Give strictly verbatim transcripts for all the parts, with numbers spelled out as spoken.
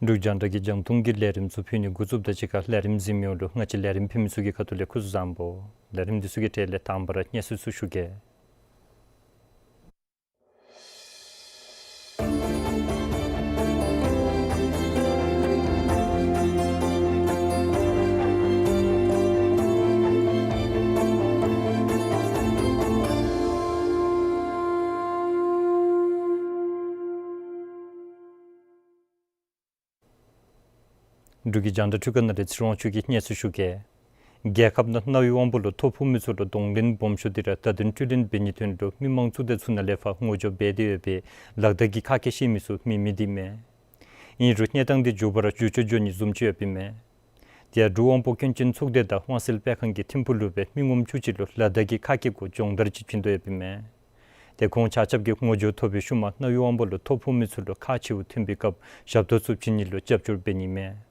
འབྲུག་རྒྱང་བསྒྲགས་ཀྱི་རྒྱང་མཐོང་གི་ལས་རིམ་ཚུ་ཕུལ་ནི་འགོ་བཙུགསཔ་དང་གཅིག་ཁར་ལས་རིམ་གཟིགས་མི་ཡོངས་ལུ་ང་བཅས་ལས་རིམ་ཕུལ་མི་ཚུ་གི་ཁ་ཐུག་ལས་སྐུ་གཟུགས་བཟང་པོ། ལས་རིམ་འདི་ཚུ་གི་གྲས་ལས་དང་པ་ར་སྙན་ཞུ་ཚུ་ཞུ་གེ། འབྲུག་གི་རྒྱང་བསྒྲགས་འཕྲུལ་ཁང་ནང་ལས་ཚེ་རིང་དབང་ཕྱུག་གིས་སྙན་ཞུ་ཞུ་གེ། རྒྱལ་ཁབ་ནང་གནའ་བོའི་དབང་པོ་ལུ་ཐོ་ཕོག་མི་ཚུ་ལུ་གདོང་ལེན་སྦོམ་ཤོས་འདི་ར་བརྡ་དོན་སྤྲོད་ལེན་འབད་ནིའི་དོན་ལུ་མི་མང་ཚོགས་སྡེ་ཚུ་ནང་ལས་ཕར་ངོ་སྦྱོར་འབད་དེ་ཡོད་པའི་ལག་བརྡ་གི་ཁ་སྐད་ཤེས་མི་ཚུ་མེད་མི་འདི་མས། ཨིན་རུང་གནས་སྟངས་འདི་མགྱོགས་པ་ར་འགྱུར་བཅོས་འགྱོ་ནི་བཟུམ་ཅིག་ཡོདཔ་ཨིན་མས། དེ་ཡང་འབྲུག་དབང་པོ་སྐྱོན་ཅན་ཚོགས་སྡེ་དང་དབང་སེལ་སྤེལ་ཁང་གི་ཐིམ་ཕུག་ལུ་སྦེ་མི་ངོམ་བཅུ་གཅིག་ལུ་ལག་བརྡ་གི་ཁ་སྐད་གུ་སྦྱོང་བརྡར་ཅིག་བྱིན་དོ་ཡོདཔ་ཨིན་མས། དེ་ཁོང་ཆ་ཁྱབ་ཀྱིས་ངོ་སྦྱོར་ཐོབ་པའི་ཤུལ་མ་གནའ་བོའི་དབང་པོ་ལུ་ཐོ་ཕོག་མི་ཚུ་ལུ་ཁག་ཆེཝ་ཐོན་པའི་སྐབས་ཞབས་ཏོག་ཚུ་བྱིན་ནི་ལུ་རྒྱབ་སྐྱོར་འབད་ནི་མས།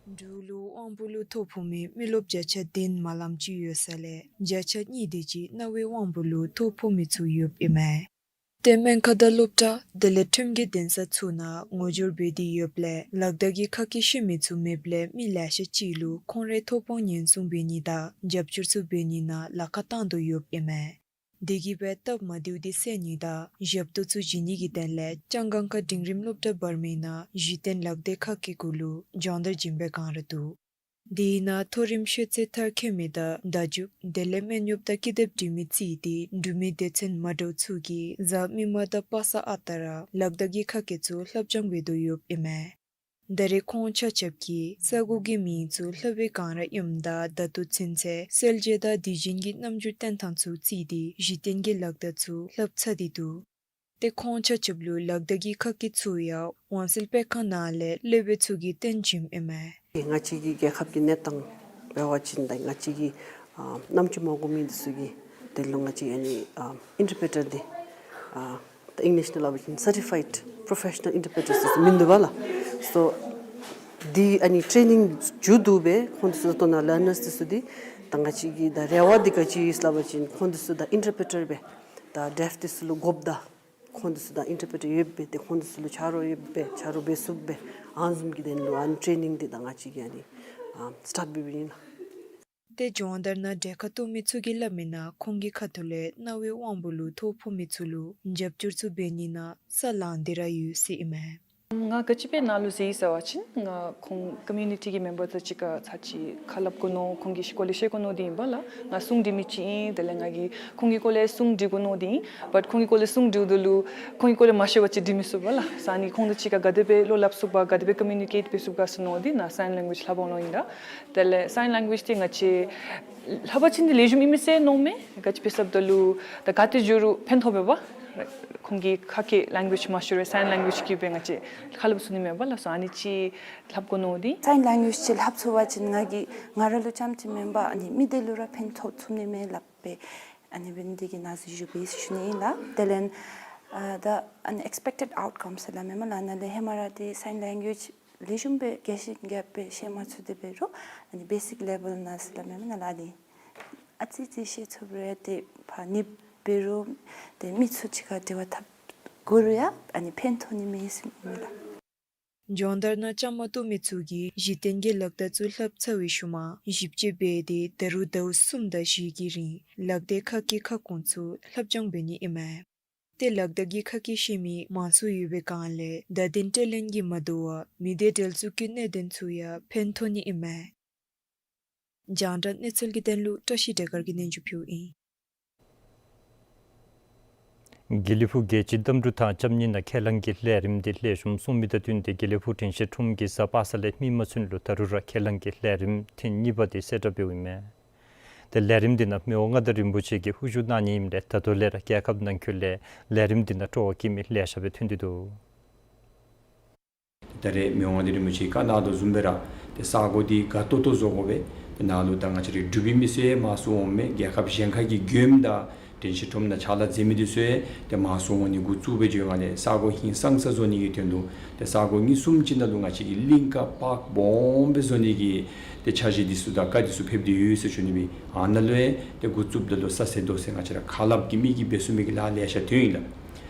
འབྲུག་ལུ་དབང་པོ་ལུ་ཐོ་ཕོག་མི་མི་རློབས་བརྒྱ་ཆ་བདུན་མ་ལམ་ཅིག་ཡོད་ས་ལས་བརྒྱ་ཆ་གཉིས་དེ་ཅིག་གནའ་བོའི་དབང་པོ་ལུ་ཐོ་ཕོག་མི་ཚུ་ཡོདཔ་ཨིན་མས། ཏེ་སྨན་ཁང་དང་སློབ་གྲྭ་དེ་ལས་ཁྲིམས་ཀྱི་འདུན་ས་ཚུ་ནང་ངོ་སྦྱོར་འབད་དེ་ཡོདཔ་ལས་ལག་བརྡ་གི་ཁ་སྐད་ཤེས་མི་ཚུ་མེདཔ་ལས་མི་ལེ་ཤ་ཅིག་ལུ་ཁོང་རའི་ཐོབ་དབང་ཉེན་སྲུང་འབད་ནི་དང་རྒྱབ་སྐྱོར་ཚུ་འབད་ནི་ནང་ལཱ་ཁག་བཏང་དོ་ཡོདཔ་ཨིན་མས། དེ་གིས་སྦེ་སྟབས་མ་བདེཝ་འདི་སེལ་ནི་དང་ཞབས་ཏོག་ཚུ་བྱིན་ནི་གི་དོན་ལས་ལྕང་སྒང་ཁ་འབྲིང་རིམ་སློབ་གྲྭ་བར་མའི་ནང་གཞི་རྟེན་ལག་བརྡའི་ཁ་སྐད་གུ་ལུ་སྦྱོང་བརྡར་བྱིན་པའི་བསྒང་ར་འདུག། དེའི་ནང་མཐོ་རིམ་ཤེས་ཚད་མཐར་འཁྱོལ་མི་དང་བརྡ་བརྒྱུད་དེ་ལས་སྨན་གཡོགཔ་དང་ཀི་དེབ་འབྲི་མི་བརྩིས་ཏེ་འབྲུག་མི་སྡེ་ཚན་མ་འདྲཝ་ཚུ་གིས་གཟའ་མིག་དམར་དང་པ་སངས་ཨ་རྟག་ར་ལག་བརྡ་གི་ཁ་སྐད་ཚུ་ལྷབ་སྦྱང་འབད་དོ་ཡོདཔ་ཨིན་མས། ད་རེས་ཁོང་ཆ་ཁྱབ་ཀྱིས་ས་གོ་གི་མིང་ཚུ་ལྷབ་པའི་བསྒང་ར་ཨིནམ་ད་བརྡ་ཏོ་ཚུན་ཚོད་གསལ་བྱེད་དང་དུས་ཆེན་གྱི་རྣམ་འགྱུར་སྟོན་ཐངས་ཚུ་བརྩིས་ཏེ་གཞི་རྟེན་གྱི་ལག་བརྡ་ཚུ་ལྷབ་ཚར་ཏེ་འདུག། ཏེ་ཁོང་ཆ་ཁྱབ་ལུ་ལག་བརྡ་གི་ཁ་སྐད་ཚུ་ཡང་དབང་སེལ་སྤེལ་ཁང་ནང་ལས་སློབ་དཔོན་ཚུ་གིས་སྟོན་བྱིནམ་ཨིན་མས། ང་བཅས་ཀྱི་རྒྱལ་ཁབ་ཀྱི་གནས་སྟངས་འབད་བ་ཅིན་ད་ང་བཅས་ཀྱི་ཨ་རྣམ་ཅོ་མ་གོ་མི་འདི་ཚུ་གི་དོན་ལུ་ང་བཅས་ཨ་ནི་ཨ་ཨིན་ཊར་པི་རི་ཊར་འདི་ཨ་ད་ཨིང་ལིཤ་ནང་སླབ་པ་ཅིན་སར་ཊི་ཕའིཌ་པོརོ་ཕེ་ཤ་ནཱལ་ཨིན་ཊར་པི་རི་ཊར་འདི་ཚུ་མིན་འདུག་པ་ལགས། སོ་འདི་ཨ་ནི་ཊེ་ནིང་མཇུག་བསྡུ་སྦེ་ཁོང་འདི་ཚུ་ད་ལྟོ་ནཱ་ལར་ནརསི་འདི་ཚུ་འདི་ད་ང་བཅས་ཀྱི་ད་རེ་བ་འདི་ག་ཅི་ཨིན་ཟེར་སླབ་པ་ཅིན་ཁོང་འདི་ཚུ་ད་ཨིན་ཊར་པི་རི་ཊར་སྦེ་ད་ཌེཕ་འདི་ཚུ་ལུ་དགོཔ་ད་ཁོང་འདི་ཚུ་ད་ཨིན་ཊར་པི་རི་ཊར་ཡོདཔ་སྦེ་ཏེ་ཁོང་འདི་ཚུ་ལུ་ཆ་རོགས་ཡོདཔ་སྦེ་ཆ་རོགས་འབད་ཚུགསཔ་སྦེ་ཨ་ནི་བཟུམ་གྱི་དོན་ལུ་ཨ་ནི་ཊེ་ནིང་འདི་ད་ང་བཅས་ཀྱིས་ཨ་ནི་ཨ་སི་ཊཱརཊ་འབད་འབདཝ་ཨིན་ལགས། ཏེ་སྦྱོང་བརྡར་ནང་གྲལ་ཁར་གཏོགས་མི་ཚུ་གིས་སླབ་མི་ནང་ཁོང་གི་ཁ་ཐུག་ལས་གནའ་བོའི་དབང་པོ་ལུ་ཐོ་ཕོག་མི་ཚུ་ལུ་རྒྱབ་སྐྱོར་ཚུ་འབད་ནི་ནང་ས་ལང་སྟེ་ར་ཡོད་ཟེར་ཨིན་མས། ང་ག་ཅི་སྦེ་ནཱ་ལུ་འཛུལ་ཡི་ཟེར་བ་ཅིན་ང་ཁོང་ཀོ་མིའུ་ནི་ཊི་གི་མེམ་བར་ཚུ་གཅིག་ཁར་ཚར་གཅིག་ཁ་སླབ་དགོ་མནོ་ཁོང་གི་སྐོར་ལས་ཤེས་དགོ་མནོ་སྟེ་ཨིན་པ་ལགས། ང་སྲུང་འདྲི་མི་ཅིག་ཨིན། དེ་ལས་ང་གིས་ཁོང་གི་སྐོར་ལས་སྲུང་འདྲི་དགོ་མནོ་སྟེ་ཨིན། བཊ་ཁོང་གི་སྐོར་ལས་སྲུང་འདྲིཝ་ད་ལུ་ཁོང་གི་སྐོར་ལས་མ་ཤེས་པ་ཅིག་འདྲི་མི་ཚུགས་པ་ལགས། ས་ནི་ཁོང་དང་གཅིག་ཁར་ག་དེ་སྦེ་བློ་སླབ་ཚུགས་པ་ག་དེ་སྦེ་ཀོ་མིའུ་ནི་ཀེཊ་འབད་ཚུགས་ག་ཟེར་མནོ་སྟེ་ནཱ་སའིན་ལེང་གུ་ཨེཇ་ལྷབ་འོང་མནོ་ཨིན་ལགས། དེ་ལས་སའིན་ལེང་གུ་ཨེཇ་འདི་ང་བཅས་ལྷབ་པ་ཅིན་འདི་ལེགས་ཤོམ་ཨིན་མས་ཟེར་མནོཝ་མས། ག་ཅི་སྦེ་ཟེརཝ་ད་ལུ་ད་ག་ཏེ་འགྱོ་རུང་ཕན་ཐོགས་པས་པ། ཁོང་གི་ཁ་སྐད་ལེང་གུ་ཨེཇ་མ་ཤེས་རུང་སའིན་ལེང་གུ་ཨེཇ་གིས་སྦེ་ང་བཅས་ཁ་སླབ་ཚུགས་ནི་མས་པ་ལགས། སོ་ཨ་ནི་ཅིག་ལྷབ་དགོ་མནོ་སྟེ། སའིན་ལེང་གུ་ཨེཇ་ཅིག་ལྷབ་ཚུགས་པ་ཅིན་ང་གིས་ང་ར་ལུ་རྐྱངམ་ཅིག་མེན་པར་ཨ་ནི་མི་སྡེ་ལུ་ར་ཕན་ཐོགས་ཚུགས་ནི་མས་སླབ་སྦེ་ཨ་ནི་འབད་ནི་འདི་གིས་ནཱ་འཛུལ་ཞུ་སྦེ་ཞུ་ནི་ཨིན་ལགས། དེ་ལས་ཨ་ད་ཨ་ནི་ཨེགསི་པེག་ཊེཌ་ཨའུཊ་ཀམ་ཟེར་སླབ་མས་སྨོ་ལགས། ནཱ་ལས་ཧེ་མ་ར་ཏེ་སའིན་ལེང་གུ་ཨེཇ་ལེགས་ཤོམ་སྦེ་རྒྱས་ཤིང་རྒྱསཔ་སྦེ་ཤེས་མ་ཚུགས་ཏེ་འབད་རུང་ཨ་ནི་བེ་སིཀ་ལེ་བཱལ་ནང་ཟེར་སླབ་མས་སྨོ་ལགས། ཨ་ནི་ཨ་ཙི་ཙི་ཤེས་ཚུགས་རུང་ཡང་ཏེ་ཕར་ནི་འབད་རུང་ཏེ་མི་ཚུ་གཅིག་ཁར་འབྲེལ་བ་འཐབ་དགོ་རུང་ཡང་ཨ་ནི་ཕན་ཐོགས་ནི་མས་ཟེར་སྨོ་ལགས། སྦྱོང་བརྡར་ནང་བཅའ་མར་གཏོགས་མི་ཚུ་གིས་གཞི་རྟེན་གྱི་ལག་བརྡ་ཚུ་ལྷབ་ཚར་བའི་ཤུལ་མ་ཞིབ་དཔྱད་འབད་དེ་ད་རུང་ཟླཝ་གསུམ་དང་བཞི་གི་རིང་ལག་བརྡའི་ཁ་སྐད་ཁ་སྐོང་ཚུ་ལྷབ་སྦྱང་འབད་ནི་ཨིན་མས། ཏེ་ལག་བརྡ་གི་ཁ་སྐད་ཤེས་མི་མང་སུ་ཡོད་པའི་བསྒང་ལས་བརྡ་དོན་སྤྲོད་ལེན་གྱིས་མ་དོ་བར་མི་སྡེ་འབྲེལ་འཛུགས་ཀྱི་གནད་དོན་ཚུ་ཡང་ཕན་ཐོགས་ནི་ཨིན་མས། རྒྱང་བསྒྲགས་གནས་ཚུལ་གྱི་དོན་ལུ་བཀྲ་ཤིས་སྒྲོལ་དཀར་གྱིས་སྙན་ཞུ་ཕུལཝ་ཨིན། དགེ་ལེགས་ཕུག་རྒྱལ་སྤྱིའི་གཏམ་འབྲུ་དང་ལྕམ་ནི་ནང་ཁས་བླངས་ཀྱི་ལས་རིམ་འདི་ལེགས་ཤོམ་སོང་མི་དང་བསྟུན་ཏེ་དགེ་ལེགས་ཕུག་དྲན་ཤེས་ཁྲོམ་གྱི་གཟའ་པ་སངས་ལས་མི་མ་ཚུན་ལུ་ད་རུང་ར་ཁས་བླངས་ཀྱི་ལས་རིམ་ཐེངས་གཉིས་པ་འདི་གསལ་བསྒྲགས་འབདཝ་ཨིན་མས། ཏེ་ལས་རིམ་འདི་ནང་མི་དབང་མངའ་བདག་རིན་པོ་ཆེ་གིས་དབུ་བཞུགས་གནང་ནི་ཨིནམ་ལས་ད་ལྟོ་ལས་ར་རྒྱལ་ཁབ་ནང་འཁོད་ལས་ལས་རིམ་འདི་ནང་སྤྲོ་བ་བསྐྱེད་མི་ལེ་ཤ་སྦེ་ཐོན་ཏེ་འདུག། ད་རེས་མི་དབང་མངའ་བདག་རིན་པོ་ཆེ་གིས་བཀའ་གནང་དོ་བཟུམ་སྦེ་ར་ཏེ་ས་གོ་འདི་དགའ་ཏོག་ཏོ་བཟོ་དགོ་པས། ཏེ་ནཱ་ལུ་ད་ང་བཅས་རའི་འབྲུག་པའི་མི་སེར་མང་སུ་འོང་མས། རྒྱལ་ཁབ་གཞན་ཁ་གི་མགྱོནམ་དང་དྲན་ཤེས་ཁྲོམ་ནང་ཕྱག་ལཱ་མཛད་མི་འདི་ཚུ་ཡང་ཏེ་མང་སུ་འོང་ནི་འགོ་བཙུགས་སྦེ་འགྱོ་ཡོད་ལས་ས་གོ་ཧིང་སངས་ས་བཟོ་ནི་གི་དོན་ལུ་ཏེ་ས་གོ་གཉིས་གསུམ་ཅིག་ནང་ལུ་ང་བཅས་ཀྱིས་གླིང་ཀ་པཱརཀ་སྦོམ་སྦེ་བཟོ་ནི་གི་ཏེ་འཆར་གཞི་འདི་ཚུ་དང་བཀའ་འདི་ཚུ་ཕེབས་ཏེ་ཡོད་ཟེར་ཞུ་ནི་སྦེ། ཨ་ནཱ་ལུ་ཡང་ཏེ་འགོ་བཙུགསཔ་ད་ལུ་ས་ཟད་རྡོ་ཟད་ང་བཅས་ར་ཁ་སླབ་ཀྱི་མི་གིས་འབད་ཚུགས་མི་གི་ལཱ་ལེ་ཤ་ཐོན་ཡི་ལགས། ལྷ་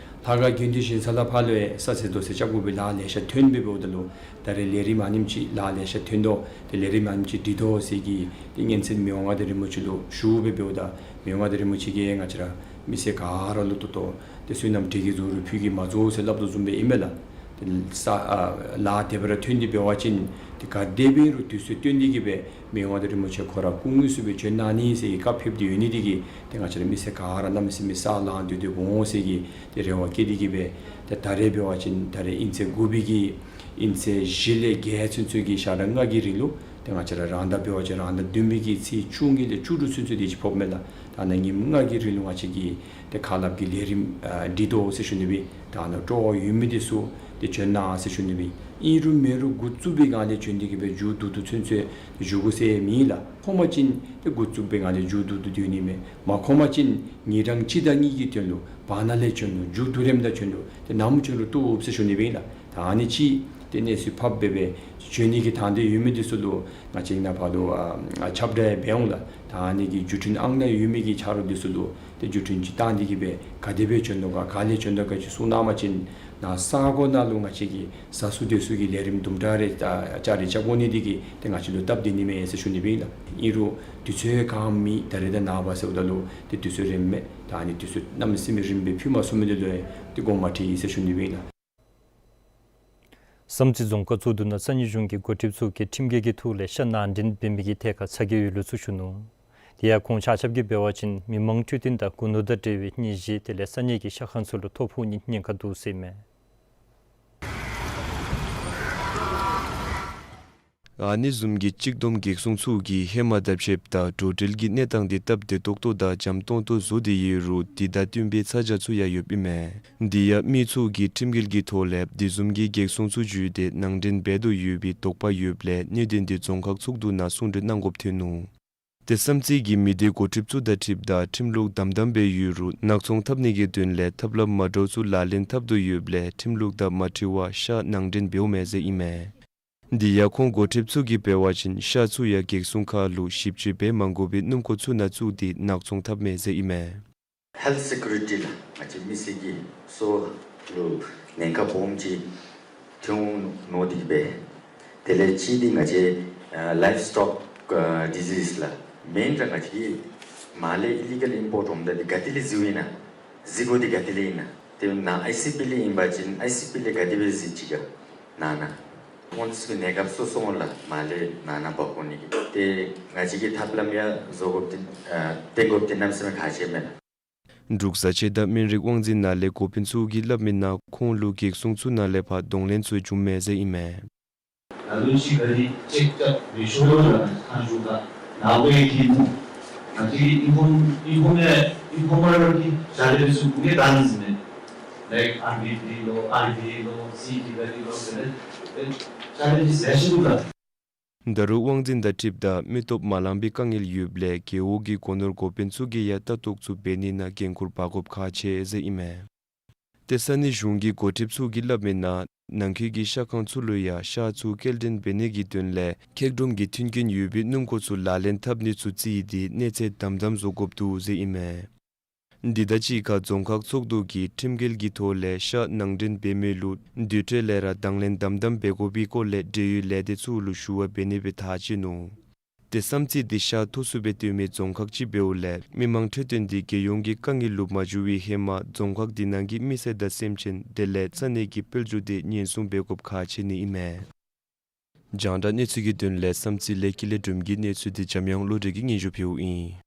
ཁང་དགོན་སྡེ་བཞེངས་ས་ལས་ཕར་ལུ་ཡང་ས་ཟད་རྡོ་ཟད་རྐྱབ་དགོ་པའི་ལཱ་ལེ་ཤ་ཐོན་སྦེ་འབདཝ་ད་ལུ་ད་རེས་ལས་རིམ་ཨ་ནེམ་ཅིག་ལཱ་ལེ་ཤ་ཐོན་དོ། ཏེ་ལས་རིམ་ཨ་ནེམ་ཅིག་སྒྲིག་དོ་ཟེར་གྱི་ཏེ་སྙན་གསན་མི་དབང་མངའ་བདག་རིན་པོ་ཆེ་ལུ་ཞུ་སྦེ་འབདཝ་ད་མི་དབང་མངའ་བདག་རིན་པོ་ཆེ་གིས་ང་བཅས་ར་མི་སེར་ག་ར་ལུ་ཏོག་ཏོ་ཏེ་བསོད་ནམས་འབྲས་ཀྱི་རྫོགས་རིམ་ཕུལ་གྱི་མ་རྫོགས་ཟེར་སླབ་དོ་བཟུམ་སྦེ་ཨིན་མས་ལགས། ཏེ་ས་ཨ་ལཱ་དེ་སྦེ་ར་ཐོན་ཏེ་འབད་བ་ཅིན་ཏེ་ག་དེ་སྦེ་རུང་དུས་ཚོད་བཏོན་ཏེ་གི་སྦེ་མི་དབང་མངའ་བདག་རིན་པོ་ཆེ་ཁོ་ར་སྐུ་དངོས་སུ་སྦེ་བྱོན་གནང་ནི་ཟེར་གྱི་བཀའ་ཕེབས་ཏེ་ཡོད་ནི་དེ་གིས་ཏེ་ང་བཅས་ར་མི་སེར་ག་ར་གནམ་མེད་ས་མེད་ས་ལང་སྟེ་སྡོད་འོང་ཟེར་གྱི་ཏེ་རེ་བ་བསྐྱེད་དེ་གི་སྦེ་ཏེ་ད་རེས་འབད་བ་ཅིན་ད་རེས་ཨིན་ཚེས་དགུ་པའི་གི་ཨིན་ཚེས་བཞི་ལས་བརྒྱད་ཚུན་ཚོད་ཀྱི་ཞག་གྲངས་ལྔ་གི་རིང་ལུ་ཏེ་ང་བཅས་ར་རང་ཟླ་འབད་བ་ཅིན་རང་ཟླ་བདུན་པའི་གི་ཚེས་བཅུ་གཉིས་ལས་བཅུ་དྲུག་ཚུན་ཚོད་དེ་ཅིག་ཕོགཔ་མས་ལགས། ད་ནཱ་ཉིནམ་ལྔ་གི་རིང་ལུ་ང་བཅས་ཀྱིས་ཏེ་ཁ་སླབ་ཀྱི་ལས་རིམ་ཨ་སྒྲིག་དོ་ཟེར་ཞུ་ནི་སྦེ། ད་ནཱ་སྤྲོ་བ་ཡོད་མི་འདི་ཚུ་ཏེ་བྱོན་གནང་ཟེར་ཞུ་ནི་སྦེ། ཨིན་རུང་མེན་རུང་འགོ་བཙུགས་པའི་སྒང་ལས་བྱོན་ཏེ་གི་སྦེ་མཇུག་བསྡུ་བསྡུ་ཚུན་ཚོད་བཞུགས་དགོ་ཟེར་མེད་ལགས། ཁོམ་པ་ཅིན་ཏེ་འགོ་བཙུགས་པའི་སྒང་ལས་མཇུག་བསྡུ་བསྡུ་སྡོད་ནི་མས། མ་ཁོམ་པ་ཅིན་ཉིན་གྲངས་གཅིག་དང་གཉིས་ཀྱི་དོན་ལུ་བར་ན་ལས་བྱོན་རུང་མཇུག་བསྡུ་རནམ་ད་བྱོན་རུང་ཏེ་ནམ་བྱོན་རུང་བཏུབ་ཟེར་ཞུ་ནི་སྦེ་ཨིན་ལགས། ད་ཨ་ནི་ཅིག་ཏེ་གནས་ཚུལ་ཕབ་སྦེ་སྦེ་བྱོན་ནི་གི་དང་འདོད་ཡོད་མི་འདི་ཚུ་ལུ་ང་བཅས་ནཱ་ཕར་ལུ་ཨ་ཨ་ཁྱབ་བསྒྲགས་འབད་འོང་ལགས། ད་ཨ་ནི་གི་བརྒྱུད་འཕྲིན་ཨང་ནང་ཡོད་མི་གི་ཆ་རོགས་འདི་ཚུ་ལུ་ཏེ་བརྒྱུད་འཕྲིན་ཅིག་བཏང་སྟེ་གི་སྦེ་ག་དེ་སྦེ་བྱོན་དོ་ག་ག་ལས་བྱོན་དོ་ག་ཅིག་གསུང་གནང་བ་ཅིན་ནཱ་ས་གོ་ནང་ལུ་ང་བཅས་ཀྱིས་ཟ་སུ་སྡོད་སུ་གི་ལས་རིམ་དུམ་གྲ་རེ་ཨ་ཅ་རེ་རྐྱབ་དགོ་ནི་དེ་གིས་ཏེ་ང་བཅས་ལུ་སྟབས་བདེ་ནི་མས་ཟེར་ཞུ་ནི་སྦེ་ཨིན་ལགས། ཨིན་རུང་དུས་ཚོད་གང་མེད། ད་རེས་དང་ནངས་པ་ཟེརཝ་ད་ལུ་ཏེ་དུས་ཚོད་རན་མས། ད་ཨ་ནི་དུས་ཚོད་གནམ་མེད་ས་མེད་རིངམ་སྦེ་ཕུལ་མ་ཚུགས་མི་འདི་ལུ་ཡང་ཏེ་དགོངསམ་མ་ཁྲེལ་ཟེར་ཞུ་ནི་སྦེ་ཨིན་ལགས། བསམ་རྩེ་རྫོང་ཁག་གཙོ་བསྡུ་ནང་ས་གནས་གཞུང་གི་འགོ་ཁྲིདཔ་ཚུ་གིས་ཁྲིམས་འགལ་གྱི་ཐོག་ལས་ཤ་ནང་འདྲེན་འབད་མི་གི་ཐད་ཁར་ཚ་གྱང་ཡོད་ལུགས་ཚུ་ཞུ་ནུག། དེ་ཡང་ཁོང་ཆ་ཁྱབ་ཀྱིས་འབད་བ་ཅིན་མི་མང་འཕྲོད་བསྟེན་དང་སྒོ་ནོར་དང་འབྲེལ་བའི་གནས་གཞི་དེ་ལས་ས་གནས་ཀྱི་ཤ་ཁང་ཚུ་ལུ་ཐོ་ཕོག་ནིའི་ཉེན་ཁ་འདུག་ཟེར་ཨིན་མས། ཨ་ནི་བཟུམ་གྱི་གཅིག་བསྡོམས་གེགས་སྲུང་ཚུ་གིས་ཧེ་མ་དང་ཕྱདཔ་ད་འགྲོ་འགྲུལ་གྱི་གནས་སྟངས་འདི་སྟབས་བདེ་ཏོག་ཏོ་དང་འཇམ་ཏོང་ཏོ་བཟོ་སྟེ་ཡོད་རུང་དེ་དང་བསྟུན་པའི་ཚ་གྱང་ཚུ་ཡང་ཡོདཔ་ཨིན་མས། དེ་ཡང་མི་ཚུ་གིས་ཁྲིམས་འགལ་གྱི་ཐོག་ལས་དེ་བཟུམ་གྱི་གེགས་སྲུང་ཚུ་འཛུལ་ཏེ་ནང་འདྲེན་འབད་དོ་ཡོད་པའི་དོགས་པ་ཡོདཔ་ལས་གནད་དོན་འདི་རྫོང་ཁག་ཚོགས་འདུ་ནང་གསུང་གྲོས་གནང་དགོཔ་ཐོན་ནུག། ཏེ་བསམ་རྩེ་གི་མི་སྡེ་འགོ་ཁྲིདཔ་ཚུ་དང་འཁྲིལཝ་ད་ཁྲིམས་ལུགས་དམ་དམ་སྦེ་ཡོད་རུང་ནག་ཚོང་འཐབ་ནི་གི་དོན་ལས་ཐབས་ལམ་མ་འདྲཝ་ཚུ་ལག་ལེན་འཐབ་དོ་ཡོདཔ་ལས་ཁྲིམས་ལུགས་དང་མ་འཁྲིལ་བར་ཤ་ནང་འདྲེན་འབདཝ་མས་ཟེར་ཨིན་མས། དེ་ཡང་ཁོང་འགོ་ཁྲིདཔ་ཚུ་གིས་འབད་བ་ཅིན་ཤ་ཚུ་ཡང་གེགས་སྲུང་ཁ་ལུ་ཞིབ་དཔྱད་འབད་མ་དགོ་པའི་སྣུམ་འཁོར་ཚུ་ནང་བཙུགས་ཏེ་ནག་ཚོང་འཐབ་མས་ཟེར་ཨིན་མས། Health security ལགས། ང་བཅས་མི་སེར་གྱི་སྲོག་ལུ་ཉེན་ཁ་སྦོམ་ཅིག་ཐོན་འོང་མནོ་སྟེ་གི་སྦེ། དེ་ལས་གཅིག་འདི་ང་བཅས་ཨ་livestock ཨ་disease ལགས། མེན་ར་ང་བཅས་ཀྱི་མར་ལས་illegal import འོངམ་ད་འདི་ག་ཏེ་ལས་འཛུལཝ་ཨིན་ན། འཛུལ་དགོཔ་འདི་ག་ཏེ་ལས་ཨིན་ན། ཏེ་ནཱ་ཨའི་སི་པི་ལས་ཨིན་པ་ཅིན་ཨའི་སི་པི་ལས་ག་དེ་སྦེ་འཛུལ་ཅི་ག་ནང་ན། ཁོང་ཚུ་གི་གནས་སྐབས་སོ་སོ་ལགས། མར་ལས་ནང་ན་འབག་འོང་ནི་གི་ཏེ་ང་བཅས་ཀྱིས་ཐབས་ལམ་ཡང་བཟོ་དགོཔ་འདི་ཨ་བཏོན་དགོཔ་འདི་གནམ་མེད་ས་མེད་ཁག་ཆེ་མས་ལགས། འབྲུག་བཟའ་ཆས་དང་སྨན་རིགས་དབང་འཛིན་ནང་ལས་འགོ་དཔོན་ཚུ་གིས་སླབ་མི་ནང་ཁོང་ལུ་གེགས་སྲུང་ཚུ་ནང་ལས་ཕར་གདོང་ལེན་ཚུ་བྱུངམ་མས་ཟེར་ཨིན་མས། ད་ལུ་ཅིག་ག་ར་ཅེཀ་རྐྱབ་མི་ཆོག་ལོ་ལགས། ཁ་མཆུ་དང་ནཱ་ལུ་ཡང་གི་མོ་ང་བཅས་ཨིན་ཕོརམ་ཨིན་ཕོརམ་ཨིན་ཕོརམ་གི་ཞག་ལས་ཚུ་གུ་གེ་དང་ཟེར་ནི་ལེགས་ཨར་བི་ཌི་ལོ་ཨར་བི་ཨེ་ལོ་སི་ཌི་བི་ལོ་ཟེར་ནི་ཞག་ལས་ཚུ་ཟེར་ཞུ་ལགས། ད་རུང་དབང་འཛིན་དང་འཁྲིལཝ་ད་མི་སྟོབས་མ་ལང་པའི་དཀའ་ངལ་ཡོདཔ་ལས་རྒེད་འོག་གི་སྒོ་ནོར་འགོ་དཔོན་ཚུ་གིས་ཡང་ལྟ་རྟོག་ཚུ་འབད་ནི་ནང་འགན་ཁུར་འབག་དགོཔ་ཁག་ཆེ་ཟེར་ཨིན་མས། ཏེ་ས་གནས་གཞུང་གི་འགོ་ཁྲིདཔ་ཚུ་གིས་སླབ་མི་ནང་ནང་འཁོད་ཀྱི་ཤ་ཁང་ཚུ་ལུ་ཡང་ཤ་ཚུ་སྐྱེལ་འདྲེན་འབད་ནི་གི་དོན་ལས་འཁྱགས་སྒྲོམ་གྱི་མཐུན་རྐྱེན་ཡོད་པའི་སྣུམ་འཁོར་ཚུ་ལག་ལེན་འཐབ་ནི་ཚུ་བརྩིས་ཏེ་གནས་ཚད་དམ་དམ་བཟོ་དགོཔ་འདུག་ཟེར་ཨིན་མས། འདི་དང་གཅིག་ཁར་རྫོང་ཁག་ཚོགས་འདུ་གིས་ཁྲིམས་འགལ་གྱི་ཐོག་ལས་ཤ་ནང་འདྲེན་འབད་མི་ལུ་དུས་ཐོག་ལས་ར་དང་ལེན་དམ་དམ་འབད་དགོ་པའི་སྐོར་ལས་འབྲེལ་ཡོད་ལས་སྡེ་ཚུ་ལུ་ཞུ་བ་འབད་ནི་སྦེ་ཐག་བཅད་ནུག། ཏེ་བསམ་རྩེ་འདི་ཤ་མཐོ་སུ་སྦེ་སྟོན་མི་རྫོང་ཁག་ཅིག་འབདཝ་ལས་མི་མང་འཕྲོད་བསྟེན་འདི་རྒྱལ་ཡོངས་ཀྱི་དཀའ་ངལ་ལུ་མ་འགྱུར་བའི་ཧེ་མ་རྫོང་ཁག་འདི་ནང་གི་མི་སེར་དང་སེམས་ཅན་དེ་ལས་ས་གནས་ཀྱི་དཔལ་འབྱོར་འདི་ཉེན་སྲུང་འབད་དགོཔ་ཁག་ཆེ་ནི་ཨིན་མས། རྒྱང་བསྒྲགས་གནས་ཚུལ་གྱི་དོན་ལས་བསམ་རྩེ་ལས་ཀྱི་ལས་སྒྲོམ་གྱི་གནས་ཚུལ་འདི་འཇམ་དབྱངས་བློ་གྲོས་ཀྱིས་སྙན་ཞུ་ཕུལཝ་ཨིན།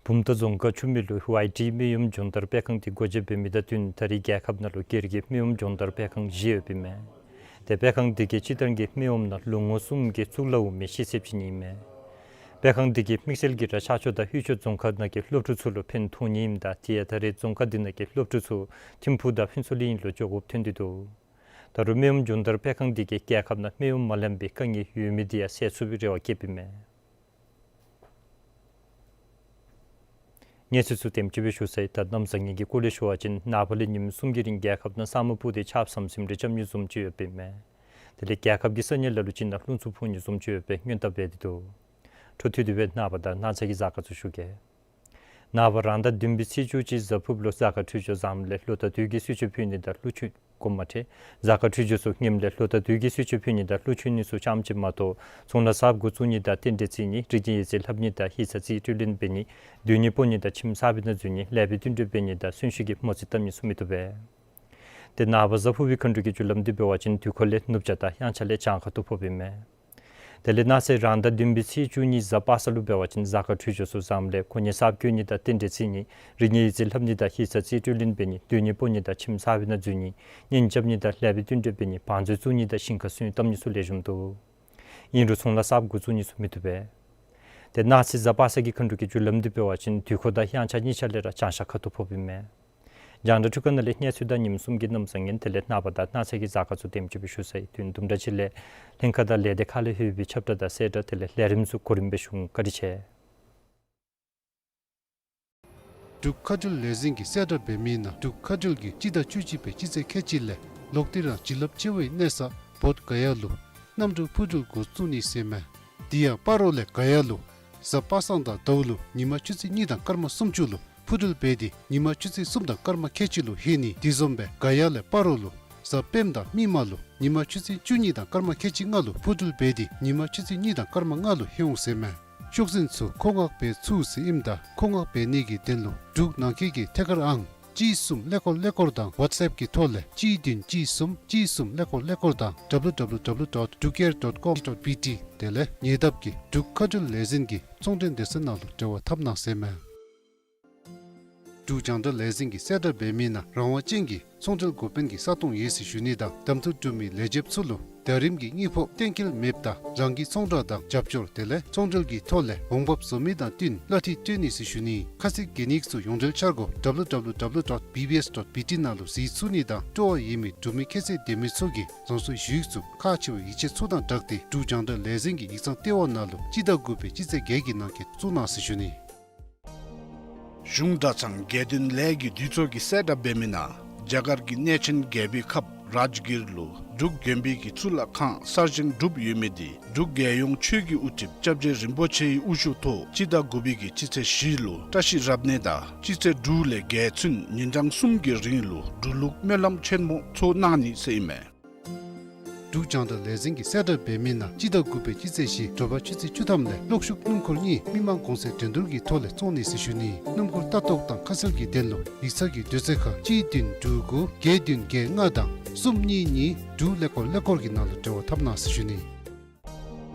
བུམ་ཐང་རྫོང་ཁག་ཆུ་སྨད་ལུ་ཝའི་ཊི་སྨན་གཡོགམ་སྦྱོང་བརྡར་སྤེལ་ཁང་འདི་སྒོ་འབྱེད་འབད་མི་དང་བསྟུན་ད་རེས་རྒྱལ་ཁབ་ནང་ལུ་སྒེར་གྱི་སྨན་གཡོགམ་སྦྱོང་བརྡར་སྤེལ་ཁང་བཞི་ཡོདཔ་ཨིན་མས། ཏེ་སྤེལ་ཁང་འདི་གིས་སྤྱིར་བཏང་གི་སྨན་གཡོགམ་ནང་ལོ་ངོ་གསུམ་གྱི་གཙུག་ལག་འོག་མའི་ཤེས་ཚད་ཅིག་ཨིན་མས། སྤེལ་ཁང་འདི་གིས་དམིགས་བསལ་གྱིས་ར་ཤར་ཕྱོགས་དང་ལྷོ་ཕྱོགས་རྫོང་ཁག་ནང་གི་སློབ་ཕྲུག་ཚུ་ལུ་ཕན་ཐོགས་ནི་ཨིནམ་ད་དེ་ཡང་ད་རེས་རྫོང་ཁག་འདི་ནང་གི་སློབ་ཕྲུག་ཚུ་ཐིམ་ཕུག་དང་ཕུན་ཚོགས་གླིང་ལུ་འགྱོ་དགོཔ་ཐོན་ཏེ་འདུག། ད་རུང་སྨན་གཡོགམ་སྦྱོང་བརྡར་སྤེལ་ཁང་འདི་གིས་རྒྱལ་ཁབ་ནང་སྨན་གཡོགམ་མ་ལེན་པའི་དཀའ་ངལ་ཡོད་མི་འདི་ཡང་སེལ་ཚུགས་པའི་རེ་བ་བསྐྱེདཔ་ཨིན་མས། གནས་ཚུལ་ཚུ་དེམ་ཅིག་སྦེ་ཞུ་ཚར་ཡི། ད་གནམ་བཟང་ངན་གྱི་སྐོར་ལས་ཞུ་བ་ཅིན་ནངས་པ་ལས་ཉིནམ་གསུམ་གྱི་རིང་རྒྱལ་ཁབ་ནང་ས་སྨུག་སྤུབས་ཏེ་ཆརཔ་ཟམ་ཟིམ་རེ་རྐྱབ་ནི་བཟུམ་ཅིག་ཡོདཔ་ཨིན་མས། དེ་ལས་རྒྱལ་ཁབ་ཀྱི་ས་གནས་ལ་ལུ་ཅིག་ནང་རླུང་འཚུབ་འཕུ་ནི་བཟུམ་ཅིག་ཡོད་པའི་སྔོན་བརྡ་འབད་དེ་འདུག། འཕྲོ་མཐུད་དེ་སྦེ་ནངས་པ་དང་གནངས་ཚེ་གི་གཟའ་སྐར་ཚུ་ཞུ་གེ། ནངས་པ་རང་ཟླ་བདུན་པའི་ཚེས་བཅུ་གཅིག་གཟའ་ཕུར་བུ་ལུ་གཟའ་སྐར་འཕྲོད་སྦྱོར་བཟངམ་ལས་ལོ་ཟླ་དུས་ཀྱི་གསོལ་མཆོད་ཕུལ་ནི་དང་ཀླུ་མཆོད་དགོངསམ་མ་ཁྲེལ། གཟའ་སྐར་འཕྲོད་སྦྱོར་ཚུ་ངནམ་ལས་ལོ་ཟླ་དུས་ཀྱི་གསོལ་མཆོད་ཕུལ་ནི་དང་ཀླུ་མཆོད་ནི་ཚུ་ཙམ་ཅིག་མ་གཏོགས་ཚོང་ལཱ་གསརཔ་འགོ་བཙུགས་ནི་དང་རྟེན་འབྲེལ་བརྩི་ནི་རིག་གནས་ཡིག་རྩིས་ལྷབ་ནི་དང་ཡིག་ཚང་རྩིས་སྤྲོད་ལེན་འབད་ནི་སྡོད་གནས་སྤོ་ནི་དང་ཁྱིམ་གསར་པའི་ནང་འཛུལ་ནི་ལེགས་པའི་བསྟུན་གྲོས་འབད་ནི་དང་གསོན་གཤིན་གྱི་མོ་རྩིས་བཏབ་ནི་ཚུ་མི་བཏུབ་པས། ཏེ་ནངས་པ་གཟའ་ཕུར་བུའི་མཁའ་འགྲོ་གི་རྒྱུ་ལམ་འདི་འབད་བ་ཅིན་དུས་འཁོར་ལས་ནུབ་བྱང་དང་དབྱངས་འཆར་ལས་བྱང་ཁ་ཐུག་ཕོགཔ་ཨིན་མས། དེ་ལས་གནངས་ཚེ་རང་ཟླ་བདུན་པའི་ཚེས་བཅུ་གཉིས་གཟའ་པ་སངས་ལུ་འབད་བ་ཅིན་གཟའ་སྐར་འཕྲོད་སྦྱོར་ཚུ་བཟངམ་ལས་གོ་གནས་གསརཔ་བསྐོ་ནི་དང་རྟེན་འབྲེལ་བརྩི་ནི་རིག་གནས་ཡིག་རྩིས་ལྷབ་ནི་དང་ཡིག་ཚང་རྩིས་སྤྲོད་ལེན་འབད་ནི་སྡོད་གནས་སྤོ་ནི་དང་ཁྱིམ་གསར་པའི་ནང་འཛུལ་ནི་གཉེན་རྐྱབ་ནི་དང་ལེགས་པའི་བསྟུན་གྲོས་འབད་ནི་བང་མཛོད་བཙུགས་ནི་དང་ཞིང་ཁ་སོན་བཏབ་ནི་ཚུ་ལེགས་ཤོམ་འདུག། ཨིན་རུང་ཚོང་ལཱ་གསརཔ་འགོ་བཙུགས་ནི་ཚུ་མི་བཏུབ་པས། ཏེ་གནངས་ཚེ་གཟའ་པ་སངས་ཀྱི་མཁའ་འགྲོ་གི་རྒྱུ་ལམ་འདི་འབད་བ་ཅིན་དུས་འཁོར་དང་དབྱངས་འཆར་གཉིས་ཆ་ལས་ར་བྱང་ཤར་ཁ་ཐུག་ཕོགཔ་ཨིན་མས། རྒྱང་བསྒྲགས་འཕྲུལ་ཁང་ནང་ལས་གནས་ཚུལ་དང་ཉིནམ་གསུམ་གྱི་གནམ་བཟང་ངན་དེ་ལས་ནངས་པ་དང་གནངས་ཚེ་གི་གཟའ་སྐར་ཚུ་དེམ་ཅིག་སྦེ་ཞུ་ཚར་ཡི། དུས་དུམ་གྲ་ཅིག་ལས་ལྷན་ཁག་དང་ལས་སྡེ་ཁག་ལས་ལྷོད་པའི་ཁྱབ་བསྒྲགས་དང་གསལ་བསྒྲགས་དེ་ལས་ལས་རིམ་ཚུ་གོ་རིམ་སྦེ་ཞུ་འོང་། བཀའ་དྲིན་ཆེ། འབྲུག་མཁའ་འགྲུལ་ལས་འཛིན་གྱིས་གསལ་བསྒྲགས་འབད་མི་ནང་འབྲུག་མཁའ་འགྲུལ་གྱིས་སྤྱི་ཟླ་བཅུ་གཅིག་པའི་སྤྱི་ཚེས་ཁལ་གཅིག་ལས་ལོག་སྟེ་རང་བྱིན་རླབས་ཆེ་བའི་གནས་ས་བོདྷ་ག་ཡ་ལུ་གནམ་གྲུ་འཕུར་འགྲུལ་འགོ་བཙུགས་ནི་ཟེར་མས། དེ་ཡང་སྤ་རོ་ལས་ག་ཡ་ལུ་གཟའ་པ་སངས་དང་ཟླཝ་ལུ་ཉིན་མ་ཆུ་ཚོད་གཉིས་དང་སྐར་མ་སུམ་ཅུ་ལུ་འཕུར་འགྲུལ་འབད་དེ་ཉིན་མ་ཆུ་ཚོད་གསུམ་དང་སྐར་མ་ཁལ་གཅིག་ལུ་ལྷོད་ནི། དེ་བཟུམ་སྦེ་ག་ཡ་ལས་སྤ་རོ་ལུ་གཟའ་སྤེནམ་དང་མིག་དམར་ལུ་ཉིན་མ་ཆུ་ཚོད་བཅུ་གཉིས་དང་སྐར་མ་ཁལ་གཅིག་ལྔ་ལུ་འཕུར་འགྲུལ་འབད་དེ་ཉིན་མ་ཆུ་ཚོད་གཉིས་དང་སྐར་མ་ལྔ་ལུ་ལྷོད་འོང་ཟེར་མས། ཤོག་འཛིན་ཚུ་མཁོ་མངགས་འབད་ཚུགས་ཟེར་ཨིནམ་ད་མཁོ་མངགས་འབད་ནི་གི་དོན་ལུ་འབྲུག་ནང་འཁོད་ཀྱི་ཐད་ཀར་ཨང་གཅིག་གསུམ་ཀླད་ཀོར་ཀླད་ཀོར་དང་ཝཊས་ཨེཔ་ཀྱི་ཐོག་ལས་གཅིག་བདུན་གཅིག་གསུམ་གཅིག་གསུམ་ཀླད་ཀོར་ཀླད་ཀོར་དང་W W W dot drukair dot com dot B T དེ་ལས་ཉེ་འདབས་ཀྱི་འབྲུག་མཁའ་འགྲུལ་ལས་འཛིན་གྱི་ཚོང་འབྲེལ་སྡེ་ཚན་ནང་ལུ་འབྲེལ་བ་འཐབ་གནང་ཟེར་མས། འབྲུག་རྒྱང་བསྒྲགས་ལས་འཛིན་གྱིས་གསལ་བསྒྲགས་འབད་མི་ནང་རང་དབང་ཅན་གྱི་ཚོང་འབྲེལ་འགོ་དཔོན་གྱི་ས་སྟོང་ཡོད་ཟེར་ཞུ་ནི་དང་གདམ་འཐུ་གྲུབ་མི་ལས་བྱེདཔ་ཚུ་ལུ་ཟླ་རིམ་གྱི་དངུལ་ཕོགས་གཏན་འཁེལ་མེདཔ་ད་རང་གི་ཚོང་བསྒྲགས་དང་རྒྱབ་སྐྱོར་དེ་ལས་ཚོང་འབྲེལ་གྱི་ཐོག་ལས་འོང་འབབ་བཟོ་མི་དང་བསྟུན་གླ་འཐུས་སྤྲོད་ནི་ཟེར་ཞུ་ནི། ཁ་གསལ་གྱི་གནས་ཚུལ་ཡོངས་འབྲེལ་འཆར་སྒོ་W W W dot B B S dot B T ནང་ལུ་གཟིགས་ཚུགས་ནི་དང་སྤྲོ་བ་ཡོད་མི་འབྲུག་མི་ཁྱད་ཚད་ལྡན་མི་ཚུ་གིས་རང་སོའི་ཞུ་ཡིག་ཚུ་ཁག་ཆེ་བའི་ཡིག་ཆ་ཚུ་དང་སྦྲགས་ཏེ་འབྲུག་རྒྱང་བསྒྲགས་ལས་འཛིན་གྱི་ཡིག་ཚང་ལྟེ་བ་ནང་ལུ་སྤྱི་ཟླ་དགུ་པའི་སྤྱི་ཚེས་བརྒྱད་ཀྱི་ནང་འཁོད་བཙུགས་གནང་ཟེར་ཞུ་ནི། གཞུང་གྲྭ་ཚང་དགེ་འདུན་ལས་ཀྱི་འདུས་ཚོགས་ཀྱིས་གསལ་བསྒྲགས་འབད་མི་ནང་རྒྱ་གར་གྱི་གནས་ཆེན་རྒྱལ་པོའི་ཁབ་རཱཇ་གིར་ལུ་འབྲུག་དགོན་པའི་གི་གཙུག་ལག་ཁང་གསར་བཞེངས་གྲུབ་ཡོད་མི་འདི་འབྲུག་རྒྱལ་ཡོངས་ཆོས་ཀྱི་དབུ་ཁྲིདཔ་སྐྱབས་རྗེ་རིན་པོ་ཆེའི་དབུ་བཞུགས་ཐོག་སྤྱི་ཟླ་དགུ་པའི་གི་སྤྱི་ཚེས་བཞི་ལུ་བཀྲ་ཤིས་རབ་གནས་དང་སྤྱི་ཚེས་དྲུག་ལས་བརྒྱད་ཚུན་ཉིན་གྲངས་གསུམ་གྱི་རིང་ལུ་འབྲུག་ལུགས་སྨོན་ལམ་ཆེན་མོ་ཚོགས་གནང་ནི་ཟེར་ཨིན་མས། འབྲུག་རྒྱང་བསྒྲགས་ལས་འཛིན་གྱིས་གསལ་བསྒྲགས་འབད་མི་ནང་སྤྱི་ཟླ་དགུ་པའི་སྤྱི་ཚེས་བཞི་དྲོ་པ་ཆུ་ཚོད་བཅུ་ཐམ་ལས་གློག་ཤུགས་སྣུམ་འཁོར་གཉིས་མི་མང་གོང་ཚད་འགྲན་བསྡུར་གྱི་ཐོག་ལས་བཙོང་ནི་ཟེར་ཞུ་ནི། སྣུམ་འཁོར་ལྟ་རྟོག་དང་ཁ་གསལ་གྱི་དོན་ལུ་ཡིག་ཚང་གི་དུས་ཚོད་ཁར་གཅིག་བདུན་དྲུག་དགུ་བརྒྱད་བདུན་བརྒྱད་ལྔ་དང་གསུམ་གཉིས་གཉིས་དྲུག་ཀླད་ཀོར་ཀླད་ཀོར་གྱི་ནང་ལུ་འབྲེལ་བ་འཐབ་གནང་ཟེར་ཞུ་ནི།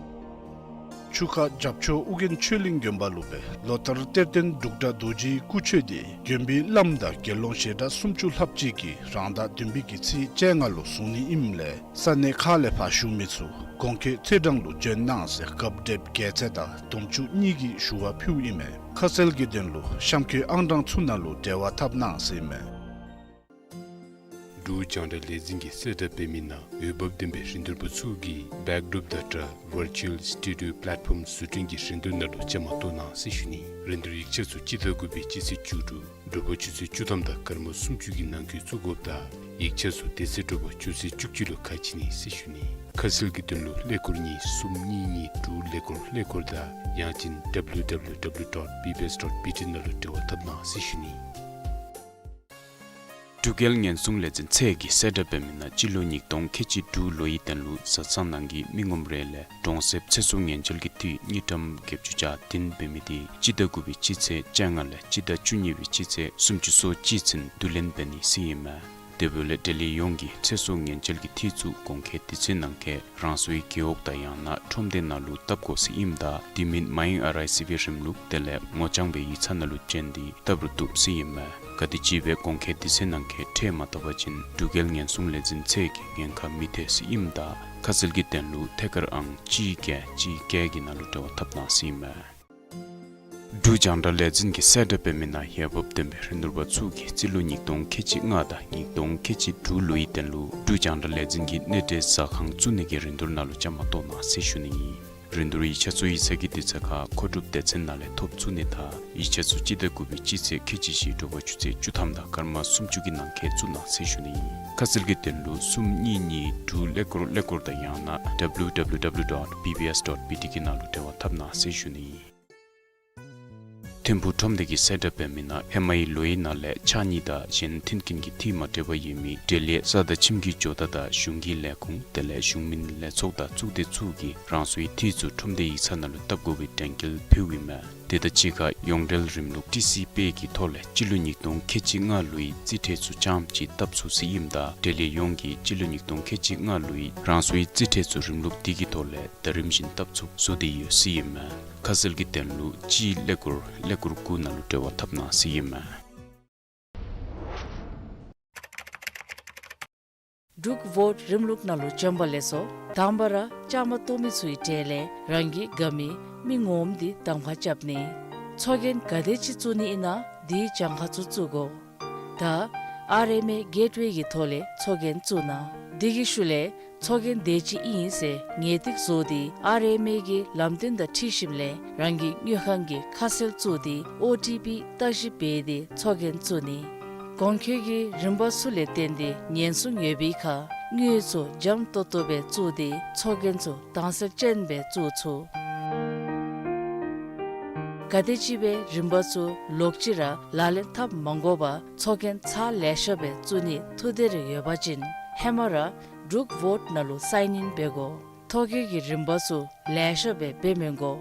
ཆུ་ཁ་རྒྱབ་ཕྱོགས་ཨོ་རྒྱན་ཆོས་གླིང་དགོན་པ་ལུ་སྦེ་ལོ་ལྟར་གཏེར་སྟོན་འབྲུག་སྒྲ་རྡོ་རྗེའི་སྐུ་མཆོད་འདི་དགོན་པའི་བླམ་དང་དགེ་སློང་ཞལ་གྲངས་སུམ་ཅུ་ལྷགཔ་ཅིག་གིས་རང་ཟླ་བདུན་པའི་གི་ཚེས་བཅོ་ལྔ་ལུ་བཟུང་ནི་ཨིནམ་ལས་ས་གནས་ཁག་ལས་ཕར་བཞུགས་མི་ཚུ་གོང་འཁོད་ཚེས་གྲངས་ལུ་འབྱོན་གནང་ཟེར་སྐབས་འདེབས་རྒྱལ་མཚན་དང་དམ་ཆོས་གཉིས་ཀྱིས་ཞུ་བ་ཕུལཝ་ཨིན་མས། ཁ་གསལ་གྱི་དོན་ལུ་གཤམ་འཁོད་ཨང་གྲངས་ཚུ་ནང་ལུ་འབྲེལ་བ་འཐབ་གནང་ཟེར་ཨིན་མས། འབྲུག་རྒྱང་བསྒྲགས་ལས་འཛིན་གྱིས་གསལ་བསྒྲགས་འབད་མི་ནང་འོས་འབབ་ལྡན་པའི་རིན་བསྡུར་པ་ཚུ་གིས་Backdrop Data Virtual Studio Platform བཟོ་སྐྲུན་གྱི་རིན་བསྡུར་ནང་ལུ་བཅའ་མར་གཏོགས་གནང་ཟེར་ཞུ་ནི། རིན་བསྡུར་ཡིག་ཆ་ཚུ་སྤྱི་ཟླ་དགུ་པའི་སྤྱི་ཚེས་བཅུ་དྲུག་དྲོ་པ་ཆུ་ཚོད་བཅུ་ཐམ་དང་སྐར་མ་སུམ་ཅུ་གི་ནང་འཁོད་བཙུགས་དགོཔ་ད་ཡིག་ཆ་ཚུ་དེ་ཚེ་དྲོ་པ་ཆུ་ཚོད་བཅུ་གཅིག་ལུ་ཁ་ཕྱེ་ནི་ཟེར་ཞུ་ནི། ཁ་གསལ་གྱི་དོན་ལུ་ཀླད་ཀོར་གཉིས་གསུམ་གཉིས་གཉིས་དྲུག་ཀླད་ཀོར་ཀླད་ཀོར་དང་ཡང་ཅིན་W W W dot B B S dot B T ནང་ལུ་འབྲེལ་བ་འཐབ་གནང་ཟེར་ཞུ་ནི། འབྲུག་རྒྱལ་ཉེན་སྲུང་ལས་འཛིན་ཚད་ཀྱིས་གསལ་བསྒྲགས་འབད་མི་ནང་སྤྱི་ལོ་ཉིས་སྟོང་ཁལ་གཅིག་དྲུག་ལོའི་དོན་ལུ་བཟའ་ཚང་ནང་གི་མི་ངོམ་རེ་ལས་གྲོང་གསེབ་ཚེ་སྲོག་ཉེན་བཅོལ་གྱི་འཐུས་དངུལ་ཀྲམ་བརྒྱད་ཅུ་གྱ་བདུན་འབད་མི་འདི་སྤྱི་ཟླ་དགུ་པའི་སྤྱི་ཚེས་བཅོ་ལྔ་ལས་སྤྱི་ཟླ་བཅུ་གཉིས་པའི་སྤྱི་ཚེས་སུམ་ཅུ་སོ་གཅིག་ཚུན་བསྡུ་ལེན་འབད་ནི་ཟེར་ཨིན་མས། དེ་འབདཝ་ལས་འབྲེལ་ཡོད་ཡོངས་ཀྱིས་ཚེ་སྲོག་ཉེན་བཅོལ་གྱི་འཐུས་ཚུ་གོང་འཁོད་དུས་ཚོད་ནང་འཁོད་རང་སོའི་རྒེད་འོག་དང་ཡང་ན་ཁྲོམ་སྡེ་ནང་ལུ་བཏབ་དགོ་ཟེར་ཨིནམ་ད་དེ་མིན་མའི་ཨར་ཨའི་སི་བི་རིམ་ལུགས་དེ་ལས་ངོ་རྐྱང་སྦེ་ཡིག་ཚང་ནང་ལུ་བྱོན་ཏེ་བཏབ་རུང་བཏུབ་ཟེར་ཨིན་མས། ག་དེམ་ཅིག་སྦེ་གོང་འཁོད་དུས་ཚོད་ནང་འཁོད་ཁྲལ་མ་བཏབ་པ་ཅིན་འབྲུག་རྒྱལ་ཉེན་སྲུང་ལས་འཛིན་ཚད་ཀྱིས་ཉེན་ཁ་མི་ཐེག་ཟེར་ཨིནམ་ད་ཁ་གསལ་གྱི་དོན་ལུ་ཐད་ཀར་ཨང་གཅིག་བརྒྱད་གཅིག་བརྒྱད་ཀྱི་ནང་ལུ་འབྲེལ་བ་འཐབ་གནང་ཟེར་ཨིན་མས། འབྲུག་རྒྱང་བསྒྲགས་ལས་འཛིན་གྱིས་གསལ་བསྒྲགས་འབད་མི་ནང་འོས་འབབ་ལྡན་པའི་རིན་བསྡུར་པ་ཚུ་གིས་རྩིས་ལོ་ཉིས་སྟོང་ཁལ་གཅིག་ལྔ་དང་ཉིས་སྟོང་ཁལ་གཅིག་དྲུག་ལོའི་དོན་ལུ་འབྲུག་རྒྱང་བསྒྲགས་ལས་འཛིན་གྱི་གནས་འབྲེལ་ཟ་ཁང་བཙུགས་ནི་གི་རིན་བསྡུར་ནང་ལུ་བཅའ་མར་གཏོགས་གནང་ཟེར་ཞུ་ནི་ཨིན། རིན་བསྡུར་ཡིག་ཆ་ཚུ་ཡིག་ཚང་གི་དུས་ཚོད་ཁར་མཁོ་སྒྲུབ་སྡེ་ཚན་ནང་ལས་ཐོབ་ཚུགས་ནི་དང་ཡིག་ཆ་ཚུ་སྤྱི་ཟླ་དགུ་པའི་སྤྱི་ཚེས་ཁལ་གཅིག་བཞི་དྲོ་པ་ཆུ་ཚོད་བཅུ་ཐམ་དང་སྐར་མ་སུམ་ཅུ་གི་ནང་འཁོད་བཙུགས་གནང་ཟེར་ཞུ་ནི་ཨིན། ཁ་གསལ་གྱི་དོན་ལུ་གསུམ་གཉིས་གཉིས་དྲུག་ཀླད་ཀོར་ཀླད་ཀོར་དང་ཡང་ན་W W W dot B B S dot B T གི་ནང་ལུ་འབྲེལ་བ་འཐབ་གནང་ཟེར་ཞུ་ནི་ཨིན། ཐིམ་ཕུག་ཁྲོམ་སྡེ་གིས་གསལ་བསྒྲགས་འབད་མི་ནང་ཧེ་མའི་ལོའི་ནང་ལས་ཕྱགས་སྙིགས་དང་གཞན་མཐུན་རྐྱེན་གྱི་འཐུས་མ་འདྲཝ་ཡོད་མི་འབྲེལ་ཡོད་ས་དང་ཁྱིམ་གྱི་ཇོ་བདག་དང་གཞུང་གི་ལས་ཁུངས་དེ་ལས་གཞུང་མིན་ལས་ཚོགས་དང་གཙུག་སྡེ་ཚུ་གིས་རང་སོའི་འཐུས་ཚུ་ཁྲོམ་སྡེ་ཡིག་ཚང་ནང་ལུ་བཏབ་དགོ་པའི་དྲན་སྐུལ་ཕུལཝ་ཨིན་མས། དེ་དང་གཅིག་ཁར་ཡོངས་འབྲེལ་རིམ་ལུགས་ཊི་སི་པེ་གི་ཐོག་ལས་སྤྱི་ལོ་ཉིས་སྟོང་ཁལ་གཅིག་ལྔ་ལོའི་རྩིས་ཁྲལ་ཚུ་རྐྱངམ་ཅིག་བཏབ་ཚུགས་ཟེར་ཨིནམ་ད་འབྲེལ་ཡོད་ཡོངས་ཀྱིས་སྤྱི་ལོ་ཉིས་སྟོང་ཁལ་གཅིག་ལྔ་ལོའི་རང་སོའི་རྩིས་ཁྲལ་ཚུ་རིམ་ལུགས་འདི་གི་ཐོག་ལས་ད་རིམ་བཞིན་བཏབ་ཚུགས་བཟོ་སྟེ་ཡོད་ཟེར་ཨིན་མས། ཁ་གསལ་གྱི་དོན་ལུ་གཅིག་ཀླད་ཀོར་ཀླད་ཀོར་དགུ་ནང་ལུ་འབྲེལ་བ་འཐབ་གནང་ཟེར་ཨིན་མས། འབྲུག་ཝོཊ་རིམ་ལུགས་ནང་ལུ་བྱོན་པ་ལེགས་སོ། དང་པ་ར་བཅའ་མར་གཏོགས་མི་ཚུའི་གྲས་ལས་རང་གི་དགའ་མི་མི་ངོམ་འདི་གདམ་ཁ་རྐྱབ་ནི། ཚོགས་རྒྱན་ག་དེ་ཅིག་བཙུགས་ནི་ཨིན་ན་འདི་གྱངས་ཁ་ཚུ་བཙུགས་དགོ། ད་ཨར་ཨེམ་ཨེ་གེཊ་ཝེ་གི་ཐོག་ལས་ཚོགས་རྒྱན་བཙུགས་གནང་། འདི་གི་ཤུལ་ལས་ཚོགས་རྒྱན་དེ་ཅིག་ཨིན་ཟེར་ངེས་ཏིག་བཟོ་སྟེ་ཨར་ཨེམ་ཨེ་གི་ལམ་སྟོན་དང་འཁྲིལ་ཞིནམ་ལས་རང་གི་དངུལ་ཁང་གི་ཁ་གསལ་བཙུགས་ཏེ་ཨོ་ཊི་པི་བརྟག་ཞིབ་འབད་དེ་ཚོགས་རྒྱན་བཙུགས་ནི། གོང་འཁོད་ཀྱི་རིམ་པ་ཚུ་ལས་བརྟེན་ཏེ་ཉེན་སྲུང་ཡོད་པའི་ཁར་དངུལ་ཚུ་འཇམ་ཏོང་ཏོ་སྦེ་བཙུགས་ཏེ་ཚོགས་རྒྱན་ཚུ་དྭངས་གསལ་ཅན་སྦེ་བཙུགས་ཚུགས། ག་དེམ་ཅིག་སྦེ་རིམ་པ་ཚུ་ལོག་ཅི་ར་ལག་ལེན་འཐབ་མ་དགོ་པར་ཚོགས་རྒྱན་ཚར་ལེ་ཤ་སྦེ་བཙུགས་ནི་ཐུགས་འདོད་རེ་ཡོད་པ་ཅིན་ཧེ་མ་ར་འབྲུག་ཝོཊ་ནང་ལུ་སའིན་ཨིན་འབད་དགོ། ཐོ་བཀོད་ཀྱི་རིམ་པ་ཚུ་ལེ་ཤ་སྦེ་འབད་མི་དགོ།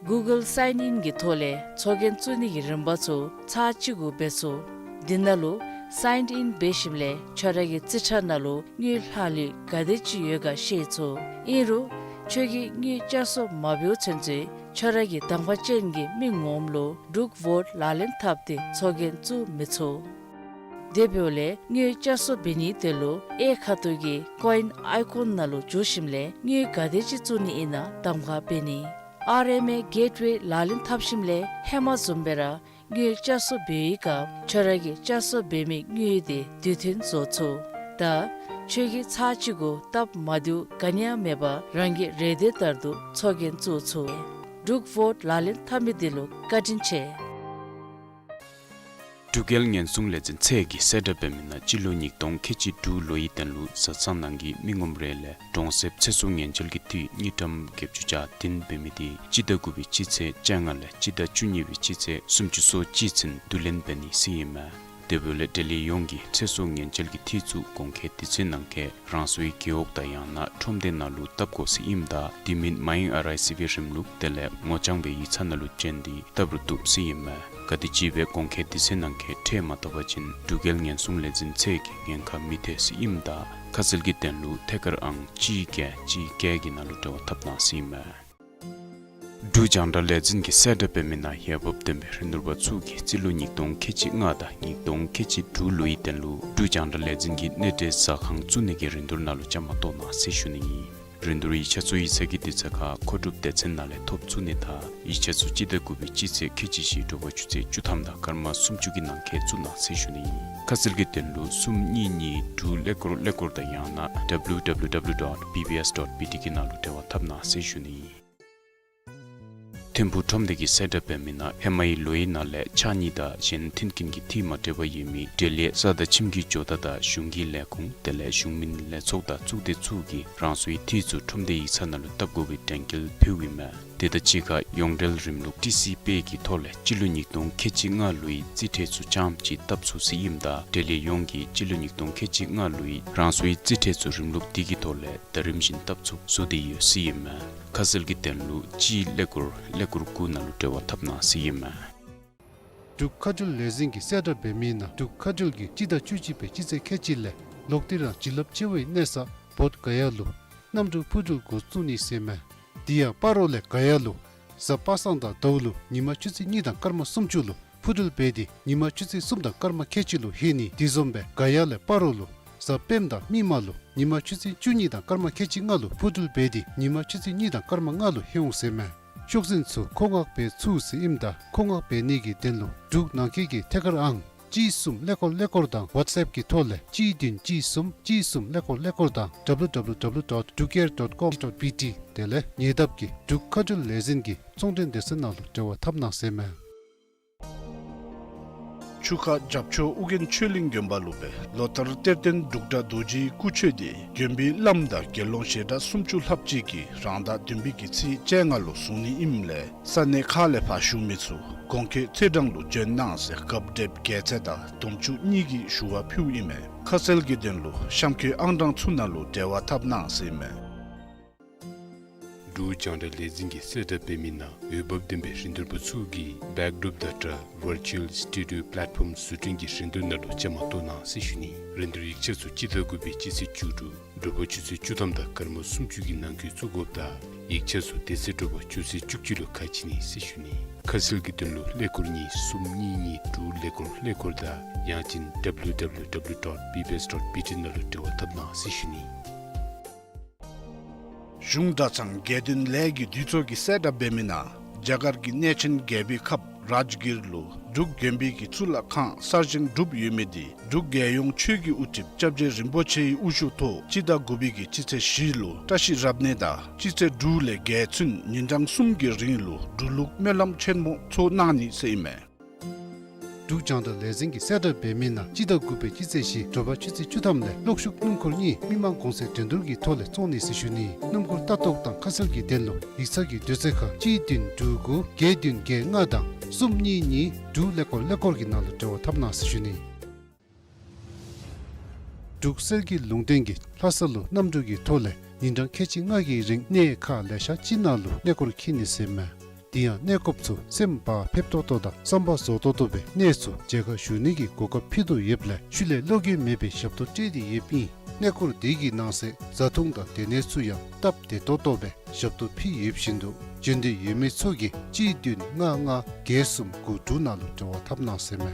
གུ་གཱལ་སའིན་ཨིན་གྱི་ཐོག་ལས་ཚོགས་རྒྱན་བཙུགས་ནི་གི་རིམ་པ་ཚུ་ཚར་གཅིག་གུ་འབད་ཚུགས། འདི་ནང་ལུ་སའིན་ཨིན་འབད་ཞིནམ་ལས་ཁྱོད་ར་གི་རྩིས་ཁྲ་ནང་ལུ་དངུལ་ལྷག་ལུས་ག་དེ་ཅིག་ཡོད་ག་ཤེས་ཚུགས། ཨིན་རུང་ཁྱོད་ཀྱིས་དངུལ་བསྐྱར་གསོ་མ་འབདཝ་ཚུན་ཚོད་ཁྱོད་ར་གི་གདམ་ཁ་ཅན་གྱི་མི་ངོམ་ལུ་འབྲུག་ཝོཊ་ལག་ལེན་འཐབ་སྟེ་ཚོགས་རྒྱན་བཙུགས་མི་ཚུགས། དེ་འབདཝ་ལས་དངུལ་བསྐྱར་གསོ་འབད་ནིའི་དོན་ལུ་གཡས་ཁ་ཐུག་གི་ཀོ་ཨིན་ཨའི་ཀོན་ནང་ལུ་འཛུལ་ཞིནམ་ལས་དངུལ་ག་དེ་ཅིག་བཙུགས་ནི་ཨིན་ན་གདམ་ཁ་འབད་ནི། ཨར་ཨེམ་ཨེ་གེཊ་ཝེ་ལག་ལེན་འཐབ་ཞིནམ་ལས་ཧེ་མ་བཟུམ་སྦེ་ར་དངུལ་བསྐྱར་གསོ་འབད་བའི་སྐབས་ཁྱོད་ར་གིས་བསྐྱར་གསོ་འབད་མི་དངུལ་དེ་དུས་མཐུན་བཟོ་ཚུགས། ད་ཁྱོད་ཀྱིས་ཚར་གཅིག་གུ་སྟབས་མ་བདེཝ་ག་ནི་ཡང་མེད་པར་རང་གི་རེ་འདོད་ལྟར་དུ་ཚོགས་རྒྱན་བཙུགས་ཚུགས། འབྲུག་ཝོཊ་ལག་ལེན་འཐབ་མི་འདི་ལུ་བཀའ་དྲིན་ཆེ། འབྲུག་རྒྱལ་ཉེན་སྲུང་ལས་འཛིན་ཚད་ཀྱིས་གསལ་བསྒྲགས་འབད་མི་ནང་སྤྱི་ལོ་ཉིས་སྟོང་ཁལ་གཅིག་དྲུག་ལོའི་དོན་ལུ་བཟའ་ཚང་ནང་གི་མི་ངོམ་རེ་ལས་གྲོང་གསེབ་ཚེ་སྲོག་ཉེན་བཅོལ་གྱི་འཐུས་དངུལ་ཀྲམ་བརྒྱད་ཅུ་གྱ་བདུན་འབད་མི་དེ་སྤྱི་ཟླ་དགུ་པའི་སྤྱི་ཚེས་བཅོ་ལྔ་ལས་སྤྱི་ཟླ་བཅུ་གཉིས་པའི་སྤྱི་ཚེས་སུམ་ཅུ་སོ་གཅིག་ཚུན་བསྡུ་ལེན་འབད་ནི་ཟེར་ཨིན་མས། དེ་འབདཝ་ལས་འབྲེལ་ཡོད་ཡོངས་ཀྱིས་ཚེ་སྲོག་ཉེན་བཅོལ་གྱི་འཐུས་ཚུ་གོང་འཁོད་དུས་ཚོད་ནང་འཁོད་རང་སོའི་རྒེད་འོག་དང་ཡང་ན་ཁྲོམ་སྡེ་ནང་ལུ་བཏབ་དགོ་ཟེར་ཨིནམ་ད་དེ་མིན་མའི་ཨར་ཨའི་སི་བི་རིམ་ལུགས་དེ་ལས་ངོ་རྐྱང་སྦེ་ཡིག་ཚང་ནང་ལུ་བྱོན་ཏེ་བཏབ་རུང་བཏུབ་ཟེར་ཨིན་མས། ག་དེམ་ཅིག་སྦེ་གོང་འཁོད་དུས་ཚོད་ནང་འཁོད་ཁྲལ་མ་བཏབ་པ་ཅིན་འབྲུག་རྒྱལ་ཉེན་སྲུང་ལས་འཛིན་ཚད་ཀྱིས་ཉེན་ཁ་མི་ཐེག་ཟེར་ཨིནམ་ད་ཁ་གསལ་གྱི་དོན་ལུ་ཐད་ཀར་ཨང་གཅིག་བརྒྱད་གཅིག་བརྒྱད་ཀྱི་ནང་ལུ་འབྲེལ་བ་འཐབ་གནང་ཟེར་ཨིན་མས། འབྲུག་རྒྱང་བསྒྲགས་ལས་འཛིན་གྱིས་གསལ་བསྒྲགས་འབད་མི་ནང་འོས་འབབ་ལྡན་པའི་རིན་བསྡུར་པ་ཚུ་གིས་རྩིས་ལོ་ཉིས་སྟོང་ཁལ་གཅིག་ལྔ་དང་ཉིས་སྟོང་ཁལ་གཅིག་དྲུག་ལོའི་དོན་ལུ་འབྲུག་རྒྱང་བསྒྲགས་ལས་འཛིན་གྱི་གནས་འབྲེལ་ཟ་ཁང་བཙུགས་ནི་གི་རིན་བསྡུར་ནང་ལུ་བཅའ་མར་གཏོགས་གནང་ཟེར་ཞུ་ནི་ཨིན། རིན་བསྡུར་ཡིག་ཆ་ཚུ་ཡིག་ཚང་གི་དུས་ཚོད་ཁར་མཁོ་སྒྲུབ་སྡེ་ཚན་ནང་ལས་ཐོབ་ཚུགས་ནི་དང་ཡིག་ཆ་ཚུ་སྤྱི་ཟླ་དགུ་པའི་སྤྱི་ཚེས་ཁལ་གཅིག་བཞི་དྲོ་པ་ཆུ་ཚོད་བཅུ་ཐམ་དང་སྐར་མ་སུམ་ཅུ་གི་ནང་འཁོད་བཙུགས་གནང་ཟེར་ཞུ་ནི་ཨིན། ཁ་གསལ་གྱི་དོན་ལུ་གསུམ་གཉིས་གཉིས་དྲུག་ཀླད་ཀོར་ཀླད་ཀོར་དང་ཡང་ན་W W W dot B B S dot B T གི་ནང་ལུ་འབྲེལ་བ་འཐབ་གནང་ཟེར་ཞུ་ནི་ཨིན། ཐིམ་ཕུག་ཁྲོམ་སྡེ་གིས་གསལ་བསྒྲགས་འབད་མི་ནང་ཧེ་མའི་ལོའི་ནང་ལས་ཕྱགས་སྙིགས་དང་གཞན་མཐུན་རྐྱེན་གྱི་འཐུས་མ་འདྲཝ་ཡོད་མི་འབྲེལ་ཡོད་ས་དང་ཁྱིམ་གྱི་ཇོ་བདག་དང་གཞུང་གི་ལས་ཁུངས་དེ་ལས་གཞུང་མིན་ལས་ཚོགས་དང་གཙུག་སྡེ་ཚུ་གིས་རང་སོའི་འཐུས་ཚུ་ཁྲོམ་སྡེ་ཡིག་ཚང་ནང་ལུ་བཏབ་དགོ་པའི་དྲན་སྐུལ་ཕུལཝ་ཨིན་མས། དེ་དང་གཅིག་ཁར་ཡོངས་འབྲེལ་རིམ་ལུགས་ཊི་སི་པེ་གི་ཐོག་ལས་སྤྱི་ལོ་ཉིས་སྟོང་ཁལ་གཅིག་ལྔ་ལོའི་རྩིས་ཁྲལ་ཚུ་རྐྱངམ་ཅིག་བཏབ་ཚུགས་ཟེར་ཨིནམ་ད་འབྲེལ་ཡོད་ཡོངས་ཀྱིས་སྤྱི་ལོ་ཉིས་སྟོང་ཁལ་གཅིག་ལྔ་ལོའི་རང་སོའི་རྩིས་ཁྲལ་ཚུ་རིམ་ལུགས་འདི་གི་ཐོག་ལས་ད་རིམ་བཞིན་བཏབ་ཚུགས་བཟོ་སྟེ་ཡོད་ཟེར་ཨིན་མས། ཁ་གསལ་གྱི་དོན་ལུ་གཅིག་ཀླད་ཀོར་ཀླད་ཀོར་དགུ་ནང་ལུ་འབྲེལ་བ་འཐབ་གནང་ཟེར་ཨིན་མས། འབྲུག་མཁའ་འགྲུལ་ལས་འཛིན་གྱིས་གསལ་བསྒྲགས་འབད་མི་ནང་འབྲུག་མཁའ་འགྲུལ་གྱིས་སྤྱི་ཟླ་བཅུ་གཅིག་པའི་སྤྱི་ཚེས་ཁལ་གཅིག་ལས་ལོག་སྟེ་རང་བྱིན་རླབས་ཆེ་བའི་གནས་ས་བོད་ག་ཡ་ལུ་གནམ་གྲུ་འཕུར་འགྲུལ་འགོ་བཙུགས་ནི་ཟེར་མས། དེ་ཡང་སྤ་རོ་ལས་ག་ཡ་ལུ་གཟའ་པ་སངས་དང་ཟླཝ་ལུ་ཉིན་མ་ཆུ་ཚོད་གཉིས་དང་སྐར་མ་སུམ་ཅུ་ལུ་འཕུར་འགྲུལ་འབད་དེ་ཉིན་མ་ཆུ་ཚོད་གསུམ་དང་སྐར་མ་ཁལ་གཅིག་ལུ་ལྷོད་ནི། དེ་བཟུམ་སྦེ་ག་ཡ་ལས་སྤ་རོ་ལུ་གཟའ་སྤེནམ་དང་མིག་དམར་ལུ་ཉིན་མ་ཆུ་ཚོད་བཅུ་གཉིས་དང་སྐར་མ་ཁལ་གཅིག་ལྔ་ལུ་འཕུར་འགྲུལ་འབད་དེ་ཉིན་མ་ཆུ་ཚོད་གཉིས་དང་སྐར་མ་ལྔ་ལུ་ལྷོད་འོང་ཟེར་མས། ཤོག་འཛིན་ཚུ་མཁོ་མངགས་འབད་ཚུགས་ཟེར་ཨིནམ་ད་མཁོ་མངགས་འབད་ནི་གི་དོན་ལུ་འབྲུག་ནང་འཁོད་ཀྱི་ཐད་ཀར་ཨང་གཅིག་གསུམ་ཀླད་ཀོར་ཀླད་ཀོར་དང་ཝཊས་ཨེཔ་གི་ཐོག་ལས་གཅིག་བདུན་གཅིག་གསུམ་གཅིག་གསུམ་ཀླད་ཀོར་ཀླད་ཀོར་དང་W W W dot drukair dot com dot B T དེ་ལས་ཉེ་འདབས་ཀྱི་འབྲུག་མཁའ་འགྲུལ་ལས་འཛིན་གྱི་ཚོང་འབྲེལ་སྡེ་ཚན་ནང་ལུ་འབྲེལ་བ་འཐབ་གནང་ཟེར་མས། ཆུ་ཁ་རྒྱབ་ཕྱོགས་ཨོ་རྒྱན་ཆོས་གླིང་དགོན་པ་ལུ་སྦེ་ལོ་ལྟར་གཏེར་སྟོན་འབྲུག་སྒྲ་རྡོ་རྗེའི་སྐུ་མཆོད་འདི་དགོན་པའི་བླམ་དང་དགེ་སློང་ཞལ་གྲངས་སུམ་ཅུ་ལྷགཔ་ཅིག་གིས་རང་ཟླ་བདུན་པའི་གི་ཚེས་བཅོ་ལྔ་ལུ་བཟུང་ནི་ཨིནམ་ལས་ས་གནས་ཁག་ལས་ཕར་བཞུགས་མི་ཚུ་གོང་འཁོད་ཚེས་གྲངས་ལུ་བྱོན་གནང་ཟེར་རྒཔོ་བགྲེསཔ་རྒྱལ་མཚན་དང་དུམ་གྲ་གཉིས་ཀྱིས་ཞུ་བ་ཕུལཝ་ཨིན་མས། ཁ་གསལ་གྱི་དོན་ལུ་གཤམ་འཁོད་ཨང་གྲངས་ཚུ་ནང་ལུ་འབྲེལ་བ་འཐབ་གནང་ཟེར་ཨིན་མས། འབྲུག་རྒྱང་བསྒྲགས་ལས་འཛིན་གྱིས་གསལ་བསྒྲགས་འབད་མི་ནང་འོས་འབབ་ལྡན་པའི་རིན་བསྡུར་པ་ཚུ་གིས་བེཀ་ཌོརོཔ་དང་སྦྲགས་ཝར་ཅུ་ཝལ་སི་ཊུ་ཌིའོ་པ་ལེཊ་ཕོམ་བཟོ་སྐྲུན་གྱི་རིན་བསྡུར་ནང་ལུ་བཅའ་མར་གཏོགས་གནང་ཟེར་ཞུ་ནི། རིན་བསྡུར་ཡིག་ཆ་ཚུ་སྤྱི་ཟླ་དགུ་པའི་སྤྱི་ཚེས་བཅུ་དྲུག་དྲོ་པ་ཆུ་ཚོད་བཅུ་ཐམ་དང་སྐར་མ་སུམ་ཅུ་གི་ནང་འཁོད་བཙུགས་དགོཔ་དང་ཡིག་ཆ་ཚུ་དེ་ཚེ་དྲོ་པ་ཆུ་ཚོད་བཅུ་གཅིག་ལུ་ཁ་ཕྱེ་ནི་ཟེར་ཞུ་ནི། ཁ་གསལ་གྱི་དོན་ལུ་ཀླད་ཀོར་གཉིས་གསུམ་གཉིས་གཉིས་དྲུག་ཀླད་ཀོར་ཀླད་ཀོར་དང་ཡང་ཅིན་W W W dot B B S dot B T ནང་ལུ་འབྲེལ་བ་འཐབ་གནང་ཟེར་ཞུ་ནི། གཞུང་གྲྭ་ཚང་དགེ་འདུན་ལས་ཀྱི་འདུས་ཚོགས་ཀྱིས་གསལ་བསྒྲགས་འབད་མི་ནང་རྒྱ་གར་གྱི་གནས་ཆེན་རྒྱལ་པོའི་ཁབ་རཱཇ་གིར་ལུ་འབྲུག་དགོན་པའི་གི་གཙུག་ལག་ཁང་གསར་བཞེངས་གྲུབ་ཡོད་མི་འདི་འབྲུག་རྒྱལ་ཡོངས་ཆོས་ཀྱི་དབུ་ཁྲིདཔ་སྐྱབས་རྗེ་རིན་པོ་ཆེའི་དབུ་བཞུགས་ཐོག་སྤྱི་ཟླ་དགུ་པའི་གི་སྤྱི་ཚེས་བཞི་ལུ་བཀྲ་ཤིས་རབ་གནས་དང་སྤྱི་ཚེས་དྲུག་ལས་བརྒྱད་ཚུན་ཉིན་གྲངས་གསུམ་གྱི་རིང་ལུ་འབྲུག་ལུགས་སྨོན་ལམ་ཆེན་མོ་ཚོགས་གནང་ནི་ཟེར་ཨིན་མས། འབྲུག་རྒྱང་བསྒྲགས་ལས་འཛིན་གྱིས་གསལ་བསྒྲགས་འབད་མི་ནང་སྤྱི་ཟླ་དགུ་པའི་སྤྱི་ཚེས་བཞི་དྲོ་པ་ཆུ་ཚོད་བཅུ་ཐམ་ལས་གློག་ཤུགས་སྣུམ་འཁོར་གཉིས་མི་མང་གོང་ཚད་འགྲན་བསྡུར་གྱི་ཐོག་ལས་བཙོང་ནི་ཟེར་ཞུ་ནི། སྣུམ་འཁོར་ལྟ་རྟོག་དང་ཁ་གསལ་གྱི་དོན་ལུ་ཡིག་ཚང་གི་དུས་ཚོད་ཁར་གཅིག་བདུན་དྲུག་དགུ་བརྒྱད་བདུན་བརྒྱད་ལྔ་དང་གསུམ་གཉིས་གཉིས་དྲུག་ཀླད་ཀོར་ཀླད་ཀོར་གྱི་ནང་ལུ་འབྲེལ་བ་འཐབ་གནང་ཟེར་ཞུ་ནི། འབྲུག་གསེར་གྱི་ལུང་བསྟན་གྱིས་ལྷ་ས་ལུ་གནམ་གྲུ་གི་ཐོག་ལས་ཉིན་གྲངས་ཁལ་གཅིག་ལྔ་གི་རིང་གནས་ཁག་ལེ་ཤ་ཅིག་ནང་ལུ་གནས་སྐོར་འཁྱིད་ནི་ཟེར་མས། དེ་ཡང་གནས་སྐོརཔ་ཚུ་སེམས་བག་ཕེབས་ཏོག་ཏོ་དང་བསམ་པ་རྫོགས་ཏོག་ཏོ་སྦེ་གནས་ཚུ་མཇལ་ཁ་ཞུ་ནི་གི་གོ་སྐབས་ཕུལ་དོ་ཡོདཔ་ལས་ཤུལ་ལས་བློ་འགྱོད་མེད་པའི་ཞབས་ཏོག་སྤྲོད་དེ་ཡོདཔ་ཨིན། གནས་སྐོར་དེ་གི་ནང་གསེས་བཟའ་འཐུང་དང་སྡོད་གནས་ཚུ་ཡང་སྟབས་བདེ་ཏོག་ཏོ་སྦེ་ཞབས་ཏོག་ཕུལ་ཡོདཔ་བཞིན་དུ་འབྱོན་འདོད་ཡོད་མི་ཚུ་གིས་གཅིག་བདུན་ལྔ་ལྔ་བརྒྱད་གསུམ་དགུ་དྲུག་ནང་ལུ་འབྲེལ་བ་འཐབ་གནང་ཟེར་མས།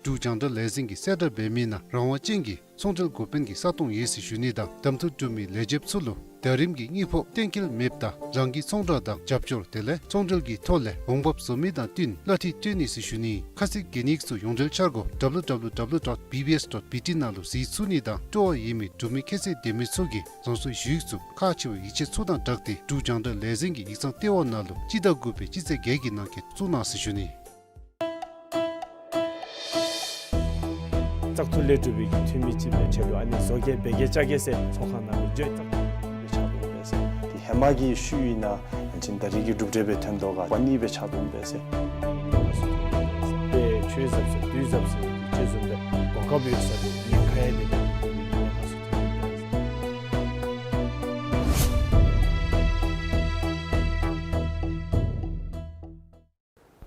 འབྲུག་རྒྱང་བསྒྲགས་ལས་འཛིན་གྱིས་གསལ་བསྒྲགས་འབད་མི་ནང་རང་དབང་ཅན་གྱི་ཚོང་འབྲེལ་འགོ་དཔོན་གྱི་ས་སྟོང་ཡོད་ཟེར་ཞུ་ནི་དང་གདམ་འཐུ་གྲུབ་མི་ལས་བྱེདཔ་ཚུ་ལུ་ཟླ་རིམ་གྱི་དངུལ་ཕོགས་གཏན་འཁེལ་མེདཔ་ད་རང་གི་ཚོང་བསྒྲགས་དང་རྒྱབ་སྐྱོར་དེ་ལས་ཚོང་འབྲེལ་གྱི་ཐོག་ལས་འོང་འབབ་བཟོ་མི་དང་བསྟུན་གླ་འཐུས་སྤྲོད་ནི་ཟེར་ཞུ་ནི། ཁ་གསལ་གྱི་ཡིག་ཚང་ཚུ་ཡོངས་འབྲེལ་འཆར་སྒོ་W W W dot B B S dot B T ནང་ལུ་གཟིགས་ཚུགས་ནི་དང་སྤྲོ་བ་ཡོད་མི་འབྲུག་མི་ཁྱད་ཚད་ལྡན་མི་ཚུ་གིས་རང་སོའི་ཡིག་ཆ་ཚུ་དང་སྦྲགས་ཏེ་འབྲུག་རྒྱང་བསྒྲགས་ལས་འཛིན་གྱི་ཡིག་ཚང་ལྟེ་བ་ནང་ལུ་སྤྱི་ཟླ་དགུ་པའི་སྤྱི་ཚེས་བརྒྱད་ཀྱི་ནང་འཁོད་བཙུགས་གནང་ཟེར་ཞུ་ནི། བཙག་འཐུ་ལས་གྲུབ་པའི་གི་འཐུས་མི་ཅིག་སྦེ་ཆེ་ལུ་ཨ་ནི་བཟོ་གེ་འབད་གེ་བཅའ་གེ་ཟེར་ཚོགས་ཁང་ནང་ལུ་བརྗོད་བཙག་འཐུ་སྦེ་ཆགས་འོང་པས་ཟེར། དེ་ཧེ་མ་གི་ཤུལ་ཨིན་ན་ཡང་ཅིན་ད་རེས་ཀྱི་གྲུབ་འབྲས་སྦེ་ཐོན་དོ་ག་པ་ནི་སྦེ་ཆགས་འོང་པས་ཟེར། དཔེ་ཆོས་ཟབ་ཟེར་དུས་ཟབ་ཟེར་ཅིག་བཟུམ་སྦེ་གོ་སྐབས་ཡོད་ས་དེ་ཉེན་ཁ་ཡང་མེད་པའི་གི་ཉེན་ཁ་ཚུ་ཐོན་འོང་པས་ཟེར།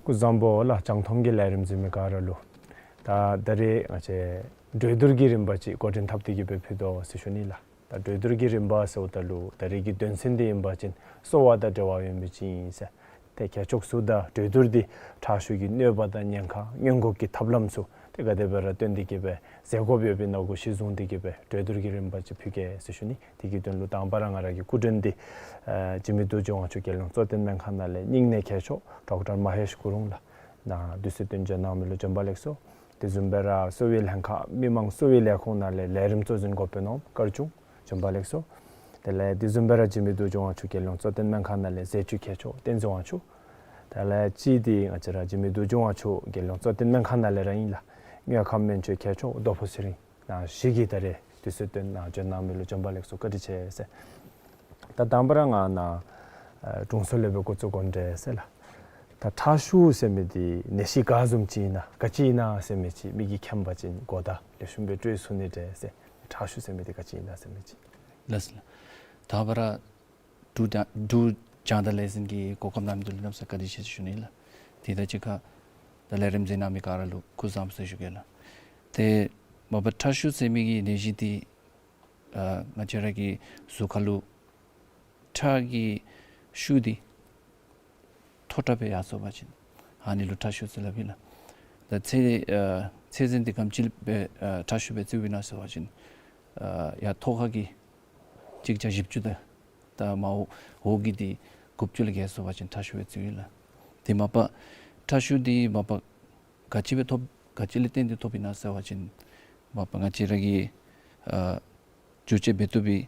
སྐུ་གཟུགས་བཟང་པོ་ལགས། རྒྱང་མཐོང་གི་ལས་རིམ་གཟིགས་མི་ག་ར་ལུ། ད་ད་རེས་ང་བཅས་གྲོས་བསྡུར་གྱི་རིམ་པ་ཅིག་འགོ་འདྲེན་འཐབ་སྟེ་གི་སྦེ་ཕུལ་དོ་ཟེར་ཞུ་ནི་ལགས། ད་གྲོས་བསྡུར་གྱི་རིམ་པ་ཟེརཝ་ད་ལུ་ད་རེས་ཀྱི་དོན་ཚན་འདི་ཨིན་པ་ཅིན་གསོ་བ་དང་འབྲེལ་བ་ཡོད་མི་ཅིག་ཨིན་ཟེར། ཏེ་ཁྱད་ཆོས་ཚུ་དང་གྲོས་བསྡུར་འདི་དྲག་ཤོས་ཀྱི་གནོད་པ་དང་ཉེན་ཁ་སྔོན་འགོག་གི་ཐབས་ལམ་ཚུ་ཏེ་ག་དེ་སྦེ་ར་སྟོན་ཏེ་གི་སྦེ་མཛད་དགོཔ་ཡོད་པའི་ནང་གུ་གཞི་བཟུང་སྟེ་གི་སྦེ་གྲོས་བསྡུར་གྱི་རིམ་པ་ཅིག་ཕུལ་གེ་ཟེར་ཞུ་ནི། དེ་གི་དོན་ལུ་དང་པ་ར་ང་ར་གི་སྐུ་མགྲོན་འདི་ཨ་འཇིགས་མེད་རྡོ་རྗེ་དབང་ཕྱུག་རྒྱལ་ཡོངས་གཙོ་བསྟེན་སྨན་ཁང་ནང་ལས་སྙིང་གནས་མཁས་མཆོག་ཌོག་ཊར་མ་ཧེཤ་ཀུ་རུང་ལགས་ནཱ་དུས་ཚོད་བཏོན་བྱོན་གནང་མི་ལུ་བྱོན་པ་ལེགས་སོ། དེ་བཟུམ་སྦེ་ར་གསོ་བའི་ལྷན་ཁག་མི་མང་གསོ་བའི་ལས་ཁུངས་ནང་ལས་ལས་རིམ་གཙོ་འཛིན་འགོ་དཔོན་ནོར་བུ་སྐར་ཆུང་བྱོན་པ་ལེགས་སོ། དེ་ལས་དེ་བཟུམ་སྦེ་ར་འཇིགས་མེད་རྡོ་རྗེ་དབང་ཕྱུག་རྒྱལ་ཡོངས་གཙོ་བསྟེན་སྨན་ཁང་ནང་ལས་ཟས་བཅུད་མཁས་མཆོག་བསྟན་འཛིན་དབང་ཕྱུག། དེ་ལས་གཅིག་འདི་ང་བཅས་ར་འཇིགས་མེད་རྡོ་རྗེ་དབང་ཕྱུག་རྒྱལ་ཡོངས་གཙོ་བསྟེན་སྨན་ཁང་ནང་ལས་ར་ཨིན་ལགས། དངོས་ཁམས་སྨན་བཅོས་མཁས་མཆོག་རྡོ་ཕུ་ཚེ་རིང་ནཱ་བཞུགས་ཀྱི། ད་རེས་དུས་ཚོད་བཏོན་ནཱ་བྱོན་གནང་མི་ལུ་བྱོན་པ་ལེགས་སོ། བཀའ་དྲིན་ཆེ་ཟེར། ད་དང་པ་ར་ང་ནཱ་ཨ་དྲུང་འཚོ་ལས་སྦེ་འགོ་བཙུགས་དགོ་འདྲས་ཟེར་ལགས། ད་ཁྲག་ཤུགས་ཟེར་མི་འདི་ནད་གཞི་ག་བཟུམ་ཅིག་ཨིན་ན་ག་ཅི་ཨིན་ན་ཟེར་མི་ཅིག་མི་གིས་མཁྱེན་པ་ཅིན་གོ་བརྡ་ལེགས་ཤོམ་སྦེ་སྤྲོད་ཚུགས་ནི་འདྲས་ཟེར། ཁྲག་ཤུགས་ཟེར་མི་འདི་ག་ཅི་ཨིན་ན་ཟེར་མི་ཅིག། ལགས་སོ་ལགས། དང་པ་ར་འབྲུག་རྒྱང་འབྲུག་རྒྱང་བསྒྲགས་ལས་འཛིན་གྱིས་གོ་སྐབས་གནང་མི་འདི་ལུ་གནམ་ས་བཀའ་དྲིན་ཆེ་ཟེར་ཞུ་ནི་ལགས། དེ་དང་གཅིག་ཁར་ ད་ལས་རིམ་མཛད་གནང་མི་ག་ར་ལུ་སྐུ་གཟུགས་བཟང་པོ་ཟེར་ཞུ་གེ་ལགས། ཏེ་མ་པ་ཁྲག་ཤུགས་ཟེར་མི་གི་ནད་གཞི་འདི་ཨ་ང་བཅས་ར་གི་གཟུགས་ཁ་ལུ་ཁྲག་གི་ཤུགས་འདི་མཐོ་དྲགས་སྦེ་ཡར་སོང་པ་ཅིན་ཨ་ནི་ལུ་ཁྲག་ཤུགས་ཟེར་སླབ་ཨིན་ལགས། ད་ཚད་ཨ་ཚད་འཛིན་འདི་ག་དེམ་ཅིག་སྦེ་ཨ་ཁྲག་ཤུགས་སྦེ་བརྩིཝ་ཨིན་ན་ཟེར་བ་ཅིན་ཨ་ཡར་ཐོག་ཁ་གི་གཅིག་བརྒྱ་བཞི་བཅུ་དང་ད་མར་འོག་གི་འདི་དགུ་བཅུ་ལས་བརྒལ་སོང་པ་ཅིན་ཁྲག་ཤུགས་སྦེ་བརྩིཝ་ཨིན་ལགས། དེ་མ་པ་ཁྲག་ཤུགས་འདི་མ་པ་ག་ཅི་སྦེ་ཐོབ་ག་ཅི་ལས་བརྟེན་ཏེ་ཐོབ་ཨིན་ན་ཟེར་བ་ཅིན་མ་པ་ང་བཅས་ར་གི་ཨ་བསྒྱུར་བཅོས་འབད་བཏུབ་པའི་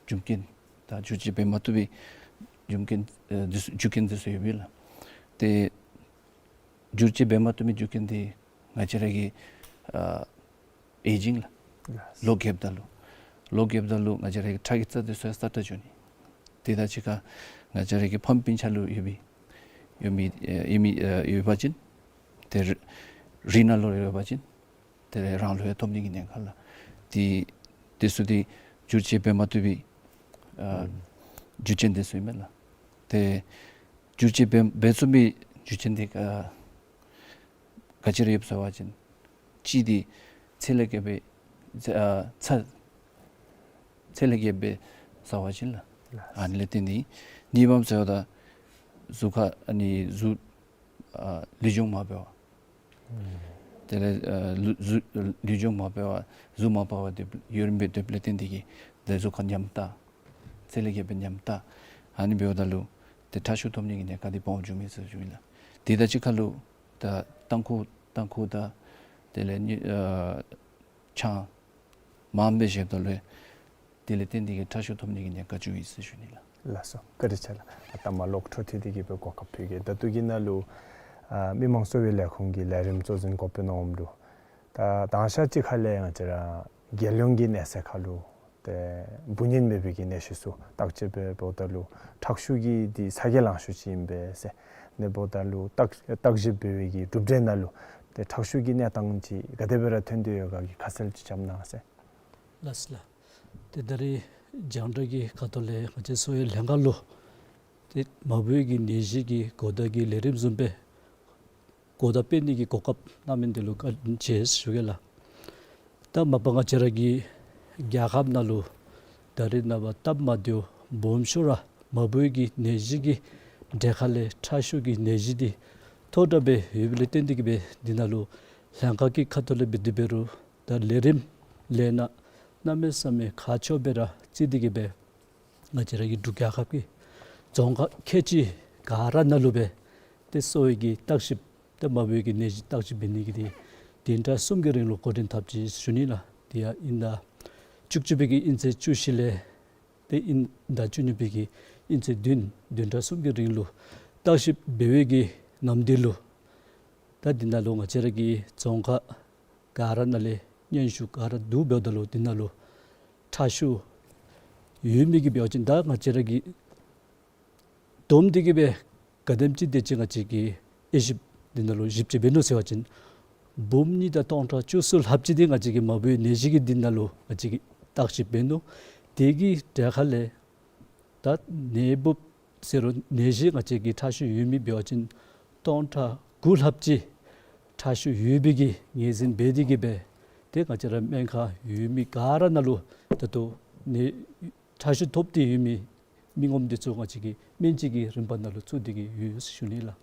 རྒྱུ་རྐྱེན་དང་བསྒྱུར་བཅོས་འབད་མ་བཏུབ་པའི་རྒྱུ་རྐྱེན་ཨ་འདི་ཚུ་རྒྱུ་རྐྱེན་འདི་ཚུ་ཡོདཔ་ཨིན་ལགས། ཏེ་བསྒྱུར་བཅོས་འབད་མ་བཏུབ་པའི་རྒྱུ་རྐྱེན་འདི་ང་བཅས་ར་གི་ཨ་ཨེ་ཇིང་ལགས། ལགས། ལོ་རྒསཔ་ད་ལུ་ལོ་རྒསཔ་ད་ལུ་ང་བཅས་ར་གི་ཁྲག་གི་རྩ་འདི་ཚུ་ཡང་སྲ་ཀྲག་འགྱོ་ནི། དེ་དང་གཅིག་ཁར་ང་བཅས་ར་གི་ཕམ་སྤུན་ཆ་ལུ་ཡོད་པའི་ཡོད་མི་ཨ་ཡོད་མི་ཨ་ཡོད་པ་ཅིན་ཏེ་རི་རི་ནཱལ་ལུ་ཡོད་པ་ཅིན་ཏེ་རང་ལུ་ཡང་ཐོབ་ནི་གི་ཉེན་ཁ་ལགས། འདི་འདི་ཚུ་འདི་བསྒྱུར་བཅོས་འབད་མ་བཏུབ་པའི་ཨ་ཨུམ་རྒྱུ་རྐྱེན་འདི་ཚུ་ཨིན་མས་ལགས། ཏེ་བསྒྱུར་བཅོས་འབད་འབད་ཚུགས་པའི་རྒྱུ་རྐྱེན་འདི་ཨ་ག་ཅི་ར་ཡོདཔ་ཟེར་བ་ཅིན་གཅིག་འདི་ཚད་ལས་བརྒལ་བའི་ཨ་ཚད་ཚད་ལས་བརྒལ་བའི་ཟེར་བ་ཅིན་ལགས། ལགས། ཨ་ནི་ལས་བརྟེན་ཏེ་གཉིས་པམ་ཟེརཝ་ད་གཟུགས་ཁ་ཨ་ནི་གཟུགས་ཨ་ལུས་སྦྱོང་མ་འབད་བར་ཨུམ་དེ་ལས་ཨ་ལུས་གཟུགས་ལུས་སྦྱོང་མ་འབད་བར་གཟུགས་མ་པ་བར་སྡོད་ཡུན་རིངམོ་སྦེ་སྡོདཔ་ལས་བརྟེན་ཏེ་གིས་ཏེ་གཟུགས་ཁ་ཉམས་ཏ་ཚད་ལས་བརྒལ་བའི་ཉམས་ཏ་ཨ་ནི་འབདཝ་ད་ལུ་ཏེ་ཁྲག་ཤུགས་ཐོབ་ནི་གི་ཉེན་ཁ་འདི་སྦོམ་འགྱོཝ་ཨིན་ཟེར་ཞུཝ་ཨིན་ལགས། དེ་དང་གཅིག་ཁར་ལུ་ད་ཏམ་ཁུ་ཏམ་ཁུ་དང་དེ་ལས་ནི་ཨ་ཆང་མངམ་སྦེ་བཞེསཔ་ད་ལུ་དེ་ལས་བརྟེན་ཏེ་གིས་ཁྲག་ཤུགས་ཐོབ་ནི་གི་ཉེན་ཁ་འགྱོཝ་ཨིན་ཟེར་ཞུ་ནི་ལགས། ལགས་སོ། བཀའ་དྲིན་ཆེ་ལགས། ད་མ་ལོག་འཕྲོ་མཐུད་དེ་གིས་སྦེ་གོ་སྐབས་ཕུལ་གེ། ད་ལྟོ་གི་ནང་ལུ་ཨ་མི་དམངས་གསོ་བའི་ལས་ཁུངས་ཀྱི་ལས་རིམ་གཙོ་འཛིན་འགོ་དཔོན་ནང་འོགམ་ལུ་ད་དང་ཤ་ཅིག་ཁ་ལས་ང་བཅས་ར་རྒྱལ་ཡོངས་ཀྱི་གནས་ཚད་ཁར་ལུ་ཏེ་འབུ་གཉན་མེད་པའི་གི་ནད་གཞི་ཚུ་བརྟག་དཔྱད་འབད་འབདཝ་ད་ལུ་ཁྲག་ཤུགས་ཀྱི་འདི་ཚ་གྱང་ལང་ཤོས་ཅིག་ཨིན་པས་ཟེར། ཨ་ནི་འབདཝ་ད་ལུ་བརྟག་བརྟག་ཞིབ་འབད་བའི་གི་གྲུབ་འབྲས་ནང་ལུ་ཏེ་ཁྲག་ཤུགས་ཀྱི་གནས་སྟངས་ཅིག་ག་དེ་སྦེ་ར་ཐོན་ཏེ་ཡོད་ག་གི་ཁ་གསལ་ཅིག་རྐྱབ་གནང་ཟེར། ལགས་སོ་ལགས། ཏེ་ད་རིས་རྒྱང་བསྒྲགས་ཀྱི་ཁ་ཐུག་ལས་ང་བཅས་གསོ་བའི་ལྷན་ཁག་ལུ་ཏེ་མ་བུ་གི་ནད་གཞི་གི་གོ་བརྡ་གི་ལས་རིམ་བཟུམ་སྦེ་གོ་བརྡ་སྤེལ་ནི་གི་གོ་སྐབས་གནང་མི་འདི་ལུ་བཀའ་དྲིན་ཆེ་ཞུ་གེ་ལགས། ད་མ་པ་ང་བཅས་ར་གི་རྒྱལ་ཁབ་ནང་ལུ་ད་རེས་ནངས་པ་སྟབས་མ་བདེཝ་སྦོམ་ཤོས་ར་མ་བུ་གི་ནད་གཞི་གི་གྲས་ཁ་ལས་ཁྲག་ཤུགས་ཀྱི་ནད་གཞི་འདི་མཐོ་དྲགས་སྦེ་ཡོདཔ་ལས་བརྟེན་ཏེ་གིས་སྦེ་འདི་ནང་ལུ་ལྷན་ཁག་གི་ཁ་ཐུག་ལས་འབད་དེ་འབད་རུང་ད་ལས་རིམ་ལས་སྣ་གནམ་མེད་ས་མེད་ཁག་ཆེཝ་སྦེ་ར་བརྩི་སྟེ་གིས་སྦེ་ང་བཅས་ར་གི་འབྲུག་རྒྱལ་ཁབ་ཀྱི་རྫོང་ཁག་ཁལ་གཅིག་ག་ར་ནང་ལུ་སྦེ་ཏེ་གསོ་བའི་གི་བརྟག་ཞིབ་ཏེ་མ་བུ་གི་ནད་གཞི་བརྟག་ཞིབ་འབད་ནི་གི་འདི་བདུན་ཕྲག་གསུམ་གྱི་རིང་ལུ་འགོ་འདྲེན་འཐབ་ཅི་ཟེར་ཞུ་ནི་ལགས། དེ་ཡང་དབྱིན་ཟླ་བཅུ་གཅིག་པའི་གི་དབྱིན་ཚེས་བཅུ་བཞི་ལས་ཏེ་དབྱིན་ཟླ་བཅུ་གཉིས་པའི་གི་དབྱིན་ཚེས་བདུན་བདུན་ཕྲག་གསུམ་གྱི་རིང་ལུ་བརྟག་ཞིབ་འབད་བའི་གི་ནམ་དུས་ལུ་ད་འདི་ནང་ལུ་ང་བཅས་ར་གི་རྫོང་ཁག་ག་ར་ནང་ལས་སྙན་ཞུ་ག་ར་བསྡུ་འབདཝ་ད་ལུ་འདི་ནང་ལུ་ཁྲག་ཤུགས་ཡོད་མི་གི་འབད་བ་ཅིན་ད་ང་བཅས་ར་གིས་བསྡོམས་ཏེ་གིས་སྦེ་ག་དེམ་ཅིག་དེ་ཅིག་ང་བཅས་ཀྱིས་དབྱེ་ཞིབ་འདི་ནང་ལུ་ཞིབ་དཔྱད་འབད་ནུག་ཟེར་བ་ཅིན་འབུམ་གཉིས་དང་སྟོང་ཕྲག་བཅུ་གསུམ་ལྷགཔ་ཅིག་འདི་ང་བཅས་ཀྱིས་མ་བུའི་ནད་གཞི་གི་འདི་ནང་ལུ་ང་བཅས་ཀྱིས་བརྟག་ཞིབ་འབད་ནུག། དེ་གི་གྲས་ཁ་ལས་ད་ནད་འབུཔ་ཟེར་རུང་ནད་གཞི་ང་བཅས་ཀྱི་ཁྲག་ཤུགས་ཡོད་མི་འབད་བ་ཅིན་སྟོང་ཕྲག་དགུ་ལྷགཔ་ཅིག་ཁྲག་ཤུགས་ཡོད་པའི་གི་ངོས་འཛིན་འབད་དེ་གིས་སྦེ་ཏེ་ང་བཅས་ར་སྨན་ཁང་ཡོད་མི་ག་ར་ནང་ལུ་ད་ལྟོ་ནད་ཁྲག་ཤུགས་ཐོབ་སྟེ་ཡོད་མི་མི་ངོམ་འདི་ཚུ་ང་བཅས་ཀྱིས་སྨན་བཅོས་ཀྱི་རིམ་པ་ནང་ལུ་བཙུགས་ཏེ་གིས་ཡོད་ཟེར་ཞུ་ནི་ལགས།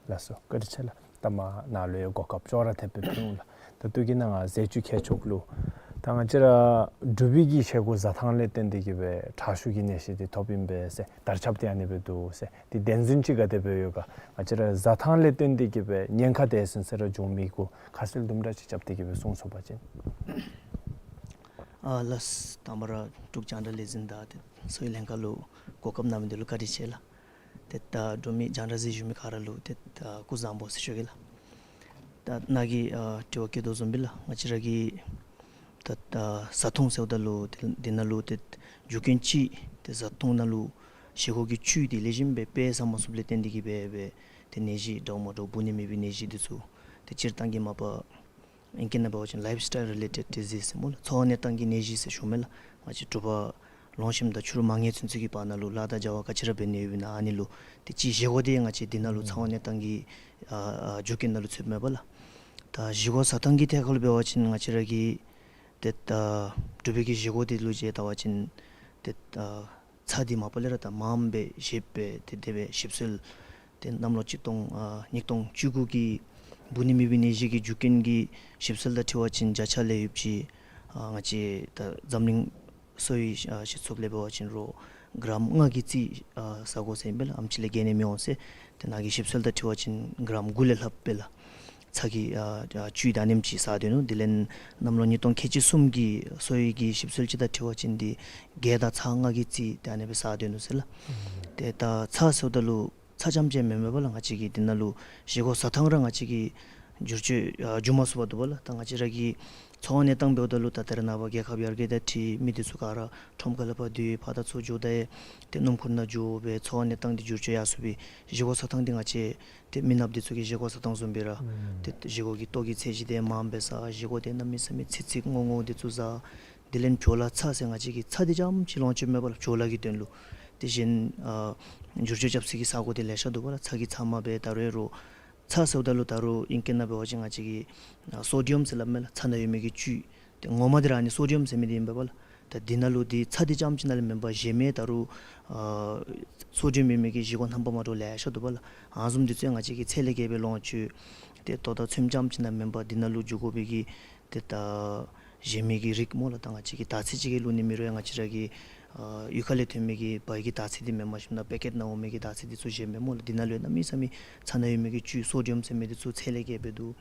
ལགས་སོ། བཀའ་དྲིན་ཆེ་ལགས། ད་མ་ནཱ་ལུ་ཡང་གོ་སྐབས་ཅོག་ར་འཐདཔ་སྦེ་ཕུལ་འོང་ལགས། ད་ལྟོ་གི་ནང་ང་ཟས་བཅུད་ཁྱད་ཆོས་ལུ་ད་ང་བཅས་ར་འབྲུག་པའི་གི་བཤད་སྒོ་ཟ་ཐངས་ལས་བརྟེན་ཏེ་གིས་སྦེ་ཁྲག་ཤུགས་ཀྱི་ནད་གཞི་འདི་ཐོབ་ཨིན་པས་ཟེར་དར་ཁྱབ་སྟེ་ཨ་ནི་སྦེ་འདུག་ཟེར། དེ་བདེན་རྫུན་ཅིག་ག་དེ་སྦེ་ཡོད་ག། ང་བཅས་ར་ཟ་ཐངས་ལས་བརྟེན་ཏེ་གིས་སྦེ་ཉེན་ཁ་དེ་ཚུན་ཚོད་ར་འབྱུང་མི་གུ་ཁ་གསལ་དུམ་གྲ་ཅིག་རྐྱབ་སྟེ་གིས་སྦེ་གསུང་ཚུགས་པ་ཅིན། ཨ་ལགས། དང་པ་ར་འབྲུག་རྒྱང་བསྒྲགས་ལས་འཛིན་དང་ཏེ་གསོ་བའི་ལྷན་ཁག་ལུ་གོ་སྐབས་གནང་མི་འདི་ལུ་བཀའ་དྲིན་ཆེ་ལགས། ཏེ་ད་འབྲུག་མི་རྒྱང་བསྒྲགས་གཟིགས་བཞུགས་མི་ག་ར་ལུ་ཏེ་ད་སྐུ་གཟུགས་བཟང་པོ་ཟེར་ཞུ་གེ་ལགས། ད་ནཱ་གིས་ཨ་དྲི་བ་བཀོད་དོ་བཟུམ་སྦེ་ལགས། ང་བཅས་ར་གི་ད་ད་བཟའ་འཐུང་ཟེརཝ་ད་ལུ་ཏེ་འདི་ནང་ལུ་ཏེ་རྒྱུ་རྐྱེན་གཅིག་ཏེ་བཟའ་འཐུང་ནང་ལུ་བཞེས་སྒོ་གི་བཅུད་འདི་ལེགས་ཤོམ་སྦེ་སྤེལ་ས་མ་ཚུགསཔ་ལས་བརྟེན་ཏེ་གིས་སྦེ་སྦེ་ཏེ་ནད་གཞི་འདྲཝ་མ་འདྲཝ་འབུ་ནད་མེད་པའི་ནད་གཞི་འདི་ཚུ་ཏེ་སྤྱིར་བཏང་གི་མ་པ་ཨིང་སྐད་ནང་འབད་བ་ཅིན་ལའིཕ་སི་ཊའིལ་རི་ལེ་ཊེཌ་ཌི་ཟིསི་ཟེར་སྨོ་ལགས། འཚོ་བ་གནས་སྟངས་ཀྱི་ནད་གཞི་ཟེར་ཞུཝ་མས་ལགས། ང་བཅས་འབྲུག་པ་ ལོང་ཞིནམ་དང་ཕྱི་རུ་མ་ཉལ་ཚུན་ཚོད་ཀྱི་བར་ན་ལུ་ལཱ་དང་བྱ་བ་ག་ཅི་ར་འབད་ནི་ཡོདཔ་ཨིན་ན་ཨ་ནི་ལུ་ཏེ་ཅིག་བཞེས་སྒོ་འདི་ང་བཅས་འདི་ནང་ལུ་ཚང་བ་གནས་སྟངས་ཀྱི་ཨ་ཨ་རྒྱུ་རྐྱེན་ནང་ལུ་ཚུདཔ་མས་པ་ལགས། ད་བཞེས་སྒོ་ཟ་ཐངས་ཀྱི་ཐད་ཁར་ལུ་འབད་བ་ཅིན་ང་བཅས་ར་གི་ཏེ་ད་འབྲུག་པའི་གི་བཞེས་སྒོ་འདི་ལུ་ཅིག་བལྟ་བ་ཅིན་ཏེ་ད་ཚྭ་འདི་མ་པ་ལས་ར་ད་མངམ་སྦེ་བཞེས་སྦེ་ཏེ་དེ་སྦེ་ཞིབ་བསིལ་ཏེ་གནམ་ལོ་གཅིག་སྟོང་ཨ་ཉིས་སྟོང་བཅུ་དགུ་གི་འབུ་ནི་མེད་པའི་ནད་གཞི་གི་རྒྱུ་རྐྱེན་གྱིས་ཞིབ་བསིལ་དང་འཁྲིལ་བ་ཅིན་བརྒྱ་ཆ་ལས་ཡོདཔ་ཅིག་ཨ་ང་བཅས་ད་འཛམ་གླིང་གསོ་བའི་ཨ་སྤྱི་ཚོགས་ལས་འབད་བ་ཅིན་རོགས་གྲམ་ལྔ་གི་རྩིས་ཨ་ཟ་དགོ་ཟེར་ཨིན་པས་ལགས། ཨེམ་ཅིག་ལས་བརྒལ་ནི་མི་འོང་ཟེར། ཏེ་ནཱ་གི་ཞིབ་བསིལ་དང་འཁྲིལ་བ་ཅིན་གྲམ་དགུ་ལས་ལྷགཔ་སྦེ་ལགས། ཚྭ་གི་ཨ་ཨ་བཅུད་ཨ་ནེམ་ཅིག་ཟ་སྡོད་ནུག། དེ་ལས་གནམ་ལོ་ཉིས་སྟོང་ཁལ་གཅིག་གསུམ་གྱི་གསོ་བའི་གི་ཞིབ་བསིལ་ཅིག་དང་འཁྲིལ་བ་ཅིན་འདི་གེ་དང་ཚྭ་ལྔ་གི་རྩིས་ཏེ་ཨ་ནེ་སྦེ་ཟ་སྡོད་ནུག་ཟེར་ལགས། ཏེ་ད་ཚྭ་ཟེརཝ་ད་ལུ་ཚྭ་རྐྱངམ་ཅིག་མེན་མས་པ་ལགས། ང་བཅས་ཀྱི་འདི་ནང་ལུ་བཞེས་སྒོ་ཟ་ཐངས་ར་ང་བཅས་ཀྱིས་བསྒྱུར་བཅོས་ཨ་འགྱོ་མ་ཚུགས་པར་འདུག་པ་ལགས། ད་ང་བཅས་ར་གི་འཚོ་བ་གནས་སྟངས་འབདཝ་ད་ལུ་ད་ད་རེས་ནངས་པ་རྒྱལ་ཁབ་ཡར་རྒྱས་དང་འཁྲིལ་མི་འདི་ཚུ་ག་ར་ཁྲོམ་ཁ་ལས་ཕར་སྡོད་ཕར་དང་ཚུར་འགྱོ་ད་ཡང་ཏེ་སྣུམ་འཁོར་ནང་འགྱོ་སྦེ་འཚོ་བ་གནས་སྟངས་འདི་བསྒྱུར་བཅོས་ཡར་སོང་སྦེ་བཞེས་སྒོ་ཟ་ཐངས་འདི་ང་བཅས་ཏེ་མི་ནགཔ་འདི་ཚུ་གི་བཞེས་སྒོ་ཟ་ཐངས་བཟུམ་སྦེ་ར་ཨུམ་ཏེ་བཞེས་སྒོ་གི་ལྟོ་གི་ཚད་གཞི་འདི་མངམ་སྦེ་ཟ། བཞེས་སྒོ་འདི་གནམ་མེད་ས་མེད་ཚིག་ཚིག་རྔོག་རྔོག་འདི་ཚུ་ཟ། དེ་ལས་བྲོ་ལ་ཚྭ་ཟེར་ང་བཅས་ཀྱིས་ཚྭ་འདི་རྐྱངམ་ཅིག་ལོངས་སྤྱོད་མེད་པ་ལགས། བྲོ་ལ་གི་དོན་ལུ། དེ་བཞིན་ཨ་བསྒྱུར་བཅོས་རྐྱབ་ས་གི་ས་སྒོ་འདི་ལེ་ཤ་འདུག་པ་ལགས། ཚྭ་གི་ཚབ་མ་སྦེ་ད་རུང་ཡང་རོགས་ཚྭ་ཟེརཝ་ད་ལུ་ད་རུང་ཨིང་སྐད་ནང་འབད་བ་ཅིན་ང་བཅས་ཀྱིས་ཨ་སོ་ཌི་ཡམ་ཟེར་སླབ་མས་ལགས། ཚྭ་ནང་ཡོད་མི་གི་བཅུད། ཏེ་ངོ་མ་འདི་ར་ཨ་ནི་སོ་ཌི་ཡམ་ཟེར་མི་འདི་ཨིན་པས་པ་ལགས། ད་འདི་ནང་ལུ་འདི་ཚྭ་འདི་རྐྱངམ་ཅིག་ནང་ལས་མེན་པར་གཞན་མི་ད་རུང་ཨ་སོ་ཌི་ཡམ་ཡོད་མི་གི་བཞེས་སྒོ་རྣམ་པ་མ་འདྲཝ་ལེ་ཤ་འདུག་པ་ལགས། ཨ་ནི་བཟུམ་འདི་ཚུ་ཡང་ང་བཅས་ཀྱིས་ཚད་ལས་བརྒལ་སྦེ་ལོངས་སྤྱོད། ཏེ་ལྟོ་དང་ཚོདམ་རྐྱངམ་ཅིག་ནང་མེན་པར་འདི་ནང་ལུ་འགྱོ་དགོ་པའི་གི་ཏེ་ད་གཞན་མི་གི་རིགས་སྨོ་ལགས། ད་ང་བཅས་ཀྱིས་དར་ཚི་ཅིག་གི་བླུག་ནི་མེད་རུང་ཡང་ང་བཅས་ར་གི་ཨ་གཡུས་ཁ་ལས་ཐོན་མི་གི་བལ་གྱི་དར་ཚི་འདི་མེན་མ་ཤེས་ན་པེ་ཀེཊ་ནང་འོང་མི་གི་དར་ཚི་འདི་ཚུ་གཞན་མི་སྨོ་ལགས། འདི་ནང་ལུ་ཡང་གནམ་མེད་ས་མེད་ཚྭ་ནང་ཡོད་མི་གི་བཅུད་སོ་ཌི་ཡམ་ཟེར་མི་འདི་ཚུ་ཚད་ལས་བརྒལ་སྦེ་འདུག།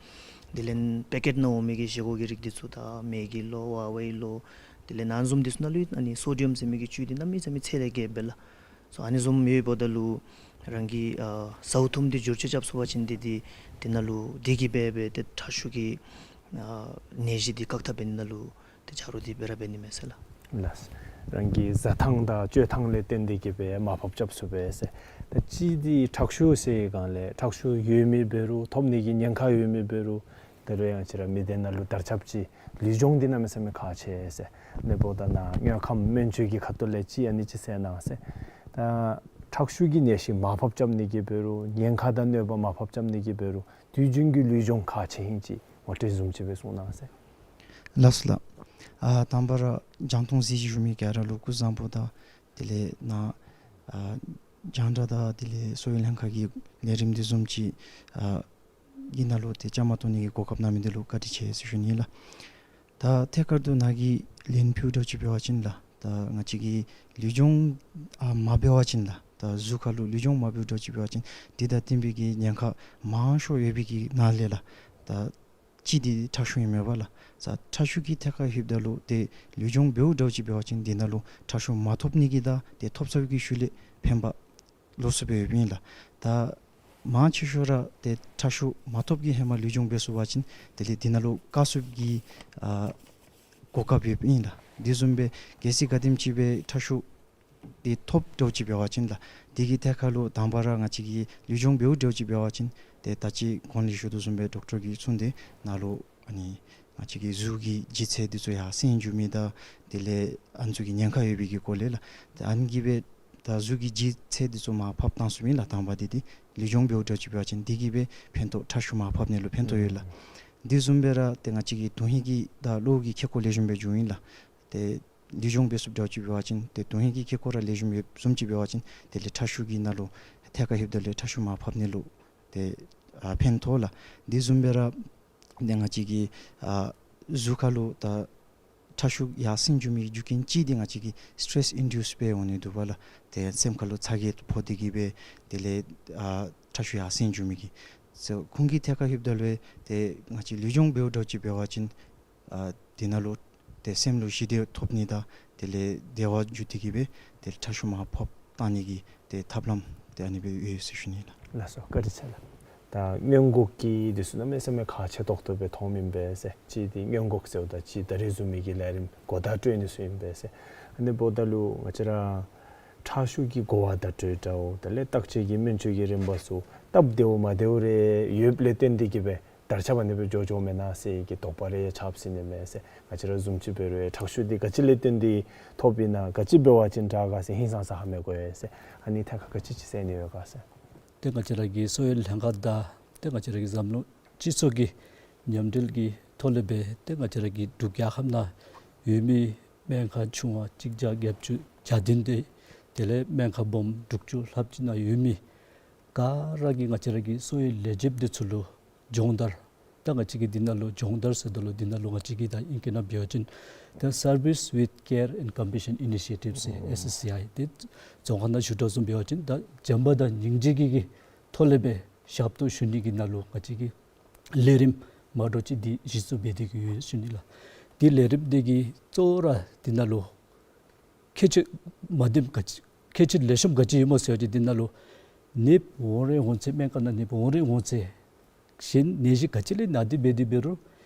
དེ་ལས་པེ་ཀེཊ་ནང་འོང་མི་གི་བཞེས་སྒོ་གི་རིགས་འདི་ཚུ་ད་མེ་གི་ལོ་ཝ་ཝའི་ལོ། དེ་ལས་ཨ་ནི་བཟུམ་འདི་ཚུ་ནང་ལུ་ཨ་ནི་སོ་ཌི་ཡམ་ཟེར་མི་གི་བཅུད་འདི་གནམ་མེད་ས་མེད་ཚད་ལས་བརྒལ་སྦེ་ལགས། སོ་ཨ་ནི་བཟུམ་ཡོདཔ་ད་ལུ་རང་གིས་ཨ་ཟཝ་འཐུངམ་འདི་བསྒྱུར་བཅོས་རྐྱབ་ཚུགས་པ་ཅིན་འདི་འདི་འདི་ནང་ལུ་འདི་གིས་འབད་འབད་ཏེ་ཁྲག་ཤུགས་ཀྱི་ཨ་ནད་གཞི་འདི་བཀག་ཐབས་འབད་ནི་ནང་ལུ་ཏེ་ཆ་རོགས་འདི་སྦེ་ར་འབད་ནི་མས་ཟེར་ལགས། ལགས། རང་གི་ཟ་ཐངས་དང་སྤྱོད་ཐངས་ལས་བརྟེན་ཏེ་གིས་སྦེ་མར་ཕབ་རྐྱབ་ཚུགས་པས་ཟེར། ད་གཅིག་འདི་ཁྲག་ཤུགས་ཟེར་སྒང་ལས་ཁྲག་ཤུགས་ཡོད་མི་འབད་རུང་ཐོབ་ནི་གི་ཉེན་ཁ་ཡོད་མི་འབད་རུང་ད་རུང་ཡང་ང་བཅས་ར་མི་སྡེ་ནང་ལུ་དར་ཁྱབ་ཅིག་ལུས་སྦྱོང་འདི་གནམ་མེད་ས་མེད་ཁག་ཆེ་ཟེར། ཨ་ནི་འབདཝ་ད་ནཱ་དངོས་ཁམས་སྨན་བཅོས་ཀྱི་ཁ་ཐུག་ལས་ཅིག་ཨ་ནི་ཅིག་གསལ་གནང་ཟེར། ད་ཁྲག་ཤུགས་ཀྱི་ནད་གཞི་མར་ཕབ་རྐྱབ་ནི་གིས་འབད་རུང་ཉེན་ཁ་དང་གནོད་པ་མར་ཕབ་རྐྱབ་ནི་གིས་འབད་རུང་དུས་རྒྱུན་གྱི་ལུས་སྦྱོང་ཁག་ཆེ་ཨིན་ཅིག་ངོ་སྤྲོད་བཟུམ་ཅིག་སྦེ་གསུང་གནང་ཟེར། ལགས་སོ་ལགས། ཨ་དང་པ་ར་རྒྱང་མཐོང་གཟིགས་བཞུགས་མི་ག་ར་ལུ་སྐུ་གཟུགས་བཟང་པོ་དང་དེ་ལས་ནཱ་ཨ་རྒྱང་བསྒྲགས་དང་དེ་ལས་གསོ་བའི་ལྷན་ཁག་གི་ལས་རིམ་འདི་བཟུམ་ཅིག་ཨ་གི་ནང་ལུ་ཏེ་བཅའ་མར་གཏོགས་ནི་གི་གོ་སྐབས་གནང་མི་འདི་ལུ་བཀའ་དྲིན་ཆེ་ཟེར་ཞུ་ནི་ལགས། ད་ཐད་ཀར་དུ་ནཱ་གིས་ལན་ཕུལཝ་འདྲཝ་ཅིག་འབད་བ་ཅིན་ལགས། ད་ང་བཅས་ཀྱིས་ལུས་སྦྱོང་ཨ་མ་འབད་བ་ཅིན་ལགས། ད་གཟུགས་ཁར་ལུ་ལུས་སྦྱོང་མ་འབདཝ་འདྲཝ་ཅིག་འབད་བ་ཅིན་འདི་དང་བསྟུན་པའི་གི་ཉེན་ཁ་མང་ཤོས་ཡོད་པའི་གི་ནང་ལས་ལགས། ད་གཅིག་འདི་ཁྲག་ཤུགས་ཨིན་མས་པ་ལགས། ད་ཁྲག་ཤུགས་ཀྱི་ཐད་ཁར་ལྷོདཔ་ད་ལུ་ཏེ་ལུས་སྦྱོང་འབདཝ་འདྲཝ་ཅིག་འབད་བ་ཅིན་འདི་ནང་ལུ་ཁྲག་ཤུགས་མ་ཐོབ་ནི་གི་དང་ཏེ་ཐོབ་ཚར་བའི་གི་ཤུལ་ལས་ཕན་པ་ལོགས་སུ་སྦེ་ཡོདཔ་ཨིན་ལགས། ད་མང་ཆེ་ཤོས་ར་ཏེ་ཁྲག་ཤུགས་མ་ཐོབ་ཀྱི་ཧེ་མ་ལུས་སྦྱོང་འབད་ཚུགས་པ་ཅིན་དེ་ལས་འདི་ནང་ལུ་བཀག་ཚུགས་ཀྱི་ཨ་གོ་སྐབས་ཡོདཔ་ཨིན་ལགས། དེ་བཟུམ་སྦེ་གལ་སྲིད་ག་དེམ་ཅིག་སྦེ་ཁྲག་ཤུགས་འདི་ཐོབ་འདྲཝ་ཅིག་འབད་བ་ཅིན་ལགས། དེ་གི་ཐད་ཁར་ལུ་དང་པ་ར་ང་བཅས་ཀྱིས་ལུས་སྦྱོང་འབདཝ་འདྲཝ་ཅིག་འབད་བ་ཅིན་ཏེ་ད་ཅི་གོང་ལས་ཞུ་དོ་བཟུམ་སྦེ་ཌོག་ཊར་གྱིས་གསུངས་ཏེ་ནཱ་ལུ་ཨ་ནི་ང་བཅས་ཀྱི་གཟུགས་ཀྱི་ལྗིད་ཚད་འདི་ཚུ་ཡར་སེང་འགྱོ་མི་དང་དེ་ལས་ཨ་ནི་ཚུ་གི་ཉེན་ཁ་ཡོད་པའི་གི་སྐོར་ལས་ལགས། ཏེ་ཨ་ནི་གིས་སྦེ་ད་གཟུགས་ཀྱི་ལྗིད་ཚད་འདི་ཚུ་མར་ཕབ་བཏང་ཚུགས་མི་ལགས། དང་པ་འདི་འདི་ལུས་སྦྱོང་འབདཝ་འདྲཝ་ཅིག་འབད་བ་ཅིན་འདི་གིས་སྦེ་ཕན་ཐོགས་ཁྲག་ཤུགས་མར་ཕབ་ནི་ལུ་ཕན་ཐོགས་ཡོད་ལགས། དེ་བཟུམ་སྦེ་ར་ཏེ་ང་བཅས་ཀྱི་དོན་ཧིང་གི་དང་གློ་བོ་གི་ཁེ་ཀོ་ལེགས་ཤོམ་སྦེ་འབྱུང་ཡི་ལགས། ཏེ་ལུས་སྦྱོང་འབད་ཚུགསཔ་འདྲཝ་ཅིག་འབད་བ་ཅིན་ཏེ་དོན་ཧིང་གི་ཁེ་ཀོ་ར་ལེགས་ཤོམ་ཡོདཔ་བཟུམ་ཅིག་འབད་བ་ཅིན་དེ་ལས་ཁྲག་ཤུགས་ཀྱི་ནང་ལུ་ཐད་ཀར་ལྷོདཔ་ད་ལུ་ཁྲག་ཤུགས་མར་ཕབ་ནི་ལུ་ཏེ་ཨ་ཕན་ཐོགས་ལགས། དེ་བཟུམ་སྦེ་ར་ཏེ་ང་བཅས་ཀྱི་ཨ་གཟུགས་ཁར་ལུ་ད་ཁྲག་ཤུགས་ཡར་སེང་འགྱོ་མི་རྒྱུ་རྐྱེན་གཅིག་འདི་ང་བཅས་ཀྱི་སི་ཊེ་སི་ཨིན་ཌིའུསི་སྦེ་འོང་ནི་འདུག་པ་ལགས། ཏེ་སེམས་ཁར་ལུ་ཚ་གྱང་ཕོག་སྟེ་གིས་སྦེ་དེ་ལས་ཨ་ཁྲག་ཤུགས་ཡར་སེང་འགྱོ་མི་གི། སོ་ཁོང་གི་ཐད་ཁར་ལྷོདཔ་ད་ལུ་ཏེ་ང་བཅས་ལུས་སྦྱོང་འབདཝ་འདྲཝ་ཅིག་འབད་བ་ཅིན་ཨ་དེ་ནང་ལུ་ཏེ་སེམས་ལུ་ཞི་བདེ་ཐོབ་ནི་དང་དེ་ལས་བདེ་བ་འབྱུང་སྟེ་གིས་སྦེ་ཏེ་ཁྲག་ཤུགས་མར་ཕབ་བཏང་ནི་གི་ཏེ་ཐབས་ལམ་ཏེ་ཨ་ནི་སྦེ་ཡོད་ཟེར་ཞུ་ནི་ལགས། ལགས་སོ། བཀའ་དྲིན་ཆེ་ལགས། ད་སྔོན་འགོག་གི་འདི་ཚུ་གནམ་མེད་ས་མེད་ཁག་ཆེ་ཏོག་ཏོ་སྦེ་མཐོངམ་ཨིན་པས་ཟེར། གཅིག་འདི་སྔོན་འགོག་ཟེརཝ་ད་གཅིག་ད་རིས་བཟུམ་མའི་གི་ལས་རིམ་གོ་བརྡ་སྤྲོད་ནི་ཚུ་ཨིན་པས་ཟེར། ཨ་ནི་འབདཝ་ད་ལུ་ང་བཅས་ར་ཁྲག་ཤུགས་ཀྱི་གོ་བརྡ་སྤྲོད་འདྲཝ་དེ་ལས་བརྟག་དཔྱད་ཀྱི་སྨན་བཅོས་ཀྱི་རིམ་པ་ཚུ་སྟབས་བདེཝ་མ་བདེཝ་རེ་ཡོདཔ་ལས་བརྟེན་ཏེ་གིས་སྦེ་ དར་ཁྱབ་ཨ་ནི་སྦེ་འགྱོ་འགྱོཝ་མེན་ན་ཟེར་གྱི་དོགས་པ་རེ་ཡང་ཆགས་སི་ནི་མས་ཟེར། ང་བཅས་ར་བཟུམ་ཅིག་འབད་རུང་ཡང་ཁྲག་ཤུགས་འདི་ག་ཅི་ལས་བརྟེན་ཏེ་ཐོབ་ཨིན་ན་ག་ཅི་འབད་བ་ཅིན་དྲག་ག་ཟེར་ཧིང་སངས་ས་ཧ་མི་གོ་ཡོད་ཟེར། ཨ་ནི་ཐད་ཁར་ག་ཅི་ཅིག་ཟེར་ནི་ཡོད་ག་ཟེར། ཏེ་ང་བཅས་ར་གི་གསོ་བའི་ལྷན་ཁག་དང་ཏེ་ང་བཅས་ར་གི་འཛམ་གླིང་སྤྱི་ཚོགས་ཀྱི་མཉམ་འབྲེལ་གྱི་ཐོག་ལས་སྦེ་ཏེ་ང་བཅས་ར་གི་འབྲུག་རྒྱལ་ཁབ་ནང་ཡོད་མི་སྨན་ཁང་ཆུང་བ་གཅིག་བརྒྱ་བརྒྱད་ཅུ་གྱ་བདུན་དེ་དེ་ལས་སྨན་ཁང་སྦོམ་དྲུག་ཅུ་ལྷགཔ་ཅིག་ནང་ཡོད་མི་ག་ར་གིས་ང་བཅས་ར་གི་གསོ་བའི་ལས་བྱེདཔ་འདི་ཚུ་ལུ་སྦྱོང་བརྡར། ད་ང་བཅས་ཀྱིས་འདི་ནང་ལུ་སྦྱོང་བརྡར་ཟེརཝ་ད་ལུ་འདི་ནང་ལུ་ང་བཅས་ཀྱིས་ད་ཨིང་སྐད་ནང་འབད་བ་ཅིན་ད་Service with Care and Compassion Initiative ཟེར་ཨེསི་སི་ཨའི་དེ་རྫོང་ཁ་ནང་ཞུ་དོ་བཟུམ་འབད་བ་ཅིན་ད་བྱམས་པ་དང་སྙིང་རྗེ་གི་གི་ཐོག་ལས་སྦེ་ཞབས་ཏོག་ཞུ་ནི་གི་ནང་ལུ་ང་བཅས་ཀྱིས་ལས་རིམ་མ་འདྲཝ་ཅིག་འདི་གཞི་བཙུགས་འབད་དེ་གི་ཡོད་ཞུ་ནི་ལགས། འདི་ལས་རིམ་འདི་གི་གཙོ་བོ་ར་འདི་ནང་ལུ་ཁྱད་ཆོས་མ་བདེནམ་ག་ཅི་ཁྱད་ཆོས་ལེགས་ཤོམ་ག་ཅི་ཡོདཔ་སྨོ་ཟེར་བ་ཅིན་འདི་ནང་ལུ་ནདཔ་འོང་རན་འོང་ཚེ་སྨན་ཁང་ནང་ནདཔ་འོང་རན་འོང་ཚེ་གཞན་ནད་གཞི་ག་ཅི་ལས་ན་སྟེ་འབད་དེ་འབད་རུང་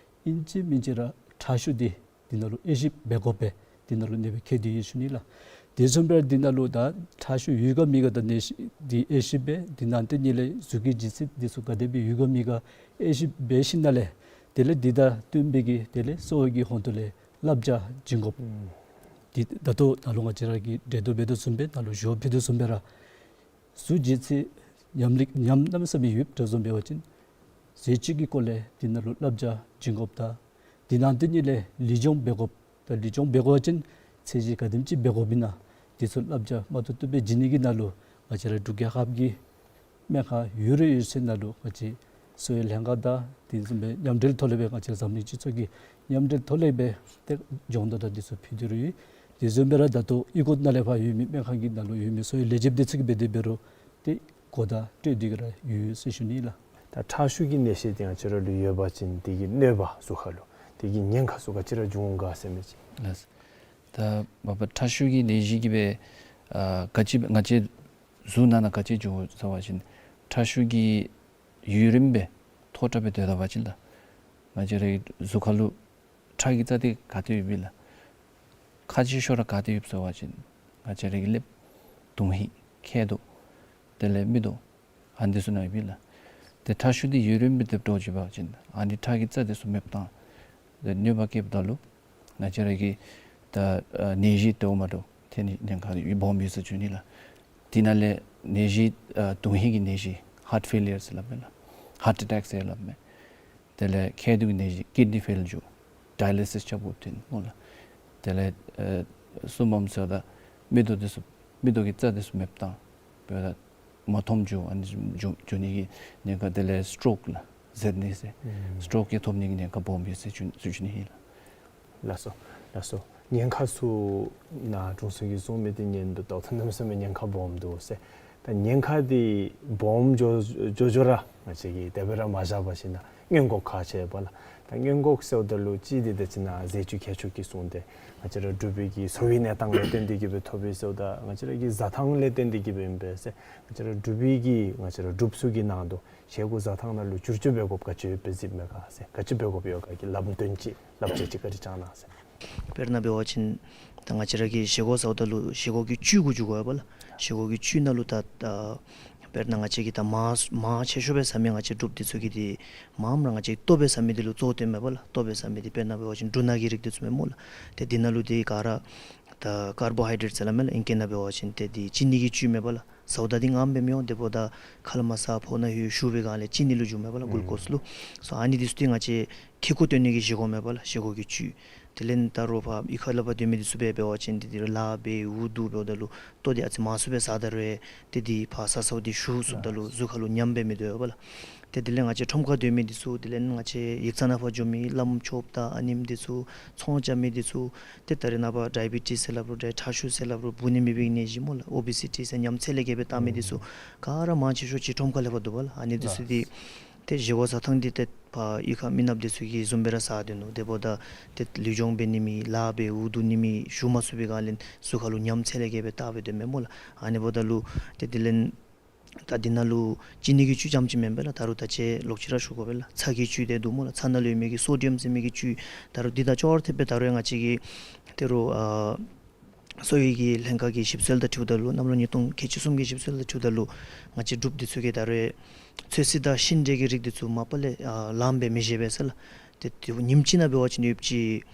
ཨིན་ཅི་མིན་ཅི་ར་ཁྲག་ཤུགས་འདི་འདི་ནང་ལུ་དབྱེ་ཞིབ་འབད་དགོཔ་སྦེ་འདི་ནང་ལུ་ཨ་ནི་སྦེ་བཀོད་དེ་ཡོད་ཞུ་ནི་ལགས། དེ་བཟུམ་སྦེ་འདི་ནང་ལུ་ད་ཁྲག་ཤུགས་ཡོད་ག་མེད་ག་ད་ནད་གཞི་འདི་དབྱེ་ཞིབ་འབད། འདི་ནང་དེ་ཉིད་ལས་གཟུགས་ཀྱི་ལྗིད་ཚད་འདི་ཚུ་ག་དེ་སྦེ་ཡོད་ག་མེད་ག་དབྱེ་ཞིབ་འབད་ཞིནམ་ལས་དེ་ལས་འདི་དང་བསྟུན་པའི་གི་དེ་ལས་གསོ་བའི་གི་ཧོང་ཏོ་ལས་བསླབ་བྱ་བྱིན་དགོཔ། ཨུམ། འདི་ད་ལྟོ་ནཱ་ལུ་ང་བཅས་ར་གིས་འགྲེལ་བརྡ་འབད་དོ་བཟུམ་སྦེ་ནཱ་ལུ་ཞུ་བ་ཕུལ་དོ་བཟུམ་སྦེ་ར་གཟུགས་ལྗིད་ཚད་ཉམས་ལི་ཉམས་གནམ་མེད་ས་མེད་ཡོདཔ་འདྲཝ་བཟུམ་འབད་བ་ཅིན་ཟས་བཅུད་ཀྱི་སྐོར་ལས་འདི་ནང་ལུ་བསླབ་བྱ་བྱིན་དགོཔ་དང་འདི་ནང་དེ་ཉིད་ལས་ལུས་སྦྱོང་འབད་དགོཔ་དང་ལུས་སྦྱོང་འབད་དགོ་པ་ཅིན་ཚད་གཞི་ག་དེམ་ཅིག་འབད་དགོཔ་ཨིན་ན་འདི་ཚུ་བསླབ་བྱ་མ་ཏོག་ཏོ་སྦེ་བྱིན་ནི་གི་ནང་ལུ་ང་བཅས་ར་འབྲུག་རྒྱལ་ཁབ་ཀྱི་སྨན་ཁང་ཡོད་རེ་ཡོད་ཚད་ནང་ལུ་ང་བཅས་གསོ་བའི་ལྷན་ཁག་དང་དེ་བཟུམ་སྦེ་མཉམ་འབྲེལ་ཐོག་ལས་སྦེ་ང་བཅས་འཛམ་གླིང་སྤྱི་ཚོགས་ཀྱི་མཉམ་འབྲེལ་ཐོག་ལས་སྦེ་ཏེ་སྦྱོང་བརྡར་དང་འདི་ཚུ་ཕུལ་ཏེ་ར་ཡོད། དེ་བཟུམ་སྦེ་ར་ད་ལྟོ་གཡུས་སྒོ་ནང་ལས་ཕར་ཡོད་མི་སྨན་ཁང་གི་ནང་ལུ་ཡོད་མི་གསོ་བའི་ལས་བྱེདཔ་འདི་ཚུ་གིས་འབད་དེ་འབད་རུང་ཏེ་གོ་བརྡ་སྤྲོད་དེ་གི་ར་ཡོད་ཟེར་ཞུ་ནི་ལགས། ད་ཁྲག་ཤུགས་ཀྱི་ནད་གཞི་འདི་ང་བཅས་ར་ལུ་ཡོད་པ་ཅིན་དེ་གི་གནོད་པ་གཟུགས་ཁར་ལུ་དེ་གི་ཉེན་ཁ་ཚུ་ག་ཅི་ར་འབྱུང་ག་ཟེར་མི་ཅིག། ལགས། ད་མ་པ་ཁྲག་ཤུགས་ཀྱི་ནད་གཞི་གིས་སྦེ་ཨ་ག་ཅི་ང་བཅས་གཟུགས་ནང་ན་ག་ཅི་འབྱུང་ཟེར་བ་ཅིན་ཁྲག་ཤུགས་ཀྱི་ཡུན་རིངམོ་སྦེ་མཐོ་དྲགས་སྦེ་སྡོད་ད་པ་ཅིན་ལགས། ང་བཅས་རའི་གཟུགས་ཁར་ལུ་ཁྲག་གི་རྩ་འདི་ག་ཏེ་ཡོདཔ་ཨིན་ལགས། ཁག་ཆེ་ཤོས་ར་ག་ཏེ་ཡོདཔ་ཟེར་བ་ཅིན་ང་བཅས་རའི་གི་ཀླདཔ་དོན་ཧིང་མཁལ་རྡོག་དེ་ལས་མིག་ཏོ་ཨ་ནི་ཚུ་ནང་ཡོདཔ་ཨིན་ལགས། ཏེ་ཁྲག་ཤུགས་འདི་ཡུན་རིངམོ་སྦེ་སྡོད་དོ་ཅིག་འབད་བ་ཅིན་ཨ་ནི་ཁྲག་གི་རྩ་འདི་ཚུ་མེདཔ་བཏང་ཏེ་གནོད་པ་བཀལཝ་ད་ལུ་ང་བཅས་ར་གི་ད་ཨ་ནད་གཞི་དེ་འོང་མ་འདྲཝ་ཐོན་ནི་ཉེན་ཁ་སྦོམ་ཡོད་ཟེར་ཞུ་ནི་ལགས། དེ་ནང་ལས་ནད་གཞི་ཨ་དོན་ཧིང་གི་ནད་གཞི་ཧཱརཊ་ཕེ་ལི་ཡར་ཟེར་སླབ་མས་ལགས། ཧཱརཊ་ཨེ་ཊེཀ་ཟེར་སླབ་མས། དེ་ལས་མཁལ་རྡོག་གི་ནད་གཞི་ཀིཌ་ནི་ཕེལ་འགྱོ། ཌའི་ལི་སིས་རྐྱབ་དགོཔ་ཐོན་སྨོ་ལགས། དེ་ལས་ཨེ་གསུམ་པམ་ཟེརཝ་ད་མིག་ཏོ་འདི་ཚུ་མིག་ཏོ་གི་རྩ་འདི་ཚུ་མེདཔ་བཏང་འབདཝ་ད་མ་མཐོངམ་འགྱོ། ཨ་ནི་འགྱོ་འགྱོ་ནི་གི་ཉེན་ཁ། དེ་ལས་སི་ཊོག་ལགས་ཟད་ནི་ཟེར། ཨུམ། སི་ཊོག་གི་ཐོབ་ནི་གི་ཉེན་ཁ་སྦོམ་ཡོད་ཟེར་ཞུ་ཞུ་ནི་ཨིན་ལགས། ལགས་སོ། ལགས་སོ། ཉེན་ཁ་ཚུ་ནཱ་དྲུང་འཚོ་གིས་གསུངས་མི་འདི་ཉན་དོ་བལྟཝ་ད་གནམ་མེད་ས་མེད་ཉེན་ཁ་སྦོམ་འདུག་ཟེར། ད་ཉེན་ཁ་འདི་སྦོམ་འགྱོ་འགྱོ་འགྱོ་ར་ང་བཅས་ཀྱིས་དེ་སྦེ་ར་མ་བཞག་པར་ཞིནམ་ན་སྔོན་འགོག་ཁག་ཆེ་བས་ལགས། ད་སྔོན་འགོག་ཟེརཝ་ད་ལུ་གཅིག་འདི་ད་ཅི་ནཱ་ཟས་བཅུད་ཁྱད་ཆོས་ཀྱི་གསུངས་ཏེ་ང་བཅས་ར་འབྲུག་པའི་གི་འཚོ་བའི་གནས་སྟངས་ལས་བརྟེན་ཏེ་གི་སྦེ་ཐོབ་པས་ཟེརཝ་ད་ང་བཅས་ར་གི་བཟའ་ཐངས་ལས་བརྟེན་ཏེ་གི་སྦེ་ཨིན་པས་ཟེར། ང་བཅས་ར་འབྲུག་པའི་གི་ང་བཅས་ར་འབྲུགཔ་ཚུ་གི་ནང་དུ་བཞེས་སྒོ་བཟའ་ཐངས་ནང་ལུ་བསྒྱུར་བཅོས་འབད་དགོཔ་ག་ཅི་ཡོདཔ་སྦེ་གཟིགསཔ་མས་ག་ཟེར། ག་ཅི་འབད་དགོཔ་ཡོད་ག་གི་ལམ་སྟོན་ཅིག་ལམ་སྟོན་ཅིག་བཀའ་དྲིན་བསྐྱང་གནང་ཟེར། དཔེར་ན་འབད་བ་ཅིན་ད་ང་བཅས་ར་གིས་བཞེས་སྒོ་བཟའཝ་ད་ལུ་བཞེས་སྒོ་གི་བཅུད་གུ་འགྱུར་དགོ་པས་ལགས། བཞེས་སྒོ་གི་བཅུད་ནང་ལུ་ད་ད་དཔེར་ན་ང་བཅས་ཀྱིས་ད་མར་མར་ཆེ་ཤོས་སྦེ་བཟའ་མི་ང་བཅས་འབྲུགཔ་འདི་ཚུ་གིས་འདི་མར་མར་ང་བཅས་ལྟོ་སྦེ་བཟའ་མི་འདི་ལུ་གཙོ་བོ་བཏོནམ་མས་པ་ལགས། ལྟོ་སྦེ་བཟའ་མི་འདི་དཔེར་ན་འབད་བ་ཅིན་འབྲུ་སྣ་གི་རིགས་འདི་ཚུ་མས་སྨོ་ལགས། ཏེ་འདི་ནང་ལུ་འདི་ག་ར་ད་ཀར་བོ་ཧའི་ཌེ་རེཊ་ཟེར་སླབ་མས་ལགས། ཨིང་སྐད་ནང་འབད་བ་ཅིན་ཏེ་འདི་ཅི་ནི་གི་བཅུད་མས་པ་ལགས། བཟའཝ་ད་འདི་ངམ་སྦེ་མི་འོང་། དེ་འབདཝ་ད་ཁ་ལས་མར་ཟ་ཕོཝ་ནང་ལྷོད་ཞུ་བའི་སྒང་ལས་ཅི་ནི་ལུ་འགྱུརཝ་མས་པ་ལགས། གླུ་ཀོསི་ལུ། སོ་ཨ་ནི་འདི་ཚུ་འདི་ང་བཅས་ཐིག་གུ་བཏོན་ནི་གི་བཞེས་སྒོ་མས་པ་ལགས། བཞེས་སྒོ་གི་བཅུད། དེ་ལས་ད་རུང་ཕར་གཡུས་ཁ་ལས་ཕར་སྡོད་མི་འདི་ཚུ་འབད་འབད་བ་ཅིན་འདི་འདི་རུང་ལཱ་འབད་འུ་སྡུག་འབདཝ་ད་ལུ་ལྟོ་འདི་ཨ་ཙི་མང་སུ་སྦེ་བཟའ་ད་རུང་ཏེ་འདི་ཕར་ཟ་ཟཝ་འདི་ཞུ་ཚུགསཔ་ད་ལུ་གཟུགས་ཁར་ལུ་ཉམས་སྦེ་མི་སྡོད་པས་ལགས། ཏེ་དེ་ལས་ང་བཅས་ཁྲོམ་ཁར་སྡོད་མི་འདི་ཚུ་དེ་ལས་ང་བཅས་ཡིག་ཚང་ནང་ཕར་འགྱོ་མི་བླམ་ཆོསཔ་དང་ཨ་ནེམོ་འདི་ཚུ་ཚོང་རྐྱབ་མི་འདི་ཚུ་ཏེ་ད་རེས་ནངས་པ་ཌའི་བི་ཊིས་ཟེར་སླབ་རུང་ཁྲག་ཤུགས་ཟེར་སླབ་རུང་འབུ་ནི་མེད་པའི་ནད་གཞི་སྨོ་ལགས། ཨོ་བི་སི་ཊི་ཟེར་ཉམས་ཚད་ལས་བརྒལ་སྦེ་བཏང་མི་འདི་ཚུ་ག་ར་མང་ཆེ་ཤོས་ཅིག་ཁྲོམ་ཁ་ལས་ཕར་འདུག་པ་ལགས། ཨ་ནི་འདི་ཚུ་འདི་ཏེ་བཞེས་སྒོ་བཟའ་ཐངས་འདི་ཏེ་ཕར་གཡུས་ཁ་མི་ནགཔ་འདི་ཚུ་གིས་བཟུམ་སྦེ་ར་བཟའ་སྡོད་ནུག། དེ་འབདཝ་ད་ཏེ་ལུས་སྦྱོང་འབད་ནི་མེད་ལཱ་འབད་འུ་སྡུག་ནི་མེད་ཞུ་མ་ཚུགས་པའི་སྒང་ལས་གཟུགས་ཁར་ལུ་ཉམས་ཚད་ལས་བརྒལ་སྦེ་བཏང་སྦེ་སྡོདཔ་མས་སྨོ་ལགས། ཨ་ནི་འབདཝ་ད་ལུ་ཏེ་དེ་ལས་ད་འདི་ནང་ལུ་ཅི་ནི་གི་བཅུད་རྐྱངམ་ཅིག་མེན་པས་ལགས། ད་རུང་ད་ཅི་ལོག་ཅི་ར་ཞུ་དགོ་པས་ལགས། ཚྭ་གི་བཅུད་འདི་འདུག་སྨོ་ལགས། ཚྭ་ནང་ལུ་ཡོད་མི་གི་སོ་ཌི་ཡམ་ཟེར་མི་གི་བཅུད་ད་རུང་འདི་དང་ཅོག་ར་འཐདཔ་སྦེ་ད་རུང་ཡང་ང་བཅས་ཀྱིས་ད་རུང་ཨ་ གསོ་བའི་གི་ལྷན་ཁག་གི་ཞིབ་འཚོལ་དང་འཁྲིལཝ་ད་ལུ་གནམ་ལོ་ཉིས་སྟོང་ཁལ་གཅིག་གསུམ་གྱི་ཞིབ་འཚོལ་དང་འཁྲིལཝ་ད་ལུ་ང་བཅས་འབྲུགཔ་འདི་ཚུ་གིས་ད་རེས་ཚོད་བསྲེ་དང་ཤིང་འབྲས་ཀྱི་རིགས་འདི་ཚུ་མ་པ་ལས་ཨ་ལངམ་སྦེ་མི་བཞེས་པས་ཟེར་ལགས། ཏེ་དེ་ཉིནམ་གཅིག་ནང་འབད་བ་ཅིན་ཡོདཔ་ཅིག་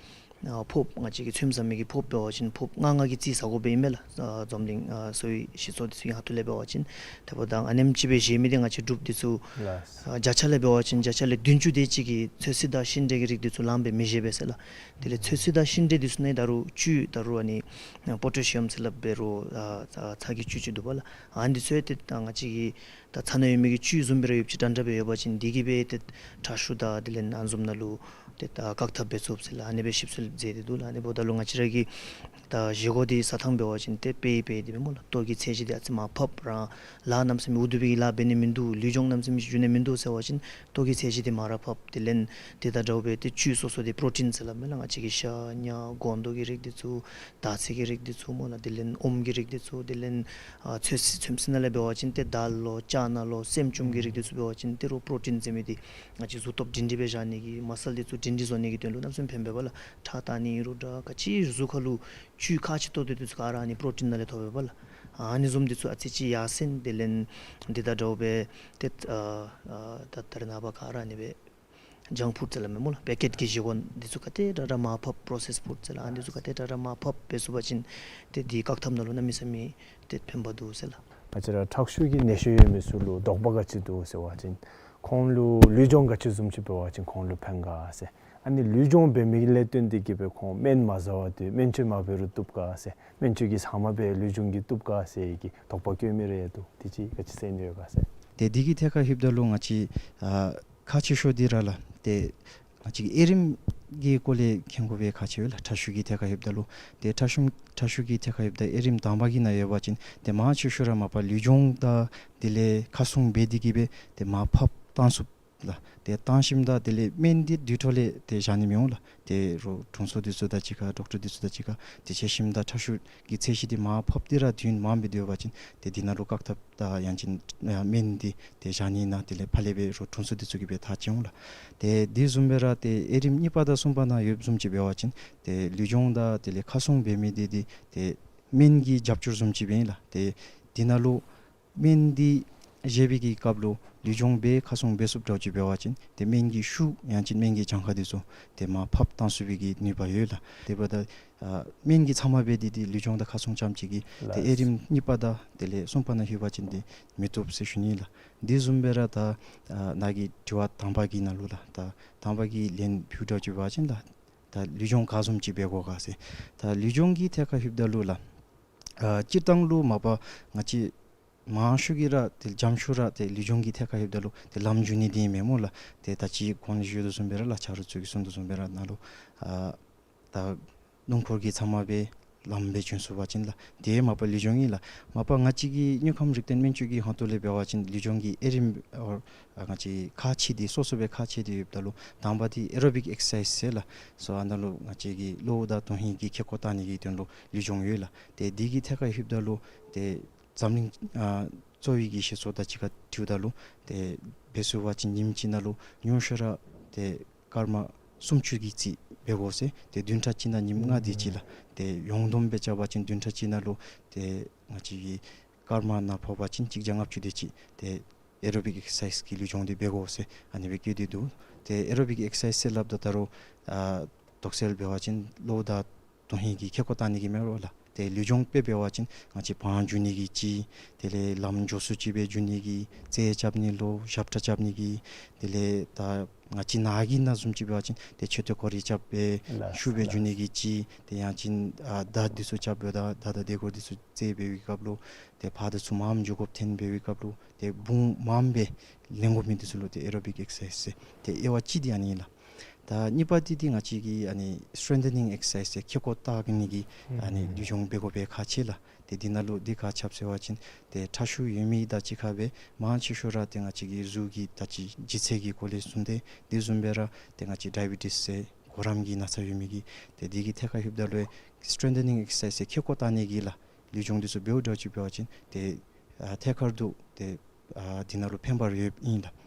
ཨ་ཕོརཔ་ང་བཅས་ཀྱི་ཚོདམ་ཟ་མི་གི་ཕོརཔ་འབད་བ་ཅིན་ཕོརཔ་ལྔ་ལྔ་གི་རྩིས་ཟ་དགོཔ་ཨིན་མས་ལགས། ཨ་འཛམ་གླིང་ཨ་གསོ་བའི་ཞིབ་འཚོལ་འདི་ཚུ་གི་ཧོངས་ལས་འབད་བ་ཅིན། དེ་འབདཝ་ད་ཨ་ནེམ་ཅིག་སྦེ་བཞེས་མི་འདི་ང་བཅས་འབྲུགཔ་འདི་ཚུ་ལགས། ཨ་བརྒྱ་ཆ་ལས་འབད་བ་ཅིན་བརྒྱ་ཆ་ལས་བདུན་ཅུ་དེ་ཅིག་གིས་ཚོད་བསྲེ་དང་ཤིང་འབྲས་ཀྱི་རིགས་འདི་ཚུ་ལངམ་སྦེ་མི་བཞེས་པས་ཟེར་ལགས། དེ་ལས་ཚོད་བསྲེ་དང་ཤིང་འབྲས་འདི་ཚུ་ནང་ད་རུང་བཅུད་ད་རུང་ཨ་ནི་ཨ་པོ་ཊེ་ཤི་ཡམ་ཟེར་སླབ་འབད་རུང་ཨ་ཚ་ཚྭ་གི་བཅུད་ཅིག་འདུག་པ་ལགས། ཨ་ནི་འདི་ཚུ་ཡང་ཏེ་ད་ང་བཅས་ཀྱི་ད་ཚྭ་ནང་ཡོད་མི་གི་བཅུད་བཟུམ་སྦེ་ར་ཡོདཔ་ཅིག་འདྲན་འདྲ་སྦེ་ཡོད་པ་ཅིན་འདི་གིས་སྦེ་ཏེ་ཁྲག་ཤུགས་དང་དེ་ལས་ཨ་ནི་བཟུམ་ནང་ལུ་ཏེ་ད་བཀག་ཐབས་འབད་ཚུགས་ཟེར་ལགས། ཨ་ནི་སྦེ་ཞིབ་འཚོལ་མཛད་དེ་འདུག་ལགས། ཨ་ནི་འབདཝ་ད་ལུ་ང་བཅས་ར་གི་ད་བཞེས་སྒོ་འདི་ཟ་ཐངས་འབད་བ་ཅིན་ཏེ་དཔེ་དཔེ་འདི་སྦེ་སྨོ་ལགས། ལྟོ་གི་ཚད་གཞི་འདི་ཨ་ཙི་མར་ཕབ་ར་ལཱ་གནམ་མེད་ས་མེད་འུ་སྡུག་སྦེ་གི་ལཱ་འབད་ནི་མིན་འདུག། ལུས་སྦྱོང་གནམ་མེད་ས་མེད་ཅིག་འགྱོ་ནི་མིན་འདུག་ཟེར་བ་ཅིན་ལྟོ་གི་ཚད་གཞི་འདི་མར་ར་ཕབ། དེ་ལས་དེ་དང་འདྲཝ་སྦེ་ཏེ་བཅུད་སོ་སོ་འདི་པྲོ་ཊིན་ཟེར་སླབ་མས་ལགས། ང་བཅས་ཀྱི་ཤ་ཉ་སྒོང་རྡོག་གི་རིགས་འདི་ཚུ་དར་ཚི་གི་རིགས་འདི་ཚུ་སྨོ་ལགས། དེ་ལས་ཨོམ་གྱི་རིགས་འདི་ཚུ། དེ་ལས་ཨ་ཚོད་བསྲེ་ཚོད་བསྲེ་ནང་ལས་འབད་བ་ཅིན་ཏེ་དཱལ་ལོ་ཅ་ན་ལོ་སྲནམ་ཅུམ་གྱི་རིགས་འདི་ཚུ་འབད་བ་ཅིན་ཏེ་རོགས་པྲོ་ཊིན་ཟེར་མི་འདི་ང་བཅས་གཟུགས་སྟོབས་སྒྲིང་སྒྲི་སྦེ་བཞག་ནི་གི་མ་སལ་འདི་ཚུ་སྒྲིང་སྒྲི་བཟོ་ནི་གི་དོན་ལུ་གནམ་མེད་ས་མེད་ཕན་པས་པ་ལགས། ཁྲག་བཏང་ནི་ཨིན་རུང་འདྲ་ག་ཅི་གཟུགས་ཁར་ལུ་བཅུད་ཁག་ཆེ་ཏོག་ཏོ་འདི་ཚུ་ག་ར་ཨ་ནི་པྲོ་ཊིན་ནང་ལས་ཐོབ་པས་པ་ལགས། ཨ་ནི་བཟུམ་འདི་ཚུ་ཨ་ཙི་ཅིག་ཡར་སེང་དེ་ལས་འདི་དང་འདྲཝ་སྦེ་ཏེ་ཨ་ཨ་ད་ད་རེས་ནངས་པ་ག་ར་ཨ་ནི་སྦེ་ཇང་ཕུཌ་ཟེར་སླབ་མས་སྨོ་ལགས། པེ་ཀེཊ་གི་བཞེས་སྒོ་འདི་ཚུ་ག་དེ་དྲག་དྲག་མར་ཕབ། པྲོ་སེསཌ་ཕུཌ་ཟེར་ལགས། ཨ་ནི་འདི་ཚུ་ག་དེ་དྲག་དྲག་མར་ཕབ་འབད་ཚུགས་པ་ཅིན་ཏེ་འདི་བཀག་ཐབས་ནང་ལུ་གནམ་མེད་ས་མེད་ཏེ་ཕན་པ་འདུག་ཟེར་ལགས། ང་བཅས་ར་ཁྲག་ཤུགས་ཀྱི་ནད་གཞི་ཡོད་མི་ཚུ་ལུ་དོགས་པ་ག་ཅི་འདུག་ཟེར་བ་ཅིན་ཁོང་ལུ་ལུས་སྦྱོང་ག་ཅི་བཟུམ་ཅིག་འབད་བ་ཅིན་ཁོང་ལུ་ཕན་ག་ཟེར། ཨ་ནི་ལུས་སྦྱོང་འབད་མི་ལས་བརྟེན་ཏེ་གིས་སྦེ་ཁོང་སྨན་མ་ཟ་བར་སྡོད་སྨན་བཅོས་མ་འབད་རུང་བཏུབ་ག་ཟེར། སྨན་བཅོས་ཀྱི་ཟ་མ་སྦེ་ལུས་སྦྱོང་གིས་བཏུབ་ག་ཟེར་གྱི་དོགས་པ་བཀོད་མི་རེ་འདུག། དེ་ཅིག་ག་ཅི་ཟེར་ནི་ཡོད་ག་ཟེར། ཏེ་འདི་གི་ཐད་ཁར་ལྷོདཔ་ད་ལུ་ང་བཅས་ཨ་ཁག་ཆེ་ཤོས་འདི་ར་ལགས། ཏེ་ང་བཅས་ཀྱི་དབྱེ་རིམ་གྱི་སྐོར་ལས་མཁྱེན་དགོ་པའི་ཁག་ཆེ་བས་ལགས། ཁྲག་ཤུགས་ཀྱི་ཐད་ཁར་ལྷོདཔ་ད་ལུ་ཏེ་ཁྲག་ཤུགས་ཁྲག་ཤུགས་ཀྱི་ཐད་ཁར་ལྷོདཔ་ད་དབྱེ་རིམ་དང་པ་གི་ནང་ཡོད་པ་ཅིན་ཏེ་མང་ཆེ་ཤོས་ར་མ་པ་ལུས་སྦྱོང་དང་དེ་ལས་ཁ་སྲུང་འབད་དེ་གིས་སྦེ་ཏེ་མར་ཕབ་བཏང་ཚུགས་ལགས། ཏེ་བཏང་ཞིནམ་ད་དེ་ལས་སྨན་འདི་དུས་ཐོག་ལས་ཏེ་བཞག་ནི་མི་འོང་ལགས། ཏེ་རོགས་དྲུང་འཚོ་འདི་ཚུ་དང་གཅིག་ཁར་ཌོག་ཊར་འདི་ཚུ་དང་གཅིག་ཁར་ཏེ་འཕྱད་ཞིནམ་ད་ཁྲག་ཤུགས་ཀྱི་ཚད་གཞི་འདི་མར་ཕབ་སྟེ་ར་དུས་ཡུན་མངམ་སྦེ་སྡོད་པ་ཅིན་ཏེ་འདི་ནང་ལུ་བཀག་ཐབས་དང་ཡང་ཅིན་ཨ་སྨན་འདི་ཏེ་བཞག་ནི་ཨིན་ན་དེ་ལས་ཕར་ལས་སྦེ་རོགས་དྲུང་འཚོ་འདི་ཚུ་གིས་སྦེ་ཐག་བཅད་འོང་ལགས། ཏེ་འདི་བཟུམ་སྦེ་ར་ཏེ་དབྱེ་རིམ་གཉིས་པ་དང་གསུམ་པ་ནང་ཡོདཔ་བཟུམ་ཅིག་འབད་བ་ཅིན་ཏེ་ལུས་སྦྱོང་དང་དེ་ལས་ཁ་སྲུང་འབད་མི་འདི་འདི་ཏེ་སྨན་གྱི་རྒྱབ་སྐྱོར་བཟུམ་ཅིག་སྦེ་ཨིན་ལགས། ཏེ་འདི་ནང་ལུ་སྨན་འདི་བཞེས་པའི་གི་སྐབས་ལུ་ལུས་སྦྱོང་འབད་ཁ་སྲུང་འབད་ཚུགསཔ་འདྲཝ་ཅིག་འབད་བ་ཅིན་ཏེ་སྨན་གྱི་ཤུགས་ཡང་ཅིན་སྨན་གྱི་གྱངས་ཁ་འདི་ཚུ་ཏེ་མར་ཕབ་བཏང་ཚུགས་པའི་གི་ནུས་པ་ཡོད་ལགས། དེ་འབདཝ་ད་ཨ་སྨན་གྱི་ཚབ་མ་འབད་དེ་ཏེ་ལུས་སྦྱོང་དང་ཁ་སྲུང་རྐྱངམ་ཅིག་གིས་ཏེ་ལགས། དབྱེ་རིམ་གཉིས་པ་དང་དེ་ལས་གསུམ་པ་ནང་ལྷོད་པ་ཅིན་ཏེ་མི་བཏུབ་ཟེར་ཞུ་ནི་ལགས། འདི་བཟུམ་སྦེ་ར་ད་ཨ་ནཱ་གི་དྲི་བ་དང་པ་གི་ནང་ལུ་ལགས། ད་དང་པ་གི་ལན་ཕུལཝ་འདྲཝ་ཅིག་འབད་བ་ཅིན་ལགས། ད་ལུས་སྦྱོང་ག་བཟུམ་ཅིག་འབད་དགོ་ག་ཟེར། ད་ལུས་སྦྱོང་གི་ཐད་ཁར་ལྷོདཔ་ད་ལུ་ལགས། ཨ་སྤྱིར་བཏང་ལུ་མ་པ་ང་བཅས་མང་ཤོས་ཀྱིས་ར་ཏེ་འཇམ་ཤོས་ར་ཏེ་ལུས་སྦྱོང་གི་ཐད་ཁར་ལྷོདཔ་ད་ལུ་ཏེ་ལམ་འགྱོ་ནི་འདི་ཨིན་མས་སྨོ་ལགས། ཏེ་ད་ཅི་གོང་ལུ་ཞུ་དོ་བཟུམ་སྦེ་ར་ལགས་ཆ་རོགས་ཚུ་གིས་གསུང་དོ་བཟུམ་སྦེ་ར་ནཱ་ལུ་ཨ་ད་སྣུམ་འཁོར་གྱི་ཚབ་མ་སྦེ་ལམ་སྦེ་བྱོན་ཚུགས་པ་ཅིན་ལགས། དེ་མ་པ་ལུས་སྦྱོང་ཨིན་ལགས། མ་པ་ང་བཅས་ཀྱི་དངོས་ཁམས་རིག་ལྡན་སྨན་བཅོས་ཀྱི་ཧོངས་ལས་འབད་བ་ཅིན་ལུས་སྦྱོང་གི་དབྱེ་རིམ་ཨོ་ཨ་ང་བཅས་ཁག་ཆེ་འདི་སོ་སོ་སྦེ་ཁག་ཆེ་འདི་ཡོདཔ་ད་ལུ་དང་པ་འདི་ཨེ་རོ་བིག་ཨེག་སར་སའིཛ་ཟེར་ལགས། སོ་ཨ་ནཱ་ལུ་ང་བཅས་ཀྱི་གློ་བོ་དང་དོན་ཧིང་གི་ཁེ་ཀོ་བཏང་ནི་གི་དོན་ལུ་ལུས་སྦྱོང་ཡོད་ལགས། ཏེ་འདི་གི་ཐད་ཁར་ལྷོདཔ་ད་ལུ་ཏེ་འཛམ་གླིང་ཨ་གསོ་བའི་གི་ཞིབ་འཚོལ་དང་གཅིག་ཁར་འཁྲིལཝ་ད་ལུ་ཏེ་འབད་ཚུགས་པ་ཅིན་ཉིནམ་གཅིག་ནང་ལུ་ཉུང་ཤོས་ར་ཏེ་སྐར་མ་སུམ་ཅུ་གི་རྩིས་འབད་དགོ་ཟེར། ཏེ་བདུན་ཕྲག་གཅིག་ནང་ཉིནམ་ལྔ་དེ་ཅིག་ལགས། ཏེ་ཡོངས་བསྡོམས་སྦེ་རྐྱབ་པ་ཅིན་བདུན་ཕྲག་གཅིག་ནང་ལུ་ཏེ་ང་བཅས་ཀྱི་སྐར་མ་ནང་ཕོག་པ་ཅིན་གཅིག་བརྒྱ་ལྔ་བཅུ་དེ་ཅིག་ཏེ་ཨེ་རོ་བིག་ཨེག་སར་སའིཛ་གི་ལུས་སྦྱོང་འདི་འབད་དགོ་ཟེར་ཨ་ནི་སྦེ་བཀོད་དེ་འདུག། ཏེ་ཨེ་རོ་བིག་ཨེག་སར་སའིཛ་ཟེར་སླབ་ད་ད་རུང་ཨ་དོགས་སེལ་འབད་བ་ཅིན་གློ་བོ་དང་དོན་ཧིང་གི་ཁེ་ཀོ་བཏང་ནི་གི་མེན་པ་ལགས། ཏེ་ལུས་སྦྱོང་དཔེ་འབད་བ་ཅིན་ང་བཅས་བང་རྒྱུག་ནི་གི་ཅིག། དེ་ལས་ལམ་མགྱོགས་སུ་ཅིག་སྦེ་རྒྱུག་ནི་གི། རྩེད་རྐྱབ་ནི་ལུ་ཞབས་ཁྲ་རྐྱབ་ནི་གི། དེ་ལས་ད་ང་བཅས་ནཱ་གི་ནང་བཟུམ་ཅིག་འབད་བ་ཅིན་ཏེ་མཆོད་རྟེན་སྐོར་ར་རྐྱབ་སྦེ་ལགས་ཤུགས་སྦེ་རྒྱུག་ནི་གི་ཅིག། ཏེ་ཡང་ཅིན་ཨ་མདའ་འདི་ཚུ་རྐྱབ་སྦེ་ད་མདའ་དང་རྡོ་སྐོར་འདི་ཚུ་རྩེད་འབད་བའི་སྐབས་ལུ་ཏེ་ཕར་དང་ཚུར་མངམ་འགྱོ་དགོཔ་ཐོན་འབད་བའི་སྐབས་ལུ་ཏེ་དཔུང་མངམ་སྦེ་ལེན་དགོ་མི་འདི་ཚུ་ལུ་ཏེ་ཨེ་རོ་བིག་ཨེག་སར་སའིཛ་ཟེར། ཏེ་དབྱེ་བ་གཅིག་འདི་ཨ་ནི་ཨིན་ལགས། ད་གཉིས་པ་འདི་འདི་ང་བཅས་ཀྱི་ཨ་ནི་སི་ཊེང་ཐ་ནིང་ཨེག་སར་སའིཛ་ཟེར་ཁེ་ཀོ་བཏགས་ནི་གི་ཨ་ནི་ལུས་སྦྱོང་འབད་དགོ་པའི་ཁག་ཆེ་ལགས། ཏེ་འདི་ནང་ལུ་འདི་ག་ཅི་སྦེ་ཟེར་བ་ཅིན་ཏེ་ཁྲག་ཤུགས་ཡོད་མི་དང་གཅིག་ཁར་སྦེ་མང་ཆེ་ཤོས་ར་ཏེ་ང་བཅས་ཀྱི་གཟུགས་ཀྱི་ད་ཅི་ལྗིད་ཚད་ཀྱི་སྐོར་ལས་གསུངས་ཏེ་འདི་བཟུམ་སྦེ་ར་ཏེ་ང་བཅས་ཌའི་བི་ཊིས་ཟེར་གོ་རམས་ཀྱི་ན་ཚ་ཡོད་མི་གིས་ཏེ་འདི་གི་ཐད་ཁར་ལྷོདཔ་ད་ལུ་སི་ཊེང་ཐ་ནིང་ཨེག་སར་སའིཛ་ཟེར་ཁེ་ཀོ་བཏགས་ནི་གི་ལགས་ལུས་སྦྱོང་འདི་ཚུ་འབདཝ་འདྲཝ་ཅིག་འབད་བ་ཅིན་ཏེ་ཨ་ཐད་ཀར་དུ་ཏེ་ཨ་འདི་ནང་ལུ་ཕན་པ་ར་ཡོདཔ་ཨིན་ལགས།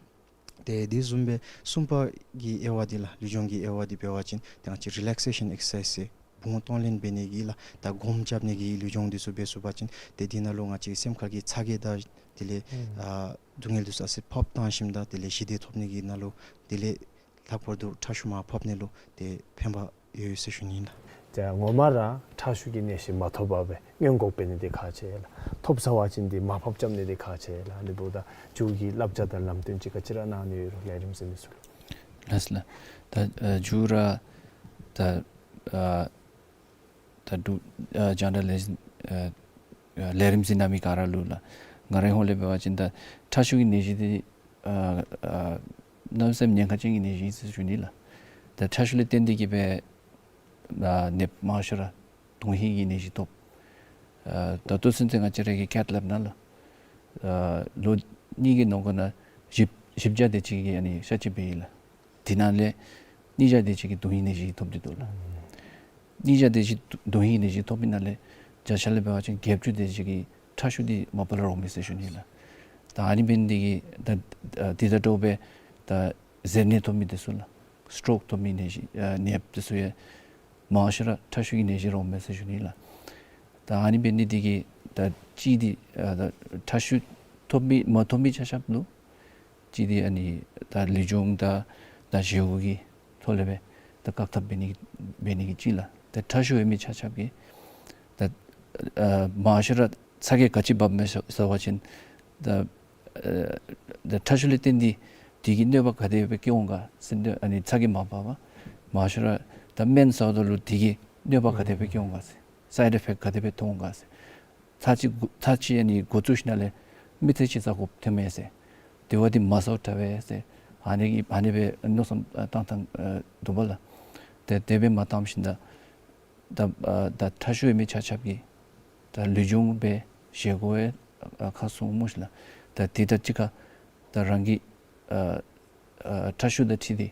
ཏེ་འདི་བཟུམ་སྦེ་གསུམ་པ་གི་དབྱེ་བ་འདི་ལགས་ལུས་སྦྱོང་གི་དབྱེ་བ་འདི་འབད་བ་ཅིན་ཏེ་ང་བཅས་རི་ལེག་སེ་ཤཱན་ཨེག་སར་སའིཛ་ཟེར་ བུང་གཏོང་ལེན་འབད་ནི་གི་ལགས་ད་སྒོམ་རྐྱབ་ནི་གི་ལུས་སྦྱོང་འདི་ཚུ་འབད་ཚུགས་པ་ཅིན་ཏེ་འདི་ནང་ལུ་ང་བཅས་སེམས་ཁར་གྱི་ཚ་གྱང་དང་དེ་ལས་ཨ་སྡུག་བསྔལ་འདི་ཚུ་ཨ་ཙི་ཕབ་བཏང་ཞིནམ་ད་དེ་ལས་ཞི་བདེ་ཐོབ་ནི་གི་ནང་ལུ་དེ་ལས་ལྷག་པར་དུ་ཁྲག་ཤུགས་མར་ཕབ་ནི་ལུ་ཏེ་ཕན་པ་ཡོད་ཟེར་ཞུ་ནི་ཨིན་ལགས། ཏེ་ངོ་མ་ར་ཁྲག་ཤུགས་ཀྱི་ནད་གཞི་མ་ཐོབ་པར་སྦེ་སྔོན་འགོག་འབད་ནི་འདི་ཁག་ཆེ་ལགས། ཐོབ་ཚར་བ་ཅིན་འདི་མར་ཕབ་རྐྱབ་ནི་འདི་ཁག་ཆེ་ལགས། ཨ་ནི་འབདཝ་ད་མཇུག་གི་བསླབ་བྱ་དང་ལམ་སྟོན་ཅིག་ག་ཅི་ར་གནང་ནི་ཡོད་རུང་ལས་རིམ་གཟིགས་མི་ཚུ་ལུ། ལགས་ལགས། ད་ཨ་མཇུག་ར་ད་ཨ་ད་འབྲུག་ཨ་རྒྱང་བསྒྲགས་ལས་ཨ་ཨ་ལས་རིམ་གཟིགས་གནང་མི་ག་ར་ལུ་ལགས། ང་རའི་ཧོངས་ལས་འབད་བ་ཅིན་ད་ཁྲག་ཤུགས་ཀྱི་ནད་གཞི་འདི་ཨ་ཨ་གནམ་མེད་ས་མེད་ཉེན་ཁ་ཅན་གྱི་ནད་གཞི་ཨིན་ཟེར་ཞུ་ནི་ལགས། ད་ཁྲག་ཤུགས་ལས་བརྟེན་ཏེ་གིས་སྦེ་ཨ་ནདཔ་མང་ཤོས་ར་དོན་ཧིང་གི་ནད་གཞི་ཐོབ། ཨ་ད་ལྟོ་ཚུན་ཚོད་ང་བཅས་ར་གི་ཁེཊ་ལེབ་ནང་ལུ་ཨ་ལོ་གཉིས་ཀྱི་ནང་འཁོད་ནང་བཞི་བཞི་བརྒྱ་དེ་ཅིག་གིས་ཨ་ནི་གཤག་བཅོས་འབད་ཡི་ལགས། དེ་ནང་ལས་གཉིས་བརྒྱ་དེ་ཅིག་གིས་དོན་ཧིང་ནད་གཞི་ཐོབ་སྟེ་འདུག་ལགས། གཉིས་བརྒྱ་དེ་ཅིག་དོན་ཧིང་ནད་གཞི་ཐོབ་པའི་ནང་ལས་བརྒྱ་ཆ་ལས་འབད་བ་ཅིན་བརྒྱད་ཅུ་དེ་ཅིག་གིས་ཁྲག་ཤུགས་འདི་མ་པ་ལས་རོགས་མས་ཟེར་ཞུ་ནི་ལགས། ད་ཨ་ནི་འབད་ནི་འདི་གིས་ད་ཨ་འདི་དང་འདྲཝ་སྦེ་ད་གཟེར་ནད་ཐོབ་མི་འདི་ཚུ་ལགས། སི་ཊོག་ཐོབ་མི་ནད་གཞི་ཨ་ནདཔ་འདི་ཚུ་ཡང་མང་ཤོས་ར་ཁྲག་ཤུགས་ཀྱི་ནད་གཞི་རོགས་མས་ཟེར་ཞུ་ནི་ལགས། ད་ཨ་ནི་འབད་ནི་འདི་གིས་ད་གཅིག་འདི་ཨ་ད་ཁྲག་ཤུགས་ཐོབ་མི་མ་ཐོབ་མི་ཆ་ཁྱབ་ལུ་གཅིག་འདི་ཨ་ནི་ད་ལུས་སྦྱོང་དང་ད་བཞེས་སྒོ་གི་ཐོག་ལས་སྦེ་ད་བཀག་ཐབས་འབད་ནི་འབད་ནི་གི་གཅིག་ལགས། ད་ཁྲག་ཤུགས་ཡོད་མི་ཆ་ཁྱབ་ཀྱིས་ད་ཨ་མང་ཤོས་ར་ཚ་གྱང་ག་ཅི་འབབ་མས་ཟེར་བ་ཅིན་ད་ཨ་ད་ཁྲག་ཤུགས་ལས་བརྟེན་ཏེ་དེ་གི་གནོད་པ་ག་དེ་སྦེ་བཀལ་འོང་ག་ཟེར་ཨ་ནི་ཚ་གྱང་མ་འབབ་པར་མང་ཤོས་ར་ད་སྨན་ཟཝ་ད་ལུ་དེ་གི་གནོད་པ་ག་དེ་སྦེ་བཀལ་འོང་ག་ཟེར་སའིཌ་ཨི་ཕེཀཊ་ག་དེ་སྦེ་ཐོན་འོང་ག་ཟེར། ཚར་གཅིག་འགོ་ཚར་གཅིག་ཨ་ནི་འགོ་བཙུགས་ཞིནམ་ལས་མི་ཚེ་གཅིག་ཟ་དགོཔ་ཐོན་མས་ཟེར། དེ་བ་འདི་མ་ཟཝ་དྲག་པས་ཟེར། ཨ་ནི་གི་ཨ་ནི་སྦེ་མནོ་བསམ་བཏང་བཏང་འདུག་པ་ལགས། ཏེ་དེ་སྦེ་མ་བཏང་ཞིནམ་ད་ད་ཨ་ད་ཁྲག་ཤུགས་ཡོད་མི་ཆ་ཁྱབ་ཀྱིས་ད་ལུས་སྦྱོང་འབད་བཞེས་སྒོ་ཡང་ཨ་ཁ་སྲུང་སྨོ་ཤིག་ལགས། ད་དེ་དང་གཅིག་ཁར་ད་རང་གི་ཨ་ཨ་ཁྲག་ཤུགས་དང་འཁྲིལ་ཏེ་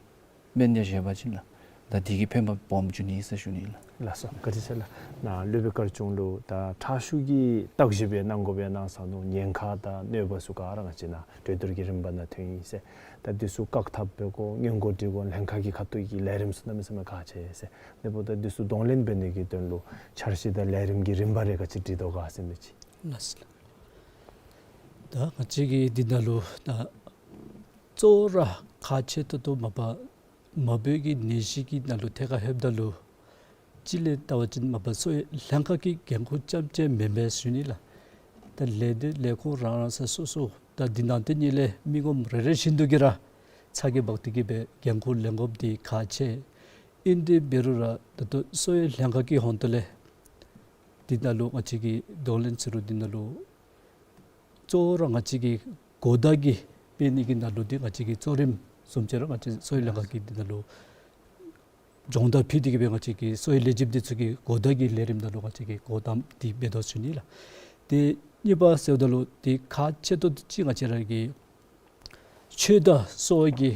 སྨན་ཡང་བཞེས་པ་ཅིན་ལགས། ད་དེ་གིས་ཕན་པ་སྦོམ་འབྱུང་ནི་ཟེར་ཞུ་ནི་ལགས། ལགས་སོ། བཀའ་དྲིན་ཆེ་ལགས། ནཱ་སློབ་དཔོན་དཀར་ཆུང་ལུ་ད་ཁྲག་ཤུགས་ཀྱི་བརྟག་ཞིབ་ཡང་གནང་དགོཔ་ཡང་གནང་ཚར་ནུག། ཉེན་ཁ་དང་གནོད་པ་ཚུ་ག་ར་ང་བཅས་ནཱ་གྲོས་བསྡུར་གྱི་རིམ་པ་ནང་ཐོན་ཡི་ཟེར། ད་འདི་ཚུ་བཀག་ཐབས་འབད་དགོ་སྔོན་འགོག་འབད་དགོ་ལྷན་ཁག་གི་ཁ་ཐུག་གི་ལས་རིམ་ཚུ་གནམ་མེད་ས་མེད་ཁག་ཆེ་ཟེར། དེ་འབདཝ་ད་འདི་ཚུ་གདོང་ལེན་འབད་ནི་གི་དོན་ལུ་འཆར་གཞི་དང་ལས་རིམ་གྱི་རིམ་པ་རེ་ག་ཅི་སྒྲིག་དོ་ག་ཟེར་མི་ཅིག། ལགས་སོ། ད་ང་བཅས་ཀྱིས་འདི་ནང་ལུ་ད་གཙོ་བོ་ར་ཁག་ཆེ་ཏོག་ཏོ་མ་པ་མ་བུ་གི་ནད་གཞི་གི་ནང་ལུ་ཐད་ཁར་ལྷོདཔ་ད་ལུ་གཅིག་ལས་བལྟ་བ་ཅིན་མ་པ་གསོ་བའི་ལྷན་ཁག་གི་འགན་ཁུར་རྐྱངམ་ཅིག་མེན་པས་ཞུ་ནི་ལགས། ད་ལས་སྡེ་ལས་ཁུངས་རང་རང་ས་སོ་སོ་ད་འདི་ནང་དེ་ཉིད་ལས་མི་ངོམ་རེ་རེ་བཞིན་དུ་གིས་ར་ཚ་གྱང་འབག་སྟེ་གིས་སྦེ་འགན་ཁུར་ལེན་དགོཔ་འདི་ཁག་ཆེ། ཨིན་ཏེ་འབད་རུང་ར་ད་ལྟོ་གསོ་བའི་ལྷན་ཁག་གི་ཧོངས་ཏོ་ལས་འདི་ནང་ལུ་ང་བཅས་ཀྱིས་གདོང་ལེན་ཟེར་རུང་འདི་ནང་ལུ་གཙོ་བོ་ར་ང་བཅས་ཀྱིས་གོ་བརྡ་གི་སྤེལ་ནི་གི་ནང་ལུ་འདི་ང་བཅས་ཀྱི་གཙོ་རིམ་བཟུམ་ཅིག་ར་ང་བཅས་གསོ་བའི་ལྷན་ཁག་གི་འདི་ནང་ལུ་སྦྱོང་བརྡར་ཕུལ་ཏེ་གིས་སྦེ་ང་བཅས་ཀྱི་གསོ་བའི་ལས་བྱེདཔ་འདི་ཚུ་གི་གོ་བརྡ་གི་ལས་རིམ་ནང་ལུ་ང་བཅས་ཀྱིས་གོ་དམ་འདི་འབད་དོ་ཞུ་ནི་ལགས། ཏེ་གཉིས་པ་ཟེརཝ་ད་ལུ་འདི་ཁག་ཆེ་ཏོག་ཏོ་ཅིག་ང་བཅས་ར་གི་ཆོས་དང་གསོ་བ་གི་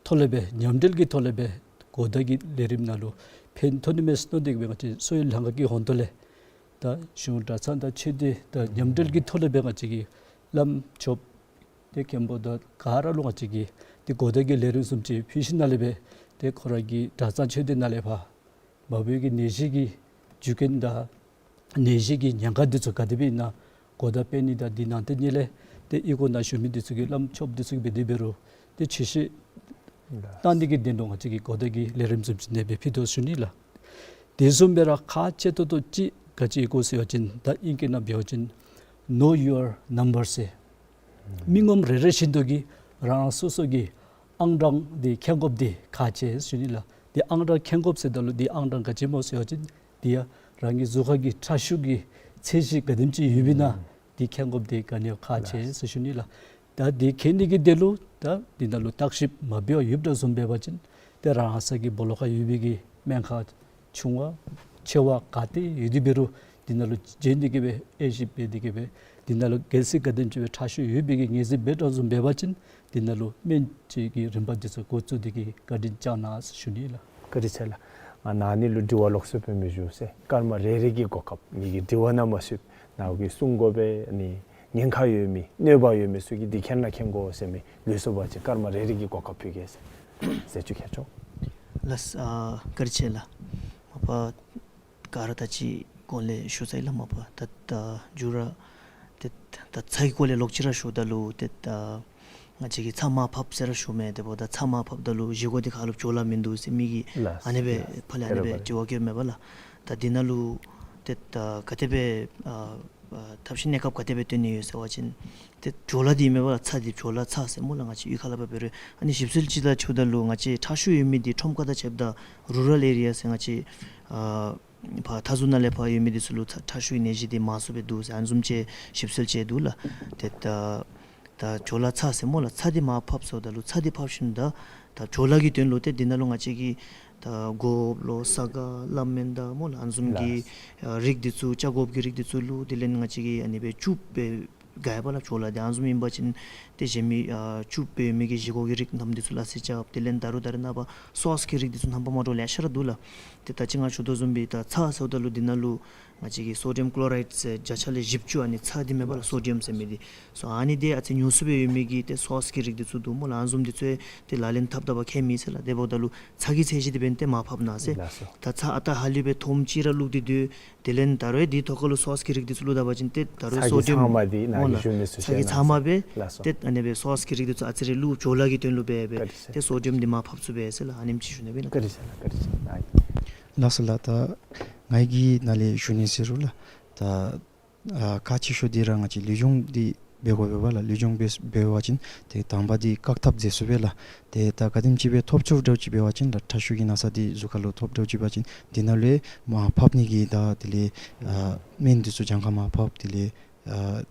ཐོག་ལས་སྦེ་མཉམ་འབྲེལ་གྱི་ཐོག་ལས་སྦེ་གོ་བརྡ་གི་ལས་རིམ་ནང་ལུ་ཕན་ཐོགས་ནི་མས་མནོ་སྟེ་གིས་སྦེ་ང་བཅས་གསོ་བའི་ལྷན་ཁག་གི་ཧོངས་ཏོ་ལས་ད་གཞུང་གྲྭ་ཚང་དང་ཆོས་སྡེ་དང་མཉམ་འབྲེལ་གྱི་ཐོག་ལས་སྦེ་ང་བཅས་ཀྱིས་བླམ་ཆོསཔ་ཏེ་མཁན་པོ་དང་ག་ར་ལུ་ང་བཅས་ཀྱིས་ཏེ་གོ་བརྡ་གི་ལས་རིམ་བཟུམ་ཅིག་ཕུལ་ཞིནམ་ལས་སྦེ་ཏེ་ཁོང་ར་གི་གྲྭ་ཚང་ཆོས་སྡེ་ནང་ལས་ཕར་མ་བུ་གི་ནད་གཞི་གི་རྒྱུ་རྐྱེན་དང་ནད་གཞི་གི་ཉེན་ཁ་འདི་ཚུ་ག་དེ་སྦེ་ཨིན་ན་གོ་བརྡ་སྤེལ་ནི་དང་འདི་ནང་དེ་ཉིད་ལས་ཏེ་ཨི་ཁུག་ནང་བཞུགས་མི་འདི་ཚུ་གིས་བླམ་ཆོསཔ་འདི་ཚུ་གིས་འབད་དེ་འབད་རུང་ཏེ་ཆོས་བཤད་གནང་ནི་གི་དོན་ལུ་ང་བཅས་ཀྱིས་གོ་བརྡ་གི་ལས་རིམ་བཟུམ་ཅིག་ཨ་ནེ་སྦེ་ཕུལ་དོ་ཞུ་ནི་ལགས། དེ་བཟུམ་སྦེ་ར་ཁག་ཆེ་ཏོག་ཏོ་ཅིག་ག་ཅི་ཨིན་གོ་ཟེར་བ་ཅིན་ད་ཨིང་སྐད་ནང་འབད་བ་ཅིན་Know Your Number ཟེར། མི་ངོམ་རེ་རེ་བཞིན་དུ་གིས་རང་རང་སོ་སོ་གི་ཨང་གྲངས་འདི་མཁྱེན་དགོཔ་འདི་ཁག་ཆེ་ཞུ་ནི་ལགས། འདི་ཨང་གྲངས་མཁྱེན་དགོཔ་ཟེརཝ་ད་ལུ་འདི་ཨང་གྲངས་ག་ཅི་སྨོ་ཟེར་བ་ཅིན་འདི་ཡང་རང་གི་གཟུགས་ཁར་གྱི་ཁྲག་ཤུགས་ཀྱི་ཚད་གཞི་ག་དེམ་ཅིག་ཡོདཔ་ཨིན་ན་འདི་མཁྱེན་དགོཔ་འདི་ག་ནི་ཡང་ཁག་ཆེ་ཟེར་ཞུ་ནི་ལགས། ད་འདི་མཁྱེན་ནི་གི་དོན་ལུ་ད་འདི་ནང་ལུ་བརྟག་ཞིབ་མ་འབད་བར་ཡོདཔ་འདྲཝ་བཟུམ་འབད་བ་ཅིན་ཏེ་རང་སོ་གི་སྦོ་ལོགས་ཁར་ཡོད་པའི་གི་སྨན་ཁང་ཆུང་བ་ཆེ་བ་ག་ཏེ་ཡོད་དེ་འབད་རུང་འདི་ནང་ལུ་བྱོན་ཏེ་གིས་སྦེ་དབྱེ་ཞིབ་འབད་དེ་གིས་སྦེ་འདི་ནང་ལུ་གལ་སྲིད་ག་དེམ་ཅིག་སྦེ་ཁྲག་ཤུགས་ཡོད་པའི་གི་ངེས་འཛིན་འབད་འདྲཝ་བཟུམ་འབད་བ་ཅིན་འདི་ནང་ལུ་སྨན་བཅོས་ཀྱི་རིམ་པ་འདི་ཚུ་འགོ་བཙུགས་ཏེ་གིས་བཀའ་དྲིན་བསྐྱང་གནང་ཞུ་ནི་ལགས། བཀའ་དྲིན་ཆེ་ལགས། ང་ནཱ་ནི་ལུ་དྲི་བ་ལོགས་སུ་སྤེལ་མི་ཞུ་ཟེར། སྐར་མ་རེ་རེ་གི་གོ་སྐབས་ངེ་གི་དྲི་བ་ནང་མ་ཚུད་ནཱ་གིས་གསུང་དགོ་པས། ཨ་ནི་ཉེན་ཁ་ཡོད་མི་གནོད་པ་ཡོད་མི་ཚུ་གིས་འདི་མཁྱེན་ན་མཁྱེན་དགོ་ཟེར་མི་ལུས་སོ་བ་ཅིན་སྐར་མ་རེ་རེ་གི་གོ་སྐབས་ཕུལ་གེ་ཟེར། ཟེར་ཅིག་ཁྱེར་ཆོག། ལགས། ཨ་བཀའ་དྲིན་ཆེ་ལགས། མ་པ་ ག་ར་ད་ཅི་གོང་ལས་ཞུ་ཚར་ཡི་ལགས་མ་པ། ད་ད་མཇུག་ར་ཏེ་ད་ཚྭ་གི་སྐོར་ལས་ལོག་ཅི་ར་ཞུཝ་ད་ལུ་ཏེ་ད་ང་བཅས་ཀྱིས་ཚྭ་མར་ཕབ་ཟེར་ར་ཞུཝ་མས། དེ་འབདཝ་ད་ཚྭ་མར་ཕབ་ད་ལུ་བཞེས་སྒོ་འདི་ཁ་ལུ་བྲོ་ལ་མིན་འདུག་ཟེར་མི་གིས་ལགས་ཨ་ནི་སྦེ་ལགས། ཕར་ལས་ཨ་ནི་སྦེ་དྲི་བ་བཀོདཔ་མས་པ་ལགས། ད་འདི་ནང་ལུ་ཏེ་ད་ག་དེ་སྦེ་ཨ་ཨ་ཐབས་ཤེས་གནས་སྐབས་ག་དེ་སྦེ་སྟོན་ནི་ཡོད་ཟེར་བ་ཅིན་ཏེ་བྲོ་ལ་འདི་མས་པ་ལགས། ཚྭ་འདི་བྲོ་ལ་ཚྭ་ཟེར་སྨོ་ལགས། ང་བཅས་གཡུས་ཁ་ལས་ཕར་འབད་རུང་ཨ་ནི་ཞིབ་འཚོལ་ཅིག་ལགས་ཞུཝ་ད་ལུ་ང་བཅས་ཁྲ་ཤུ་ཡོད་མི་འདི་ཁྲོམ་ཁ་དང་ཕྱདཔ་ད་རུ་རཱལ་ཨེ་རི་ཡ་ཟེར་ང་བཅས་ཨ་ཕར་མཐའ་ཟུར་ནང་ལས་ཕར་ཡོད་མི་འདི་ཚུ་ལུ་ཁྲ་ཁྲ་ཤུ་གི་ནད་གཞི་འདི་མང་སུ་སྦེ་འདུག་ཟེར་ཨ་ནི་བཟུམ་ཅིག་ཞིབ་འཚོལ་ཅིག་འདུག་ལགས། ཏེ་ད་ད་བྲོ་ལ་ཚྭ་ཟེར་སྨོ་ལགས། ཚྭ་འདི་མར་ཕབ་ཟེརཝ་ད་ལུ་ཚྭ་འདི་ཕབ་ཞིནམ་ད་ད་བྲོ་ལ་གི་དོན་ལུ་ཏེ་འདི་ནང་ལུ་ང་བཅས་ཀྱིས་ད་གོགཔ་ལོ་ས་ག་ལ་མེན་ད་སྨོ་ལགས། ཨ་ནི་བཟུམ་གྱི་ལགས། ཨ་རིགས་འདི་ཚུ་ལྕགས་གོགཔ་གི་རིགས་འདི་ཚུ་བླུགས། དེ་ལས་ང་བཅས་ཀྱིས་ཨ་ནི་སྦེ་བཅུད་སྦེ་དགའ་ཡི་པ་ལགས་བྲོ་ལ་འདི། ཨ་ནི་བཟུམ་ཨིན་པ་ཅིན་ཏེ་གཞན་མི་ཨ་བཅུད་སྦེ་ཡོད་མི་གི་བཞེས་སྒོ་གི་རིགས་རྣམས་འདི་ཚུ་སླ་བསྲེ་རྐྱབ། དེ་ལས་ད་རུང་ད་རེས་ནངས་པ་སོསི་གི་རིགས་འདི་ཚུ་རྣམ་པ་མ་འདྲཝ་ལེ་ཤ་ར་འདུག་ལགས། ཏེ་ད་ཅི་ང་ཞུ་དོ་བཟུམ་སྦེ་ད་ཚྭ་ཟེརཝ་ད་ལུ་འདི་ནང་ལུ་ང་བཅས་ཀྱིས་སོ་ཌི་ཡམ་ཀློ་རའིཌ་ཟེར་བརྒྱ་ཆ་ལས་བཞི་བཅུ་ཨ་ནི་ཚྭ་འདི་མས་པ་ལགས། སོ་ཌི་ཡམ་ཟེར་མི་འདི། སོ་ཨ་ནི་འདི་ཨ་ཙི་ཉུང་སུ་སྦེ་ཡོད་མི་གི་ཏེ་སོསི་གི་རིགས་འདི་ཚུ་འདུག་སྨོ་ལགས། ཨ་ནི་བཟུམ་འདི་ཚུ་ཏེ་ལག་ལེན་འཐབ་ད་བ་ཁྱད་མེད་ཟེར་ལགས། དེ་འབདཝ་ད་ལུ་ཚྭ་གི་ཚད་གཞི་འདི་འབདན་ཏེ་མར་ཕབ་གནང་ཟེར། ལགས་སོ། ད་ཚྭ་ཨ་རྟག་ཧ་ལུགས་སྦེ་ཐོགམ་གཅིག་ར་བླུགས་ཏེ་སྡོད། དེ་ལས་ད་རུང་འདི་ཐོག་ཁ་ལུ་སོསི་གི་རིགས་འདི་ཚུ་བླུགས་ད་པ་ཅིན་ཏེ་ད་རུང་ཚྭ་གི་སོ་ཌི་ཡམ་ཚང་མ་འདི་ནཱ་སྨོ་གིས་ལགས་ཞུ་མི་ཚུ་ཚྭ་གི་ཚང་མ་སྦེ། ལགས་སོ། ཏེ་ཨ་ནི་སྦེ་སོསི་གི་རིགས་འདི་ཚུ་ཨ་ཙི་རེ་བླུགས། བྲོ་ལ་གི་དོན་ལུ་འབད་སྦེ། བཀའ་དྲིན་ཆེ། ཏེ་སོ་ཌི་ཡམ་འདི་མར་ཕབ་ཚུགས་པས་ཟེར་ལགས། ཨ་ནེམ་ཅིག་ཞུ་ནི་སྦེ་ཨིན་ལགས། བཀའ་དྲིན་ཆེ་ལགས། བཀའ་དྲིན་ཆེ་ལགས། ལགས་སོ་ལགས། ད་ང་གིས་ནཱ་ལས་ཞུ་ནི་ཟེར་རུང་ལགས། ད་ཨ་ཁག་ཆེ་ཤོས་འདི་ར་ང་བཅས་ལུས་སྦྱོང་འདི་འབད་དགོ་པས་པ་ལགས། ལུས་སྦྱོང་འབད་འབད་བ་ཅིན་ཏེ་དང་པ་འདི་བཀག་ཐབས་མཛད་ཚུགས་པས་ལགས། ཏེ་ད་ག་དེམ་ཅིག་སྦེ་ཐོབ་ཚུགསཔ་འདྲཝ་ཅིག་འབད་བ་ཅིན་ལགས། ཁྲ་ཤུ་གི་ན་ཚ་འདི་གཟུགས་ཁ་ལུ་ཐོབ་འདྲཝ་ཅིག་འབད་བ་ཅིན་འདི་ནང་ལུ་མར་ཕབ་ནི་གི་ད་དེ་ལས་ཨ་སྨན་འདི་ཚུ་གྱངས་ཁ་མར་ཕབ། དེ་ལས་ཨ་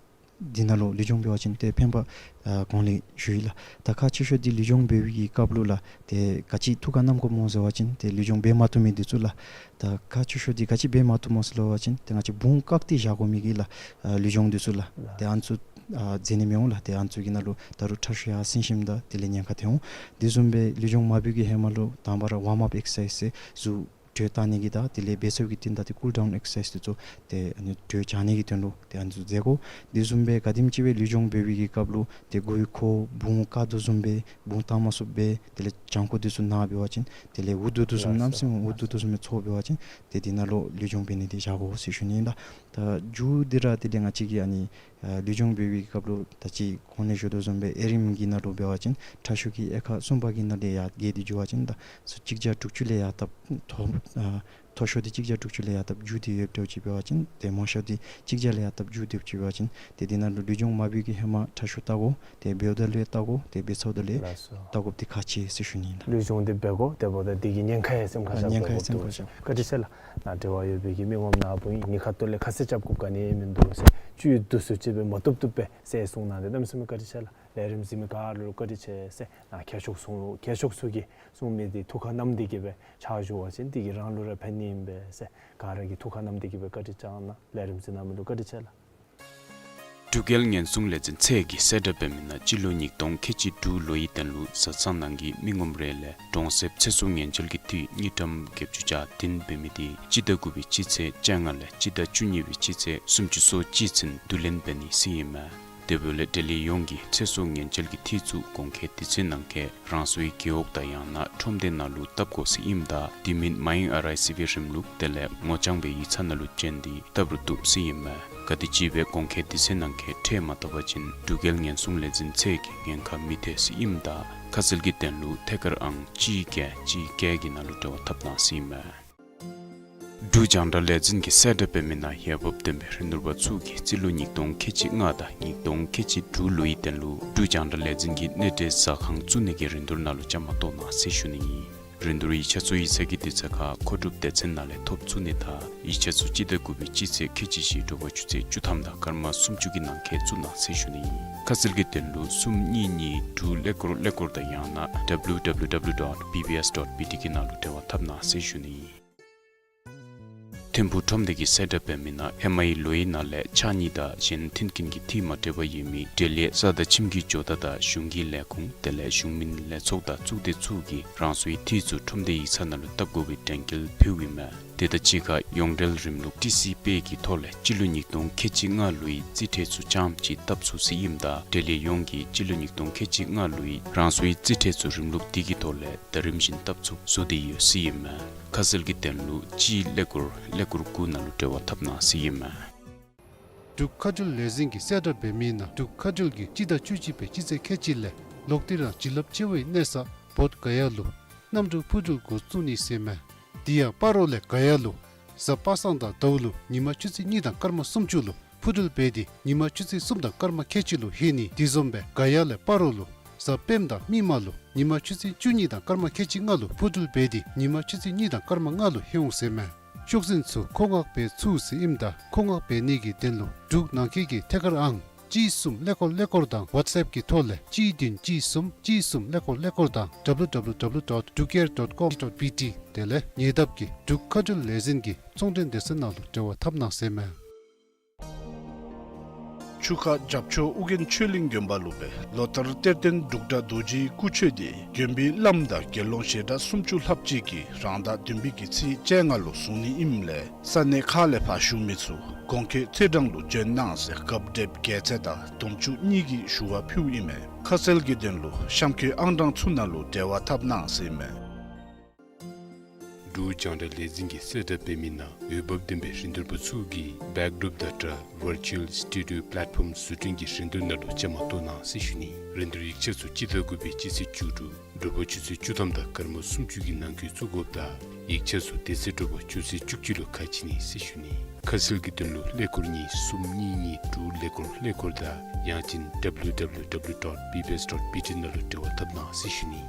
འདི་ནང་ལུ་ལུས་སྦྱོང་འབད་བ་ཅིན་ཏེ་ཕན་པ་ཨ་གོང་ལས་ཞུ་ཡི་ལགས། ད་ཁག་ཆེ་ཤོས་འདི་ལུས་སྦྱོང་འབད་བའི་གི་སྐབས་ལུ་ལགས། ཏེ་ག་ཅི་ཐུགས་ཁར་བསྣམ་དགོཔ་སྨོ་ཟེར་བ་ཅིན་ཏེ་ལུས་སྦྱོང་འབད་མ་བཏུབ་མི་འདི་ཚུ་ལགས། ད་ཁག་ཆེ་ཤོས་འདི་ག་ཅི་འབད་མ་བཏུབ་སྨོ་ཟེར་བ་ཅིན་ཏེ་ང་བཅས་བུང་བཀག་སྟེ་བཞག་དགོ་མི་གི་ལགས་ཨ་ལུས་སྦྱོང་འདི་ཚུ་ལགས། ལགས། ཏེ་ཨ་ནི་ཚུ་ཨ་མཛད་ནི་མི་འོང་ལགས། ཏེ་ཨ་ནི་ཚུ་གི་ནང་ལུ་ད་རུང་ཁྲག་ཤུགས་ཡར་སེང་ཞིནམ་ད་དེ་ལས་ཉེན་ཁ་ཐོན་འོང་། དེ་བཟུམ་སྦེ་ལུས་སྦྱོང་མ་འབད་བའི་གི་ཧེ་མ་ལུ་དང་པ་ར་ཝརམ་ཨཔ་ཨེག་སར་སའིཛ་ཟེར་གཟུགས་དྲོད་བཏང་ནི་གི་དང་དེ་ལས་འབད་ཚར་བའི་གི་རྟིང་བདའ་སྟེ་ཀུལ་ཌའུན་ཨེག་སར་སའིཛ་འདི་ཚུ་ཏེ་ཨ་ནི་དྲོད་འཇགས་ནི་གི་དོན་ལུ་ཏེ་ཨ་ནི་ཚུ་མཛད་དགོ། དེ་བཟུམ་སྦེ་ག་དེམ་ཅིག་སྦེ་ལུས་སྦྱོང་འབད་བའི་གི་སྐབས་ལུ་ཏེ་མགུ་ཡུ་འཁོར་བུང་བཀག་དོ་བཟུམ་སྦེ་བུང་བཏང་མ་ཚུགསཔ་སྦེ་དེ་ལས་བྱང་ཁོག་འདི་ཚུ་ན་འབད་བ་ཅིན་དེ་ལས་འུ་སྡུག་དོ་བཟུམ་ལགས་སོ། གནམ་མེད་ས་མེད་འུ་སྡུག་དོ་བཟུམ་སྦེ་ཚོར་འབད་བ་ཅིན་ཏེ་འདི་ནང་ལུ་ལུས་སྦྱོང་འབད་ནི་འདི་བཞག་དགོ་ཟེར་ཞུ་ནི་ཨིན་ལགས། ད་མཇུག་འདི་ར་དེ་ལས་ང་བཅས་ཀྱིས་ཨ་ནི་ཨ་ལུས་སྦྱོང་འབད་བའི་གི་སྐབས་ལུ་ད་ཅི་གོང་ལས་ཞུ་དོ་བཟུམ་སྦེ་ཨེ་རིམ་གྱི་ནང་ལུ་འབད་བ་ཅིན་ཁྲག་ཤུགས་ཀྱི་དབྱེ་ཁག་གསུམ་པ་གི་ནང་ལས་ཡར་བརྒལ་ཏེ་འགྱོ་བ་ཅིན་ད་སུ་གཅིག་བརྒྱ་དྲུག་ཅུ་ལས་ཡར་བཏབ་མཐོ་ཨ་མཐོ་ཤོས་འདི་གཅིག་བརྒྱ་དྲུག་ཅུ་ལས་ཡར་བཏབ་འགྱོ་སྟེ་ཡོདཔ་འདྲཝ་ཅིག་འབད་བ་ཅིན་ཏེ་དམའ་ཤོས་འདི་གཅིག་བརྒྱ་ལས་ཡར་བཏབ་འགྱོ་སྟེ་འབད་བ་ཅིན་ཏེ་འདི་ནང་ལུ་ལུས་སྦྱོང་མ་འབད་བའི་གི་ཧེ་མ་ཁྲག་ཤུགས་བལྟ་དགོ། ཏེ་འབདཝ་ད་ལུ་ཡང་བལྟ་དགོ། ཏེ་འབད་ཚརཝ་ད་ལུ་ཡང་ལགས་སོ། བལྟ་དགོཔ་འདི་ཁག་ཆེ་ཟེར་ཞུ་ནི་ཨིན་ལགས། ལུས་སྦྱོང་འདི་འབད་དགོ། དེ་འབདཝ་ད་འདི་གི་ཉེན་ཁ་ཡང་སེམས་ཁར་ཨ་བཞག་ཉེན་ཁ་ཡང་དགོཔ་སེམས་ཁར་འདུག་བཞག། བཀའ་དྲིན་ཆེ་ལགས། ནཱ་འབྲེལ་བ་ཡོད་པའི་གི་མི་ངོམ་ནཱ་བུ་ཨིན། ཉེན་ཁ་ཐོག་ལས་ཁ་གསལ་རྐྱབ་དགོཔ་ག་ནི་ཡང་མིན་འདུག་ཟེར་བཅུད་བསྡུ་སུ་ཅིག་སྦེ་མ་བཏུབ་བཏུབ་སྦེ་ཟེར་གསུངས་གནང་སྟེ་གནམ་མེད་ས་མེད་བཀའ་དྲིན་ཆེ་ལགས། ལས་རིམ་གཟིགས་མི་ག་ར་ལུ་བཀའ་དྲིན་ཆེ་ཟེར་ནཱ་མཁས་མཆོག་གསུང་མཁས་མཆོག་ཚུ་གིས་གསུང་མི་འདི་ཐུགས་ཁར་བསྣམས་ཏེ་གི་སྦེ་ཕྱག་ཞུ་བ་ཅིན་འདི་གིས་རང་ལུ་ར་ཕན་ནི་ཨིན་པས་ཟེར་ག་ར་གིས་ཐུགས་ཁར་བསྣམས་ཏེ་གི་སྦེ་བཀའ་དྲིན་བསྐྱང་གནང་། ལས་རིམ་གཟིགས་གནང་མི་ལུ་བཀའ་དྲིན་ཆེ་ལགས། འབྲུག་རྒྱལ་ཉེན་སྲུང་ལས་འཛིན་ཚད་ཀྱིས་གསལ་བསྒྲགས་འབད་མི་ནང་སྤྱི་ལོ་ཉིས་སྟོང་ཁལ་གཅིག་དྲུག་ལོའི་དོན་ལུ་བཟའ་ཚང་ནང་གི་མི་ངོམ་རེ་ལས་གྲོང་གསེབ་ཚེ་སྲོག་ཉེན་བཅོལ་གྱི་འཐུས་དངུལ་ཀྲམ་བརྒྱད་ཅུ་གྱ་བདུན་འབད་མི་འདི་སྤྱི་ཟླ་དགུ་པའི་སྤྱི་ཚེས་བཅོ་ལྔ་ལས་སྤྱི་ཟླ་བཅུ་གཉིས་པའི་སྤྱི་ཚེས་སུམ་ཅུ་སོ་གཅིག་ཚུན་བསྡུ་ལེན་འབད་ནི་ཟེར་ཨིན་མས། དེ་འབདཝ་ལས་འབྲེལ་ཡོད་ཡོངས་ཀྱིས་ཚེ་སྲོག་ཉེན་བཅོལ་གྱི་འཐུས་ཚུ་གོང་འཁོད་དུས་ཚོད་ནང་འཁོད་རང་སོའི་རྒེད་འོག་དང་ཡང་ན་ཁྲོམ་སྡེ་ནང་ལུ་བཏབ་དགོ་ཟེར་ཨིནམ་ད་དེ་མིན་མ་ཡེངས་ཨར་ཨའི་སི་བི་རིམ་ལུགས་དེ་ལས་ངོ་རྐྱང་སྦེ་ཡིག་ཚང་ནང་ལུ་བྱོན་ཏེ་བཏབ་རུང་བཏུབ་ཟེར་ཨིན་མས། ག་དེམ་ཅིག་སྦེ་གོང་འཁོད་དུས་ཚོད་ནང་འཁོད་ཁྲལ་མ་བཏབ་པ་ཅིན་འབྲུག་རྒྱལ་ཉེན་སྲུང་ལས་འཛིན་ཚད་ཀྱིས་ཉེན་ཁ་མི་ཐེག་ཟེར་ཨིནམ་ད་ཁ་གསལ་གྱི་དོན་ལུ་ཐད་ཀར་ཨང་གཅིག་བརྒྱད་གཅིག་བརྒྱད་ཀྱི་ནང་ལུ་འབྲེལ་བ་འཐབ་གནང་ཟེར་ཨིན་མས། འབྲུག་རྒྱང་བསྒྲགས་ལས་འཛིན་གྱིས་གསལ་བསྒྲགས་འབད་མི་ནང་འོས་འབབ་ལྡན་པའི་རིན་བསྡུར་པ་ཚུ་གིས་རྩིས་ལོ་ཉིས་སྟོང་ཁལ་གཅིག་ལྔ་དང་ཉིས་སྟོང་ཁལ་གཅིག་དྲུག་ལོའི་དོན་ལུ་འབྲུག་རྒྱང་བསྒྲགས་ལས་འཛིན་གྱི་གནས་འབྲེལ་ཟ་ཁང་བཙུགས་ནི་གི་རིན་བསྡུར་ནང་ལུ་བཅའ་མར་གཏོགས་གནང་ཟེར་ཞུ་ནི་ཨིན། རིན་བསྡུར་ཡིག་ཆ་ཚུ་ཡིག་ཚང་གི་དུས་ཚོད་ཁར་མཁོ་སྒྲུབ་སྡེ་ཚན་ནང་ལས་ཐོབ་ཚུགས་ནི་དང་ཡིག་ཆ་ཚུ་སྤྱི་ཟླ་དགུ་པའི་སྤྱི་ཚེས་ཁལ་གཅིག་བཞི་དྲོ་པ་ཆུ་ཚོད་བཅུ་ཐམ་དང་སྐར་མ་སུམ་ཅུ་གི་ནང་འཁོད་བཙུགས་གནང་ཟེར་ཞུ་ནི་ཨིན། ཁ་གསལ་གྱི་དོན་ལུ་གསུམ་གཉིས་གཉིས་དྲུག་ཀླད་ཀོར་ཀླད་ཀོར་དང་ཡང་ན་W W W dot B B S dot B T གི་ནང་ལུ་འབྲེལ་བ་འཐབ་གནང་ཟེར་ཞུ་ནི་ཨིན། ཐིམ་ཕུག་ཁྲོམ་སྡེ་གིས་གསལ་བསྒྲགས་འབད་མི་ནང་ཧེ་མའི་ལོའི་ནང་ལས་ཕྱགས་སྙིགས་དང་གཞན་མཐུན་རྐྱེན་གྱི་འཐུས་མ་བྲལ་བ་ཡོད་མི་འབྲེལ་ཡོད་ས་དང་ཁྱིམ་གྱི་ཇོ་བདག་དང་གཞུང་གི་ལས་ཁུངས་དེ་ལས་གཞུང་མིན་ལས་ཚོགས་དང་གཙུག་སྡེ་ཚུ་གིས་རང་སོའི་འཐུས་ཚུ་ཁྲོམ་སྡེ་ཡིག་ཚང་ནང་ལུ་བཏབ་དགོ་པའི་དྲན་སྐུལ་ཕུལཝ་ཨིན་མས། དེ་དང་གཅིག་ཁར་ཡོངས་འབྲེལ་རིམ་ལུགས་ཊི་སི་པེ་གི་ཐོག་ལས་སྤྱི་ལོ་ཉིས་སྟོང་ཁལ་གཅིག་ལྔ་ལོའི་རྩིས་ཁྲ་ཚུ་རྐྱངམ་ཅིག་བཏབ་ཚུགས་ཟེར་ཨིནམ་ད་འབྲེལ་ཡོད་ཡོངས་ཀྱིས་སྤྱི་ལོ་ཉིས་སྟོང་ཁལ་གཅིག་ལྔ་ལོའི་རང་སོའི་རྩིས་ཁྲ་ཚུ་རིམ་ལུགས་དེ་གི་ཐོག་ལས་ད་རིམ་བཞིན་བཏབ་ཚུགས་བཟོ་སྟེ་ཡོད་ཟེར་ཨིན་མས། ཁ་གསལ་གྱི་དོན་ལུ་སྤྱིའི་ཀླད་ཀོར་ཀླད་ཀོར་དགུ་ནང་ལུ་འབྲེལ་བ་འཐབ་གནང་ཟེར་ཨིན་མས། འབྲུག་མཁའ་འགྲུལ་ལས་འཛིན་གྱིས་གསལ་བསྒྲགས་འབད་མི་ནང་འབྲུག་མཁའ་འགྲུལ་གྱིས་སྤྱི་ཟླ་བཅུ་གཅིག་པའི་སྤྱི་ཚེས་ཁལ་གཅིག་ལས་ལོག་སྟེ་རང་བྱིན་རླབས་ཆེ་བའི་གནས་ས་བོདྷ་ག་ཡ་ལུ་གནམ་གྲུ་འཕུར་འགྲུལ་འགོ་བཙུགས་ནི་ཟེར་མས། དེ་ཡང་སྤ་རོ་ལས་ག་ཡ་ལུ་གཟའ་པ་སངས་དང་ཟླཝ་ལུ་ཉིན་མ་ཆུ་ཚོད་གཉིས་དང་སྐར་མ་སུམ་ཅུ་ལུ་འཕུར་འགྲུལ་འབད་དེ་ཉིན་མ་ཆུ་ཚོད་གསུམ་དང་སྐར་མ་ཁལ་གཅིག་ལུ་ལྷོད་ནི། དེ་བཟུམ་སྦེ་ག་ཡ་ལས་སྤ་རོ་ལུ་གཟའ་སྤེནམ་དང་མིག་དམར་ལུ་ཉིན་མ་ཆུ་ཚོད་བཅུ་གཉིས་དང་སྐར་མ་ཁལ་གཅིག་ལྔ་ལུ་འཕུར་འགྲུལ་འབད་དེ་ཉིན་མ་ཆུ་ཚོད་གཉིས་དང་སྐར་མ་ལྔ་ལུ་ལྷོད་འོང་ཟེར་མས། ཤོག་འཛིན་ཚུ་མཁོ་མངགས་འབད་ཚུགས་ཟེར་ཨིནམ་ད་མཁོ་མངགས་འབད་ནི་གི་དོན་ལུ་འབྲུག་ནང་འཁོད་ཀྱི་ཐད་ཀར་ཨང་གཅིག་གསུམ་ཀླད་ཀོར་ཀླད་ཀོར་དང་ཝཊས་ཨེཔ་གི་ཐོག་ལས་གཅིག་བདུན་གཅིག་གསུམ་གཅིག་གསུམ་ཀླད་ཀོར་ཀླད་ཀོར་དང་ཌབ་ལུ་ཌབ་ལུ་ཌབ་ལུ་ཌོཊ་ཌུག་ཨེར་ཌོཊ་ཀོམ་ཌོཊ་བི་ཊི་དེ་ལས་ཉེ་འདབས་ཀྱི་འབྲུག་མཁའ་འགྲུལ་ལས་འཛིན་གྱི་ཚོང་འབྲེལ་སྡེ་ཚན་ནང་ལུ་འབྲེལ་བ་འཐབ་གནང་ཟེར་མས། ཆུ་ཁ་རྒྱབ་ཕྱོགས་ཨོ་རྒྱན་ཆོས་གླིང་དགོན་པ་ལུ་སྦེ་ལོ་ལྟར་གཏེར་སྟོན་འབྲུག་སྒྲ་རྡོ་རྗེའི་སྐུ་མཆོད་དེ་དགོན་པའི་བླམ་དང་དགེ་སློང་ཞལ་གྲངས་སུམ་ཅུ་ལྷགཔ་ཅིག་གིས་རང་ཟླ་བདུན་པའི་གི་ཚེས་བཅོ་ལྔ་ལུ་བཟུང་ནི་ཨིནམ་ལས་ས་གནས་ཁག་ལས་ཕར་བཞུགས་མི་ཚུ་གོང་འཁོད་ཚེས་གྲངས་ལུ་འབྱོན་གནང་ཟེར་སྐབས་དེབ་རྒྱལ་མཚན་དང་དུམ་ཅུ་གཉིས་ཀྱིས་ཞུ་བ་ཕུལཝ་ཨིན་མས། ཁ་གསལ་གྱི་དོན་ལུ་གཤམ་འཁོད་ཨང་གྲངས་ཚུ་ནང་ལུ་འབྲེལ་བ་འཐབ་གནང་ཟེར་ཨིན་མས། འབྲུག་རྒྱང་བསྒྲགས་ལས་འཛིན་གྱིས་གསལ་བསྒྲགས་འབད་མི་ནང་འོས་འབབ་ལྡན་པའི་རིན་བསྡུར་པ་ཚུ་གིས་བེཀ་ཌོརོཔ་ཌ་ཊ་ཝར་ཅུ་ཨལ་སི་ཊུ་ཌི་ཡོ་པ་ལེཊ་ཕོམ་བཟོ་སྐྲུན་གྱི་རིན་བསྡུར་ནང་ལུ་བཅའ་མར་གཏོགས་གནང་ཟེར་ཞུ་ནི། རིན་བསྡུར་ཡིག་ཆ་ཚུ་སྤྱི་ཟླ་དགུ་པའི་སྤྱི་ཚེས་བཅུ་དྲུག་དྲོ་པ་ཆུ་ཚོད་བཅུ་ཐམ་དང་སྐར་མ་སུམ་ཅུ་གི་ནང་འཁོད་བཙུགས་དགོཔ་དང་ཡིག་ཆ་ཚུ་དེ་ཚེ་དྲོ་པ་ཆུ་ཚོད་བཅུ་གཅིག་ལུ་ཁ་ཕྱེ་ནི་ཟེར་ཞུ་ནི། ཁ་གསལ་གྱི་དོན་ལུ་ཀླད་ཀོར་གཉིས་གསུམ་གཉིས་གཉིས་དྲུག་ཀླད་ཀོར་ཀླད་ཀོར་དང་ཡང་ཅིན་ཌབ་ལུ་ཌབ་ལུ་ཌབ་ལུ་ཌོཊ་བི་བི་ཨེསི་ཌོཊ་བི་ཊི་ནང་ལུ་འབྲེལ་བ་འཐབ་གནང་ཟེར་ཞུ་ནི།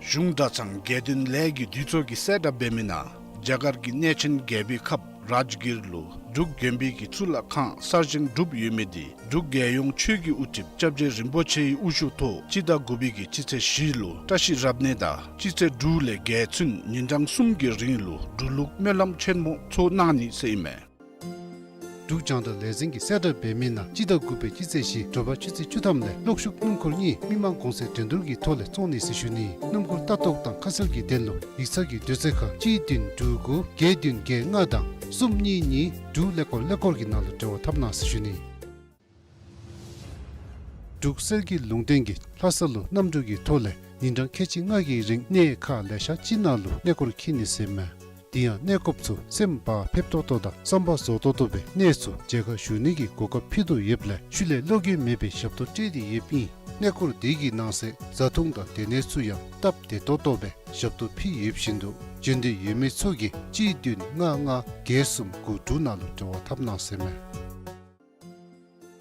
གཞུང་གྲྭ་ཚང་དགེ་འདུན་ལས་ཀྱི་འདུས་ཚོགས་ཀྱིས་གསལ་བསྒྲགས་འབད་མི་ནང་རྒྱ་གར་གྱི་གནས་ཆེན་རྒྱལ་པོའི་ཁབ་རཱཇ་གིར་ལུ་འབྲུག་དགོན་པའི་གི་གཙུག་ལག་ཁང་གསར་བཞེངས་གྲུབ་ཡོད་མི་དེ་འབྲུག་རྒྱལ་ཡོངས་ཆོས་ཀྱི་དབུ་ཁྲིདཔ་སྐྱབས་རྗེ་རིན་པོ་ཆེའི་དབུ་བཞུགས་ཐོག་སྤྱི་ཟླ་དགུ་པའི་གི་སྤྱི་ཚེས་བཞི་ལུ་བཀྲ་ཤིས་རབ་གནས་དང་སྤྱི་ཚེས་དྲུག་ལས་བརྒྱད་ཚུན་ཉིན་གྲངས་གསུམ་གྱི་རིང་ལུ་འབྲུག་ལུགས་སྨོན་ལམ་ཆེན་མོ་ཚོགས་གནང་ནི་ཟེར་ཨིན་མས། འབྲུག་རྒྱང་བསྒྲགས་ལས་འཛིན་གྱིས་གསལ་བསྒྲགས་འབད་མི་ནང་སྤྱི་ཟླ་དགུ་པའི་སྤྱི་ཚེས་བཞི་དྲོ་པ་ཆུ་ཚོད་བཅུ་ཐམ་ལས་གློག་ཤུགས་སྣུམ་འཁོར་གཉིས་མི་མང་གུང་སེང་འགྲན་བསྡུར་གྱི་ཐོག་ལས་བཙོང་ནི་ཟེར་ཞུ་ནི། སྣུམ་འཁོར་ལྟ་རྟོག་དང་ཁ་གསལ་གྱི་དོན་ལུ་ཡིག་ཚང་གི་དུས་ཚོད་ཁར་གཅིག་བདུན་དྲུག་དགུ་བརྒྱད་བདུན་བརྒྱད་ལྔ་དང་གསུམ་གཉིས་གཉིས་དྲུག་ཀླད་ཀོར་ཀླད་ཀོར་གྱི་ནང་ལུ་འབྲེལ་བ་འཐབ་གནང་ཟེར་ཞུ་ནི། འབྲུག་གསེར་གྱི་ལུང་བསྟན་གྱིས་ལྷ་ས་ལུ་གནམ་གྲུ་གི་ཐོག་ལས་ཉིན་གྲངས་ཁལ་གཅིག་ལྔ་གི་རིང་གནས་ཁག་ལེ་ཤ་ཅིག་ནང་ལུ་གནས་སྐོར་འཁྱིད་ནི་ཟེར་མས། དེ་ཡང་གནས་སྐོརཔ་ཚུ་སེམས་བག་ཕེབས་ཏོག་ཏོ་དང་བསམ་པ་རྫོགས་ཏོག་ཏོ་སྦེ་གནས་ཚུ་མཇལ་ཁ་ཞུ་ནི་གི་གོ་སྐབས་ཕུལ་དོ་ཡོདཔ་ལས་ཤུལ་ལས་བློ་འགྱོད་མེད་པའི་ཞབས་ཏོག་སྤྲོད་དེ་ཡོདཔ་ཨིན། གནས་སྐོར་དེ་གི་ནང་གསེས་བཟའ་འཐུང་དང་སྡོད་གནས་ཚུ་ཡང་སྟབས་བདེ་ཏོག་ཏོ་སྦེ་ཞབས་ཏོག་ཕུལ་ཡོདཔ་བཞིན་དུ་འབྱོན་འདོད་ཡོད་མི་ཚུ་གིས་གཅིག་བདུན་ལྔ་ལྔ་བརྒྱད་གསུམ་དགུ་དྲུག་ནང་ལུ་འབྲེལ་བ་འཐབ་གནང་ཟེར་མས།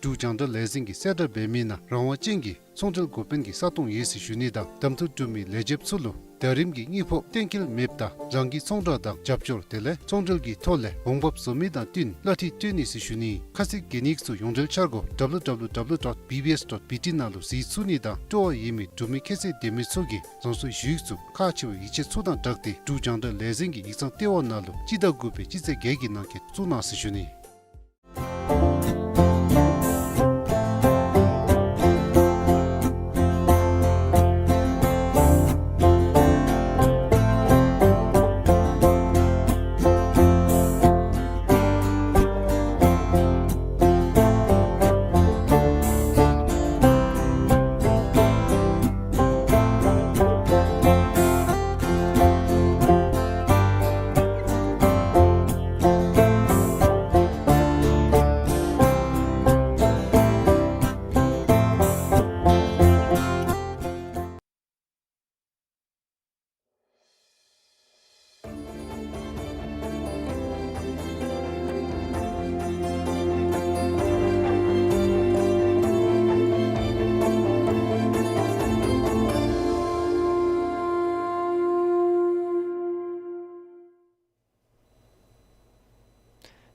འབྲུག་རྒྱང་བསྒྲགས་ལས་འཛིན་གྱིས་གསལ་བསྒྲགས་འབད་མི་ནང་རང་དབང་ཅན་གྱི་ཚོང་འབྲེལ་འགོ་དཔོན་གྱི་ས་སྟོང་ཡོད་ཟེར་ཞུ་ནི་དང་གདམ་འཐུ་གྲུབ་མི་ལས་བྱེདཔ་ཚུ་ལུ་ཟླ་རིམ་གྱི་དངུལ་ཕོགས་གཏན་འཁེལ་མེདཔ་ད་རང་གི་ཚོང་བསྒྲགས་དང་རྒྱབ་སྐྱོར་དེ་ལས་ཚོང་འབྲེལ་གྱི་ཐོག་ལས་འོང་འབབ་བཟོ་མི་དང་བསྟུན་གླ་འཐུས་སྤྲོད་ནི་ཟེར་ཞུ་ནི། ཁ་གསལ་གྱི་ཡིག་ཚང་ཡོངས་འབྲེལ་འཆར་སྒོ་ཌབ་ལུ་ཌབ་ལུ་ཌབ་ལུ་ཌོཊ་བི་བི་ཨེསི་ཌོཊ་བི་ཊི་ནང་ལུ་གཟིགས་ཚུགས་ནི་དང་སྤྲོ་བ་ཡོད་མི་འབྲུག་མི་ཁྱད་ཚད་ལྡན་མི་ཚུ་གིས་རང་སོའི་ཞུ་ཡིག་ཚུ་ཁག་ཆེ་བའི་ཡིག་ཆ་ཚུ་དང་སྦྲགས་ཏེ་འབྲུག་རྒྱང་བསྒྲགས་ལས་འཛིན་གྱི་ཡིག་ཚང་ལྟེ་བ་ནང་ལུ་སྤྱི་ཟླ་དགུ་པའི་སྤྱི་ཚེས་བརྒྱད་ཀྱི་ནང་འཁོད་བཙུགས་གནང་ཟེར་ཞུ་ནི།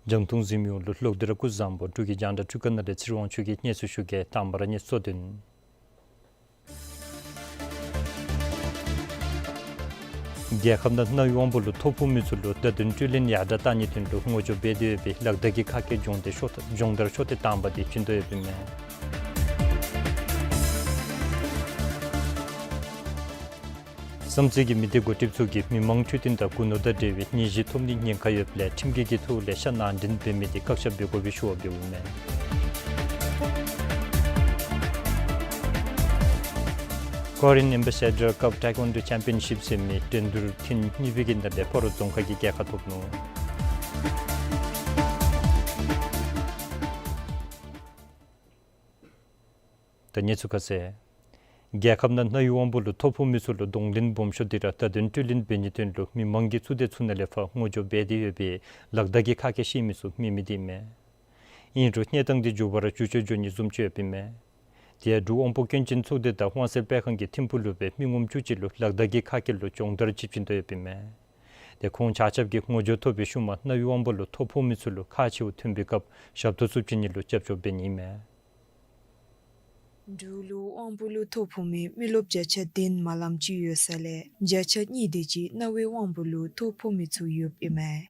རྒྱང་མཐོང་གཟིགས་མི་ཡོངས་ལུ་ལོག་སྟེ་ར་སྐུ་གཟུགས་བཟང་པོ། འབྲུག་གི་རྒྱང་བསྒྲགས་འཕྲུལ་ཁང་ནང་ལས་ཚེ་རིང་དབང་ཕྱུག་གིས་སྙན་ཞུ་ཞུ་གེ། དང་པ་ར་གནས་ཚུལ་གཙོ་དོན། རྒྱལ་ཁབ་ནང་རྣ་བའི་དབང་པོ་ལུ་ཐོ་ཕོག་མི་ཚུ་ལུ་བརྡ་དོན་སྤྲོད་ལེན་ཡར་དྲག་གཏང་ནིའི་དོན་ལུ་ངོ་སྦྱོར་འབད་དེ་ཡོད་པའི་ལག་བརྡ་གི་ཁ་སྐད་སྦྱོང་སྡེ་ཤོག་སྦྱོང་བརྡར་ཤོག་ཐེངས་དང་པ་དེ་བྱིན་དོ་ཡོདཔ་ཨིན་མས། བསམ་རྩེ་གི་མི་སྡེ་འགོ་ཁྲིདཔ་ཚུ་གིས་མི་མང་འཕྲོད་བསྟེན་དང་སྒོ་ནོར་དང་འབྲེལ་བའི་ནད་གཞི་ཐོབ་ནིའི་ཉེན་ཁ་ཡོདཔ་ལས་ཁྲིམས་འགལ་གྱི་ཐོག་ལས་ཤ་ནང་འདྲེན་འབད་མི་དེ་བཀག་ཆ་འབད་དགོ་པའི་ཞུ་བ་འབདཝ་ཨིན་མས། Korean Ambassador Cup Taekwondo Championship ཟེར་མི་འགྲན་བསྡུར་ཐེངས་གཉིས་པའི་གི་ནང་ལས་སྤ་རོ་རྫོང་ཁག་གིས་རྒྱལ་ཁ་ཐོབ་ནུག། ད་གནས་ཚུལ་ཁ་གསལ། རྒྱལ་ཁབ་ནང་རྣ་བའི་དབང་པོ་ལུ་ཐོ་ཕོག་མི་ཚུ་ལུ་གདོང་ལེན་སྦོམ་ཤོས་འདི་ར་བརྡ་དོན་སྤྲོད་ལེན་འབད་ནིའི་དོན་ལུ་མི་མང་གིས་ཚུ་དང་ཚུ་ནང་ལས་ཕར་ངོ་སྦྱོར་འབད་དེ་ཡོད་པའི་ལག་བརྡ་གི་ཁ་སྐད་ཤེས་མི་ཚུ་མེད་མི་འདི་ཨིན་མས། ཨིན་རུང་གནས་སྟངས་འདི་མགྱོགས་པ་ར་འགྱུར་བཅོས་འགྱོ་ནི་བཟུམ་ཅིག་ཡོདཔ་ཨིན་མས། དེ་ཡང་འབྲུག་དབང་པོ་སྐྱོན་ཅན་ཚོགས་སྡེ་དང་དབང་གསལ་སྤེལ་ཁང་གི་ཐིམ་ཕུག་ལུ་སྦེ་མི་ངོམ་བཅུ་གཅིག་ལུ་ལག་བརྡ་གི་ཁ་སྐད་ལུ་སྦྱོང་བརྡར་ཅིག་བྱིན་དོ་ཡོདཔ་ཨིན་མས། དེ་ཁོང་ཆ་ཁྱབ་ཀྱིས་ངོ་སྦྱོར་ཐོབ་པའི་ཤུལ་མ་རྣ་བའི་དབང་པོ་ལུ་ཐོ་ཕོག་མི་ཚུ་ལུ་ཁག་ཆེཝ་ཐོན་པའི་སྐབས་ཞབས་ཏོག་ཚུ་བྱིན་ནི་ལུ་རྒྱབ་སྐྱོར་འབད་ནི་ཨིན་མས། འབྲུག་ལུ་དབང་པོ་ལུ་ཐོ་ཕོག་མི་མི་རློབས་བརྒྱ་ཆ་བདུན་མ་ལངམ་ཅིག་ཡོད་ས་ལས་བརྒྱ་ཆ་གཉིས་དེ་ཅིག་རྣ་བའི་དབང་པོ་ལུ་ཐོ་ཕོག་མི་ཚུ་ཡོདཔ་ཨིན་མས།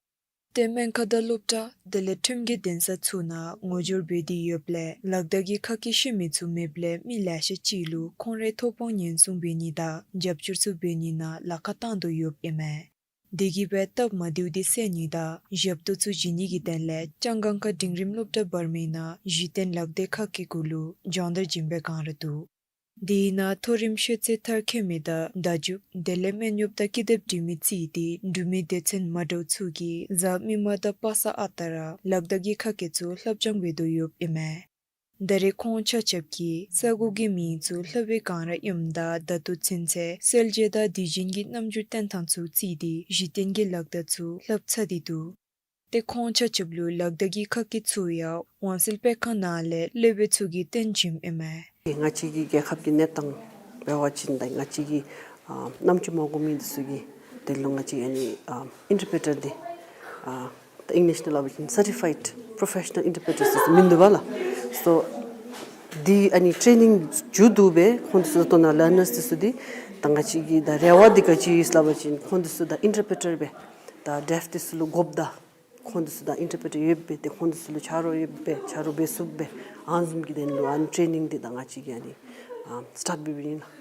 ཏེ་སྨན་ཁང་དང་སློབ་གྲྭ་དེ་ལས་ཁྲིམས་ཀྱི་འདུན་ས་ཚུ་ནང་ངོ་སྦྱོར་འབད་དེ་ཡོདཔ་ལས་ལག་བརྡ་གི་ཁ་སྐད་ཤེས་མི་ཚུ་མེདཔ་ལས་མི་ལེ་ཤ་ཅིག་ལུ་ཁོང་རའི་ཐོ་ཕོག་ཉེན་སྲུང་འབད་ནི་དང་རྒྱབ་སྐྱོར་ཚུ་འབད་ནི་ནང་ལཱ་ཁག་བཏང་དོ་ཡོདཔ་ཨིན་མས། དེ་གིས་སྦེ་སྟབས་མ་བདེཝ་འདི་སེལ་ནི་དང་ཞབས་ཏོག་ཚུ་བྱིན་ནི་གི་དོན་ལས་ལྕང་སྒང་ཁ་འབྲིང་རིམ་སློབ་གྲྭ་བར་མའི་ནང་གཞི་རྟེན་ལག་བརྡའི་ཁ་སྐད་གུ་ལུ་སྦྱོང་བརྡར་བྱིན་པའི་བསྒང་ར་འདུག། དེའི་ནང་མཐོ་རིམ་ཤེས་ཚད་མཐར་འཁྱོལ་མི་དང་བརྡ་བརྒྱུད་དེ་ལས་སྨན་གཡོགཔ་དང་ཀི་དེབ་འབྲི་མི་བརྩིས་ཏེ་འབྲུག་མི་སྡེ་ཚན་མ་འདྲཝ་ཚུ་གིས་གཟའ་མིག་དམར་དང་པ་སངས་ཨ་རྟག་ར་ལག་བརྡ་གི་ཁ་སྐད་ཚུ་ལྷབ་སྦྱང་འབད་དོ་ཡོདཔ་ཨིན་མས། ད་རེས་ཁོང་ཆ་ཁྱབ་ཀྱིས་ས་གོ་གི་མིང་ཚུ་ལྷབ་པའི་བསྒང་ར་ཨིནམ་ད་ད་ལྟོ་ཚུན་ཚོད་སེལ་བྱེད་དང་དུས་རྒྱུན་གྱི་རྣམ་འགྱུར་སྟོན་ཐངས་ཚུ་བརྩིས་ཏེ་གཞི་རྟེན་གྱི་ལག་བརྡ་ཚུ་ལྷབ་ཚར་ཏེ་འདུག། ཏེ་ཁོང་ཆ་ཁྱབ་ལུ་ལག་བརྡ་གི་ཁ་སྐད་ཚུ་ཡང་དབང་གསལ་སྤེལ་ཁང་ནང་ལས་སློབ་དཔོན་ཚུ་གིས་སྟོན་བྱིནམ་ཨིན་མས། ང་བཅས་ཀྱི་རྒྱལ་ཁབ་ཀྱི་གནས་སྟངས་འབད་བ་ཅིན་ད་ང་བཅས་ཀྱི་ཨ་རྣམ་ཅོ་མ་གོ་མི་འདི་ཚུ་གི་དོན་ལུ་ང་བཅས་ཨ་ནི་ཨ་ཨིན་ཊར་པི་རི་ཊར་འདི་ཨ་ད་ཨིང་ལིཤ་ནང་སླབ་པ་ཅིན་སར་ཊི་ཕའིཌ་པོརོ་ཕེ་ཤ་ནཱལ་ཨིན་ཊར་པི་རི་ཊར་འདི་ཚུ་མིན་འདུག་པ་ལགས། སོ་འདི་ཨ་ནི་ཊེ་ནིང་མཇུག་བསྡུ་སྦེ་ཁོང་འདི་ཚུ་ད་ལྟོ་ནཱ་ལར་ནརསི་འདི་ཚུ་འདི་ད་ང་བཅས་ཀྱི་ད་རེ་བ་འདི་ག་ཅི་ཡོད་ཟེར་སླབ་པ་ཅིན་ཁོང་འདི་ཚུ་ད་ཨིན་ཊར་པི་རི་ཊར་སྦེ་ད་ཌེཕ་འདི་ཚུ་ལུ་དགོཔ་དང་ཁོང་འདི་ཚུ་ད་ཨིན་ཊར་པི་རི་ཊར་ཡོདཔ་སྦེ་ཏེ་ཁོང་འདི་ཚུ་ལུ་ཆ་རོགས་ཡོདཔ་སྦེ་ཆ་རོགས་འབད་ཚུགསཔ་སྦེ་ཨ་ནི་བཟུམ་གྱི་དོན་ལུ་ཨ་ནི་ཊེ་ནིང་འདི་ད་ང་བཅས་ཀྱིས་ཨ་ནི་ཨ་སི་ཊཱཊ་འབད་འབདཝ་ཨིན་ལགས།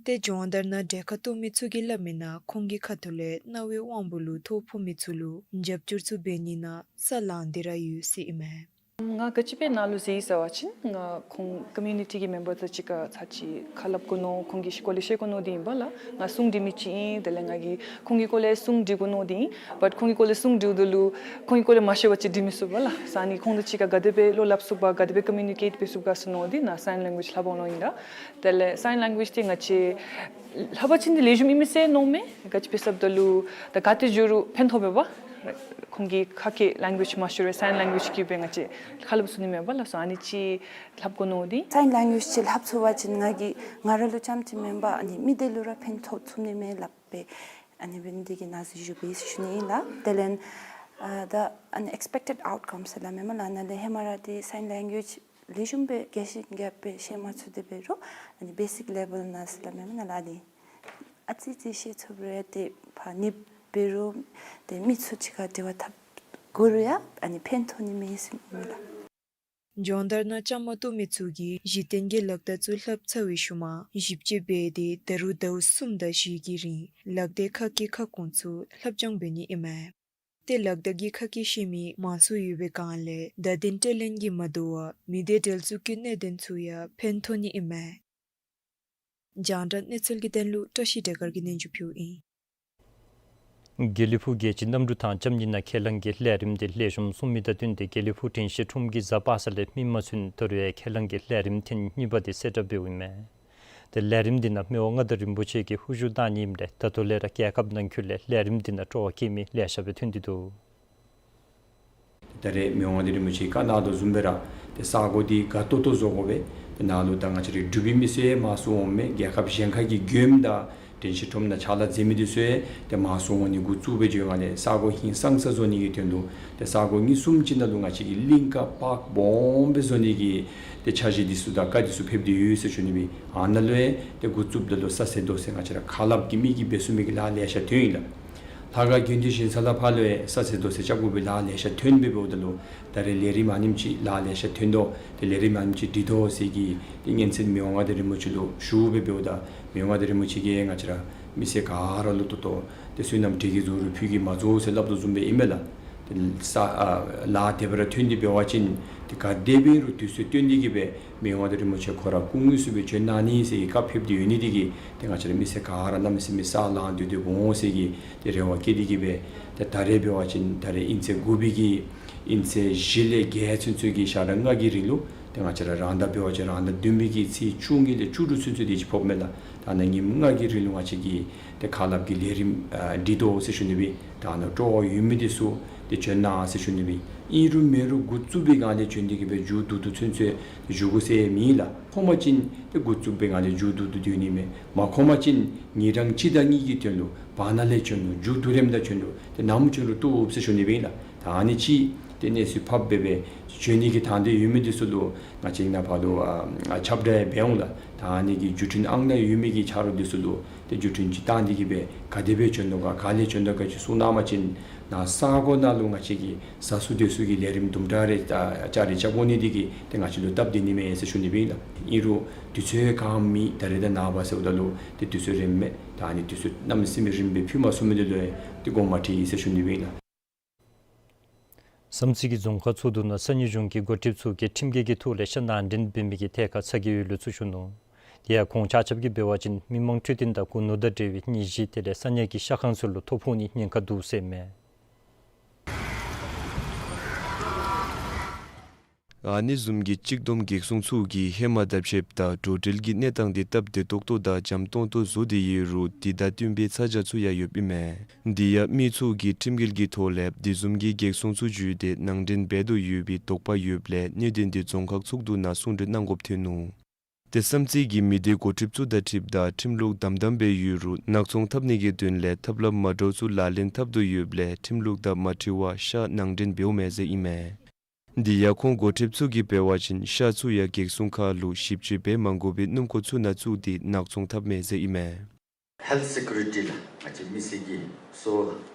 ཏེ་སྦྱོང་བརྡར་ནང་གྲལ་ཁར་གཏོགས་མི་ཚུ་གིས་སླབ་མི་ནང་ཁོང་གི་ཁ་ཐུག་ལས་རྣ་བའི་དབང་པོ་ལུ་ཐོ་ཕོག་མི་ཚུ་ལུ་རྒྱབ་སྐྱོར་ཚུ་འབད་ནི་ནང་ས་ལང་སྟེ་ར་ཡོད་ཟེར་ཨིན་མས། ང་ག་ཅི་སྦེ་ནཱ་ལུ་འཛུལ་ཡི་ཟེར་བ་ཅིན་ང་ཁོང་ཀོ་མིའུ་ནི་ཊི་གི་མེམ་བར་ཚུ་གཅིག་ཁར་ཚར་ཅིག་ཁ་སླབ་དགོ་མནོ་ཁོང་གི་སྐོར་ལས་ཤེས་དགོ་མནོ་སྟེ་ཨིན་པ་ལགས། ང་གསུང་འདྲི་མི་ཅིག་ཨིན། དེ་ལས་ང་གིས་ཁོང་གི་སྐོར་ལས་གསུང་འདྲི་དགོ་མནོ་སྟེ་ཨིན། བཊ་ཁོང་གི་སྐོར་ལས་གསུང་འདྲིཝ་ད་ལུ་ཁོང་གི་སྐོར་ལས་མ་ཤེས་པ་ཅིག་འདྲི་མི་ཚུགས་པ་ལགས། ས་ནི་ཁོང་དང་གཅིག་ཁར་ག་དེ་སྦེ་བློ་སླབ་ཚུགས་པ་ག་དེ་སྦེ་ཀོ་མིའུ་ནི་ཀེཊ་འབད་ཚུགས་ག་ཟེར་མནོ་སྟེ་ནཱ་སའིན་ལེང་གུ་ཨེཇ་ལྷབ་འོང་མནོ་ཡི་ལགས། དེ་ལས་སའིན་ལེང་གུ་ཨེཇ་འདི་ང་བཅས་ལྷབ་པ་ཅིན་འདི་ལེགས་ཤོམ་ཨིན་མས་ཟེར་མནོཝ་མས། ག་ཅི་འབད་ཟེར་བ་ཅིན་ད་ག་ཏེ་འགྱོ་རུང་ཕན་ཐོགས་པས་པ། ཁོང་གི་ཁ་སྐད་ལེང་གུ་ཨེཇ་མ་ཤེས་རུང་སའིན་ལེང་གུ་ཨེཇ་གིས་སྦེ་ང་བཅས་ཁ་སླབ་ཚུགས་ནི་མས་པ་ལགས། སོ་ཨ་ནི་ཅིག་ལྷབ་དགོ་མནོ་སྟེ། སའིན་ལེང་གུ་ཨེཇ་ཅིག་ལྷབ་ཚུགས་པ་ཅིན་ང་གིས་ང་ར་ལུ་རྐྱངམ་ཅིག་མེན་པར་ཨ་ནི་མི་སྡེ་ལུ་ར་ཕན་ཐོགས་ཚུགས་ནི་མས་སླབ་སྦེ་ཨ་ནི་འབད་ནི་འདི་གིས་ནཱ་འཛུལ་ཞུ་བའི་ཟེར་ཞུ་ནི་ཨིན་ལགས། དེ་ལས་ཨ་ད་ཨ་ནི་ཨེགསི་པེག་ཊེཌ་ཨའུཊ་ཀམ་ཟེར་སླབ་མས་མ་ལགས། ནཱ་ལས་ཧེ་མ་ར་འདི་སའིན་ལེང་གུ་ཨེཇ་ལེགས་ཤོམ་སྦེ་རྒྱས་ཤིང་རྒྱས་པ་སྦེ་ཤེས་མ་ཚུགས་ཏེ་འབད་རུང་ཨ་ནི་བེ་སིཀ་ལེ་བཱལ་ནང་ཟེར་སླབ་མས་མ་ལགས། ཨ་ནི་ཨ་ཙི་ཅིག་ཤེས་ཚུགས་པ་རེ་ཏེ་ཕར་ནི་འབད་རུང་ཏེ་མི་ཚུ་གཅིག་ཁར་འབྲེལ་བ་འཐབ་དགོ་རུང་ཡང་ཨ་ནི་ཕན་ཐོགས་ནི་མས་ཟེར་མས་ལགས། སྦྱོང་བརྡར་ནང་བཅའ་མར་གཏོགས་མི་ཚུ་གིས་གཞི་རྟེན་གྱི་ལག་བརྡ་ཚུ་ལྷབ་ཚར་བའི་ཤུལ་མ་ཞིབ་དཔྱད་འབད་དེ་ད་རུང་ཟླཝ་གསུམ་དང་བཞི་གི་རིང་ལག་བརྡའི་ཁ་སྐད་ཁ་སྐོང་ཚུ་ལྷབ་སྦྱང་འབད་ནི་ཨིན་མས། ཏེ་ལག་བརྡ་གི་ཁ་སྐད་ཤེས་མི་མང་སུ་ཡོད་པའི་སྒང་ལས་བརྡ་དོན་སྤྲོད་ལེན་གྱིས་མ་དོ་བར་མི་སྡེ་འབྲེལ་འཛུགས་ཀྱི་གནད་དོན་ཚུ་ཡང་ཕན་ཐོགས་ནི་ཨིན་མས། རྒྱང་བསྒྲགས་གནས་ཚུལ་གྱི་དོན་ལུ་བཀྲ་ཤིས་སྒྲོལ་དཀར་གྱིས་སྙན་ཞུ་ཕུལཝ་ཨིན། དགེ་ལེགས་ཕུག་རྒྱལ་སྤྱིའི་གནམ་གྲུ་ཐང་འཁྱམ་ནི་ནང་ཁས་བླངས་ཀྱི་ལས་རིམ་དེ་ལེགས་ཤོམ་སོང་མི་དང་བསྟུན་ཏེ་དགེ་ལེགས་ཕུག་དྲན་ཤེས་ཁྲོམ་གྱི་གཟའ་པ་སངས་ལས་སྨིན་མ་ཚུན་ད་རུང་ཡང་ཁས་བླངས་ཀྱི་ལས་རིམ་ཐེངས་གཉིས་པ་དེ་གསལ་བསྒྲགས་འབདཝ་ཨིན་མས། ཏེ་ལས་རིམ་འདི་ནང་མི་དབང་མངའ་བདག་རིན་པོ་ཆེ་གིས་ཧུར་བཞུགས་གནང་ནི་ཨིནམ་ལས་ད་ལྟོ་ལས་ར་རྒྱལ་ཁབ་ནང་འཁོད་ལས་ལས་རིམ་འདི་ནང་སྤྲོ་བ་བསྐྱེད་མི་ལེ་ཤ་སྦེ་ཐོན་ཏེ་འདུག། ད་རེས་མི་དབང་མངའ་བདག་རིན་པོ་ཆེ་གིས་བཀའ་གནང་དོ་བཟུམ་སྦེ་ར་ཏེ་ས་གོ་འདི་དགའ་ཏོག་ཏོ་བཟོ་དགོ་པས། ཏེ་ནཱ་ལུ་ད་ང་བཅས་རའི་འབྲུག་པའི་མི་སེར་མང་སུ་འོང་མས། རྒྱལ་ཁབ་གཞན་ཁ་གི་མགྱོནམ་དང་དྲན་ཤེས་ཁྲོམ་ནང་ཕྱག་ལཱ་མཛད་མི་འདི་ཚུ་ཡང་ཏེ་མང་སུ་འོང་ནི་འགོ་བཙུགས་སྦེ་འགྱོ་ཡི་སྒང་ལས་ས་གོ་ཧིང་སངས་ས་བཟོ་ནི་གི་དོན་ལུ་ཏེ་ས་གོ་གཉིས་གསུམ་ཅིག་ནང་ལུ་ང་བཅས་ཀྱིས་གླིང་ཀ་པཱརཀ་སྦོམ་སྦེ་བཟོ་ནི་གི་ཏེ་འཆར་གཞི་འདི་ཚུ་དང་བཀའ་འདི་ཚུ་ཕེབས་ཏེ་ཡོད་ཟེར་ཞུ་ནི་སྦེ། ཨ་ནཱ་ལུ་ཡང་ཏེ་འགོ་བཙུགསཔ་ད་ལུ་ས་ཟད་རྡོ་ཟད་ང་བཅས་ར་ཁ་སླབ་ཀྱི་མི་གིས་འབད་ཚུགས་མི་གི་ལཱ་ལེ་ཤ་ཐོན་ཡི་ལགས། ལྷ་ཁང་དགོན་སྡེ་བཞེངས་ས་ལས་ཕར་ལུ་ཡང་ས་ཟད་རྡོ་ཟད་རྐྱབ་དགོ་པའི་ལཱ་ལེ་ཤ་ཐོན་སྦེ་འབདཝ་ད་ལུ་ད་རེས་ལས་རིམ་ཨ་ནེམ་ཅིག་ལཱ་ལེ་ཤ་ཐོན་དོ། ཏེ་ལས་རིམ་ཨ་ནེམ་ཅིག་འགྲིག་དོ་ཟེར་གྱི་ཏེ་སྙན་ཚིག་མི་དབང་མངའ་བདག་རིན་པོ་ཆེ་ལུ་ཞུ་སྦེ་འབདཝ་ད་མི་དབང་མངའ་བདག་རིན་པོ་ཆེ་གིས་ང་བཅས་ར་ མི་སེར་ག་ར་ལུ་ཏོག་ཏོ་ཏེ་བསོད་ནམས་འབྲས་ཀྱི་རྫོགས་རུང་ཕུད་ཀྱིས་མ་རྫོགས་ཟེར་སླབ་དོ་བཟུམ་སྦེ་ཨིན་མས་ལགས། ཏེ་ས་ཨ་ལཱ་དེ་སྦེ་ར་ཐོན་ཏེ་འབད་བ་ཅིན་ཏེ་ག་དེ་སྦེ་རུང་དུས་ཚོད་བཏོན་ཏེ་གིས་སྦེ་མི་དབང་མངའ་བདག་རིན་པོ་ཆེ་ཁོ་ར་སྐུ་དངོས་སུ་སྦེ་བྱོན་གནང་ནི་ཟེར་གྱི་བཀའ་ཕེབས་ཏེ་ཡོད་ནི་དེ་གིས་ཏེ་ང་བཅས་ར་མི་སེར་ག་ར་གནམ་མེད་ས་མེད་ས་ལངས་སྡོད་སྡོདཔ་འོང་ཟེར་གྱི་ཏེ་རེ་བ་བསྐྱེད་དེ་གིས་སྦེ་ཏེ་ད་རེས་འབད་བ་ཅིན་ད་རེས་ཨིན་ཚེས་དགུ་པའི་གི་ཨིན་ཚེས་བཞི་ལས་བརྒྱད་ཚུན་ཚོད་ཀྱི་ཞག་ར་ལྔ་གི་རིང་ལུ་ཏེ་ང་བཅས་ར་རང་ཟླ་འབད་བ་ཅིན་རང་ཟླ་བདུན་པའི་གི་ཚེས་བཅུ་གཉིས་ལས་བཅུ་དྲུག་ཚུན་ཚོད་དེ་ཅིག་ཕོགཔ་མས་ལགས། ད་ཨ་ནཱ་ཉིནམ་ལྔ་གི་རིང་ལུ་ང་བཅས་ཀྱིས་ཏེ་ཁ་སླབ་ཀྱི་ལས་རིམ་ཨ་སྒྲིག་དོ་ཟེར་ཞུ་ནི་སྦེ། ད་ཨ་ནཱ་སྤྲོ་བ་ཡོད་མི་འདི་ཚུ་ཏེ་བྱོན་གནང་ཟེར་ཞུ་ནི་སྦེ། ཨིན་རུང་མེན་རུང་འགོ་བཙུགས་པའི་སྒང་ལས་བྱོན་ཏེ་གིས་སྦེ་མཇུག་བསྡུ་བསྡུ་ཚུན་ཚོད་བཞུགས་དགོ་ཟེར་མེད་ལགས། ཁོམ་པ་ཅིན་ཏེ་འགོ་བཙུགས་པའི་སྒང་ལས་མཇུག་བསྡུ་བསྡུ་སྡོད་ནི་མས། མ་ཁོམ་པ་ཅིན་ཉིན་གྲངས་གཅིག་དང་གཉིས་ཀྱི་དོན་ལུ་བར་ན་ལས་བྱོན་རུང་མཇུག་བསྡུ་རནམ་ད་བྱོན་རུང་ཏེ་ནམ་བྱོན་རུང་བཏུབ་ཟེར་ཞུ་ནི་སྦེ་ལགས། ད་ཨ་ནི་ཅིག་ཏེ་གནས་ཚུལ་ཕབ་སྦེ་སྦེ་བྱོན་ནི་གི་དང་འདོད་ཡོད་མི་འདི་ཚུ་ལུ་ང་བཅས་ནཱ་ཕར་ལུ་ཨ་ཁྱབ་བསྒྲགས་འབད་འོང་ལགས། ད་ཨ་ནི་གི་བརྒྱུད་འཕྲིན་ཨང་གྲངས་ཡོད་མི་གི་ཆ་རོགས་འདི་ཚུ་ལུ་ཏེ་བརྒྱུད་འཕྲིན་ཅིག་བཏང་སྟེ་གིས་སྦེ་ག་དེ་སྦེ་བྱོན་དོ་ག་ག་ལས་བྱོན་དོ་ག་ཅིག་གསུང་གནང་པ་ཅིན་ནཱ་ས་གོ་ནང་ལུ་ང་བཅས་ཀྱིས་ཟ་སུ་སྡོད་སུ་གི་ལས་རིམ་དུམ་གྲ་རེ་ཨ་ཅ་རེ་རྐྱབ་དགོ་ནི་དེ་གིས་ཏེ་ང་བཅས་ལུ་སྟབས་བདེ་ནི་མས་ཟེར་ཞུ་ནི་སྦེ་ལགས། ཨིན་རུང་དུས་ཚོད་གང་མེད། ད་རེས་དང་ནངས་པ་ཟེརཝ་ད་ལུ་ཏེ་དུས་ཚོད་རན་མས། ད་ཨ་ནི་དུས་ཚོད་གནམ་མེད་ས་མེད་རིངམོ་སྦེ་ཕུལ་མ་ཚུགས་མི་འདི་ལུ་ཏེ་དགོངསམ་མ་ཁྲེལ་ཟེར་ཞུ་ནི་སྦེ་ལགས། བསམ་རྩེ་གི་རྫོང་ཁག་ཚོགས་འདུ་ནང་ས་གནས་གཞུང་གི་འགོ་ཁྲིདཔ་ཚུ་གིས་ཁྲིམས་འགལ་གྱི་ཐོག་ལས་ཤ་ནང་འདྲེན་འབད་མི་གི་ཐད་ཁར་ཚ་གྱང་ཡོད་ལུགས་ཚུ་ཞུ་ནུག། དེ་ཡང་ཁོང་ཆ་ཁྱབ་ཀྱིས་འབད་བ་ཅིན་མི་མང་འཕྲོད་བསྟེན་དང་སྒོ་ནོར་དང་འབྲེལ་བའི་ནད་གཞི་དེ་ལས་ས་གནས་ཀྱི་ཤ་ཁང་ཚུ་ལུ་ཐོ་ཕོག་ནིའི་ཉེན་ཁ་འདུག་ཟེར་མས། ཨ་ནི་བཟུམ་གྱི་གཅིག་བསྡོམས་གེགས་སྲུང་ཚུ་གིས་ཧེ་མ་དང་ཕྱདཔ་ད་འགྲོ་འགྲུལ་གྱི་གནས་སྟངས་འདི་སྟབས་བདེ་ཏོག་ཏོ་དང་འཇམ་ཏོང་ཏོ་བཟོ་སྟེ་ཡོད་རུང་དེ་དང་བསྟུན་པའི་ཚ་གྱང་ཚུ་ཡང་ཡོདཔ་ཨིན་མས། དེ་ཡང་མི་ཚུ་གིས་ཁྲིམས་འགལ་གྱི་ཐོག་ལས་དེ་བཟུམ་གྱི་གེགས་སྲུང་ཚུ་འཇུས་ཏེ་ནང་འདྲེན་འབད་དོ་ཡོད་པའི་དོགས་པ་ཡོདཔ་ལས་གནད་དོན་འདི་རྫོང་ཁག་ཚོགས་འདུ་ནང་གསུང་གྲོས་གནང་དགོཔ་ཐོན་ནུག། ཏེ་བསམ་རྩེ་གི་མི་སྡེ་འགོ་ཁྲིདཔ་ཚུ་དང་འཁྲིལཝ་ད་ཁྲིམས་ལུགས་དམ་དམ་སྦེ་ཡོད་རུང་ནག་ཚོང་འཐབ་ནི་གི་དོན་ལས་ཐབས་ལམ་མ་འདྲཝ་ཚུ་ལག་ལེན་འཐབ་དོ་ཡོདཔ་ལས་ཁྲིམས་ལུགས་དང་མ་འཁྲིལ་བར་ཤ་ནང་འདྲེན་འབདཝ་མས་ཟེར་ཨིན་མས། དེ་ཡང་ཁོང་འགོ་ཁྲིདཔ་ཚུ་གིས་འབད་བ་ཅིན་ཤ་ཚུ་ཡང་གེགས་སྲུང་ཁང་ལུ་ཞིབ་དཔྱད་འབད་མ་དགོ་པའི་སྣུམ་འཁོར་ཚུ་ནང་བཙུགས་ཏེ་ནག་ཚོང་འཐབ་མས་ཟེར་ཨིན་མས། ཧེལཐ་སི་ཀིའུ་རི་ཊི་ལགས། ང་བཅས་མི་སེར་གྱི་སྲོག་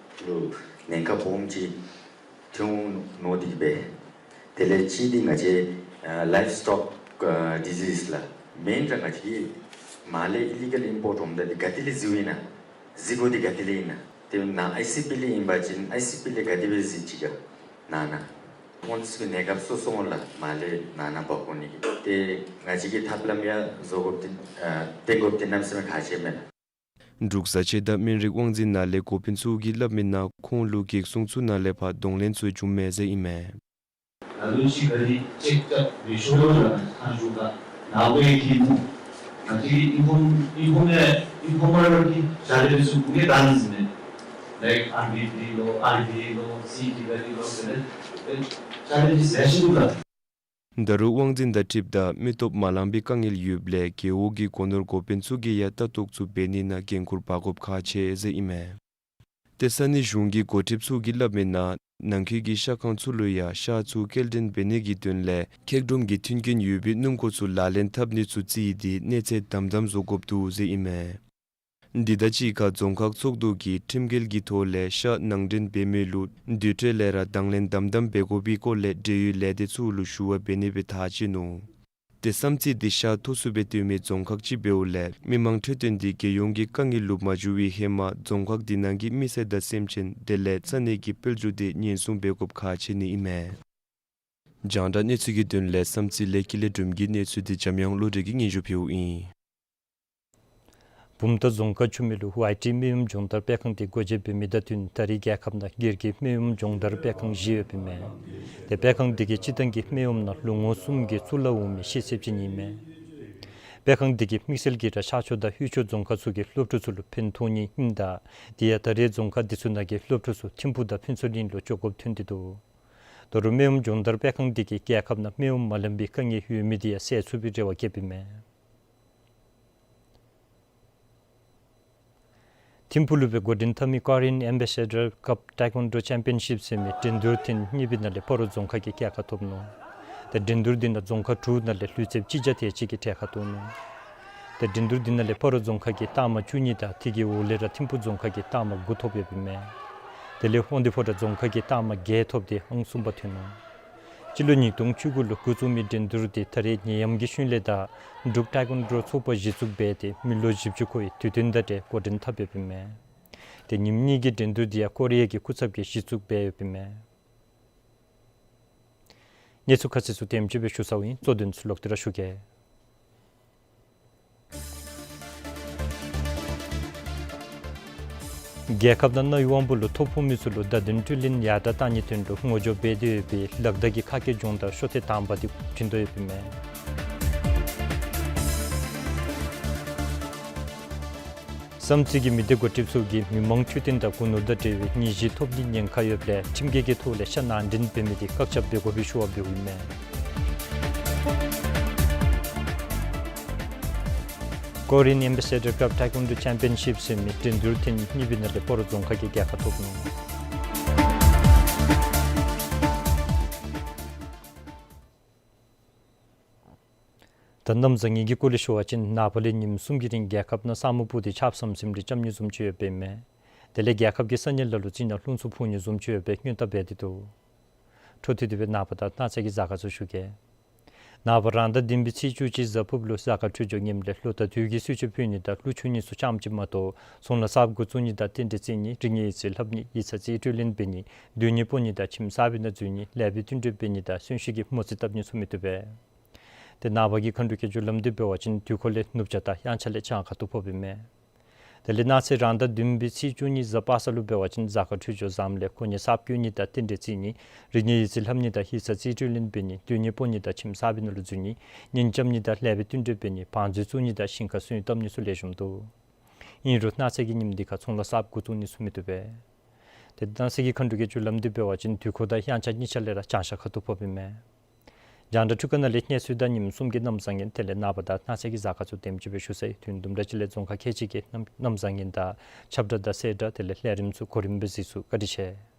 ལུ་ཉེན་ཁ་སྦོམ་ཅིག་ཐོན་འོང་མནོ་སྟེ་གིས་སྦེ། དེ་ལས་གཅིག་འདི་ང་བཅས་ཨ་ལའིབ་སི་ཊོག་ཨ་ཌི་ཟིས་ལགས། མེན་ར་ང་བཅས་ཀྱི་མར་ལས་ཨི་ལི་གཱལ་ཨིམ་པོརཊ་འོངམ་ད་འདི་ག་ཏེ་ལས་བཟོཝ་ཨིན་ན། བཟོ་དགོཔ་འདི་ག་ཏེ་ལས་ཨིན་ན། ཏེ་ནཱ་ཨའི་སི་པི་ལས་ཨིན་པ་ཅིན་ཨའི་སི་པི་ལས་ག་དེ་སྦེ་བཟོ་ཅི་ག་ནང་ན། ཁོང་ཚུ་གི་གནས་སྐབས་སོ་སོ་ལགས། མར་ལས་ནང་ན་འབག་འོང་ནི་གི། ཏེ་ང་བཅས་ཀྱིས་ཐབས་ལམ་ཡང་བཟོ་དགོཔ་འདི་ཨ་བཏོན་དགོཔ་འདི་གནམ་མེད་ས་མེད་ཁག་ཆེ་མས་ལགས། འབྲུག་བཟའ་ཆས་དང་སྨན་རིགས་དབང་འཛིན་ནང་ལས་འགོ་དཔོན་ཚུ་གིས་སླབ་མི་ནང་ཁོང་ལུ་གེགས་སྲུང་ཚུ་ནང་ལས་ཕར་གདོང་ལེན་ཚུ་བྱུངམ་མས་ཟེར་ཨིན་མས། ད་ལུ་ཅིག་ག་རི་ཅེཀ་རྐྱབ་མི་ཆོག་ལོ་ལགས། ཁ་མཆུ་དང་ནཱ་གོ་ཡི་གི་ནུ་ང་བཅས་ཀྱི་ཨིན་ཕོརམ་ཨིན་ཕོརམ་ཨིན་ཕོར་མར་གྱི་ཅེ་ལེནཇ་ཚུ་གུ་གེ་ཌཱན་ཟེར་ཨིན་མས། ལའིཀ་ཨར་བི་ཊི་ལོ་ཨར་བི་ཨེ་ལོ་སི་ཊི་ག་རི་ལོ་ཟེར་ཏེ་ཅེ་ལེནཇ་ཟེར་ཞུ་ལགས། ད་རུང་དབང་འཛིན་དང་འཁྲིལཝ་ད་མི་སྟོབས་མ་ལང་པའི་དཀའ་ངལ་ཡོདཔ་ལས་རྒེད་འོག་གི་སྒོ་ནོར་འགོ་དཔོན་ཚུ་གིས་ཡང་ལྟ་རྟོག་ཚུ་འབད་ནི་ནང་འགན་ཁུར་འབག་དགོཔ་ཁག་ཆེ་ཟེར་ཨིན་མས། ཏེ་ས་གནས་གཞུང་གི་འགོ་ཁྲིདཔ་ཚུ་གིས་སླབ་མི་ནང་ནང་འཁོད་ཀྱི་ཤ་ཁང་ཚུ་ལུ་ཡང་ཤ་ཚུ་སྐྱེལ་འདྲེན་འབད་ནི་གི་དོན་ལས་འཁྱགས་སྒྲོམ་གྱི་མཐུན་རྐྱེན་ཡོད་པའི་སྣུམ་འཁོར་ཚུ་ལག་ལེན་འཐབ་ནི་ཚུ་བརྩིས་ཏེ་གནས་ཚད་དམ་དམ་བཟོ་དགོཔ་འདུག་ཟེར་ཨིན་མས། འདི་དང་གཅིག་ཁར་རྫོང་ཁག་ཚོགས་འདུ་གིས་ཁྲིམས་འགལ་གྱི་ཐོག་ལས་ཤ་ནང་འདྲེན་འབད་མི་ལུ་དུས་ཐོག་ལས་ར་དང་ལེན་དམ་དམ་འབད་དགོ་པའི་སྐོར་ལས་འབྲེལ་ཡོད་ལས་སྡེ་ཚུ་ལུ་ཞུ་བ་འབད་ནི་སྦེ་ཐག་བཅད་ནུག། ཏེ་བསམ་རྩེ་འདི་ཤ་མཐོ་སུ་སྦེ་སྟོན་མི་རྫོང་ཁག་ཅིག་འབདཝ་ལས་མི་མང་འཕྲོད་བསྟེན་འདི་རྒྱལ་ཡོངས་ཀྱི་དཀའ་ངལ་ལུ་མ་འགྱུར་བའི་ཧེ་མ་རྫོང་ཁག་འདི་ནང་གི་མི་སེར་དང་སེམས་ཅན་དེ་ལས་ས་གནས་ཀྱི་དཔལ་འབྱོར་འདི་ཉེན་སྲུང་འབད་དགོཔ་ཁག་ཆེ་ནི་ཨིན་མས། རྒྱང་བསྒྲགས་གནས་ཚུལ་གྱི་དོན་ལས་བསམ་རྩེ་ལས་ཀྱི་ལས་སྒྲུབ་ཀྱི་གནས་ཚུལ་འདི་འཇམ་དབྱངས་བློ་གྲོས་ཀྱིས་སྙན་ཞུ་ཕུལཝ་ཨིན། བུམ་ཐང་རྫོང་ཁག་ཆུ་སྨད་ལུ་ཝའི་ཊི་སྨན་གཡུམ་སྦྱོང་བརྡར་སྤེལ་ཁང་འདི་སྒོ་འབྱེད་འབད་མི་དང་བསྟུན་ད་རེས་རྒྱལ་ཁབ་ནང་སྒེར་གྱི་སྨན་གཡུམ་སྦྱོང་བརྡར་སྤེལ་ཁང་བཞི་ཡོདཔ་ཨིན་མས། ཏེ་སྤེལ་ཁང་འདི་གིས་སྤྱིར་བཏང་གི་སྨན་གཡུམ་ནང་ལུ་ངོ་གསུམ་གྱི་གཙུག་ལག་འོག་མའི་ཤེས་ཚད་ཅན་ཨིན་མས། སྤེལ་ཁང་འདི་གིས་དམིགས་བསལ་གྱིས་ར་ཤར་ཕྱོགས་དང་དབུས་ཕྱོགས་རྫོང་ཁག་ཚུ་གི་སློབ་ཕྲུག་ཚུ་ལུ་ཕན་ཐོགས་ནི་ཨིནམ་ད་དེ་ཡང་ད་རེས་རྫོང་ཁག་འདི་ཚུ་ནང་གི་སློབ་ཕྲུག་ཚུ་ཐིམ་ཕུག་དང་ཕུན་ཚོགས་གླིང་ལུ་འགྱོ་དགོཔ་ཐོན་ཏེ་འདུག། ད་རུང་སྨན་གཡུམ་སྦྱོང་བརྡར་སྤེལ་ཁང་འདི་གིས་རྒྱལ་ཁབ་ནང་སྨན་གཡུམ་མ་ལང་པའི་དཀའ་ངལ་ཡོད་མི་འདི་ཡང་སེལ་ཚུགས་པའི་རེ་བ་བསྐྱེདཔ་ཨིན་མས། ཐིམ་ཕུག་ལུ་སྦེ་འགོ་འདྲེན་འཐབ་མི་ཀོ་རི་ཡན་ཨེམ་བེ་སེ་ཌར་ཀབ་ཊའེ་ཀོན་ཌོ་ཅེམ་པི་ཡན་ཤིབ་ཟེར་མི་འགྲན་བསྡུར་ཐེངས་གཉིས་པའི་ནང་ལས་སྤ་རོ་རྫོང་ཁག་གིས་རྒྱལ་ཁ་ཐོབ་ནུག། ཏེ་འགྲན་བསྡུར་འདི་ནང་རྫོང་ཁག་དྲུག་ནང་ལས་ལུས་རྩལཔ་གཅིག་བརྒྱ་དེ་ཅིག་གིས་གྲལ་ཁར་གཏོགས་ནུག། ཏེ་འགྲན་བསྡུར་འདི་ནང་ལས་སྤ་རོ་རྫོང་ཁག་གིས་རྟགས་མ་བཅུ་གཉིས་དང་དེ་གི་འོག་ལས་ར་ཐིམ་ཕུག་རྫོང་ཁག་གིས་རྟགས་མ་དགུ་ཐོབ་ཡོདཔ་ཨིན་མས། དེ་ལས་དབང་འདུས་ཕོ་བྲང་རྫོང་ཁག་གིས་རྟགས་མ་བརྒྱད་ཐོབ་སྟེ་ཨང་གསུམ་པ་ཐོན་ནུག། སྤྱི་ལོ་ཉིས་སྟོང་བཅུ་དགུ་ལུ་འགོ་བཙུགས་མི་འགྲན་བསྡུར་འདི་ད་རེས་ནད་ཡམས་ཀྱི་ཤུལ་ལས་ད་འབྲུག་ཊའེ་ཀོན་ཌོ་ཚོགས་པ་གཞི་བཙུགས་འབད་དེ་མི་ལོ་བཞི་བཅུ་འཁོར་བའི་དུས་སྟོན་དང་འབྲེལ་འགོ་འདྲེན་འཐབ་ཡོདཔ་ཨིན་མས། ཏེ་ཉིནམ་གཉིས་ཀྱི་འགྲན་བསྡུར་འདི་ཡང་ཀོ་རི་ཡ་གི་སྐུ་ཚབ་ཀྱིས་གཞི་བཙུགས་འབད་ཡོདཔ་ཨིན་མས། གནས་ཚུལ་ཁ་གསལ་ཚུ་དེམ་ཅིག་སྦེ་ཞུ་ཚརཝ་ཨིན། གཙོ་དོན་ཚུ་ལོག་སྟེ་ར་ཞུ་གེ། རྒྱལ་ཁབ་དང་རྣམ་གཡུང་དབང་པོ་ལུ་ཐོ་ཕོག་མི་ཚུ་ལུ་བརྡ་དོན་སྤྲོད་ལེན་ཡར་དྲག་གཏང་ནིའི་དོན་ལུ་ངོ་སྦྱོར་འབད་དེ་ཡོད་པའི་ལག་བརྡ་གི་ཁ་སྐད་སྦྱོང་བརྡར་ཤོ་ཐེངས་དང་པ་འདི་འགོ་འདྲེན་དོ་ཡོདཔ་ཨིན་མས། བསམ་རྩེ་གི་མི་སྡེ་འགོ་ཁྲིདཔ་ཚུ་གིས་མི་མང་འཕྲོད་བསྟེན་དང་སྒོ་ནོར་དང་འབྲེལ་བའི་ནད་གཞི་ཐོབ་ནིའི་ཉེན་ཁ་ཡོདཔ་ལས་ཁྲིམས་འགལ་གྱི་ཐོག་ལས་ཤ་ནང་འདྲེན་འབད་མི་འདི་བཀག་ཆ་འབད་དགོ་པའི་ཞུ་བ་འབདཝ་ཨིན་མས། Korean Ambassador Cup Taekwondo Championship ཟེར་མི་འགྲན་བསྡུར་ཐེངས་གཉིས་པའི་ནང་ལས་སྤ་རོ་རྫོང་ཁག་གིས་རྒྱལ་ཁ་ཐོབ་ནུག། ད་གནམ་བཟང་ངན་གྱི་སྐོར་ལས་ཞུ་བ་ཅིན་ནངས་པ་ལས་ཉིནམ་གསུམ་གྱི་རིང་རྒྱལ་ཁབ་ནང་ས་སྨུག་སྤུབས་ཏེ་ཆརཔ་ཟམ་ཟིམ་རེ་རྐྱབ་ནི་བཟུམ་ཅིག་ཡོདཔ་ཨིན་མས། དེ་ལས་རྒྱལ་ཁབ་ཀྱི་ས་གནས་ལ་ལུ་ཅིག་ནང་རླུང་འཚུབ་འཕུ་ནི་བཟུམ་ཅིག་ཡོད་པའི་སྔོན་བརྡ་འབད་དེ་འདུག། འཕྲོ་མཐུད་དེ་སྦེ་ནངས་པ་དང་གནངས་ཚེ་གི་གཟའ་སྐར་ཚུ་ཞུ་གེ། ནངས་པ་རང་ཟླ་བདུན་པའི་ཚེས་བཅུ་གཅིག་གཟའ་ཕུརབ་ལུ་གཟའ་སྐར་འཕྲོད་སྦྱོར་ངནམ་ལས་ལྷོ་དང་དྷོ་གི་གསོལ་མཆོད་ཕུལ་ནི་དང་ཀླུ་ཆུ་གཉིས་སུ་ཙམ་ཅིག་མ་གཏོགས་ཚོང་ལཱ་གསརཔ་འགོ་བཙུགས་ནི་དང་རྟེན་འབྲེལ་བརྩི་ནི་རིག་གནས་ཡིག་རྩིས་ལྷབ་ནི་ཡིག་ཚང་རྩིས་སྤྲོད་ལེན་འབད་ནི་སྡོད་གནས་སྤོ་ནི་དང་ཁྱིམ་གསར་པའི་ནང་འཛུལ་ནི་ལེགས་པའི་བསྟུན་གྲོས་འབད་ནི་དང་གསོན་གཤིན་གྱི་མོ་རྩིས་བཏབ་ནི་ཚུ་མི་བཏུབ་པས། ཏེ་ནངས་པ་གི་མཁའ་འགྲོའི་སྐྱེ་འཇིག་ལམ་འདི་འབད་བ་ཅིན་དུས་འཁོར་ལས་ནུབ་བྱང་དང་དབྱངས་འཆར་ལས་བྱང་ཁ་ཐུག་ཕོགཔ་ཨིན་མས། དེ་ལས་གནངས་ཚེ་རང་ཟླ་བདུན་པའི་ཚེས་བཅུ་གཉིས་གཟའ་པ་སངས་ལུ་འབད་བ་ཅིན་གཟའ་སྐར་འཕྲོད་སྦྱོར་བཟངམ་ལས་གོ་གནས་གསརཔ་བསྐོ་ནི་དང་རྟེན་འབྲེལ་བརྩི་ནི་རིག་གནས་ཡིག་རྩིས་ལྷབ་ནི་དང་ཡིག་ཚང་རྩིས་སྤྲོད་ལེན་འབད་ནི་སྡོད་གནས་སྤོ་ནི་དང་ཁྱིམ་གསར་པའི་ནང་ལུ་འཛུལ་ནི་གཉེན་རྐྱབ་ནི་དང་ལེགས་པའི་བསྟུན་གྲོས་འབད་ནི་བང་མཛོད་བཙུགས་ནི་དང་ཞིང་ཁར་སོན་བཏབ་ནི་ཚུ་ལེགས་ཤོམ་འདུག། ཨིན་རུང་གནངས་ཚེ་གི་ཉིནམ་འདི་ཁར་ཚོང་ལཱ་གསརཔ་འགོ་བཙུགས་ནི་ཚུ་མི་བཏུབ་པས། ཏེ་གནངས་ཚེ་གི་མཁའ་འགྲོའི་སྐྱེ་འཇིག་ལམ་འདི་འབད་བ་ཅིན་དུས་འཁོར་དང་དབྱངས་འཆར་གཉིས་ཆ་ལས་ར་བྱང་ཤར་ཁ་ཐུག་ཕོགཔ་ཨིན་མས། རྒྱང་བསྒྲགས་འཕྲུལ་ཁང་ནང་ལས་གནས་ཚུལ་དང་ཉིནམ་གསུམ་གྱི་གནམ་བཟང་ངན་དེ་ལས་ནངས་པ་དང་གནངས་ཚེ་གི་གཟའ་སྐར་ཚུ་དེམ་ཅིག་སྦེ་ཞུ་ཚར་ཡི། དུས་དུམ་གྲ་ཅིག་ལས་རྫོང་ཁག་ཁལ་གཅིག་གི་གནམ་གནམ་བཟང་ངན་དང་ཁྱབ་བསྒྲགས་དང་གསལ་བསྒྲགས་དེ་ལས་ལས་རིམ་ཚུ་གོ་རིམ་སྦེ་གཟིགས་ཚུགས། བཀའ་དྲིན་ཆེ།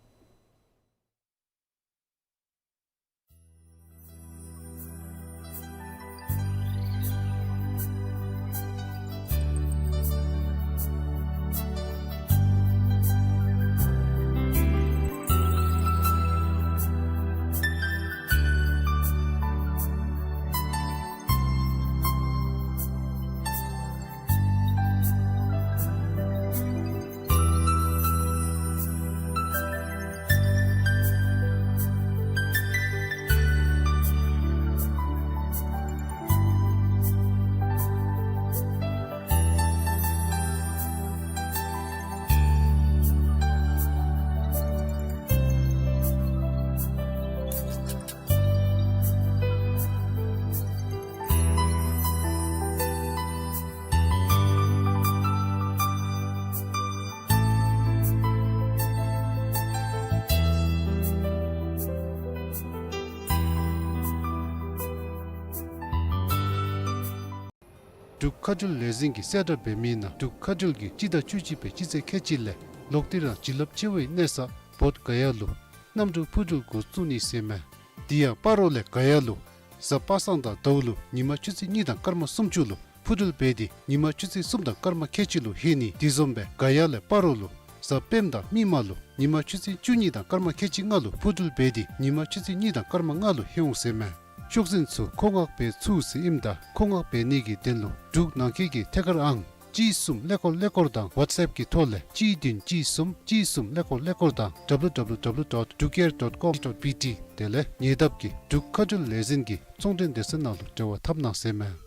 འབྲུག་མཁའ་འགྲུལ་ལས་འཛིན་གྱིས་གསལ་བསྒྲགས་འབད་མི་ནང་འབྲུག་མཁའ་འགྲུལ་གྱིས་སྤྱི་ཟླ་བཅུ་གཅིག་པའི་སྤྱི་ཚེས་ཁལ་གཅིག་ལས་ལོག་སྟེ་རང་བྱིན་རླབས་ཆེ་བའི་གནས་ས་བོདྷ་ག་ཡ་ལུ་གནམ་གྲུ་འཕུར་འགྲུལ་འགོ་བཙུགས་ནི་ཟེར་མས། དེ་ཡང་སྤ་རོ་ལས་ག་ཡ་ལུ་གཟའ་པ་སངས་དང་ཟླཝ་ལུ་ཉིན་མ་ཆུ་ཚོད་གཉིས་དང་སྐར་མ་སུམ་ཅུ་ལུ་འཕུར་འགྲུལ་འབད་དེ་ཉིན་མ་ཆུ་ཚོད་གསུམ་དང་སྐར་མ་ཁལ་གཅིག་ལུ་ལྷོད་ནི། དེ་བཟུམ་སྦེ་ག་ཡ་ལས་སྤ་རོ་ལུ་གཟའ་སྤེནམ་དང་མིག་དམར་ལུ་ཉིན་མ་ཆུ་ཚོད་བཅུ་གཉིས་དང་སྐར་མ་ཁལ་གཅིག་ལྔ་ལུ་འཕུར་འགྲུལ་འབད་དེ་ཉིན་མ་ཆུ་ཚོད་གཉིས་དང་སྐར་མ་ལྔ་ལུ་ལྷོད་འོང་ཟེར་མས། ཤོག་འཛིན་ཚུ་མཁོ་མངགས་འབད་ཚུགས་ཟེར་ཨིནམ་ད་མཁོ་མངགས་འབད་ནི་གི་དོན་ལུ་འབྲུག་ནང་འཁོད་ཀྱི་ཐད་ཀར་ཨང་གཅིག་གསུམ་ཀླད་ཀོར་ཀླད་ཀོར་དང་ཝཊས་ཨེཔ་གི་ཐོག་ལས་གཅིག་བདུན་གཅིག་གསུམ་གཅིག་གསུམ་ཀླད་ཀོར་ཀླད་ཀོར་དང་ཌབ་ལུ་ཌབ་ལུ་ཌབ་ལུ་ཌོཊ་འབྲུག་ཨེར་ཌོཊ་ཀོམ་ཌོཊ་བི་ཊི་དེ་ལས་ཉེ་འདབས་ཀྱི་འབྲུག་མཁའ་འགྲུལ་ལས་འཛིན་གྱི་ཚོང་འབྲེལ་སྡེ་ཚན་ནང་ལུ་འབྲེལ་བ་འཐབ་གནང་ཟེར་མས།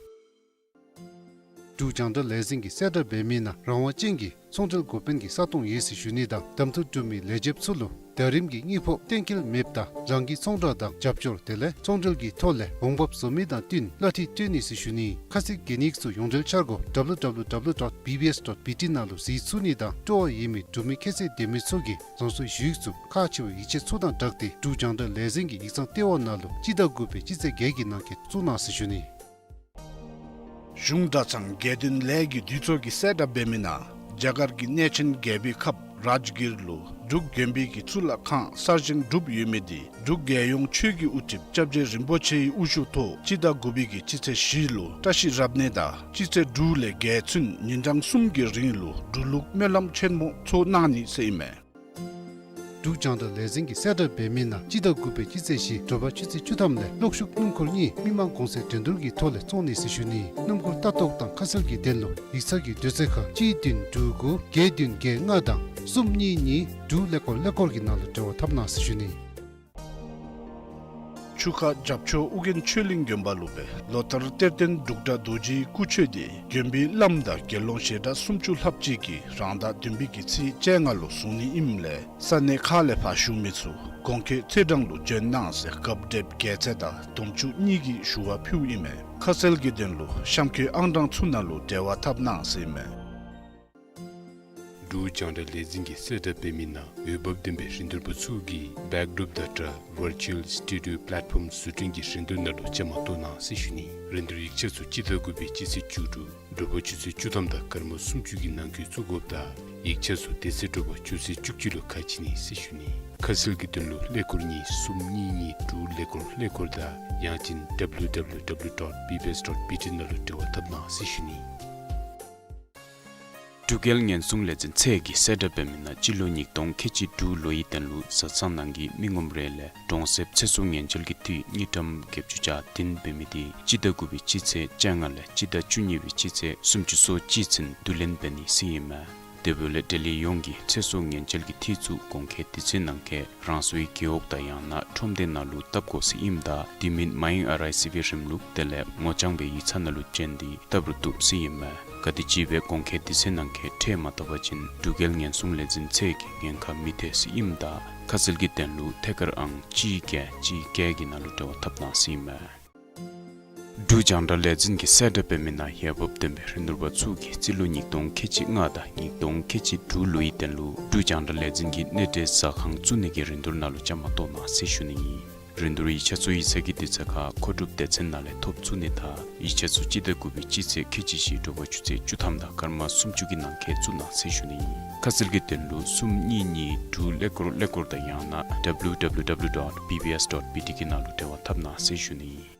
འབྲུག་རྒྱང་བསྒྲགས་ལས་འཛིན་གྱིས་གསལ་བསྒྲགས་འབད་མི་ནང་རང་དབང་ཅན་གྱི་ཚོང་འབྲེལ་འགོ་དཔོན་གྱི་ས་སྟོང་ཡོད་ཟེར་ཞུ་ནི་དང་གདམ་འཐུ་གྲུབ་མི་ལས་བྱེདཔ་ཚུ་ལུ་ཟླ་རིམ་གྱི་དངུལ་ཕོགས་གཏན་འཁེལ་མེདཔ་ད་རང་གི་ཚོང་བསྒྲགས་དང་རྒྱབ་སྐྱོར་དེ་ལས་ཚོང་འབྲེལ་གྱི་ཐོག་ལས་འོང་འབབ་བཟོ་མི་དང་བསྟུན་གླ་འཐུས་སྤྲོད་ནི་ཟེར་ཞུ་ནི། ཁ་གསལ་གོ་གནས་ཚུ་ཡོངས་འབྲེལ་འཆར་སྒོ་ཌབ་ལུ་ཌབ་ལུ་ཌབ་ལུ་ཌོཊ་བི་བི་ཨེསི་ཌོཊ་བི་ཊི་ནང་ལུ་གཟིགས་ཚུགས་ནི་དང་སྤྲོ་བ་ཡོད་མི་འབྲུག་མི་ཁྱད་ཚད་ལྡན་མི་ཚུ་གིས་རང་སོའི་ཞུ་ཡིག་ཚུ་ཁག་ཆེ་བའི་ཡིག་ཆ་ཚུ་དང་སྦྲགས་ཏེ་འབྲུག་རྒྱང་བསྒྲགས་ལས་འཛིན་གྱི་ཡིག་ཚང་ལྟེ་བ་ནང་ལུ་སྤྱི་ཟླ་དགུ་པའི་སྤྱི་ཚེས་བརྒྱད་ཀྱི་ནང་འཁོད་བཙུགས་གནང་ཟེར་ཞུ་ནི། གཞུང་སྒྲ་གཙང་རྒྱལ་སྟོན་ལས་ཀྱི་འདུས་ཚོགས་ཀྱིས་གསལ་བསྒྲགས་འབད་མི་ནང་རྒྱ་གར་གྱི་གནས་ཆེན་རྒྱལ་པོའི་ཁབ་རཱཇ་གིར་ལུ་འབྲུག་དགོན་པའི་གི་གཙུག་ལག་ཁང་གསར་བཞེངས་གྲུབ་ཡོད་མི་འདི་འབྲུག་རྒྱལ་ཡོངས་ཆོས་ཀྱི་དབུ་ཁྲིདཔ་སྐྱབས་རྗེ་རིན་པོ་ཆེའི་དབུ་བཞུགས་ཐོག་སྤྱི་ཟླ་དགུ་པའི་གི་སྤྱི་ཚེས་བཞི་ལུ་བཀྲ་ཤིས་རབ་གནས་དང་སྤྱི་ཚེས་དྲུག་ལས་བརྒྱད་ཚུན་ཉིན་གྲངས་གསུམ་གྱི་རིང་ལུ་འབྲུག་ལུགས་སྨོན་ལམ་ཆེན་མོ་ཚོགས་གནང་ནི་ཟེར་ཨིན་མས། འབྲུག་རྒྱང་བསྒྲགས་ལས་འཛིན་གྱིས་གསལ་བསྒྲགས་འབད་མི་ནང་སྤྱི་ཟླ་དགུ་པའི་སྤྱི་ཚེས་བཞི་དྲོ་པ་ཆུ་ཚོད་བཅུ་ཐམ་ལས་གློག་ཤུགས་སྣུམ་འཁོར་གཉིས་མི་མང་གོང་ཚད་འགྲན་བསྡུར་གྱི་ཐོག་ལས་བཙོང་ནི་ཟེར་ཞུ་ནི། སྣུམ་འཁོར་ལྟ་རྟོག་དང་ཁ་གསལ་གྱི་དོན་ལུ་ཡིག་ཚང་གི་དུས་ཚོད་ཁར་གཅིག་བདུན་དྲུག་དགུ་བརྒྱད་བདུན་བརྒྱད་ལྔ་དང་གསུམ་གཉིས་གཉིས་དྲུག་ཀླད་ཀོར་ཀླད་ཀོར་གྱི་ནང་ལུ་འབྲེལ་བ་འཐབ་གནང་ཟེར་ཞུ་ནི། ཆུ་ཁ་རྒྱབ་ཕྱོགས་ཨོ་རྒྱན་ཆོས་གླིང་དགོན་པ་ལུ་སྦེ་ལོ་ལྟར་གཏེར་སྟོན་འབྲུག་སྒྲ་རྡོ་རྗེའི་སྐུ་མཆོད་འདི་དགོན་པའི་བླམ་དང་དགེ་སློང་ཞལ་གྲངས་སུམ་ཅུ་ལྷགཔ་ཅིག་གིས་རང་ཟླ་བདུན་པའི་གི་ཚེས་བཅོ་ལྔ་ལུ་བཟུང་ནི་ཨིནམ་ལས་ས་གནས་ཁག་ལས་ཕར་བཞུགས་མི་ཚུ་གོང་འཁོད་ཚེས་གྲངས་ལུ་འབྱོན་གནང་ཟེར་རྒཔོ་བགྲེསཔ་རྒྱལ་མཚན་དང་དུང་ཕྱུར་གཉིས་ཀྱིས་ཞུ་བ་ཕུལཝ་ཨིན་མས། ཁ་གསལ་གྱི་དོན་ལུ་གཤམ་འཁོད་ཨང་གྲངས་ཚུ་ནང་ལུ་འབྲེལ་བ་འཐབ་གནང་ཟེར་ཨིན་མས། འབྲུག་རྒྱང་བསྒྲགས་ལས་འཛིན་གྱིས་གསལ་བསྒྲགས་འབད་མི་ནང་འོས་འབབ་ལྡན་པའི་རིན་བསྡུར་པ་ཚུ་གིས་བེཀ་ཌོརོཔ་དང་སྦྲགས་ཝར་ཅུ་ཝལ་སི་ཊུ་ཌི་ཡོ་པ་ལེཊ་ཕོརམ་བཟོ་སྐྲུན་གྱི་རིན་བསྡུར་ནང་ལུ་བཅའ་མར་གཏོགས་གནང་ཟེར་ཞུ་ནི། རིན་བསྡུར་ཡིག་ཆ་ཚུ་སྤྱི་ཟླ་དགུ་པའི་སྤྱི་ཚེས་བཅུ་དྲུག་དྲོ་པ་ཆུ་ཚོད་བཅུ་ཐམ་དང་སྐར་མ་སུམ་ཅུ་གི་ནང་འཁོད་བཙུགས་དགོཔ་དང་ཡིག་ཆ་ཚུ་དེ་ཚེ་དྲོ་པ་ཆུ་ཚོད་བཅུ་གཅིག་ལུ་ཁ་ཕྱེ་ནི་ཟེར་ཞུ་ནི། ཁ་གསལ་གྱི་དོན་ལུ་ཀླད་ཀོར་གཉིས་གསུམ་གཉིས་གཉིས་དྲུག་ཀླད་ཀོར་ཀླད་ཀོར་དང་ཡང་ཅིན་ཌབ་ལུ་ཌབ་ལུ་ཌབ་ལུ་ཌོཊ་བི་བི་ཨེསི་ཌོཊ་བི་ཊི་ནང་ལུ་འབྲེལ་བ་འཐབ་གནང་ཟེར་ཞུ་ནི། འབྲུག་རྒྱལ་ཉེན་སྲུང་ལས་འཛིན་ཚད་ཀྱིས་གསལ་བསྒྲགས་འབད་མི་ནང་སྤྱི་ལོ་ཉིས་སྟོང་ཁལ་གཅིག་དྲུག་ལོའི་དོན་ལུ་བཟའ་ཚང་ནང་གི་མི་ངོམ་རེ་ལས་གྲོང་གསེབ་ཚེ་སྲོག་ཉེན་བཅོལ་གྱི་འཐུས་དངུལ་ཀྲམ་བརྒྱད་ཅུ་གྱ་བདུན་འབད་མི་དེ་སྤྱི་ཟླ་དགུ་པའི་སྤྱི་ཚེས་བཅོ་ལྔ་ལས་སྤྱི་ཟླ་བཅུ་གཉིས་པའི་སྤྱི་ཚེས་སུམ་ཅུ་སོ་གཅིག་ཚུན་བསྡུ་ལེན་འབད་ནི་ཟེར་ཨིན་མས། དེ་འབདཝ་ལས་འབྲེལ་ཡོད་ཡོངས་ཀྱིས་ཚེ་སྲོག་ཉེན་བཅོལ་གྱི་འཐུས་ཚུ་གོང་འཁོད་དུས་ཚོད་ནང་འཁོད་རང་སོའི་རྒེད་འོག་དང་ཡང་ན་ཁྲོམ་སྡེ་ནང་ལུ་བཏབ་དགོ་ཟེར་ཨིནམ་ད་དེ་མིན་མའི་ཨར་ཨའི་སི་བི་རིམ་ལུགས་དེ་ལས་ངོ་རྐྱང་སྦེ་ཡིག་ཚང་ནང་ལུ་བྱོན་ཏེ་བཏབ་རུང་བཏུབ་ཟེར་ཨིན་མས། ག་དེམ་ཅིག་སྦེ་གོང་འཁོད་དུས་ཚོད་ནང་འཁོད་ཁྲལ་མ་བཏབ་པ་ཅིན་འབྲུག་རྒྱལ་ཉེན་སྲུང་ལས་འཛིན་ཚད་ཀྱིས་ཉེན་ཁ་མི་ཐེག་ཟེར་ཨིནམ་ད་ཁ་གསལ་གྱི་དོན་ལུ་ཐད་ཀར་ཨང་གཅིག་བརྒྱད་གཅིག་བརྒྱད་ཀྱི་ནང་ལུ་འབྲེལ་བ་འཐབ་གནང་ཟེར་ཨིན་མས། འབྲུག་རྒྱང་བསྒྲགས་ལས་འཛིན་གྱིས་གསལ་བསྒྲགས་འབད་མི་ནང་འོས་འབབ་ལྡན་པའི་རིན་བསྡུར་པ་ཚུ་གིས་རྩིས་ལོ་ཉིས་སྟོང་ཁལ་གཅིག་ལྔ་དང་ཉིས་སྟོང་ཁལ་གཅིག་དྲུག་ལོའི་དོན་ལུ་འབྲུག་རྒྱང་བསྒྲགས་ལས་འཛིན་གྱི་གནས་འབྲེལ་ཟ་ཁང་བཙུགས་ནི་གི་རིན་བསྡུར་ནང་ལུ་བཅའ་མར་གཏོགས་གནང་ཟེར་ཞུ་ནི་ཨིན། རིན་བསྡུར་ཡིག་ཆ་ཚུ་ཡིག་ཚང་གི་དུས་ཚོད་ཁར་མཁོ་སྒྲུབ་སྡེ་ཚན་ནང་ལས་ཐོབ་ཚུགས་ནི་དང་ཡིག་ཆ་ཚུ་སྤྱི་ཟླ་དགུ་པའི་སྤྱི་ཚེས་ཁལ་གཅིག་བཞི་དྲོ་པ་ཆུ་ཚོད་བཅུ་ཐམ་དང་སྐར་མ་སུམ་ཅུ་གི་ནང་འཁོད་བཙུགས་གནང་ཟེར་ཞུ་ནི་ཨིན། ཁ་གསལ་གྱི་དོན་ལུ་གསུམ་གཉིས་གཉིས་དྲུག་ཀླད་ཀོར་ཀླད་ཀོར་དང་ཡང་ན་ཌབ་ལུ་ཌབ་ལུ་ཌབ་ལུ་ཌོཊ་བི་བི་ཨེསི་ཌོཊ་བི་ཊི་གི་ནང་ལུ་འབྲེལ་བ་འཐབ་གནང་ཟེར་ཞུ་ནི་ཨིན།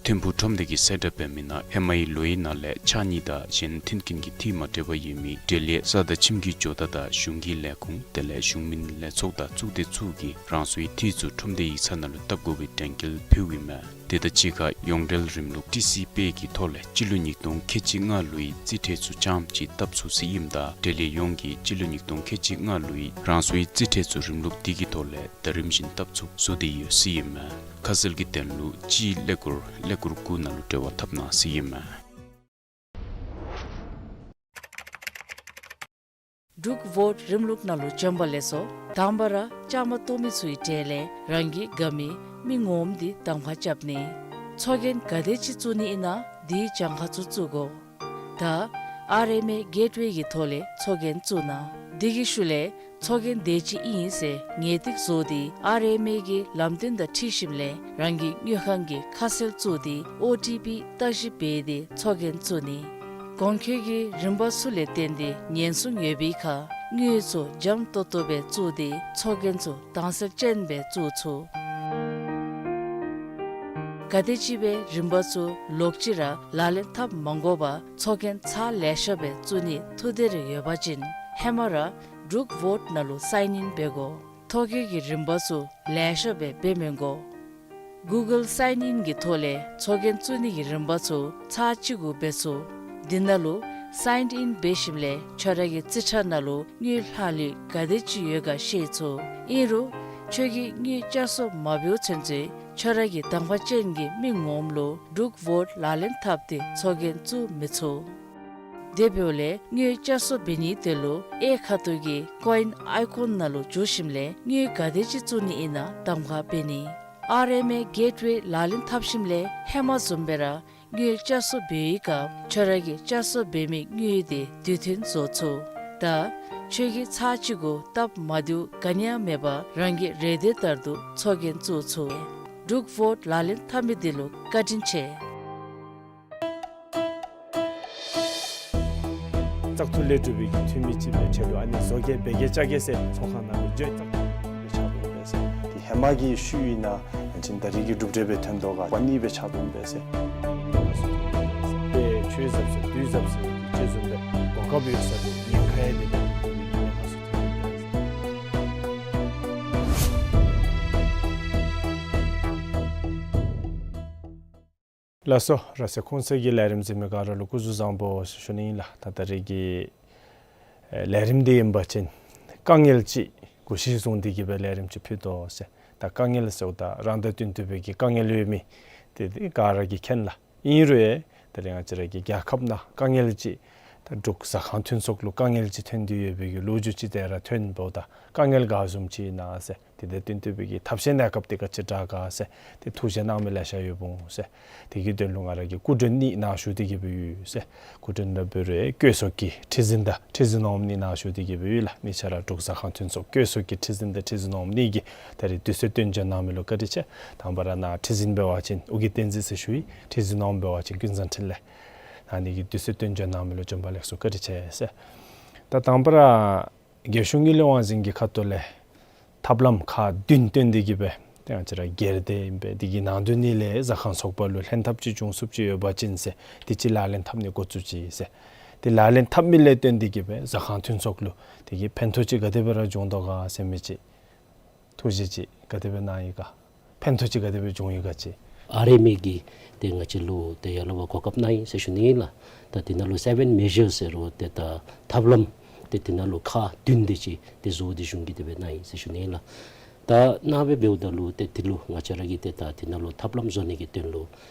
ཐིམ་ཕུག་ཁྲོམ་སྡེ་གིས་གསལ་བསྒྲགས་འབད་མི་ནང་ཧེ་མའི་ལོའི་ནང་ལས་ཕྱགས་སྙིགས་དང་གཞན་མཐུན་རྐྱེན་གྱི་འཐུས་མ་འདྲཝ་ཡོད་མི་འབྲེལ་ཡོད་ས་དང་ཁྱིམ་གྱི་ཇོ་བདག་དང་གཞུང་གི་ལས་ཁུངས་དེ་ལས་གཞུང་མིན་ལས་ཚོགས་དང་གཙུག་སྡེ་ཚུ་གིས་རང་སོའི་འཐུས་ཚུ་ཁྲོམ་སྡེ་ཡིག་ཚང་ནང་ལུ་བཏབ་དགོ་པའི་དྲན་སྐུལ་ཕུལཝ་ཨིན་མས། དེ་དང་གཅིག་ཁར་ཡོངས་འབྲེལ་རིམ་ལུགས་ཊི་སི་པེ་གི་ཐོག་ལས་སྤྱི་ལོ་ཉིས་སྟོང་ཁལ་གཅིག་ལྔ་ལོའི་རྩིས་ཁྲ་ཚུ་རྐྱངམ་ཅིག་བཏབ་ཚུགས་ཟེར་ཨིནམ་ད་འབྲེལ་ཡོད་ཡོངས་ཀྱིས་སྤྱི་ལོ་ཉིས་སྟོང་ཁལ་གཅིག་ལྔ་ལོའི་རང་སོའི་རྩིས་ཁྲ་ཚུ་རིམ་ལུགས་དེ་གི་ཐོག་ལས་ད་རིམ་བཞིན་བཏབ་ཚུགསཔ་བཟོ་སྟེ་ཡོད་ཟེར་ཨིན་མས། ཁ་གསལ་གྱི་དོན་ལུ་གཅིག་ཀླད་ཀོར་ཀླད་ཀོར་དགུ་ནང་ལུ་འབྲེལ་བ་འཐབ་གནང་ཟེར་ཨིན་མས། འབྲུག་བོཊ་རིམ་ལུགས་ནང་ལུ་བྱོན་པ་ལེགས་སོ། དང་པ་ར་བཅའ་མར་གཏོགས་མི་ཚུའི་གྲས་ལས་རང་གི་དགའ་མི་མི་ངོམ་འདི་གདམ་ཁ་རྐྱབ་ནི། ཚོགས་རྒྱན་ག་དེ་ཅིག་བཙུགས་ནི་ཨིན་ན་དེའི་གྱངས་ཁ་ཚུ་བཙུགས་དགོ། ད་ཨར་ཨེམ་ཨེ་གེཊ་ཝེ་གི་ཐོག་ལས་ཚོགས་རྒྱན་བཙུགས་གནང་། དེ་གི་ཤུལ་ལས་ཚོགས་རྒྱན་དེ་ཅིག་ཨིན་ཟེར་ངེས་ཏིག་བཟོ་སྟེ་ཨར་ཨེམ་ཨེ་གི་ལམ་སྟོན་དང་འཁྲིལ་ཞིནམ་ལས་རང་གི་དངུལ་ཁང་གི་ཁ་གསལ་བཙུགས་ཏེ་ཨོ་ཊི་པི་བརྟག་ཞིབ་འབད་དེ་ཚོགས་རྒྱན་བཙུགས་ནི། གོང་འཁོད་ཀྱི་རིམ་པ་ཚུ་ལས་བརྟེན་ཏེ་ཉེན་སྲུང་ཡོད་པའི་ཁར་དངུལ་ཚུ་འཇམ་ཏོང་ཏོ་སྦེ་བཙུགས་ཏེ་ཚོགས་རྒྱན་ཚུ་དྭངས་གསལ་ཅན་སྦེ་བཙུགས་ཚུགས། ག་དེམ་ཅིག་སྦེ་རིམ་པ་ཚུ་ལོག་ཅི་ར་ལག་ལེན་འཐབ་མ་དགོ་པར་ཚོགས་རྒྱན་ཚར་ལེ་ཤ་སྦེ་བཙུགས་ནི་ཐུགས་འདོད་རེ་ཡོད་པ་ཅིན་ཧེ་མ་ར་འབྲུག་བོཊ་ནང་ལུ་སའིན་ཨིན་འབད་དགོ། ཐོ་བཀོད་ཀྱི་རིམ་པ་ཚུ་ལེ་ཤ་སྦེ་འབད་མི་དགོ། གུ་གཱལ་སའིན་ཨིན་གྱི་ཐོག་ལས་ཚོགས་རྒྱན་བཙུགས་ནི་གི་རིམ་པ་ཚུ་ཚར་གཅིག་གུ་འབད་ཚུགས། དེ་ནང་ལུ་སའིན་ཨིན་འབད་ཞིནམ་ལས་ཁྱོད་ར་གི་རྩིས་ཁྲ་ནང་ལུ་དངུལ་ལྷག་ལུས་ག་དེམ་ཅིག་ཡོད་ག་ཤེས་ཚུགས། ཨིན་རུང་ཁྱོད་ཀྱིས་དངུལ་བསྐྱར་གསོ་མ་འབདཝ་ཚུན་ཚོད་ཁྱོད་ར་གི་དང་པ་ཅན་གྱི་མི་ངོམ་ལུ་འབྲུག་བོཊ་ལག་ལེན་འཐབ་སྟེ་ཚོགས་རྒྱན་བཙུགས་མི་ཚུགས། དེ་འབདཝ་ལས་དངུལ་བསྐྱར་གསོ་འབད་ནིའི་དོན་ལུ་གཡས་ཁ་ཐུག་གི་ཀོ་ཨིན་ཨའི་ཀོན་ནང་ལུ་འཛུལ་ཞིནམ་ལས་དངུལ་ག་དེམ་ཅིག་བཙུགས་ནི་ཨིན་ན་གདམ་ཁ་འབད་ནི། ཨར་ཨེམ་ཨེ་གེཊ་ཝེ་ལག་ལེན་འཐབ་ཞིནམ་ལས་ཧེ་མ་བཟུམ་སྦེ་ར་དངུལ་བསྐྱར་གསོ་འབད་བའི་སྐབས་ཁྱོད་ར་གིས་བསྐྱར་གསོ་འབད་མི་དངུལ་དེ་དུས་མཐུན་བཟོ་ཚུགས། ད་ཁྱོད་ཀྱིས་ཚར་གཅིག་གུ་སྟབས་མ་བདེཝ་ག་ནི་ཡང་མེད་པར་རང་གི་རེ་འདོད་ལྟར་དུ་ཚོགས་རྒྱན་བཙུགས་ཚུགས། འབྲུག་བོཊ་ལག་ལེན་འཐབ་མི་འདི་ལུ་བཀའ་དྲིན་ཆེ། བཙག་འཐུ་ལས་གྲུབ་པའི་གི་འཐུས་མི་ཅིག་སྦེ་ཁྲལ་ལུ་ཨ་ནི་བཟོ་བཀོད་འབད་གེ་བཅའ་གེ་ཟེར་ཚོགས་ཁང་ནང་ལུ་འགྱོ། བཙག་འཐུ་སྦེ་ཆགས་དོ་པས་ཟེར། དེ་ཧེ་མ་གི་ཤུལ་ཨིན་ན་ཡང་ཅིན་ད་རིས་ཀྱི་གྲུབ་འབྲས་སྦེ་ཐོན་དོ་ག་པ་ནི་སྦེ་ཆགས་དོ་པས་ཟེར། དཔེ་ཆོས་ཟབ་ཟེར་དུས་ཟབ་ཟེར་གྱི་ཅིག་བཟུམ་སྦེ་གོ་སྐབས་ཡོད་ས་དེ་ཉེན་ཁ་ཡང་དེ་ལས་ཉེན་ཁ་ཚུ་ཐོན་དོ་པས་ཟེར། ལགས་སོ། ར་སའི་ཁོང་ཚོའི་གི་ལས་རིམ་གཟིགས་མི་ག་ར་ལུ་སྐུ་གཟུགས་བཟང་པོ་ཟེར་ཞུ་ནི་ཨིན་ལགས། ད་ད་རེས་ཀྱི་ཨེ་ལས་རིམ་འདི་ཨིན་པ་ཅིན་དཀའ་ངལ་ཅིག་གུ་ཤི་བཟུང་སྟེ་གི་སྦེ་ལས་རིམ་ཅིག་ཕུལ་དོ་ཟེར། ད་དཀའ་ངལ་ཟེརཝ་ད་རང་དང་བསྟུན་ཏེ་སྦེ་གི་དཀའ་ངལ་ཡོད་མི་དེ་དེ་ག་ར་གིས་མཁྱེན་ལགས། ཨིན་རུང་ཡང་ད་རེས་ང་བཅས་ར་གི་རྒྱལ་ཁབ་ནང་དཀའ་ངལ་ཅིག་ད་འབྲུག་ཟ་ཁང་མཐུན་ཚོགས་ལུ་དཀའ་ངལ་ཅིག་ཐོན་ཏེ་ཡོད་པའི་གི་ལོ་རྒྱུས་ཅིག་དེ་ར་ཐོན་འབདཝ་ད་དཀའ་ངལ་ག་བཟུམ་ཅིག་ཨིན་ན་ཟེར། དེ་དང་བསྟུན་ཏེ་སྦེ་གི་ཐབས་ཤེས་གནས་སྐབས་དེ་ག་ཅི་དྲག་ག་ཟེར་ཏེ་ཐུགས་བཞེད་གནང་མི་ལེ་ཤ་ཡོདཔ་འོང་ཟེར། དེ་གི་དོན་ལུ་ང་ར་གིས་སྐུ་མགྲོན་གཉིས་ནཱ་ཞུ་སྟེ་གི་སྦེ་ཡོད་ཟེར། སྐུ་མགྲོན་ལུ་འབད་རུང་བཀོད་ཚོགས་ཀྱི་ཁྲི་འཛིན་དང་ཁྲི་འཛིན་འོགམ་གཉིས་ནཱ་ཞུ་སྟེ་གི་སྦེ་ཡོད་ལགས། མི་ཆ་ར་འབྲུག་ཟ་ཁང་མཐུན་ཚོགས་བཀོད་ཚོགས་ཀྱི་ཁྲི་འཛིན་དང་ཁྲི་འཛིན་འོགམ་གཉིས་ཀྱིས་ད་རེས་དུས་ཚོད་བཏོན་འབྱོན་གནང་མི་ལུ་བཀའ་དྲིན་ཆེ། དང་པ་ར་ནཱ་ཁྲི་འཛིན་འབད་བ་ཅིན་ཨོ་རྒྱན་བསྟན་འཛིན་ཟེར་ཞུ་ཡི། ཁྲི་འཛིན་འོགམ་འབད་བ་ཅིན་ཀུན་བཟང་འཕྲིན་ལས། ཨ་ནི་གི་དུས་ཚོད་བཏོན་འབྱོན་གནང་མི་ལུ་བྱོན་པ་ལེགས་སོ་བཀའ་དྲིན་ཆེ་ཟེར། ད་དང་པ་ར་རྒྱལ་གཞུང་དངུལ་ལས་དབང་འཛིན་གྱི་ཁ་ཐུག་ལས་ཐབས་ལམ་ཁག་བདུན་བཏོན་ཏེ་གི་སྦེ་ཏེ་ང་བཅས་ར་སྒེར་སྡེ་ཨིན་པས། དེ་གི་ནང་དོན་ནི་ལས་ཟ་ཁང་ཚོགས་པ་ལུ་ལྷན་ཐབས་ཅིག་འབྱུང་ཚུགསཔ་ཅིག་ཡོད་པ་ཅིན་ཟེར་དེ་ཅིག་ལག་ལེན་འཐབ་ནི་འགོ་བཙུགས་ཅི་ཟེར། དེ་ལག་ལེན་འཐབ་མི་ལས་བརྟེན་ཏེ་གི་སྦེ་ཟ་ཁང་མཐུན་ཚོགས་ལུ་དེ་གི་ཕན་ཐོགས་ཅིག་ག་དེ་སྦེ་ར་འབྱུང་དོ་ག་ཟེར་མི་ཅིག་ཐུགས་བཞེད་ཅིག་ག་དེ་སྦེ་གནང་ཡི་ག། ཕན་ཐོགས་ཅིག་ག་དེ་སྦེ་བྱུང་ཡི་ག་ཅིག། ཨ་རི་མི་གིས་ཏེ་ང་བཅས་ལུ་ཏེ་ཡར་ལས་ཕར་གོ་སྐབས་གནང་ཡི་ཟེར་ཞུ་ནི་ཨིན་ལགས། ད་དེ་ནང་ལུ་སེ་བེན་མེ་ཞར་ཟེར་རུང་ཏེ་ད་ཐབས་ལམ་ཏེ་དེ་ནང་ལུ་ཁག་བདུན་དེ་ཅིག་ཏེ་བཟོ་སྟེ་གཞུང་གིས་དེ་སྦེ་གནང་ཡི་ཟེར་ཞུ་ནི་ཨིན་ལགས། ད་ནཱ་སྦེ་འབདཝ་ད་ལུ་ཏེ་དེ་ལུ་ང་བཅས་ར་གིས་ཏེ་ད་དེ་ནང་ལུ་ཐབས་ལམ་བཟོ་ནི་གི་དོན་ལུ་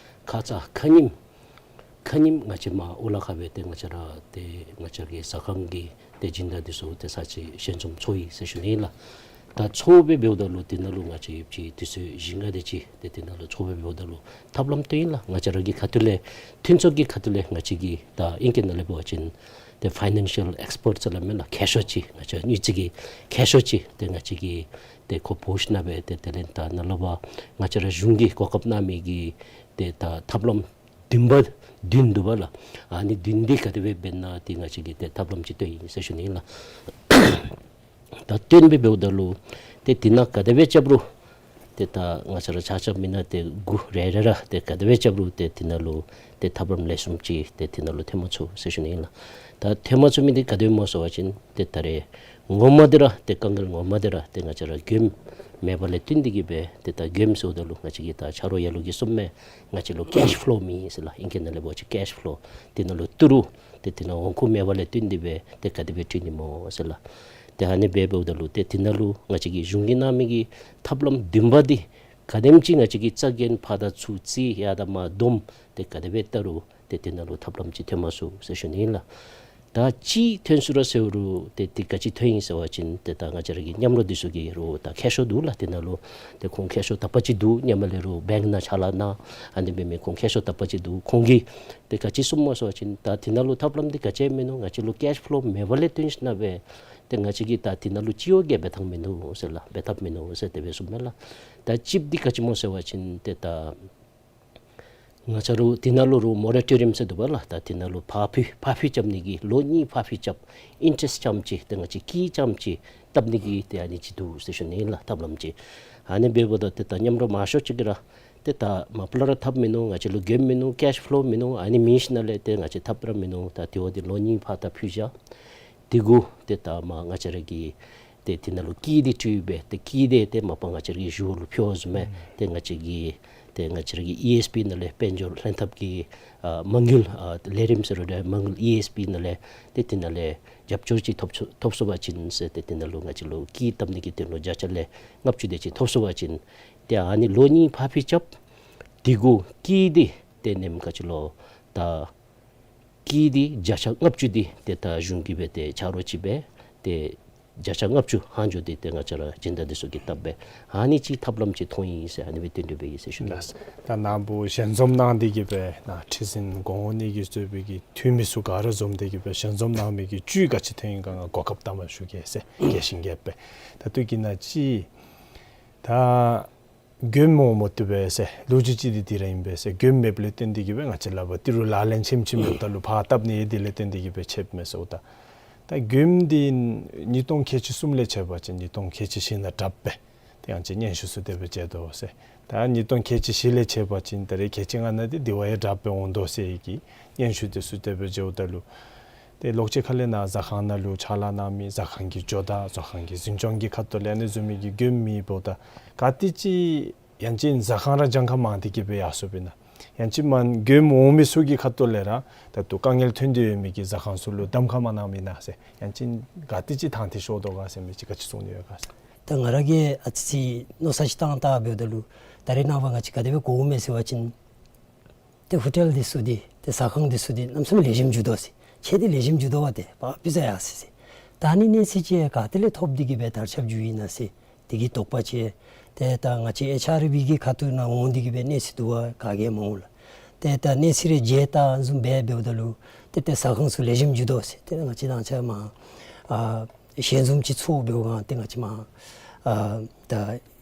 ཁ་ཙ་ཁ་ཉིནམ་ཁ་ཉིནམ་ང་བཅས་མར་ཨོ་ལ་ཁ་སྦེ་ཏེ་ང་བཅས་ར་ཏེ་ང་བཅས་ཀྱི་ཟ་ཁང་གི་ཏེ་སྦྱིན་བདག་འདི་ཚུ་ཏེ་ཚར་གཅིག་ཞལ་འཛོམས་ཚོགས་ཡི་ཟེར་ཞུ་ནི་ཨིན་ལགས། ད་ཚོགས་སྦེ་འབདཝ་ད་ལུ་དེ་ནང་ལུ་ང་བཅས་ཡོདཔ་ཅིག་དུས་ཚོད་བཞི་ལྔ་དེ་ཅིག་ཏེ་དེ་ནང་ལུ་ཚོགས་སྦེ་འབདཝ་ད་ལུ་ཐབས་ལམ་སྟོན་ཡི་ལགས། ང་བཅས་ར་གི་ཁ་ཐུག་ལས་མཐུན་ཚོགས་ཀྱི་ཁ་ཐུག་ལས་ང་བཅས་ཀྱིས་ད་ཨིང་སྐད་ནང་ལས་འབད་བ་ཅིན་ཏེ་ཕའི་ནན་ཤལ་ཨེགསི་པརཊ་ཟེར་སླབ་མས་ལགས། མཁས་མཆོག་ཅིག་ང་བཅས་དངུལ་རྩིས་ཀྱི་མཁས་མཆོག་ཅིག་ཏེ་ང་བཅས་ཀྱིས་ཏེ་ཁོ་འབོ་ཞིནམ་སྦེ་ཏེ་དེ་ལས་ད་ནཱ་ལས་ཕར་ང་བཅས་ར་གཞུང་གིས་གོ་སྐབས་གནང་མི་གི་ཏེ་ད་ཐབས་ལམ་བདུན་པ་བདུན་འདུག་པ་ལགས། ཨ་ནི་བདུན་འདི་ག་དེ་སྦེ་འབད་ན་ཏེ་ང་བཅས་ཀྱིས་ཏེ་ཐབས་ལམ་ཅིག་སྟོན་ཡི་ཟེར་ཞུ་ནི་ཨིན་ལགས། ད་སྟོན་སྦེ་འབདཝ་ད་ལུ་ཏེ་དེ་ནང་ག་དེ་སྦེ་རྐྱབ་རུང་ཏེ་ད་ང་བཅས་ར་ཆ་ཁྱབ་མི་ནང་ཏེ་དགུ་རེ་རེ་ར་ཏེ་ག་དེ་སྦེ་རྐྱབ་རུང་ཏེ་དེ་ནང་ལུ་ཏེ་ཐབས་ལམ་ལེགས་ཤོམ་ཅིག་ཏེ་དེ་ནང་ལུ་ཐོན་མ་ཚུགས་ཟེར་ཞུ་ནི་ཨིན་ལགས། ད་ཐོན་མ་ཚུགས་མི་འདི་ག་དེ་སྨོ་ཟེར་བ་ཅིན་ཏེ་ད་རེས་ངོ་མ་འདི་ར་ཏེ་དཀའ་ངལ་ངོ་མ་འདི་ར་ཏེ་ང་བཅས་ར་མགྱོནམ་མེད་པ་ལས་བརྟེན་ཏེ་གི་སྦེ་ཏེ་ད་མགྱོནམ་ཟེརཝ་ད་ལུ་ང་བཅས་ཀྱིས་ད་ཆ་རོགས་ཡ་ལུ་གིས་གསུངམ་མས། ང་བཅས་ལུ་ཀེཤ་ཕློ་མེད་ཟེར་ལགས། ཨིང་སྐད་ནང་ལས་འབད་བ་ཅིན་ཀེཤ་ཕློ་དེ་ནང་ལུ་ཏི་རུ་ཏེ་དེ་ནང་འོང་ཁུངས་མེད་པ་ལས་བརྟེན་ཏེ་སྦེ་ཏེ་ག་དེ་སྦེ་འཐུས་ནི་སྨོ་ཟེར་ལགས། ཏེ་ཨ་ནི་སྦེ་འབདཝ་ད་ལུ་ཏེ་དེ་ནང་ལུ་ང་བཅས་ཀྱི་གཞུང་གིས་གནང་མི་གི་ཐབས་ལམ་བདུན་པ་འདི་ག་དེམ་ཅིག་ང་བཅས་ཀྱིས་རྩ་འགེངས་ཕར་དང་ཚུར་རྩིས་ཡར་དང་མར་བསྡོམས་ཏེ་ག་དེ་སྦེ་བལྟ་རུང་ཏེ་དེ་ནང་ལུ་ཐབས་ལམ་ཅིག་ཐོན་མ་ཚུགས་ཟེར་ཞུ་ནི་ཨིན་ལགས། ད་ཅིག་ཐོན་ཚུགས་ར་ཟེར་རུང་ཏེ་དེ་ག་ཅི་ཐོན་ཡི་ཟེར་བ་ཅིན་ཏེ་ད་ང་བཅས་ར་གི་མཉམ་རོགས་འདི་ཚུ་གིས་རོགས་ད་མཁས་མཆོག་འདུག་ལགས། དེ་ནང་ལུ་ཏེ་ཁོང་མཁས་མཆོག་དག་པ་ཅིག་འདུག། མཉམ་ལས་རོགས་བེངཀ་ནང་ཕྱག་ལཱ་གནང་ཨ་ནི་འབད་མི་ཁོང་མཁས་མཆོག་དག་པ་ཅིག་འདུག། ཁོང་གིས་ཏེ་ག་ཅི་གསུངམ་སྨོ་ཟེར་བ་ཅིན་ད་དེ་ནང་ལུ་ཐབས་ལམ་འདི་ག་ཅི་མིན་ནུག། ང་བཅས་ལུ་ཀེཤ་ཕློ་མེད་པ་ལས་བརྟེན་ཞིནམ་སྦེ་ཏེ་ང་བཅས་ཀྱིས་ད་དེ་ནང་ལུ་ཅིག་ཡང་ག་འབད་ཐངས་མིན་འདུག་ཟེར་ལགས། འབད་ཐབས་མིན་འདུག་ཟེར་དེ་སྦེ་གསུངམ་མས་ལགས། ད་གཅིག་འདི་ག་ཅི་སྨོ་ཟེར་བ་ཅིན་ཏེ་ད་ང་བཅས་ར་དེ་ནང་ལུ་རོགས་མོ་ར་ཊོ་རི་ཡམ་ཟེར་འདུག་པ་ལགས། ད་དེ་ནང་ལུ་ཕར་འཕུལ་ཕར་འཕུལ་རྐྱབ་ནི་གི་ལོ་གཉིས་ཕར་འཕུལ་རྐྱབ་ཨིན་ཊེ་རེསཊ་རྐྱངམ་ཅིག་ཏེ་ང་བཅས་ཀྱིས་རྐྱངམ་ཅིག་བཏབ་ནི་གི་ཏེ་ཨ་ནི་ཅིག་འདུག་ཟེར་ཞུ་ནི་ཨིན་ལགས། ཐབས་ལམ་ཅིག། ཨ་ནི་འབདཝ་ད་ཏེ་ད་མཉམ་རོགས་མང་ཤོས་ཅིག་གིས་ར་ཏེ་ད་མ་པ་ལས་ར་ཐབས་མིན་ནུག། ང་བཅས་ལུ་མགྱོནམ་མིན་ནུག། ཀེཤ་ཕློ་མིན་ནུག། ཨ་ནི་མེད་ཞིནམ་ལས་ཏེ་ང་བཅས་ཐབས་ར་མིན་ནུག། ད་དེ་བ་འདི་ལོ་གཉིས་ཕར་ད་འཕུལ་བཞག། དེ་གུ་ཏེ་ད་མར་ང་བཅས་ར་གི་ཏེ་དེ་ནང་ལུ་ཀི་འདི་སྤྲོད་སྦེ་ཏེ་ཀི་འདི་ཏེ་མ་པ་ང་བཅས་ར་གི་གཞུང་ལུ་ཕུལཝ་བཟུམ་སྦེ་ཏེ་ང་བཅས་ཀྱི་ཏེ་ང་བཅས་ར་གི་ཨི་ཨེསི་པི་ནང་ལས་དཔལ་འབྱོར་ལྷན་ཐབས་ཀྱི་ཨ་མ་དངུལ་ཨ་ལས་རིམ་ཟེར་རུང་མ་དངུལ་ཨི་ཨེསི་པི་ནང་ལས་ཏེ་དེ་ནང་ལས་རྒྱབ་སྐྱོར་ཅིག་ཐོབ་ཚུགས་ཐོབ་ཚུགས་པ་ཅིན་ཟེར་ཏེ་དེ་ནང་ལུ་ང་བཅས་ལུ་ཀི་བཏབ་ནི་གི་དོན་ལུ་བརྒྱ་ཆ་ལས་ལྔ་བཅུ་དེ་ཅིག་ཐོབ་ཚུགས་པ་ཅིན་ཏེ་ཨ་ནི་ལོ་གཉིས་ཕར་འཕུལ་རྐྱབ། དེ་གུ་ཀི་འདི་ཏེ་ནེམ་ག་ཅི་ལོ་ད་ཀི་འདི་བརྒྱ་ཆ་ལྔ་བཅུ་འདི་ཏེ་ད་གཞུང་གིས་སྦེ་ཏེ་ཆ་རོགས་ཅིག་སྦེ་ཏེ་བརྒྱ་ཆ་ལྔ་བཅུ་ལྷག་འགྱོ་སྟེ་ཏེ་ང་བཅས་ར་སྦྱིན་བདག་འདི་ཚུ་གིས་བཏབ་སྦེ་ཨ་ནི་ཅིག་ཐབས་ལམ་ཅིག་མཐོང་ཡི་ཟེར་ཨ་ནི་སྦེ་སྟོན་སྟོན་སྦེ་ཡི་ཟེར་ཞུ་ནི། ལགས། ད་ནཱ་བུ་ཞལ་འཛོམས་གནང་སྟེ་གི་སྦེ་ནཱ་ཁྲི་འཛིན་གོང་འོག་གཉིས་ཀྱིས་གཙོས་པའི་གི་འཐུས་མི་ཚུ་ག་ར་འཛོམས་ཏེ་གི་སྦེ་ཞལ་འཛོམས་གནང་མི་གི་བཅུད་ག་ཅི་ཐོན་ཡི་ག་ང་གོ་སྐབས་གནངམ་ཞུ་གེ་ཟེར། རྒྱས་ཤིང་རྒྱསཔ་སྦེ། ད་ལྟོ་གི་ནང་ཅིག་ད་མགྱོནམ་འོང་མ་བཏུབ་པས་ཟེར། ལོ་རྒྱུས་ཅིག་འདི་འདི་ར་ཨིན་པས་ཟེར། མགྱོནམ་མེདཔ་ལས་བརྟེན་ཏེ་གི་སྦེ་ང་བཅས་ལག་པར་ཏི་རུ་ལག་ལེན་ཆེམ་ཆེམ་ཡོདཔ་ད་ལུ་ཕར་བཏབ་ནི་ཨིན། དེ་ལས་བརྟེན་ཏེ་གི་སྦེ་ཆད་མས་ཟེརཝ་ད། ད་མགྱོནམ་འདི་ཉིས་སྟོང་ཁལ་གཅིག་གསུམ་ལས་ཕྱད་པ་ཅིན་ཉིས་སྟོང་ཁལ་གཅིག་བཞི་ནང་དྲགཔ་སྦེ་ཏེ་ཡང་ཅིན་སྙན་ཞུ་ཚུ་དེ་སྦེ་མཇལ་དོ་ཟེར། ད་ཉིས་སྟོང་ཁལ་གཅིག་བཞི་ལས་ཕྱད་པ་ཅིན་ད་རེས་ཁལ་གཅིག་ལྔ་ནང་འདི་དེ་བ་ཡང་དྲགཔ་སྦེ་འོང་དོ་ཟེར་གི་སྙན་ཞུ་དེ་ཚུ་དེ་སྦེ་མཇལཝ་ད་ལུ་ཏེ་ལོགས་ཅིག་ཁ་ལས་ནཱ་ཟ་ཁང་ནང་ལུ་ཕྱག་ལཱ་གནང་མི་ཟ་ཁང་གི་ཇོ་བདག་ཟ་ཁང་གི་འཛིན་སྐྱོང་གི་ཁ་ཐུག་ལས་ཨ་ནི་བཟུམ་མའི་གི་མགྱོནམ་མེདཔ་ད་ག་ཏེ་ཅིག་ཡང་ཅིན་ཟ་ཁང་ར་གྱངས་ཁ་མང་སྟེ་གི་སྦེ་ཡར་སོཔ་ཨིན་ན། ཡང་ཅིན་མ་མགྱོནམ་འོང་མི་ཚུ་གི་ཁ་ཐུག་ལས་ར་ད་ལྟོ་དཀའ་ངལ་ཐོན་ཏེ་ཡོད་མི་གི་ཟ་ཁང་ཚུ་ལུ་གདམ་ཁ་མ་གནང་མི་ན་ཟེར། ཡང་ཅིན་ག་ཏེ་ཅིག་དང་འདོད་ཤོར་དོ་ག་ཟེར་མི་ཅིག་ག་ཅི་གསུང་ནི་ཡོད་ག་ཟེར། ད་ང་ར་གིས་ཨ་ཙི་ཅིག་མནོ་བསམ་ཅིག་བཏང་བལྟ་འབདཝ་ད་ལུ་ད་རེས་ནངས་པ་ང་བཅས་ག་དེ་སྦེ་གོཝ་མས་ཟེར་བ་ཅིན་ཏེ་ཧོ་ཊེལ་འདི་ཚུ་འདི་ཏེ་ཟ་ཁང་འདི་ཚུ་འདི་གནམ་མེད་ས་མེད་ལེགས་ཤོམ་འགྱོ་དོ་ཟེར། ཆེ་འདི་ལེགས་ཤོམ་འགྱོ་དོ་བ་ཏེ་པ་པི་ཛ་ཡ་ཟེར་ཟེར། ད་ཨ་ནི་གནས་ཚུལ་ཅིག་ག་ཏེ་ལས་ཐོབ་སྟེ་གི་སྦེ་དར་ཁྱབ་འགྱོཝ་ཨིན་ན་ཟེར། དེ་གི་དོགས་པ་ཅིག། ཏེ་ད་ང་བཅས་ཨེཆ་ཨར་བི་གི་ཁ་ཐུག་ནང་འོང་སྟེ་གི་སྦེ་གནས་ཚུལ་བསྡུ་བ་ག་གིས་མ་འོང་ལགས། ཏེ་ད་གནས་ཚུལ་རེ་མཇལ་བལྟ་བཟུམ་སྦེ་འབདཝ་ད་ལུ་ཏེ་ཏེ་ཟ་ཁང་ཚུ་ལེགས་ཤོམ་འགྱོ་དོ་ཟེར། ཏེ་ང་བཅས་དང་ཆ་མ་ཨ་ཞལ་འཛོམས་ཅིག་ཚོགས་འབདཝ་ག་ཏེ་ང་བཅས་མ་ཨ་ད་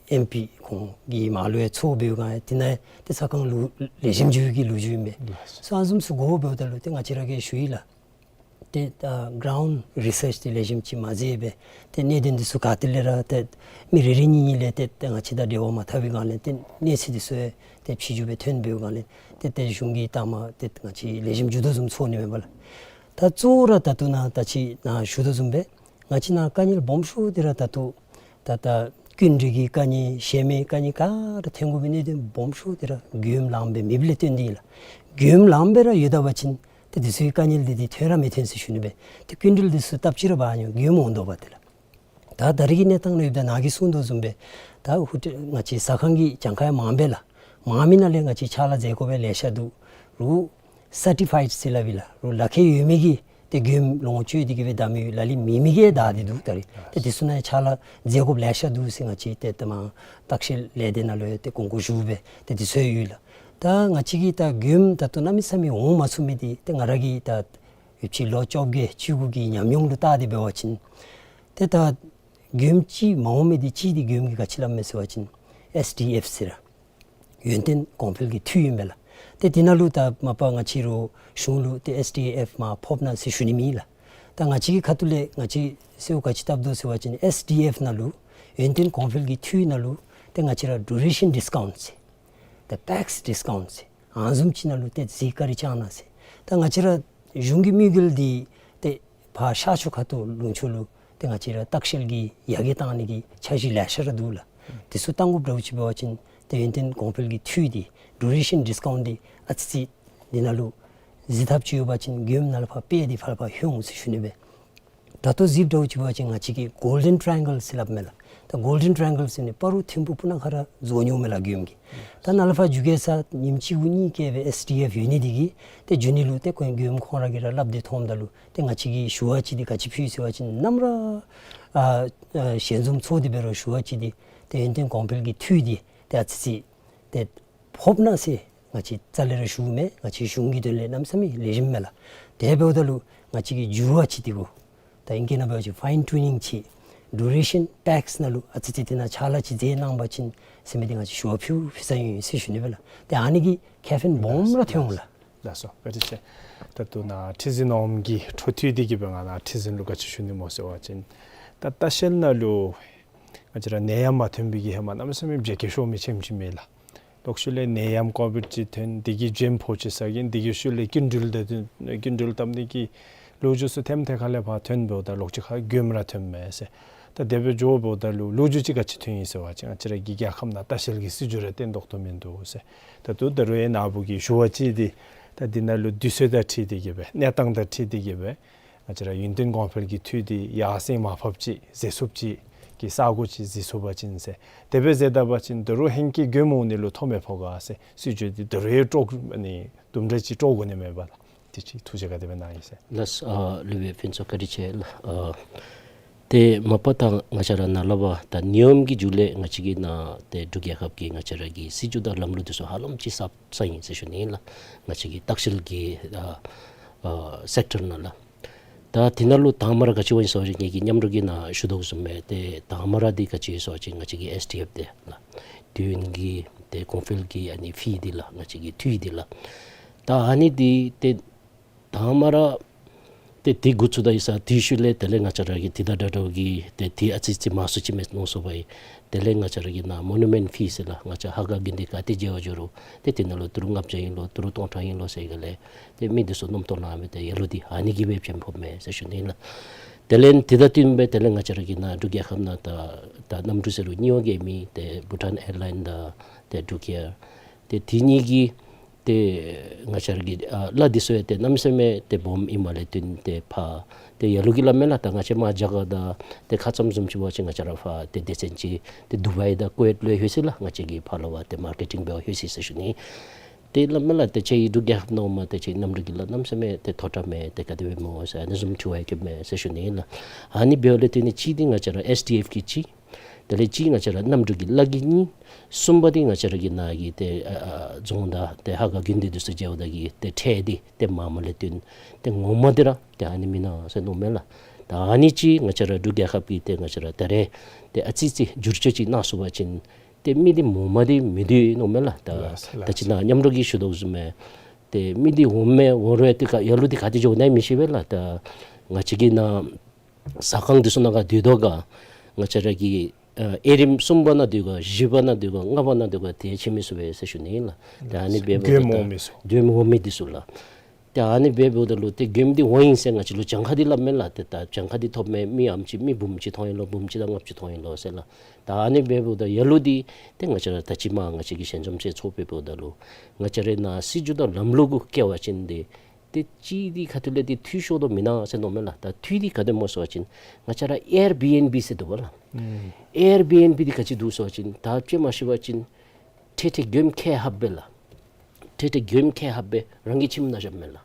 ཨེམ་པི་ཁོང་གི་མ་ལུ་ཡང་ཚོགས་འབདཝ་ག་དེ་ནང་ཏེ་ཟ་ཁང་ལུ་ལེགས་ཤོམ་འགྱོ་བའི་གི་ལོ་རྒྱུས་ཨིན་པས། སོ་ཨ་བཟུམ་ཚུ་གོ་འབདཝ་ད་ལུ་ཏེ་ང་བཅས་ར་གིས་ཞུ་ཡི་ལགས། ཏེ་ཨ་གརའུནཌ་རི་སརཆ་འདི་ལེགས་ཤོམ་ཅིག་མ་མཛད་པས། ཏེ་གནད་དོན་འདི་ཚུ་ག་ཏེ་ལས་ར་ཏེ་མི་རེ་རེ་གཉིས་གཉིས་ལས་ཏེ་ཏེ་ང་བཅས་དང་འབྲེལ་བ་མ་འཐབ་པའི་སྒང་ལས་ཏེ་གནས་ཚུལ་འདི་ཚུ་ཡང་ཏེ་ཕྱི་འགྱུར་སྦེ་ཐོན་པའི་སྒང་ལས་ཏེ་ཏེ་གཞུང་གིས་ད་མ་ཏེ་ང་བཅས་ལེགས་ཤོམ་འགྱོ་དོ་བཟུམ་ཚོར་ནི་མས་པ་ལགས། ད་གཙོ་བོ་ར་ད་ལྟོ་ནཱ་ད་ཅི་ནཱ་ཞུ་དོ་བཟུམ་སྦེ་ང་བཅས་ནཱ་དཀའ་ངལ་སྦོམ་ཤོས་འདི་ར་ད་ལྟོ་ད་ད་སྐྱིན་འགྲུལ་གྱི་དཀའ་ངལ་གཞན་མི་དཀའ་ངལ་ག་ར་ཐོན་དགོ་པའི་གནད་དོན་སྦོམ་ཤོས་འདི་ར་མགྱོནམ་ལངམ་སྦེ་མེདཔ་ལས་བརྟེན་ཏེ་ཨིན་ལགས། མགྱོནམ་ལངམ་སྦེ་ར་ཡོད་ད་པ་ཅིན་ཏེ་འདི་ཚུ་གི་དཀའ་ངལ་འདི་འདི་ཐོན་ར་མི་ཐོན་ཟེར་ཞུ་ནི་སྦེ། ཏེ་སྐྱིན་འགྲུལ་འདི་ཚུ་སྟབས་ཅིག་ར་འབག་ནི་མགྱོནམ་འོང་དོ་བ་ཏེ་ལགས། ད་ད་རེས་ཀྱི་གནས་སྟངས་ནང་ཡོདཔ་ད་ནཱ་གིས་གསུངས་དོ་བཟུམ་སྦེ་ད་ཧོ་ཊེལ་ང་བཅས་ཟ་ཁང་གི་གྱངས་ཁ་ཡང་མངམ་པས་ལགས། མངམ་མི་ནང་ལས་ང་བཅས་ཕྱག་ལཱ་མཛད་དགོ་པའི་ལེ་ཤ་འདུག། རུང་སར་ཊི་ཕའིཌ་ཟེར་སླབ་ཨིན་ལགས། རུང་ལག་ཁྱེར་ཡོད་མི་གིས་ཏེ་མགྱོནམ་ལོངས་སྤྱོད་དེ་གི་སྦེ་བསྡམ་ཡོད། ལ་ལུ་མེད་མི་གིས་བདའ་སྟེ་འདུག་ད་རེས། ཏེ་འདི་ཚུ་ནང་ཕྱག་ལཱ་མཛད་དགོཔ་ལེ་ཤ་འདུག་ཟེར་ང་བཅས་ཏེ་ད་མ་ལྟ་བཤལ་ལས་སྡེ་ནང་ལུ་ཡང་ཏེ་དགོངས་སྐོར་ཞུ་སྦེ་ཏེ་འདི་ཚུ་ཡང་ཡོད་ལགས། ད་ང་བཅས་ཀྱིས་ད་མགྱོནམ་ད་ལྟོ་གནམ་མེད་ས་མེད་འོང་མ་ཚུགས་མི་འདི་ཏེ་ང་ར་གིས་ད་ཡོདཔ་ཅིག་ལོ་བཅོ་བརྒྱད་བཅུ་དགུ་གི་ཉམས་མྱོང་ལུ་བལྟ་སྟེ་འབད་བ་ཅིན་ཏེ་ད་མགྱོནམ་ཅིག་མ་འོང་མི་འདི་ཅིག་འདི་མགྱོནམ་གྱི་ག་ཅི་སླབ་མས་ཟེར་བ་ཅིན་ཨེསི་ཌི་ཨེཕ་ཟེར་ར་ཡུན་བརྟན་གོང་འཕེལ་གྱི་འཐུས་ཨིན་པས་ལགས། ཏེ་འདི་ནང་ལུ་ད་མ་པ་ང་བཅས་ར་གཞུང་ལུ་ཏེ་ཨེསི་ཌི་ཨེཕ་མར་ཕོགཔ་ཨིན་ན་ཟེར་ཞུ་ནི་མེད་ལགས། ད་ང་བཅས་ཀྱི་ཁ་ཐུག་ལས་ང་བཅས་གསལ་བོ་ག་ཅི་བཏབ་དོ་ཟེར་བ་ཅིན་ཨེསི་ཌི་ཨེཕ་ནང་ལུ་ཡུན་བརྟན་གོང་འཕེལ་གྱི་འཐུས་ནང་ལུ་ཏེ་ང་བཅས་ར་ཌུ་རེ་ཤཱན་ཌིསི་ཀའུནཊ་ཟེར་ཏེ་པེགསི་ཌིསི་ཀའུནཊ་ཟེར་ཨ་བཟུམ་ཅིག་ནང་ལུ་ཏེ་གཟིགས་བཀའ་དྲིན་བསྐྱང་གནང་ཟེར། ད་ང་བཅས་ར་གཞུང་གི་དམིགས་ཡུལ་འདི་ཏེ་ཕར་ཤར་ཕྱོགས་ཁ་ཐུག་ལུང་ཕྱོགས་ལུ་ཏེ་ང་བཅས་ར་ལྟ་བཤལ་གྱི་ཡར་རྒྱས་གཏང་ནི་གི་འཆར་གཞི་ལེ་ཤ་ར་འདུག་ལགས། དེ་ཚུ་གཏང་དགོཔ་འདྲཝ་ཅིག་འབད་བ་ཅིན་ཏེ་ཡུན་བརྟན་གོང་འཕེལ་གྱི་འཐུས་འདི་ཌུ་རེ་ཤཱན་ཌིསི་ཀའུནཊ་འདི་ཨ་ཙི་ཅིག་འདི་ནང་ལུ་གཟིགས་ཐབས་ཅིག་ཡོད་པ་ཅིན་མགྱོནམ་ནཱ་ལས་ཕར་སྤེལ་ཏེ་ཕར་ཕར་ལྷོད་འོང་ཟེར་ཞུ་ནི་སྦེ། ད་ལྟོ་གཟིགསཔ་འདྲཝ་ཅིག་འབད་བ་ཅིན་ང་བཅས་ཀྱི་གོལ་ཌེན་ཊ་ར་ཡེང་གལ་ཟེར་སླབ་མས་ལགས། ད་གོལ་ཌེན་ཊ་ར་ཡེང་གལ་ཟེར་ནི་སྤ་རོ་ཐིམ་ཕུག་སྤུ་ན་ཁ་ར་རྫོགས་འགྱོཝ་མས་ལགས་མགྱོནམ་གྱིས། ད་ནཱ་ལས་ཕར་རྒྱུག་གེ་ས་ཉིནམ་གཅིག་གུ་གཉིས་བཀལ་སྦེ་ཨེསི་ཌི་ཨེཕ་ཡོད་ནི་འདི་གིས་ཏེ་རྒྱུ་ནི་ལུ་ཏེ་ཁོང་མགྱོནམ་ཁོང་ར་གིས་ར་སླབ་སྟེ་མཐོངམ་ད་ལུ་ཏེ་ང་བཅས་ཀྱིས་ཞུ་བ་ཅིག་འདི་ག་ཅི་ཕུལ་ཟེར་བ་ཅིན་ནམ་ར་ཨ་ཨ་ཞལ་འཛོམས་ཚོགས་ཏེ་འབད་རུང་ཞུ་བ་ཅིག་འདི་ཏེ་ཡུན་བརྟན་གོང་འཕེལ་གྱི་འཐུས་འདི་ཏེ་ཨ་ཙི་ཅིག་ཏེ་ཕོགཔ་ཨིན་ན་ཟེར་ང་བཅས་རྩ་ལས་ར་ཞུཝ་མེན། ང་བཅས་གཞུང་གི་དོན་ལས་གནམ་མེད་ས་མེད་ལེགས་ཤོམ་མས་ལགས། དེ་འབདཝ་ད་ལུ་ང་བཅས་ཀྱིས་འགྱུར་བ་ཅིག་འདི་གུ་ད་ཨིང་སྐད་ནང་འབད་བ་ཅིན་ཕའིན་ཊུ་ནིང་ཅིག་ཌུ་རེ་ཤཱན་པེགསི་ནང་ལུ་ཨ་ཙི་ཅིག་འདི་ནང་ཕྱག་ལཱ་ཅིག་མཛད་གནང་པ་ཅིན་ཟེར་མི་འདི་ང་བཅས་ཞུ་བ་ཕུལ་ཕུལ་ས་ཨིན་ཟེར་ཞུ་ནི་སྦེ་ལགས། ཏེ་ཨ་ནི་གིས་ཁེ་ཕན་སྦོམ་ར་ཐོན་འོང་ལགས། ལགས་སོ། བཀའ་དྲིན་ཆེ། ད་ལྟོ་ནཱ་ཁྲི་འཛིན་འོགམ་གི་འཕྲོ་མཐུད་དེ་གི་སྦེ་ང་ནཱ་ཁྲི་འཛིན་ལུ་ག་ཅི་ཞུ་ནི་སྨོ་ཟེར་བ་ཅིན་ད་ལྟ་བཤལ་ནང་ལུ་ང་བཅས་ར་ནད་ཡམས་མ་ཐོན་པའི་གི་ཧེ་མ་གནམ་མེད་ས་མེད་བརྗེད་སྐྱོར་ཤོར་མི་ཆེམ་ཆེམ་ཨིན་ལགས། ལོག་ཤུལ་ལས་ནད་ཡམས་ཀོ་བིཌ་ཅིག་ཐོན། དེ་གིས་འགྲེམས་ཕོག་ཅིག་ཟ་གིན་དེ་གི་ཤུལ་ལས་སྐྱིན་འགྲུལ་ད་སྐྱིན་འགྲུལ་བཏབ་ནི་གི་ལོ་རྒྱུས་ཚུ་ཐེམ་ཐེ་ཁ་ལས་ཕར་ཐོན་འབདཝ་ད་ལོག་ཅིག་ཁར་མགྱོནམ་ར་ཐོནམ་མས་ཟེར། ད་དེ་སྦེ་འགྱོ་འབདཝ་ད་ལུ་ལོ་རྒྱུས་ཅིག་ག་ཅི་ཐོན་ཡི་ཟེར་བ་ཅིན་ང་བཅས་ར་གི་རྒྱལ་ཁབ་ནང་ལྟ་བཤལ་གྱི་སྲིད་བྱུས་ར་བརྟན་ཏོག་ཏོ་མིན་འདུག་ཟེར། ད་ལྟོ་ད་རུང་ཡང་ནཱ་བུ་གིས་ཞུ་བ་ཅིག་འདི་ད་འདི་ནང་ལུ་དུས་ཚོད་དང་འཁྲིལ་ཏེ་གི་སྦེ་གནས་སྟངས་དང་འཁྲིལ་ཏེ་གི་སྦེ་ང་བཅས་ར་ཡུན་བརྟན་གོང་འཕེལ་གྱི་འཐུས་འདི་ཡར་སེང་མར་ཕབ་ཅིག་མཛད་ཚུགསཔ་ཅིག་གི་ས་གོ་ཅིག་གཟིགས་ཚུགས་པ་ཅིན་ཟེར། དེ་སྦེ་མཛད་ད་པ་ཅིན་ད་རུང་ཧེང་སྐལ་མགྱོནམ་འོང་ནི་ལུ་ཐོ་མེད་ཕོག་ག་ཟེར། སྲིད་བྱུས་འདི་ད་རུང་ཡང་དཀྲོག་ཨ་ནི་དུམ་གྲ་ཅིག་དཀྲོག་དགོ་ནི་མས་པ་ལགས། དེ་ཅིག་ཐུགས་རྗེ་ག་དེ་སྦེ་གནང་ཡི་ཟེར། ལགས། ཨ་སློབ་དཔོན་ཕུན་ཚོགས་བཀའ་དྲིན་ཆེ་ལགས། ཨ་ཏེ་མ་པ་ད་ང་བཅས་ར་ནཱ་ལས་ཕར་ད་ནད་ཡམས་ཀྱི་མཇུག་ལས་ང་བཅས་ཀྱི་ནཱ་ཏེ་འབྲུག་རྒྱལ་ཁབ་ཀྱི་ང་བཅས་ར་གི་སྲིད་བྱུས་དང་ལམ་ལུགས་འདི་ཚུ་ཧ་ལམ་ཅིག་གསརཔ་ས་ཨིན་ཟེར་ཞུ་ནི་ལགས། ང་བཅས་ཀྱི་ལྟ་བཤལ་གྱི་ཨ་ཨ་སེཀ་ཊར་ནང་ལགས། ད་འདི་ནང་ལུ་དང་པ་ར་ག་ཅི་འོང་ཡི་ཟེར་བ་ཅིན་ངེ་གི་མཉམ་རོགས་ཀྱིས་ནཱ་ཞུ་དོ་བཟུམ་སྦེ་ཏེ་དང་པ་ར་འདི་ག་ཅི་ཡོད་ཟེར་བ་ཅིན་ང་བཅས་ཀྱི་ཨེསི་ཌི་ཨེཕ་འདི་ལགས། དུས་ཡུན་གྱི་ཏེ་གོང་འཕེལ་གྱི་ཨ་ནི་ཕི་འདི་ལགས། ང་བཅས་ཀྱི་འཐུས་འདི་ལགས། ད་ཨ་ནི་འདི་ཏེ་དང་པ་ར་ཏེ་འདི་འགོ་བཙུགས་ད་ཡི་ས་དེའི་ཤུལ་ལས་དེ་ལས་ང་བཅས་ར་གི་འདི་དང་འདྲ་འདྲཝ་གི་ཏེ་འདི་ཨ་ཙི་ཅིག་མང་སུ་ཅིག་མས་མནོ་སོང་པ་ཡི། དེ་ལས་ང་བཅས་ར་གི་ནཱ་མོ་ནུ་མེནཊ་ཕི་ཟེར་ལགས། ང་བཅས་ཧ་ག་གི་འདི་ག་ཏེ་མཇལ་བར་འགྱོ་རུང་ཏེ་འདི་ནང་ལུ་ཏི་རུ་ལྔ་བརྒྱ་ཨིན་ལོ་ཏི་རུ་སྟོང་ཕྲག་ཨིན་ལོ་ཟེར་ག་ལས་ཏེ་མི་འདི་ཚུ་རྣམ་རྟོག་ལང་མི་ཏེ་ཡ་ལོ་འདི་ཨ་ནི་གིས་སྦེ་ཕྱེངམ་ཕོགཔ་མས་ཟེར་ཞུ་ནི་ཨིན་ལགས། དེ་ལས་འདི་དང་བསྟུན་སྦེ་དེ་ལས་ང་བཅས་ར་གི་ནཱ་འབྲུག་རྒྱལ་ཁབ་ནང་ད་ད་གནམ་གྲུ་ཟེར་རུང་གཉིས་པ་གི་མི་ཏེ་བྷུ་ཊཱན་ཨེར་ལའིན་དང་ཏེ་འབྲུག་ཨེར། ཏེ་འདི་གཉིས་ཀྱིས་ ཏེ་ང་བཅས་ར་གི་ཨ་ལཱ་འདི་ཚུ་ཡང་ཏེ་གནམ་མེད་ས་མེད་ཏེ་སྦོམ་ཨིནམ་ལས་བརྟེན་ཏེ་ཕར་ཏེ་ལ་ལུ་གིས་སླབ་མས་ལགས། ད་ང་བཅས་མར་རྒྱ་གར་དང་ཏེ་ཁ་ཙ་བཟུམ་ཅིག་འབད་བ་ཅིན་ང་བཅས་ར་ཕར་ཏེ་སྡེ་ཚན་ཅིག་ཏེ་དུ་བཱའི་དང་ཀུ་ཝེཊ་ལུ་ལྷོད་ཅི་ལགས། ང་བཅས་ཀྱིས་ཕར་ལུ་འབད་དེ་མར་ཀེ་ཊིང་འབད་བར་ལྷོད་ཅི་ཟེར་ཞུ་ནི། ཏེ་སླབ་མས་ལགས། ཏེ་ཁྱེད་འབྲུག་རྒྱལ་ཁབ་ནང་མར་ཏེ་ཁྱེད་གནམ་གྲུ་གི་ལཱ་གནམ་མེད་ས་མེད་ཏེ་མཐོ་དྲགས་མས། ཏེ་ག་དེ་སྦེ་སྨོ་ཟེར་ཨ་ནི་བཟུམ་དྲི་བ་ཡང་བཀོདཔ་མས་ཟེར་ཞུ་ནི་ལགས། ཨ་ནི་འབདཝ་ལས་བརྟེན་ཏེ་གཅིག་འདི་ང་བཅས་ར་ཨེསི་ཌི་ཨེཕ་གིས་གཅིག། དེ་ལས་གཅིག་ང་བཅས་ར་གནམ་གྲུ་གི་ལཱ་གི་གཉིས། གསུམ་པ་འདི་ང་བཅས་ར་གི་ནཱ་གི་ཏེ་ཨ་ཨ་རྫོང་དང་ཏེ་ཧ་ག་དགོན་སྡེ་འདི་ཚུ་མཇལཝ་ད་གི་ཏེ་ཁྲལ་འདི་ཏེ་མངམ་ལས་བརྟེན་ཏེ་ངོ་མ་འདི་ར་ཏེ་ཨ་ནི་མེན་ན་ཟེར་མནོཝ་མས་ལགས། ད་ཨ་ནི་ཅིག་ང་བཅས་ར་འབྲུག་རྒྱལ་ཁབ་ཀྱིས་ཏེ་ང་བཅས་ར་ད་རེས་ཏེ་ཨ་ཙི་ཅིག་བསྒྱུར་བཅོས་ཅིག་གནང་ཚུགས་པ་ཅིན་ཏེ་མི་འདི་མངམ་འདི་མི་སྡོད་མནོཝ་མས་ལགས། ད་ལགས་སོ། ད་ལགས་ཅི་སོ། ནཱ་མཉམ་རོགས་ཀྱིས་ཞུ་དོ་བཟུམ་སྦེ་ཏེ་མི་འདི་འོངམ་མས་འོང་རུང་ཏེ་ག་ལ་ལུ་འདི་ག་ཏེ་འགྱོ་ནི་མི་ཤེས་པས་ལགས། ད་ང་བཅས་ཀྱི་ནཱ་ཟ་ཁང་འདི་ཚུ་ནང་ག་སྡོད་དོ་ག་ང་བཅས་ར་གི་ཨ་དབྱེ་རིམ་གསུམ་པ་ནང་སྡོད་ག་བཞི་པ་ནང་སྡོད་ག་ལྔ་པ་ནང་སྡོད་ག་ཏེ་ཕྱེ་མི་ཚུགས་པས་ཟེར་ཞུ་ནི་ལགས། ད་ཨ་ནི་འབདཝ་ད་མགྱོནམ་འོང་མི་ཚུ། མགྱོནམ་འོང་མི་འདི་ཚུ་ལགས། ཏེ་ཨ་ནི་འབདཝ་ད་ལུ་ཏེ་མགྱོནམ་འདི་འོང་ཡི་ཟེར་ང་བཅས་ལུ་གྱངས་ཁ་འདི་སླབ་མས་ལགས། ཏེ་ད་གྱངས་ཁ་འདི་ཐོབ་མི་མི་ཨ་ནེམ་ཅིག་མི་འབུམ་གཅིག་ཐོན་ཡི་ལོ་འབུམ་གཅིག་དང་ལྔ་བཅུ་ཐོན་ཡི་ལོ་ཟེར་ལགས། ད་ཨ་ནི་འབདཝ་ད་ལ་ལུ་འདི་ཏེ་ང་བཅས་ར་ད་ཅི་མར་ང་བཅས་ཀྱི་ཞལ་འཛོམས་ཅིག་ཚོགས་འབདཝ་ད་ལུ་ང་བཅས་ར་ནཱ་སྲིད་བྱུས་དང་ལམ་ལུགས་གུ་བཀལ་བ་ཅིན་འདི་ཏེ་གཅིག་འདི་ཁ་ཐུག་ལས་འདི་འཐུས་ཤོར་དོ་མེན་ན་ཟེར་མནོཝ་མས་ལགས། ད་འཐུས་འདི་ག་དེ་སྨོ་ཟེར་བ་ཅིན་ང་བཅས་ར་ཨེར་བི་ཨེན་བི་ཟེར་འདུག་པ་ལགས། ཨེར་བི་ཨེན་བི་འདི་ག་ཅི་འདུག་ཟེར་བ་ཅིན་ད་དཔེ་མ་ཞུ་བ་ཅིན་ཏེ་ཏེ་མགྱོནམ་ཁལ་ལྷགཔ་སྦེ་ལགས། ཏེ་ཏེ་མགྱོནམ་ཁལ་ལྷགཔ་སྦེ་རང་གི་ཁྱིམ་ནང་བཞགཔ་མས་ལགས།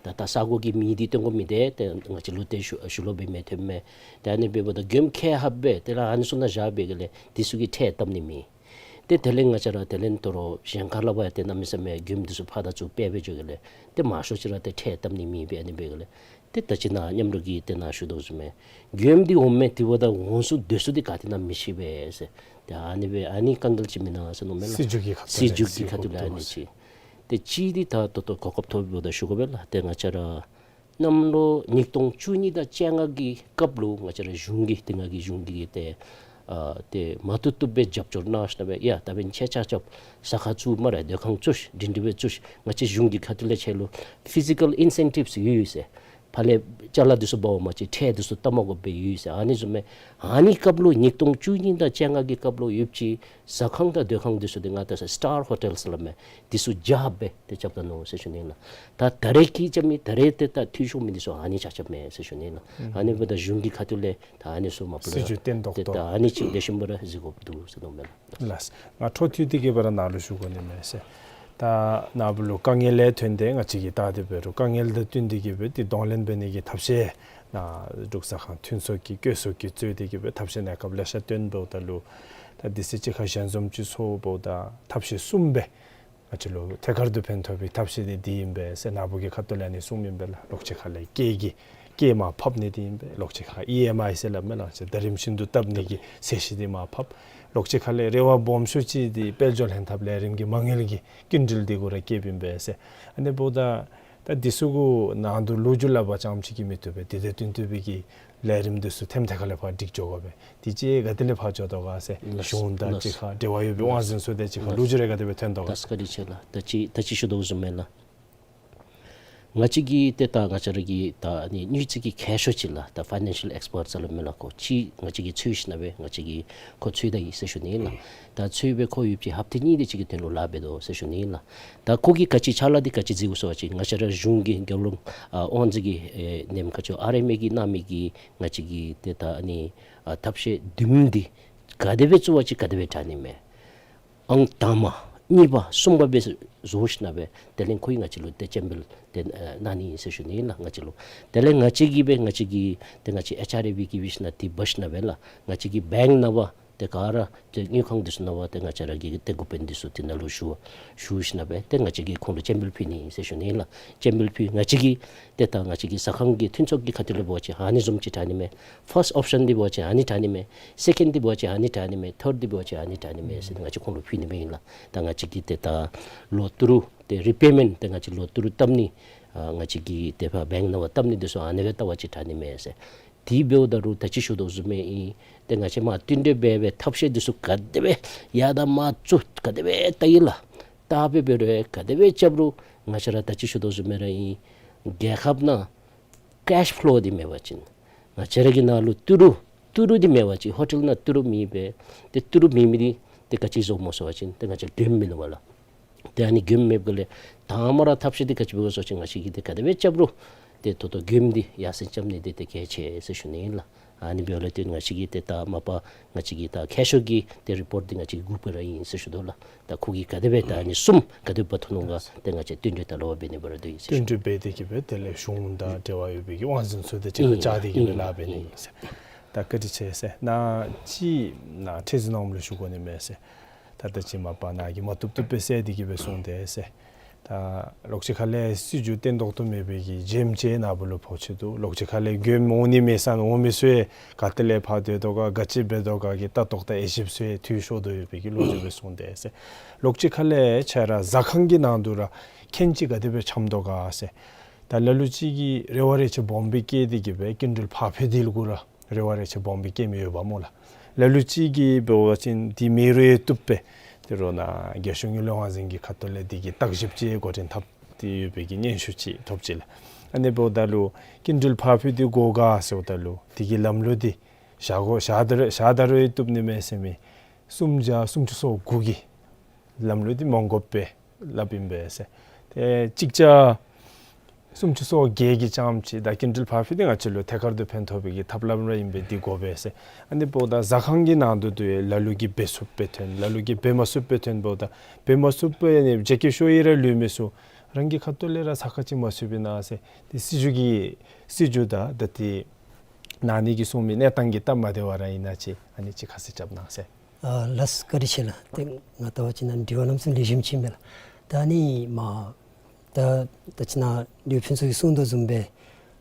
ད་ད་ས་གོ་གི་མི་འདི་སྟོན་དགོ་མི་འདི་ཏེ་ང་བཅས་ལུ་ཏེ་ཞུ་ཞུ་ལོག་འབད་མི་ཐོནམ་མས། ཏེ་ཨ་ནི་འབདཝ་ད་མགྱོནམ་ཁལ་ལྷགཔ་སྦེ་ཏེ་ར་ཨ་ནི་ཚུ་ནང་བཞག་པའི་སྒང་ལས་འདི་ཚུ་གིས་ཁྲལ་བཏབ་ནི་མེད། ཏེ་དེ་ལས་ང་བཅས་ར་དེ་ལས་དོ་རུང་གཞན་ཁ་ལས་འབད་ཏེ་གནམ་མེད་ས་མེད་མགྱོནམ་འདི་ཚུ་ཕར་དང་ཚུར་སྤེལ་སྦེ་འགྱོ་གི་ལས་ཏེ་མང་ཤོས་ཅིག་ར་ཏེ་ཁྲལ་བཏབ་ནི་མེདཔ་སྦེ་ཨ་ནི་འབད་གི་ལས་ཏེ་ད་ཅི་ནཱ་མཉམ་རོགས་ཀྱིས་ཏེ་ནཱ་ཞུ་དོ་བཟུམ་སྦེ་མགྱོནམ་འདི་འོངམ་མས། དེ་འབདཝ་ད་འོང་ས་སྡོད་ས་འདི་ག་ཏེ་ཨིན་ན་མི་ཤེས་པས་ཟེར། ཏེ་ཨ་ནི་སྦེ་ཨ་ནི་དཀའ་ངལ་ཅིག་མེན་ན་ཟེར་མནོཝ་མས་ལགས། སྲིད་བྱུས་ཀྱི་ཁ་ཐུག་ལས་སྲིད་བྱུས་ཀྱི་ཁ་ཐུག་ལས་ཨ་ནི་ཅིག། ཏེ་གཅིག་འདི་ད་ད་ལྟོ་གོ་སྐབས་ཐོབ་འབདཝ་ད་ཞུ་དགོ་པས་ལགས། ཏེ་ང་བཅས་ར་གནམ་ལོ་ཉིས་སྟོང་བཅུ་གཉིས་དང་བཅོ་ལྔ་གི་སྐབས་ལུ་ང་བཅས་ར་གཞུང་གིས་ཏེ་ང་གིས་གཞུང་གི་ཏེ་ཨ་ཏེ་མ་བཏུབ་བཏུབ་སྦེ་རྒྱབ་སྐྱོར་གནང་ཞིནམ་ལས་ཡ་ད་འབདན་ཁྱེད་ཆ་ཁྱབ་ཟ་ཁང་བཙུགས་སྨ་རེ་སྡོད་ཁང་བཙུགས་སྒྲིང་སྒྲི་སྦེ་བཙུགས། ང་བཅས་གཞུང་གི་ཁ་ཐུག་ལས་ཁྱེད་ལུ་ཕི་ཟི་ཀཱལ་ཨིན་སེན་ཊིབསི་ཡོད་ཟེར། ཕར་ལས་ཅ་ལ་འདི་ཚུ་འབག་འོང་མ་ཅིག་ཁྲལ་འདི་ཚུ་བཏབ་མ་དགོཔ་སྦེ་ཡོད་ཟེར། ཨ་ནི་བཟུམ་སྦེ་ཨ་ནི་སྐབས་ལུ་ཉིས་སྟོང་བཅུ་གཉིས་དང་བཅོ་ལྔ་གི་སྐབས་ལུ་ཡོདཔ་ཅིག་ཟ་ཁང་དང་སྡོད་ཁང་འདི་ཚུ་འདི་ང་བལྟ་ས་སི་ཊར་ཧོ་ཊེལ་ཟེར་སླབ་མས། འདི་ཚུ་རྒྱབ་སྦེ་ཏེ་རྐྱབ་ད་ནུག་ཟེར་ཞུ་ནི་ལགས། ད་ད་རེས་ཀྱི་རྐྱབ་མི་ད་རེས་ཏེ་ད་འཐུས་ཤོར་མི་འདི་ཚུ་ཨ་ནི་ཆ་ཁྱབ་མས་ཟེར་ཞུ་ནི་ལགས། ཨ་ནི་འབདཝ་ད་གཞུང་གི་ཁ་ཐུག་ལས་ད་ཨ་ནི་ཚུ་མ་པ་ལས་སྲིད་བྱུས་བརྟན་ཏོག་ཏོ་ད་ཨ་ནི་ཅིག་ལེགས་ཤོམ་སྦེ་ར་གཟིགས་དགོཔ་འདུག་ཟེར་མནོཝ་མས་ལགས། ལགས། ང་འཕྲོ་མཐུད་དེ་གི་སྦེ་ར་ནཱ་ལུ་ཞུ་དགོ་ནི་མས་ཟེར། ད་ནཱ་བུ་ལུ་དཀའ་ངལ་ལས་ཐོན་ཏེ་ང་བཅས་ཀྱིས་བལྟ་སྟེ་འབད་རུང་དཀའ་ངལ་དང་བསྟུན་ཏེ་གི་སྦེ་ཏེ་གདོང་ལེན་འབད་ནི་གི་ཐབས་ཤེས་ནཱ་འབྲུག་ཟ་ཁང་མཐུན་ཚོགས་ཀྱིས་བཀོད་ཚོགས་ཀྱིས་གཙོས་ཏེ་གི་སྦེ་ཐབས་ཤེས་གནས་སྐབས་ལེ་ཤ་བཏོན་འབདཝ་ད་ལུ་ད་དུས་ཚོད་ཅིག་ཁར་ཞལ་འཛོམས་ཅིག་ཚོགས་འབདཝ་ད་ཐབས་ཤེས་གསུམ་སྦེ་ང་བཅས་ལུ་ཐད་ཀར་དུ་ཕན་ཐོགས་པའི་ཐབས་ཤེས་འདི་འདི་ཨིན་པས་ཟེར་ནཱ་བུ་གི་ཁ་ཐུག་ལས་ཨ་ནི་གསུངམ་ཨིན་པས་ལགས། ལོགས་ཅིག་ཁ་ལས་སྐྱེད་ཀྱི་སྐྱེད་མར་ཕབ་ནི་འདི་ཨིན་པས། ལོགས་ཅིག་ཁར་ཨི་ཨེམ་ཨའི་ཟེར་སླབ་མས་ལགས། ཟླ་རིམ་བཞིན་དུ་བཏབ་ནི་གི་ཚད་གཞི་འདི་མར་ཕབ། ལོགས་ཅིག་ཁ་ལས་རེ་བ་སྦོམ་ཤོས་ཅིག་འདི་དཔལ་འབྱོར་ལྷན་ཐབས་ལས་རིམ་གྱི་མ་དངུལ་གྱི་སྐྱིན་འགྲུལ་འདི་གུ་ར་བསྐྱེདཔ་ཨིན་པས་ཟེར། ཨ་ནི་འབདཝ་ད་ད་འདི་ཚུ་གུ་ནང་དུ་ལོ་རྒྱུས་སླབ་པ་ཙམ་ཅིག་གིས་མི་བཏུབ་པས། དེ་དང་བསྟུན་ཏེ་སྦེ་གི་ལས་རིམ་འདི་ཚུ་ཐེམ་ཐེ་ཁ་ལས་ཕར་སྒྲིག་འགྱོ་དགོ་པས། དེ་ཅིག་ག་དེ་ལས་ཕར་འགྱོ་དོ་ག་ཟེར། ལགས་སོ། གཞུང་དང་ལགས་སོ། གཅིག་ཁར་འབྲེལ་བ་ཡོད་པའི་དབང་འཛིན་ཚུ་དང་གཅིག་ཁར་ལོ་རྒྱུས་རེ་ག་དེ་སྦེ་ཐོན་དོ་ག་ཟེར། ད་སྐད་ཆ་ལགས། ད་ཅི་ད་ཅི་ཞུ་དོ་བཟུམ་སྦེ་ལགས། ང་བཅས་ཀྱིས་ཏེ་ད་ང་བཅས་ར་གི་ད་ཨ་ནི་དངུལ་རྩིས་ཀྱི་མཁས་མཆོག་ཅིག་ལགས། ད་ཕའི་ནན་ཤལ་ཨེགསི་པརཊ་ཟེར་སླབ་མས་ལགས། ཁོ་ཅིག་ང་བཅས་ཀྱིས་འཚོལ་ཞིནམ་སྦེ་ང་བཅས་ཀྱིས་ཁོ་འཚོལ་ད་ཡི་ཟེར་ཞུ་ནི་ལགས། ད་འཚོལ་སྦེ་ཁོ་ཡོདཔ་ཅིག་ཧབ་ཏ་གཉིས་དེ་ཅིག་གི་དོན་ལུ་ལཱ་འབད་དོ་ཟེར་ཞུ་ནི་ལགས། ད་ཁོ་གིས་ག་ཅི་ཕྱག་ལཱ་འདི་ག་ཅི་མཛད་དགོ་ཟེར་བ་ཅིན་ང་བཅས་ར་གཞུང་གི་རྒྱབ་ལུ་ཨ་དབང་འཛིན་གྱི་ཨེ་ནེམ་ཁ་ཅིག་ཨར་ཨེམ་ཨེ་གིས་གནང་མི་གི་ང་བཅས་ཀྱི་ཏེ་ད་ཨ་ནི་ཨ་ཐབས་ཤེས་བདུན་འདི་ག་དེ་སྦེ་བཙུགས་པ་ཅིན་ག་དེ་སྦེ་དྲག་ནི་མས། ཨང་དང་པ་གཉིས་པ་གསུམ་པ་སྦེ་བཟོ་ཞིནམ་སྦེ་དེ་ལས་ཁོ་གིས་ང་བཅས་ལུ་ཏེ་སྤྱན་འབུལ་ཏེ་ཨ་གནང་ནི་ཨིན་ཟེར་ཞུ་ནི་ལགས། ང་བཅས་ལུ་དེ་ལས་ང་བཅས་ཀྱིས་སྦེ་ང་བཅས་ཀྱི་ཏེ་ང་བཅས་ཨེཆ་ཨར་ཨེ་བི་གིས་འབད་ཞིནམ་དེ་འབག་ཞིནམ་སྦེ་ལགས། ང་བཅས་ཀྱི་བེངཀ་ནང་པ་ཏེ་ག་ར་ཏེ་དངུལ་ཁང་འདི་ཚུ་ནང་པ་ཏེ་ང་བཅས་ར་གི་ཏེ་འགོ་དཔོན་འདི་ཚུ་དེ་ནང་ལུ་ཞུ་ཞུ་ཞིནམ་སྦེ་ཏེ་ང་བཅས་ཀྱིས་ཁོང་ལུ་སྤྱན་འབུལ་ཕུལ་ནི་ཨིན་ཟེར་ཞུ་ནི་ལགས། སྤྱན་འབུལ་ཕུལ་ང་བཅས་ཀྱིས་ཏེ་ད་ང་བཅས་ཀྱི་ཟ་ཁང་གི་མཐུན་ཚོགས་ཀྱི་ཁ་ཐུག་ལས་འབད་བ་ཅིན་ཨ་ནི་བཟུམ་ཅིག་དྲག་ནི་མས། ཕརསཊ་ཨོཔ་ཤཱན་འདི་འབད་བ་ཅིན་ཨ་ནི་དྲག་ནི་མས། སེ་ཀེནཌ་འདི་འབད་བ་ཅིན་ཨ་ནི་དྲག་ནི་མས། ཐརཌ་འདི་འབད་བ་ཅིན་ཨ་ནི་དྲག་ནི་མས་ཟེར་ང་བཅས་ཁོང་ལུ་ཕུལ་ནི་མས་ཨིན་ལགས། ད་ང་བཅས་ཀྱིས་ཏེ་ད་ལོ་ཏི་རུ་ཏེ་རི་པེ་མེནཊ་ཏེ་ང་བཅས་ལོ་ཏི་རུ་བཏབ་ནི་ཨ་ང་བཅས་ཀྱིས་ཏེ་ཕར་བེངཀ་ནང་པ་བཏབ་ནི་འདི་ཚུ་ཨ་ནི་སྦེ་བལྟ་བ་ཅིན་དྲག་ནི་མས་ཟེར། དེ་འབདཝ་ད་ལུ་ད་ཅི་ཞུ་དོ་བཟུམ་སྦེ་ཨིན། ཏེ་ང་བཅས་མར་བསྟུན་གྲོས་འབད་སྦེ་ཐབས་ཤེས་འདི་ཚུ་ག་དེ་སྦེ་ཡར་དང་མར་ཚུ་ག་དེ་སྦེ་བལྟ་ཡི་ལགས། བལྟ་སྦེ་འབད་རུང་ག་དེ་སྦེ་རྐྱབ་རུང་ང་བཅས་ར་ད་ཅི་ཞུ་དོ་བཟུམ་སྦེ་ར་ཨིན། རྒྱལ་ཁབ་ནང་ཀེཤ་ཕློ་འདི་མེད་པ་ཅིན་ང་བཅས་ར་གི་ནང་ལུ་ཏི་རུ་ཏི་རུ་འདི་མེད་པ་ཅིན་ཧོ་ཊེལ་ནང་ཏི་རུ་མེད་པས། ཏེ་ཏི་རུ་མེད་མི་འདི་ཏེ་ག་ཅི་བཟོཝ་སྨོ་ཟེར་བ་ཅིན་ཏེ་ང་བཅས་མགྱོནམ་མིན་ནུག་པ་ལགས། ཏེ་ཨ་ནི་མགྱོནམ་མེདཔ་ག་ལས་དང་པ་ར་ཐབས་ཤེས་འདི་ག་ཅི་འབད་དགོ་ཟེར་བ་ཅིན་ང་བཅས་ཀྱིས་ཏེ་ག་དེ་སྦེ་རྐྱབ་རུང་ཏེ་ད་ལྟོ་མགྱོནམ་འདི་ཡར་སེང་རྐྱབ་ནི་འདི་ཏེ་གལ་ཆེ་ཟེར་ཞུ་ནི་ཨིན་ལགས། ཨ་ནི་འབདཝ་ལས་ཏེ་ང་བཅས་ཀྱིས་ཏེ་ད་མ་པ་ང་བཅས་ཀྱི་ད་མཁས་མཆོག་གི་ཏེ་རི་པོརཊ་འདི་ང་བཅས་ཀྱིས་གུ་པ་ར་ཨིན་ཟེར་ཞུ་དོ་ལགས། ད་ཁོ་གིས་ག་དེ་སྦེ་ད་ཨ་ནི་གསུམ་ག་དེ་སྦེ་འབད་འཐོན་ནུག་ག་ཏེ་ང་བཅས་བསྟུན་གྲོས་ད་ལོག་འབད་ནི་འབད་ར་འདུག་ཨིན་ཟེར་ཞུ། བསྟུན་གྲོས་འབད་དེ་གིས་སྦེ་དེ་ལས་གཞུང་དང་འབྲེལ་བ་ཡོད་པའི་གི་དབང་འཛིན་ཚུ་དང་གཅིག་ཁར་ཨིན་བཅར་ཏེ་གིས་སྦེ་ཨིན་ལཱ་འབད་ནི་ཨིན་ཨིན་ཟེར། ད་བཀའ་དྲིན་ཆེ་ཟེར། ནཱ་ཅིག་ནཱ་ཁྲི་འཛིན་ནང་ལུ་ཞུ་དགོ་ནི་མས་ཟེར། ད་ད་ཅི་མ་པ་ནཱ་གིས་མ་བཏུབ་བཏུབ་སྦེ་སེལ་ཏེ་གིས་སྦེ་གསུངས་ཏེ་ཟེར། ད་ལོགས་ཅིག་ཁ་ལས་སྲིད་བྱུས་བརྟན་ཏོག་ཏོ་མེད་པའི་གི་བྱེམ་ཅིག་ནཱ་བུ་ལུ་ཕོག་ཅི་འདུག། ལོགས་ཅིག་ཁ་ལས་མགྱོནམ་འོང་ནི་མས་ཟེར་འོང་མི་ཚུ་ག་ཏེ་ལས་ཕར་སྡོད་དོ་ག་ག་ཅི་འབད་དོ་ག་གི་ལྟ་རྟོག་དང་དབྱེ་ཞིབ་ཚུ་འཐུས་ཤོར་དོ་ཡོད་པའི་གི་ལོ་རྒྱུས་སྦེ་གསུངས་ཏེ་ཟེར། ལོགས་ཅིག་ཁ་ལས་ཁྱེད་ར་ཟ་ཁང་གི་ནང་དུ་ར་མཁྱེན་ཅིག་ག་དེ་སྦེ་འཁྱམས་དོ་ག་ཟེར། ད་ལ་ལུ་ཅིག་གིས་རེ་བ་རེ་ཆེ་སྦོམ་སྦེ་བསྐྱེད་དེ་གིས་སྦེ་སྐྱིན་འགྲུལ་ཕར་འཕུལ་འདི་ལུ་གུ་ར་རེ་བ་རེ་ཆེ་སྦོམ་སྦེ་བསྐྱེད་མི་ཡོདཔ་སྨོ་ལགས། ལ་ལུ་ཅིག་གིས་འབད་བ་ཅིན་འདི་མེད་རུང་ཡང་བཏུབ་པས། ཏེ་རོགས་ནཱ་རྒྱལ་གཞུང་གི་ལས་དབང་འཛིན་གྱི་ཁ་ཐུག་ལས་འདི་གི་བརྟག་ཞིབ་ཅིག་འགོ་འདྲེན་འཐབ་སྟེ་ཡོད་པའི་གི་སྙན་ཞུ་ཅིག་ཐོབ་ཅི་ལགས། ཨ་ནི་འབདཝ་ད་ལུ་སྐྱིན་འགྲུལ་ཕར་འཕུལ་འདི་དགོ་ག་ཟེརཝ་ད་ལུ་འདི་གི་ལམ་ལུགས་འདི་བཞག་དགོ་བཞག་ད་རུང་བཞག་ད་རུང་ཡང་བཏུབ་ནི་མས་ཟེར་མི་སུམ་བརྒྱ་སུམ་ཅུ་སོ་དགུ་གི་ལམ་ལུགས་འདི་མ་དགོ་པས་སླབ་ཨིན་པས་ཟེར། ཏེ་གཅིག་བརྒྱ་སུམ་ཅུ་སོ་བརྒྱད་ཀྱིས་རྐྱངམ་ཅིག་ད་སྐྱིན་འགྲུལ་ཕར་འཕུལ་འདི་ང་བཅས་ལུ་ཐད་ཀར་དུ་ཕན་ཐོགས་པའི་གི་ཐབས་ལམ་ར་ཨིན་པས། འདི་དགོ་པས་ཟེར། ཨ་ནི་འབདཝ་ད་ཟ་ཁང་གི་ནང་དུ་དུ་ཡང་ལ་ལུ་གིས་འབད་ཚུགསཔ་སྦེ་ཐོན་ལ་ལུ་གིས་འབད་མ་ཚུགསཔ་སྦེ་ཐོན་འབདཝ་ད་འབད་མ་ཚུགསཔ་སྦེ་ནི་བྱ་སྐྱེ་ཤོ་ཡི་ར་ལུས་མི་ཚུ་རང་གི་ཁ་ཐུག་ལས་ར་ས་ཁ་ཅིག་མ་ཚུད་པས་ན་ཟེར། འདི་སྲིད་བྱུས་ཀྱི་སྲིད་བྱུས་དང་ད་འདི་ནང་ནི་གིས་གསུངས་མི་གནས་སྟངས་ཀྱི་སྟབས་མ་བདེ་བ་ར་ཨིན་ན་ཅིག་ཨ་ནི་ཅིག་ཁ་གསལ་རྐྱབ་གནང་ཟེར། ཨ་ལགས་བཀའ་དྲིན་ཆེ་ལགས། ཏེ་ང་ལྟ་བ་ཅིན་ནཱ་དྲི་བ་གནམ་མེད་ས་མེད་ལེགས་ཤོམ་ཅིག་ཨིན་པས་ལགས། ད་ནི་མ་ད་ད་ཅི་ནཱ་ལུས་ཕུན་ཚོགས་ཀྱིས་གསུངས་དོ་བཟུམ་སྦེ་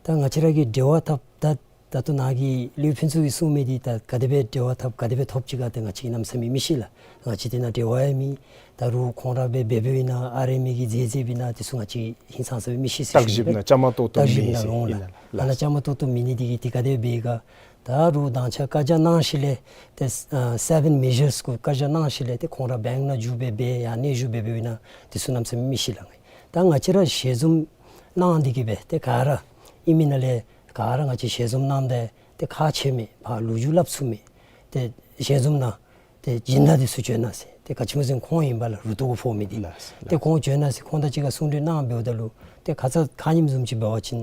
ད་ང་བཅས་ར་གིས་འབྲེལ་བ་འཐབ་ད་ད་ལྟོ་ནཱ་གི་ལུས་ཕུན་ཚོགས་ཀྱིས་གསུངས་མི་འདི་ད་ག་དེ་སྦེ་འབྲེལ་བ་འཐབ་ག་དེ་སྦེ་ཐོབ་ཅི་ག་ཏེ་ང་བཅས་གནམ་མེད་ས་མེད་མི་ཤེས་ལགས། ང་བཅས་འདི་ནང་འབྲེལ་བ་ཡང་མེད། ད་རུང་ཁོང་ར་སྦེ་འབད་འབདཝ་ཨིན་ན་ཨར་ཨེམ་ཨེ་གིས་མཛད་མཛདཔ་ཨིན་ན་འདི་ཚུ་ང་བཅས་ཧིང་སངས་ས་སྦེ་མི་ཤེས་ཟེར་ཞུ་ནི་སྦེ། བརྟག་ཞིབ་ནང་བཅའ་མར་གཏོགས་གཏོགས་བརྟག་ཞིབ་མེད་ནང་ཟེར་ལོང་ལགས། ཨིན་ན་ལགས། ཨ་ནཱ་བཅའ་མར་གཏོགས་གཏོགས་མེད་ནི་འདི་གིས་འདི་ག་དེ་སྦེ་ག། ད་རུང་མདང་ཕྱི་བཀའ་རྒྱ་གནང་ཞིནམ་ལས་ཏེ་ཨ་སེ་བེན་མེ་ཞརསི་གུ་བཀའ་རྒྱ་གནང་ཞིནམ་ལས་ཏེ་ཁོང་ར་བེངཀ་ནང་འགྱོ་སྦེ་འབད་ཡང་གནས་བཞུགས་འབད་འབདཝ་ཨིན་ན་འདི་ཚུ་གནམ་མེད་ས་མེད་མི་ཤེས་ལགས། ད་ང་བཅས་ར་ཞལ་འཛོམས་གནང་སྟེ་གིས་སྦེ་ཏེ་ག་ར་ཨིན་མི་ནང་ལས་ག་ར་ང་བཅས་ཞལ་འཛོམས་གནངམ་ད་ཏེ་ཁག་ཆེ་མི་ཕར་ལོ་རྒྱུས་སླབ་ཚུགས་མི་ཏེ་ཞལ་འཛོམས་ནང་ཏེ་སྦྱིན་བདག་འདི་ཚུ་བྱོན་གནང་ཟེར། ཏེ་ག་ཅི་སྨོ་ཟེར་ཁོང་ཨིན་པས་ལགས། རུ་ཏོ་གུ་ཕོག་མི་འདི། ལགས་ལགས། ཏེ་ཁོང་བྱོན་གནང་ཟེར་ཁོང་དང་གཅིག་ཁར་གསུང་གྲོས་གནང་འབདཝ་ད་ལུ་ཏེ་ཁ་ཙ་ཁ་ཉིནམ་བཟུམ་ཅིག་འབད་བ་ཅིན་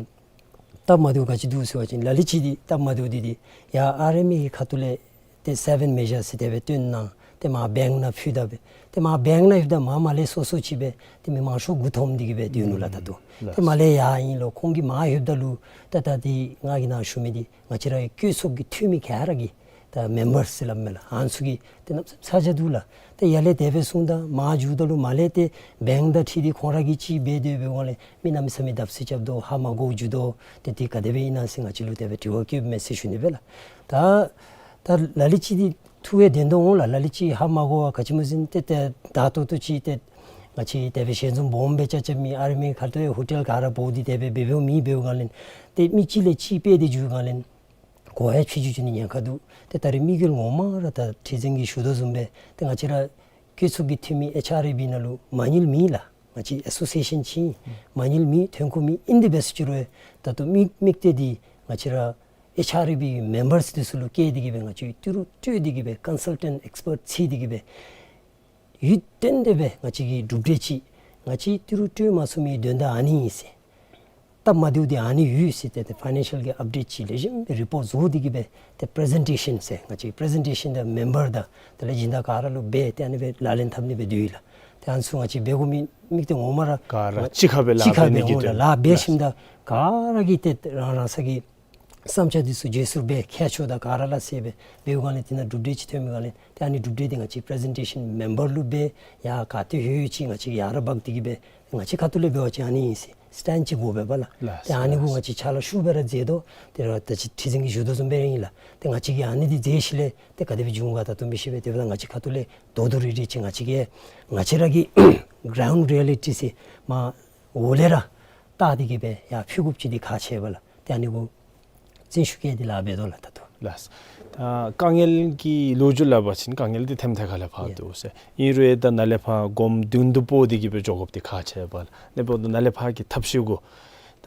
སྟབས་མ་བདེཝ་ག་ཅི་འདུག་ཟེར་བ་ཅིན་ལ་ལུ་ཅིག་འདི་སྟབས་མ་བདེཝ་འདི་འདི་ཡར་ཨར་ཨེམ་ཨེ་གི་ཁ་ཐུག་ལས་ཏེ་སེ་བེན་མེ་ཞརསི་ཟེར་དེ་སྦེ་བཏོན་གནང་། ཏེ་མར་བེངཀ་ནང་ཕུལ་ད་སྦེ་ཏེ་མར་བེངཀ་ནང་ཕུལཝ་ད་མར་མར་ལས་སོ་སོ་ཅིག་སྦེ་ཏེ་མི་མང་ཤོས་མགུ་འཐོམས་ཏེ་གིས་སྦེ་སྡོད་ནུག་ལགས། ད་ལྟོ་ཏེ་མར་ལས་ཡར་ཨིན་ལོ་ཁོང་གིས་མར་ལྷོདཔ་ད་ལུ་ད་ད་འདི་ང་གིས་ནཱ་ཞུ་མི་འདི་ང་བཅས་ར་གི་བཀོད་ཚོགས་ཀྱི་འཐུས་མི་ག་ར་གིས་ད་མེམ་བརསི་ཟེར་སླབ་མས་ལགས། ཨ་ནི་ཚུ་གིས་ཏེ་གནམ་མེད་ས་མེད་ཚ་གྱང་འདུག་ལགས། ཏེ་ཡར་ལས་དེ་སྦེ་གསུངམ་ད་མར་འགྱོཝ་ད་ལུ་མར་ལས་ཏེ་བེངཀ་དང་འཁྲིལ་ཏེ་ཁོང་ར་གིས་ཅིག་འབད་དེ་འབདཝ་ལས་མི་གནམ་མེད་ས་མེད་བརྡབ་གསིག་རྐྱབ་དོ་ཧ་མ་གོ་འགྱོ་དོ། ཏེ་འདི་ག་དེ་སྦེ་ཨིན་ན་ཟེར་ང་བཅས་ལུ་དེ་སྦེ་དྲི་བ་བཀོདཔ་མས་ཟེར་ཞུ་ནི་སྦེ་ལགས། ད་ད་ལ་ལུ་ཅིག་འདི་ཐུགས་ཡང་བདེན་དོ་འོང་ལགས། ལ་ལུ་ཅིག་ཧ་མ་གོ་བར་ག་ཅི་སྨོ་ཟེར་ན་ཏེ་ཏེ་ད་ལྟོ་ལྟོ་ཅིག་ཏེ་ང་བཅས་དེ་སྦེ་ཞལ་འཛོམས་སྦོམ་སྦེ་རྐྱབ་རྐྱབ་མི་ཨར་ཨེམ་ཨེ་ཁ་ཐུག་ལས་ཧོ་ཊེལ་ག་ར་འབོ་སྟེ་དེ་སྦེ་འབད་འབདཝ་མེད། འབདཝ་ལས་ཏེ་མི་གཅིག་ལས་གཅིག་སྤེལ་ཏེ་འགྱོ་བ་ལས་གོ་ཡང་ཕྱི་འགྱོ་འགྱོ་ནི་ཉེན་ཁ་འདུག། ཏེ་ད་རེས་དམིགས་ཡུལ་ངོ་མ་ར་ད་ཁྲི་འཛིན་གྱིས་ཞུ་དོ་བཟུམ་སྦེ་ཏེ་ང་བཅས་ར་བཀོད་ཚོགས་ཀྱི་འཐུས་མི་ཨེཆ་ཨར་ཨེ་བི་ནང་ལུ་མ་དངུལ་མེད་ལགས། ང་བཅས་ཨེ་སོ་སི་ཨེ་ཤན་ཅིག་མ་དངུལ་མེད་ཐོན་ཁུངས་མེད། ཨིན་ཏེ་འབད་ཟེར་ཅི་རུང་ད་ལྟོ་དམིགས་དམིགས་གཏད་འདི་ང་བཅས་ར་ཨེཆ་ཨར་ཨེ་བི་མེམ་བརསི་འདི་ཚུ་ལུ་བཀལ་ཏེ་གིས་སྦེ་ང་བཅས་ཏི་རུ་སྤྲོད་དེ་གིས་སྦེ་ཀོན་སཱལ་ཊེནཊ་ཨེགསི་པརཊ་བརྩི་སྟེ་གིས་སྦེ་ཡུན་བརྟན་ཏེ་སྦེ་ང་བཅས་ཀྱི་གྲུབ་འབྲས་ཅིག་ང་བཅས་ཏི་རུ་སྤྲོད་མ་ཚུགས་མི་དོན་དག་ཨ་ནི་ཨིན་ཟེར། སྟབས་མ་བདེཝ་འདི་ཨ་ནི་ཡོད་ཟེར་ཏེ་ཏེ་ཕའི་ནན་ཤལ་གྱི་ཨཔ་ཌེཊ་ཅིག་ལེགས་ཤོམ་སྦེ་རི་པོཊ་བཟོ་སྟེ་གིས་སྦེ་ཏེ་པི་རི་ཟེན་ཊེ་ཤཱན་ཟེར་ང་བཅས་པི་རི་ཟེན་ཊེ་ཤཱན་འདི་མེམ་བར་དང་དེ་ལས་སྦྱིན་བདག་ག་ར་ལུ་འབད་ཏེ་ཨ་ནི་སྦེ་ལག་ལེན་འཐབ་ནི་སྦེ་འདུག་ལགས། ཏེ་ཨ་ནི་ཚུ་ང་བཅས་འབད་དགོ་མི་དམིགས་གཏད་ངོ་མ་ར་ག་ར་གཅིག་ཁར་སྦེ་ལཱ་འབད་ནི་གི་དོན་ལུ་ལགས། འབད་ཞིནམ་ད་ག་ར་གིས་ཏེ་རང་རང་སོ་གི་བསམ་འཆར་འདི་ཚུ་བརྗེ་སོར་འབད་མཁས་མཆོག་དང་ག་ར་ལ་སེལ་སྦེ་འབདཝ་ལས་དེ་ནང་གྲུབ་འབྲས་ཅིག་ཐོན་མི་ག་ལས་ཏེ་ཨ་ནི་གྲུབ་འབྲས་འདི་ང་བཅས་པི་རི་ཟེན་ཊེ་ཤཱན་མེམ་བར་ལུ་འབད་ཡར་ག་ཏེ་ལྷོད་ཡོད་ཅིག་ང་བཅས་ཡར་ར་འབག་སྟེ་གིས་སྦེ་ང་བཅས་ཁ་ཐུག་ལས་འབད་བ་ཅིན་ཨ་ནི་ཨིན་ཟེར་སི་ཊེནཌ་ཅིག་དགོ་པས་པ་ལགས། ལགས་ཏེ་ཨ་ནི་གུ་ལགས། ང་བཅས་ཕྱག་ལཱ་ཤུགས་སྦེ་ར་མཛད་དོ། ཏེ་ར་ད་ཅི་ཁྲི་འཛིན་གྱིས་ཞུ་དོ་བཟུམ་སྦེ་ར་ཨིན་ལགས། ཏེ་ང་བཅས་ཀྱིས་ཨ་ནི་འདི་མཛད་ཞིནམ་ལས་ཏེ་ག་དེ་སྦེ་འབྱུང་ག་ད་ལྟོ་མི་ཤེས་པས། དེ་འབདཝ་ད་ང་བཅས་ཁ་ཐུག་ལས་དོ་དོ་རི་རི་ཅིག་ང་བཅས་ཀྱིས་ང་བཅས་ར་གི་གྲའུནཌ་རི་ཡེ་ལི་ཊི་ཟེར་མར་འོག་ལས་ར་བལྟ་སྟེ་གིས་སྦེ་ཡར་ཕུལ་དགོཔ་ཅིག་འདི་ཁག་ཆེ་བས་ལགས། ཏེ་ཨ་ནི་གུ་བརྩོན་ཤུགས་བསྐྱེད་དེ་ལཱ་འབད་དོ་ལགས། ད་ལྟོ་ལགས། ད་དཀའ་ངལ་གྱི་ལོ་རྒྱུས་སླབ་པ་ཅིན་དཀའ་ངལ་འདི་ཐེམ་ཐེ་ཁ་ལས་ཕར་ཡ་འདུག་ཟེར། ཨིན་རུང་ཡང་ད་ནཱ་ལས་ཕར་སྒོམ་མདུན་དུ་སྤོ་སྟེ་གིས་སྦེ་འགྱོ་དགོཔ་འདི་ཁག་ཆེ་བས་ལགས། ཨ་ནི་འབདཝ་ད་ནཱ་ལས་ཕར་གྱི་ཐབས་ཤེས་གུ་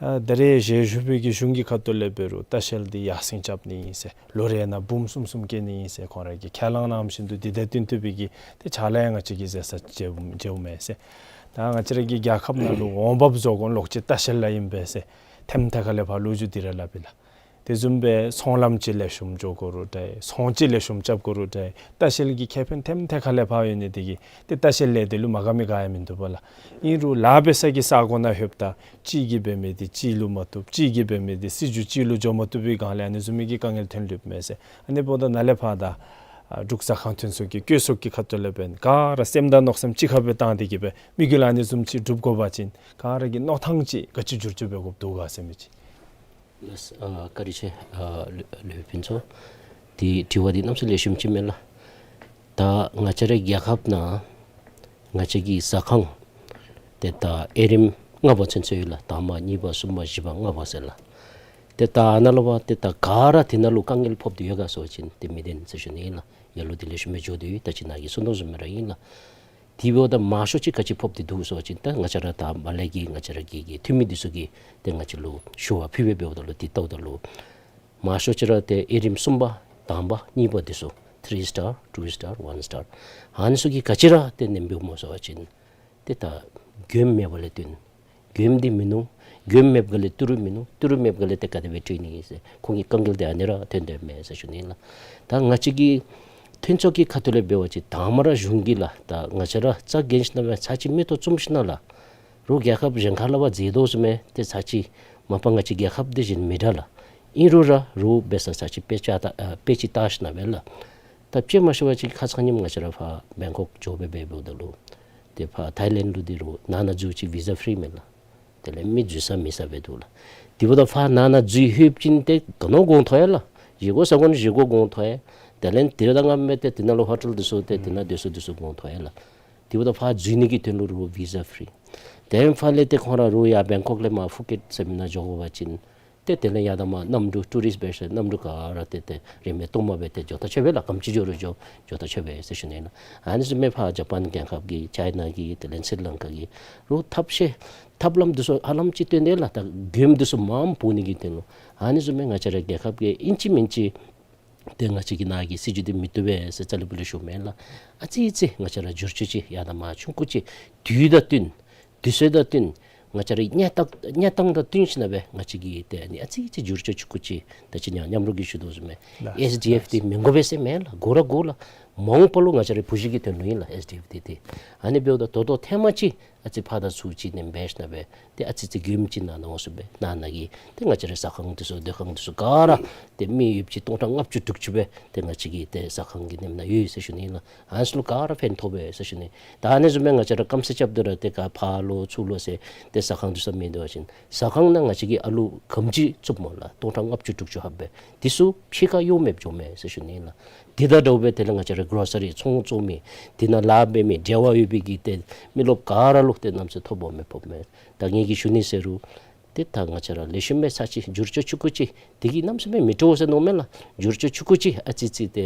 ད་ད་རེས་ཞལ་བཞུགས་པའི་གི་གཞུང་གི་ཁ་ཐུག་ལས་འབད་རུང་ལྟ་བཤལ་འདི་ཡར་སེང་རྐྱབ་ནི་ཨིན་ཟེར། ལོ་རེ་ནང་འབུམ་གསུམ་གསུམ་བསྐྱལ་ནི་ཨིན་ཟེར་ཁོང་ར་གིས་ཁས་བླངས་གནང་བཞིན་དུ་འདི་དང་བསྟུན་ཏེ་སྦེ་གི་ཏེ་ཕྱག་ལཱ་ཡང་ང་བཅས་ཀྱིས་མཛད་ས་མཛདཔ་མཛདཔ་མས་ཟེར། ད་ང་བཅས་ར་གི་རྒྱལ་ཁབ་ནང་ལུ་འོང་འབབ་བཟོ་དགོ་མི་ལོག་སྤྱོད་ལྟ་བཤལ་ལུ་ཨིན་པས་ཟེར་ཐེམ་ཐེ་ཁ་ལས་ཕར་ལོ་རྒྱུས་འདི་ར་སླབ་ཨིན་ལགས། དེ་བཟུམ་སྦེ་ཚོང་ལམ་ཅིག་ལེགས་ཤོམ་འགྱོ་དགོ་རུང་འདྲ། ཚོང་ཅིག་ལེགས་ཤོམ་རྐྱབ་དགོ་རུང་འདྲ། ལྟ་བཤལ་གྱི་ཁེ་ཕན་ཐེམ་ཐེ་ཁ་ལས་ཕར་ཡོད་ནི་དེ་གིས་ཏེ་ལྟ་བཤལ་ལས་སྡེ་ལུ་མ་དགའ་མི་ག་ཡང་མིན་འདུག་པ་ལགས། ཨིན་རུང་ལཱ་འབད་ས་གི་ས་གོ་ནང་ལྷོདཔ་ད་གཅིག་གིས་འབད་མི་འདི་གཅིག་ལུ་མ་བཏུབ། གཅིག་གིས་འབད་མི་འདི་སྲིད་བྱུས་གཅིག་ལུ་འགྱོ་མ་བཏུབ་པའི་སྒང་ལས་ཨ་ནི་བཟུམ་མའི་གི་དཀའ་ངལ་ཐོན་ལུསཔ་མས་ཟེར། ཨ་ནི་འབདཝ་ད་ནཱ་ལས་ཕར་ད་ཨ་འབྲུག་ཟ་ཁང་ཐོན་ས་གི་བཀོད་ས་གི་ཁ་ཐུག་ལས་འབདན་ག་ར་སེམས་དང་མནོ་བསམ་གཅིག་ཁར་སྦེ་བཏང་སྟེ་གིས་སྦེ་དམིགས་ཡུལ་ཨ་ནི་བཟུམ་ཅིག་སྒྲུབ་དགོ་པ་ཅིན་ག་ར་གི་མནོ་ཐངས་ཅིག་ག་ཅི་བསྒྱུར་བཅོས་འབད་དགོཔ་འདུག་ག་ཟེར་མི་ཅིག། ལགས། ཨ་བཀའ་དྲིན་ཆེ། ཨ་ལེ་ལེགས་པའི་ཕུན་ཚོགས། དེ་དྲི་བ་འདི་གནམ་མེད་ས་མེད་ལེགས་ཤོམ་ཅིག་མས་ལགས། ད་ང་བཅས་རའི་རྒྱལ་ཁབ་ནང་ང་བཅས་ཀྱི་ཟ་ཁང་ཏེ་ད་དབྱེ་རིམ་ལྔ་པ་ཚུན་ཚོད་ཡོད་ལགས། དང་པ་གཉིས་པ་གསུམ་པ་བཞི་པ་ལྔ་པ་ཟེར་ལགས། ཏེ་ད་ཨ་ནཱ་ལུ་འབད་ཏེ་ད་ག་ར་དེ་ནང་ལུ་དཀའ་ངལ་ཕོག་སྟེ་ཡོད་ག་ཟེར་བ་ཅིན་ཏེ་མི་བདེན་ཟེར་ཞུ་ནི་ཨིན་ལགས། ཡར་ལུ་འདི་ལེགས་ཤོམ་སྦེ་འགྱོ་སྟེ་ཡོད། ད་ཅི་ནཱ་གིས་གསུང་དོ་བཟུམ་སྦེ་ར་ཨིན་ལགས། དེ་འབདཝ་ད་མང་ཤོས་ཅིག་ག་ཅི་ཕོག་སྟེ་འདུག་ཟེར་བ་ཅིན་ད་ང་བཅས་ར་ད་མར་ལས་ཀྱི་ང་བཅས་ར་གི་གི་འཐུས་མི་འདི་ཚུ་གིས་ཏེ་ང་བཅས་ལུ་ཞུ་བ་ཕུལ་སྦེ་འབདཝ་ད་ལུ་དེ་ལྟཝ་ད་ལུ་མང་ཤོས་ཅིག་ར་ཏེ་དབྱེ་རིམ་གསུམ་པ་དང་པ་གཉིས་པ་འདི་ཚུ་three star, two star, one star ཨ་ནི་ཚུ་གིས་ག་ཅི་ར་ཏེ་ནེམ་འབདཝ་སྨོ་ཟེར་བ་ཅིན་ཏེ་ད་མགྱོནམ་མེད་པ་ལས་བརྟེན་མགྱོནམ་འདི་མིན་ནུག། མགྱོནམ་མེད་པ་ལས་ཏི་རུ་མིན་ནུག། ཏི་རུ་མེད་པ་ལས་ཏེ་ག་དེ་སྦེ་སྤྲོད་ནི་ཟེར་ཁོང་གི་དཀའ་ངལ་འདི་ཨ་ནི་ར་ཐོན་དོ་མས་ཟེར་ཞུ་ནི་ལགས། ད་ང་བཅས་ཀྱི་ཐོན་ཚོགས་ཀྱི་ཁ་ཐུག་ལས་འབད་བ་ཅིན་དང་པ་ར་གཞུང་གིས་ལགས་ད་ང་བཅས་ར་རྩ་འགེངས་ཞིནམ་ལས་ཚར་གཅིག་མིག་ཏོ་བཙུམ་ཞིནམ་ལས་རོགས་རྒྱལ་ཁབ་གཞན་ཁ་ལས་ཕར་མཛད་དོ་བཟུམ་སྦེ་ཏེ་ཚར་གཅིག་མ་པ་ང་བཅས་རྒྱལ་ཁབ་འདི་བཞིན་མི་འདྲ་ལགས། ཨིན་རུང་ར་རོགས་འབད་ས་ཚར་གཅིག་དཔེ་ཆ་ལྟ་ཨ་དཔེ་ཅིག་བལྟ་ཞིནམ་ལས་ལགས། ད་དཔྱེ་མ་ཤེས་པ་ཅིན་ཁ་ཙ་ཉིནམ་ང་བཅས་ར་ཕར་བེང་ཀོག་འགྱོ་སྦེ་འབདཝ་ད་ལུ་ཏེ་ཕར་ཐའི་ལེནཌ་ལུ་འདི་རོགས་ནང་ན་འཛུལ་ཅིག་བི་ཟ་ཕི་རི་མས་ལགས། དེ་ལས་མི་འཛུལ་ས་མེད་ས་སྦེ་འདུག་ལགས། དེ་འབདཝ་ད་ཕར་ནང་ན་འཛུལ་ལྷོདཔ་ཅིན་ཏེ་ག་ནི་དགོ་ཐོག་ཡ་ལགས། བཞེས་སྒོ་ཟ་དགོ་ན་བཞེས་སྒོ་དགོ་ཐོག་ཡ། དེ་ལས་དེ་དང་མཉམ་སྦེ་ཏེ་དེ་ནང་ལུ་ཧོ་ཊེལ་འདི་ཚུ་ཏེ་དེ་ནང་སྡོད་ས་འདི་ཚུ་དགོ་ཐོག་ཡ་ལགས། དེ་འབདཝ་ད་ཕར་འཛུལ་ནི་གི་དོན་ལུ་རོགས་བི་ཟ་ཕི་རི། དེ་ཕར་ལས་ཏེ་ཁོང་ར་རོགས་ཡར་བེང་ཀོག་ལས་མར་ཕུ་ཀེཊ་ཟེར་མི་ནང་འགྱོ་དགོ་པ་ཅིན་ཏེ་དེ་ལས་ཡར་དང་མར་གནམ་གྲུ་ཊུ་རིསཊ་འབད་ས་གནམ་གྲུ་ག་ར་ཏེ་ཏེ་རིན་མེད་སྟོངམ་སྦེ་ཏེ་འགྱོ་ད་ཆོག་པས་ལགས། ག་ཅི་འགྱོ་རུང་འགྱོ་འགྱོ་ད་ཆོག་པས་ཟེར་ཞུ་ནི་ལགས། ཨ་ནི་བཟུམ་སྦེ་ཕར་ཇ་པཱན་རྒྱལ་ཁབ་ཀྱི་ཅའི་ན་གི་དེ་ལས་སི་རི་ལང་ཀ་གི་རོགས་ཐབས་ཤེས་ཐབས་ལམ་འདི་ཚུ་ཧ་ལམ་ཅིག་སྟོན་ཏེ་ལགས། ད་མགྱོནམ་འདི་ཚུ་མངམ་འབོ་ནི་གི་དོན་ལུ་ཨ་ནི་བཟུམ་སྦེ་ང་བཅས་ར་རྒྱལ་ཁབ་ཀྱིས་ཨིན་ཅི་མིན་ཅི་ཏེ་ང་བཅས་ཀྱི་ནཱ་གི་སྲིད་བྱུས་འདི་མི་བཏུབ་པས་ཟེར་རྩ་ལས་སྤུ་ལས་ཞུཝ་མེན་ལགས། ཨ་ཙི་ཙི་ང་བཅས་ར་བསྒྱུར་བཅོས་ཅིག་ཡར་དང་མར་ཆུང་ཀུ་ཅིག་དུས་དང་བསྟུན་དུས་ཚོད་དང་བསྟུན་ང་བཅས་ར་གནས་སྟངས་གནས་སྟངས་དང་བསྟུན་ཞིནམ་ལས་ང་བཅས་ཀྱིས་ཏེ་ཨ་ནི་ཨ་ཙི་ཙི་བསྒྱུར་བཅོས་ཆུང་ཀུ་ཅིག་ད་ཅི་ཉ་མཉམ་རོགས་ཀྱིས་ཞུ་དོ་བཟུམ་སྦེ་ལགས། ཨེསི་ཌི་ཨེཕ་འདི་མི་དགོ་པས་ཟེར་མེན་ལགས། དགོ་ར་དགོ་ལགས། མ་འོངས་པ་ལུ་ང་བཅས་རའི་བུ་གཞི་གི་དོན་ལུ་ཨིན་ལགས་ཨེསི་ཌི་ཨེཕ་འདི་ཏེ། ཨ་ནི་འབདཝ་ད་ད་ལྟོ་ཐེངས་མ་ཅིག་ཨ་ཙི་ཕར་དང་ཚུར་ཅིག་ནེམ་འབད་ཞིནམ་ལས་ཏེ་ཨ་ཙི་ཙི་མགྱོནམ་ཅིག་ནང་ན་འོང་ས་སྦེ་ནང་ན་གི་ཏེ་ང་བཅས་རའི་ཟ་ཁང་འདི་ཚུ་སྡོད་ཁང་འདི་ཚུ་ག་ར་ཏེ་མི་ཡོདཔ་ཅིག་སྟོང་ཕྲག་ལྔ་བཅུ་དྲུག་ཅུ་སྦེ་ཏེ་ང་བཅས་ཀྱི་ཏེ་ཟ་ཁང་གི་ནེམ་ནང་ཡོད་ཟེར་ཞུ་ནི་ལགས། ཨ་ནི་ཚུ་ལུ་ག་ར་ཕན་ཐོགས་པས་ཟེར་ཞུ་ནི། ད་ཨ་ནི་བཟུམ་སྦེ་ང་བཅས་ར་སྐམ་ས་རྐྱབ་སྟེ་ར་ཏེ་ག་ཕར་ལོག་ཚུར་ལོག་ཟེར་ཏེ་ཟ་ཁང་འདི་ཚུ་མེད་དོ་བ་ཅིན་ཟ་ཁང་ནང་ང་བཅས་ཀྱིས་ཨ་ལུ་ག་དེམ་ཅིག་བཙུགསཔ་སྨོ་ལགས། སྟོང་ཕྲག་ལྔ་བཅུ་དྲུག་ཅུ་ལྷགཔ་སྦེ་འདི་ཚུ་ཕྱི་ཁར་གཡོག་མེདཔ་འགྱོཝ་མས་ཟེར་ཞུ་ནི་ལགས། འདི་དང་འདྲཝ་སྦེ་དེ་ལས་ང་བཅས་ར་གྲོ་སི་རི་ཚོང་བཙོང་མི་དེ་ནང་ལཱ་འབད་མི་འབྲེལ་བ་ཡོད་པའི་གི་ཏེ་མི་རློབས་ག་ར་ལུ་ཏེ་གནམ་མེད་ས་མེད་ཐོ་ཕོག་མི་ཕོགཔ་མས། ད་ངེ་གི་ཞུ་ནི་ཟེར་རུང་ཏེ་ད་ང་བཅས་ར་ལེགས་ཤོམ་སྦེ་ཚར་གཅིག་བསྒྱུར་བཅོས་ཆུང་ཀུ་ཅིག་དེ་གིས་གནམ་མེད་ས་མེད་མི་སྤྲོ་བ་ཟེར་མནོཝ་མས་ལགས། བསྒྱུར་བཅོས་ཆུང་ཀུ་ཅིག་ཨ་ཙི་ཙི་ཏེ་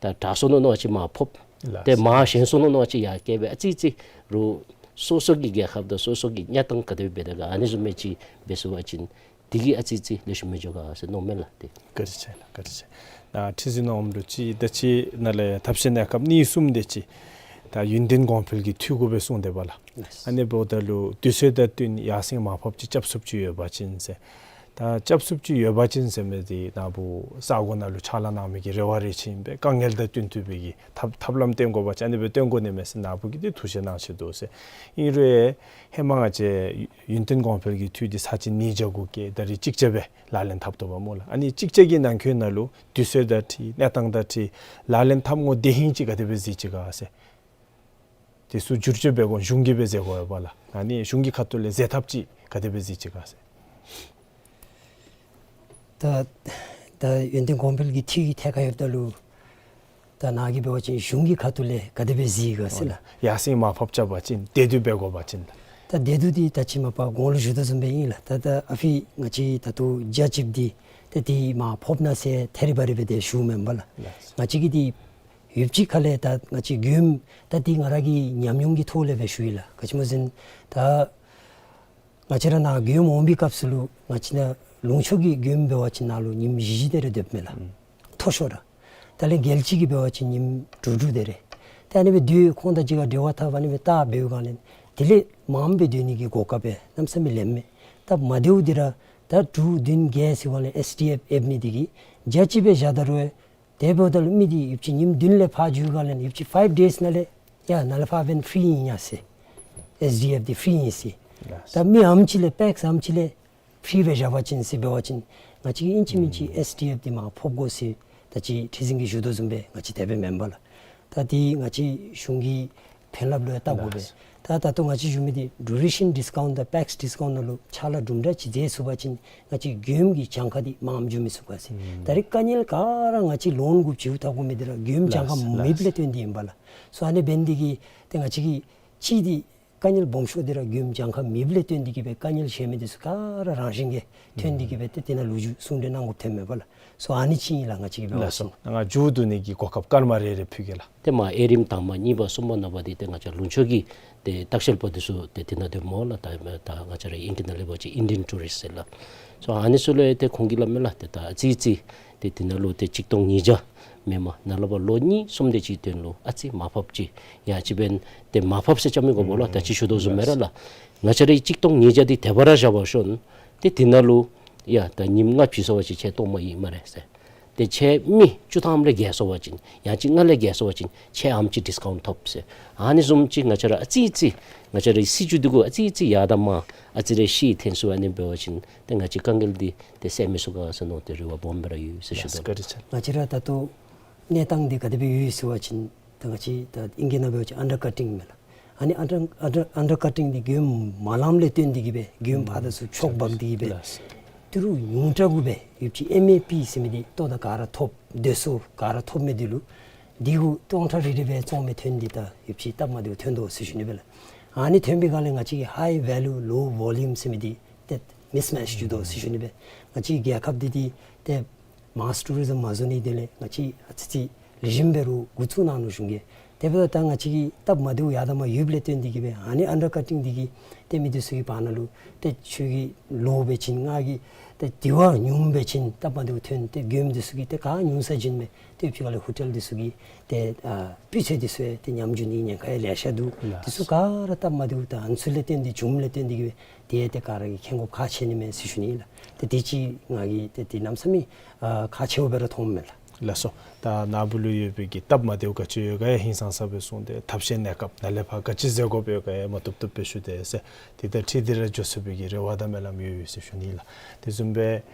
ད་དྲག་སོང་ནུག་མནོ་བ་ཅིན་མར་ཕབ། ལགས། ཏེ་མར་ཞན་སོང་ནུག་མནོ་བ་ཅིན་ཡར་བཀལ་སྦེ་ཨ་ཙི་ཙི་རོགས་སོ་སོ་གི་རྒྱལ་ཁབ་དང་སོ་སོ་གི་གནས་སྟངས་ག་དེ་སྦེ་འབད་དོ་ག་ཨ་ནི་བཟུམ་སྦེ་ཅིག་འབད་ཚུགས་པ་ཅིན་དེ་གིས་ཨ་ཙི་ཙི་ལེགས་ཤོམ་སྦེ་འགྱོ་ག་ཟེར་མནོཝ་མས་ལགས་ཏེ། བཀའ་དྲིན་ཆེ་ལགས། བཀའ་དྲིན་ཆེ། ཨ་ཁྲི་འཛིན་ནོར་བུ་ཅིག་ད་ཅི་ནཱ་ལས་ཐབས་ཤེས་གནས་སྐབས་གཉིས་གསུམ་དེ་ཅིག་ད་ཡུན་བརྟན་གོང་འཕེལ་གྱི་འཐུས་སྒོ་སྦེ་གསུངས་ཏེ་འབདཝ་ལགས། ལགས། ཨ་ནི་འབདཝ་ད་ལུ་དུས་ཚོད་དང་བསྟུན་ཡར་སེང་མར་ཕབ་ཅིག་རྐྱབ་ཚུགསཔ་ཅིག་ཡོད་པ་ཅིན་ཟེར། ད་རྐྱབ་ཚུགསཔ་ཅིག་ཡོད་པ་ཅིན་ཟེར་མི་འདི་ནཱ་བུ་ས་གོ་ནང་ལུ་ཕྱག་ལཱ་གནང་མི་གི་རེ་བ་རེ་ཆེ་ཨིན་པས། དཀའ་ངལ་དང་བསྟུན་ཐུབ་པའི་གི་ཐབས་ཐབས་ལམ་སྟོན་དགོ་པ་ཅིན་ཨ་ནི་སྦེ་སྟོན་དགོ་ནི་མས་ཟེར་ནཱ་བུ་གིས་འདི་ཐུགས་བཞེད་གནང་ཅི་འདུག་ཟེར། ཨིན་རུང་ཧེ་མ་ང་བཅས་ཡུན་བརྟན་གོང་འཕེལ་གྱི་འཐུས་འདི་ཚར་གཅིག་ཉིས་བརྒྱ་གུ་བཀལ་ད་རིས་གཅིག་བརྒྱ་སྦེ་ལག་ལེན་འཐབ་དོ་བ་སྨོ་ལགས། ཨ་ནི་གཅིག་བརྒྱ་གི་ནང་འཁོད་ནང་ལུ་དུས་ཚོད་དང་འཁྲིལ་གནས་སྟངས་དང་འཁྲིལ་ལག་ལེན་འཐབ་དགོ་དེ་ཧིང་ཅིག་ག་དེ་སྦེ་གཟིགས་ཅི་ག་ཟེར། དེ་ཚུ་བསྒྱུར་བཅོས་འབད་དགོ་གཞུང་གིས་སྦེ་མཛད་དགོ་པས་ལགས། ཨ་ནི་གཞུང་གི་ཁ་ཐུག་ལས་མཛད་ཐབས་ཅིག་ག་དེ་སྦེ་གཟིགས་ཅི་ག་ཟེར། ད་ད་ཡུན་བརྟན་གོང་འཕེལ་གྱི་འཐུས་ཀྱི་ཐད་ཁར་ཡོདཔ་ད་ལུ་ད་ནཱ་གིས་འབད་བ་ཅིན་གཞུང་གི་ཁ་ཐུག་ལས་ག་དེ་སྦེ་གཟིགས་ག་ཟེར་ལགས། ཡར་སེང་མར་ཕབ་རྐྱབ་པ་ཅིན་དེ་དུས་འབད་དགོ་པ་ཅིན། ད་དེ་དུས་འདི་ད་ཅི་མ་པ་གོང་ལུ་ཞུ་དོ་བཟུམ་སྦེ་ཨིན་ལགས། ད་ད་ཨ་ཕི་ང་བཅས་ད་ལྟོ་རྒྱ་ཆིབས་འདི་ད་དེ་མར་ཕབ་གནང་ཟེར་ཐད་རི་བ་རི་སྦེ་ཏེ་ཞུཝ་མེན་པ་ལགས། ལགས། ང་བཅས་ཀྱིས་འདི་ཡུདཔ་ཅིག་ཁ་ལས་ད་ང་བཅས་མགྱོནམ་ད་འདི་ང་ར་གི་ཉམས་མྱོང་གི་ཐོག་ལས་སྦེ་ཞུ་ཡི་ལགས། ག་ཅི་སྨོ་ཟེར་ན་ད་ང་བཅས་ར་ནཱ་མགྱོནམ་འོང་པའི་སྐབས་སུ་ལུ་ང་བཅས་ནཱ་ལུང་ཕྱོགས་ཀྱི་མགྱོནམ་འབད་བ་ཅིན་ནཱ་ལུ་ཉིནམ་བཞི་བཞི་དེ་རེ་སྡོདཔ་མས་ལགས། ཨུམ། མཐོ་ཤོས་ར། ད་ལས་རྒྱལ་སྤྱི་གི་འབད་བ་ཅིན་ཉིནམ་དྲུག་དྲུག་དེ་རེ། ད་ཨ་ནི་སྦེ་དུས་ཁོང་དང་གཅིག་ཁར་འབྲེལ་བ་འཐབ་ཨ་ནི་སྦེ་བལྟ་འབདཝ་སྒང་ལས་ དེ་ལས་མངམ་སྦེ་སྡོད་ནི་གི་གོ་སྐབས་གནམ་མེད་ས་མེད་ལེནམ་མས། སྟབས་མ་བདེཝ་འདི་ར་ད་དྲུག་བདུན་བརྒྱད་ཟེར་བ་ལས་ཨེསི་ཌི་ཨེཕ་ཨེབ་ནི་འདི་གིས་བརྒྱ་གཅིག་སྦེ་བཞག་ད་རུང་དེ་འབདཝ་ད་ལུ་མི་འདི་ཡུདཔ་ཅིག་ཉིནམ་བདུན་ལས་ཕར་འགྱོ་ག་ལས་ཡུདཔ་ཅིག་ཕའིབ་ཌེསི་ནང་ལས་ཡ་ནཱ་ལས་ཕར་འབདན་ཕི་རི་ཨིན་ཡ་ཟེར། ཨེསི་ཌི་ཨེཕ་འདི་ཕི་རི་ཨིན་ཟེར། ད་མི་ཨ་ནེམ་ཅིག་ལས་པེགསི་ཨ་ནེམ་ཅིག་ལས་ཕི་རི་སྦེ་བཞག་པ་ཅིན་ཟེར་འབད་བ་ཅིན་ང་བཅས་ཀྱིས་ཨིན་ཅི་མིན་ཅི་ཨེསི་ཌི་ཨེཕ་འདི་མར་ཕབ་དགོ་ཟེར་ད་ཅི་ཁྲི་འཛིན་གྱིས་ཞུ་དོ་བཟུམ་སྦེ་ང་བཅས་དེ་སྦེ་མེན་པ་ལགས། ད་འདི་ང་བཅས་གཞུང་གི་ཕན་རླབས་ལུ་ཡང་བལྟ་དགོ་པས། ད་ད་ལྟོ་ང་བཅས་ཞུ་མི་འདི་ཌུ་རེ་ཤཱན་ཌིསི་ཀའུནཊི་དང་པེགསི་ཌིསི་ཀའུནཊི་ནང་ལུ་ཕྱག་ལཱ་གྲུབ་འདྲ་ཅིག་མཛད་ཚུགས་པ་ཅིན་ང་བཅས་མགྱོནམ་གྱི་གྱངས་ཁ་འདི་མངམ་འགྱོ་མི་ཚུགས་པས་ཟེར། ད་རེས་དཀའ་ངལ་ག་ར་ང་བཅས་ལོན་གུ་ཅིག་འཐབ་དགོ་མི་འདི་ར་མགྱོནམ་གྱངས་ཁ་མེདཔ་ལས་བརྟེན་ཏེ་ཨིན་པས་ལགས། སོ་ཨ་ནི་འབད་ནི་འདི་གིས་ཏེ་ང་བཅས་ཀྱི་ཅིག་འདི་དཀའ་ངལ་སྦོམ་ཤོས་འདི་ར་མགྱོནམ་གྱངས་ཁ་མེདཔ་ལས་བརྟེན་ཏེ་གིས་སྦེ་དཀའ་ངལ་བཞེས་མི་འདི་ཚུ་ག་ར་རང་བཞིན་གྱིས་ཐོན་ཏེ་གིས་སྦེ་ཏེ་དེ་ནང་ལོ་རྒྱུས་གསུང་གྲོས་གནང་དགོཔ་ཐོནམ་མས་པ་ལགས། སོ་ཨ་ནི་ཅིག་ཨིན་ལགས། ང་བཅས་ཀྱིས་འབད་བ་ཅིན་ང་མཇུག་བསྡུ་ནི་གི་གོ་སྐབས་སྐར་མ་རེ་རེ་ཕུལ་གེ་ལགས། ཏེ་མར་དབྱེ་རིམ་དང་པ་གཉིས་པ་གསུམ་པ་ནང་པ་འདི་ཏེ་ང་བཅས་ལུང་ཕྱོགས་ཀྱི་ཏེ་ལྟ་བཤལ་པ་འདི་ཚུ་ཏེ་དེ་ནང་སྡོདཔ་མས་ལགས། ད་ད་ང་བཅས་ར་ཨིང་སྐད་ནང་ལས་འབད་བ་ཅིན་ཨིན་ཌི་ཡཱན་ཊུ་རིསཊ་ཟེར་ལགས། སོ་ཨ་ནི་ཚུ་ལུ་ཡང་ཏེ་ཁོང་གིས་སླབ་མས་ལགས། ཏེ་ད་ཨ་ཙི་ཅིག་ཏེ་དེ་ནང་ལུ་ཏེ་ཆིག་སྟོང་ཉིས་བརྒྱ་མེན་པར་ནཱ་ལས་ཕར་ལོ་གཉིས་གསུམ་དེ་ཅིག་དོན་ལུ་ཨ་ཙི་མར་ཕབ་ཅི། ཡང་ཅིན་འབདན་ཏེ་མར་ཕབ་ཟེར་བཅའ་མི་དགོ་པས་ལགས། ད་ཅི་ཞུ་དོ་བཟུམ་སྦེ་ར་ལགས། ང་བཅས་ར་ཆིག་སྟོང་ཉིས་བརྒྱ་འདི་དེ་སྦེ་ར་བཞག་པ་ཅིན་ཏེ་དེ་ནང་ལུ་ཡ་ད་ཉིནམ་ལྔ་བྱིན་སོང་པ་ཅིན་ཁྱེད་སྟོངམ་ཨིན་སྨ་རེ་ཟེར། ཏེ་ཁྱེད་མི་བཅུ་ཐམ་ལས་བརྒལ་སོང་པ་ཅིན་ཡང་ཅིན་ལྔ་ལས་བརྒལ་སོང་པ་ཅིན་ཁྱེད་ཨ་ནེམ་ཅིག་ཌིསི་ཀའུནཊི་ཐོབ་ཟེར། ཨ་ནི་བཟུམ་ཅིག་ང་བཅས་ར་ཨ་ཙི་ཅིག་ང་བཅས་རའི་སྲིད་བྱུས་འདི་གུ་ཨ་ཙི་ཅིག་ཡར་དང་མར་ཨ་ཙི་རེ་ཤུགས་འཐེན་ཚུགས་ཨ་ནི་འབད་བ་ཅིན་ཏེ་ང་བཅས་དཀའ་ངལ་འདི་ཏེ་སེལ་མི་ཚུགས་ག་ཟེར་མནོ་སྟེ་རེ་བ་སྦོམ་སྦེ་ར་ཡོད་ཟེར་ཞུ་དོ་ལགས། ང་བཅས་ར་ད་ལྟོ་གནས་སྟངས་འདི་ག་དེ་སྦེ་ཡོད་ཟེར་བ་ཅིན་ད་ང་བཅས་ད་ཨིང་སྐད་ནང་འབད་བ་ཅིན་ཨན་ཌར་ཀ་ཊིང་མས་ལགས། ཨ་ནི་ཨན་ཌར་ཨན་ཌར་ཨན་ཌར་ཀ་ཊིང་འདི་མགྱོནམ་མ་ལངམ་ལས་བརྟེན་ཏེ་གིས་སྦེ་མགྱོནམ་ཕར་དང་ཚུར་ཕྱོགས་འབག་སྟེ་གིས་སྦེ་ཏི་རུ་ཉུང་དྲགས་གུ་སྦེ་ཡུདཔ་ཅིག་ཨེམ་ཨེ་པི་ཟེར་མི་འདི་ལྟོ་དང་ག་ར་ཐོབ་དེ་ཚུ་ག་ར་ཐོབ་མི་འདི་ལུ་འདི་གུ་སྟོང་ཕྲག་རེ་རེ་སྦེ་བཙོང་མི་ཐོན་ཏེ་ད་ཡུདཔ་ཅིག་སྟབས་མ་བདེཝ་ཐོན་དོ་ཟེར་ཞུ་ནི་སྦེ་ལགས། ཨ་ནི་ཐོན་པའི་སྒང་ལས་ང་བཅས་ཀྱི་ཧའི་ཝེ་ལུ་ལོ་ཝོ་ལུམ་ཟེར་མི་འདི་ཏེ་མིསི་མེཆ་འགྱོ་དོ་ཟེར་ཞུ་ནི་སྦེ། ང་བཅས་རྒྱལ་ཁབ་འདི་འདི་ཏེ་མཱསི་ཊུ་རི་ཛིམ་མ་བཟོ་ནི་དེ་ལས་ང་བཅས་ཨ་ཙི་ཅིག་ལེགས་ཤོམ་འབད་རུང་འགོ་བཙུགས་གནང་ནུག་གཞུང་གིས། དེ་འབདཝ་ད་ང་བཅས་ཀྱི་སྟབས་མ་བདེཝ་ཡར་དང་མར་ཡོདཔ་ལས་བརྟེན་ཏེ་གིས་སྦེ་ཨ་ནི་ཨན་ཌར་ཀ་ཊིང་འདི་གིས་ཏེ་མི་འདི་ཚུ་གི་བར་ན་ལུ་ཏེ་ཁྱོད་ཀྱི་ལོ་འབད་བ་ཅིན་ང་གིས་ཏེ་དེ་བ་ཉུངམ་འབད་བ་ཅིན་སྟབས་མ་བདེཝ་ཐོན་ཏེ་མགྱོནམ་འདི་ཚུ་གིས་ཏེ་ག་ཉུང་ས་བྱིན་མས། ཏེ་ཕྱི་ཁ་ལས་ཧོ་ཊེལ་འདི་ཚུ་གི་ཏེ་ཨ་སྤུས་ཚད་འདི་ཚུ་ཡང་ཏེ་ཉམས་འགྱོ་ནི་ཉེན་ཁ་ཡང་ལེ་ཤ་འདུག། འདི་ཚུ་ག་ར་སྟབས་མ་བདེཝ་ད་ཨ་ནི་ཚུ་ལས་བརྟེན་ཏེ་བྱུངམ་ལས་བརྟེན་ཏེ་གིས་སྦེ་ཏེ་ཏེ་ག་ར་གིས་མཁྱེན་དགོཔ་ཁག་ཆེ་ནི་མས་ཟེར་ཞུ་ནི་ལགས། ཏེ་དེ་ཅིག་ང་གིས་ཏེ་དེ་གནམ་མེད་ས་མེད་ཨ་ཁག་ཆེཝ་སྦེ་ར་མཐོངམ་མས་ལགས། ལགས་སོ། ད་ནཱ་བུ་ལུ་ཡོད་པའི་གི་སྟབས་མ་བདེཝ་ག་ཅི་ཡོད་ག་ཡང་ཧིང་སངས་ས་སྦེ་གསུངས་ཏེ་ཐབས་ཤེས་གནས་སྐབས་ནཱ་ལས་ཕར་ག་ཅི་མཛད་དགོཔ་ཡོད་ག་ཡང་མ་བཏུབ་བཏུབ་སྦེ་ཞུ་དེས་ཟེར། དེ་ད་ཁྲིད་དེ་ར་འགྱོ་ཚུགས་པའི་གི་རེ་བ་དང་སྨོན་ལམ་ཡོད་ཡོད་ཟེར་ཞུ་ནི་ལགས། དེ་བཟུམ་སྦེ་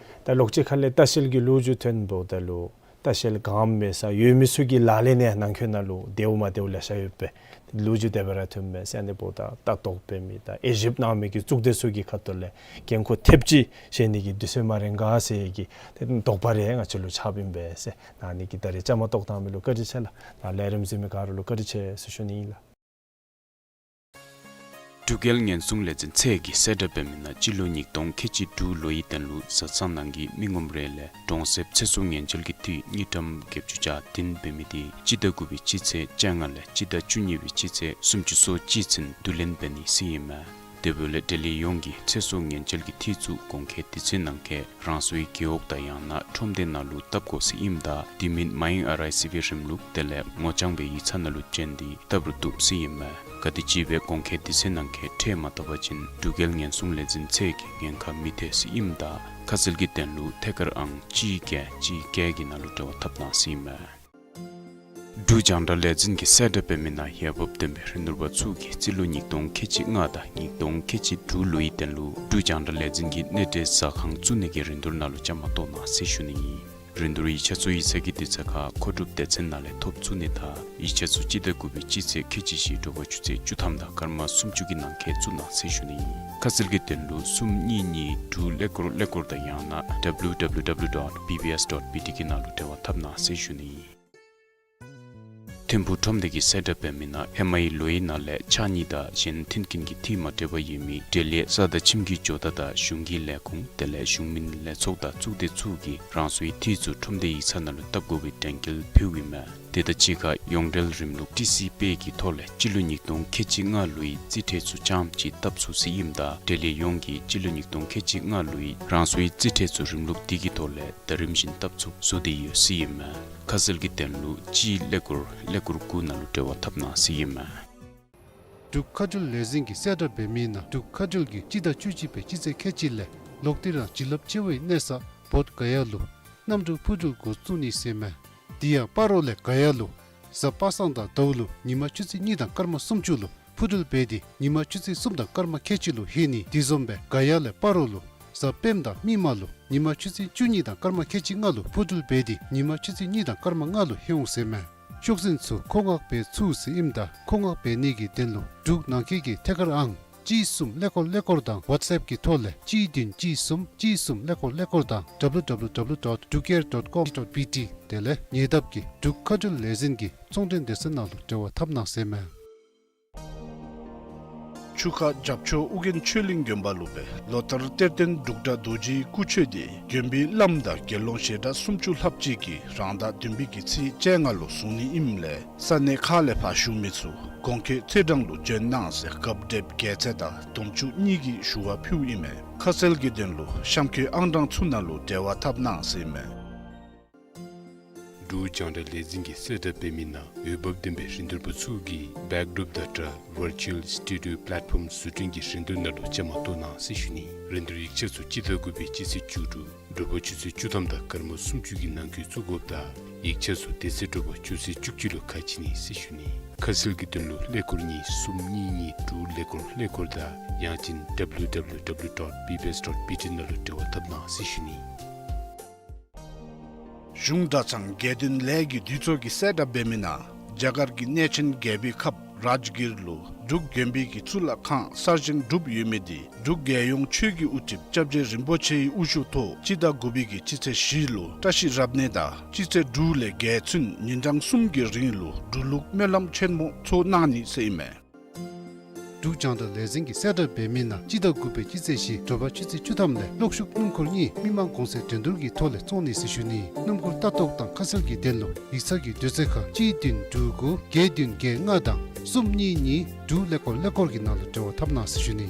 ད་ལོགས་ཅིག་ཁ་ལས་ལྟ་བཤལ་གྱི་ལོ་རྒྱུས་ཐོནམ་ད་ལུ་ལྟ་བཤལ་གནམ་མེད་ས་ཡོད་མི་ཚུ་གི་ལག་ལེན་ནང་འཁོད་ནང་ལུ་བདེཝ་མ་བདེཝ་ལེ་ཤ་ཡོད་པས། ལོ་རྒྱུས་དེ་སྦེ་ར་ཐོནམ་མས་ཟེར་ཨ་ནི་འབདཝ་ད་ལྟ་རྟོག་འབད་མི་དང་དབྱེ་ཞིབ་གནང་མི་གི་གཙུག་སྡེ་ཚུ་གི་ཁ་ཐུག་ལས་འགན་ཁུར་ཐེབས་ཅིག་བཞེས་ནི་གི་དུས་ཚོད་མ་རན་ག་ཟེར་གྱི་ཏེ་དོགས་པ་རེ་ང་བཅས་ལུ་ཆགསཔ་ཨིན་པས་ཟེར། ཨ་ནི་གི་ད་རེས་བཅའ་མར་གཏོགས་བཏང་མི་ལུ་བཀའ་དྲིན་ཆེ་ལགས། ནཱ་ལས་རིམ་གཟིགས་མི་ག་ར་ལུ་བཀའ་དྲིན་ཆེ་ཟེར་ཞུ་ནི་ཨིན་ལགས། འབྲུག་རྒྱལ་ཉེན་སྲུང་ལས་འཛིན་ཚད་ཀྱིས་གསལ་བསྒྲགས་འབད་མི་ནང་སྤྱི་ལོ་ཉིས་སྟོང་ཁལ་གཅིག་དྲུག་ལོའི་དོན་ལུ་བཟའ་ཚང་ནང་གི་མི་ངོམ་རེ་ལས་གྲོང་གསེབ་ཚེ་སྲོག་ཉེན་བཅོལ་གྱི་འཐུས་དངུལ་ཀྲམ་བརྒྱད་ཅུ་གྱ་བདུན་འབད་མི་འདི་སྤྱི་ཟླ་དགུ་པའི་སྤྱི་ཚེས་བཅོ་ལྔ་ལས་སྤྱི་ཟླ་བཅུ་གཉིས་པའི་སྤྱི་ཚེས་སུམ་ཅུ་སོ་གཅིག་ཚུན་བསྡུ་ལེན་འབད་ནི་ཟེར་ཨིན་མས། དེ་འབདཝ་ལས་འབྲེལ་ཡོད་ཡོངས་ཀྱིས་ཚེ་སྲོག་ཉེན་བཅོལ་གྱི་འཐུས་ཚུ་གོང་འཁོད་དུས་ཚོད་ནང་འཁོད་རང་སོའི་རྒེད་འོག་དང་ཡང་ན་ཁྲོམ་སྡེ་ནང་ལུ་བཏབ་དགོ་ཟེར་ཨིནམ་ད་དེ་མིན་མའིན་ཨར་ཨའི་སི་བི་རིམ་ལུགས་དེ་ལས་ངོ་རྐྱང་སྦེ་ཡིག་ཚང་ནང་ལུ་བྱོན་ཏེ་བཏབ་རུང་བཏུབ་ཟེར་ཨིན་མས། ག་དེམ་ཅིག་སྦེ་གོང་འཁོད་དུས་ཚོད་ནང་འཁོད་ཁྲལ་མ་བཏབ་པ་ཅིན་འབྲུག་རྒྱལ་ཉེན་སྲུང་ལས་འཛིན་ཚད་ཀྱིས་ཉེན་ཁ་མི་ཐེག་ཟེར་ཨིནམ་ད་ཁ་གསལ་གྱི་དོན་ལུ་ཐད་ཀར་ཨང་གཅིག་བརྒྱད་གཅིག་བརྒྱད་ཀྱི་ནང་ལུ་འབྲེལ་བ་འཐབ་གནང་ཟེར་ཨིན་མས། འབྲུག་རྒྱང་བསྒྲགས་ལས་འཛིན་གྱིས་གསལ་བསྒྲགས་འབད་མི་ནང་འོས་འབབ་ལྡན་པའི་རིན་བསྡུར་པ་ཚུ་གིས་རྩིས་ལོ་ཉིས་སྟོང་ཁལ་གཅིག་ལྔ་དང་ཉིས་སྟོང་ཁལ་གཅིག་དྲུག་ལོའི་དོན་ལུ་འབྲུག་རྒྱང་བསྒྲགས་ལས་འཛིན་གྱི་གནས་འབྲེལ་ཟ་ཁང་བཙུགས་ནི་གི་རིན་བསྡུར་ནང་ལུ་བཅའ་མར་གཏོགས་གནང་ཟེར་ཞུ་ནི་ཨིན། རིན་བསྡུར་ཡིག་ཆ་ཚུ་ཡིག་ཚང་གི་དུས་ཚོད་ཁར་མཁོ་སྒྲུབ་སྡེ་ཚན་ནང་ལས་ཐོབ་ཚུགས་ནི་དང་ཡིག་ཆ་ཚུ་སྤྱི་ཟླ་དགུ་པའི་སྤྱི་ཚེས་ཁལ་གཅིག་བཞི་དྲོ་པ་ཆུ་ཚོད་བཅུ་ཐམ་དང་སྐར་མ་སུམ་ཅུ་གི་ནང་འཁོད་བཙུགས་གནང་ཟེར་ཞུ་ནི་ཨིན། ཁ་གསལ་གྱི་དོན་ལུ་གསུམ་གཉིས་གཉིས་དྲུག་ཀླད་ཀོར་ཀླད་ཀོར་དང་ཡང་ན་W W W dot B B S dot B T གི་ནང་ལུ་འབྲེལ་བ་འཐབ་གནང་ཟེར་ཞུ་ནི་ཨིན། ཐིམ་ཕུག་ཁྲོམ་སྡེ་གིས་གསལ་བསྒྲགས་འབད་མི་ནང་ཧེ་མའི་ལོའི་ནང་ལས་ཕྱགས་སྙིགས་དང་གཞན་མཐུན་རྐྱེན་གྱི་འཐུས་མ་འདྲཝ་ཡོད་མི་འབྲེལ་ཡོད་ས་དང་ཁྱིམ་གྱི་ཇོ་བདག་དང་གཞུང་གི་ལས་ཁུངས་དེ་ལས་གཞུང་མིན་ལས་ཚོགས་དང་གཙུག་སྡེ་ཚུ་གིས་རང་སོའི་འཐུས་ཚུ་ཁྲོམ་སྡེ་ཡིག་ཚང་ནང་ལུ་བཏབ་དགོ་པའི་དྲན་སྐུལ་ཕུལཝ་ཨིན་མས། དེ་དང་གཅིག་ཁར་ཡོངས་འབྲེལ་རིམ་ལུགས་ཊི་སི་པེ་གི་ཐོག་ལས་སྤྱི་ལོ་ཉིས་སྟོང་ཁལ་གཅིག་ལྔ་ལོའི་རྩིས་ཁྲལ་ཚུ་རྐྱངམ་ཅིག་བཏབ་ཚུགས་ཟེར་ཨིནམ་ད་འབྲེལ་ཡོད་ཡོངས་ཀྱིས་སྤྱི་ལོ་ཉིས་སྟོང་ཁལ་གཅིག་ལྔ་ལོའི་རང་སོའི་རྩིས་ཁྲལ་ཚུ་རིམ་ལུགས་འདི་གི་ཐོག་ལས་ད་རིམ་བཞིན་བཏབ་ཚུགསཔ་བཟོ་སྟེ་ཡོད་ཟེར་ཨིན་མས། ཁ་གསལ་གྱི་དོན་ལུ་གཅིག་ཀླད་ཀོར་ཀླད་ཀོར་དགུ་ནང་ལུ་འབྲེལ་བ་འཐབ་གནང་ཟེར་ཨིན་མས། འབྲུག་མཁའ་འགྲུལ་ལས་འཛིན་གྱིས་གསལ་བསྒྲགས་འབད་མི་ནང་འབྲུག་མཁའ་འགྲུལ་གྱིས་སྤྱི་ཟླ་བཅུ་གཅིག་པའི་སྤྱི་ཚེས་ཁལ་གཅིག་ལས་ལོག་སྟེ་རང་བྱིན་རླབས་ཆེ་བའི་གནས་ས་བོདྷ་ག་ཡ་ལུ་གནམ་གྲུ་འཕུར་འགྲུལ་འགོ་བཙུགས་ནི་ཟེར་མས། དེ་ཡང་སྤ་རོ་ལས་ག་ཡ་ལུ་གཟའ་པ་སངས་དང་ཟླཝ་ལུ་ཉིན་མ་ཆུ་ཚོད་གཉིས་དང་སྐར་མ་སུམ་ཅུ་ལུ་འཕུར་འགྲུལ་འབད་དེ་ཉིན་མ་ཆུ་ཚོད་གསུམ་དང་སྐར་མ་ཁལ་གཅིག་ལུ་ལྷོད་ནི། དེ་བཟུམ་སྦེ་ག་ཡ་ལས་སྤ་རོ་ལུ་གཟའ་སྤེནམ་དང་མིག་དམར་ལུ་ཉིན་མ་ཆུ་ཚོད་བཅུ་གཉིས་དང་སྐར་མ་ཁལ་གཅིག་ལྔ་ལུ་འཕུར་འགྲུལ་འབད་དེ་ཉིན་མ་ཆུ་ཚོད་གཉིས་དང་སྐར་མ་ལྔ་ལུ་ལྷོད་འོང་ཟེར་མས། ཤོག་འཛིན་ཚུ་མཁོ་མངགས་འབད་ཚུགས་ཟེར་ཨིནམ་ད་མཁོ་མངགས་འབད་ནི་གི་དོན་ལུ་འབྲུག་ནང་འཁོད་ཀྱི་ཐད་ཀར་ཨང་གཅིག་གསུམ་ཀླད་ཀོར་ཀླད་ཀོར་དང་ཝཊས་ཨེཔ་གི་ཐོག་ལས་གཅིག་བདུན་གཅིག་གསུམ་གཅིག་གསུམ་ཀླད་ཀོར་ཀླད་ཀོར་དང་W W W dot drukair dot com dot B T དེ་ལས་ཉེ་འདབས་ཀྱི་འབྲུག་མཁའ་འགྲུལ་ལས་འཛིན་གྱི་ཚོང་འབྲེལ་སྡེ་ཚན་ནང་ལུ་འབྲེལ་བ་འཐབ་གནང་ཟེར་མས། ཆུ་ཁ་རྒྱབ་ཕྱོགས་ཨོ་རྒྱན་ཆོས་གླིང་དགོན་པ་ལུ་སྦེ་ལོ་ལྟར་གཏེར་སྟོན་འབྲུག་སྒྲ་རྡོ་རྗེའི་སྐུ་མཆོད་དེ་དགོན་པའི་བླམ་དང་དགེ་སློང་ཞལ་གྲངས་སུམ་ཅུ་ལྷགཔ་ཅིག་གིས་རང་ཟླ་བདུན་པའི་གི་ཚེས་བཅོ་ལྔ་ལུ་བཟུང་ནི་ཨིནམ་ལས་ས་གནས་ཁག་ལས་ཕར་བཞུགས་མི་ཚུ་གོང་འཁོད་ཚེས་གྲངས་ལུ་བྱོན་གནང་ཟེར་རྒཔོ་བགྲེསཔ་རྒྱལ་མཚན་དང་དུང་ཕྱུར་གཉིས་ཀྱིས་ཞུ་བ་ཕུལཝ་ཨིན་མས། ཁ་གསལ་གྱི་དོན་ལུ་གཤམ་འཁོད་ཨང་གྲངས་ཚུ་ནང་ལུ་འབྲེལ་བ་འཐབ་གནང་ཟེར་ཨིན་མས། འབྲུག་རྒྱང་བསྒྲགས་ལས་འཛིན་གྱིས་གསལ་བསྒྲགས་འབད་མི་ནང་འོས་འབབ་ལྡན་པའི་རིན་བསྡུར་པ་ཚུ་གིས་བེཀ་ཌོརོཔ་དང་སྦྲགས་Virtual Studio Platform བཟོ་སྐྲུན་གྱི་རིན་བསྡུར་ནང་ལུ་བཅའ་མར་གཏོགས་གནང་ཟེར་ཞུ་ནི། རིན་བསྡུར་ཡིག་ཆ་ཚུ་སྤྱི་ཟླ་དགུ་པའི་སྤྱི་ཚེས་བཅུ་དྲུག་དྲོ་པ་ཆུ་ཚོད་བཅུ་ཐམ་དང་སྐར་མ་སུམ་ཅུ་གི་ནང་འཁོད་བཙུགས་དགོཔ་དང་ཡིག་ཆ་ཚུ་དེ་ཚེ་དྲོ་པ་ཆུ་ཚོད་བཅུ་གཅིག་ལུ་ཁ་ཕྱེ་ནི་ཟེར་ཞུ་ནི། ཁ་གསལ་གྱི་དོན་ལུ་ཀླད་ཀོར་གཉིས་གསུམ་གཉིས་གཉིས་དྲུག་ཀླད་ཀོར་ཀླད་ཀོར་དང་ཡང་ཅིན་W W W dot B B S dot B T ནང་ལུ་འབྲེལ་བ་འཐབ་གནང་ཟེར་ཞུ་ནི། གཞུང་གྲྭ་ཚང་དགེ་འདུན་ལས་ཀྱི་འདུས་ཚོགས་ཀྱིས་གསལ་བསྒྲགས་འབད་མི་ནང་རྒྱ་གར་གྱི་གནས་ཆེན་རྒྱལ་པོའི་ཁབ་རཱཇ་གིར་ལུ་འབྲུག་དགོན་པའི་གི་གཙུག་ལག་ཁང་གསར་བཞེངས་གྲུབ་ཡོད་མི་དེ་འབྲུག་རྒྱལ་ཡོངས་ཆོས་ཀྱི་དབུ་ཁྲིདཔ་སྐྱབས་རྗེ་རིན་པོ་ཆེའི་དབུ་བཞུགས་ཐོག་སྤྱི་ཟླ་དགུ་པའི་གི་སྤྱི་ཚེས་བཞི་ལུ་བཀྲ་ཤིས་རབ་གནས་དང་སྤྱི་ཚེས་དྲུག་ལས་བརྒྱད་ཚུན་ཉིན་གྲངས་གསུམ་གྱི་རིང་ལུ་འབྲུག་ལུགས་སྨོན་ལམ་ཆེན་མོ་ཚོགས་གནང་ནི་ཟེར་ཨིན་མས། འབྲུག་རྒྱང་བསྒྲགས་ལས་འཛིན་གྱིས་གསལ་བསྒྲགས་འབད་མི་ནང་སྤྱི་ཟླ་དགུ་པའི་སྤྱི་ཚེས་བཞི་དྲོ་པ་ཆུ་ཚོད་བཅུ་ཐམ་ལས་གློག་ཤུགས་སྣུམ་འཁོར་གཉིས་མི་མང་གོང་ཚད་འགྲན་བསྡུར་གྱི་ཐོག་ལས་བཙོང་ནི་ཟེར་ཞུ་ནི། སྣུམ་འཁོར་ལྟ་རྟོག་དང་ཁ་གསལ་གྱི་དོན་ལུ་ཡིག་ཚང་གི་དུས་ཚོད་ཁར་གཅིག་བདུན་དྲུག་དགུ་བརྒྱད་བདུན་བརྒྱད་ལྔ་དང་གསུམ་གཉིས་གཉིས་དྲུག་ཀླད་ཀོར་ཀླད་ཀོར་གྱི་ནང་ལུ་འབྲེལ་བ་འཐབ་གནང་ཟེར་ཞུ་ནི།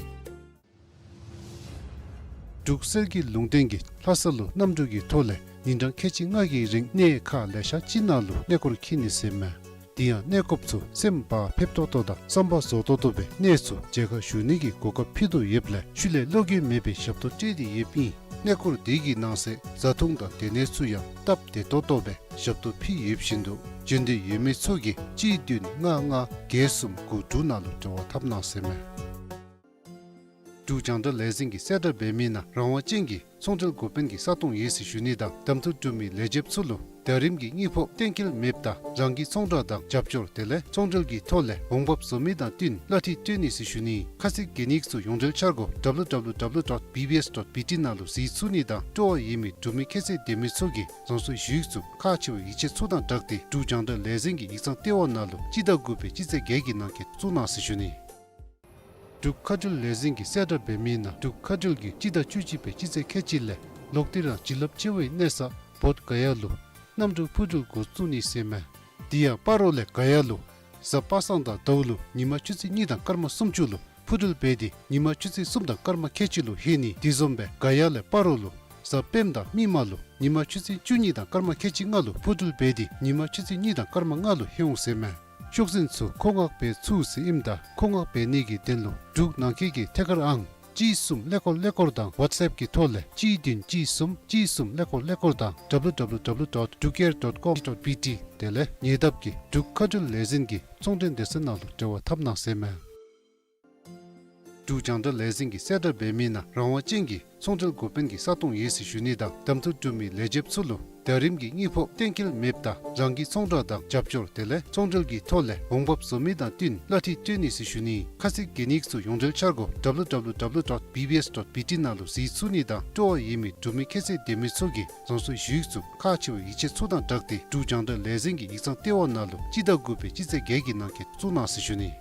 འབྲུག་གསེར་གྱི་ལུང་བསྟན་གྱིས་ལྷ་ས་ལུ་གནམ་གྲུ་གི་ཐོག་ལས་ཉིན་གྲངས་ཁལ་གཅིག་ལྔ་གི་རིང་གནས་ཁག་ལེ་ཤ་ཅིག་ནང་ལུ་གནས་སྐོར་འཁྱིད་ནི་ཟེར་མས། དེ་ཡང་གནས་སྐོརཔ་ཚུ་སེམས་བག་ཕེབས་ཏོག་ཏོ་དང་བསམ་པ་རྫོགས་ཏོག་ཏོ་སྦེ་གནས་ཚུ་མཇལ་ཁ་ཞུ་ནི་གི་གོ་སྐབས་ཕུལ་དོ་ཡོདཔ་ལས་ཤུལ་ལས་བློ་འགྱོད་མེད་པའི་ཞབས་ཏོག་སྤྲོད་དེ་ཡོདཔ་ཨིན། གནས་སྐོར་དེ་གི་ནང་གསེས་བཟའ་འཐུང་དང་སྡོད་གནས་ཚུ་ཡང་སྟབས་བདེ་ཏོག་ཏོ་སྦེ་ཞབས་ཏོག་ཕུལ་ཡོདཔ་བཞིན་དུ་འབྱོན་འདོད་ཡོད་མི་ཚུ་གིས་གཅིག་བདུན་ལྔ་ལྔ་བརྒྱད་གསུམ་དགུ་དྲུག་ནང་ལུ་འབྲེལ་བ་འཐབ་གནང་ཟེར་མས། འབྲུག་རྒྱང་བསྒྲགས་ལས་འཛིན་གྱིས་གསལ་བསྒྲགས་འབད་མི་ནང་རང་དབང་ཅན་གྱི་ཚོང་འབྲེལ་འགོ་དཔོན་གྱི་ས་སྟོང་ཡོད་ཟེར་ཞུ་ནི་དང་གདམ་འཐུ་གྲུབ་མི་ལས་བྱེདཔ་ཚུ་ལུ་ཟླ་རིམ་གྱི་དངུལ་ཕོགས་གཏན་འཁེལ་མེདཔ་ད་རང་གི་ཚོང་བསྒྲགས་དང་རྒྱབ་སྐྱོར་དེ་ལས་ཚོང་འབྲེལ་གྱི་ཐོག་ལས་འོང་འབབ་བཟོ་མི་དང་བསྟུན་གླ་འཐུས་སྤྲོད་ནི་ཟེར་ཞུ་ནི། ཁ་གསལ་གྱི་ཡིག་ཚུ་ཡོངས་འབྲེལ་འཆར་སྒོ་W W W dot B B S dot B T ནང་ལུ་གཟིགས་ཚུགས་ནི་དང་སྤྲོ་བ་ཡོད་མི་འབྲུག་མི་ཁྱད་ཚད་ལྡན་མི་ཚུ་གིས་རང་སོའི་ཞུ་ཡིག་ཚུ་ཁག་ཆེ་བའི་ཡིག་ཆ་ཚུ་དང་སྦྲགས་ཏེ་འབྲུག་རྒྱང་བསྒྲགས་ལས་འཛིན་གྱི་ཡིག་ཚང་ལྟེ་བ་ནང་ལུ་སྤྱི་ཟླ་དགུ་པའི་སྤྱི་ཚེས་བརྒྱད་ཀྱི་ནང་འཁོད་བཙུགས་གནང་ཟེར་ཞུ་ནི། འབྲུག་མཁའ་འགྲུལ་ལས་འཛིན་གྱིས་གསལ་བསྒྲགས་འབད་མི་ནང་འབྲུག་མཁའ་འགྲུལ་གྱིས་སྤྱི་ཟླ་བཅུ་གཅིག་པའི་སྤྱི་ཚེས་ཁལ་གཅིག་ལས་ལོག་སྟེ་རང་བྱིན་རླབས་ཆེ་བའི་གནས་ས་བོདྷ་ག་ཡ་ལུ་གནམ་གྲུ་འཕུར་འགྲུལ་འགོ་བཙུགས་ནི་ཟེར་མས། དེ་ཡང་སྤ་རོ་ལས་ག་ཡ་ལུ་གཟའ་པ་སངས་དང་ཟླཝ་ལུ་ཉིན་མ་ཆུ་ཚོད་གཉིས་དང་སྐར་མ་སུམ་ཅུ་ལུ་འཕུར་འགྲུལ་འབད་དེ་ཉིན་མ་ཆུ་ཚོད་གསུམ་དང་སྐར་མ་ཁལ་གཅིག་ལུ་ལྷོད་ནི། དེ་བཟུམ་སྦེ་ག་ཡ་ལས་སྤ་རོ་ལུ་གཟའ་སྤེནམ་དང་མིག་དམར་ལུ་ཉིན་མ་ཆུ་ཚོད་བཅུ་གཉིས་དང་སྐར་མ་ཁལ་གཅིག་ལྔ་ལུ་འཕུར་འགྲུལ་འབད་དེ་ཉིན་མ་ཆུ་ཚོད་གཉིས་དང་སྐར་མ་ལྔ་ལུ་ལྷོད་འོང་ཟེར་མས། ཤོག་འཛིན་ཚུ་མཁོ་མངགས་འབད་ཚུགས་ཟེར་ཨིནམ་ད་མཁོ་མངགས་འབད་ནི་གི་དོན་ལུ་འབྲུག་ནང་འཁོད་ཀྱི་ཐད་ཀར་ཨང་གཅིག་གསུམ་ཀླད་ཀོར་ཀླད་ཀོར་དང་ཝཊས་ཨེཔ་གི་ཐོག་ལས་གཅིག་བདུན་གཅིག་གསུམ་གཅིག་གསུམ་ཀླད་ཀོར་ཀླད་ཀོར་དང་W W W dot drukair dot com dot B T དེ་ལས་ཉེ་འདབས་ཀྱི་འབྲུག་མཁའ་འགྲུལ་ལས་འཛིན་གྱི་ཚོང་འབྲེལ་སྡེ་ཚན་ནང་ལུ་འབྲེལ་བ་འཐབ་གནང་ཟེར་མས། འབྲུག་རྒྱང་བསྒྲགས་ལས་འཛིན་གྱིས་གསལ་བསྒྲགས་འབད་མི་ནང་རང་དབང་ཅན་གྱི་ཚོང་འབྲེལ་འགོ་དཔོན་གྱི་ས་སྟོང་ཡོད་ཟེར་ཞུ་ནི་དང་གདམ་འཐུ་གྲུབ་མི་ལས་བྱེདཔ་ཚུ་ལུ་ཟླ་རིམ་གྱི་དངུལ་ཕོགས་གཏན་འཁེལ་མེདཔ་ད་རང་གི་ཚོང་བསྒྲགས་དང་རྒྱབ་སྐྱོར་དེ་ལས་ཚོང་འབྲེལ་གྱི་ཐོག་ལས་འོང་འབབ་བཟོ་མི་དང་བསྟུན་གླ་འཐུས་སྤྲོད་ནི་ཟེར་ཞུ་ནི། ཁ་གསལ་གྱི་ཡིག་ཚུ་ཡོངས་འབྲེལ་འཆར་སྒོ་W W W dot B B S dot B T ནང་ལུ་གཟིགས་ཚུགས་ནི་དང་སྤྲོ་བ་ཡོད་མི་འབྲུག་མི་ཁྱད་ཚད་ལྡན་མི་ཚུ་གིས་རང་སོའི་ཞུ་ཡིག་ཚུ་ཁག་ཆེ་བའི་ཡིག་ཆ་ཚུ་དང་སྦྲགས་ཏེ་འབྲུག་རྒྱང་བསྒྲགས་ལས་འཛིན་གྱི་ཡིག་ཚང་ལྟེ་བ་ནང་ལུ་སྤྱི་ཟླ་དགུ་པའི་སྤྱི་ཚེས་བརྒྱད་ཀྱི་ནང་འཁོད་བཙུགས་གནང་ཟེར་ཞུ་ནི།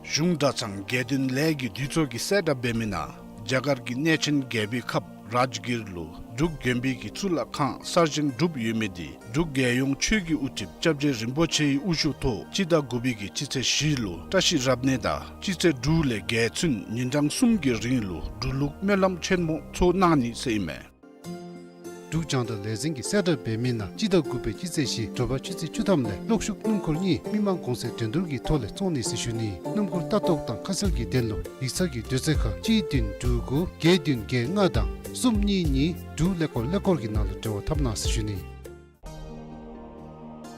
གཞུང་གྲྭ་ཚང་དགེ་འདུན་ལས་ཀྱི་འདུས་ཚོགས་ཀྱིས་གསལ་བསྒྲགས་འབད་མི་ནང་རྒྱ་གར་གྱི་གནས་ཆེན་རྒྱལ་པོའི་ཁབ་རཱཇ་གིར་ལུ་འབྲུག་དགོན་པའི་གི་གཙུག་ལག་ཁང་གསར་བཞེངས་གྲུབ་ཡོད་མི་དེ་འབྲུག་རྒྱལ་ཡོངས་ཆོས་ཀྱི་དབུ་ཁྲིདཔ་སྐྱབས་རྗེ་རིན་པོ་ཆེའི་དབུ་བཞུགས་ཐོག་སྤྱི་ཟླ་དགུ་པའི་གི་སྤྱི་ཚེས་བཞི་ལུ་བཀྲ་ཤིས་རབ་གནས་དང་སྤྱི་ཚེས་དྲུག་ལས་བརྒྱད་ཚུན་ཉིན་གྲངས་གསུམ་གྱི་རིང་ལུ་འབྲུག་ལུགས་སྨོན་ལམ་ཆེན་མོ་ཚོགས་གནང་ནི་ཟེར་ཨིན་མས། འབྲུག་རྒྱང་བསྒྲགས་ལས་འཛིན་གྱིས་གསལ་བསྒྲགས་འབད་མི་ནང་སྤྱི་ཟླ་དགུ་པའི་སྤྱི་ཚེས་བཞི་དྲོ་པ་ཆུ་ཚོད་བཅུ་ཐམ་ལས་གློག་ཤུགས་སྣུམ་འཁོར་གཉིས་མི་མང་གོང་ཚད་འགྲན་བསྡུར་གྱི་ཐོག་ལས་བཙོང་ནི་ཟེར་ཞུ་ནི། སྣུམ་འཁོར་ལྟ་རྟོག་དང་ཁ་གསལ་གྱི་དོན་ལུ་ཡིག་ཚང་གི་དུས་ཚོད་ཁར་གཅིག་བདུན་དྲུག་དགུ་བརྒྱད་བདུན་བརྒྱད་ལྔ་དང་གསུམ་གཉིས་གཉིས་དྲུག་ཀླད་ཀོར་ཀླད་ཀོར་གྱི་ནང་ལུ་འབྲེལ་བ་འཐབ་གནང་ཟེར་ཞུ་ནི།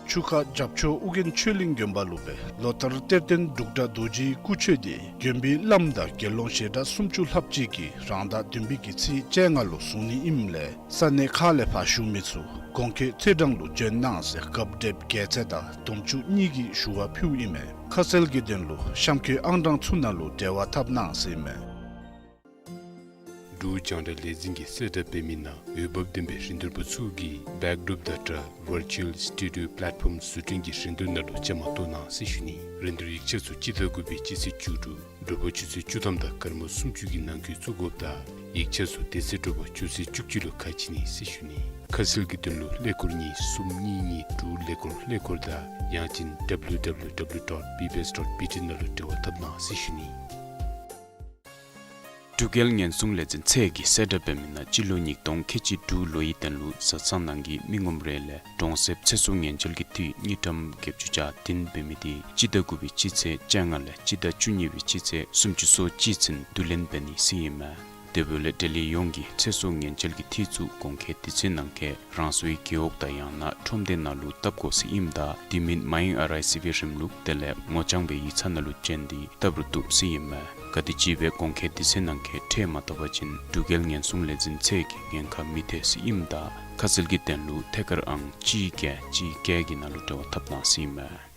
ཆུ་ཁ་རྒྱབ་ཕྱོགས་ཨོ་རྒྱན་ཆོས་གླིང་དགོན་པ་ལུ་སྦེ་ལོ་ལྟར་གཏེར་སྟོན་འབྲུག་སྒྲ་རྡོ་རྗེའི་སྐུ་མཆོད་འདི་དགོན་པའི་བླམ་དང་དགེ་སློང་ཞལ་གྲངས་སུམ་ཅུ་ལྷགཔ་ཅིག་གིས་རང་ཟླ་བདུན་པའི་གི་ཚེས་བཅོ་ལྔ་ལུ་བཟུང་ནི་ཨིནམ་ལས་ས་གནས་ཁག་ལས་ཕར་བཞུགས་མི་ཚུ་གོང་འཁོད་ཚེས་གྲངས་ལུ་བྱོན་གནང་ཟེར་གབ་དེབ་རྒྱལ་མཚན་དང་དུམ་ཅུ་གཉིས་ཀྱི་ཞུ་བ་ཕུལཝ་ཨིན་མས། ཁ་གསལ་གྱི་དོན་ལུ་གཤམ་འཁོད་ཨང་གྲངས་ཚུ་ནང་ལུ་འབྲེལ་བ་འཐབ་གནང་ཟེར་ཨིན་མས། འབྲུག་རྒྱང་བསྒྲགས་ལས་འཛིན་གྱིས་གསལ་བསྒྲགས་འབད་མི་ནང་འོས་འབབ་ལྡན་པའི་རིན་བསྡུར་པ་ཚུ་གིས་བེཀ་ཌོབ་དང་སྦྲགས་ཝར་ཅུ་ཨལ་སི་ཊུ་ཌི་ཡོ་པ་ལེཊ་ཕོམ་བཟོ་སྐྲུན་གྱི་རིན་བསྡུར་ནང་ལུ་བཅའ་མར་གཏོགས་གནང་ཟེར་ཞུ་ནི། རིན་བསྡུར་ཡིག་ཆ་ཚུ་སྤྱི་ཟླ་དགུ་པའི་སྤྱི་ཚེས་བཅུ་དྲུག་དྲོ་པ་ཆུ་ཚོད་བཅུ་ཐམ་དང་སྐར་མ་སུམ་ཅུ་གི་ནང་འཁོད་བཙུགས་དགོཔ་དང་ཡིག་ཆ་ཚུ་དེ་ཚེ་དྲོ་པ་ཆུ་ཚོད་བཅུ་གཅིག་ལུ་ཁ་ཕྱེ་ནི་ཟེར་ཞུ་ནི། ཁ་གསལ་གྱི་དོན་ལུ་ཀླད་ཀོར་གཉིས་གསུམ་གཉིས་གཉིས་དྲུག་ཀླད་ཀོར་ཀླད་ཀོར་དང་ཡང་ཅིན་ཌབ་ལིའུ་ཌབ་ལིའུ་ཌབ་ལིའུ་ཌོཊ་བི་བི་ཨེསི་ཌོཊ་བི་ཊི་ནང་ལུ་འབྲེལ་བ་འཐབ་གནང་ཟེར་ཞུ་ནི། འབྲུག་རྒྱལ་ཉེན་སྲུང་ལས་འཛིན་ཚད་ཀྱིས་གསལ་བསྒྲགས་འབད་མི་ནང་སྤྱི་ལོ་ཉིས་སྟོང་ཁལ་གཅིག་དྲུག་ལོའི་དོན་ལུ་བཟའ་ཚང་ནང་གི་མི་ངོམ་རེ་ལས་གྲོང་གསེབ་ཚེ་སྲོག་ཉེན་བཅོལ་གྱི་འཐུས་དངུལ་ཀྲམ་བརྒྱད་ཅུ་གྱ་བདུན་འབད་མི་དེ་སྤྱི་ཟླ་དགུ་པའི་སྤྱི་ཚེས་བཅོ་ལྔ་ལས་སྤྱི་ཟླ་བཅུ་གཉིས་པའི་སྤྱི་ཚེས་སུམ་ཅུ་སོ་གཅིག་ཚུན་བསྡུ་ལེན་འབད་ནི་ཟེར་ཨིན་མས། དེ་འབདཝ་ལས་འབྲེལ་ཡོད་ཡོངས་ཀྱིས་ཚེ་སྲོག་ཉེན་བཅོལ་གྱི་འཐུས་ཚུ་གོང་འཁོད་དུས་ཚོད་ནང་འཁོད་རང་སོའི་རྒེད་འོག་དང་ཡང་ན་ཁྲོམ་སྡེ་ནང་ལུ་བཏབ་དགོ་ཟེར་ཨིནམ་ད་དེ་མིན་མ་ཡེངས་ཨར་ཨའི་སི་བི་རིམ་ལུགས་དེ་ལས་ངོ་རྐྱང་སྦེ་ཡིག་ཚང་ནང་ལུ་བྱོན་ཏེ་བཏབ་རུང་བཏུབ་ཟེར་ཨིན་མས། ག་དེ་ཅིག་སྦེ་གོང་འཁོད་དུས་ཚོད་ནང་འཁོད་ཁྲལ་མ་བཏབ་པ་ཅིན་འབྲུག་རྒྱལ་ཉེན་སྲུང་ལས་འཛིན་ཚད་ཀྱིས་ཉེན་ཁ་མི་ཐེག་ཟེར་ཨིནམ་ད་ཁ་གསལ་གྱི་དོན་ལུ་ཐད་ཀར་ཨང་གཅིག་བརྒྱད་གཅིག་བརྒྱད་ཀྱི་ནང་ལུ་འབྲེལ་བ་འཐབ་གནང་ཟེར་ཨིན་མས།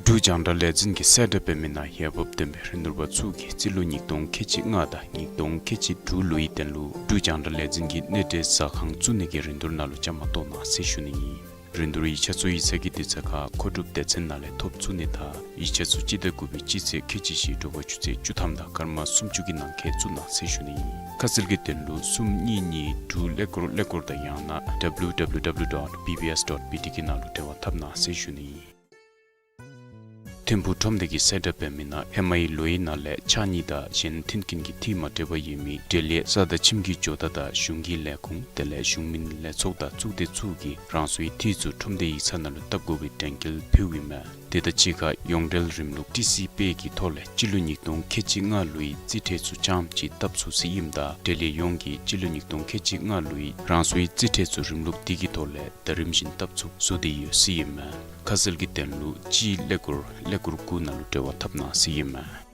འབྲུག་རྒྱང་བསྒྲགས་ལས་འཛིན་གྱིས་གསལ་བསྒྲགས་འབད་མི་ནང་འོས་འབབ་ལྡན་པའི་རིན་བསྡུར་པ་ཚུ་གིས་རྩིས་ལོ་ཉིས་སྟོང་ཁལ་གཅིག་ལྔ་དང་ཉིས་སྟོང་ཁལ་གཅིག་དྲུག་ལོའི་དོན་ལུ་འབྲུག་རྒྱང་བསྒྲགས་ལས་འཛིན་གྱི་གནས་འབྲེལ་ཟ་ཁང་བཙུགས་ནི་གི་རིན་བསྡུར་ནང་ལུ་བཅའ་མར་གཏོགས་གནང་ཟེར་ཞུ་ནི་ཨིན། རིན་བསྡུར་ཡིག་ཆ་ཚུ་ཡིག་ཚང་གི་དུས་ཚོད་ཁར་མཁོ་སྒྲུབ་སྡེ་ཚན་ནང་ལས་ཐོབ་ཚུགས་ནི་དང་ཡིག་ཆ་ཚུ་སྤྱི་ཟླ་དགུ་པའི་སྤྱི་ཚེས་ཁལ་གཅིག་བཞི་དྲོ་པ་ཆུ་ཚོད་བཅུ་ཐམ་དང་སྐར་མ་སུམ་ཅུ་གི་ནང་འཁོད་བཙུགས་གནང་ཟེར་ཞུ་ནི་ཨིན། ཁ་གསལ་གྱི་དོན་ལུ་གསུམ་གཉིས་གཉིས་དྲུག་ཀླད་ཀོར་ཀླད་ཀོར་དང་ཡང་ན་ཌབ་ལིའུ་ཌབ་ལིའུ་ཌབ་ལིའུ་ཌོཊ་བི་བི་ཨེསི་ཌོཊ་བི་ཊི་གི་ནང་ལུ་འབྲེལ་བ་འཐབ་གནང་ཟེར་ཞུ་ནི་ཨིན། ཐིམ་ཕུག་ཁྲོམ་སྡེ་གིས་གསལ་བསྒྲགས་འབད་མི་ནང་ཧེ་མའི་ལོའི་ནང་ལས་ཕྱགས་སྙིགས་དང་གཞན་མཐུན་རྐྱེན་གྱི་འཐུས་མ་འབྲེལ་བ་ཡོད་མི་འབྲེལ་ཡོད་ས་དང་ཁྱིམ་གྱི་ཇོ་བདག་དང་གཞུང་གི་ལས་ཁུངས་དེ་ལས་གཞུང་མིན་ལས་ཚོགས་དང་གཙུག་སྡེ་ཚུ་གིས་རང་སོའི་འཐུས་ཚུ་ཁྲོམ་སྡེ་ཡིག་ཚང་ནང་ལུ་བཏབ་དགོ་པའི་དྲན་སྐུལ་ཕུལཝ་ཨིན་མས། དེ་དང་གཅིག་ཁར་ཡོངས་འབྲེལ་རིམ་ལུགས་ཊི་སི་པེ་གི་ཐོག་ལས་སྤྱི་ལོ་ཉིས་སྟོང་ཁལ་གཅིག་ལྔ་ལོའི་རྩིས་ཁྲ་ཚུ་རྐྱངམ་ཅིག་བཏབ་ཚུགས་ཟེར་ཨིནམ་ད་འབྲེལ་ཡོད་ཡོངས་ཀྱིས་སྤྱི་ལོ་ཉིས་སྟོང་ཁལ་གཅིག་ལྔ་ལོའི་རང་སོའི་རྩིས་ཁྲ་ཚུ་རིམ་ལུགས་དེ་གི་ཐོག་ལས་ཟླ་རིམ་བཞིན་བཏབ་ཚུགསཔ་བཟོ་སྟེ་ཡོད་ཟེར་ཨིན་མས། ཁ་གསལ་གྱི་དོན་ལུ་གཅིག་ཀླད་ཀོར་ཀླད་ཀོར་དགུ་ནང་ལུ་འབྲེལ་བ་འཐབ་གནང་ཟེར་ཨིན་མས།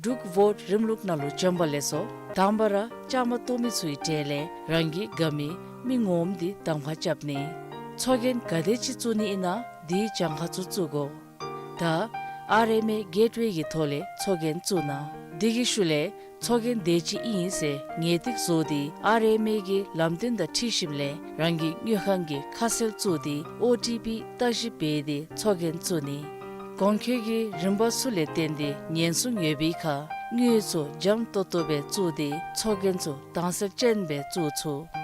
འབྲུག་བོཊ་རིམ་ལུགས་ནང་ལུ་བྱོན་པ་ལེགས་སོ། དང་པ་ར་བཅའ་མར་གཏོགས་མི་ཚུའི་གྲས་ལས་རང་གི་དགའ་མི་མི་ངོམ་འདི་གདམ་ཁ་རྐྱབ་ནི། ཚོགས་རྒྱན་ག་དེ་ཅིག་བཙུགས་ནི་ཨིན་ན་དེའི་གྱངས་ཁ་ཚུ་བཙུགས་དགོ། ད་ཨར་ཨེམ་ཨེ་གེཊ་ཝེ་གི་ཐོག་ལས་ཚོགས་རྒྱན་བཙུགས་གནང་། དེ་གི་ཤུལ་ལས་ཚོགས་རྒྱན་དེ་ཅིག་ཨིན་ཟེར་ངེས་ཏིག་བཟོ་སྟེ་ཨར་ཨེམ་ཨེ་གི་ལམ་སྟོན་དང་འཁྲིལ་ཞིནམ་ལས་རང་གི་དངུལ་ཁང་གི་ཁ་གསལ་བཙུགས་ཏེ་ཨོ་ཊི་པི་བརྟག་ཞིབ་འབད་དེ་ཚོགས་རྒྱན་བཙུགས་ནི། གོང་འཁོད་ཀྱི་རིམ་པ་ཚུ་ལས་བརྟེན་ཏེ་ཉེན་སྲུང་ཡོད་པའི་ཁར་དངུལ་ཚུ་འཇམ་ཏོག་ཏོ་སྦེ་བཙུགས་ཏེ་ཚོགས་རྒྱན་ཚུ་དྭངས་གསལ་ཅན་སྦེ་བཙུགས་ཚུགས།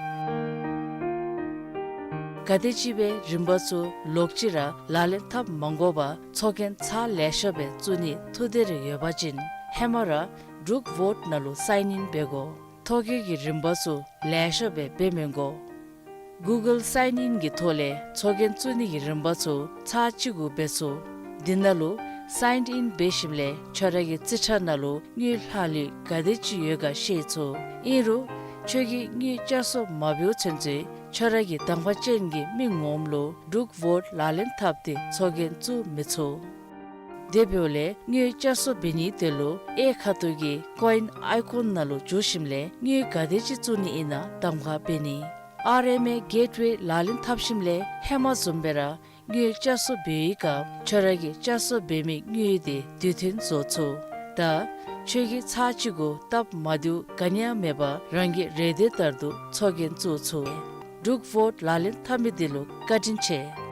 ག་དེ་ཅིག་སྦེ་རིམ་པ་ཚུ་ལོག་ཅི་ར་ལག་ལེན་འཐབ་མ་དགོ་པར་ཚོགས་རྒྱན་ཚར་ལེ་ཤ་སྦེ་བཙུགས་ནི་ཐུགས་འདོད་རེ་ཡོད་པ་ཅིན་ཧེ་མ་ར་འབྲུག་བོཊ་ནང་ལུ་སའིན་ཨིན་འབད་དགོ། ཐོ་བཀོད་ཀྱི་རིམ་པ་ཚུ་ལེ་ཤ་སྦེ་འབད་མི་དགོ། གུ་གཱལ་སའིན་ཨིན་གྱི་ཐོག་ལས་ཚོགས་རྒྱན་བཙུགས་ནི་གི་རིམ་པ་ཚུ་ཚར་གཅིག་གུ་འབད་ཚུགས། དེ་ནང་ལུ་སའིན་ཨིན་འབད་ཞིནམ་ལས་ཁྱོད་ར་གི་རྩིས་ཁྲ་ནང་ལུ་དངུལ་ལྷག་ལུས་ག་དེ་ཅིག་ཡོད་ག་ཤེས་ཚུགས། ཨིན་རུང་ཁྱོད་ཀྱིས་དངུལ་བསྐྱར་གསོ་མ་འབདཝ་ཚུན་ཚོད་ཁྱོད་ར་གི་དང་པ་ཅན་གྱི་མི་ངོམ་ལུ་འབྲུག་བོཊ་ལག་ལེན་འཐབ་སྟེ་ཚོགས་རྒྱན་བཙུགས་མི་ཚུགས། དེ་འབདཝ་ལས་དངུལ་བསྐྱར་གསོ་འབད་ནིའི་དོན་ལུ་གཡས་ཁ་ཐུག་གི་ཀོ་ཨིན་ཨའི་ཀོན་ནང་ལུ་འཛུལ་ཞིནམ་ལས་དངུལ་ག་དེ་ཅིག་བཙུགས་ནི་ཨིན་ན་གདམ་ཁ་འབད་ནི། ཨར་ཨེམ་ཨེ་གེཊ་ཝེ་ལག་ལེན་འཐབ་ཞིནམ་ལས་ཧེ་མ་བཟུམ་སྦེ་ར་དངུལ་བསྐྱར་གསོ་འབད་བའི་སྐབས་ཁྱོད་ར་གི་བསྐྱར་གསོ་འབད་མི་དངུལ་དེ་དུས་མཐུན་བཟོ་ཚུགས། ད་ཁྱོད་ཀྱིས་ཚར་གཅིག་གུ་སྟབས་མ་བདེཝ་ག་ནི་ཡང་མེད་པར་རང་གི་རེ་འདོད་ལྟར་དུ་ཚོགས་རྒྱན་བཙུགས་ཚུགས། འབྲུག་བོཊ་ལག་ལེན་འཐབ་མི་འདི་ལུ་བཀའ་དྲིན་ཆེ།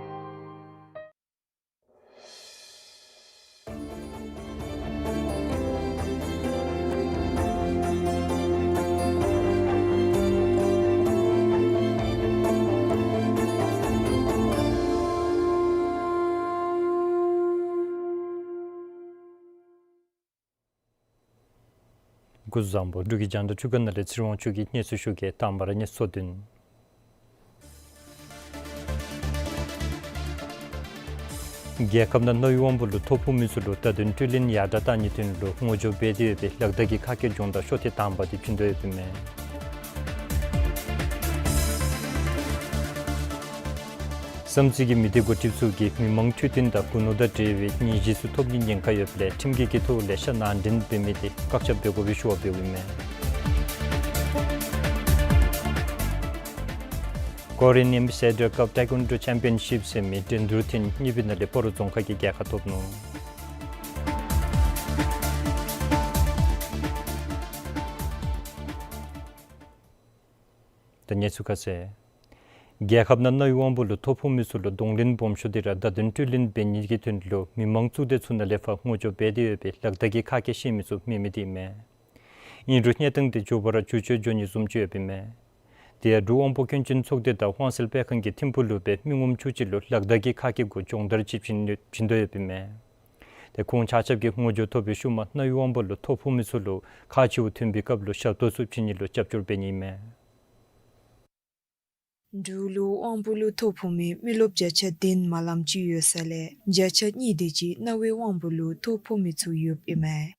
སྐུ་གཟུགས་བཟང་པོ། འབྲུག་གི་རྒྱང་བསྒྲགས་ཚོགས་སྡེ་ནང་ལས་ཚེ་རིང་དབང་ཕྱུག་གིས་གནས་ཚུལ་ཞུ་གེ། དང་པ་ར་གནས་ཚུལ་བསྡུས་ནི། རྒྱལ་ཁབ་ནང་རྣ་བའི་དབང་པོ་ལུ་ཐོ་ཕོག་མི་ཚུ་ལུ་བརྡ་དོན་སྤྲོད་ལེན་ཡར་དྲག་གཏང་ནིའི་དོན་ལུ་ངོ་སྦྱོར་འབད་དེ་ཡོད་པའི་ལག་བརྡ་གི་ཁ་སྐད་སྦྱོང་བརྡར་ཤོ་ཐེངས་དང་པ་དེ་བྱིན་དོ་ཡོདཔ་ཨིན་མས། བསམ་རྩེ་གི་མི་སྡེ་འགོ་ཁྲིདཔ་ཚུ་གིས་མི་མང་འཕྲོད་བསྟེན་དང་རྒུ་ནོར་དང་འབྲེལ་བའི་ནད་གཞི་ཚུ་ཐོབ་ནིའི་ཉེན་ཁ་ཡོདཔ་ལས་ཁྲིམས་འགལ་གྱི་ཐོག་ལས་ཤ་ནང་འདྲེན་འབད་མི་དེ་བཀག་ཆ་འབད་དགོ་པའི་ཞུ་བ་འབདཝ་ཨིན་མས། Korean Ambassador Cup Taekwondo Championship ཟེར་མི་འགྲན་བསྡུར་ཐེངས་གཉིས་པའི་ནང་ལས་སྤ་རོ་རྫོང་ཁག་གིས་རྒྱལ་ཁ་ཐོབ་ནུག། ད་གནས་ཚུལ་ཁ་གསལ། རྒྱལ་ཁབ་ནང་རྣ་བའི་དབང་པོ་ལུ་ཐོ་ཕོག་མི་ཚུ་ལུ་གདོང་ལེན་སྦོམ་ཤོས་དེ་ར་བརྡ་དོན་སྤྲོད་ལེན་འབད་ནིའི་དོན་ལུ་མི་མང་གཙུག་སྡེ་ཚུ་ནང་ལས་ཕར་ངོ་སྦྱོར་འབད་དེ་ཡོད་པའི་ལག་བརྡ་གི་ཁ་སྐད་ཤེས་མི་ཚུ་མེད་མི་དེ་ཨིན་མས། ཨིན་རུང་གནས་སྟངས་དེ་མགྱོགས་པ་ར་འགྱུར་བཅོས་འགྱོ་ནི་བཟུམ་ཅིག་ཡོདཔ་ཨིན་མས། དེ་ཡང་འབྲུག་དབང་པོ་སྐྱོན་ཅན་ཚོགས་སྡེ་དང་དབང་སེལ་སྤེལ་ཁང་གི་ཐིམ་ཕུག་ལུ་སྦེ་མི་ངོམ་བཅུ་གཅིག་ལུ་ལག་བརྡ་གི་ཁ་སྐད་གུ་སྦྱོང་བརྡར་ཅིག་བྱིན་བྱིན་དོ་ཡོདཔ་ཨིན་མས། དེ་ཁོང་ཆ་ཁྱབ་ཀྱིས་ངོ་སྦྱོར་ཐོབ་པའི་ཤུལ་མ་རྣ་བའི་དབང་པོ་ལུ་ཐོ་ཕོག་མི་ཚུ་ལུ་ཁག་ཆེཝ་ཐོན་པའི་སྐབས་ལུ་ཞབས་ཏོག་ཚུ་བྱིན་ནི་ལུ་རྒྱབ་སྐྱོར་འབད་ནི་ཨིན་མས། འབྲུག་ལུ་དབང་པོ་ལུ་ཐོ་ཕོག་མི་མི་རློབས་བརྒྱ་ཆ་བདུན་མ་ལམ་ཅིག་ཡོད་ས་ལས་བརྒྱ་ཆ་གཉིས་དེ་ཅིག་རྣ་བའི་དབང་པོ་ལུ་ཐོ་ཕོག་མི་ཚུ་ཡོདཔ་ཨིན་མས།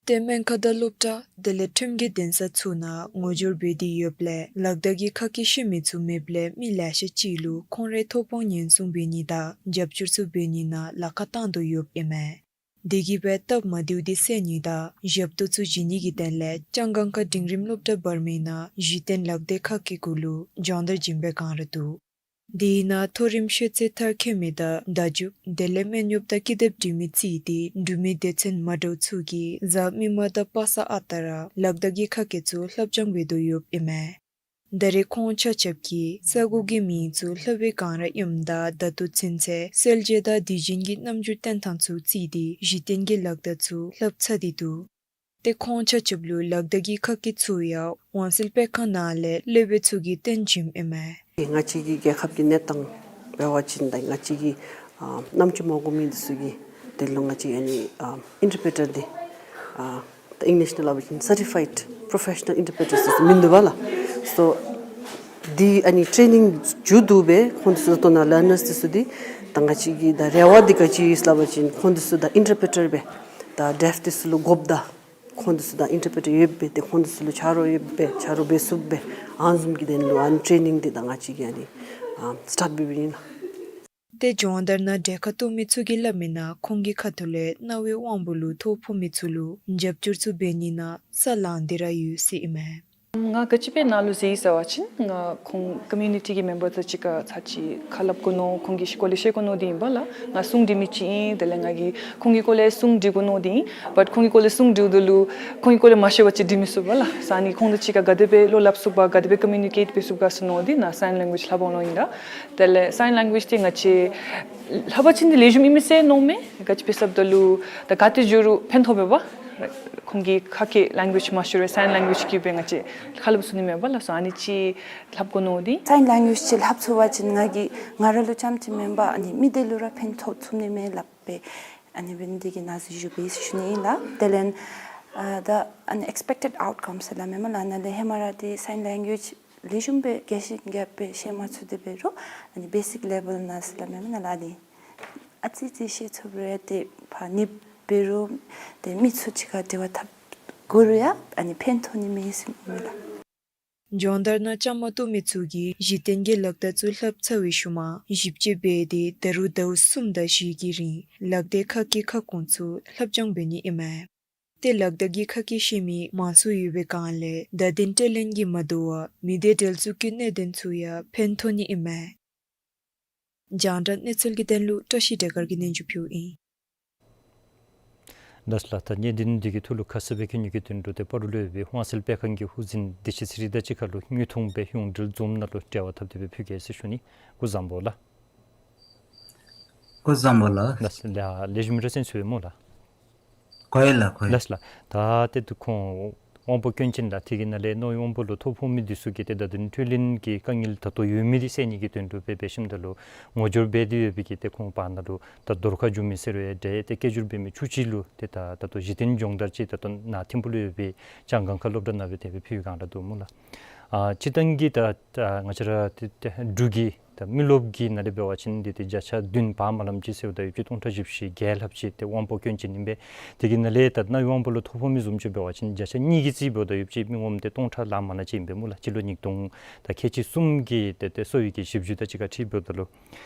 ཏེ་སྨན་ཁང་དང་སློབ་གྲྭ་དེ་ལས་ཁྲིམས་ཀྱི་འདུན་ས་ཚུ་ནང་ངོ་སྦྱོར་འབད་དེ་ཡོདཔ་ལས་ལག་བརྡ་གི་ཁ་སྐད་ཤེས་མི་ཚུ་མེདཔ་ལས་མི་ལེ་ཤ་ཅིག་ལུ་ཁོང་རའི་ཐོ་ཕོག་ཉེན་སྲུང་འབད་ནི་དང་རྒྱབ་སྐྱོར་ཚུ་འབད་ནི་ནང་ལཱ་ཁག་བཏང་དོ་ཡོདཔ་ཨིན་མས། དེ་གིས་སྦེ་སྟབས་མ་བདེཝ་དེ་སེལ་ནི་དང་ཞབས་ཏོག་ཚུ་བྱིན་ནིའི་དོན་ལས་ལྕང་སྒང་ཁ་འབྲིང་རིམ་སློབ་གྲྭ་བར་མའི་ནང་གཞི་རྟེན་ལག་བརྡའི་ཁ་སྐད་གུ་ལུ་སྦྱོང་བརྡར་བྱིན་པའི་བསྒང་ར་འདུག། དེའི་ནང་མཐོ་རིམ་ཤེས་ཚད་མཐར་འཁྱོལ་མི་དང་བརྡ་བརྒྱུད་དེ་ལས་སྨན་གཡོགཔ་དང་ཀི་དེབ་འབྲི་མི་བརྩིས་ཏེ་འབྲུག་མི་སྡེ་ཚན་མ་འདྲཝ་ཚུ་གིས་གཟའ་མིག་དམར་དང་པ་སངས་ཨ་རྟག་ར་ལག་བརྡ་གི་ཁ་སྐད་ཚུ་ལྷབ་སྦྱང་འབད་དོ་ཡོདཔ་ཨིན་མས། ད་རེས་ཁོང་ཆ་ཁྱབ་ཀྱིས་ས་གོ་གི་མིང་ཚུ་ལྷབ་པའི་བསྒང་ར་ཨིནམ་ད་ད་ལྟོ་ཚུན་ཚོད་སེལ་རྒྱས་དང་དུས་རྒྱུན་གྱི་རྣམ་འགྱུར་སྟོན་ཐངས་ཚུ་བརྩིས་ཏེ་གཞི་རྟེན་གྱི་ལག་བརྡ་ཚུ་ལྷབ་ཚར་ཏེ་འདུག། ཏེ་ཁོང་ཆ་ཁྱབ་ལུ་ལག་བརྡ་གི་ཁ་སྐད་ཚུ་ཡང་དབང་སེལ་སྤེལ་ཁང་ནང་ལས་སློབ་དཔོན་ཚུ་གིས་སྟོན་བྱིནམ་ཨིན་མས། ང་བཅས་ཀྱི་རྒྱལ་ཁབ་ཀྱི་གནས་སྟངས་འབད་བ་ཅིན་ད་ང་བཅས་ཀྱི་ཨ་རྣམ་ཅོ་མ་གོ་མི་འདི་ཚུ་གི་དོན་ལུ་ང་བཅས་ཨ་ནི་ཨ་ཨིན་ཊར་པི་རི་ཊར་འདི་ཨ་ད་ཨིང་ལིཤ་ནང་སླབ་པ་ཅིན་སར་ཊི་ཕའིཌ་པོརོ་ཕེ་ཤ་ནཱལ་ཨིན་ཊར་པི་རི་ཊར་ཟེར་མིན་འདུག་པ་ལགས། སོ་འདི་ཨ་ནི་ཊེ་ནིང་མཇུག་བསྡུ་སྦེ་ཁོང་འདི་ཚུ་ད་ལྟོ་ནཱ་ལར་ནརསི་འདི་ཚུ་འདི་ད་ང་བཅས་ཀྱི་ད་རེ་བ་འདི་ག་ཅི་ཡོད་ཟེར་སླབ་པ་ཅིན་ཁོང་འདི་ཚུ་ད་ཨིན་ཊར་པི་རི་ཊར་སྦེ་ད་ཌེཕ་འདི་ཚུ་ལུ་དགོཔ་ད་ཁོང་འདི་ཚུ་ད་ཨིན་ཊར་པི་རི་ཊར་ཡོདཔ་སྦེ་ཏེ་ཁོང་འདི་ཚུ་ལུ་ཆ་རོགས་ཡོདཔ་སྦེ་ཆ་རོགས་འབད་ཚུགསཔ་སྦེ་ཨ་ནི་བཟུམ་གྱི་དོན་ལུ་ཨ་ནི་ཊེ་ནིང་འདི་ད་ང་བཅས་ཀྱིས་ཨ་ནི་ཨ་སི་ཊཊ་འབད་འབདཝ་ཨིན་ལགས། ཏེ་སྦྱོང་བརྡར་ནང་གྲལ་ཁར་གཏོགས་མི་ཚུ་གིས་སླབ་མིའི་ནང་ཁོང་གི་ཁ་ཐུག་ལས་རྣ་བའི་དབང་པོ་ལུ་ཐོ་ཕོག་མི་ཚུ་ལུ་རྒྱབ་སྐྱོར་ཚུ་འབད་ནི་ནང་ས་ལང་སྟེ་ར་ཡོད་ཟེར་ཨིན་མས། ང་ག་ཅི་སྦེ་ནཱ་ལུ་འཛུལ་ཡི་ཟེར་བ་ཅིན་ང་ཁོང་ཀོ་མིའུ་ནི་ཊི་གི་མེམ་བར་ཚུ་གཅིག་ཁར་ཚར་གཅིག་ཁ་སླབ་དགོ་མནོ་ཁོང་གི་སྐོར་ལས་ཤེས་དགོ་མནོ་སྟེ་ཨིན་པས་ལགས། ང་སྲུང་འདྲི་མི་ཅིག་ཨིན། དེ་ལས་ང་གིས་ཁོང་གི་སྐོར་ལས་སྲུང་འདྲི་དགོ་མནོ་སྟེ་ཨིན། བཊ་ཁོང་གི་སྐོར་ལས་སྲུང་འདྲིཝ་ད་ལུ་ཁོང་གི་སྐོར་ལས་མ་ཤེས་པ་ཅིག་འདྲི་མི་ཚུགས་པས་ལགས། ས་ཨ་ནི་ཁོང་དང་གཅིག་ཁར་ག་དེ་སྦེ་བློ་སླབ་ཚུགས་པ་ག་དེ་སྦེ་ཀོ་མིའུ་ནི་ཀེཊ་འབད་ཚུགས་ག་ཟེར་མནོ་སྟེ་ནཱ་སའིན་ལེང་གུ་ཨེཇ་ལྷབ་དགོ་མནོ་ཨིན་ད། དེ་ལས་སའིན་ལེང་གུ་ཨེཇ་འདི་ང་བཅས་ལྷབ་པ་ཅིན་འདི་ལེགས་ཤོམ་ཨིན་མས་ཟེར་མནོཝ་མས། ག་ཅི་སྦེ་ཟེར་བ་ཅིན་ད་ག་ཏེ་འགྱོ་རུང་ཕན་ཐོགས་པས་པ། ཁོང་གི་ཁ་སྐད་ལེང་གུ་ཨེཇ་མ་ཤེས་རུང་སའིན་ལེང་གུ་ཨེཇ་གིས་སྦེ་ང་བཅས་ཁ་སླབ་ཚུགས་ནི་མས་པ་ལགས། སོ་ཨ་ནི་ཅིག་ལྷབ་དགོ་མནོ་སྟེ། སའིན་ལེང་གུ་ཨེཇ་ཅིག་ལྷབ་ཚུགས་པ་ཅིན་ང་གིས་ང་ར་ལུ་རྐྱངམ་ཅིག་མེན་པར་ཨ་ནི་མི་སྡེ་ལུ་ར་ཕན་ཐོགས་ཚུགས་ནི་མས་སླབ་སྦེ་ཨ་ནི་འབད་ནི་དེ་གིས་ནཱ་འཛུལ་ཞུགས་འབད་ཟེར་ཞུ་ནི་ཨིན་ལགས། དེ་ལས་ཨ་ད་ཨ་ནི་ཨེགསི་པེག་ཊེཌ་ཨའུཊ་ཀམ་ཟེར་སླབ་མས་སྨོ་ལགས། ནཱ་ལས་ཧེ་མ་ར་ཏེ་སའིན་ལེང་གུ་ཨེཇ་ལེགས་ཤོམ་སྦེ་རྒྱས་ཤིང་རྒྱས་པ་སྦེ་ཤེས་མ་ཚུགས་ཏེ་འབད་རུང་ཨ་ནི་བེ་སིཀ་ལེ་བཱལ་ནང་ཟེར་སླབ་མས་སྨོ་ལགས། ཨ་ནི་ཨ་ཙི་ཙི་ཤེས་ཚུགས་རུང་ཏེ་ཕར་ནི་འབད་རུང་ཏེ་མི་ཚུ་གཅིག་ཁར་འབྲེལ་བ་འཐབ་དགོ་རུང་ཡང་ཨ་ནི་ཕན་ཐོགས་ནི་མས་ཟེར་སྨོ་ལགས། སྦྱོང་བརྡར་ནང་བཅའ་མར་གཏོགས་མི་ཚུ་གིས་གཞི་རྟེན་གྱི་ལག་བརྡ་ཚུ་ལྷབ་ཚར་བའི་ཤུལ་མ་ཞིབ་དཔྱད་འབད་དེ་ད་རུང་ཟླཝ་གསུམ་དང་བཞི་གི་རིང་ལག་བརྡའི་ཁ་སྐད་ཁ་སྐོང་ཚུ་ལྷབ་སྦྱང་འབད་ནི་ཨིན་མས། ཏེ་ལག་བརྡ་གི་ཁ་སྐད་ཤེས་མི་མང་སུ་ཡོད་པའི་སྒང་ལས་བརྡ་དོན་སྤྲོད་ལེན་གྱིས་མ་དོ་བར་མི་སྡེ་འབྲེལ་འཛུགས་ཀྱི་གནད་དོན་ཚུ་ཡང་ཕན་ཐོགས་ནི་ཨིན་མས། རྒྱང་བསྒྲགས་གནས་ཚུལ་གྱི་དོན་ལུ་བཀྲ་ཤིས་སྒྲོལ་དཀར་གྱིས་སྙན་ཞུ་ཕུལཝ་ཨིན། ལགས་ལགས། ད་གནད་དོན་འདི་གི་ཐོག་ལུ་ཁ་གསལ་སྦེ་མཁྱེན་ནིའི་དོན་ལུ་ཏེ་སྤ་རོ་ལུ་ཡོད་པའི་དབང་སེལ་སྤེལ་ཁང་གི་དབུ་འཛིན་བདེ་ཆེན་ཚེ་རིང་དང་གཅིག་ཁར་ལུ་དངོས་མཐོང་སྦེ་ཡོངས་འབྲེལ་ཛུམ་ནང་ལུ་འབྲེལ་བ་འཐབ་སྟེ་སྦེ་ཕུལ་གེ་ཟེར་ཞུ་ནི། སྐུ་གཟུགས་བཟང་པོ་ལགས། སྐུ་གཟུགས་བཟང་པོ་ལགས། ལགས་ལགས། ལེགས་ཤོམ་ར་གསན་ཚུགས་པས་སྨོ་ལགས། གོ་ཡི་ལགས། གོ་ཡི། ལགས་ལགས། ད་ཏེ་ད་ཁོང་ དབང་པོ་སྐྱོན་ཅན་ལགས། དེ་གི་ནང་ལས་རྣ་བའི་དབང་པོ་ལུ་ཐོ་ཕོག་མི་འདི་ཚུ་གི་ཏེ་བརྡ་དོན་སྤྲོད་ལེན་གྱི་དཀའ་ངལ་ད་ལྟོ་ཡོད་མི་འདི་སེལ་ནི་གི་དོན་ལུ་སྦེ་འབད་ཞིནམ་ད་ལུ་ངོ་སྦྱོར་འབད་དེ་ཡོད་པའི་གི་ཏེ་ཁོང་བར་ན་ལུ་ད་རྡོར་ཁ་རྒྱུག་མི་ཟེར་རུང་ཡང་འདྲ། ཏེ་སྐད་སྒྱུར་འབད་མི་བཅུ་གཅིག་ལུ་ཏེ་ད་ད་ལྟོ་གཞི་རྟེན་སྦྱོང་བརྡར་ཅིག་ད་ལྟོ་ནཱ་ཐིམ་ཕུག་ལུ་ཡོད་པའི་ལྕང་སྒང་ཁ་སློབ་གྲྭ་ནང་སྦེ་དེ་སྦེ་ཕུལ་བའི་སྒང་ར་འདུག་སྨོ་ལགས། ཨ་སྤྱིར་བཏང་གི་ད་ད་ང་བཅས་ར་ཏེ་ཏེ་འབྲུག་གི་ད་མི་རློབས་ཀྱི་ནང་ལས་འབད་བ་ཅིན་འདི་ཏེ་བརྒྱ་ཆ་བདུན་བར་མ་ལམ་ཅིག་ཟེརཝ་ད་ཡོད་ཅིག་སྟོང་ཕྲག་བཞི་བཅུ་ཞེ་བརྒྱད་ལྷགཔ་ཅིག་ཏེ་དབང་པོ་སྐྱོན་ཅན་ཨིན་པས། དེ་གི་ནང་ལས་ད་རྣ་བའི་དབང་པོ་ལུ་ཐོ་ཕོག་མི་བཟུམ་ཅིག་འབད་བ་ཅིན་བརྒྱ་ཆ་གཉིས་ཀྱི་རྩིས་འབདཝ་ད་ཡོད་ཅིག་མི་ངོམ་ཏེ་སྟོང་ཕྲག་ལང་མ་ལང་ཅིག་ཨིན་པས་སྨོ་ལགས། སྤྱི་ལོ་ཉིས་སྟོང་ད་ཁལ་གཅིག་གསུམ་གྱི་ཏེ་ཏེ་གསོ་བའི་གི་ཞིབ་འཇུག་དང་གཅིག་ཁར་འཁྲིལ་འབདཝ་ད་ལུ།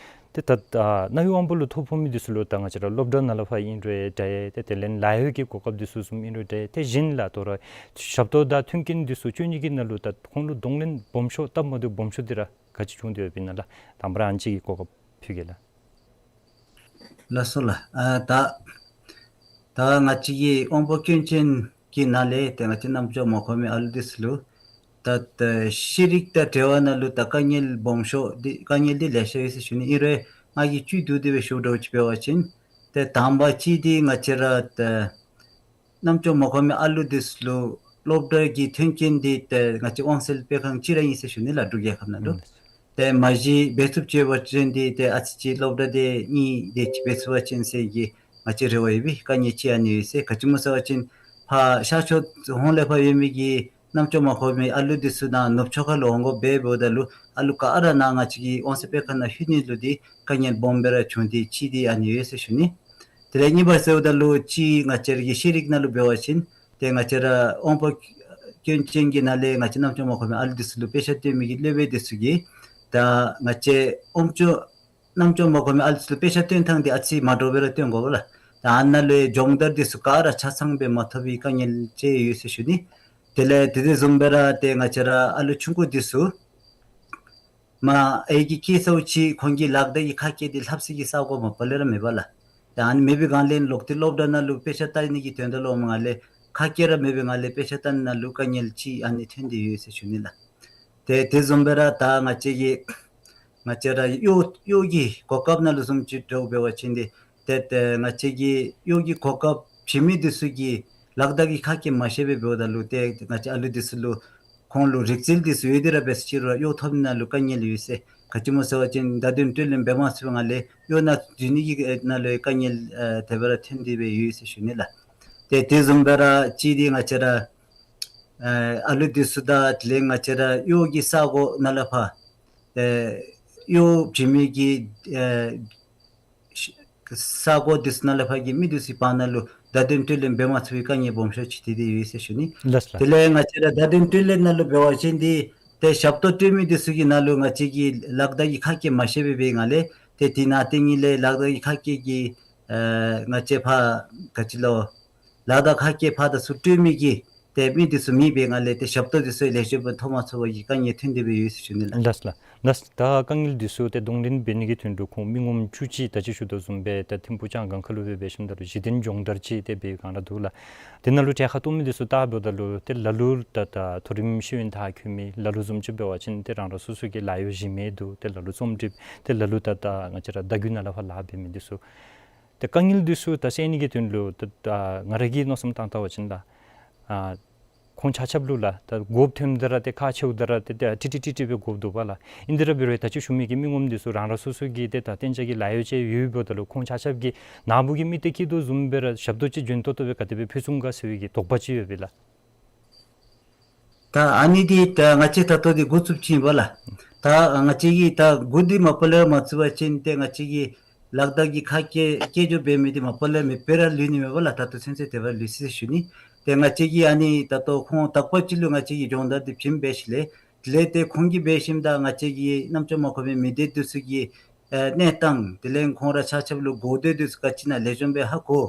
ཏེ་ད་ཨ་རྣ་བའི་དབང་པོ་ལུ་ཐོ་ཕོག་མི་འདི་ཚུ་ལུ་ད་ང་བཅས་ར་སློབ་གྲྭ་ནང་ལས་ཕར་ཨིན་རུང་འདྲ། ཏེ་དེ་ལས་ལཱ་གཡོག་གི་གོ་སྐབས་འདི་ཚུ་བཟུམ་ཨིན་རུང་འདྲ། དེ་བཞིན་ལགས་དོ་རུང་ཞབས་ཏོག་དང་མཐུན་རྐྱེན་འདི་ཚུ་སྤྱོད་ནི་གི་ནང་ལུ་ད་ཁོང་ལུ་གདོང་ལེན་སྦོམ་ཤོས་སྟབས་མ་བདེཝ་སྦོམ་ཤོས་འདི་ར་ག་ཅི་བྱུང་སྟེ་ཡོདཔ་ཨིན་ན་ལགས། དང་པ་ར་ཨ་ནི་ཅིག་གི་གོ་སྐབས་ཕུལ་གེ་ལགས། ལགས་སོ་ལགས། ཨ་ད་ད་ང་བཅས་ཀྱི་དབང་པོ་སྐྱོན་ཅན་གྱི་ནང་ལས་ཏེ་ང་བཅས་རྣམ་ཅོག་མ་གོ་མི་ཨ་ལུ་འདི་ཚུ་ལུ་ད་ད་ཤེས་རིག་དང་འབྲེལ་བ་ནང་ལུ་ད་དཀའ་ངལ་སྦོམ་ཤོས་འདི་དཀའ་ངལ་འདི་ལེ་ཤ་ཡོད་ཟེར་ཞུ་ནི། ཨིན་རུང་ང་གིས་བཅུད་བསྡུ་སྟེ་སྦེ་ཞུཝ་འདྲཝ་ཅིག་འབད་བ་ཅིན་ཏེ་དང་པ་ཅིག་འདི་ང་བཅས་ར་ད་རྣམ་ཅོག་མ་གོ་མི་ཨ་ལུ་འདི་ཚུ་ལུ་སློབ་གྲྭ་གི་མཐུན་རྐྱེན་འདི་ཏེ་ང་བཅས་དབང་སེལ་སྤེལ་ཁང་གཅིག་ར་ཨིན་ཟེར་ཞུ་ནི་ལགས། འབྲུག་རྒྱལ་ཁབ་ནང་ལུ། ཨུམ། ཏེ་མ་གཞི་འབད་ཚུགསཔ་ཅིག་འབད་བ་ཅིན་འདི་ཏེ་ཨ་ཙི་ཅིག་སློབ་གྲྭ་འདི་གཉིས་དེ་ཅིག་འབད་ཚུགས་པ་ཅིན་ཟེར་གྱི་ང་བཅས་རེ་བ་ཡོད་པས། དཀའ་ངལ་ཅིག་ཨ་ནི་ཡོད་ཟེར། ག་ཅི་སྨོ་ཟེར་བ་ཅིན་ཕར་ཤར་ཕྱོགས་ཧོང་ལས་ཕར་ཡོད་མི་གི་རྣམ་ཅོག་མ་གོ་མི་ཨ་ལུ་འདི་ཚུ་ནཱ་ནུབ་ཕྱོགས་ཁ་ལུ་འོང་དགོཔ་འབདཝ་ད་ལུ་ཨ་ལུ་ག་ར་ནཱ་ང་བཅས་ཀྱི་དབང་སེལ་སྤེལ་ཁང་ནང་ལྷོད་ནི་ལུ་འདི་དཀའ་ངལ་སྦོམ་སྦེ་ར་བྱུང་སྟེ་ཅིག་འདི་ཨ་ནི་ཡོད་ཟེར་ཞུ་ནི། དེ་ལས་གཉིས་པ་ཟེརཝ་ད་ལུ་ཅིག་ང་བཅས་ར་གི་ཤེས་རིག་ནང་ལུ་འབད་བ་ཅིན་ཏེ་ང་བཅས་ར་དབང་པོ་སྐྱོན་ཅན་གྱི་ནང་ལས་ང་བཅས་རྣམ་ཅོག་མ་གོ་མི་ཨ་ལུ་འདི་ཚུ་ལུ་དཔེ་ཆ་སྟོན་མི་གི་སློབ་དཔོན་འདི་ཚུ་གིས་ད་ང་བཅས་དབང་ཅོག་རྣམ་ཅོག་མ་གོ་མི་ཨ་ལུ་འདི་ཚུ་ལུ་དཔེ་ཆ་སྟོན་ཐངས་འདི་ཨ་ཙི་མ་འདྲཝ་སྦེ་ར་སྟོན་དགོ་པས་ལགས། ད་ཨ་ནཱ་ལུ་སྦྱོང་བརྡར་འདི་ཚུ་ག་ར་ཆ་ཚང་སྦེ་མ་ཐོབ་པའི་དཀའ་ངལ་ཅིག་ཡོད་ཟེར་ཞུ་ནི། དེ་ལས་དེ་དེ་བཟུམ་སྦེ་ར་ཏེ་ང་བཅས་ར་ཨ་ལུ་ཆུང་ཀུ་འདི་ཚུ་མ་ཨའི་གི་སྐྱེས་ཚརཝ་ཅིག་ཁོང་གི་ལག་བརྡ་གི་ཁ་སྐད་འདི་ལྷབ་ས་གི་ས་གོ་མ་པ་ལས་ར་མེད་པས་ལགས། ད་ཨ་ནི་མེད་པའི་སྒང་ལས་ལོག་སྟེ་སློབ་གྲྭ་ནང་ལུ་དཔེ་ཆ་ལྟ་ནི་གི་དོན་དག་ལུ་འོངམ་ལས་ཁ་སྐད་ར་མེད་པའི་སྒང་ལས་དཔེ་ཆ་ལྟ་ནི་ནང་ལུ་དཀའ་ངལ་ཅིག་ཨ་ནི་ཐོན་ཏེ་ཡོད་ཟེར་ཞུ་ནི་ལགས། ཏེ་དེ་བཟུམ་སྦེ་ར་ད་ང་བཅས་ཀྱི་ང་བཅས་ར་གཡོག་གཡོག་གི་གོ་སྐབས་ནང་ལུ་བཟུམ་ཅིག་འདྲཝ་འབད་བ་ཅིན་འདི་ཏེ་ཏེ་ང་བཅས་ཀྱི་གཡོག་གི་གོ་སྐབས་བྱིན་མི་འདི་ཚུ་གིས་ལག་བརྡ་གི་ཁ་སྐད་མ་ཤེས་པར་འབདཝ་ད་ལུ་ཏེ་ང་བཅས་ཨ་ལུ་འདི་ཚུ་ལུ་ཁོང་ལུ་རིག་རྩལ་འདི་ཚུ་ཡོད་དེ་ར་འབད་ཟེར་ཅི་རུང་གཡོག་ཐོབ་ནི་ནང་ལུ་དཀའ་ངལ་ཡོད་ཟེར། ག་ཅི་སྨོ་ཟེར་བ་ཅིན་བརྡ་དོན་སྤྲོད་ལེན་འབད་མ་ཚུགས་པའི་སྒང་ལས་གཡོག་ནང་འཛུལ་ནི་གི་ནང་ལུ་དཀའ་ངལ་ཨ་དེ་སྦེ་ར་ཐོན་ཏེ་སྦེ་ཡོད་ཟེར་ཞུ་ནི་ལགས། ཏེ་དེ་བཟུམ་སྦེ་ར་ཅིག་འདི་ང་བཅས་ར་ཨ་ཨ་ལུ་འདི་ཚུ་དང་དེ་ལས་ང་བཅས་ར་གཡོག་གི་ས་གོ་ནང་ལས་ཕར་ཨེ་གཡོག་བྱིན་མི་གི་ཨེ་ཤ་ས་གོ་འདི་ཚུ་ནང་ལས་ཕར་གྱི་མི་འདི་ཚུ་བར་ན་ལུ་བརྡ་དོན་སྤྲོད་ལེན་འབད་མ་ཚུགས་པའི་དཀའ་ངལ་སྦོམ་ཤོས་ཅིག་འདི་འདི་ཡོད་ཟེར་ཞུ་ནི། ལགས་ལགས། དེ་ལས་ང་བཅས་ར་བརྡ་དོན་སྤྲོད་ལེན་ནང་ལུ་འབད་བ་ཅིན་འདི་ཏེ་ཞབས་ཏོག་སྤྲོད་མི་འདི་ཚུ་གི་ནང་ལུ་ང་བཅས་ཀྱིས་ལག་བརྡ་གི་ཁ་སྐད་མ་ཤེས་པར་འབད་བའི་སྒང་ལས་ཏེ་དེ་ནང་དེ་གཉིས་ལས་ལག་བརྡ་གི་ཁ་སྐད་ཀྱི་ཨ་ང་བཅས་ཕར་ག་ཅི་ལོ་ལག་བརྡ་ཁ་སྐད་ཕར་དང་ཚུར་སྤྲོད་མི་གི་ཏེ་མི་འདི་ཚུ་མེད་པའི་སྒང་ལས་ཏེ་ཞབས་ཏོག་འདི་ཚུ་ལེགས་ཤོམ་སྦེ་ཐོབ་མ་ཚུགས་པའི་དཀའ་ངལ་ཐོན་ཏེ་སྦེ་ཡོད་ཟེར་ཞུ་ནི་ལགས། ལགས་ལགས། ལགས། ད་དཀའ་ངལ་འདི་ཚུ་ཏེ་གདོང་ལེན་འབད་ནི་གི་དོན་ལུ་ཁོང་མི་ངོམ་བཅུ་གཅིག་ད་ཅི་ཞུ་དོ་བཟུམ་སྦེ་ད་ཐིམ་ཕུག་ལྕང་སྒང་ཁ་ལུ་སྦེ་འབད་ཞིནམ་ད་ལུ་གཞི་རྟེན་སྦྱོང་བརྡར་ཅིག་ཏེ་འབད་བའི་སྒང་ར་འདུག་ལགས། དེ་ནང་ལུ་གྲལ་ཁར་གཏོགས་མི་འདི་ཚུ་བལྟ་འབདཝ་ད་ལུ་ཏེ་ལ་ལུ་ད་ད་མཐོ་རིམ་ཤེས་ཡོན་མཐར་འཁྱོལ་མི་ལ་ལུ་བཟུམ་ཅིག་འབད་བ་ཅིན་ཏེ་རང་རང་སོ་སོ་གི་ལཱ་གཡོག་གཞན་མི་འདུག། ཏེ་ལ་ལུ་རྩོམ་སྒྲིག་ཏེ་ལ་ལུ་ད་ད་ང་བཅས་ར་བརྡ་བརྒྱུད་ནང་ལས་ཕར་ལཱ་འབད་མི་འདི་ཚུ་ཏེ་དཀའ་ངལ་འདི་ཚུ་ད་སེལ་ནི་གི་དོན་ལུ་ད་ད་ང་ར་གིས་མནོ་བསམ་བཏང་བལྟ་བ་ཅིན་ལགས། ཨ་ཁོང་ཆ་ཁྱབ་ལུ་ལགས་ད་དགོཔ་ཐོནམ་ད་ར་ཏེ་ཁག་ཆེཝ་ད་ར་ཏེ་ཏེ་ཏིག་ཏིག་ཏིག་ཏིག་སྦེ་དགོཔ་འདུག་པ་ལགས། ཨིན་ཏེ་ར་འབད་རུང་ད་ཅི་ཞུ་མི་གི་མི་ངོམ་འདི་ཚུ་རང་རང་སོ་སོ་གི་ཏེ་ད་གཏན་འཇགས་ཀྱི་ལཱ་གཡོག་ཅིག་ཡོདཔ་ད་ལུ་ཁོང་ཆ་ཁྱབ་ཀྱིས་ནཱ་བུ་གི་མི་སྟེར་སྐྱིད་དོ་བཟུམ་སྦེ་ར་ཞབས་ཏོག་ཅིག་འཇོན་ཏོག་ཏོ་སྦེ་ག་དེ་སྦེ་ཕུལ་ཚུགས་ག་ཟེར་བའི་གི་དོགས་པ་ཅིག་ཡོད་པས་ལགས། ད་ཨ་ནི་འདི་ད་ང་བཅས་ད་ལྟོ་འདི་འགོ་བཙུགསཔ་ཅིག་ཨིན་པས་ལགས། ད་ང་བཅས་ཀྱིས་ད་འགོ་འདི་མ་པ་ལས་མ་བཙུགས་པ་ཅིན་ཏེ་ང་བཅས་ཀྱི་ལག་བརྡ་གི་ཁ་སྐད་སྐད་སྒྱུར་འབད་མི་འདི་མ་པ་ལས་མེདཔ་སྦེ་ར་ལུས་ནི་མས་པ་ལགས། ད་ལྟོ་ཚུན་ཚོད་དེ་སྦེ་ལུས་ཅི་ཟེར་ཞུ་ནི། ཏེ་ང་བཅས་ཀྱིས་ཨ་ནི་ད་ལྟོ་ཁོང་དག་པ་ཅིག་ལུ་ང་བཅས་ཀྱིས་སྦྱོང་བརྡར་འདི་བྱིནམ་འབད་ཞིནམ་ལས་དེ་ལས་ཏེ་ཁོང་གིས་འབད་ཞིནམ་ད་ང་བཅས་ཀྱི་རྣམ་ཅོག་མ་གོ་མི་མི་སྡེ་འདི་ཚུ་གི་ཨེ་གནས་སྟངས་དེ་ལས་ཁོང་ར་ཆ་ཁྱབ་ལུ་གོ་བརྡ་འདི་ཚུ་ག་ཅི་ཨིན་ན་ལེགས་ཤོམ་སྦེ་ཧ་གོ།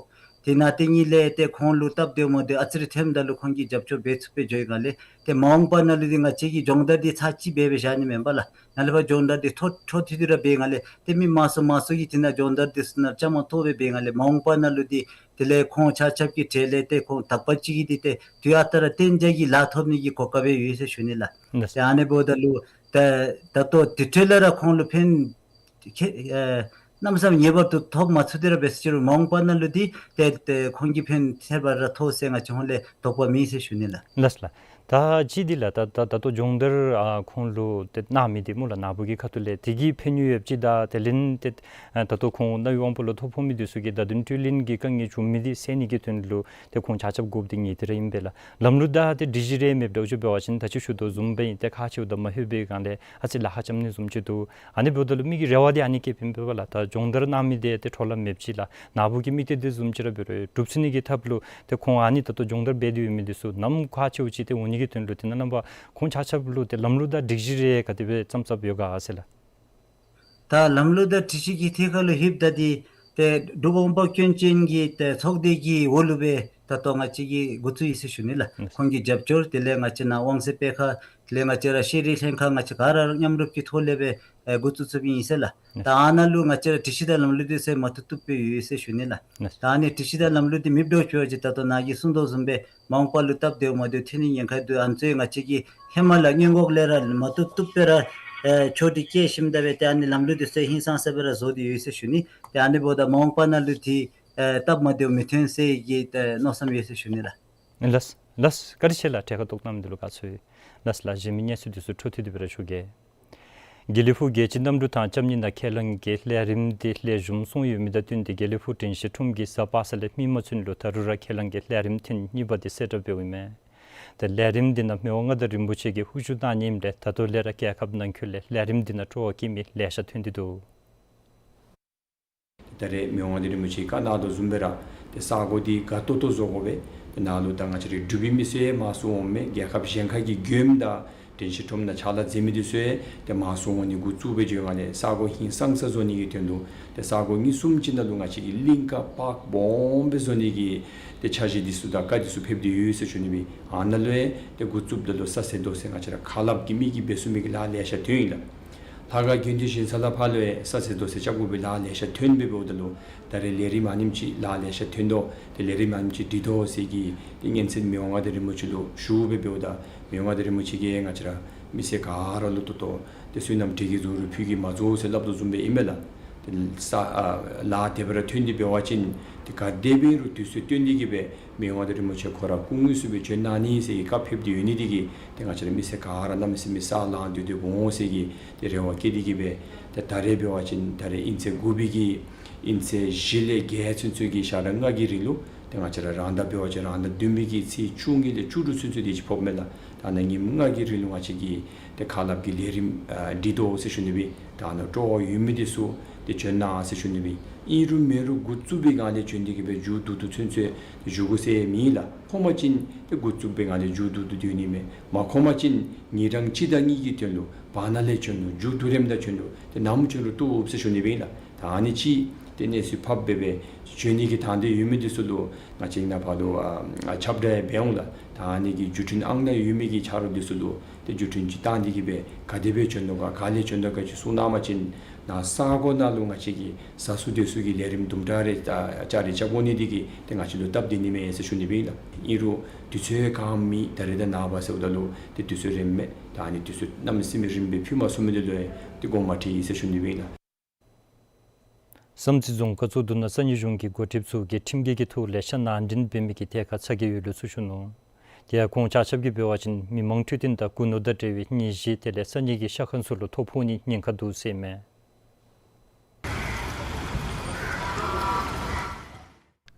དེ་ནང་དེ་གཉིས་ལས་ཏེ་ཁོང་ལུ་སྟབས་བདེཝ་མ་བདེཝ་ཨ་ཙི་རེ་ཐོནམ་ད་ལུ་ཁོང་གིས་རྒྱབ་སྐྱོར་འབད་ཚུགསཔ་སྦེ་འགྱོ་བའི་སྒང་ལས་ཏེ་མ་འོངས་པ་ནང་ལུ་འདི་ང་བཅས་ཀྱིས་སྦྱོང་བརྡར་འདི་ཚར་གཅིག་འབད་སྦེ་བཞག་ནི་མེན་པ་ལགས། ནཱ་ལས་ཕར་སྦྱོང་བརྡར་འདི་འཕྲོ་འཕྲོ་མཐུད་དེ་ར་འབད་སྒང་ལས་ཏེ་མི་མང་སུ་མང་སུ་གིས་དེ་ནང་སྦྱོང་བརྡར་འདི་ཚུ་ནང་བཅའ་མར་གཏོགས་སྦེ་འབད་སྒང་ལས་མ་འོངས་པ་ནང་ལུ་འདི་དེ་ལས་ཁོང་ཆ་ཁྱབ་ཀྱི་གྲས་ལས་ཏེ་ཁོང་དག་པ་ཅིག་གིས་འདི་ཏེ་དུས་ཨ་རྟག་ར་གཏན་འཇགས་ཀྱི་ལཱ་ཐོབ་ནི་གི་གོ་སྐབས་སྦེ་ཡོད་ཟེར་ཞུ་ནི་ལགས། ལགས། ཏེ་ཨ་ནི་འབདཝ་ད་ལུ་ད་ད་ལྟོ་དེ་འཕྲོ་ལས་ར་ཁོང་ལུ་ཕན་ཁེ་ཨེ་ གནམ་མེད་ས་མེད་ངེས་པར་དུ་ཐོབ་མ་ཚུགས་ཏེ་ར་འབད་ཟེར་ཅི་རུང་མ་འོངས་པ་ནང་ལུ་འདི་ཏེ་ཏེ་ཁོང་གིས་ཕན་ཐོགས་པ་ར་ཐོགས་ཟེར་ང་བཅས་ཧོང་ལས་དོགས་པ་མེད་ཟེར་ཞུ་ནི་ལགས། ལགས་ལགས། ད་ཅི་འདི་ལགས་ད་ད་ད་ལྟོ་སྦྱོང་བརྡར་ཨ་ཁོང་ལུ་ཏེ་གནང་མི་འདི་སྨོ་ལགས་ནཱ་བུ་གི་ཁ་ཐུག་ལས་དེ་གིས་ཕན་ཡོན་ཡོདཔ་ཅིག་དང་དེ་ལས་ཏེ་ཨ་ད་ལྟོ་ཁོང་རྣ་བའི་དབང་པོ་ལུ་ཐོ་ཕོག་མི་འདི་ཚུ་གིས་བརྡ་དོན་སྤྲོད་ལེན་གྱི་དཀའ་ངལ་བྱུང་མི་འདི་སེལ་ནི་གི་དོན་ལུ་ཏེ་ཁོང་ཆ་ཁྱབ་དགོཔ་འདི་ངེས་ཏེ་ར་ཨིན་པས་ལགས། ལམ་ལུགས་དང་ཏེ་སྒྲིག་གཞི་རེ་མེདཔ་འདྲཝ་ཅིག་འབད་བ་ཅིན་ད་ཅི་ཞུ་དོ་བཟུམ་སྦེ་ཨིན། ཏེ་ཁག་ཆེཝ་དང་མ་ལྷོད་པའི་སྒང་ལས་ཨ་ཙི་ལཱ་ཁག་རྐྱབ་ནི་བཟུམ་ཅིག་འདུག། ཨ་ནི་འབདཝ་ད་ལུ་མི་གི་རེ་བ་འདི་ཨ་ནི་བསྐྱེདཔ་ཨིན་པས་ལགས། ད་སྦྱོང་བརྡར་གནང་མི་འདི་ཏེ་འཕྲོ་བརླག་མེདཔ་ཅིག་ལགས་ནཱ་བུ་གི་དམིགས་གཏད་འདི་བཟུམ་ཅིག་ར་འབད་རུང་སྒྲུབ་ཚུགས་ནི་གི་ཐབས་ལུ་ཏེ་ཁོང་ཨ་ནི་ད་ལྟོ་སྦྱོང་བརྡར་འབད་དེ་ཡོད་མི་འདི་ཚུ་ནམ་ཁག་ཆེཝ་ཅིག་ཏེ་འོང་ནི་གི་དོན་ལུ་ཏེ་ནཱ་རྣམ་པ་ཁོང་ཆ་ཁྱབ་ལུ་ཏེ་ལམ་ལུགས་དང་སྒྲིག་གཞི་རེ་ག་དེ་སྦེ་བརྩམས་བརྩམསཔ་ཡོད་ག་ཟེར་ལགས། ད་ལམ་ལུགས་དང་སྒྲིག་གཞི་གི་ཐད་ཁར་ལུ་ལྷོདཔ་ད་འདི་ཏེ་འབྲུག་འོང་འབབ་སྐྱོན་ཅན་གྱི་ཏེ་ཚོགས་སྡེ་གི་འོག་ལུ་སྦེ་ད་ལྟོ་ང་བཅས་ཀྱིས་འགོ་བཙུགས་ཡི་ཟེར་ཞུ་ནི་ལགས། ཁོང་གི་རྒྱབ་སྐྱོར་དེ་ལས་ང་བཅས་ནཱ་དབང་ཚད་སྤེལ་ཁང་དེ་ལས་ང་བཅས་ར་ཤེས་རིག་ལྷན་ཁག་ང་བཅས་ག་ར་མཉམ་རུབ་ཀྱི་ཐོག་ལས་སྦེ་ཨེ་འགོ་བཙུགས་བཙུགསཔ་ཨིན་ཟེར་ལགས། ད་ཨ་ནཱ་ལུ་ང་བཅས་ར་སྒྲིག་གཞི་དང་ལམ་ལུགས་འདི་ཚུ་མ་བཏུབ་བཏུབ་སྦེ་ཡོད་ཟེར་ཞུ་ནི་ལགས། ད་ཨ་ནི་སྒྲིག་གཞི་དང་ལམ་ལུགས་འདི་མེདཔ་འདྲཝ་ཅིག་འབད་བ་ཅིན་ད་ལྟོ་ནཱ་གིས་གསུངས་དོ་བཟུམ་སྦེ་མ་འོངས་པ་ལུ་སྟབས་བདེཝ་མ་བདེཝ་ཐོན་ནི་ཉེན་ཁ་འདུག། ཨ་ནི་ཚུ་ང་བཅས་ཀྱིས་ཧེ་མ་ལས་སྔོན་འགོག་ལས་ར་མ་བཏུབ་བཏུབ་སྦེ་ར་ཨེ་ཆོག་སྒྲིག་བཀལ་ཞིནམ་ད་སྦེ་ཏེ་ཨ་ནི་ལམ་ལུགས་འདི་ཚུ་ཧིང་སངས་ས་སྦེ་ར་བཟོ་སྟེ་ཡོད་ཟེར་ཞུ་ནི། ཏེ་ཨ་ནི་འབདཝ་ད་མ་འོངས་པ་ནང་ལུ་འདི་ཨེ་སྟབས་མ་བདེཝ་མི་ཐོན་ཟེར་གྱི་ཏེ་མནོ་བསམ་ཡོད་ཟེར་ཞུ་ནི་ལགས། ལགས་ལགས། བཀའ་དྲིན་ཆེ་ལགས། གྲལ་ཁར་གཏོགས་གནང་མི་འདི་ལུ་དགའ་ཚོར་ཡོད། ལགས་ལགས། གཞན་མི་སྙན་ཞུ་འདི་ཚུ་འཕྲོ་མཐུད་དེ་སྦེ་ར་ཞུ་གེ། དགེ་ལེགས་ཕུག་རྒྱལ་སྤྱི་གནམ་གྲུ་ཐང་རྐྱབ་ནི་ནང་ཁས་བླངས་ཀྱི་ལས་རིམ་འདི་ལེགས་ཤོམ་སོང་ཡོད་མི་དང་བསྟུན་ཏེ་དགེ་ལེགས་ཕུག་དྲན་ཤེས་ཁྲོམ་གྱི་གཟའ་པ་སངས་ལས་མི་མང་ཚུན་ལུ་ད་རུང་ར་ཁས་བླངས་ཀྱི་ལས་རིམ་ཐེངས་གཉིས་པ་འདི་གསལ་བསྒྲགས་འབདཝ་ཨིན་མས། ཏེ་ལས་རིམ་འདི་ནང་མི་དབང་མངའ་བདག་རིན་པོ་ཆེ་གིས་དབུ་བཞུགས་གནང་ནི་ཨིནམ་ལས་ད་ལྟོ་ལས་ར་རྒྱལ་ཁབ་ནང་འཁོད་ལས་ལས་རིམ་འདི་ནང་སྤྲོ་བ་བསྐྱེད་མི་ལེ་ཤ་ཐོན་ཏེ་འདུག། ད་རེས་མི་དབང་མངའ་བདག་རིན་པོ་ཆེ་བཀའ་གནང་དོ་བཟུམ་སྦེ་ར་ཏེ་ས་གོ་འདི་དགའ་ཏོག་ཏོ་བཟོ་དགོ་པས། ཏེ་ནཱ་ལུ་ད་ང་བཅས་རའི་འབྲུག་པའི་མི་སེར་མང་སུ་འོང་མས། རྒྱལ་ཁབ་གཞན་ཁ་གི་མགྱོནམ་དང་དྲན་ཤེས་ཁྲོམ་ནང་ཕྱག་ལཱ་མཛད་མི་འདི་ཚུ་ཡང་ཏེ་མང་སུ་འོང་ནི་འགོ་བཙུགས་སྦེ་འགྱོ་ཡོད་ནི་ལས་ས་གོ་ཧིང་སངས་ས་བཟོ་ནི་གི་དོན་ལུ་ཏེ་ས་གོ་གཉིས་གསུམ་ཅིག་ནང་ལུ་ང་བཅས་ཀྱིས་གླིང་ཀ་པཱརཀ་སྦོམ་སྦེ་བཟོ་ནི་གི་ཏེ་འཆར་གཞི་འདི་ཚུ་དང་བཀའ་འདི་ཚུ་ཕེབས་ཏེ་ཡོད་ཟེར་ཞུ་ནི་སྦེ། ཨ་ནཱ་ལུ་ཡང་ཏེ་འགོ་བཙུགསཔ་ད་ལུ་ས་ཟད་རྡོ་ཟད་ང་བཅས་ར་ཁ་སླབ་ཀྱི་མི་གིས་འབད་ཚུགས་མི་གི་ལཱ་ལེ་ཤ་ཐོན་ཡི་ལགས། ལྷ་ཁང་དགོན་སྡེ་བཞེངས་ས་ལས་ཕར་ལུ་ཡང་ས་ཟད་རྡོ་ཟད་རྐྱབ་དགོ་པའི་ལཱ་ལེ་ཤ་ཐོན་སྦེ་འབདཝ་ད་ལུ་ད་རེས་ལས་རིམ་ཨ་ནེམ་ཅིག་ལཱ་ལེ་ཤ་ཐོན་དོ། ཏེ་ལས་རིམ་ཨ་ནེམ་ཅིག་འགྲིག་དོ་ཟེར་གྱི་ཏེ་སྙན་གསན་མི་དབང་མངའ་བདག་རིན་པོ་ཆེ་ལུ་ཞུ་སྦེ་འབདཝ་ད་མི་དབང་མངའ་བདག་རིན་པོ་ཆེ་གིས་ང་བཅས་ར་མི་སེར་ག་ར་ལུ་ཏོག་ཏོ་ཏེ་བསོད་ནམས་འབྲས་ཀྱི་རྫོགས་རིམ་ཕུལ་གྱི་མ་རྫོགས་ཟེར་སླབ་དོ་བཟུམ་སྦེ་ཨིན་མས་ལགས། ཏེ་ས་ཨ་ལཱ་དེ་སྦེ་ར་ཐོན་ཏེ་འབད་བ་ཅིན་ཏེ་ག་དེ་འབད་རུང་དུས་ཚོད་བཏོན་ཏེ་གིས་སྦེ་མི་དབང་མངའ་བདག་རིན་པོ་ཆེ་ཁོ་ར་སྐུ་དངོས་སུ་སྦེ་བྱོན་གནང་ནི་ཟེར་གྱི་བཀའ་ཕེབས་ཏེ་ཡོད་ནི་འདི་གིས་ཏེ་ང་བཅས་ར་མི་སེར་ག་ར་གནམ་མེད་ས་མེད་ས་ལངས་སྡོད་སྡོདཔ་འོང་ཟེར་གྱི་ཏེ་རེ་བ་བསྐྱེད་དེ་གིས་སྦེ་ཏེ་ད་རེས་འབད་བ་ཅིན་ད་རེས་དབྱིན་ཚེས་དགུ་པའི་གི་དབྱིན་ཚེས་བཞི་ལས་བརྒྱད་ཚུན་ཚོད་ཀྱི་ཞག་གྲངས་ལྔ་གི་རིང་ལུ་ཏེ་ང་བཅས་ར་རང་ཟླ་འབད་བ་ཅིན་རང་ཟླ་བདུན་པའི་གི་ཚེས་བཅུ་གཉིས་ལས་བཅུ་དྲུག་ཚུན་ཚོད་དེ་ཅིག་ཕོགཔ་མས་ལགས། ད་ནཱ་ཉིནམ་ལྔ་གི་རིང་ལུ་ང་བཅས་ཀྱི་ཏེ་ཁ་སླབ་ཀྱི་ལས་རིམ་ཨ་འགྲིག་དོ་ཟེར་ཞུ་ནི་སྦེ། ད་ནཱ་སྤྲོ་བ་ཡོད་མི་འདི་ཚུ་ཏེ་བྱོན་གནང་ཟེར་ཞུ་ནི་སྦེ། ཨིན་རུང་མེན་རུང་འགོ་བཙུགས་པའི་སྒང་ལས་བྱོན་ཏེ་གིས་སྦེ་མཇུག་བསྡུ་བསྡུ་ཚུན་ཚོད་བཞུགས་དགོ་ཟེར་མེད་ལགས། ཁོམ་པ་ཅིན་ཏེ་འགོ་བཙུགས་པའི་སྒང་ལས་མཇུག་བསྡུ་བསྡུ་སྡོད་ནི་མས། མ་ཁོམ་པ་ཅིན་ཉིན་གྲངས་གཅིག་དང་གཉིས་ཀྱི་དོན་ལུ་བར་ན་ལས་བྱོན་རུང་མཇུག་བསྡུ་རནམ་ད་བྱོན་རུང་ཏེ་ནམ་བྱོན་རུང་བཏུབ་ཟེར་ཞུ་ནི་སྦེ་ཨིན་ལགས། ད་ཨ་ནི་ཅིག་ཏེ་གནས་ཚུལ་ཕབ་སྦེ་སྦེ་བྱོན་ནི་གི་དང་འདོད་ཡོད་མི་འདི་ཚུ་ལུ་ང་བཅས་ནཱ་ཕར་ལུ་ཨ་ཁྱབ་བསྒྲགས་འབད་འོང་ལགས། ད་ཨ་ནི་གི་བརྒྱུད་འཕྲིན་ཨང་ནང་ཡོད་མི་གི་ཆ་རོགས་འདི་ཚུ་ལུ་ཏེ་བརྒྱུད་འཕྲིན་ཅིག་བཏང་སྟེ་གིས་སྦེ་ག་དེ་སྦེ་བྱོན་དོ་ག་ག་ལས་བྱོན་དོ་ག་ཅིག་གསུང་གནང་པ་ཅིན་ནཱ་ས་གོ་ནང་ལུ་ང་བཅས་ཀྱིས་ཟ་ས་སྡོད་ས་གི་ལས་རིམ་དུམ་གྲ་རེ་ཨ་ཅ་རེ་རྐྱབ་དགོ་ནི་འདི་གིས་ཏེ་ང་བཅས་ལུ་སྟབས་བདེ་ནི་མས་ཟེར་ཞུ་ནི་སྦེ་ཨིན་ལགས། ཨིན་རུང་དུས་ཚོད་གང་མེད། ད་རེས་དང་ནངས་པ་ཟེརཝ་ད་ལུ་ཏེ་དུས་ཚོད་རན་མས། ད་ཨ་ནི་དུས་ཚོད་གནམ་མེད་ས་མེད་རིངམ་སྦེ་ཕུལ་མ་ཚུགས་མི་འདི་ལུ་ཡང་ཏེ་དགོངསམ་མ་ཁྲེལ་ཟེར་ཞུ་ནི་སྦེ་ཨིན་ལགས། བསམ་རྩེ་རྫོང་ཁག་གཙོ་བསྡུ་ནང་ས་གནས་གཞུང་གི་འགོ་ཁྲིདཔ་ཚུ་གིས་ཁྲིམས་འགལ་གྱི་ཐོག་ལས་འཆར་ནང་འདྲེན་འབད་མི་གི་ཐད་ཁར་ཚ་གྱང་ཡོད་ལུགས་ཚུ་ཞུ་ནུག། དེ་ཡང་ཁོང་ཆ་ཁྱབ་ཀྱིས་འབད་བ་ཅིན་མི་མང་འཕྲོད་བསྟེན་དང་རྐུ་ནོར་དང་འབྲེལ་བའི་ནད་གཞི་དེ་ལས་ས་གནས་ཀྱི་ཤ་ཁང་ཚུ་ལུ་ཐོ་ཕོག་ནིའི་ཉེན་ཁ་འདུག་ཟེར་ཨིན་མས།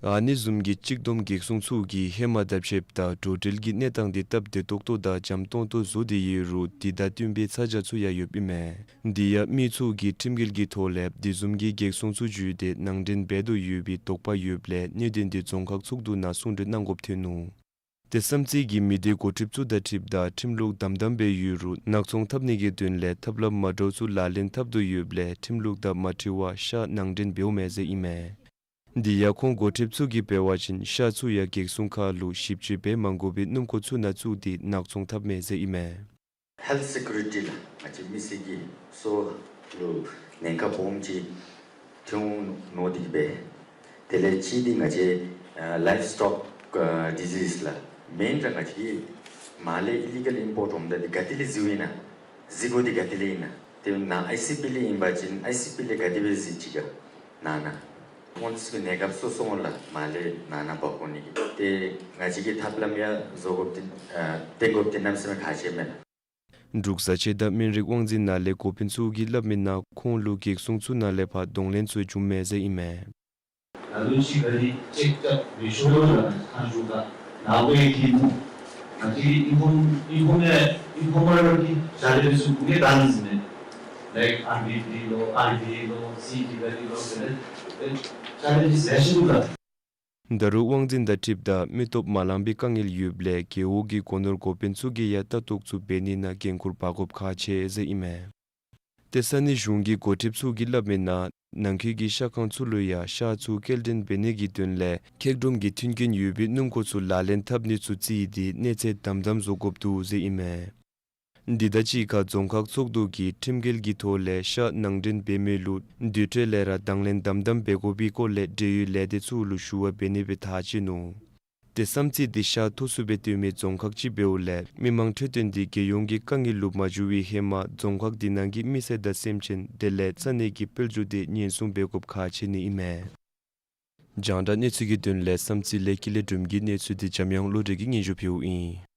ཨ་ནི་བཟུམ་གྱི་གཅིག་བསྡོམས་གེགས་སྲུང་ཚུ་གིས་ཧེ་མ་དང་ཕྱདཔ་ད་འགྲོ་འགྲུལ་གྱི་གནས་སྟངས་འདི་སྟབས་བདེ་ཏོག་ཏོ་དང་འཇམ་ཏོང་ཏོ་བཟོ་སྟེ་ཡོད་རུང་དེ་དང་བསྟུན་པའི་ཚ་གྱང་ཚུ་ཡང་ཡོདཔ་ཨིན་མས། དེ་ཡང་མི་ཚུ་གིས་ཁྲིམས་འགལ་གྱི་ཐོག་ལས་དེ་བཟུམ་གྱི་གེགས་སྲུང་ཚུ་འཇུས་ཏེ་ནང་འདྲེན་འབད་དོ་ཡོད་པའི་དོགས་པ་ཡོདཔ་ལས་གནད་དོན་འདི་རྫོང་ཁག་ཚོགས་འདུ་ནང་གསུང་གྲོས་གནང་དགོཔ་ཐོན་ནུག། ཏེ་བསམ་རྩེ་གི་མི་སྡེ་འགོ་ཁྲིདཔ་ཚུ་དང་འཁྲིལཝ་ད་ཁྲིམས་ལུགས་དམ་དམ་སྦེ་ཡོད་རུང་ནག་ཚོང་འཐབ་ནི་གི་དོན་ལས་ཐབས་ལམ་མ་འདྲཝ་ཚུ་ལག་ལེན་འཐབ་དོ་ཡོདཔ་ལས་ཁྲིམས་ལུགས་དང་མ་འཁྲིལ་བར་ཤ་ནང་འདྲེན་འབདཝ་མས་ཟེར་ཨིན་མས། དེ་ཡང་ཁོང་འགོ་ཁྲིདཔ་ཚུ་གིས་འབད་བ་ཅིན་ཤ་ཚུ་ཡང་གེགས་སྲུང་ཁང་ལུ་ཞིབ་དཔྱད་འབད་མ་དགོ་པའི་སྣུམ་འཁོར་ཚུ་ནང་བཙུགས་ཏེ་ནག་ཚོང་འཐབ་མས་ཟེར་ཨིན་མས། ཧེལཐ་སི་ཀིའུ་རི་ཊི་ལགས། ང་བཅས་མི་སེར་གྱི་སྲོག་ལུ་ཉེན་ཁ་སྦོམ་ཅིག་ཐོན་འོང་མནོ་སྟེ་གིས་སྦེ། དེ་ལས་གཅིག་འདི་ང་བཅས་ཨ་ལའིབ་སི་ཊོག་ཨ་ཌི་ཟིས་ལགས། མེན་ར་ང་བཅས་ཀྱིས་མར་ལས་ཨི་ལི་གལ་ཨིམ་པོརཊ་འོངམ་ད་འདི་ག་ཏེ་ལས་བཟི་བས་ན། བཟི་དགོཔ་འདི་ག་ཏེ་ལས་ཨིན་ན། ཏེ་ནཱ་ཨའི་སི་པི་ལས་ཨིན་པ་ཅིན་ཨའི་སི་པི་ལས་ག་དེ་སྦེ་བཟི་ཅི་ག། ནང་ན་ཁོང་ཚུ་གི་གནས་སྐབས་སོ་སོ་ངོ་ལགས་མར་ལས་ནང་ན་འབག་འོང་ནི་གི་ཏེ་ང་བཅས་ཀྱིས་ཐབས་ལམ་ཡང་བཟོ་དགོཔ་འདི་ཨ་བཏོན་དགོཔ་འདི་གནམ་མེད་ས་མེད་ཁག་ཆེ་མས་ལགས། འབྲུག་བཟའ་ཆས་དང་སྨན་རིགས་དབང་འཛིན་ནང་ལས་འགོ་དཔོན་ཚུ་གིས་སླབ་མི་ནང་ཁོང་ལུ་གེགས་སྲུང་ཚུ་ནང་ལས་ཕར་གདོང་ལེན་ཚུ་བྱུངམ་མས་ཟེར་ཨིན་མས། ད་ལྟོ་ཅིག་ག་རི་ཅེཀ་རྐྱབ་མི་ཆོག་ལོ་ལགས་ཁ་མཆུ་ཁ་ནཱ་ཝེ་གི་ནུ་ང་བཅས་ཨིན་ཕོརམ་ཨིན་ཕོརམ་ཨིན་ཕོརམ་གི་ཞ་ལས་སུ་གུ་གེ་དང་ཟེར་ནི་ལའིཀ་ཨར་བི་ཌི་ལོ་ཨར་བི་ཨེ་ལོ་སི་ཊི་ག་རི་ལོ་ཟེར་ནི་ཞ་ལས་ཀྱི་ཟེར་ཞིག་ལགས། ད་རུང་དབང་འཛིན་དང་འཁྲིལཝ་ད་མི་སྟོབས་མ་ལང་པའི་དཀའ་ངལ་ཡོདཔ་ལས་རྒེད་འོག་གི་སྒོ་ནོར་འགོ་དཔོན་ཚུ་གིས་ཡང་ལྟ་རྟོག་ཚུ་འབད་ནི་ནང་འགན་ཁུར་འབག་དགོཔ་ཁག་ཆེ་ཟེར་ཨིན་མས། ཏེ་ས་གནས་གཞུང་གི་འགོ་ཁྲིདཔ་ཚུ་གིས་སླབ་མི་ནང་ནང་འཁོད་ཀྱི་ཤ་ཁང་ཚུ་ལུ་ཡང་ཤ་ཚུ་སྐྱེལ་འདྲེན་འབད་ནི་གི་དོན་ལས་འཁྱགས་སྒྲོམ་གྱི་མཐུན་རྐྱེན་ཡོད་པའི་སྣུམ་འཁོར་ཚུ་ལག་ལེན་འཐབ་ནི་ཚུ་རྩིས་ཏེ་གནས་ཚད་དམ་དམ་བཟོ་དགོཔ་འདུག་ཟེར་ཨིན་མས། འདི་དང་གཅིག་ཁར་རྫོང་ཁག་ཚོགས་འདུ་གིས་ཁྲིམས་འགལ་གྱི་ཐོག་ལས་ཤ་ནང་འདྲེན་འབད་མི་ལུ་དུས་ཐོག་ལས་ར་དང་ལེན་དམ་དམ་འབད་དགོ་པའི་སྐོར་ལས་འབྲེལ་ཡོད་ལས་སྡེ་ཚུ་ལུ་ཞུ་བ་འབད་ནི་སྦེ་ཐག་བཅད་ནུག། ཏེ་བསམ་རྩེ་འདི་ཤ་མཐོ་སུ་སྦེ་བཏོན་མི་རྫོང་ཁག་ཅིག་འབདཝ་ལས་མི་མང་འཕྲོད་བསྟེན་འདི་རྒྱལ་ཡོངས་ཀྱི་དཀའ་ངལ་ལུ་མ་འགྱུར་བའི་ཧེ་མ་རྫོང་ཁག་འདི་ནང་གི་མི་སེར་དང་སེམས་ཅན་དེ་ལས་ས་གནས་ཀྱི་དཔལ་འབྱོར་འདི་ཉེན་སྲུང་འབད་དགོཔ་ཁག་ཆེ་ནི་ཨིན་མས། རྒྱང་བསྒྲགས་གནས་ཚུལ་གྱི་དོན་ལས་བསམ་རྩེ་ལས་ཀུན་ལེགས་སྒྲོལམ་གྱི་གནས་ཚུལ་འདི་འཇམ་དབྱངས་བློ་གྲོས་ཀྱིས་སྙན་ཞུ་ཕུལཝ་ཨིན།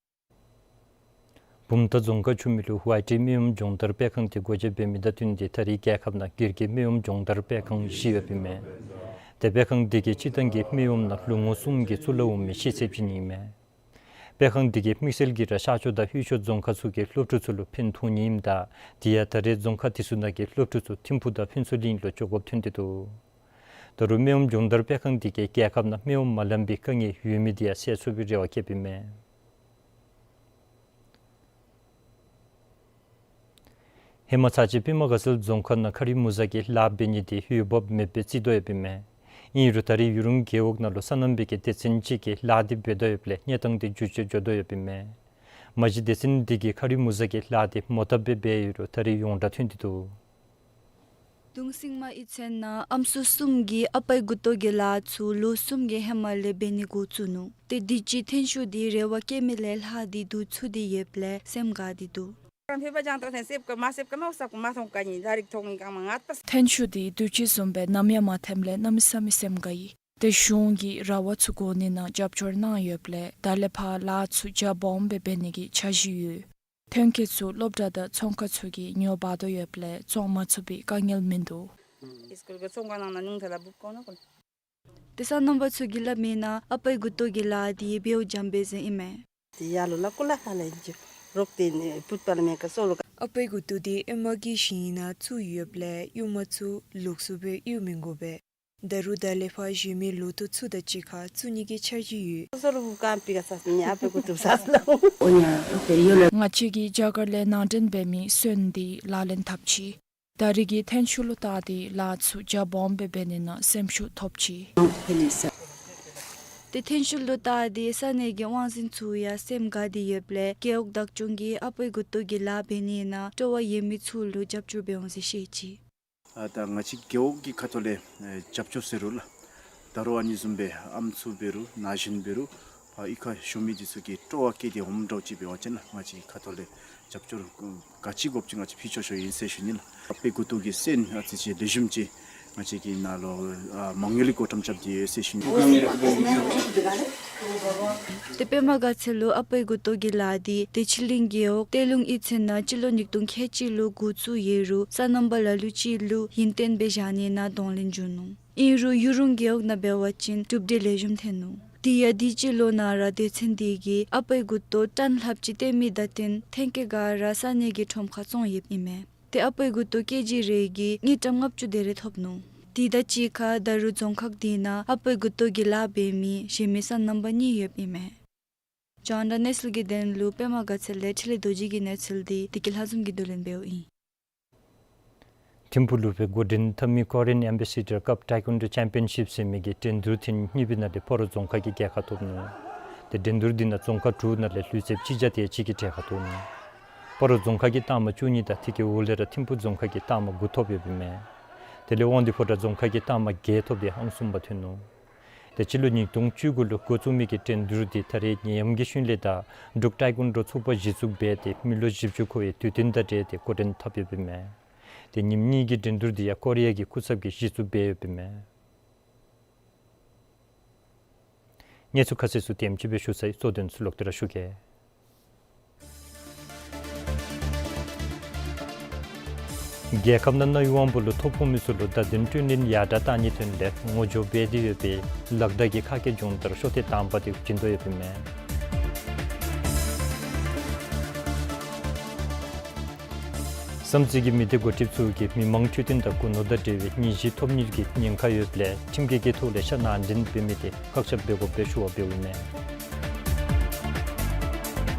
བུམ་ཐང་རྫོང་ཁག་ཆུ་མིག་ལུ་ཝའི་ཊི་སྨན་གཡོགམ་སྦྱོང་བརྡར་སྤེལ་ཁང་འདི་སྒོ་འབྱེད་འབད་མི་དང་བསྟུན་ཏེ་ད་རེས་རྒྱལ་ཁབ་ནང་སྒེར་གྱི་སྨན་གཡོགམ་སྦྱོང་བརྡར་སྤེལ་ཁང་བཞི་ཡོདཔ་ཨིན་མས། ཏེ་སྤེལ་ཁང་འདི་གིས་སྤྱིར་བཏང་གི་སྨན་གཡོགམ་ནང་ལོ་ངོ་གསུམ་གྱི་གཙུག་ལག་འོགམ་ཤེས་ཚད་ཅིག་ཨིན་མས། སྤེལ་ཁང་འདི་གིས་དམིགས་བསལ་གྱིས་ར་ཤར་ཕྱོགས་དང་དབུས་ཕྱོགས་རྫོང་ཁག་ཚུ་གི་སློབ་ཕྲུག་ཚུ་ལུ་ཕན་ཐོགས་ནི་ཨིནམ་ད་དེ་ཡང་ད་རེས་རྫོང་ཁག་དེ་ཚུ་ནང་གི་སློབ་ཕྲུག་ཚུ་ཐིམ་ཕུག་དང་ཕུན་ཚོགས་གླིང་ལུ་འགྱོ་དགོཔ་ཐོན་ཏེ་འདུག། ད་རུང་སྨན་གཡོགམ་སྦྱོང་བརྡར་སྤེལ་ཁང་འདི་གིས་རྒྱལ་ཁབ་ནང་སྨན་གཡོགམ་མ་ལང་པའི་དཀའ་ངལ་ཡོད་མི་དེ་ཡང་སེལ་ཚུགས་པའི་རེ་བ་བསྐྱེདཔ་ཨིན་མས། ཧེ་མ་ཚར་གཅིག་པདྨ་དགའ་ཚལ་རྫོང་ཁག་ནང་ཁ་རི་མུ་ཟ་གི་ལཱ་འབད་ནི་དེ་འོས་འབབ་མེདཔ་སྦེ་རྩིས་དོ་ཡོདཔ་ཨིན་མས། ཨིན་རུང་ད་རེས་ཡུ་རུང་རྒེད་འོག་ནང་ལུ་སོ་ནམ་པའི་གི་སྡེ་ཚན་ཅིག་གིས་ལཱ་དེ་འབད་དོ་ཡོདཔ་ལས་གནས་སྟངས་དེ་འགྱུར་བཅོས་འགྱོ་དོ་ཡོདཔ་ཨིན་མས། མ་གཞི་སྡེ་ཚན་འདི་གིས་ཁ་རི་མུ་ཟ་གི་ལཱ་དེ་མོ་བཏབ་སྦེ་འབད་ཡོད་རུང་ད་རེས་ཡོངས་གྲགས་ཐོན་ཏེ་འདུག། གདུང་སེང་མ་གཡུས་ཚན་ནང་ཨམ་སྲུ་གསུམ་གྱིས་ཨ་པའི་མགུ་ཏོ་གི་ལཱ་ཚུ་ལོ་གསུམ་གྱི་ཧེ་མ་ལས་འབད་ནི་འགོ་བཙུགས་ནུག། ཏེ་དུས་ཅི་ཐོན་ཤུགས་འདི་རེ་བ་བསྐྱེད་མི་ལས་ལྷག་སྟེ་སྡུག་ཚུགས་ཏེ་ཡོདཔ་ལས་སེམས་དགའ་སྟེ་འདུག། ཐོན་ཤུགས་འདི་དུས་ཅི་བཟུམ་སྦེ་ནམ་ཡང་མ་ཐོན་པའི་སྐད་ཡིག་ནང་མ་ཐོན་པ་ལས་གནམ་མེད་ས་མེད་སེམས་དགའ་ཡི། ཏེ་གཞུང་གིས་ར་བ་ཚུ་བཀོ་ནི་ནང་རྒྱབ་སྐྱོར་གནང་ཡོདཔ་ལས་ད་ལས་ཕར་ལཱ་ཚུ་རྒྱ་སྦོམ་སྦེ་འབད་ནི་གི་འཆར་གཞི་ཡོད། ཐོན་སྐྱེད་ཚུ་སློབ་གྲྭ་དང་ཚོང་ཁང་ཚུ་གིས་ཉོ་འབག་དོ་ཡོདཔ་ལས་བཙོང་མ་ཚུགས་པའི་དཀའ་ངལ་མིན་འདུག། ཏེ་སོ་ནམ་པ་ཚུ་གིས་སླབ་མི་ནང་ཨ་པའི་མགུ་ཏོ་གི་ལཱ་འདི་འབདཝ་འཇམ་པས་ཟེར་ཨིན་མས། ཏེ་ཡར་ལུ་ལ་ཀུ་ལ་ཁ་ལས་ཅིག་རོགས་ཏེ་ནི་ཕུད་པ་ལ་མེད་ཀ་སོ་ལུ་ཀ། ཨ་པའི་མགུ་ཏོ་འདི་ཨེ་མ་གི་ཞིང་ནང་བཙུགས་ཡོདཔ་ལས་གཡུག་མ་ཚུ་ལོགས་སུ་སྦེ་གཡུག་མི་དགོ་པས། ད་རུང་ད་ལས་ཕར་གཞན་མི་ལོ་ཐོག་ཚུ་དང་གཅིག་ཁར་བཙུགས་ནི་གི་འཆར་གཞི་ཡོད། སོ་རུ་ཀམ་པི་ཀ་ས་ནི་ཨ་པའི་མགུ་ཏོ་ས་ལ། ང་བཅས་ཀྱིས་རྒྱ་གར་ལས་ནང་འདྲེན་འབད་མི་སོན་འདི་ལག་ལེན་འཐབ་ཅི། ད་རེས་ཀྱི་ཐོན་ཤུགས་ལུ་བལྟ་སྟེ་ལཱ་ཚུ་རྒྱ་སྦོམ་སྦེ་འབད་ནི་ནང་སེམས་ཤུགས་ཐོབ་ཅི། ཏེ་ཐོན་ཤུགས་ལུ་བལྟ་སྟེ་ས་གནས་ཀྱི་དབང་འཛིན་ཚུ་ཡང་སེམས་དགའ་སྟེ་ཡོདཔ་ལས་རྒེད་འོག་བདག་སྐྱོང་གིས་ཨ་པའི་མགུ་ཏོ་གི་ལཱ་འབད་ནི་ནང་སྤྲོ་བ་ཡོད་མི་ཚུ་ལུ་རྒྱབ་སྐྱོར་འབད་འོང་ཟེར་བཤད་ཅི། ཨ་ད་ང་བཅས་རྒེད་འོག་གི་ཁ་ཐུག་ལས་ཨེ་རྒྱབ་སྐྱོར་ཟེར་རུང་ལགས། ད་རུང་ཨ་ནི་བཟུམ་སྦེ་ཨམ་སྲུ་འབད་རུང་ན་གཞོན་འབད་རུང་ཕར་གཡུས་ཁར་བཞུགས་མི་འདི་ཚུ་གིས་སྤྲོ་བ་བསྐྱེད་དེ་འོངམ་འདྲཝ་ཅིག་འབད་བ་ཅིན་ལགས་ང་བཅས་ཁ་ཐུག་ལས་རྒྱབ་སྐྱོར་ག་ཅི་དགོཔ་ཅིག་ང་བཅས་ཕུལ་ཆོག་ཆོག་ཨིན་ཟེར་ཞུ་ནི་ལགས། ཨ་པའི་མགུ་ཏོ་གི་སོན་ཨ་ཙི་ཅིག་ལེགས་ཤོམ་ཅིག་ང་བཅས་ཀྱིས་ནཱ་ལུ་ཨ་མ་དངུལ་གྱི་བགོ་བཀྲམ་རྐྱབ་སྟེ་ཡོད་ཟེར་ཞུ་ནི། ཏེ་པདྨ་དགའ་ཚལ་ལུ་ཨ་པའི་མགུ་ཏོ་གི་ལཱ་འདི་བདེ་ཆེན་གླིང་རྒེད་འོག་གཏེར་ལུང་གཡུས་ཚན་ནང་སྤྱི་ལོ་ཉིས་སྟོང་ཁལ་གཅིག་ལུ་འགོ་བཙུགས་ཡོད་རུང་སོ་ནམ་པ་ལ་ལུ་ཅིག་ལུ་ཡུན་བརྟན་སྦེ་བཞག་ནི་ནང་གདོང་ལེན་བྱུང་ནུག། ཨིན་རུང་ཡུ་རུང་རྒེད་འོག་ནང་འབད་བ་ཅིན་གྲུབ་འབྲས་ལེགས་ཤོམ་ཐོན་ནུག། དེ་ཡང་དུས་ཅི་ལོ་ནང་ར་སྡེ་ཚན་འདི་གིས་ཨ་པའི་མགུ་ཏོ་ཊཱན་ལྷགཔ་ཅིག་བཏོན་མི་དང་བསྟུན་ཐོན་སྐྱེད་ག་ར་ས་གནས་ཀྱི་ཁྲོམ་ཁར་བཙོང་ཡོདཔ་ཨིན་མས། ཏེ་ཨ་པའི་མགུ་ཏོ་ཀེ་ཇི་རེ་གིས་དངུལ་ཀྲམ་ལྔ་བཅུ་དེ་རེ་ཐོབ་ནུག། དེ་དང་གཅིག་ཁར་ད་རུང་རྫོང་ཁག་འདི་ནང་ཨ་པའི་མགུ་ཏོ་གི་ལཱ་འབད་མི་གཞན་མི་སོ་ནམ་པ་གཉིས་ཡོདཔ་ཨིན་མས། རྒྱང་བསྒྲགས་གནས་ཚུལ་གྱི་དོན་ལུ་པདྨ་དགའ་ཚལ་ལས་འཕྲིན་ལས་རྡོ་རྗེ་གི་གནས་ཚུལ་འདི་བདེ་སྐྱིད་ལྷ་འཛོམས་ཀྱིས་བསྡུ་ལེན་འབདཝ་ཨིན། ཐིམ་ཕུག་ལུ་སྦེ་འགོ་འདྲེན་འཐབ་མི་ཀོ་རི་ཡཱན་ཨེམ་བེ་སི་ཌར་ཀབ་ཊའེ་ཀོན་ཌོ་ཅེམ་པི་ཡན་ཤིབ་ཟེར་མི་གི་འགྲན་བསྡུར་ཐེངས་གཉིས་པའི་ནང་ལས་སྤ་རོ་རྫོང་ཁག་གིས་རྒྱལ་ཁ་ཐོབ་ནུག། ཏེ་འགྲན་བསྡུར་འདི་ནང་རྫོང་ཁག་དྲུག་ནང་ལས་ལུས་རྩལཔ་གཅིག་བརྒྱ་དེ་ཅིག་གིས་གྲལ་ཁར་ཐོབ་ནུག། སྤ་རོ་རྫོང་ཁག་གིས་རྟགས་མ་བཅུ་གཉིས་དང་དེ་གི་འོག་ལས་ར་ཐིམ་ཕུག་རྫོང་ཁག་གིས་རྟགས་མ་དགུ་ཐོབ་ཡོདཔ་ཨིན་མས། དེ་ལས་དབང་འདུས་ཕོ་བྲང་རྫོང་ཁག་གིས་རྟགས་མ་བརྒྱད་ཐོབ་སྟེ་ཨང་གསུམ་པ་ཐོན་ནུག། ཏེ་སྤྱི་ལོ་ཉིས་སྟོང་བཅུ་དགུ་ལུ་འགོ་བཙུགས་མི་གི་འགྲན་བསྡུར་འདི་ད་རེས་ནད་ཡམས་ཀྱི་ཤུལ་ལས་དང་འབྲུག་ཊའེ་ཀོན་ཌོ་ཚོགས་པ་གཞི་བཙུགས་འབད་དེ་མི་ལོ་བཞི་བཅུ་འཁོར་བའི་དུས་སྟོན་དང་འབྲེལ་ཏེ་འགོ་འདྲེན་འཐབ་ཡོདཔ་ཨིན་མས། ཏེ་ཉིནམ་གཉིས་ཀྱི་འགྲན་བསྡུར་འདི་ཡང་ཀོ་རི་ཡ་གི་སྐུ་ཚབ་ཀྱིས་གཞི་བཙུགས་འབད་ཡོདཔ་ཨིན་མས། གནས་ཚུལ་ཁ་གསལ་ཚུ་དེམ་ཅིག་སྦེ་ཞུ་ཚར་ཡི། གཙོ་དོན་ཚུ་ལོག་སྟེ་ར་ཞུ་གེ། རྒྱལ་ཁབ་ནང་རྣ་ཡི་དབང་པོ་ལུ་ཐོ་ཕོག་མི་ཚུ་ལུ་བརྡ་དོན་སྤྲོད་ལེན་ཡར་དྲག་གཏང་ནིའི་དོན་ལས་ངོ་སྦྱོར་འབད་དེ་ཡོད་པའི་ལག་བརྡ་གི་ཁ་སྐད་སྦྱོང་བརྡར་ཤོག་ཐེངས་དང་པ་དེ་བྱིན་དོ་ཡོདཔ་ཨིན་མས། བསམ་རྩེ་གི་མི་སྡེ་འགོ་ཁྲིདཔ་ཚུ་གིས་མི་མང་འཕྲོད་བསྟེན་དང་སྒོ་ནོར་དང་འབྲེལ་བའི་ནད་གཞི་ཐོབ་ནིའི་ཉེན་ཁ་ཡོདཔ་ལས་ཁྲིམས་འགལ་གྱི་ཐོག་ལས་ཤ་ནང་འདྲེན་འབད་མི་དེ་བཀག་ཆ་འབད་དགོཔ་སྦེ་ཞུ་བ་འབདཝ་ཨིན་མས།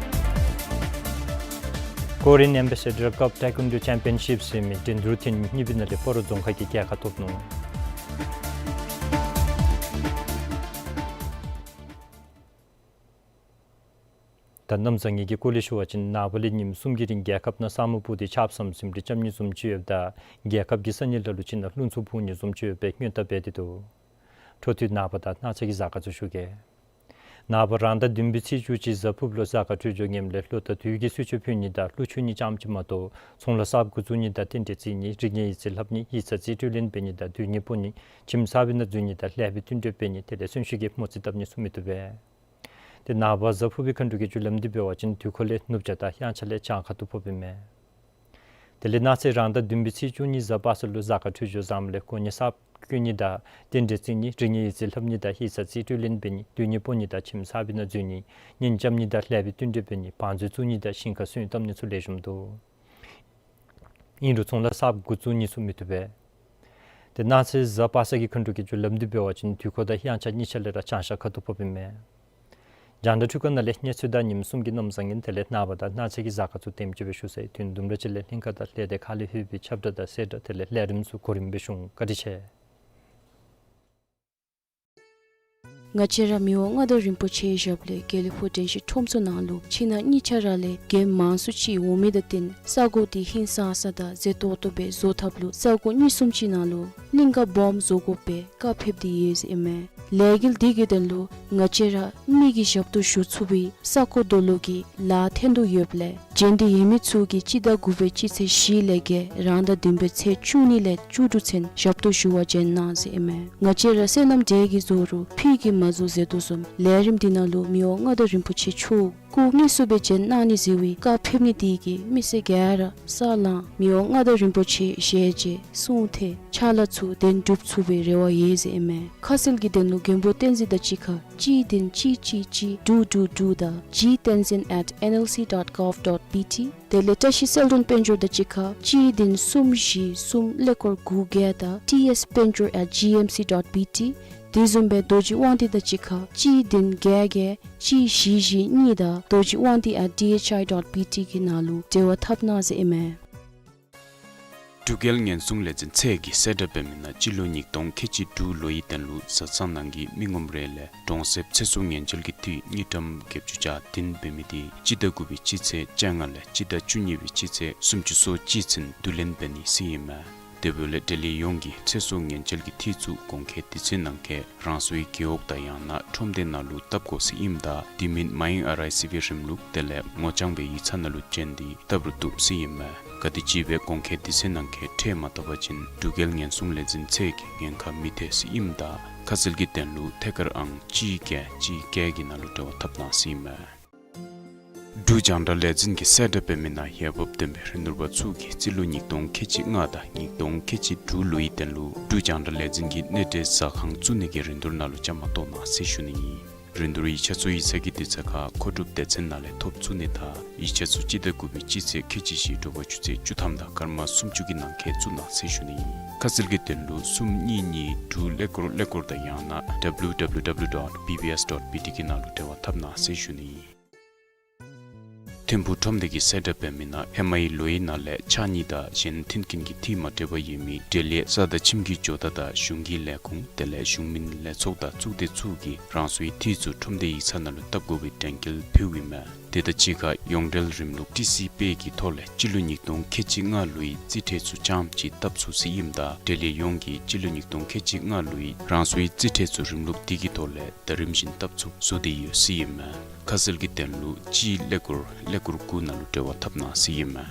Korean Ambassador Cup Taekwondo Championship ཟེར་མི་འགྲན་བསྡུར་ཐེངས་གཉིས་པའི་ནང་ལས་སྤ་རོ་རྫོང་ཁག་གིས་རྒྱལ་ཁ་ཐོབ་ནུག། ད་གནམ་བཟང་ངན་གྱི་སྐོར་ལས་ཞུ་བ་ཅིན་ནངས་པ་ལས་ཉིནམ་གསུམ་གྱི་རིང་རྒྱལ་ཁབ་ནང་ས་སྨུག་སྤུབས་ཏེ་ཆརཔ་ཟམ་ཟིམ་རེ་རྐྱབ་ནི་བཟུམ་ཅིག་ཡོདཔ་ད་རྒྱལ་ཁབ་ཀྱི་ས་གནས་ལ་ལུ་ཅིག་ནང་རླུང་འཚུབ་འཕུ་ནི་བཟུམ་ཅིག་ཡོད་པའི་སྔོན་བརྡ་འབད་དེ་འདུག། འཕྲོ་མཐུད་ནངས་པ་དང་གནངས་ཚེ་གི་གཟའ་སྐར་ཚུ་ཞུ་གེ། ནངས་པ་རང་ཟླ་བདུན་པའི་ཚེས་བཅུ་གཅིག་གཟའ་ཕུརཔ་ལུ་གཟའ་སྐར་འཕྲོད་སྦྱོར་ངནམ་ལས་ལོ་དང་དུས་ཀྱི་གསོལ་མཆོད་ཕུལ་ནི་དང་གླུ་མཆོད་ནི་རྐྱངམ་ཅིག་མ་གཏོགས་ཚོང་ལཱ་གསརཔ་འགོ་བཙུགས་ནི་དང་རྟེན་འབྲེལ་བརྩི་ནི་རིག་གནས་ཡིག་རྩིས་ལྷབ་ནི་ཡིག་ཚང་རྩིས་སྤྲོད་ལེན་འབད་ནི་དང་སྡོད་གནས་སྤོ་ནི་ཁྱིམ་གསར་པའི་ནང་འཛུལ་ནི་དང་ལེགས་པའི་བསྟུན་གྲོས་འབད་ནི་དེ་ལས་གསོན་གཤིན་གྱི་མོ་རྩིས་བཏབ་ནི་ཚུ་མི་བཏུབ་པས། ཏེ་ནངས་པ་གཟའ་ཕུར་པའི་མཁའ་འགྲོ་གི་རྒྱུ་ལམ་འདི་འབད་བ་ཅིན་དུས་འཁོར་ལས་ནུབ་བྱང་དང་དབྱངས་འཆར་ལས་བྱང་ཁ་ཐུག་ཕོགཔ་ཨིན་མས། དེ་ལས་གནངས་ཚེ་རང་ཟླ་བདུན་པའི་ཚེས་བཅུ་གཉིས་གཟའ་པ་སངས་ལུ་གཟའ་སྐར་འཕྲོད་སྦྱོར་བཟངམ་ལས་གོ་གནས་གསརཔ་བསྐོ་ནི་དང་རྟེན་འབྲེལ་བརྩི་ནི་རིག་གནས་ཡིག་རྩིས་ལྷབ་ནི་དང་ཡིག་ཚང་རྩིས་སྤྲོད་ལེན་འབད་ནི་སྡོད་གནས་སྤོ་ནི་དང་ཁྱིམ་གསར་པའི་ནང་འཛུལ་ནི་གཉེན་རྐྱབ་ནི་དང་ལེགས་པའི་བསྟུན་གྲོས་འབད་ནི་བང་མཛོད་བཙུགས་ནི་དང་ཞིང་ཁར་སོན་བཏབ་ནི་ཚུ་ལེགས་ཤོམ་འདུག། ཨིན་རུང་ཚོང་ལཱ་གསརཔ་འགོ་བཙུགས་ནི་ཚུ་མི་བཏུབ་པས། ཏེ་གནངས་ཚེ་གཟའ་པ་སངས་ཀྱི་མཁའ་འགྲོ་གི་རྒྱུ་ལམ་འདི་འབད་བ་ཅིན་དུས་འཁོར་དང་དབྱངས་འཆར་གཉིས་ཆ་ལས་ར་བྱང་ཤར་ཁ་ཐུག་ཕོགཔ་ཨིན་མས། རྒྱང་བསྒྲགས་འཕྲུལ་ཁང་ནང་ལས་གནས་ཚུལ་དང་ཉིནམ་གསུམ་གྱི་གནམ་བཟང་ངན་དེ་ལས་ནངས་པ་དང་གནངས་ཚེ་གི་གཟའ་སྐར་ཚུ་དེམ་ཅིག་སྦེ་ཞུ་ཚར་ཡི། དུས་ཡུན་དུམ་གྲ་ཅིག་ལས་ལྷན་ཁག་དང་ལྷན་སྡེ་ཁག་ལས་ལྷོད་པའི་ཁྱབ་བསྒྲགས་དང་གསལ་བསྒྲགས་དེ་ལས་ལས་རིམ་ཚུ་གོ་རིམ་སྦེ་ཞུ་འོང་། བཀའ་དྲིན་ཆེ། ང་བཅས་ར་མི་དབང་མངའ་བདག་རིན་པོ་ཆེའི་ཞབས་ལས་དགེ་ལེགས་ཕུག་དྲན་ཤེས་ཁྲོམ་ཚོགས་ནང་ལུ་ཕྱི་ནང་གཉིས་ཆ་ར་ལས་མགྱོནམ་མང་སུ་ཅིག་འོང་མི་དང་བསྟུན་ས་གོ་འདི་ཧིང་སངས་ས་དང་མཛེས་ཏོག་ཏོ་སྦེ་བཟོ་ཐབས་ལུ་ས་གོ་གཉིས་གསུམ་ཅིག་ནང་ལུ་གླིང་ག་སྦོམ་བཟོ་དགོ་པའི་བཀའ་ཕེབས་ཏེ་ཡོད་ཟེར་ཨིན་མས། ལས་འགུལ་འདི་གི་དོན་ལུ་ང་བཅས་ར་མི་གིས་ཞབས་ཏོག་ཞུ་ཚུགས་པའི་ས་གོ་རྡོ་ལུ་གི་ལཱ་ཐོན་དོ་ཡོདཔ་ལས་འབྱོན་ཏེ་ཡོད་མི་ཚུ་གིས་སྤྱི་ཟླ་དགུ་པའི་སྤྱི་ཚེས་བཞི་ལས་བརྒལ་རང་ཟླ་བདུན་པའི་ཚེས་བཅུ་གཉིས་ལས་བཅུ་དྲུག་ཚུན་ཞབས་ཏོག་ཞུ་བར་འབྱོན་གནང་ཟེར་ཨིན་མས། ང་བཅས་ར་སོ་ནམ་འབྲས་ཀྱིས་བཟོ་རུང་ཕུད་ཀྱིས་མ་བཟོ་ཟེར་དོ་བཟུམ་ལས་རིམ་འདི་ནང་ལུ་མི་དབང་མངའ་བདག་རིན་པོ་ཆེ་མཆོག་སྐུ་དངོས་སུ་སྦེ་འབྱོན་གནང་ནི་ཟེར་བའི་བཀའ་ཕེབས་ནི་འདི་གིས་མི་སེར་ག་ར་ས་བསླང་མི་དབང་མངའ་བདག་རིན་པོ་ཆེའི་ཞལ་མཇལ་གསུང་ཐོས་ཕྱག་ལཱ་ཚུ་དོན་འགྲུབ་ཚུགས་པའི་རེ་བ་ཡོད་ཟེར་ཨིན་མས། ཁ་གསལ་གྱི་དོན་ལུ་མགོན་པོ་བསྟན་འཛིན་དང་གཅིག་ཁར་གཅིག་བདུན་གཅིག་གཅིག་གཅིག་དྲུག་དྲུག་དྲུག་དང་G Tenzin at N L C dot gov dot B T དེ་ལས་བཀྲ་ཤིས་གསལ་སྒྲོན་དཔལ་འབྱོར་དང་གཅིག་ཁར་གཅིག་བདུན་གསུམ་བཞི་གསུམ་ཀླད་ཀོར་དགུ་བརྒྱད་དང་T S དཔལ་འབྱོར at G M C dot B T། དེ་བཟུམ་སྦེ་རྡོ་རྗེ་དབང་འདུས་དང་གཅིག་ཁར་གཅིག་བདུན་བརྒྱད་བརྒྱད་གཅིག་བཞི་བཞི་གཉིས་དང་རྡོ་རྗེ་དབང་འདུས་at D H I dot B T གི་ནང་ལུ་འབྲེལ་བ་འཐབ་གནང་ཟེར་ཨིན་མས། འབྲུག་རྒྱལ་ཉེན་སྲུང་ལས་འཛིན་ཚད་ཀྱིས་གསལ་བསྒྲགས་འབད་མི་ནང་སྤྱི་ལོ་ཉིས་སྟོང་ཁལ་གཅིག་དྲུག་ལོའི་དོན་ལུ་བཟའ་ཚང་ནང་གི་མི་ངོམ་རེ་ལས་གྲོང་གསེབ་ཚེ་སྲོག་ཉེན་བཅོལ་གྱི་འཐུས་དངུལ་ཀྲམ་བརྒྱད་ཅུ་གྱ་བདུན་འབད་མི་འདི་སྤྱི་ཟླ་དགུ་པའི་སྤྱི་ཚེས་བཅོ་ལྔ་ལས་སྤྱི་ཟླ་བཅུ་གཉིས་པའི་སྤྱི་ཚེས་སུམ་ཅུ་སོ་གཅིག་ཚུན་བསྡུ་ལེན་འབད་ནི་ཟེར་ཨིན་མས། དེ་འབདཝ་ལས་འབྲེལ་ཡོད་ཡོངས་ཀྱིས་ཚེ་སྲོག་ཉེན་བཅོལ་གྱི་འཐུས་ཚུ་གོང་འཁོད་དུས་ཚོད་ནང་འཁོད་རང་སོའི་རྒེད་འོག་དང་ཡང་ན་ཁྲོམ་སྡེ་ནང་ལུ་བཏབ་དགོ་ཟེར་ཨིནམ་ད་དེ་མིན་མ་ཡེངས་ཨར་ཨའི་སི་བི་རིམ་ལུགས་དེ་ལས་ངོ་རྐྱང་སྦེ་ཡིག་ཚང་ནང་ལུ་བྱོན་ཏེ་བཏབ་རུང་བཏུབ་ཟེར་ཨིན་མས། ག་དེམ་ཅིག་སྦེ་གོང་འཁོད་དུས་ཚོད་ནང་འཁོད་ཁྲལ་མ་བཏབ་པ་ཅིན་འབྲུག་རྒྱལ་ཉེན་སྲུང་ལས་འཛིན་ཚད་ཀྱིས་ཉེན་ཁ་མི་ཐེག་ཟེར་ཨིནམ་ད་ཁ་གསལ་གྱི་དོན་ལུ་ཐད་ཀར་ཨང་གཅིག་བརྒྱད་གཅིག་བརྒྱད་ཀྱི་ནང་ལུ་འབྲེལ་བ་འཐབ་གནང་ཟེར་ཨིན་མས། འབྲུག་རྒྱང་བསྒྲགས་ལས་འཛིན་གྱིས་གསལ་བསྒྲགས་འབད་མི་ནང་འོས་འབབ་ལྡན་པའི་རིན་བསྡུར་པ་ཚུ་གིས་རྩིས་ལོ་ཉིས་སྟོང་ཁལ་གཅིག་ལྔ་དང་ཉིས་སྟོང་ཁལ་གཅིག་དྲུག་ལོའི་དོན་ལུ་འབྲུག་རྒྱང་བསྒྲགས་ལས་འཛིན་གྱི་གནས་འབྲེལ་ཟ་ཁང་བཙུགས་ནི་གི་རིན་བསྡུར་ནང་ལུ་བཅའ་མར་གཏོགས་གནང་ཟེར་ཞུ་ནི་ཨིན། རིན་བསྡུར་ཡིག་ཆ་ཚུ་ཡིག་ཚང་གི་དུས་ཚོད་ཁར་མཁོ་སྒྲུབ་སྡེ་ཚན་ནང་ལས་ཐོབ་ཚུགས་ནི་དང་ཡིག་ཆ་ཚུ་སྤྱི་ཟླ་དགུ་པའི་སྤྱི་ཚེས་ཁལ་གཅིག་བཞི་དྲོ་པ་ཆུ་ཚོད་བཅུ་ཐམ་དང་སྐར་མ་སུམ་ཅུ་གི་ནང་འཁོད་བཙུགས་གནང་ཟེར་ཞུ་ནི་ཨིན། ཁ་གསལ་གྱི་དོན་ལུ་གསུམ་གཉིས་གཉིས་དྲུག་ཀླད་ཀོར་ཀླད་ཀོར་དང་ཡང་ན་W W W dot B B S dot B T གི་ནང་ལུ་འབྲེལ་བ་འཐབ་གནང་ཟེར་ཞུ་ནི་ཨིན། ཐིམ་ཕུག་ཁྲོམ་སྡེ་གིས་གསལ་བསྒྲགས་འབད་མི་ནང་ཧེ་མའི་ལོའི་ནང་ལས་ཕྱགས་སྙིགས་དང་གཞན་མཐུན་རྐྱེན་གྱི་འཐུས་མ་འབྲེལ་བ་ཡོད་མི་འབྲེལ་ཡོད་ས་དང་ཁྱིམ་གྱི་ཇོ་བདག་དང་གཞུང་གི་ལས་ཁུངས་དེ་ལས་གཞུང་མིན་ལས་ཚོགས་དང་གཙུག་སྡེ་ཚུ་གིས་རང་སོའི་འཐུས་ཚུ་ཁྲོམ་སྡེ་ཡིག་ཚང་ནང་ལུ་བཏབ་དགོ་པའི་དྲན་སྐུལ་ཕུལཝ་ཨིན་མས། དེ་དང་གཅིག་ཁར་ཡོངས་འབྲེལ་རིམ་ལུགས་ཊི་སི་པེ་གི་ཐོག་ལས་སྤྱི་ལོ་ཉིས་སྟོང་ཁལ་གཅིག་ལྔ་ལོའི་རྩིས་ཁྲ་ཚུ་རྐྱངམ་ཅིག་བཏབ་ཚུགས་ཟེར་ཨིནམ་ད་འབྲེལ་ཡོད་ཡོངས་ཀྱིས་སྤྱི་ལོ་ཉིས་སྟོང་ཁལ་གཅིག་ལྔ་ལོའི་རང་སོའི་རྩིས་ཁྲ་ཚུ་རིམ་ལུགས་འདི་གི་ཐོག་ལས་ཟླ་རིམ་བཞིན་བཏབ་ཚུགསཔ་བཟོ་སྟེ་ཡོད་ཟེར་ཨིན་མས། ཁ་གསལ་གྱི་དོན་ལུ་གཅིག་ཀླད་ཀོར་ཀླད་ཀོར་དགུ་ནང་ལུ་འབྲེལ་བ་འཐབ་གནང་ཟེར་ཨིན་མས།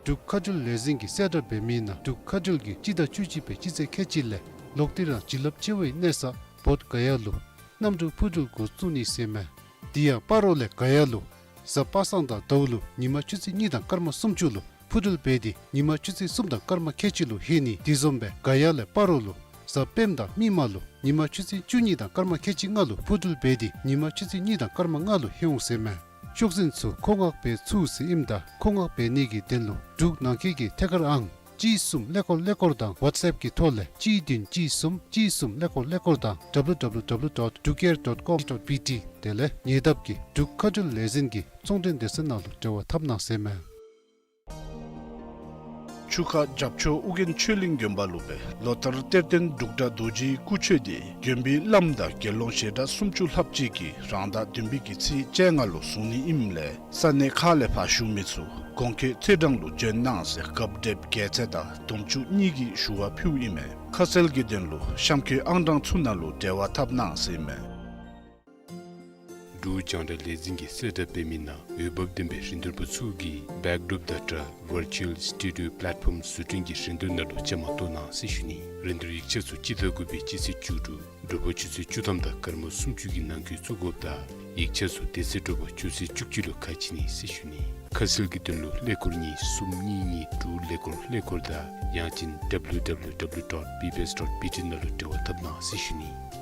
འབྲུག་མཁའ་འགྲུལ་ལས་འཛིན་གྱིས་གསལ་བསྒྲགས་འབད་མི་ནང་འབྲུག་མཁའ་འགྲུལ་གྱིས་སྤྱི་ཟླ་བཅུ་གཅིག་པའི་སྤྱི་ཚེས་ཁལ་གཅིག་ལས་ལོག་སྟེ་རང་བྱིན་རླབས་ཆེ་བའི་གནས་ས་བོད་ག་ཡ་ལུ་གནམ་གྲུ་འཕུར་འགྲུལ་འགོ་བཙུགས་ནི་ཟེར་མས། དེ་ཡང་སྤ་རོ་ལས་ག་ཡ་ལུ་གཟའ་པ་སངས་དང་ཟླཝ་ལུ་ཉིན་མ་ཆུ་ཚོད་གཉིས་དང་སྐར་མ་སུམ་ཅུ་ལུ་འཕུར་འགྲུལ་འབད་དེ་ཉིན་མ་ཆུ་ཚོད་གསུམ་དང་སྐར་མ་ཁལ་གཅིག་ལུ་ལྷོད་ནི། དེ་བཟུམ་སྦེ་ག་ཡ་ལས་སྤ་རོ་ལུ་གཟའ་སྤེནམ་དང་མིག་དམར་ལུ་ཉིན་མ་ཆུ་ཚོད་བཅུ་གཉིས་དང་སྐར་མ་ཁལ་གཅིག་ལྔ་ལུ་འཕུར་འགྲུལ་འབད་དེ་ཉིན་མ་ཆུ་ཚོད་གཉིས་དང་སྐར་མ་ལྔ་ལུ་ལྷོད་འོང་ཟེར་མས། ཤོག་འཛིན་ཚུ་མཁོ་མངགས་འབད་ཚུགས་ཟེར་ཨིནམ་ད་མཁོ་མངགས་འབད་ནི་གི་དོན་ལུ་འབྲུག་ནང་འཁོད་ཀྱི་ཐད་ཀར་ཨང་གཅིག་གསུམ་ཀླད་ཀོར་ཀླད་ཀོར་དང་ཝཊས་ཨེཔ་གི་ཐོག་ལས་གཅིག་བདུན་གཅིག་གསུམ་གཅིག་གསུམ་ཀླད་ཀོར་ཀླད་ཀོར་དང་W W W dot drukair dot com dot B T དེ་ལས་ཉེ་འདབས་ཀྱི་འབྲུག་མཁའ་འགྲུལ་ལས་འཛིན་གྱི་ཚོང་འབྲེལ་སྡེ་ཚན་ནང་ལུ་འབྲེལ་བ་འཐབ་གནང་ཟེར་མས། ཆུ་ཁ་རྒྱབ་ཕྱོགས་ཨོ་རྒྱན་ཆོས་གླིང་དགོན་པ་ལུ་སྦེ་ལོ་ལྟར་གཏེར་སྟོན་འབྲུག་སྒྲ་རྡོ་རྗེའི་སྐུ་མཆོད་དེ་དགོན་པའི་བླམ་དང་དགེ་སློང་ཞལ་གྲངས་སུམ་ཅུ་ལྷགཔ་ཅིག་གིས་རང་ཟླ་བདུན་པའི་གི་ཚེས་བཅོ་ལྔ་ལུ་བཟུང་ནི་ཨིནམ་ལས་ས་གནས་ཁག་ལས་ཕར་བཞུགས་མི་ཚུ་གོང་འཁོད་ཚེས་གྲངས་ལུ་བྱོན་གནང་ཟེར་རྒཔོ་བགྲེསཔ་རྒྱལ་མཚན་དང་དུམ་གྲ་གཉིས་ཀྱིས་ཞུ་བ་ཕུལཝ་ཨིན་མས། ཁ་གསལ་གྱི་དོན་ལུ་གཤམ་འཁོད་ཨང་གྲངས་ཚུ་ནང་ལུ་འབྲེལ་བ་འཐབ་གནང་ཟེར་ཨིན་མས། འབྲུག་རྒྱང་བསྒྲགས་ལས་འཛིན་གྱིས་གསལ་བསྒྲགས་འབད་མི་ནང་འོས་འབབ་ལྡན་པའི་རིན་བསྡུར་པ་ཚུ་གིས་བེཀ་ཌོརོཔ་དང་སྦྲགས་ཝར་ཅུ་ཝལ་སི་ཊུ་ཌིའོ་པ་ལེཊ་ཕོམ་བཟོ་སྐྲུན་གྱི་རིན་བསྡུར་ནང་ལུ་བཅའ་མར་གཏོགས་གནང་ཟེར་ཞུ་ནི། རིན་བསྡུར་ཡིག་ཆ་ཚུ་སྤྱི་ཟླ་དགུ་པའི་སྤྱི་ཚེས་བཅུ་དྲུག་དྲོ་པ་ཆུ་ཚོད་བཅུ་ཐམ་དང་སྐར་མ་སུམ་ཅུ་གི་ནང་འཁོད་བཙུགས་དགོཔ་དང་ཡིག་ཆ་ཚུ་དེ་ཚེ་དྲོ་པ་ཆུ་ཚོད་བཅུ་གཅིག་ལུ་ཁ་ཕྱེ་ནི་ཟེར་ཞུ་ནི། ཁ་གསལ་གྱི་དོན་ལུ་ཀླད་ཀོར་གཉིས་གསུམ་གཉིས་གཉིས་དྲུག་ཀླད་ཀོར་ཀླད་ཀོར་དང་ཡང་ཅིན་W W W dot B B S dot B T ནང་ལུ་འབྲེལ་བ་འཐབ་གནང་ཟེར་ཞུ་ནི།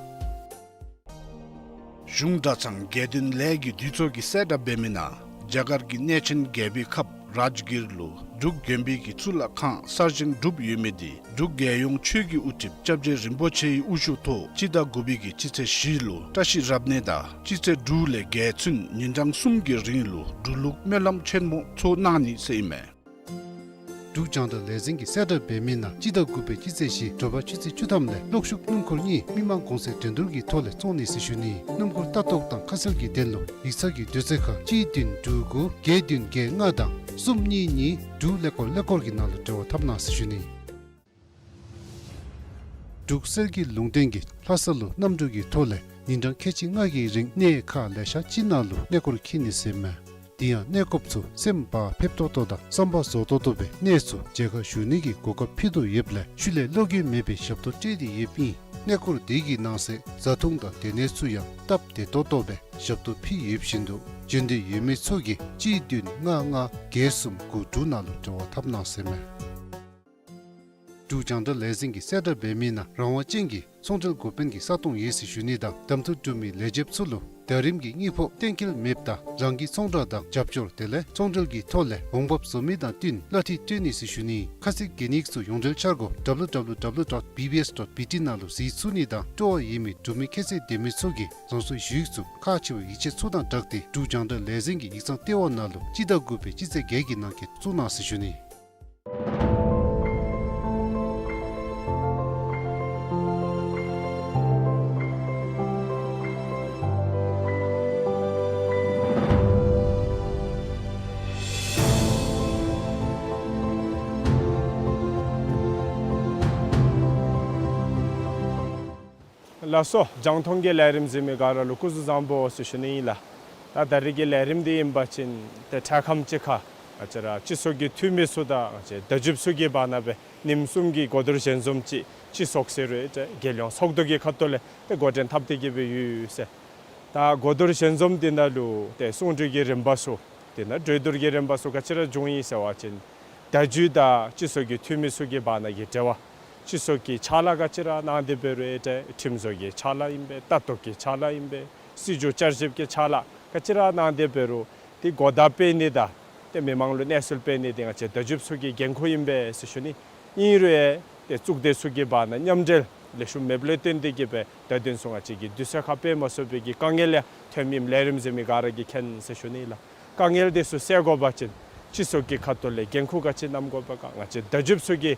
གཞུང་གྲྭ་ཚང་དགེ་འདུན་ལས་ཀྱི་འདུས་ཚོགས་ཀྱིས་གསལ་བསྒྲགས་འབད་མི་ནང་རྒྱ་གར་གྱི་གནས་ཆེན་རྒྱལ་པོའི་ཁབ་རཱཇ་གིར་ལུ་འབྲུག་དགོན་པའི་གི་གཙུག་ལག་ཁང་གསར་བཞེངས་གྲུབ་ཡོད་མི་དེ་འབྲུག་རྒྱལ་ཡོངས་ཆོས་ཀྱི་དབུ་ཁྲིདཔ་སྐྱབས་རྗེ་རིན་པོ་ཆེའི་དབུ་བཞུགས་ཐོག་སྤྱི་ཟླ་དགུ་པའི་གི་སྤྱི་ཚེས་བཞི་ལུ་བཀྲ་ཤིས་རབ་གནས་དང་སྤྱི་ཚེས་དྲུག་ལས་བརྒྱད་ཚུན་ཉིན་གྲངས་གསུམ་གྱི་རིང་ལུ་འབྲུག་ལུགས་སྨོན་ལམ་ཆེན་མོ་ཚོགས་གནང་ནི་ཟེར་ཨིན་མས། འབྲུག་རྒྱང་བསྒྲགས་ལས་འཛིན་གྱིས་གསལ་བསྒྲགས་འབད་མི་ནང་སྤྱི་ཟླ་དགུ་པའི་སྤྱི་ཚེས་བཞི་དྲོ་པ་ཆུ་ཚོད་བཅུ་ཐམ་ལས་གློག་ཤུགས་སྣུམ་འཁོར་གཉིས་མི་མང་གོང་ཚད་འགྲན་བསྡུར་གྱི་ཐོག་ལས་བཙོང་ནི་ཟེར་ཞུ་ནི། སྣུམ་འཁོར་ལྟ་རྟོག་དང་ཁ་གསལ་གྱི་དོན་ལུ་ཡིག་ཚང་གི་དུས་ཚོད་ཁར་གཅིག་བདུན་དྲུག་དགུ་བརྒྱད་བདུན་བརྒྱད་ལྔ་དང་གསུམ་གཉིས་གཉིས་དྲུག་ཀླད་ཀོར་ཀླད་ཀོར་གྱི་ནང་ལུ་འབྲེལ་བ་འཐབ་གནང་ཟེར་ཞུ་ནི། འབྲུག་གསེར་གྱི་ལུང་བསྟན་གྱིས་ལྷ་ས་ལུ་གནམ་གྲུ་གི་ཐོག་ལས་ཉིན་གྲངས་ཁལ་གཅིག་ལྔ་གི་རིང་གནས་ཁག་ལེ་ཤ་ཅིག་ནང་ལུ་གནས་སྐོར་འཁྱིད་ནི་ཟེར་མས། དེ་ཡང་གནས་སྐོརཔ་ཚུ་སེམས་བག་ཕེབས་ཏོག་ཏོ་དང་བསམ་པ་རྫོགས་ཏོག་ཏོ་སྦེ་གནས་ཚུ་མཇལ་ཁ་ཞུ་ནི་གི་གོ་སྐབས་ཕུལ་དོ་ཡོདཔ་ལས་ཤུལ་ལས་བློ་འགྱོད་མེད་པའི་ཞབས་ཏོག་སྤྲོད་དེ་ཡོདཔ་ཨིན། གནས་སྐོར་དེ་གི་ནང་གསེས་བཟའ་འཐུང་དང་སྡོད་གནས་ཚུ་ཡང་སྟབས་བདེ་ཏོག་ཏོ་སྦེ་ཞབས་ཏོག་ཕུལ་ཡོདཔ་བཞིན་དུ་འབྱོན་འདོད་ཡོད་མི་ཚུ་གིས་གཅིག་བདུན་ལྔ་ལྔ་བརྒྱད་གསུམ་དགུ་དྲུག་ནང་ལུ་འབྲེལ་བ་འཐབ་གནང་ཟེར་མས། འབྲུག་རྒྱང་བསྒྲགས་ལས་འཛིན་གྱིས་གསལ་བསྒྲགས་འབད་མི་ནང་རང་དབང་ཅན་གྱི་ཚོང་འབྲེལ་འགོ་དཔོན་གྱི་ས་སྟོང་ཡོད་ཟེར་ཞུ་ནི་དང་གདམ་འཐུ་གྲུབ་མི་ལས་བྱེདཔ་ཚུ་ལུ་ཟླ་རིམ་གྱི་དངུལ་ཕོགས་གཏན་འཁེལ་མེདཔ་ད་རང་གི་ཚོང་བསྒྲགས་དང་རྒྱབ་སྐྱོར་དེ་ལས་ཚོང་འབྲེལ་གྱི་ཐོག་ལས་འོང་འབབ་བཟོ་མི་དང་བསྟུན་གླ་འཐུས་སྤྲོད་ནི་ཟེར་ཞུ་ནི། ཁ་གསལ་གྱི་ཡིག་ཚུ་ཡོངས་འབྲེལ་འཆར་སྒོ་W W W dot B B S dot B T ནང་ལུ་གཟིགས་ཚུགས་ནི་དང་སྤྲོ་བ་ཡོད་མི་འབྲུག་མི་ཁྱད་ཚད་ལྡན་མི་ཚུ་གིས་རང་སོའི་ཞུ་ཡིག་ཚུ་ཁག་ཆེ་བའི་ཡིག་ཆ་ཚུ་དང་སྦྲགས་ཏེ་འབྲུག་རྒྱང་བསྒྲགས་ལས་འཛིན་གྱི་ཡིག་ཚང་ལྟེ་བ་ནང་ལུ་སྤྱི་ཟླ་དགུ་པའི་སྤྱི་ཚེས་བརྒྱད་ཀྱི་ནང་འཁོད་བཙུགས་གནང་ཟེར་ཞུ་ནི། ལགས་སོ། རྒྱང་མཐོང་གི་ལས་རིམ་གཟིགས་མི་ག་ར་ལུ་སྐུ་གཟུགས་བཟང་པོ་ཟེར་ཞུ་ནི་ཨིན་ལགས། ད་ད་རིས་ཀྱི་ལས་རིམ་འདི་ཨིན་པ་ཅིན་ཏེ་འཕྲལ་ཁམས་ཅིག་ཁར་ང་བཅས་ར་སྤྱི་ཚོགས་ཀྱི་འཐུས་མི་ཚུ་དང་ང་བཅས་བརྡ་བརྒྱུདཔ་ཚུ་གི་བར་ན་སྦེ་ཉིནམ་གསུམ་གྱི་གོ་བསྡུར་ཞལ་འཛོམས་ཅིག་སྤྱི་ཚོགས་ཟེར་རུང་ཏེ་རྒྱལ་ཡོངས་ཚོགས་འདུ་གི་ཁ་ཐུག་ལས་ཏེ་འགོ་འདྲེན་འཐབ་སྟེ་གི་སྦེ་ཡོད་ཟེར། ད་གོ་བསྡུར་ཞལ་འཛོམས་འདི་ནང་ལུ་ཏེ་གསུང་གྲོས་ཀྱི་རིམ་པ་ཚུ་དེ་ནང་གྲོས་བསྡུར་གྱི་རིམ་པ་ཚུ་ག་ཅི་ར་བྱུང་ཡི་ཟེར་བ་ཅིན་བརྡ་བརྒྱུད་དང་སྤྱི་ཚོགས་ཀྱི་འཐུས་མི་ཚུ་གི་བར་ན་གི་འབྲེལ་བ། སྤྱི་ཚོགས་ཀྱི་ཕྱག་ལཱ་ག་ཅི་ར་གནང་སྟེ་འབད་རུང་ཨེ་ཏེ་ཁྲིམས་བཟོ་གི་ཕྱག་ལཱ་ཨིན་པས། ལྟ་རྟོག་གི་ཕྱག་ལཱ་ཨིན་པས། སྲིད་བྱུས་བསྐྱར་ཞིབ་ཀྱི་ཕྱག་ལཱ་ག་ཅི་ར་གནང་སྟེ་འབད་རུང་དེ་གོ་བརྡ་སྤེལ་ནི་དང་ཏེ་མི་མང་ལུ་གནས་ཚུལ་སྤེལ་ནི་དེ་ང་བཅས་བརྡ་བརྒྱུདཔ་ཚུ་གི་འགན་ཁུར་ཨིན་པས་ཟེར་ཞུ་ནི། ཨིན་རུང་ཨེ་ཏེ་གཙུག་སྡེ་ཚུ་གི་བར་ན་མཉམ་འབྲེལ་ལེགས་ཤོམ་མེདཔ་ལས་བརྟེན་ཏེ་གི་སྦེ་ད་དུས་ཚོད་ང་བཅས་ཀྱིས་དུས་ཚོད་ཁར་སྤེལ་མ་ཚུགས་པའི་གི་དཀའ་ངལ་ཡང་ཐོནམ་ཨིནམ་ལས་རིམ་གཟིགས་མི་ག་ར་གིས་མཁྱེན་ཟེར་ཞུ་ནི་ལགས། དཀའ་ངལ་དེ་ཚུ་སེལ་དགོ་པ་ཅིན་སྤྱི་ཚོགས་ཀྱི་ཁ་ཐུག་ལས་འགན་ཁུར་ག་ཅི་བསྣམ་དགོཔ་ག་ང་བཅས་བརྡ་བརྒྱུདཔ་ཚུ་གིས་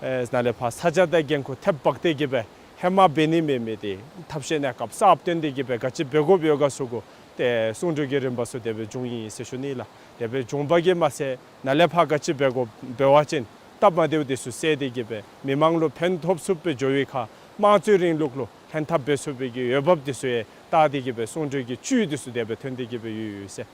ཨེ་ནཱ་ལས་ཕར་ས་ཆ་དང་འགན་ཁུར་ཐེབས་འབག་སྟེ་གི་སྦེ་ཧེ་མ་འབད་ནི་མེད་མི་དེ་ཐབས་ཤེས་གནས་སྐབས་གསརཔ་བཏོན་ཏེ་གི་སྦེ་ག་ཅི་འབད་དགོཔ་ཡོད་ག་ཚུ་གུ་ཏེ་གསུང་གྲོས་ཀྱི་རིམ་པ་ཚུ་དེ་སྦེ་བྱུང་ཡི་ཟེར་ཞུ་ནི་ལགས། དེ་སྦེ་བྱུང་བ་གིས་མ་ཚད་ནཱ་ལས་ཕར་ག་ཅི་འབད་དགོཔ་འབད་བ་ཅིན་སྟབས་མ་བདེཝ་དེ་ཚུ་སེལ་ཏེ་གི་སྦེ་མི་མང་ལུ་ཕན་ཐོགས་ཚུགསཔ་སྦེ་འགྱོ་བའི་ཁར་དམངས་གཙོའི་རིང་ལུགས་ལུ་ལྷན་ཐབས་འབད་ཚུགས་པའི་གི་འོས་འབབ་དེ་ཚུ་ཡང་བལྟ་སྟེ་གི་སྦེ་གསུང་གྲོས་ཀྱི་བཅུད་དེ་ཚུ་དེ་སྦེ་ཐོན་ཏེ་གི་སྦེ་ཡོད་ཡོད་ཟེར།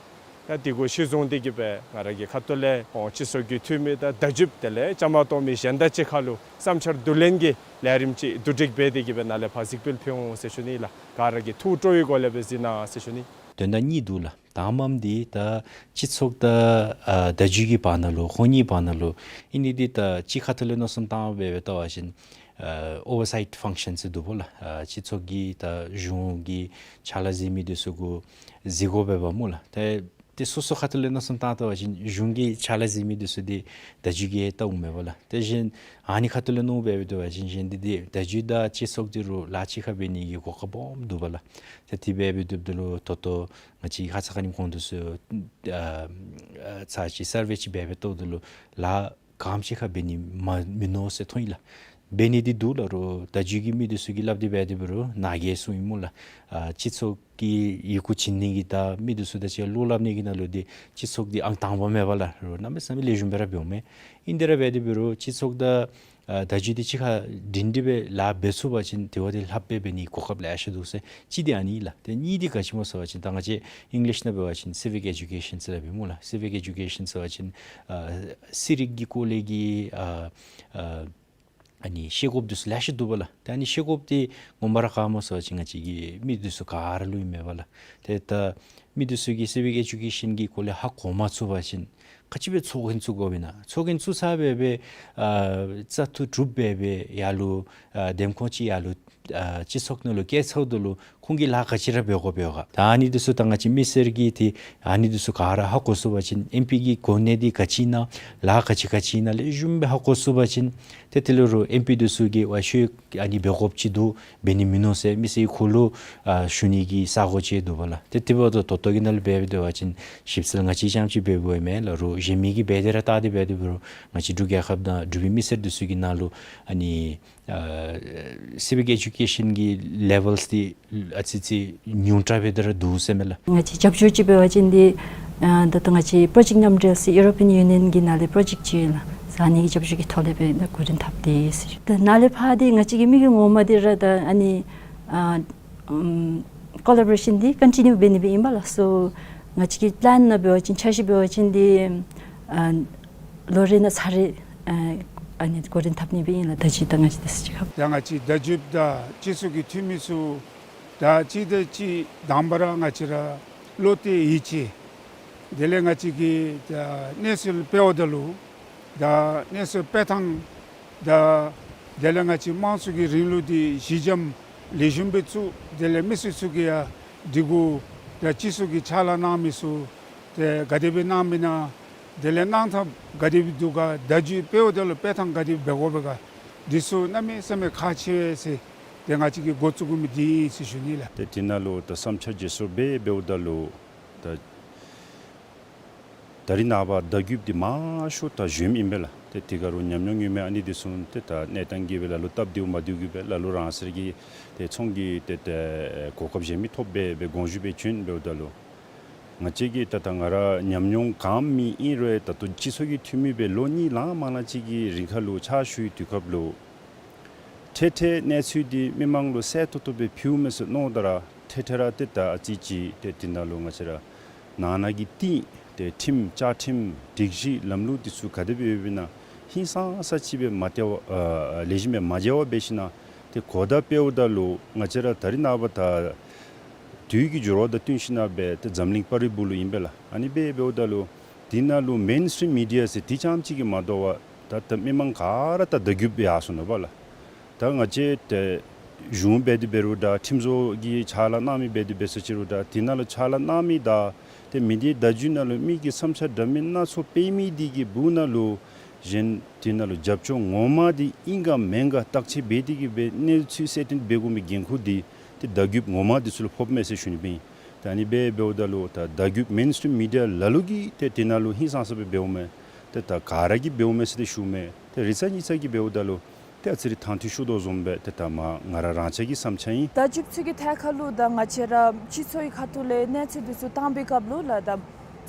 ད་དེ་གུ་གཞི་བཟུང་སྟེ་གི་སྦེ་ང་ར་གི་ཁ་ཐུག་ལས་ཨོ་སྤྱི་ཚོགས་ཀྱི་འཐུས་མི་དང་བརྡ་བརྒྱུདཔ་དེ་ལས་བཅའ་མར་གཏོགས་མི་གཞན་དང་གཅིག་ཁར་ལུ་བསམ་འཆར་བསྡུ་ལེན་གྱི་ལས་རིམ་ཅིག་བསྡུ་སྒྲིག་འབད་དེ་གི་སྦེ་ནཱ་ལས་ཕར་གཟིགས་འབུལ་ཕུལ་འོང་ཟེར་ཞུ་ནི་ལགས། ག་ར་གིས་ཐུགས་སྤྲོ་བའི་སྒོ་ལས་སྦེ་གཟིགས་གནང་ཟེར་ཞུ་ནི། དོན་དག་གཉིས་འདུག་ལགས། དང་པམ་འདི་ད་སྤྱི་ཚོགས་དང་ཨ་བརྡ་བརྒྱུད་ཀྱི་བར་ན་ལུ་ཁོང་གཉིས་བར་ན་ལུ་ཨིན་ནི་འདི་ད་གཅིག་ཁ་ཐུག་ལས་མནོ་བསམ་བཏང་སྦེ་སྦེ་བལྟ་བ་ཅིན་ཨ་ཨོ་ཝར་སའིཊ་ཕང་ཤཱན་ཟེར་འདུག་པ་ལགས། ཨ་སྤྱི་ཚོགས་ཀྱི་ད་གཞུང་གི་ཕྱག་ལཱ་མཛད་མི་འདི་ཚུ་གུ་གཟིགས་དགོ་པས་པ་སྨོ་ལགས། ཏེ་ཏེ་སོ་སོ་ཁ་ཐུག་ལས་མནོ་བསམ་བཏང་བལྟ་བ་ཅིན་གཞུང་གི་ཕྱག་ལཱ་མཛད་མི་འདི་ཚུ་འདི་བརྡ་བརྒྱུད་ཀྱིས་བལྟ་འོང་མས་པ་ལགས། དེ་བཞིན་ཨ་ནི་ཁ་ཐུག་ལས་མནོ་སྦེ་སྦེ་བལྟ་བ་ཅིན་གཞན་འདི་འདི་བརྡ་བརྒྱུད་དང་སྤྱི་ཚོགས་འདི་རུ་ལཱ་གཅིག་ཁར་འབད་ནི་གི་གོ་སྐབས་སྦོམ་འདུག་པ་ལགས། ཏེ་དེ་སྦེ་སྦེ་བལྟཝ་ད་ལུ་ད་ལྟོ་ང་བཅས་ཁ་ཙ་ཁ་ཉིནམ་གོང་དུ་སུ་ཨ་ཨ་ཚར་ཅིག་སར་ཝེ་ཅིག་འབད་སྦེ་བལྟཝ་ད་ལུ་ལཱ་ག་དེམ་ཅིག་ཁར་འབད་ནི་མ་མིན་ནུག་ཟེར་མཐོང་ཡི་ལགས། འབད་ནི་འདི་འདུག་ལགས། རོགས་བརྡ་བརྒྱུད་ཀྱི་མི་འདི་ཚུ་གིས་སླབ་སྟེ་འབད་དེ་འབད་རུང་ནཱ་གིས་གསུངས་ཡི་སྨོ་ལགས། ཨ་སྤྱི་ཚོགས་ཀྱི་ཡི་གུ་བྱིན་ནི་གི་དང་མི་འདི་ཚུ་དང་གཅིག་ཁར་བློ་སླབ་ནི་གི་ནང་ལུ་འདི་སྤྱི་ཚོགས་འདི་ཨང་དང་པ་མས་པ་ལགས། རོགས་གནམ་མེད་ས་མེད་ལེགས་ཤོམ་སྦེ་ར་འབདཝ་མས། ཨིན་དེ་ར་འབད་དེ་འབད་རུང་སྤྱི་ཚོགས་དང་ཨ་བརྡ་བརྒྱུད་འདི་གཅིག་ཁར་སྒྲིང་སྒྲི་སྦེ་ལཱ་འབད་ཚུགས་པ་ཅིན་དེ་བ་འདི་ལྷགཔ་སྦེ་འབད་ནི་གོ་སྐབས་ལེ་ཤ་འདུག་ཟེར། གཅིག་འདི་ཨ་ནི་ལགས། ཏེ་གཉིས་འདི་ག་ཅི་སྨོ་ཟེར་བ་ཅིན་ད་ང་བཅས་ཨིང་ལིཤ་ནང་འབད་བ་ཅིན་སི་བིག་ཨེ་ཌུ་ཀེ་ཤཱན་ཟེར་སླབ་ཨིན་སྨོ་ལགས། སི་བིག་ཨེ་ཌུ་ཀེ་ཤཱན་ཟེར་བ་ཅིན་ཨ་ཚན་རིག་གི་སྐོར་ལས་ཀྱི་ཨ་ཨ་ཨ་ནི་ཤེས་དགོཔ་འདི་ཚུ་ལེ་ཤ་འདུག་པ་ལགས། ཏེ་ཨ་ནི་ཤེས་དགོཔ་འདི་ངོ་མ་ར་ག་སྨོ་ཟེར་བ་ཅིན་ང་བཅས་ཀྱི་མི་འདི་ཚུ་ག་ར་ལུ་ཨིན་མས་པ་ལགས། ཏེ་ད་མི་འདི་ཚུ་གིས་སི་བིག་ཨེ་ཌུ་ཀེ་ཤཱན་གྱི་སྐོར་ལས་ཧ་གོ་མ་ཚུགས་པ་ཅིན་ག་ཅི་སྦེ་ཚོགས་རྒྱན་བཙུགས་དགོཔ་ཨིན་ན། ཚོགས་རྒྱན་བཙུགས་ཚར་སྦེ་སྦེ་ཨ་བཙག་འཐུ་གྲུབ་སྦེ་སྦེ་ཡར་ལུ་ཨ་འདེམས་ཁོངས་ཅིག་ཡར་ལུ་ཨ་སྤྱི་ཚོགས་ནང་ལུ་བསྐྱལ་ཚརཝ་ད་ལུ་ཁོང་གིས་ལཱ་ག་ཅི་ར་འབད་དགོཔ་འབད་དགོ་ག། ད་ཨ་ནི་འདི་ཚུ་ད་ང་བཅས་མི་སེར་གྱིས་ཏེ་ཨ་ནི་འདི་ཚུ་ག་ར་ཧ་གོ་ཚུགས་པ་ཅིན་ཨེམ་པི་གི་གོ་གནས་འདི་ག་ཅི་ཨིན་ན་ལཱ་ག་ཅི་ག་ཅི་ཨིན་ན་ལེགས་ཤོམ་སྦེ་ཧ་གོ་ཚུགས་པ་ཅིན་ཏེ་དེ་ལས་རོགས་ཨེམ་པི་འདི་ཚུ་གིས་ཝའི་ཤོ་ཨ་ནི་འབད་དགོཔ་ཅིག་འདུག། འབད་ནི་མིན་ནུག་ཟེར་མི་སེར་གྱི་ཁ་ལུ་ཨ་ཞུ་ནི་གི་ས་གོ་ཅིག་འདུག་པ་ལགས། ཏེ་དེ་འབདཝ་ད་ད་ལྟོ་གི་ནང་ལུ་འབད་འབད་དེ་འབད་བ་ཅིན་ཞིབ་འཚོལ་ང་བཅས་རྐྱངམ་ཅིག་འབད་འབདཝ་མེན་ལགས། རོགས་གཞན་མི་གིས་འབད་དེ་ར་བལྟ་སྟེ་འབད་དེ་འབད་རུང་ང་བཅས་འབྲུག་རྒྱལ་ཁབ་ནང་འབྲུག་པའི་མི་སེར་འདི་ཚུ་གི་ནང་ལུ་ཨ་ནི་ཨ་སི་བིག་ཨེ་ཌུ་ཀེ་ཤཱན་གྱི་ལེ་ཝེལ་འདི་ཨ་ཙི་ཙི་ཉུང་དྲགས་སྦེ་དེ་ར་འདུག་ཟེར་མས་ལགས། ང་བཅས་རྒྱབ་སྐྱོར་ཅིག་འབད་བ་ཅིན་འདི་ཨ་ད་ལྟོ་ང་བཅས་པྲོ་ཇེཀཊ་མཉམ་འབྲེལ་ཟེར་ཡུ་རོ་པི་ཡན་ཡུ་ནི་ཡན་གྱི་ནང་ལས་པྲོ་ཇེཀཊ་ཅིག་ཡོད་ལགས། ཨ་ནི་གི་རྒྱབ་སྐྱོར་གྱི་ཐོག་ལས་སྦེ་ད་འགོ་འདྲེན་འཐབ་སྟེ་ཟེར། ད་ནཱ་ལས་ཕར་འདི་ང་བཅས་ཀྱི་དམིགས་ཡུལ་ངོ་མ་འདི་ར་ད་ཨ་ནི་ཨ་ཨམ་ཀོ་ལེ་བོ་རེ་ཤཱན་འདི་ཀོན་ཊི་ནིའུ་འབད་ནི་སྦེ་ཨིན་པ་ལགས། སོ་ང་བཅས་ཀྱི་པི་ལེན་ནང་འབད་བ་ཅིན་འཆར་གཞི་འབད་བ་ཅིན་འདི་ཨ་ལོ་རེ་ནང་ཚར་རེ་ཨ་ཨ་ནི་འགོ་འདྲེན་འཐབ་ནི་སྦེ་ཨིན་ལགས། བརྡ་བརྒྱུད་དང་ང་བཅས་འདི་ཚུ་གཅིག་ཁར། ཡང་ང་བཅས་བརྡ་བརྒྱུད་དང་སྤྱི་ཚོགས་ཀྱི་འཐུས་མི་ཚུ་ད་གཅིག་དང་གཅིག་དང་པ་ར་ང་བཅས་ར་བློ་གཏད་ཡིད་ཆེས། དེ་ལས་ང་བཅས་ཀྱིས་ད་གནས་ཚུལ་སྤེལཝ་ད་ལུ་ད་གནས་ཚུལ་སྤེལ་ཐངས་དང་དེ་ལས་ང་བཅས་དམངས་གཙོ་གི་རིང་ལུགས་འདི་གཞི་འགྱམ་ལེགས་ཤོམ་སྦེ་བཙུགས། དེ་ལས་མི་སེར་ཚུ་གིས་ཡང་སྒྲིག་གོ་དང་སྤྱི་ཚོགས་ཀྱི་ཕྱག་ལཱ་གནང་མི་ཚུ་ཏེ་ག་དེ་སྦེ་གནང་མི་ཨིན་ན། དེ་ལས་གནང་ཐངས་ག་དེ་སྦེ་འདུག་ག། བརྡ་བརྒྱུད་སྤེལཝ་ད་ལུ་སྤེལ་ཐངས་ག་དེ་སྦེ་འབད་དགོ་པས་ག། འདི་ཚུ་གནམ་མེད་ས་མེད་ཁག་ཆེ་བས་ཟེར་ཏེ་ང་བཅས་ཀྱིས་འགོ་བཙུགས་དགོ་མི་འདི་ཨིན་ཟེར་ཞུ་ནི་ལགས། ཏེ་དེ་ནང་ལུ་ད་བསམ་འཆར་བརྗེ་སོར་འབད་འབདཝ་ད་ལུ་ད་ད་རིས་ནངས་པ་བརྡ་བརྒྱུདཔ་འདི་མང་ཤོས་ད་གཞོནམ་ཨིན་པས་ལགས། ཏེ་དེ་ག་ར་ཉམས་མྱོང་ཡོད་མི་ཨ་ནི་འདི་ཚུ་ཏེ་ད་གནས་སྟངས་ཀྱིས་སྦེ་ལ་ལུ་སྟབས་བདེཝ་མ་བདེཝ་གིས་སྦེ་ལ་ལུ་རང་སོའི་གི་ཏེ་ཚོང་གི་ཏེ་ཏེ་གོ་སྐབས་གཞན་མི་ཐོབ་སྦེ་སྦེ་དགོངས་ཞུ་སྦེ་བྱོན་འབདཝ་ད་ལུ་ང་བཅས་ཀྱིས་ད་ད་ང་ར་ཉམས་མྱོང་གང་མེད་ཨིན་རུང་ད་ལྟོ་སྤྱི་ཚོགས་ཀྱི་འཐུས་མི་སྦེ་ལོ་གཉིས་ལང་མ་ལང་ཅིག་གི་རིང་ཁར་ལུ་ཕྱག་ཞུ་བའི་དུས་སྐབས་ལུ་འཕྲལ་འཕྲལ་གནས་ཚུལ་འདི་མི་མང་ལུ་གསལ་ཏོག་ཏོ་སྦེ་ཕུལཝ་མས་ཟེར་མནོཝ་ད་ར་འཕྲལ་འཕྲལ་ར་ཏེ་ད་ཨ་ཙི་ཅིག་ཏེ་དེ་ནང་ལུ་ང་བཅས་ར་ནང་ན་གི་ཏེ་ཏེ་ཁྲིམས་བཅའ་ཁྲིམས་སྒྲིག་གཞི་ལམ་ལུགས་འདི་ཚུ་ག་དེ་སྦེ་ཡོདཔ་ཨིན་ན་ཧིང་སངས་ས་ཅིག་སྦེ་མ་བལྟ་བར་ཨ་ལེགས་ཤོམ་སྦེ་མ་མཇལ་བར་འབད་ཞིན་ན་ཏེ་གོ་བརྡ་སྤེལཝ་ད་ལུ་ང་བཅས་ར་ད་རིས་ནངས་པ་ད་དུས་ཀྱི་འགྱུར་བ་དང་བསྟུན་ཞིན་ན་སྦེ་ཏེ་འཛམ་གླིང་པར་རིས་བུ་ལུ་ཨིན་པས་ལགས། ཨ་ནི་སྦེ་འབདཝ་ད་ལུ་དེ་ནང་ལུ་མེན་སི་ཊིམ་མི་ཌི་ཡ་ཟེར་དེ་རྐྱངམ་ཅིག་གིས་མ་དོ་བར་ད་ད་མི་མང་ག་ར་ད་བརྡ་བརྒྱུདཔ་སྦེ་ཡར་སོང་ནུག་པ་ལགས། ད་ང་བཅས་ཏེ་གཞུང་འབད་དེ་འབད་རུང་འདྲ་ཁྲིམས་བཟོ་གི་ཕྱག་ལཱ་གནང་མི་འབད་དེ་འབད་ས་ཅིག་རུང་འདྲ་དེ་ནང་ལུ་ཕྱག་ལཱ་གནང་མི་དང་ཏེ་མི་སྡེ་བརྡ་བརྒྱུད་ནང་ལུ་མི་གི་བསམ་འཆར་འདྲ་མིན་སྣ་ཚོགས་སྤེལ་མི་འདི་གི་སྦུག་ན་ལུ་གཞན་དེ་ནང་ལུ་རྒྱབ་སྐྱོར་ངོ་མ་འདི་ཨིན་ག་མེན་ག་བརྟག་དཔྱད་འབད་དེ་གི་སྦེ་གནས་ཚུལ་གསལ་སྟོན་འབད་དགོ་མི་འགན་ཁུར་འདི་ཏེ་བརྡ་བརྒྱུདཔ་ངོ་མ་འདི་ཚུ་ལུ་ཕོགཔ་མས་ཟེར་ཞུ་ནི་སྦེ་ཨིན། ད་ཨ་ནི་སྦེ་འབདཝ་ད་ལུ་ད་བརྡ་བརྒྱུད་མེན་སི་ཊིམ་མི་ཌི་ཡ་ལ་ལུ་གིས་ཏེ་དེ་ནང་ལུ་ཧིང་སངས་ས་སྦེ་འབདཝ་མས། ཏེ་ད་ག་ར་གིས་འབདཝ་མས་ཟེར་ཏེ་ཞུཝ་མས། ཏེ་རེ་ཚ་གཉིས་ཚ་གིས་འབདཝ་ད་ལུ་ཏེ་ཨ་ཙི་རེ་དང་འདོད་ཤོར་དོ་བཟུམ་སྦེ་ཏེ་ད་མ་ང་ར་རང་ཆ་གི་བསམ་འཆར་ཨིན། བརྡ་བརྒྱུདཔ་ཚུ་གི་ཐད་ཁར་ལུ་ད་ང་བཅས་ར་སྤྱི་ཚོགས་ཀྱི་ཁ་ཐུག་ལས་གནས་ཚུལ་འདི་ཚུ་བཏང་བའི་སྐབས་ལུ་ལགས་ད་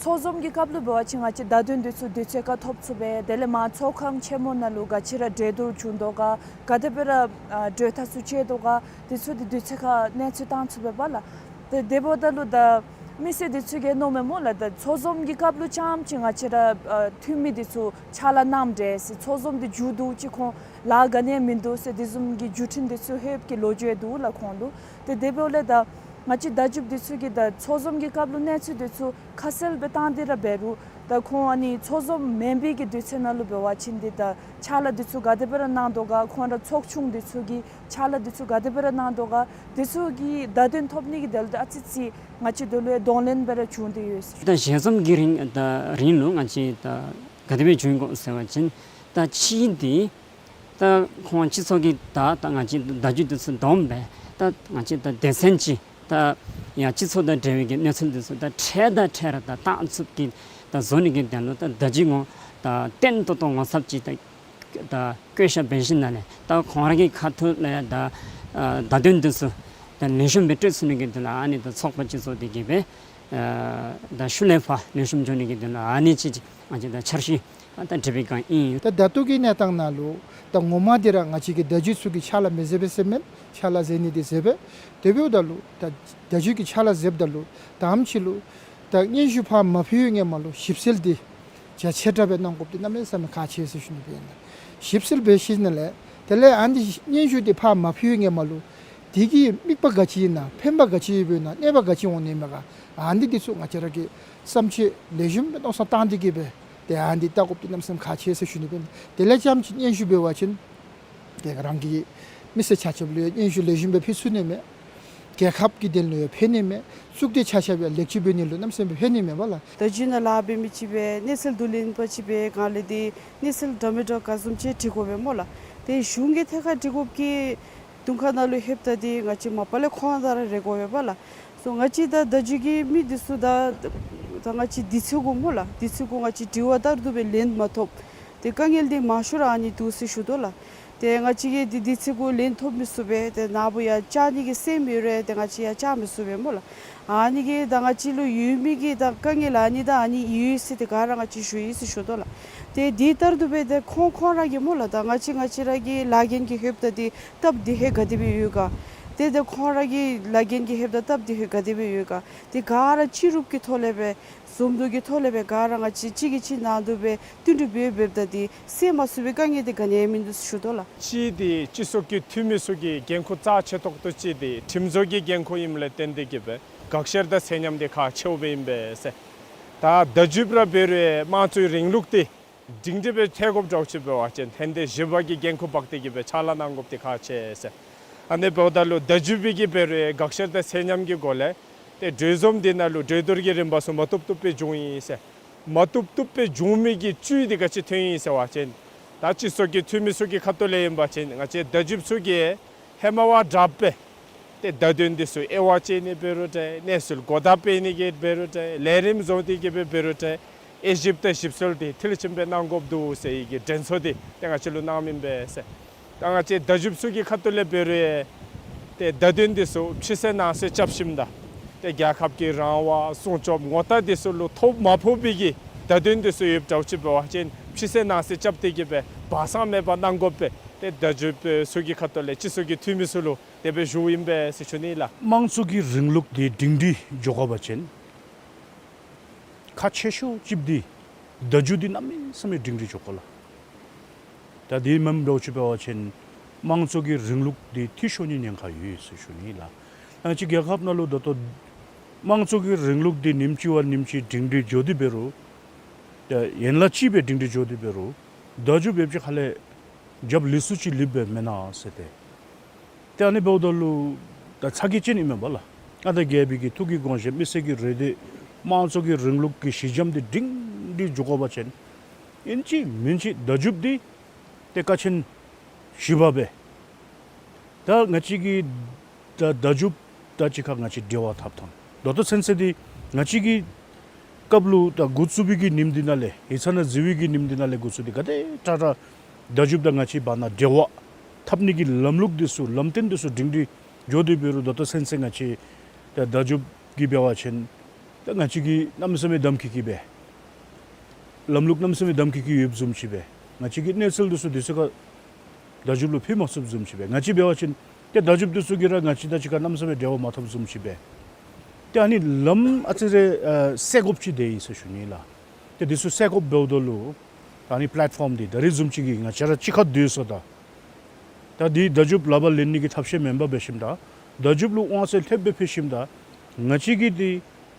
ཚོགས་འཛོམས་ཀྱི་སྐབས་ལུ་འབད་བ་ཅིན་ང་བཅས་བརྡ་དོན་འདི་ཚུ་དུས་ཚོད་ཁར་ཐོབ་ཚུགས་པས། དེ་ལས་མར་ཚོགས་ཁང་ཆེན་མོ་ནང་ལུ་ག་ཅི་ར་གྲོས་བསྡུར་བྱུང་དོ་ག་ག་དེ་སྦེ་ར་ཨ་གྲོས་ཐག་ཚུ་བཅད་དོ་ག་དེ་ཚུ་འདི་དུས་ཚོད་ཁར་གནས་ཚུལ་བཏང་ཚུགས་པས་པ་ལགས། ཏེ་དེ་འབདཝ་ད་ལུ་ད་ མི་སེར་འདི་ཚུ་གིས་མནོཝ་མས་སྨོ་ལགས། ད་ཚོགས་འཛོམས་ཀྱི་སྐབས་ལུ་རྐྱངམ་ཅིག་ང་བཅས་ར་ཨ་འཐུས་མི་འདི་ཚུ་ཕྱག་ལཱ་གནངམ་འདྲས་ཟེར། ཚོགས་འཛོམས་འདི་མཇུག་བསྡུ་ཅི། ཁོང་ལཱ་ག་ནི་ཡང་མིན་འདུག་ཟེར། དེ་བཟུམ་གྱི་བརྒྱུད་འཕྲིན་འདི་ཚུ་ལྷོདཔ་གི་ལོ་རྒྱུས་འདུག་ལགས་ཁོང་ལུ། ཏེ་དེ་འབདཝ་ལས་ད་ང་བཅས་བརྡ་བརྒྱུདཔ་འདི་ཚུ་གིས་ད་ཚོགས་འཛོམས་ཀྱི་སྐབས་ལུ་གནས་ཚུལ་འདི་ཚུ་ཁ་གསལ་སྦེ་བཏང་སྟེ་ར་འབད་རུང་ད་ཁོང་ཨ་ནི་ཚོགས་འཛོམས་མེན་པའི་གི་དུས་ཚོད་ནང་ལུ་འབད་བ་ཅིན་འདི་ད་ཕྱག་ལཱ་འདི་ཚུ་ག་དེ་སྦེ་ར་གནང་དོ་ག། ཁོང་ར་ཚོགས་ཆུང་འདི་ཚུ་གིས་ཕྱག་ལཱ་འདི་ཚུ་ག་དེ་སྦེ་ར་གནང་དོ་ག། འདི་ཚུ་གི་བརྡ་དོན་ཐོབ་ནི་གི་དོན་ལུ་ཨ་ཙི་ཙི་ང་བཅས་དོན་ལུ་ཡང་གདོང་ལེན་སྦེ་ར་བྱུང་སྟེ་ཡོད་ཟེར། ད་ཞལ་འཛོམས་ཀྱི་རིང་ད་རིང་ལུ་ང་བཅས་ད་ག་དེ་སྦེ་བྱུང་ཡི་གོ་ཟེར་བ་ཅིན་ད་གཅིག་འདི་ད་ཁོང་སྤྱི་ཚོགས་ཀྱི་ད་ད་ང་བཅས་བརྡ་བརྒྱུད་འདི་ཚུ་བསྡོམས་སྦེ་ད་ང་བཅས་ད་སྡེ་ཚན་ཅིག་ད་ཡང་སྤྱི་ཚོགས་དང་འབྲེལ་བའི་གི་གནས་ཚུལ་འདི་ཚུ་ད་འཕྲལ་དང་འཕྲལ་ར་ད་རྟགས་ཚུད་ཀྱི་ད་བཟོ་ནི་གི་དོན་ལུ་ད་བརྡ་བརྒྱུད་ངོ་ད་བརྟན་ཏོག་ཏོ་ངོ་ཚབ་ཅིག་ད་ད་བཀོད་བཞག་འབད་ཞིནམ་ལས་ད་ཁོང་ར་གི་ཁ་ཐུག་ལས་ད་ཨ་བརྡ་དོན་འདི་ཚུ་ད་ལེགས་ཤོམ་སྦེ་སྤྲོད་ཚུགས་ནི་གི་དོན་ལུ་ཨ་ནི་ད་ཚོགས་པ་སྤྱི་ཚོགས་འདི་གིས་སྦེ་ཨ་ད་ཤུལ་ལས་ཕར་ལེགས་ཤོམ་འགྱོ་ནི་གི་དོན་ལུ་ཨ་ནི་ཅིག་ང་བཅས་ད་འཆར་གཞི་ཨ་ད་འབྲི་བའི་བསྒང་ཨིན། ད་ད་ལྟོ་གི་གནས་སྟངས་ནང་ལུ་ད་ངོ་མ་འདི་ར་ང་བཅས་ཀྱི་བརྡ་བརྒྱུད་ཚུ་གིས་ཕྱག་ལཱ་མི་མཛད་པས་ཟེར་མེན། ཕྱག་ལཱ་མཛད་ནི་འདི་མཛད་པས། དེ་འབདཝ་ད་ལུ་ད་བརྡ་བརྒྱུད་ཀྱིས་ཕྱག་ལཱ་མཛདཔ་ད་ལུ་ད་ཨམ་ཅིག་ལུ་ད་སྙན་ཞུ་ཕར་མ་ཕུལ་བའི་སྔོན་མ་ལུ་ཞིབ་འཚོལ་འདི་རྒྱ་ཆེ་དྲགས་སྦེ་གནང་དགོཔ་འདི་གནམ་མེད་ས་མེད་ཁག་ཆེ་ཟེར་ཞུ་ནི་སྦེ་ཨིན་ལགས། ཞིབ་འཚོལ་འབད་ཞིནམ་ལས་དེ་ལས་ཨ་ནི་སྙན་ཞུ་འདི་ཕར་མ་ཕུལ་བའི་སྔོན་མ་ལུ་དེ་གི་དམིགས་པ་ག་ཅི་ཨིན་ན་ཕན་པ་ག་ཅི་ཡོདཔ་ཨིན་ན་གནོད་པ་ག་ཅི་འོང་ནི་མས་ག། ཨ་ནི་འདི་ཚུ་ང་བཅས་ར་གིས་བསམ་སྤྱོད་ལེགས་ཤོམ་སྦེ་མནོ་བསམ་བཏང་སྟེ་གིས་སྦེ་ཏེ་ཨ་ནི་འདི་བལྟ་དགོཔ་འདི་གནམ་མེད་ས་མེད་ཁག་ཆེ་ཟེར་ཞུ་ནི་སྦེ་ཨིན། དེ་ལས་རྐྱངམ་ཅིག་སྙན་ཞུ་འབད་བ་ཅིན་ཏེ་རང་གི་མི་སེར་ཆ་ཁྱབ་ལུ་ཡང་སྙན་ཞུ་ལེགས་ཤོམ་སྦེ་ཕུལ་ཚུགས་ནི་མས། རྒྱལ་ཁབ་ཀྱི་དོན་ལུ་ཡང་ཕན་ནི་མས། གཙུག་སྡེ་ཆ་ཁྱབ་ཡང་ལེགས་བཅོས་འབད་ནི་ལུ་གནམ་མེད་ས་མེད་ཕན་ནི་མས་པ་ལགས། བརྡ་བརྒྱུད་ནང་ལཱ་འབད་མི་ཅིག་སྦེ་གནས་ཚུལ་བསྡུ་ལེན་པ་ཅིག་སྦེ་གང་ལས་འདི་གནས་ཚུལ་འདྲ་མི་འདྲ་ག་བཟུམ་ཅིག་འབྲི་དགོ་པས་སྨོ་ལགས། ཏེ་གཞུང་གི་ཐད་ཁར་འབྲི་དགོཔ་གི་དོན་ཁ་ནང་ལུ་ལྷོདཔ་ད་འདི་ང་བཅས་མ་པ་ལས་ཁོང་དང་ར་རེ་དགོ་པས་པ་ལགས། སོ་ང་བཅས་ད་བརྡ་བརྒྱུད་ཀྱི་མི་འདི་ཚུ་ད་ད་ང་བཅས་དུས་ཚོད་གུ་སྨོ་ལགས། དུས་ཚོད་གུ་ང་བཅས་དྲི་བ་བཏབ་རུང་སྦེ་ལན་མ་ཐོབ། ཏེ་དཀའ་ངལ་འདི་མང་ཤོས་ར་ཨ་ནི་འདུག་ཟེར་ཞུ་དོ་ལགས། ཏེ་ང་བཅས་ཀྱིས་འདི་དུས་ཚོད་གུ་ལན་ཐོབ་མི་ཚུགས་པས། ཏེ་ནཱ་བུ་ཡང་བཅར་ནི་གི་སེམས་ཡོད་རུང་ཏེ་ང་བཅས་ཡང་བཅར་མི་ཚུགས་པས་སྨོ་ལགས། ཨ་ནི་གིས་ད་ང་བཅས་ལུ་ཡོད་མི་གི་ད་དཀའ་ངལ་ཨ་ནི་དང་ཨ་ནི་ཡོད་ཟེར་ཏེ་ག་ར་ང་བཅས་ཞུ་ཡི་ཟེར་ཞུ་དོ་ལགས། ཏེ་འདི་ལྟར་དུ་སྦེ་ཏེ་ཁོང་ཁོང་ར་གིས་སྨོ་ལགས། ད་ང་བཅས་ང་བཅས་ར་གི་ལཱ་འགན་གྱི་ལྷོདཔ་ད་འདི་སྟབས་བདེ་ཧེ་ག་དེ་སྦེ་ཡོད་ག། ཏེ་ད་ཁོང་ར་གི་ལཱ་འགན་གྱི་ལྷོདཔ་ད་སྟབས་བདེ་ཧེ་ག་དེ་སྦེ་ཡོད་ག། ཏེ་ག་ར་སྤྱི་རུབ་ཀྱི་ཐོག་ལས་སྦེ་འཛོམས་འདུ་གི་ཐོག་ལས་སྦེ་ག་ར་ང་བཅས་གཅིག་གིས་གཅིག་ནང་དུ་སྦེ་བསྟུན་གྲོས་འབད་འབདཝ་ད་འདི་སེལ་མ་ཚུགས་པའི་དཀའ་ངལ་འདི་ག་ནི་ཡང་མིན་འདུག་ཟེར་ཞུ་དོ་ལགས། གཅིག་འདི་སྤྱི་ཚོགས་ཀྱི་འཐུས་མི་ཚུ་གི་འགན་ཁུར་རྩ་ཆེ་ཏོག་ཏོ་ཅིག་འདི་ཁྲིམས་བཟོ་གི་འགན་ཁུར་ཨིནམ་ལས་བརྟེན་ཏེ་གིས་སྦེ་དགག་བཤེར་དང་ཚད་མཉམ་འདི་ཁག་ཆེཝ་སྦེ་ཨིན་པས་ཟེར། ད་བརྡ་བརྒྱུདཔ་ར་འབད་རུང་དམངས་གཙོའི་རིང་ལུགས་འདི་སྒྲིང་སྒྲི་སྦེ་འཐོན་དགོཔ་འདྲཝ་ཅིག་འབད་བ་ཅིན་ཕན་བདེ་ཞི་བ་གི་འགན་ཁུར་འབག་སྟེ་གིས་སྦེ་ཕྱག་ལཱ་གནང་དགོཔ་འདི་ཁག་ཆེ་ཟེར། ཨ་ནི་འབདཝ་ད་ལུ་བརྡ་བརྒྱུདཔ་གིས་འབད་རུང་དགག་བཤེར་དང་ཚད་མཉམ་གྱི་སྒོ་ལས་ཏེ་གྲོས་འཛོམས་འདི་ནང་ལུ་གྲོས་བསྡུར་གྱི་རིམ་པ་ཚུ་མ་བཏུབ་བཏུབ་སྦེ་འབྱུང་ཡི་ཟེར། མ་བཏུབ་བཏུབ་སྦེ་འབྱུང་མི་གི་བཅུད་འདི་ག་ཅི་ཐོན་ཡི་ཟེར་བ་ཅིན་ད་སྤྱི་ཚོགས་ཀྱི་འཐུས་མི་ཚུ་གི་ཁ་ཐུག་ལས་ཨིན་པ་ཅིན་ང་བཅས་བརྡ་བརྒྱུདཔ་ཚུ་གིས་ཧེ་མ་བ་དྲགཔ་སྦེ་ཏེ་བརྡ་དོན་འདི་ཚུ་དབྱེ་བ་དཔྱད་ནི་འབད་རུང་འདྲ། གནས་ཚུལ་གོ་བརྡ་སྤེལ་ནི་གི་འབད་རུང་འདྲ། ལས་རིམ་བཟོ་སྟེ་གིས་སྦེ་འབད་རུང་འདྲ། དབྱེ་ཞིབ་དང་ཞིབ་འཚོལ་འདི་མཐིལ་ཕྱིན་སྦེ་གནང་དགོཔ་འདུག་ཟེར་བའི་གི་དྲན་གསོ་འདི་ཏེ་ང་བཅས་ལུ་གནངམ་ཨིན་པས་ཟེར། ད་ང་བཅས་བརྡ་བརྒྱུདཔ་ཚུ་གི་ཁ་ཐུག་ལས་འབད་རུང་ཏེ་བརྡ་དོན་འདི་ཚུ་ཕྱི་གསལ་ནང་གསལ་རྐྱབ་ཞིནམ་ད་ཏེ་རྒྱལ་ཁབ་ཀྱི་རང་དབང་སྲུང་སྐྱོབ་ངོ་རྟགས་འདི་ཚུ་ལུ་ཐོ་མ་ཕོག་པའི་གི་བརྡ་དོན་འདི་ཚུ་ཡོདཔ་འདྲཝ་ཅིག་འབད་བ་ཅིན་ཕྱི་གསལ་ནང་གསལ་རྐྱབ་སྟེ་གིས་སྦེ་སྦ་གསང་མེད་པར་གནང་དགོ་པས། ཏེ་བརྡ་བརྒྱུདཔ་ཚུ་གི་ཁ་ཐུག་ལས་སྤྱི་ཚོགས་ཀྱི་འཐུས་མི་ཚུ་ལུ་དེ་སྦེ་ཞུཝ་ཨིན་པས་ཟེར་ཞུ་ནི་ལགས། དམངས་གཙོ་གི་རིང་ལུགས་འདི་སྒྲིང་སྒྲི་འགྱོ་དགོ་པ་ཅིན་ཁག་ཆེ་ཤོས་ཅིག་འདི་བརྡ་བརྒྱུད་འདི་གནམ་མེད་ས་མེད་སྒྲིང་སྒྲི་འགྱོ་དགོ་ལགས། ད་དེ་མེནམ་འདྲཝ་ཅིག་འབད་བ་ཅིན་དམངས་གཙོ་གི་རིང་ལུགས་འདི་འཐུས་ཤོར་ནིའི་ཉེན་ཁ་ཡོད་ཟེར་ཞུ་ནི་ལགས། ང་བཅས་རྒྱལ་ཁབ་ནང་ལུ་ད་ལྟོ་དམངས་གཙོ་གི་རིང་ལུགས་འདི་ཉིནམ་གཅིག་བ་ཉིནམ་གཅིག་སྒྲིང་སྒྲི་འགྱོ་སྟེ་འབད་རུང་ད་ཡན་ལག་གཅིག་སྦེ་སྒྲིང་སྒྲི་འགྱོ་སྟེ་འབད་རུང་བརྡ་བརྒྱུད་འབདཝ་ཅིག་ཁ་ལས་རྒྱབ་ལུས་སུ་ཅིག་ལུསཔ་སྦེ་མེན་ན་ཟེར་ཏེ། ཏེ་ཨ་ནི་འབདཝ་ད་ལུ་ད་ཚ་གྱང་ཅན་ཨིན་མས་པ་ལགས། ང་དང་རྒྱལ་པོའི་གི་ཐུགས་ཀྱི་དགོངས་བཞེད་མི་སེར་གྱི་རེ་འདོད་དམངས་གཙོ་གི་རིང་ལུགས་ཀྱི་གཞི་འགྱམ་འདི་སྒྲིང་སྒྲི་འགྱོ་དགོ་པ་ཅིན་ཨིན་ཅི་མིན་ཅི་བརྡ་བརྒྱུད་འདི་ཏེ་ཀ་ཆེན་ཞིབ་པ་སྦེ་ད་ང་བཅས་ཀྱི་ད་བརྡ་བརྒྱུད་དང་གཅིག་ཁར་ང་བཅས་འབྲེལ་བ་འཐབ་ཐངས་ད་ལྟོ་ཚུན་ཚོད་འདི་ང་བཅས་ཀྱི་སྐབས་ལུ་ད་འགོ་བཙུགས་པའི་གི་ཉིནམ་འདི་ནང་ལས་ཡིག་ཚང་ནང་འཛུལ་བའི་གི་ཉིནམ་འདི་ནང་ལས་འགོ་བཙུགས་ཏེ་ག་དེ་དྲག་དྲག་བརྡ་བརྒྱུད་དང་ང་བཅས་བར་ན་འབྲེལ་བ་འཐབ་ནི་གི་ལམ་ལུགས་འདི་ཚུ་ལམ་སྟོན་འདི་ཚུ་སྒྲིང་སྒྲི་འགྱོ་སྟེ་འབད་རུང་ད་ལྟོ་ཚུན་ཚོད་ང་བཅས་ད་བརྡ་བརྒྱུད་ཀྱི་འབད་བ་ཅིན་ད་ང་བཅས་ཀྱིས་གནམ་མེད་ས་མེད་གདམ་ཁ་བཀལ་སྦེ་ལམ་ལུགས་གནམ་མེད་ས་མེད་གདམ་ཁ་བཀལ་ཡོདཔ་བཟུམ་ཅིག་སྦེ་ང་བཅས་ཀྱི་གནས་ཚུལ་འདི་ཚུ་དུས་ཚོད་ཁར་བརྡ་བརྒྱུད་ལུ་ཕུལ་མ་ཚུགསཔ་བཟུམ་ཅིག་སྦེ་ང་བཅས་འབད་བ་ཅིན་ཏེ་བརྡ་བརྒྱུད་འདི་ཚུ་གིས་ར་ང་བཅས་དང་གཅིག་ཁར་གནམ་མེད་ས་མེད་འབྲེལ་བ་མ་འཐབ་བཟུམ་ཅིག་སྦེ་ ཏེ་ཨ་ནི་ལམ་ཨ་ཙི་རེ་ཨ་སེལ་དགོཔ་ཅིག་དེ་ཨིན་ཟེར་ཞུ་ནི་ལགས། ཏེ་དེ་ཚུ་སེལ་དགོཔ་འབདཝ་ད་ལུ་ད་ཨ་ནི་པི་ལེཊ་ཕོམ་འདི་ད་རིས་བཟུམ་ཅིག་གིས་ང་བཅས་ར་གཅིག་ཁར་སྡོད་ས་དང་ད་འདི་བརྡ་བརྒྱུད་ལག་པར་ལེན་ནི་གི་ཐབས་ཤེས་མེན་པར་འབད་ཞིནམ་ད་བརྡ་བརྒྱུད་ལུ་དབང་ཚད་ལྷོདཔ་སྦེ་ཕུལ་ཞིནམ་ད་ང་བཅས་ཀྱིས་འདི་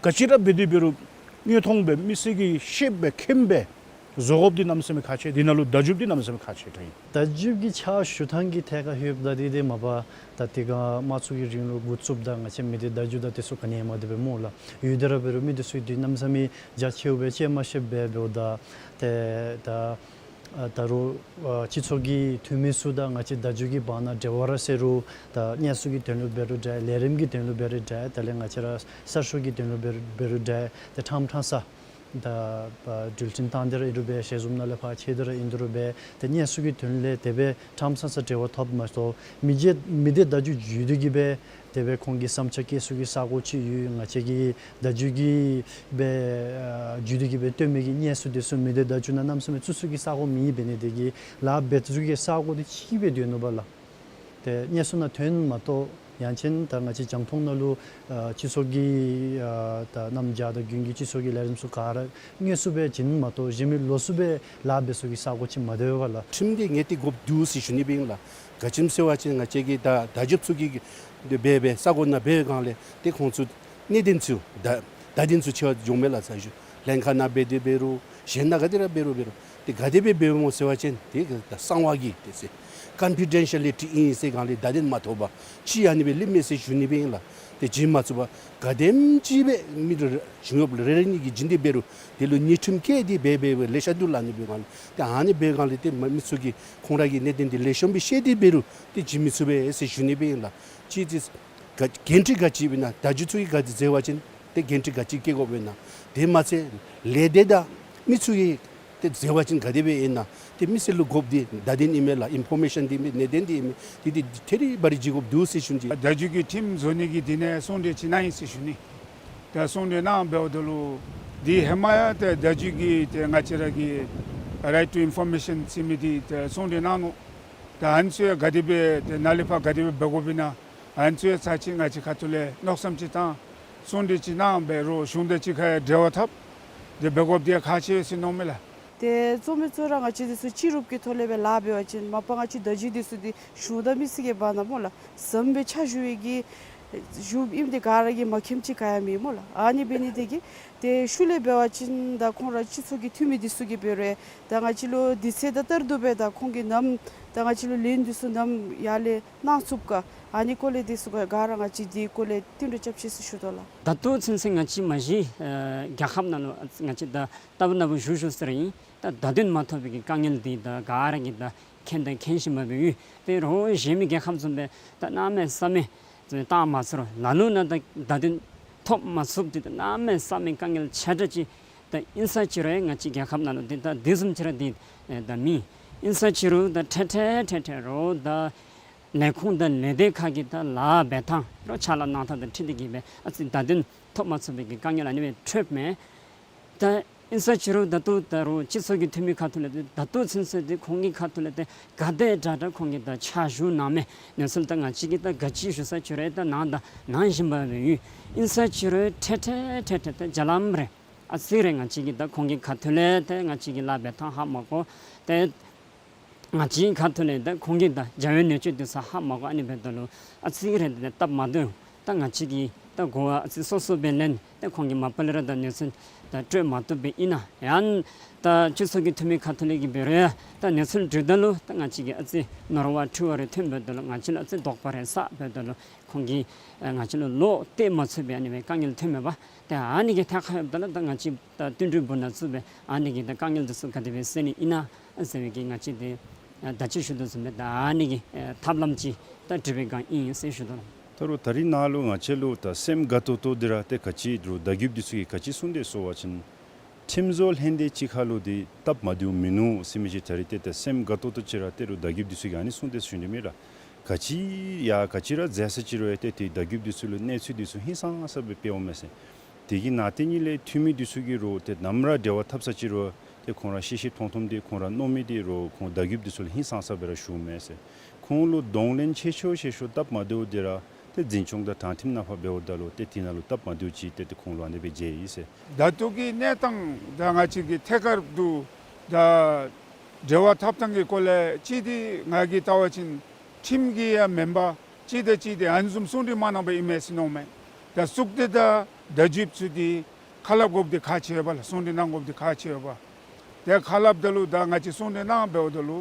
ག་ཅི་ར་འབད་དེ་འབད་རུང་དངོས་མཐོང་སྦེ་མི་སེར་གྱིས་ཤེསཔ་སྦེ་མཁྱེནམ་སྦེ་བཟོ་དགོཔ་འདི་གནམ་མེད་ས་མེད་ཁག་ཆེ། དེ་ནང་ལུ་བརྡ་བརྒྱུད་འདི་གནམ་མེད་ས་མེད་ཁག་ཆེ་དྲགས་ཨིན། བརྡ་བརྒྱུད་ཀྱི་ཕྱག་ཞུ་ཐངས་ཀྱི་ཐད་ཁར་ལྷོདཔ་ད་འདི་འདི་མ་པ་ད་དེ་སྒང་དམངས་གཙོ་གི་རིང་ལུགས་འགོ་བཙུགསཔ་ད་ང་བཅས་མི་སྡེ་བརྡ་བརྒྱུད་དང་དེ་ཚུ་ག་ནི་ཡང་མ་འདུག་པས་སྨོ་ལགས། ཡོད་དེ་ར་འབད་རུང་མི་དེ་ཚུ་འདི་གནམ་མེད་ས་མེད་རྒྱ་ཆེཝ་སྦེ་དཔྱད་མ་ཤེསཔ་སྦེ་འབདཝ་ད་ཏེ་ད་ཨ་ད་རུང་ཨ་སྤྱི་ཚོགས་ཀྱི་འཐུས་མི་ཚུ་དང་ང་བཅས་བརྡ་བརྒྱུད་ཀྱི་བར་ན་འབྲེལ་བ་ར་ཟེར་རུང་ད་གནས་ཚུལ་གྱི་དོན་ལུ་འབད་རུང་འདྲ། ལས་རིམ་གྱི་དོན་ལུ་འབད་རུང་འདྲ། དེ་ལས་ང་བཅས་ར་གསར་ཤོག་གི་དོན་ལུ་འབད་རུང་འདྲ། ཏེ་ཕྲང་ཕྲང་ས་ད་ཨ་འགྲུལ་འཕྲིན་བཏང་སྟེ་ར་ཨིན་རུང་འབད། ཞལ་འཛོམས་ནང་ལས་ཕར་འཁྱིད་དེ་ར་ཨིན་རུང་འབད། ཏེ་གནས་ཚུལ་གྱི་དོན་ལས་དེ་སྦེ་ཕྲང་ཕྲང་ས་འབྲེལ་བ་འཐབ་མ་གཏོགས་མི་སྡེ་མི་སྡེ་བརྡ་བརྒྱུད་བརྒྱུད་དེ་གིས་སྦེ་དེ་སྦེ་ཁོང་གི་བསམ་འཆར་བཀོད་ས་གི་ས་གོ་ཅིག་ཡོད། ང་བཅས་ཀྱི་བརྡ་བརྒྱུད་ཀྱིས་སྦེ་ཨ་བརྒྱུད་དེ་གིས་སྦེ་སྟོན་མི་གི་གནས་ཚུལ་དེ་ཚུ་མི་སྡེ་བརྡ་བརྒྱུད་ནང་གནམ་མེད་ས་མེད་བཙུགས་ས་གི་ས་གོ་མེད་ནི་འབད་ནི་དེ་གིས་ལཱ་འབད་ཚུགས་ས་གི་ས་གོ་དེ་གཅིག་སྦེ་སྡོད་ནུག་པ་ལགས། ཏེ་གནས་ཚུལ་ནང་ཐོན་མ་གཏོགས་ཡང་ཅིན་ད་ང་བཅས་རྒྱང་མཐོང་ནང་ལུ་ཨ་སྤྱི་ཚོགས་ཀྱི་ཨ་ད་གནམ་བྱཱར་དང་དགུན་གྱི་སྤྱི་ཚོགས་ཀྱི་ལས་རིམ་ཚུ་ག་ར་དངོས་སུ་སྦེ་བྱིན་མ་གཏོགས་གཞན་མི་ལོགས་སུ་སྦེ་ལཱ་འབད་ས་གི་ས་གོ་ཅིག་མ་སྡོད་པས་ལགས། ཁྲིམས་འདི་ངེས་ཏིག་དགོཔ་འདུག་ཟེར་ཞུ་ནི་སྦེ་ཨིན་ལགས། ག་ཅི་སྨོ་ཟེར་བ་ཅིན་ང་བཅས་ཀྱི་ད་བརྡ་བརྒྱུད་ཚུ་གིས་འདི་འབད་འབད་ས་གོ་ནང་འབད་བའི་སྒང་ལས་ཏེ་ཁོང་ཚུ་གནད་དོན་ཚུ་བརྡ་བརྡ་དོན་ཚུ་ཕྱེ་བར་འགྱོཝ་མས་ལགས། ས་ཞུ་ལྷན་ཁག་ནང་འབད་དེ་འབད་རུང་གཞན་ནང་ག་ཏེ་ར་འབད་རུང་འབད་རུང་ཏེ་ག་དེ་སྦེ་འབདཝ་སྨོ་ཟེར་བ་ཅིན་ཏེ་ག་ད་གསང་བ་གི་ཏེ་ཟེར་ཀོན་ཕི་ཌེན་ཤལ་ལི་ཊི་ཨིན་ཟེར་སྒང་ལས་བརྡ་དོན་མ་ཐོབ་པར་ཅིག་ཨ་ནི་སྦེ་ལུས་མས་ཟེར་ཞུ་ནི་སྦེ་ཨིན་ལགས། ཏེ་བྱིན་མ་ཚུགས་པར་ག་དེམ་ཅིག་སྦེ་མི་རེ་བྱིན་ཡོདཔ་ལས་རེ་རེ་གཉིས་ཀྱིས་བྱིན་ཏེ་འབད་རུང་དེ་ལུ་ཉེས་ཁྲིམས་བཀལ་ཏེ་འབད་འབད་འབད་ལེ་ཤ་འདུག་ལགས། ཨ་ནི་འབད་སྒང་ལས་ཏེ་ཨ་ནི་འབད་སྒང་ལས་ཏེ་མ་མི་ཚུ་གིས་ཁོང་ར་གི་གནད་དོན་འདི་ལེགས་ཤོམ་སྦེ་ཤེས་ཏེ་འབད་རུང་ཏེ་བྱིན་མི་ཚུགས་པས་ཟེར་ཞུ་ནི་སྦེ་ཨིན་ལགས། ཅིག་ཏེ་ག་འགན་འཁྲི་ག་ཅི་སྦེ་ན་བརྡ་བརྒྱུད་ཚུ་གིས་ག་ཅི་ཟེར་བ་ཅིན་ཏེ་འགན་འཁྲི་ག་ཅི་བཀལ་དགོཔ་ཨིན་ན། དེ་མ་ཚད་ལས་སྡེ་དང་མི་ཚུ་གིས་ཏེ་ཟེར་བ་ཅིན་ག་དེ་སྦེ་ཨིན་ན། ཏེ་མི་སེར་ལུ་དགོཔ་འདི་བརྡ་དོན་ཨིན་མས་ལགས། ཨིན་ཕོར་མེ་ཤཱན་འདི་ཨིན་མས། གནད་དོན་འདི་ཨིན་མས། ཏེ་འདི་ཐད་རི་བ་རི་བྱིན་དགོཔ་འདུག་ཟེར་ཞུ་ནི། བརྡ་བརྒྱུད་ཀྱི་ཁྲིམས་བཟོ་ནི་གི་དེ་ནང་གསུང་གྲོས་ཅིག་གནང་ཡི་ཟེར་ཞུ་ནི། ཏེ་གསུང་གྲོས་གནང་འབདཝ་ད་ལུ་འདི་ཧེ་མ་ཡང་ཏེ་བརྡ་བརྒྱུད་ཀྱི་ཏེ་ང་བཅས་ར་གི་རའིཊ་ཊུ་ཨིན་ཕོར་མེ་ཤཱན་ཟེར་མི་འདི་ཏེ་གསུང་གྲོས་གནང་ནུག། ད་ཨ་ནི་ཚུ་ཡང་ག་དེ་སྦེ་ཏེ་ནཱ་ལས་ཕར་ག་དེ་སྦེ་འབད་དགོཔ་ཨིན་ན། ཨ་ནི་ཚུ་ཡང་ཚར་གཅིག་ང་བཅས་ཁ་ཐུག་ལས་མནོ་བསམ་ཅིག་བཏང་གསུང་གྲོས་ཅིག་གནང་འབད་རུང་གཞུང་དང་གཅིག་ཁར་འབྲེལ་བ་འཐབ་སྟེ་འབད་དགོཔ་འདི་ཡང་ཁག་ཆེ་ཟེར་མནོཝ་མས་ལགས། ཏེ་གཙོ་མི་གཙོ་བོ་ར་ང་བཅས་འདི་ཚུ་སྤྱི་རུབ་ཀྱི་ཐོག་ལས་སྦེ་ལཱ་འབད་བ་ཅིན་མ་པ་ང་བཅས་བརྡ་བརྒྱུད་འདི་ཚུ་འདི་གཞུང་དང་མི་སེར་གྱི་བར་ན་སྨོ་ལགས། ཟམ་སྦེ་ཕྱག་ཞུ་བའི་གི་ཞུཝ་ཨིནམ་འདི་ག་ར་གིས་མ་མཁྱེནམ་ཅིག་ག་ཡང་མེད་སྨོ་ལགས། ཨ་ནི་འབད་ནི་དེ་གིས་ཏེ་ཤུལ་ལས་འབད་བ་ཅིན་ད་ཁོང་ར་སྤྱི་ཚོགས་ཀྱི་འཐུས་མི་འདི་ཚུ་གིས་འབད་རུང་ད་ང་བཅས་ལུ་དུས་ཚོད་ད་ལྟར་དུ་སྦེ་ད་ཁོང་གིས་ནམ་ད་ང་བཅས་ལུ་ལན་འདི་ཚུ་ནམ་ཡར་ལས་གནང་ཚུགས་ག། ཨ་ནི་སྐོར་ལས་འདི་ཚུ་ག་ག་ར་ང་བཅས་འདི་སྐོར་ལས་བསྟུན་གྲོས་རྐྱབ་ཅི་ཟེར་ཞུ་དོ་ལགས། ད་ལྟོ་ཚུན་ཚོད་ང་བཅས་མ་གཞི་ཨ་རྒྱལ་ཁབ་ནང་ལུ་ང་བཅས་ད་ལྟ་བུ་ན་བུ་བཞུགས་བཞུགས་ཟེར་ཨིན། ད་བརྡ་དོན་མ་ཐོབ་པའི་གི་དཀའ་ངལ་འདི་ད་ག་ར་གིས་ད་མཁྱེན་དང་མཁྱེན་བཞིན་པ་སྦེ་ཡོད། དེ་རོགས་གཞན་མི་རྒྱལ་ཁབ་བཟུམ་སྦེ་ད་གནམ་མེད་ས་མེད་བཏང་མ་ཚུགས་རུང་ལ་ལུ་ནང་ད་བརྡ་དོན་ཐོབ་མ་ཚུགསཔ་འདི་ད་གནམ་མེད་ས་མེད་དཀའ་ངལ་ཆེ་དྲགས་ཅིག་ད་ཨིན་ས་ཅི་རུང་ང་བཅས་རྒྱལ་ཁབ་ནང་ལུ་འདི་ད་དེ་བཟུམ་ཅིག་ར་འདི་ད་མེད། ཨིན་ས་ཅི་རུང་ད་ཐད་ཐད་ཐད་ཐད་རོགས་ད་ལས་ཁུངས་དང་ལས་སྡེ་ཁག་གི་ད་ལཱ་འབད་ཐངས་རོགས་ཕྱག་ལཱ་གནང་ཐངས་དང་འཁྲིལ་ཏེ་གིས་སྦེ་ཨ་ཙི་བརྡ་དོན་ཐོབ་མ་ཚུགས་པའི་གི་དཀའ་ངལ་ཨ་ནི་སྦེ་འཕྱད་མས། ད་ཨིན་ས་ཅི་རུང་ད་ལྟོ་ད་རུང་སྤྱི་ཚོགས་ཀྱི་འཐུས་མི་ཁ་ཐུག་ལས་ཏེ་ད་ལྟོ་ཚུན་ཚོད་འདི་ཁོང་གི་ཁ་ཐུག་ལས་ཏེ་ག་དེ་དྲག་དྲག་ཁོང་གིས་ད་ཕྱག་ཞུ་གནང་མི་གནས་ཚུལ་ད་ང་བཅས་ཀྱིས་ད་ག་ཅི་ཞུ་ས་ཅི་རུང་ད་གནང་ད་གནང་བཞིན་པ་སྦེ་ཡོད། ཨིན་ས་ཅི་རུང་ཐད་ཐད་ཐད་ཐད་ད་རྒྱ་ལམ་རེ་ཨ་ཙི་རེ་ང་བཅས་ཀྱིས་ད་ཁོང་གི་ཁ་ཐུག་ལས་ཏེ་ང་བཅས་ཀྱིས་ལཱ་འབད་ཐངས་ཧ་མ་གོ། ཏེ་ང་བཅས་ཁ་ཐུག་ལས་ད་ཁོང་གིས་ད་འཇའ་འོད་ནུས་ཆེ་འདི་ཚུ་ཧ་མ་གོ། ཨ་ནི་འབདཝ་ད་ལུ་ཨ་ཙི་རེ་ད་སྟབས་མ་བདེཝ་ད་ང་བཅས་ཀྱིས་ད་གོ་བ་ཨ་ཙི་སོ་སོ་སྦེ་ལེན། ད་ཁོང་གིས་མ་པ་ལས་ར་ད་གནས་ཚུལ་ད་སྤྲོད་མ་བཏུབ་པས། ཨིན་ན་ཡང་ད་སྤྱི་ཚོགས་ཀྱི་འཐུས་མི་ཁ་ཐུག་ལས་ཀྱིས་འབད་རུང་ཡང་ད་གནས་ཚུལ་དྲིཝ་ད་ལུ་ད་ང་བཅས་ཀྱིས་ཨ་ཙི་ནོར་བ་འཁྲུལ་བ་རེ་ཐོན་འབདཝ་ད་ལུ་ང་བཅས་ལུ་ཨ་ཙི་དོགས་པ་རེ་ཟ་འབདཝ་ད་ལུ་ཁོང་གིས་ཨ་ང་བཅས་ལུ་བློ་གཏད་མ་ཚུགས་པའི་ཨ་ནི་སྦེ་དཀའ་ངལ་ཐོན་མས་པ། ཏེ་ཨ་ནི་གི་ཐད་ཁར་ཡོདཔ་ད་ལུ་ད་ང་བཅས་ད་བསྟུན་གྲོས་འབུལ་ནི་ཚུ་སྦེ་ཨ་ནི་གི་ད་དཀའ་ངལ་འདི་ཚུ་ག་དེ་སྦེ་སེལ་ནི་ཨིན་ན་ཟེར་བའི་གི་ང་བཅས་འདི་ད་ཅི་ཞུ་དོ་བཟུམ་སྦེ་ད་ཨ་ནི་གི་ཐབས་ལམ་ཅིག་ད་སྒྲིག་པའི་བསྒང་ཨིན་ཟེར་ཞུ་དོ་ལགས། ད་རུང་ད་རིས་ནཱ་ལུ་ང་བཅས་ལུ་ད་སེམས་དགའ་ཏོག་ཏོ་འདི་ར་ཏེ་ག་ཅི་རུང་བརྡ་བརྒྱུདཔ་འདི་ཚུ་གིས་ག་ཅི་གསུངས་དེས་ཟེར་བ་ཅིན་ཁྲིམས་བཟོ་ལྷན་སྡེ་གཅིག་ཁར་ལུ་འདི་སྟབས་མ་བདེཝ་མིན་ནུག་ཟེར་མི་ཅིག་ད་རིས་ཏེ་ད་སེམས་དགའ་ཏོག་ཏོ་ཅིག་ར་ཏེ་རུང་བརྡ་བརྒྱུདཔ་འདི་ཚུ་གིས་ཨ་ནི་གསུངས་དེས་ཟེར་ཞུ་ནི་མས་ལགས། ག་ཅི་ཡ་ག་ཅི་ར་མཛད་ས་ཅིག་རུང་ཡ་ཏེ་ཏེ་བརྡ་བརྒྱུདཔ་འདི་ཚུ་ལུ་གནས་ཚུལ་འདི་ཚུ་ཧིང་སངས་ས་སྦེ་སྤེལཝ་མས་ཟེར། དེ་གི་ནང་དེ་ཉིད་ལས་འཐུས་མི་འདི་ཚུ་གིས་རུང་ཏེ་ནམ་ར་འབྲེལ་བ་འཐབ་ས་ཅིག་རུང་ཏེ་ཁོང་ར་ཤེས་ཤེས་མཐོང་མཐོངམ་འདི་ཁོང་ར་མནོ་མི་འདི་རུང་ཁོང་བརྡ་བརྒྱུདཔ་འདི་ཚུ་ལུ་ཧིང་སངས་ས་སྦེ་ར་ཞུཝ་མས་ཟེར། ཁོང་ལུ་གདོང་ལེན་ཆེ་ཤོས་ཆེ་ཤོས་སྟབས་མ་བདེཝ་འདི་ར་ ཏེ་འཛིན་སྐྱོང་དང་དྲང་ཁྲིམས་ནང་ཕར་འབདཝ་ད་ལུ་ཏེ་དེ་ནང་ལུ་སྟབས་མ་བདེཝ་ཅིག་ཏེ་ཏེ་ཁོང་ལུ་ཨ་ནི་སྦེ་མཇལ་ཡི་ཟེར། ད་ལྟོ་གི་གནས་སྟངས་ད་ང་བཅས་ཀྱི་ཐད་ཀར་དུ་ད་འབྲེལ་བ་འཐབ་ཐངས་ཀྱི་སྐོར་ལས་ཅིག་འདི་ང་གིས་བལྟ་བ་ཅིན་ཁྲིམས་ཀྱི་ཡང་མེན་པར་ཅིག་དང་ཅིག་འདི་ཨ་ནི་བཟུམ་གསུང་གྲོས་མ་གནང་པར་ཨིན་མས་ཟེར་མནོཝ་མས། ད་གཙུག་སྡེ་དང་བརྡ་བརྒྱུདཔ་ཚུ་འདི་ཁ་སླབ་དགོཔ་འདི་ཁག་ཆེ་བས་ལགས། གསུང་གྲོས་གནང་དགོཔ་འདི་ཁག་ཆེ་བས། ཏེ་ཁ་སླབ་ད་ལུ་ད་ང་བཅས་གསུང་གྲོས་གནང་འབདཝ་ད་ལུ་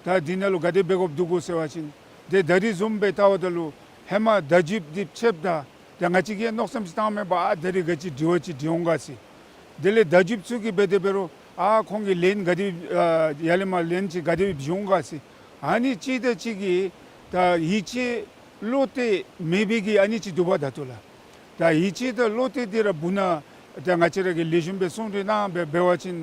ད་འདི་ནང་ལུ་ག་དེ་འབད་དགོཔ་འདུག་གོ་ཟེར་བ་ཅིན་ཏེ་ད་རིས་བཟུམ་སྦེ་བལྟཝ་ད་ལུ་ཧེ་མ་བརྡ་བརྒྱུདཔ་འདི་ཕྱདཔ་ད་ད་ང་བཅས་ཀྱིས་མནོ་བསམ་ཅིག་བཏངམ་མས་པ། ཨ་ད་རིས་ག་ཅི་དྲི་བ་ཅིག་དྲི་འོང་ག་ཟེར། དེ་ལས་བརྡ་བརྒྱུདཔ་ཚུ་གིས་འབད་དེ་འབད་རུང་ཨ་ཁོང་གིས་ལན་ག་དེ་ཨ་ཡར་ལས་མར་ལན་ཅིག་ག་དེ་སྦེ་འབྱུང་ག་ཟེར། ཨ་ནི་ཅིག་དང་ཅིག་གིས་ད་ཡིད་ཆེས་བློ་གཏད་མེད་པའི་གི་ཨ་ནི་ཅིག་འདུག་པ། ད་ལྟོ་ལགས། ད་ཡིད་ཆེས་དང་བློ་གཏད་འདི་ར་བུ་ན་ད་ང་བཅས་ར་གིས་ལེགས་ཤོམ་སྦེ་གསུང་གྲོས་གནང་སྦེ་འབད་བ་ཅིན་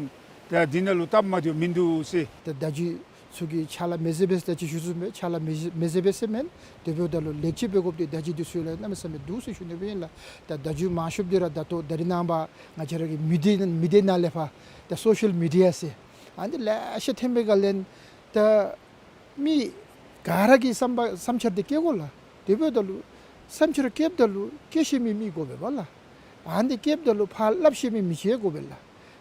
ད་འདི་ནང་ལུ་སྟབས་མ་བདེཝ་མིན་འདུག་ཟེར། ད་བརྡ་བརྒྱུད་ཚུ་གི་ཕྱག་ལཱ་མི་བཟོད་པས་ཟེར་ད་ཅི་ཞུ་ཚུགས་མས། ཕྱག་ལཱ་མི་བཟོད་མི་བཟོད་པས་ཟེར་མེན། དེ་འབདཝ་ད་ལུ་ལེགས་བཅོས་འབད་དགོཔ་འདི་བརྡ་བརྒྱུད་འདི་ཚུ་ལས་གནམ་མེད་ས་མེད་འདུག་ཟེར་ཞུ་ནི་སྦེ་ཨིན་ལགས། ད་བརྡ་བརྒྱུད་མང་ཤོས་འདི་ར་ད་ལྟོ་ད་རིས་ནངས་པ་ང་བཅས་ར་གི་མི་སྡེ་མི་སྡེ་ནང་ལས་ཕར་ད་སོ་ཤལ་མི་ཌི་ཡ་ཟེར་ཨ་ནི་ལེ་ཤ་ཐོན་པའི་སྒང་ལས་ད་མི་ག་ར་གིས་བསམ་པ་བསམ་འཆར་འདི་བསྐྱལ་དགོ་ལགས། དེ་འབདཝ་ད་ལུ་བསམ་འཆར་བསྐྱལཝ་ད་ལུ་བསྐྱལ་ཤེས་མི་མི་དགོ་པས་པ་ལགས། ཨ་ནི་བསྐྱལཝ་ད་ལུ་ཕར་སླབ་ཤེས་མི་མི་ཅིག་དགོ་པས་ལགས།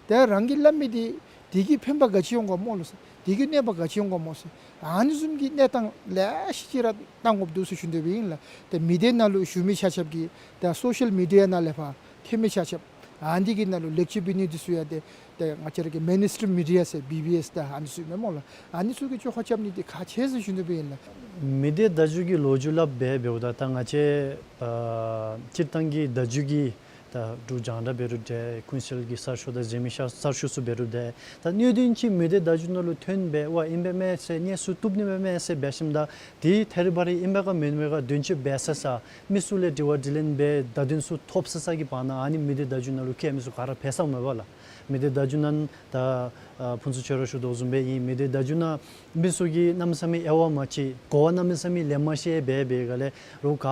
ཏེ་རང་གིས་སླབ་མི་འདི་དེ་གིས་ཕན་པ་ག་ཅི་འོང་ག་སྨོ་ལགས། དེ་གིས་གནོད་པ་ག་ཅི་འོང་ག་སྨོ་ཟེར། ཨ་ནི་བཟུམ་གྱི་གནས་སྟངས་ལེ་ཤ་ཅིག་ར་བཏང་དགོཔ་འདུག་ཟེར་ཞུ་ནི་སྦེ་ཨིན་ལགས། ཏེ་མི་སྡེ་ནང་ལུ་བཞུགས་མི་ཆ་ཁྱབ་ཀྱིས་ད་སོ་ཤལ་མི་ཌི་ཡ་ནང་ལས་ཕར་ཐོན་མི་ཆ་ཁྱབ་ཨ་ནི་གི་ནང་ལུ་ལེགས་བཅོས་འབད་ནི་འདི་ཚུ་ཡང་ཏེ་ཏེ་ང་བཅས་ར་གི་མེན་སི་ཊིམ་མི་ཌི་ཡ་ཟེར་བི་བི་ཨེསི་དང་ཨ་ནི་ཚུ་མས་སྨོ་ལགས། ཨ་ནི་ཚུ་གིས་ཚུར་ཁ་རྐྱབ་ནི་འདི་ཁག་ཆེ་ཟེར་ཞུ་ནི་སྦེ་ཨིན་ལགས། མི་སྡེ་བརྡ་བརྒྱུད་ཀྱི་ལོ་རྒྱུས་སླབ་སྦེ་འབདཝ་ད་ད་ང་བཅས་ཨ་སྤྱིར་བཏང་གི་བརྡ་བརྒྱུད་ཀྱི་ད་འབྲུག་རྒྱང་བསྒྲགས་འབད་རུང་འདྲ་ཀུན་གསལ་གྱི་གསར་ཤོག་དང་གཟིགས་མི་གསར་ཤོག་ཚུ་འབད་རུང་འདྲ་ད་གནད་དོན་ཅིག་མི་སྡེ་བརྡ་བརྒྱུད་ནང་ལུ་ཐོན་སྦེ་ཝ་ཨིན་པས་མས་ཟེར་གནས་ཚུལ་བཏུབ་ནི་མས་མས་ཟེར་འབད་ཞིནམ་ད་དེ་ཐད་རི་བ་རི་ཨིན་པས་ག་མེན་པས་ག་དོན་གཅོད་འབད་ས་ས་མི་ཚུ་ལས་དྲི་བ་དྲིས་ལན་འབད་བརྡ་དོན་ཚུ་ཐོབ་ས་ས་གི་བར་ན་ཨ་ནི་མི་སྡེ་བརྡ་བརྒྱུད་ནང་ལུ་བསྐྱལ་མི་ཚུ་ག་ར་འབད་ས་མས་པ་ལགས། མི་སྡེ་བརྡ་བརྒྱུད་ནང་ད་ཨ་ཕུན་ཚོགས་ཁྱོད་ར་ཞུ་དོ་བཟུམ་སྦེ་ཨིན། མི་སྡེ་བརྡ་བརྒྱུད་ནང་མི་ཚུ་གིས་གནམ་མེད་ས་མེད་དབྱེ་བ་མ་ཕྱེ་གོ་བ་གནམ་མེད་ས་མེད་ལེན་མ་ཤེས་སྦེ་འབད་སྒང་ལས་རོགས་ག་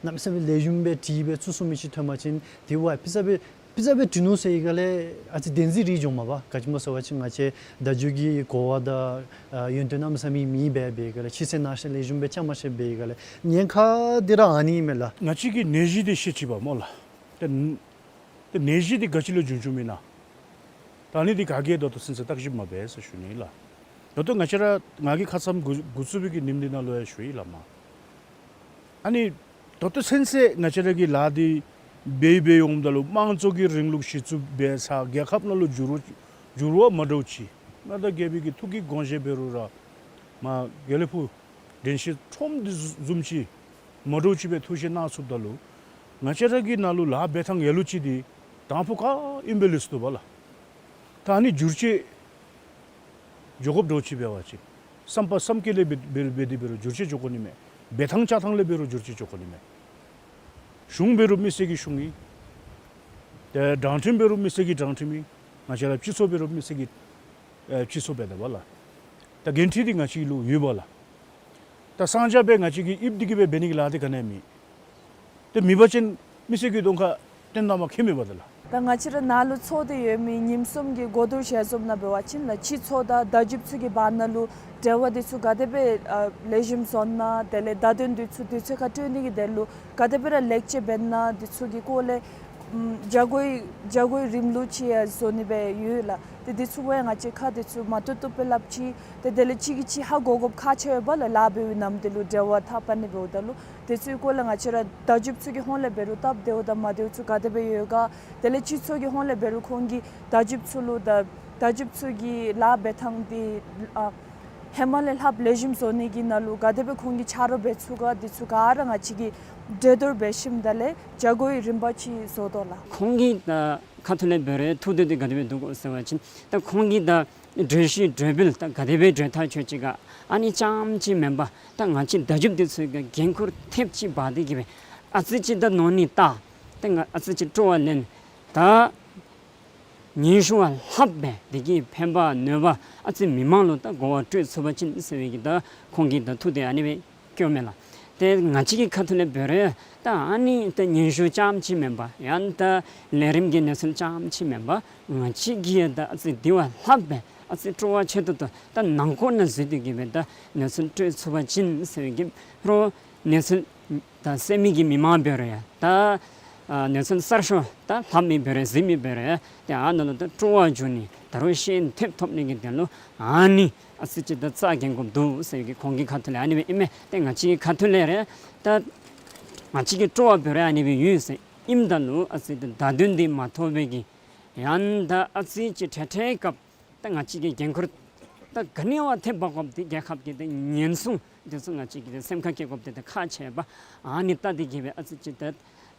གནམ་མེད་ས་མེད་ལེགས་ཤོམ་སྦེ་དྲིས་སྦེ་ཚུར་གསུང་མི་ཅིག་ཐོན་པ་ཅིན་དེ་ཝ་ཕི་ས་སྦེ་ཕི་ས་སྦེ་དྲི་ནུག་ཟེར་སྒང་ལས་ཨ་ཙི་བདེན་འཛིན་རེ་འགྱོཝ་མས་པ། ག་ཅི་སྨོ་ཟེར་བ་ཅིན་ང་བཅས་བརྡ་བརྒྱུད་ཀྱི་གོ་བ་དང་ཨ་ཡོན་ཏན་གནམ་མེད་ས་མེད་མེད་སྦེ་འབད་སྒང་ལས་ཕྱི་གསལ་ནང་གསལ་ལེགས་ཤོམ་སྦེ་རྐྱབ་མ་ཤེས་སྦེ་སྒང་ལས་ཉེན་ཁ་འདི་ར་ཨ་ནི་མས་ལགས། ང་བཅས་ཀྱིས་ནད་གཞི་འདི་ཤེས་ཅི་པ་སྨོ་ལགས། ཏེ་ཏེ་ནད་གཞི་འདི་ག་ཅི་ལས་བྱུང་བྱུངམ་ཨིན་ན། ད་ཨ་ནི་འདི་ག་གིས་ད་ལྟོ་ཚུན་ཚོད་བརྟག་ཞིབ་མ་འབད་ཟེར་ཞུ་ནི་ལགས། ད་ལྟོ་ང་བཅས་ར་ང་གིས་ཁ་ཙ་འགོ་འགོ་བཙུགས་པའི་གི་ཉིནམ་འདི་ནང་ལུ་ཡང་ཞུ་ཡི་ལགས་མ། ཨ་ནི་ད་ལྟོ་ཚུན་ཚོད་ང་བཅས་ར་གིས་ལཱ་འདི་འབད་འབད་འོངམ་ད་ལུ་དམངས་གཙོ་གི་རིང་ལུགས་གཞི་བཙུགས་འབད་ས་རྒྱལ་ཁབ་ནང་ལུ་འགྱུར་བ་འགྱུར་བ་མ་འདྲཝ་ཅིག་མངའ་བདག་རྒྱལ་པོའི་གི་ཐུགས་ཀྱི་དགོངས་བཞེད་འབད་རུང་ར་མ་དགེ་ལེགས་ཕུག་དྲན་ཤེས་ཁྲོམ་འདི་བཟུམ་ཅིག་མ་འདྲཝ་ཅིག་སྦེ་ཐུགས་བཞེད་གནང་ཚུགསཔ་ད་ལུ་ང་བཅས་ར་གི་ནང་ལུ་ལཱ་འབད་ཐངས་ཡ་ལུ་ཅིག་འདི་དང་ཕུ་ག་ཨིནམ་སྦེ་ལུས་སོ་བ་ལགས། ད་ཨ་ནི་འགྱུར་བཅོས་འགྱོ་དགོཔ་འདྲཝ་ཅིག་འབད་བ་ཅིན་བསམ་པ་བསམ་སྐྱེ་ལས་འབད་འབད་འབད་དེ་འབད་རུང་འགྱུར་བཅོས་འགྱོ་དགོ་ནི་མས། འབད་ཐངས་བཅའ་ཐངས་ལས་འབད་རུང་འགྱུར་བཅོས་འགྱོ་དགོ་ནི་མས། གཞུང་འབད་རུང་མི་སེར་གྱི་གཞུང་ཨིན། ཏེ་དྲང་ཁྲིམས་འབད་རུང་མི་སེར་གྱི་དྲང་ཁྲིམས་ཨིན། ང་བཅས་ར་སྤྱི་ཚོགས་འབད་རུང་མི་སེར་གྱི་ཨེ་སྤྱི་ཚོགས་འབད་དེ་བ་ལགས། ད་འགན་འཁྲི་འདི་ང་བཅས་ལུ་ཡོད་པ་ལགས། ད་གསང་རྒྱ་སྦེ་ང་བཅས་ཀྱིས་ཡིབ་སྟེ་གི་སྦེ་འབད་ནི་གི་ལཱ་འདི་ག་ནི་ཡང་མེད། ཏེ་མེད་པ་ཅིན་མི་སེར་གྱི་གདོང་ཁར་སྟོན་གནང་བ་ཁྱད་མེད་པ་ད་ལགས། ད་ང་བཅས་ར་ནཱ་ལུ་ཚོགས་ཏེ་ཡོད་མི་ཉིནམ་གསུམ་གྱི་གོ་བསྡུར་ཞལ་འཛོམས་ནང་འབད་བ་ཅིན་ལགས་སྤྱི་ཚོགས་དང་བརྡ་བརྒྱུདཔ་ཚུ་གི་བར་ན་ལུ་འབྲེལ་བ་འདི་ཚུ་ག་དེ་སྦེ་ཨ་ལེགས་ཤོམ་བཟོ་ན་དེ་ལས་བརྡ་དོན་འདི་ཚུ་དུས་ཚོད་ཁར་སྤྲོད་ནི་གི་དོན་ལུ་ག་དེ་སྦེ་ར་ལེགས་བཅོས་འབད་ན་འདི་ཚུ་གི་སྐོར་ལས་ཨམ་བྱ་སྒོའི་བྱ་སྒོའི་རིམ་ལུགས་ཅིག་ཡང་བཟོ་ནི་སྦེ་ཡོད་ལགས། ཏེ་འདི་ཚུ་ཡང་ང་བཅས་ཁར་འདི་ཚུ་མ་བཏུབ་བཏུབ་སྦེ་སླབ་ཅི། ཏེ་དེ་ལས་གཅིག་གིས་གཅིག་ཧ་གོ་དགོཔ་ཁག་ཆེ་བས་ལགས། ལཱ་འབད་བའི་ནམ་དུས་ལུ་འབྲེལ་བ་འཐབ་པ་ནི་འབདཝ་ད་ལུ་དེ་ཚུའི་སྐོར་ལས་ང་བཅས་ར་བརྡ་བརྒྱུདཔ་ཚུ་གི་ཧོངས་ལས་འབད་རུང་སྟབས་བདེཝ་དང་མ་བདེཝ་ཚུ་ག་དེ་སྦེ་ཡོད་ག། དེ་ལས་སྤྱི་ཚོགས་ཀྱི་ཧོངས་ལས་འབད་རུང་ཁོང་གིས་བརྡ་བརྒྱུདཔ་ཚུ་ལུ་ད་བརྡ་བརྒྱུདཔ་ཚུ་གི་ལཱ་འབད་ཐངས་འདི་ཨ་ཧེ་མ་ལས་ལྷགཔ་ལེགས་ཤོམ་བཟོ་ནི་གི་ནང་ལུ་ག་དེ་སྦེ་ཁོང་གིས་ཆ་རོགས་འབད་ཚུགས་ག། འདི་ཚུ་ག་ར་ང་བཅས་ཀྱིས་གྲོས་བསྡུར་འབད་ཞིནམ་ད་ལས་བྱ་སྒོའི་རིམ་པ་ཅིག་བཟོ་དོ་ལགས། ཁོང་གི་ད་ཁ་ཐུག་ལས་འབད་རུང་ཐུགས་འདོད་འདི་ག་དེ་སྦེ་འདུག་གོ་ཟེར་བ་ཅིན་ད་ཁོང་གིས་ད་གྲོས་གཞི་གྲོས་འབུལ་ད་ག་དེ་སྦེ་གྲོས་ཐག་ཆོད་ཅི་ག། ཨ་ནི་རྐྱངམ་ཅིག་མེན་པར་ད་ང་བཅས་བརྡ་བརྒྱུདཔ་འདི་ཚུ་གིས་འགན་ཁུར་ཐེབས་ཅིག་འབག་སྟེ་གི་སྦེ་ཨ་ཙི་ཅིག་ད་ནོར་ནི་བལྟ། ད་ང་ཨ་ཙི་ཅིག་སྤྲོ་བ་ལེན། ད་སྙན་ཞུ་བ་ལྷགཔ་སྦེ་དེ་གིས་ཕན་པ་གནོད་པ་ཨ་ཙི་མི་མང་ལུ་ད་གོ་བ་སྤྲོད་ཚུགས་པ་ཅིན་ཟེར་བའི་གི་ད་ཁོང་གིས་ད་ཐུགས་འདོད་ཨ་ནི་སྦེ་བསྐྱེདཔ་མས་ལགས། ཏེ་ང་བཅས་ཀྱི་ཁ་ཐུག་ལས་འབད་རུང་ད་ཨ་ནི་ད་སྙན་ཞུ་རྐྱངམ་ཅིག་མེན་པར་ཡང་ད་ལས་རིམ་གྱི་གནས་ཚུལ་རྐྱངམ་ཅིག་མེན་པར་ང་བཅས་ཀྱིས་ད་ཨ་ཙི་དེ་བ་ལྷགཔ་སྦེ་ཨ་ཙི་སྤྲོ་བ་ཆེ་ཏོག་ཏོ་ད་ནང་འཁོད་ནང་འཛུལ་ཏེ་གི་སྦེ་ད་གནས་ཚུལ་སྤྲོད་ཚུགས་པ་ཅིན་ཟེར་བའི་གི་རོགས་གནས་ཚུལ་ ད་སད་མི་གི་མི་མང་འབད་རུང་ཡང་ད་ཨ་གནས་ཚུལ་གསར་ཤོས་ད་ལྷབ་མི་འབད་རུང་གཟིགས་མི་འབད་རུང་ཡང་ཏེ་ཨ་ནཱ་ལུ་ད་སྤྲོ་བ་འབྱུང་ནི་ད་རུང་ཤེས་ཐེབས་ཐོབ་ནི་གི་དོན་ལུ་ཨ་ནི་ཨ་ཙི་ཅིག་ད་རྩ་འགེངས་དགོཔ་འདུག་ཟེར་གི་ཁོང་གི་ཁ་ཐུག་ལས་ཨ་ནི་སྦེ་ཨིན་མས། ཏེ་ང་བཅས་ཀྱི་ཁ་ཐུག་ལས་ར་ད་ང་བཅས་ཀྱི་སྤྲོ་བ་འབད་རུང་ཨ་ནི་སྦེ་ཡོད་ཟེར་ཨིནམ་ད་ལུ་ཨ་ཙི་ད་བརྡ་དོན་འདི་མ་ཐོབ་པའི་གི་ཡང་ད་ཨ་ཙི་ཅིག་འཕྲལ་འཕྲལ་སྐབས་ད་ང་བཅས་ཀྱི་འགན་ཁུར་ད་ག་ནི་བ་ཐེབས་འབག་དགོཔ་འདི་རྒྱལ་ཁབ་ཀྱི་ད་ཉེན་སྲུང་འདི་ཚུ་ང་བཅས་ཀྱིས་ད་སེམས་ཁར་བཀལ་དགོཔ་འདི་ད་ཁག་ཆེ་བས། ཨ་ནི་ད་འདི་གིས་སྦེ་ཨ་ཙི་ཅིག་ད་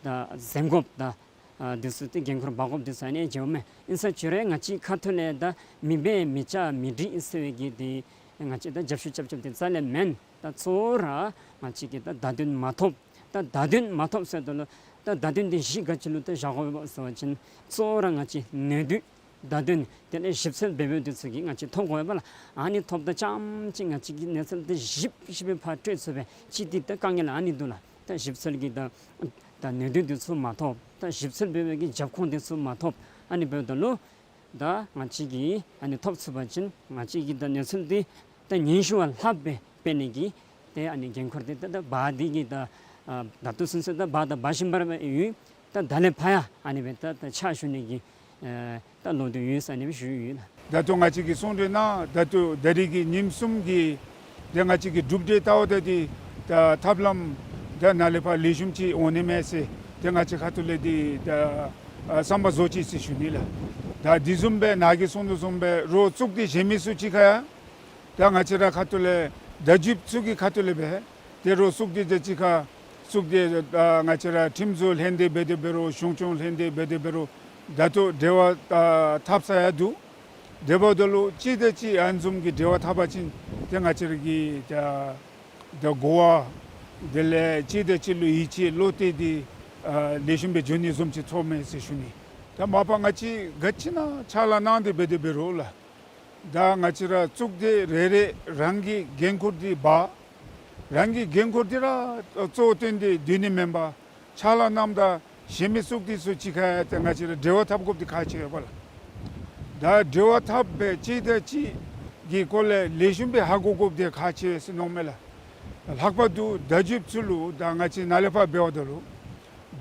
ད་འཛེམ་དགོཔ་ད་ཨ་འདི་ཚུ་ད་འགན་ཁུར་འབག་དགོཔ་འདི་ཚུ་ཨ་ནི་བྱུངམ་མས། ཨིན་ས་ཅི་རུང་ང་བཅས་ཁ་ཐུག་ལས་ད་མི་འབད་མི་བྱ་མི་འདྲི་ཟེར་བའི་གི་འདི་ང་བཅས་ད་རྒྱབ་བཤུད་རྐྱབ་རྐྱབ་འདི་རྩ་ལས་མེན། ད་གཙོ་བོ་ར་ང་བཅས་ཀྱིས་ད་བརྡ་དོན་མ་ཐོབ། ད་བརྡ་དོན་མ་ཐོབ་ཟེརཝ་ད་ལུ་ད་བརྡ་དོན་འདི་གཞི་ག་ཅི་ལུ་ད་བཞག་དགོཔ་ཟེར་བ་ཅིན་གཙོ་བོ་ར་ང་བཅས་ནད་དུག་བརྡ་དོན་དེ་ལས་ཞིབ་འཚོལ་འབད་འབདཝ་འདི་ཚུ་གིས་ང་བཅས་ཐོབ་དགོ་པས་ལགས། ཨ་ནི་ཐོབ་ད་རྐྱངམ་ཅིག་ང་བཅས་ཀྱིས་གནས་ཚུལ་འདི་ཞིབ་ཞིབ་སྦེ་ཕར་སྤྲོད་ཚུགས་པས། ཅིག་འདི་ད་དཀའ་ངལ་ཨ་ནི་འདུག་ལགས། ད་ཞིབ་འཚོལ་གྱི་ད་ད་ནད་དུག་འདི་ཚུ་མ་ཐོབ། ད་ཞིབ་འཚོལ་འབད་བའི་གི་རྒྱབ་ཁུངས་འདི་ཚུ་མ་ཐོབ། ཨ་ནི་འབདཝ་ད་ལུ་ད་ང་བཅས་ཀྱིས་ཨ་ནི་ཐོབ་ཚུགས་པ་ཅིན་ང་བཅས་ཀྱིས་ད་གནས་ཚུལ་འདི་ད་ཉེན་ཞི་བ་ལྷགཔ་སྦེ་སྤེལ་ནི་གི་ཏེ་ཨ་ནི་འགན་ཁུར་འདི་ད་ད་འབག་སྟེ་གི་ད་ཨ་ད་ལྟོ་ཚུན་ཚོད་ད་འབག་ད་འབག་བཞིན་པ་ར་ཡོད། ད་ད་ལས་ཕར་ཡང་ཨ་ནི་སྦེ་ད་ད་ཕྱག་ཞུ་ནི་གི་ཨེ་ད་ལོ་དུས་ཡོད་ཟེར་ཨ་ནི་སྦེ་ཞུ་ཡི་ལགས། ད་ལྟོ་ང་བཅས་ཀྱིས་གསུང་གྲོས་གནང་། ད་ལྟོ་ད་རིས་ཀྱི་ཉིནམ་གསུམ་གྱི་ཏེ་ང་བཅས་ཀྱི་གྲུབ་འབྲས་ལྟཝ་ད་འདི་ད་ཐབས་ལམ་ད་ནཱ་ལས་ཕར་ལེགས་ཤོམ་ཅིག་འོང་ནི་མས་ཟེར་ཏེ་ང་བཅས་ཁ་ཐུག་ལས་འདི་ད་ཨ་བསམ་པ་བཟོ་ཅི་ཟེར་ཞུ་ནི་ལགས། ད་འདི་བཟུམ་སྦེ་ནཱ་གིས་གསུང་དོ་བཟུམ་སྦེ་རོགས་བཙུགས་ཏེ་གཞན་མི་ཚུ་གཅིག་ཁར་ཡང་ད་ང་བཅས་ར་ཁ་ཐུག་ལས་བརྡ་བརྒྱུདཔ་ཚུ་གི་ཁ་ཐུག་ལས་སྦེ་ཏེ་རོགས་བཙུགས་ཏེ་ཏེ་གཅིག་ཁར་བཙུགས་ཏེ་ད་ང་བཅས་ར་ཁྲིམས་བཟོ་ལྷན་སྡེ་འབད་དེ་འབད་རུང་གཞུང་སྐྱོང་ལྷན་སྡེ་འབད་དེ་འབད་རུང་ད་ལྟོ་འབྲེལ་བ་ད་འཐབ་ས་ཡང་འདུག། དེ་འབདཝ་ད་ལུ་གཅིག་དང་གཅིག་ཨ་ནི་བཟུམ་གྱི་འབྲེལ་བ་འཐབ་པ་ཅིན་ཏེ་ང་བཅས་ར་གི་ད་ད་གོ་བ་དེ་ལས་གཅིག་དང་གཅིག་ལུ་ཡིད་ཆེས་བློ་གཏད་འདི་ཨ་ལེགས་ཤོམ་སྦེ་འགྱོ་ནི་བཟུམ་ཅིག་ཚོརཝ་མས་ཟེར་ཞུ་ནི། ད་མ་པ་ང་བཅས་ག་ཅི་ནང་ཕྱག་ལཱ་གནང་སྟེ་འབད་དེ་འབད་རུང་ལགས། ད་ང་བཅས་ར་བཙུགས་ཏེ་རེ་རེ་རང་གི་འགན་ཁུར་འདི་འབག། རང་གི་འགན་ཁུར་འདི་ར་གཙོ་བོ་བཏོན་ཏེ་སྡོད་ནི་མེན་པར་ཕྱག་ལཱ་གནངམ་ད་གཞན་མི་བཙུགས་ཏེ་ཚུ་གཅིག་ཁར་ཡང་ཏེ་ང་བཅས་ར་འབྲེལ་བ་འཐབ་དགོཔ་འདི་ཁག་ཆེ་བས་ལགས། ད་འབྲེལ་བ་འཐབ་སྦེ་གཅིག་དང་གཅིག་གི་སྐོར་ལས་ལེགས་ཤོམ་སྦེ་ཧ་གོ་དགོཔ་འདི་ཁག་ཆེ་ཟེར་མནོཝ་མས་ལགས། ལྷག་པར་དུ་བརྡ་བརྒྱུདཔ་ཚུ་ལུ་ད་ང་བཅས་ནཱ་ལས་ཕར་འབདཝ་ད་ལུ་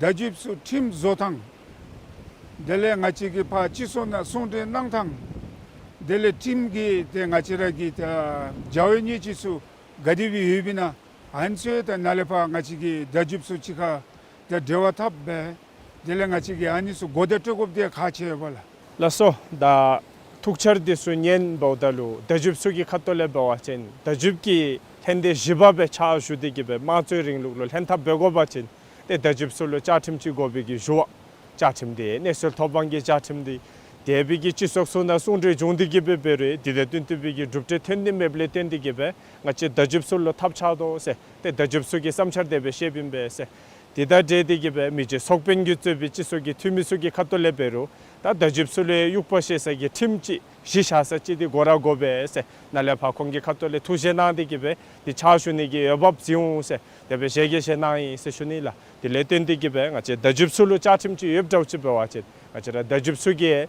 བརྡ་བརྒྱུདཔ་ཚུ་ཁྲིམས་བཟོ་ཐངས་དེ་ལས་ང་བཅས་ཀྱིས་ཕར་སྤྱི་ཚོགས་ནང་གསུང་གྲོས་གནང་ཐངས་དེ་ལས་ཁྲིམས་ཀྱི་ཏེ་ང་བཅས་ར་གི་ད་བྱ་བའི་སྣེ་ཁྲིད་ཚུ་ག་དེ་སྦེ་ཡོདཔ་ཨིན་ན་ཨ་ནི་ཚུ་ཡང་ད་ནཱ་ལས་ཕར་ང་བཅས་ཀྱི་བརྡ་བརྒྱུདཔ་ཚུ་གཅིག་ཁར་ད་འབྲེལ་བ་འཐབ་སྦེ་དེ་ལས་ང་བཅས་ཀྱིས་ཨ་ནི་ཚུ་གོ་བརྡ་སྤྲོད་དགོཔ་འདི་ཁག་ཆེ་བས་ལགས། ལགས་སོ། ད་ཐུགས་འཆར་འདི་ཚུ་ཉན་འབདཝ་ད་ལུ་བརྡ་བརྒྱུདཔ་ཚུ་གི་ཁ་ཐུག་ལས་འབད་བ་ཅིན་བརྡ་བརྒྱུདཔ་ཀྱི་ལྷན་སྡེ་བཞི་པ་སྦེ་ཕྱག་ཞུ་སྟེ་གི་སྦེ་དམངས་གཙོའི་རིང་ལུགས་ལུ་ལྷན་ཐབས་འབད་དགོ་པ་ཅིན་ཏེ་བརྡ་བརྒྱུདཔ་ཚུ་ལུ་བཅའ་ཁྲིམས་ཅིག་དགོ་པའི་གི་ཞུ་བ། བཅའ་ཁྲིམས་འདི་གནས་ཚུལ་ཐོབ་དབང་གི་བཅའ་ཁྲིམས་འདི་དེ་སྦེ་གི་སྤྱི་ཚོགས་ཚུ་ནང་གསུང་གྲོས་བྱུང་སྟེ་གི་སྦེ་འབད་རུང་དེ་དང་བསྟུན་ཏེ་སྦེ་གི་གྲུབ་འབྲས་ཐོན་ནི་མེདཔ་ལས་བརྟེན་ཏེ་གི་སྦེ་ང་བཅས་བརྡ་བརྒྱུདཔ་ཚུ་ལུ་ཐབས་ཆག་དོ་ཟེར་ཏེ་བརྡ་བརྒྱུདཔ་ཚུ་གི་བསམ་འཆར་དེ་སྦེ་བཤདཔ་ཨིན་པས་ཟེར། དེ་དང་འབྲེལ་ཏེ་གི་སྦེ་མི་རྗེ་ཚོགས་དཔོན་གྱིས་གཙོས་པའི་སྤྱི་ཚོགས་ཀྱི་འཐུས་མི་ཚུ་གི་ཁ་ཐུག་ལས་འབད་རུང་ད་བརྡ་བརྒྱུདཔ་ཚུ་ལུ་དབྱུག་པ་བཞེས་ས་གི་ཁྲིམས་ཅིག་གཞི་བཞག་ས་ཅིག་འདི་དགོ་ར་དགོ་པས་ཟེར་ནཱ་ལས་ཕར་ཁོང་གི་ཁ་ཐུག་ལས་ཐུགས་བཞེད་གནང་སྟེ་གི་སྦེ་འདི་ཕྱག་ཞུ་ནི་གི་འོས་འབབ་བྱིན་འོང་ཟེར་དེ་སྦེ་ཞལ་གྱིས་བཞེས་གནང་ཡི་ཟེར་ཞུ་ནི་ལགས། དེ་ལས་བརྟེན་ཏེ་གི་སྦེ་ང་བཅས་བརྡ་བརྒྱུདཔ་ཚུ་ལུ་བཅའ་ཁྲིམས་ཅིག་ཡོདཔ་འདྲཝ་ཅིག་འབད་བ་ཅིན་ང་བཅས་ར་བརྡ་བརྒྱུདཔ་ཚུ་གིས་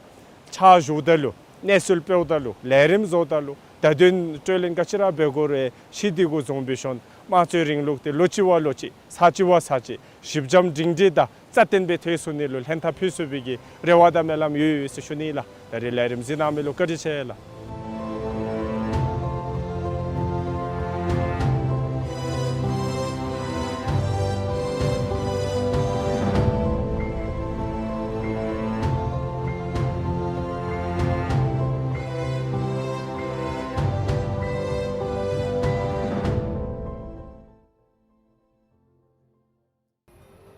ཕྱག་ཞུཝ་ད་ལུ་གནས་ཚུལ་སྤེལཝ་ད་ལུ་ལས་རིམ་བཟོཝ་ད་ལུ་བརྡ་དོན་སྤྲོད་ལེན་ག་ཅི་ར་འབད་དགོ་རུང་ཤེས་ཏེ་གི་བཟུམ་སྦེ་ཞིནམ་དམངས་གཙོའི་རིང་ལུགས་འདི་ལོ་གཅིག་བ་ལོ་གཅིག་ཚར་གཅིག་བ་ཚར་གཅིག་ཞིབ་འཇམ་སྒྲིང་སྒྲི་དང་རྩ་བརྟན་སྦེ་ཐོན་ཚུགས་ནི་ལུ་ལྷན་ཐབས་ཕུལ་ཚུགས་པའི་གི་རེ་བ་དང་སྨོན་ལམ་ཡོད་ཟེར་ཞུ་ནི་ལགས། ད་རིས་ལས་རིམ་གཟིགས་གནང་མི་ལུ་བཀའ་དྲིན་ཆེ་ལགས།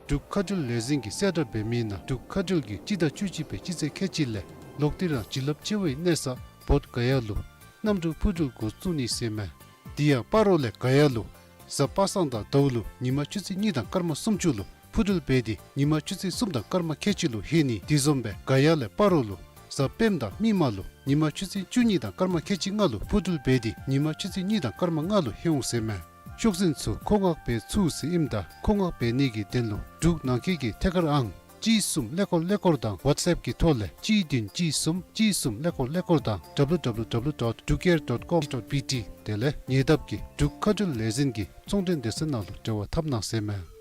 འབྲུག་མཁའ་འགྲུལ་ལས་འཛིན་གྱིས་གསལ་བསྒྲགས་འབད་མི་ནང་འབྲུག་མཁའ་འགྲུལ་གྱིས་སྤྱི་ཟླ་བཅུ་གཅིག་པའི་སྤྱི་ཚེས་ཁལ་གཅིག་ལས་ལོག་སྟེ་རང་བྱིན་རླབས་ཆེ་བའི་གནས་ས་བོད་ག་ཡ་ལུ་གནམ་གྲུ་འཕུར་འགྲུལ་འགོ་བཙུགས་ནི་ཟེར་མས། དེ་ཡང་སྤ་རོ་ལས་ག་ཡ་ལུ་གཟའ་པ་སངས་དང་ཟླཝ་ལུ་ཉིན་མ་ཆུ་ཚོད་གཉིས་དང་སྐར་མ་སུམ་ཅུ་ལུ་འཕུར་འགྲུལ་འབད་དེ་ཉིན་མ་ཆུ་ཚོད་གསུམ་དང་སྐར་མ་ཁལ་གཅིག་ལུ་ལྷོད་ནི། དེ་བཟུམ་སྦེ་ག་ཡ་ལས་སྤ་རོ་ལུ་གཟའ་སྤེནམ་དང་མིག་དམར་ལུ་ཉིན་མ་ཆུ་ཚོད་བཅུ་གཉིས་དང་སྐར་མ་ཁལ་གཅིག་ལྔ་ལུ་འཕུར་འགྲུལ་འབད་དེ་ཉིན་མ་ཆུ་ཚོད་གཉིས་དང་སྐར་མ་ལྔ་ལུ་ལྷོད་འོང་ཟེར་མས། ཤོག་འཛིན་ཚུ་མཁོ་མངགས་འབད་ཚུགས་ཟེར་ཨིནམ་ད་མཁོ་མངགས་འབད་ནི་གི་དོན་ལུ་འབྲུག་ནང་འཁོད་ཀྱི་ཐད་ཀར་ཨང་ གཅིག་གསུམ་ཀླད་ཀོར་ཀླད་ཀོར་དང་ཝཊས་ཨེཔ་ཀྱི་ཐོག་ལས་གཅིག་བདུན་གཅིག་གསུམ་གཅིག་གསུམ་ཀླད་ཀོར་ཀླད་ཀོར་དང་W W W dot drucare dot com dot B T དེ་ལས་ཉེ་འདབས་ཀྱི་འབྲུག་མཁའ་འགྲུལ་ལས་འཛིན་གྱི་ཚོང་འབྲེལ་སྡེ་ཚན་ནང་ལུ་འབྲེལ་བ་འཐབ་གནང་ཟེར་མས།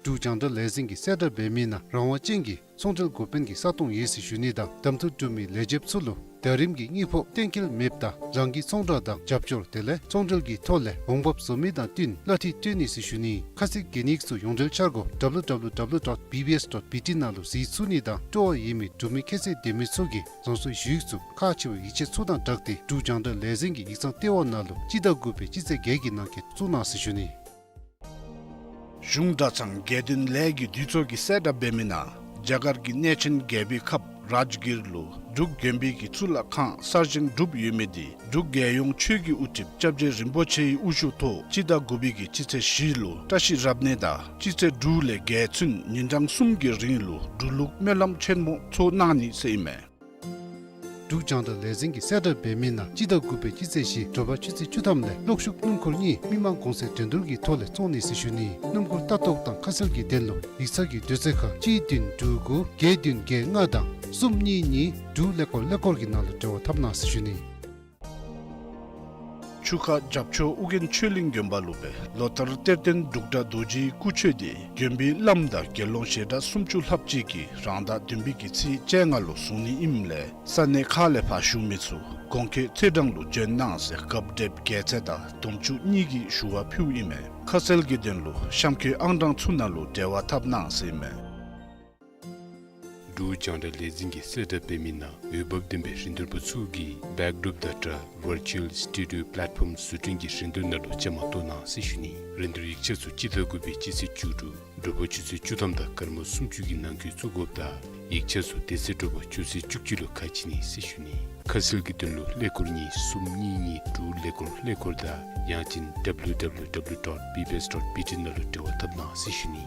འབྲུག་རྒྱང་བསྒྲགས་ལས་འཛིན་གྱིས་གསལ་བསྒྲགས་འབད་མི་ནང་རང་དབང་ཅན་གྱི་ཚོང་འབྲེལ་འགོ་དཔོན་གྱི་ས་སྟོང་ཡོད་ཟེར་ཞུ་ནི་དང་གདམ་འཐུ་གྲུབ་མི་ལས་བྱེདཔ་ཚུ་ལུ་ཟླ་རིམ་གྱི་དངུལ་ཕོགས་གཏན་འཁེལ་མེདཔ་ད་རང་གི་ཚོང་བསྒྲགས་དང་རྒྱབ་སྐྱོར་དེ་ལས་ཚོང་འབྲེལ་གྱི་ཐོག་ལས་འོང་འབབ་བཟོ་མི་དང་བསྟུན་གླ་འཐུས་སྤྲོད་ནི་ཟེར་ཞུ་ནི། ཁ་གསལ་གྱི་ཉིནམ་ཚུ་ཡོངས་འབྲེལ་འཆར་སྒོ་W W W dot B B S dot B T ནང་ལུ་གཟིགས་ཚུགས་ནི་དང་སྤྲོ་བ་ཡོད་མི་འབྲུག་མི་ཁྱད་ཚད་ལྡན་མི་ཚུ་གིས་རང་སོའི་ཞུ་ཡིག་ཚུ་ཁག་ཆེ་བའི་ཡིག་ཆ་ཚུ་དང་སྦྲགས་ཏེ་འབྲུག་རྒྱང་བསྒྲགས་ལས་འཛིན་གྱི་ཡིག་ཚང་ལྟེ་བ་ནང་ལུ་སྤྱི་ཟླ་དགུ་པའི་སྤྱི་ཚེས་བརྒྱད་ཀྱི་ནང་འཁོད་བཙུགས་གནང་ཟེར་ཞུ་ནི། གཞུང་གྲྭ་ཚང་དགེ་འདུན་ལས་ཀྱི་འདུས་ཚོགས་ཀྱིས་གསལ་བསྒྲགས་འབད་མི་ནང་རྒྱ་གར་གྱི་གནས་ཆེན་རྒྱལ་པོའི་ཁབ་རཱཇ་གིར་ལུ་འབྲུག་དགོན་པའི་གི་གཙུག་ལག་ཁང་གསར་བཞེངས་གྲུབ་ཡོད་མི་དེ་འབྲུག་རྒྱལ་ཡོངས་ཆོས་ཀྱི་དབུ་ཁྲིདཔ་སྐྱབས་རྗེ་རིན་པོ་ཆེའི་དབུ་བཞུགས་ཐོག་སྤྱི་ཟླ་དགུ་པའི་གི་སྤྱི་ཚེས་བཞི་ལུ་བཀྲ་ཤིས་རབ་གནས་དང་སྤྱི་ཚེས་དྲུག་ལས་བརྒྱད་ཚུན་ཉིན་གྲངས་གསུམ་གྱི་རིང་ལུ་འབྲུག་ལུགས་སྨོན་ལམ་ཆེན་མོ་ཚོགས་གནང་ནི་ཟེར་ཨིན་མས། འབྲུག་རྒྱང་བསྒྲགས་ལས་འཛིན་གྱིས་གསལ་བསྒྲགས་འབད་མི་ནང་སྤྱི་ཟླ་དགུ་པའི་སྤྱི་ཚེས་བཞི་དྲོ་པ་ཆུ་ཚོད་བཅུ་ཐམ་ལས་གློག་ཤུགས་སྣུམ་འཁོར་གཉིས་མི་མང་གོང་ཚད་འགྲན་བསྡུར་གྱི་ཐོག་ལས་བཙོང་ནི་ཟེར་ཞུ་ནི། སྣུམ་འཁོར་ལྟ་རྟོག་དང་ཁ་གསལ་གྱི་དོན་ལུ་ཡིག་ཚང་གི་དུས་ཚོད་ཁར་གཅིག་བདུན་དྲུག་དགུ་བརྒྱད་བདུན་བརྒྱད་ལྔ་དང་གསུམ་གཉིས་གཉིས་དྲུག་ཀླད་ཀོར་ཀླད་ཀོར་གྱི་ནང་ལུ་འབྲེལ་བ་འཐབ་གནང་ཟེར་ཞུ་ནི། ཆུ་ཁ་རྒྱབ་ཕྱོགས་ཨོ་རྒྱན་ཆོས་གླིང་དགོན་པ་ལུ་སྦེ་ལོ་ལྟར་གཏེར་སྟོན་འབྲུག་སྒྲ་རྡོ་རྗེའི་སྐུ་མཆོད་དེ་དགོན་པའི་བླམ་དང་དགེ་སློང་ཞལ་གྲངས་སུམ་ཅུ་ལྷགཔ་ཅིག་གིས་རང་ཟླ་བདུན་པའི་གི་ཚེས་བཅོ་ལྔ་ལུ་བཟུང་ནི་ཨིནམ་ལས་ས་གནས་ཁག་ལས་ཕར་བཞུགས་མི་ཚུ་གོང་འཁོད་ཚེས་གྲངས་ལུ་བྱོན་གནང་ཟེར་རྒཔོ་བགྲེསཔ་རྒྱལ་མཚན་དང་དུམ་ཆུ་གཉིས་ཀྱིས་ཞུ་བ་ཕུལཝ་ཨིན་མས། ཁ་གསལ་གྱི་དོན་ལུ་གཤམ་འཁོད་ཨང་གྲངས་ཚུ་ནང་ལུ་འབྲེལ་བ་འཐབ་གནང་ཟེར་ཨིན་མས། འབྲུག་རྒྱང་བསྒྲགས་ལས་འཛིན་གྱིས་གསལ་བསྒྲགས་འབད་མི་ནང་འོས་འབབ་ལྡན་པའི་རིན་བསྡུར་པ་ཚུ་གིས་བེཀ་ཌོརོཔ་དང་སྦྲགས་ཝར་ཅུ་ཨལ་སི་ཊུ་ཌི་ཡོ་པ་ལེཊ་ཕོརམ་བཟོ་སྐྲུན་གྱི་རིན་བསྡུར་ནང་ལུ་བཅའ་མར་གཏོགས་གནང་ཟེར་ཞུ་ནི། རིན་བསྡུར་ཡིག་ཆ་ཚུ་སྤྱི་ཟླ་དགུ་པའི་སྤྱི་ཚེས་བཅུ་དྲུག་དྲོ་པ་ཆུ་ཚོད་བཅུ་ཐམ་དང་སྐར་མ་སུམ་ཅུ་གི་ནང་འཁོད་བཙུགས་དགོཔ་དང་ཡིག་ཆ་ཚུ་དེ་ཚེ་དྲོ་པ་ཆུ་ཚོད་བཅུ་གཅིག་ལུ་ཁ་ཕྱེ་ནི་ཟེར་ཞུ་ནི། ཁ་གསལ་གྱི་དོན་ལུ་ཀླད་ཀོར་གཉིས་གསུམ་གཉིས་གཉིས་དྲུག་ཀླད་ཀོར་ཀླད་ཀོར་དང་ཡང་ཅིན་W W W dot B B S dot B T ནང་ལུ་འབྲེལ་བ་འཐབ་གནང་ཟེར་ཞུ་ནི།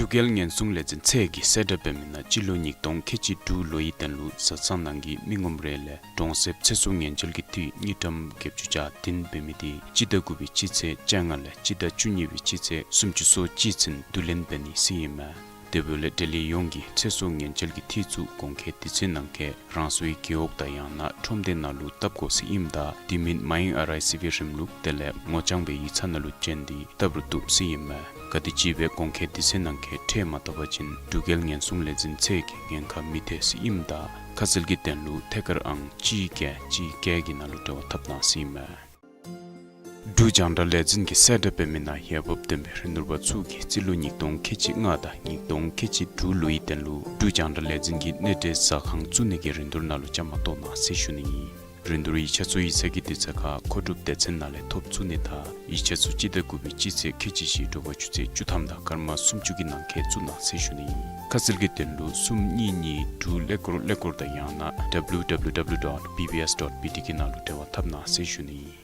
འབྲུག་རྒྱལ་ཉེན་སྲུང་ལས་འཛིན་ཚད་ཀྱིས་གསལ་བསྒྲགས་འབད་མི་ནང་སྤྱི་ལོ་ཉིས་སྟོང་ཁལ་གཅིག་དྲུག་ལོའི་དོན་ལུ་བཟའ་ཚང་ནང་གི་མི་ངོམ་རེ་ལས་གྲོང་གསེབ་ཚེ་སྲོག་ཉེན་བཅོལ་གྱི་འཐུས་དངུལ་ཀྲམ་བརྒྱད་ཅུ་གྱ་བདུན་འབད་མི་དེ་སྤྱི་ཟླ་དགུ་པའི་སྤྱི་ཚེས་བཅོ་ལྔ་ལས་སྤྱི་ཟླ་བཅུ་གཉིས་པའི་སྤྱི་ཚེས་སུམ་ཅུ་སོ་གཅིག་ཚུན་བསྡུ་ལེན་འབད་ནི་ཟེར་ཨིན་མས། དེ་འབདཝ་ལས་འབྲེལ་ཡོད་ཡོངས་ཀྱིས་ཚེ་སྲོག་ཉེན་བཅོལ་གྱི་འཐུས་ཚུ་གོང་འཁོད་དུས་ཚོད་ནང་འཁོད་རང་སོའི་རྒེད་འོག་དང་ཡང་ན་ཁྲོམ་སྡེ་ནང་ལུ་བཏབ་དགོ་ཟེར་ཨིནམ་ད་དེ་མིན་མའི་ཨར་ཨའི་སི་བི་རིམ་ལུགས་དེ་ལས་ངོ་རྐྱང་སྦེ་ཡིག་ཚང་ནང་ལུ་བྱོན་ཏེ་བཏབ་རུང་བཏུབ་ཟེར་ཨིན་མས། ག་དེམ་ཅིག་སྦེ་གོང་འཁོད་དུས་ཚོད་ནང་འཁོད་འཕྲལ་མ་བཏབ་པ་ཅིན་འབྲུག་རྒྱལ་ཉེན་སྲུང་ལས་འཛིན་ཚད་ཀྱིས་ཉེན་ཁ་མི་ཐེག་ཟེར་ཨིནམ་ད་ཁ་གསལ་གྱི་དོན་ལུ་ཐད་ཀར་ཨང་གཅིག་བརྒྱད་གཅིག་བརྒྱད་ཀྱི་ནང་ལུ་འབྲེལ་བ་འཐབ་གནང་ཟེར་ཨིན་མས། འབྲུག་རྒྱང་བསྒྲགས་ལས་འཛིན་གྱིས་གསལ་བསྒྲགས་འབད་མི་ནང་འོས་འབབ་ལྡན་པའི་རིན་བསྡུར་པ་ཚུ་གིས་རྩིས་ལོ་ཉིས་སྟོང་ཁལ་གཅིག་ལྔ་དང་ཉིས་སྟོང་ཁལ་གཅིག་དྲུག་ལོའི་དོན་ལུ་འབྲུག་རྒྱང་བསྒྲགས་ལས་འཛིན་གྱི་གནས་འབྲེལ་ཟ་ཁང་བཙུགས་ནི་གི་རིན་བསྡུར་ནང་ལུ་བཅའ་མར་གཏོགས་གནང་ཟེར་ཞུ་ནི་ཨིན། རིན་བསྡུར་ཡིག་ཆ་ཚུ་ཡིག་ཚང་གི་དུས་ཚོད་ཁར་མཁོ་སྒྲུབ་སྡེ་ཚན་ནང་ལས་ཐོབ་ཚུགས་ནི་དང་ཡིག་ཆ་ཚུ་སྤྱི་ཟླ་དགུ་པའི་སྤྱི་ཚེས་ཁལ་གཅིག་བཞི་དྲོ་པ་ཆུ་ཚོད་བཅུ་ཐམ་དང་སྐར་མ་སུམ་ཅུ་གི་ནང་འཁོད་བཙུགས་གནང་ཟེར་ཞུ་ནི་ཨིན། ཁ་གསལ་གྱི་དོན་ལུ་གསུམ་གཉིས་གཉིས་དྲུག་ཀླད་ཀོར་ཀླད་ཀོར་དང་ཡང་ན་W W W dot B B S dot B T གི་ནང་ལུ་འབྲེལ་བ་འཐབ་གནང་ཟེར་ཞུ་ནི་ཨིན།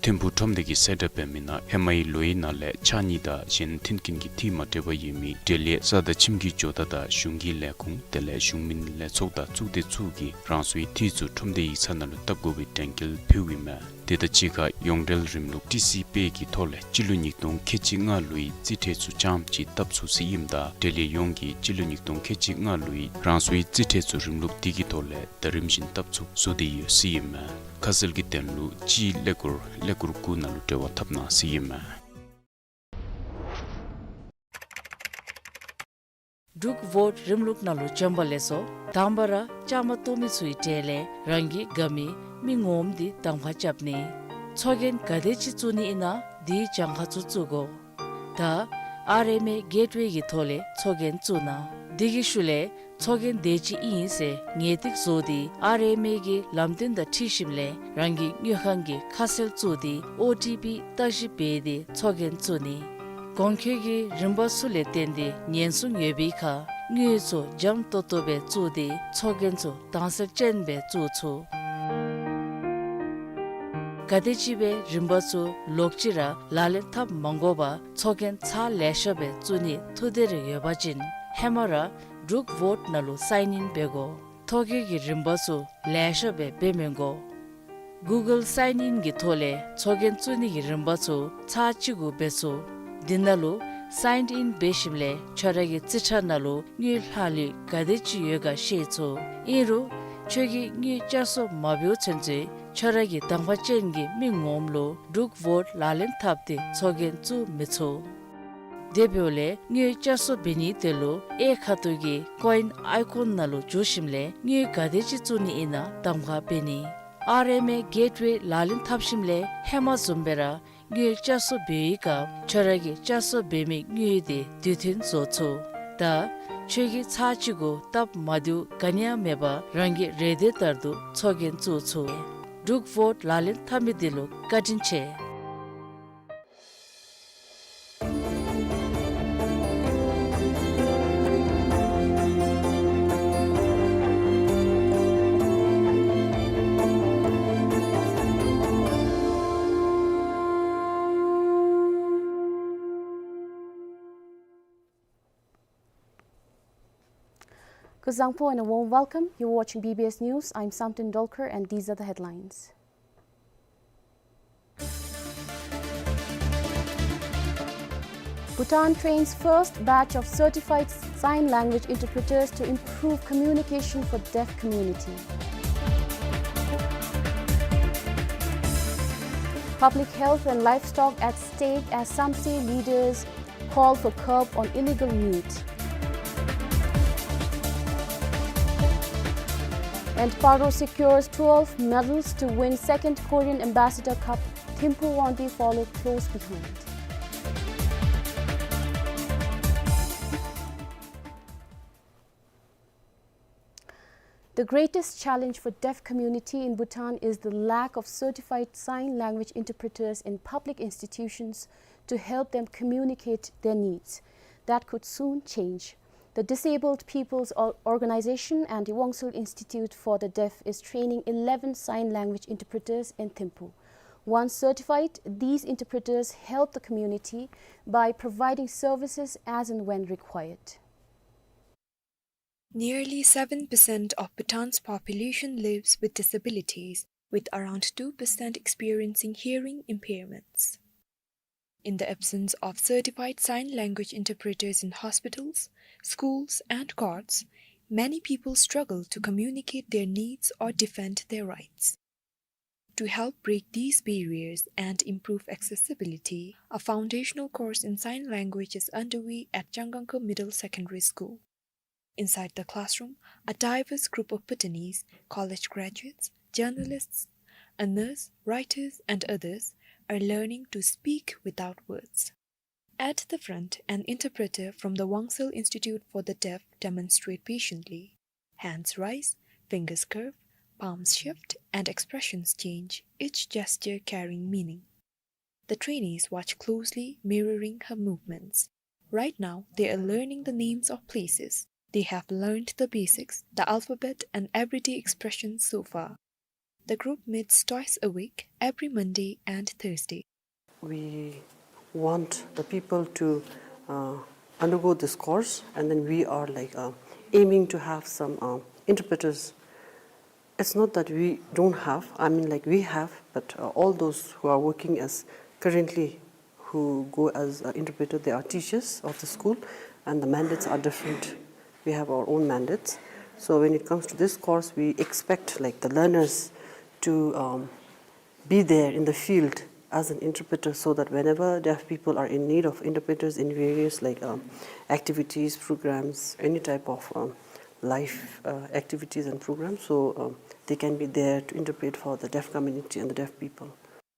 ཐིམ་ཕུག་ཁྲོམ་སྡེ་གིས་གསལ་བསྒྲགས་འབད་མི་ནང་ཧེ་མའི་ལོའི་ནང་ལས་ཕྱགས་སྙིགས་དང་གཞན་མཐུན་རྐྱེན་གྱི་འཐུས་མ་འབྲེལ་བ་ཡོད་མི་འབྲེལ་ཡོད་ས་དང་ཁྱིམ་གྱི་ཇོ་བདག་དང་གཞུང་གི་ལས་ཁུངས་དེ་ལས་གཞུང་མིན་ལས་ཚོགས་དང་གཙུག་སྡེ་ཚུ་གིས་རང་སོའི་འཐུས་ཚུ་ཁྲོམ་སྡེ་ཡིག་ཚང་ནང་ལུ་བཏབ་དགོ་པའི་དྲན་སྐུལ་ཕུལཝ་ཨིན་མས། དེ་དང་གཅིག་ཁར་ཡོངས་འབྲེལ་རིམ་ལུགས་ཊི་སི་པེ་གི་ཐོག་ལས་སྤྱི་ལོ་ཉིས་སྟོང་ཁལ་གཅིག་ལྔ་ལོའི་རྩིས་ཁྲ་ཚུ་རྐྱངམ་ཅིག་བཏབ་ཚུགས་ཟེར་ཨིནམ་ད་འབྲེལ་ཡོད་ཡོངས་ཀྱིས་སྤྱི་ལོ་ཉིས་སྟོང་ཁལ་གཅིག་ལྔ་ལོའི་རང་སོའི་རྩིས་ཁྲ་ཚུ་རིམ་ལུགས་དེ་གི་ཐོག་ལས་ཟླ་རིམ་བཞིན་བཏབ་ཚུགས་བཟོ་སྟེ་ཡོད་ཟེར་ཨིན་མས། ཁ་གསལ་གྱི་དོན་ལུ་གཅིག་ཀླད་ཀོར་ཀླད་ཀོར་དགུ་ནང་ལུ་འབྲེལ་བ་འཐབ་གནང་ཟེར་ཨིན་མས། འབྲུག་ཝོཊ་རིམ་ལུགས་ནང་ལུ་བྱོན་པ་ལེགས་སོ། དང་པ་ར་བཅའ་མར་གཏོགས་མི་ཚུའི་གྲས་ལས་རང་གི་དགའ་མི་མི་ངོམ་དེ་གདམ་ཁ་རྐྱབ་ནི། ཚོགས་རྒྱན་ག་དེ་ཅིག་བཙུགས་ནི་ཨིན་ན་དེའི་གྱངས་ཁ་ཚུ་བཙུགས་དགོ། ད་ཨར་ཨེམ་ཨེ་གེཊ་ཝེ་གི་ཐོག་ལས་ཚོགས་རྒྱན་བཙུགས་གནང་། དེ་གི་ཤུལ་ལས་ཚོགས་རྒྱན་དེ་ཅིག་ཨིན་ཟེར་ངེས་ཏིག་བཟོ་སྟེ་ཨར་ཨེམ་ཨེ་གི་ལམ་སྟོན་དང་འཁྲིལ་ཞིནམ་ལས་རང་གི་དངུལ་ཁང་གི་ཁ་གསལ་བཙུགས་ཏེ་ཨོ་ཊི་པི་བརྟག་ཞིབ་འབད་དེ་ཚོགས་རྒྱན་བཙུགས་ནི། གོང་འཁོད་ཀྱི་རིམ་པ་ཚུ་ལས་བརྟེན་ཏེ་ཉེན་སྲུང་ཡོད་པའི་ཁར་དངུལ་ཚུ་འཇམ་ཏོང་ཏོ་སྦེ་བཙུགས་ཏེ་ཚོགས་རྒྱན་ཚུ་དྭངས་གསལ་ཅན་སྦེ་བཙུགས་ཚུགས། ག་དེམ་ཅིག་སྦེ་རིམ་པ་ཚུ་ལོག་ཅི་ར་ལག་ལེན་འཐབ་མ་དགོ་པར་ཚོགས་རྒྱན་ཚར་ལེ་ཤ་སྦེ་བཙུགས་ནི་ཐུགས་འདོད་རེ་ཡོད་པ་ཅིན་ཧེ་མ་ར་འབྲུག་ཝོཊ་ནང་ལུ་སའིན་ཨིན་འབད་དགོ། ཐོ་བཀོད་ཀྱི་རིམ་པ་ཚུ་ལེ་ཤ་སྦེ་འབད་མི་དགོ། གུ་གཱལ་སའིན་ཨིན་གྱི་ཐོག་ལས་ཚོགས་རྒྱན་བཙུགས་ནི་གི་རིམ་པ་ཚུ་ཚར་གཅིག་གུ་འབད་ཚུགས། འདི་ནང་ལུ་སའིནཌ་ཨིན་འབད་ཞིནམ་ལས་ཁྱོད་ར་གི་རྩིས་ཁྲ་ནང་ལུ་དངུལ་ལྷག་ལུས་ག་དེ་ཅིག་ཡོད་ག་ཤེས་ཚུགས། ཨིན་རུང་ཁྱོད་ཀྱིས་དངུལ་བསྐྱར་གསོ་མ་འབདཝ་ཚུན་ཚོད་ཁྱོད་ར་གི་དང་པ་ཅན་གྱི་མི་ངོམ་ལུ་འབྲུག་ཝོཊ་ལག་ལེན་འཐབ་སྟེ་ཚོགས་རྒྱན་བཙུགས་མི་ཚུགས། དེ་འབདཝ་ལས་དངུལ་བསྐྱར་གསོ་འབད་ནིའི་དོན་ལུ་གཡས་ཁ་ཐུག་གི་ཀོ་ཨིན་ཨའི་ཀོན་ནང་ལུ་འཛུལ་ཞིནམ་ལས་དངུལ་ག་དེ་ཅིག་བཙུགས་ནི་ཨིན་ན་གདམ་ཁ་འབད་ནི། ཨར་ཨེམ་ཨེ་གེཊ་ཝེ་ལག་ལེན་འཐབ་ཞིནམ་ལས་ཧེ་མ་བཟུམ་སྦེ་ར་དངུལ་བསྐྱར་གསོ་འབད་བའི་སྐབས་ཁྱོད་ར་གིས་བསྐྱར་གསོ་འབད་མི་དངུལ་དེ་དུས་མཐུན་བཟོ་ཚུགས། ད་ཁྱོད་ཀྱིས་ཚར་གཅིག་གུ་སྟབས་མ་བདེཝ་ག་ནི་ཡང་མེད་པར་རང་གི་རེ་འདོད་ལྟར་དུ་ཚོགས་རྒྱན་བཙུགས་ཚུགས། འབྲུག་ཝོཊ་ལག་ལེན་འཐབ་མི་འདི་ལུ་བཀའ་དྲིན་ཆེ། Kuzuzangpo and a warm welcome. You're watching B B S News. I'm Samten Dolkar and these are the headlines. Bhutan trains first batch of certified sign language interpreters to improve communication for deaf community. Public health and livestock at stake as Samtse leaders call for curb on illegal meat. And Paro secures twelve medals to win second Korean Ambassador Cup. Thimphu Wangdi followed close behind. The greatest challenge for deaf community in Bhutan is the lack of certified sign language interpreters in public institutions to help them communicate their needs. That could soon change. The Disabled People's Or-, Organization and the Wongsol Institute for the Deaf is training eleven sign language interpreters in Thimphu. Once certified, these interpreters help the community by providing services as and when required. Nearly seven percent of Bhutan's population lives with disabilities, with around two percent experiencing hearing impairments. In the absence of certified sign language interpreters in hospitals, schools, and courts, many people struggle to communicate their needs or defend their rights. To help break these barriers and improve accessibility, a foundational course in sign language is underway at Changangko Middle Secondary School. Inside the classroom, a diverse group of Bhutanese, college graduates, journalists, a nurse, writers, and others, are learning to speak without words. At the front, an interpreter from the Wongsol Institute for the Deaf demonstrate patiently. Hands rise, fingers curve, palms shift, and expressions change, each gesture carrying meaning. The trainees watch closely, mirroring her movements. Right now, they are learning the names of places. They have learned the basics, the alphabet, and everyday expressions so far. The group meets twice a week, every Monday and Thursday. We want the people to, uh, undergo this course, and then we are, like, uh, aiming to have some, uh, interpreters. It's not that we don't have, I mean, like, we have, but, uh, all those who are working as currently who go as an interpreter, they are teachers of the school, and the mandates are different. We have our own mandates. So when it comes to this course, we expect, like, the learners to, um, be there in the field as an interpreter, so that whenever deaf people are in need of interpreters in various, like, um, activities, programs, any type of, um, life, uh, activities and programs, so, um, they can be there to interpret for the deaf community and the deaf people.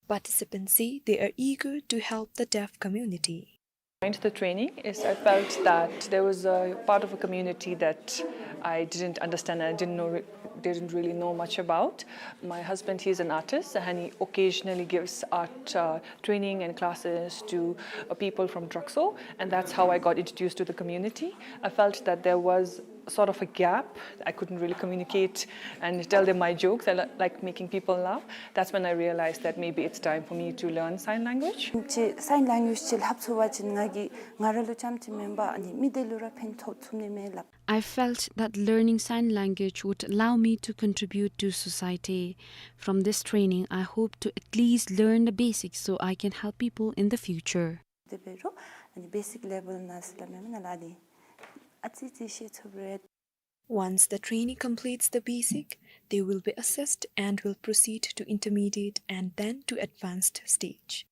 Participants say they are eager to help the deaf community. Joined the training is I felt that there was a part of a community that I didn't understand and I didn't know, didn't really know much about. My husband, he's an artist, and he occasionally gives art, uh, training and classes to, uh, people from Drakso, and that's how I got introduced to the community. I felt that there was sort of a gap. I couldn't really communicate and tell them my jokes. I li-, like making people laugh. That's when I realized that maybe it's time for me to learn sign language. ཅིག་སའིན་ལེང་གུའེཇ་ཅིག་ལྷབ་ཚུགས་པ་ཅིན་ང་གིས་ང་ར་ལུ་རྐྱངམ་ཅིག་མེན་པར་ཨ་ནི་མི་སྡེ་ལུ་ར་ཕན་ཐོགས་ཚུགས་ནི་མས་སླབ། I felt that learning sign language would allow me to contribute to society. From this training, I hope to at least learn the basics so I can help people in the future. དེ་འབད་རུང་ཨ་ནི་བེ་སིཀ་ལེ་བཱལ་ནང་ཟེར་སླབ་མི་ནང་ལུ་ཨ་ནི་ཨ་ཙི་ཙི་ཤེས་ཚུགསཔ་རེ། Once the trainee completes the basic, they will be assessed and will proceed to intermediate and then to advanced stage.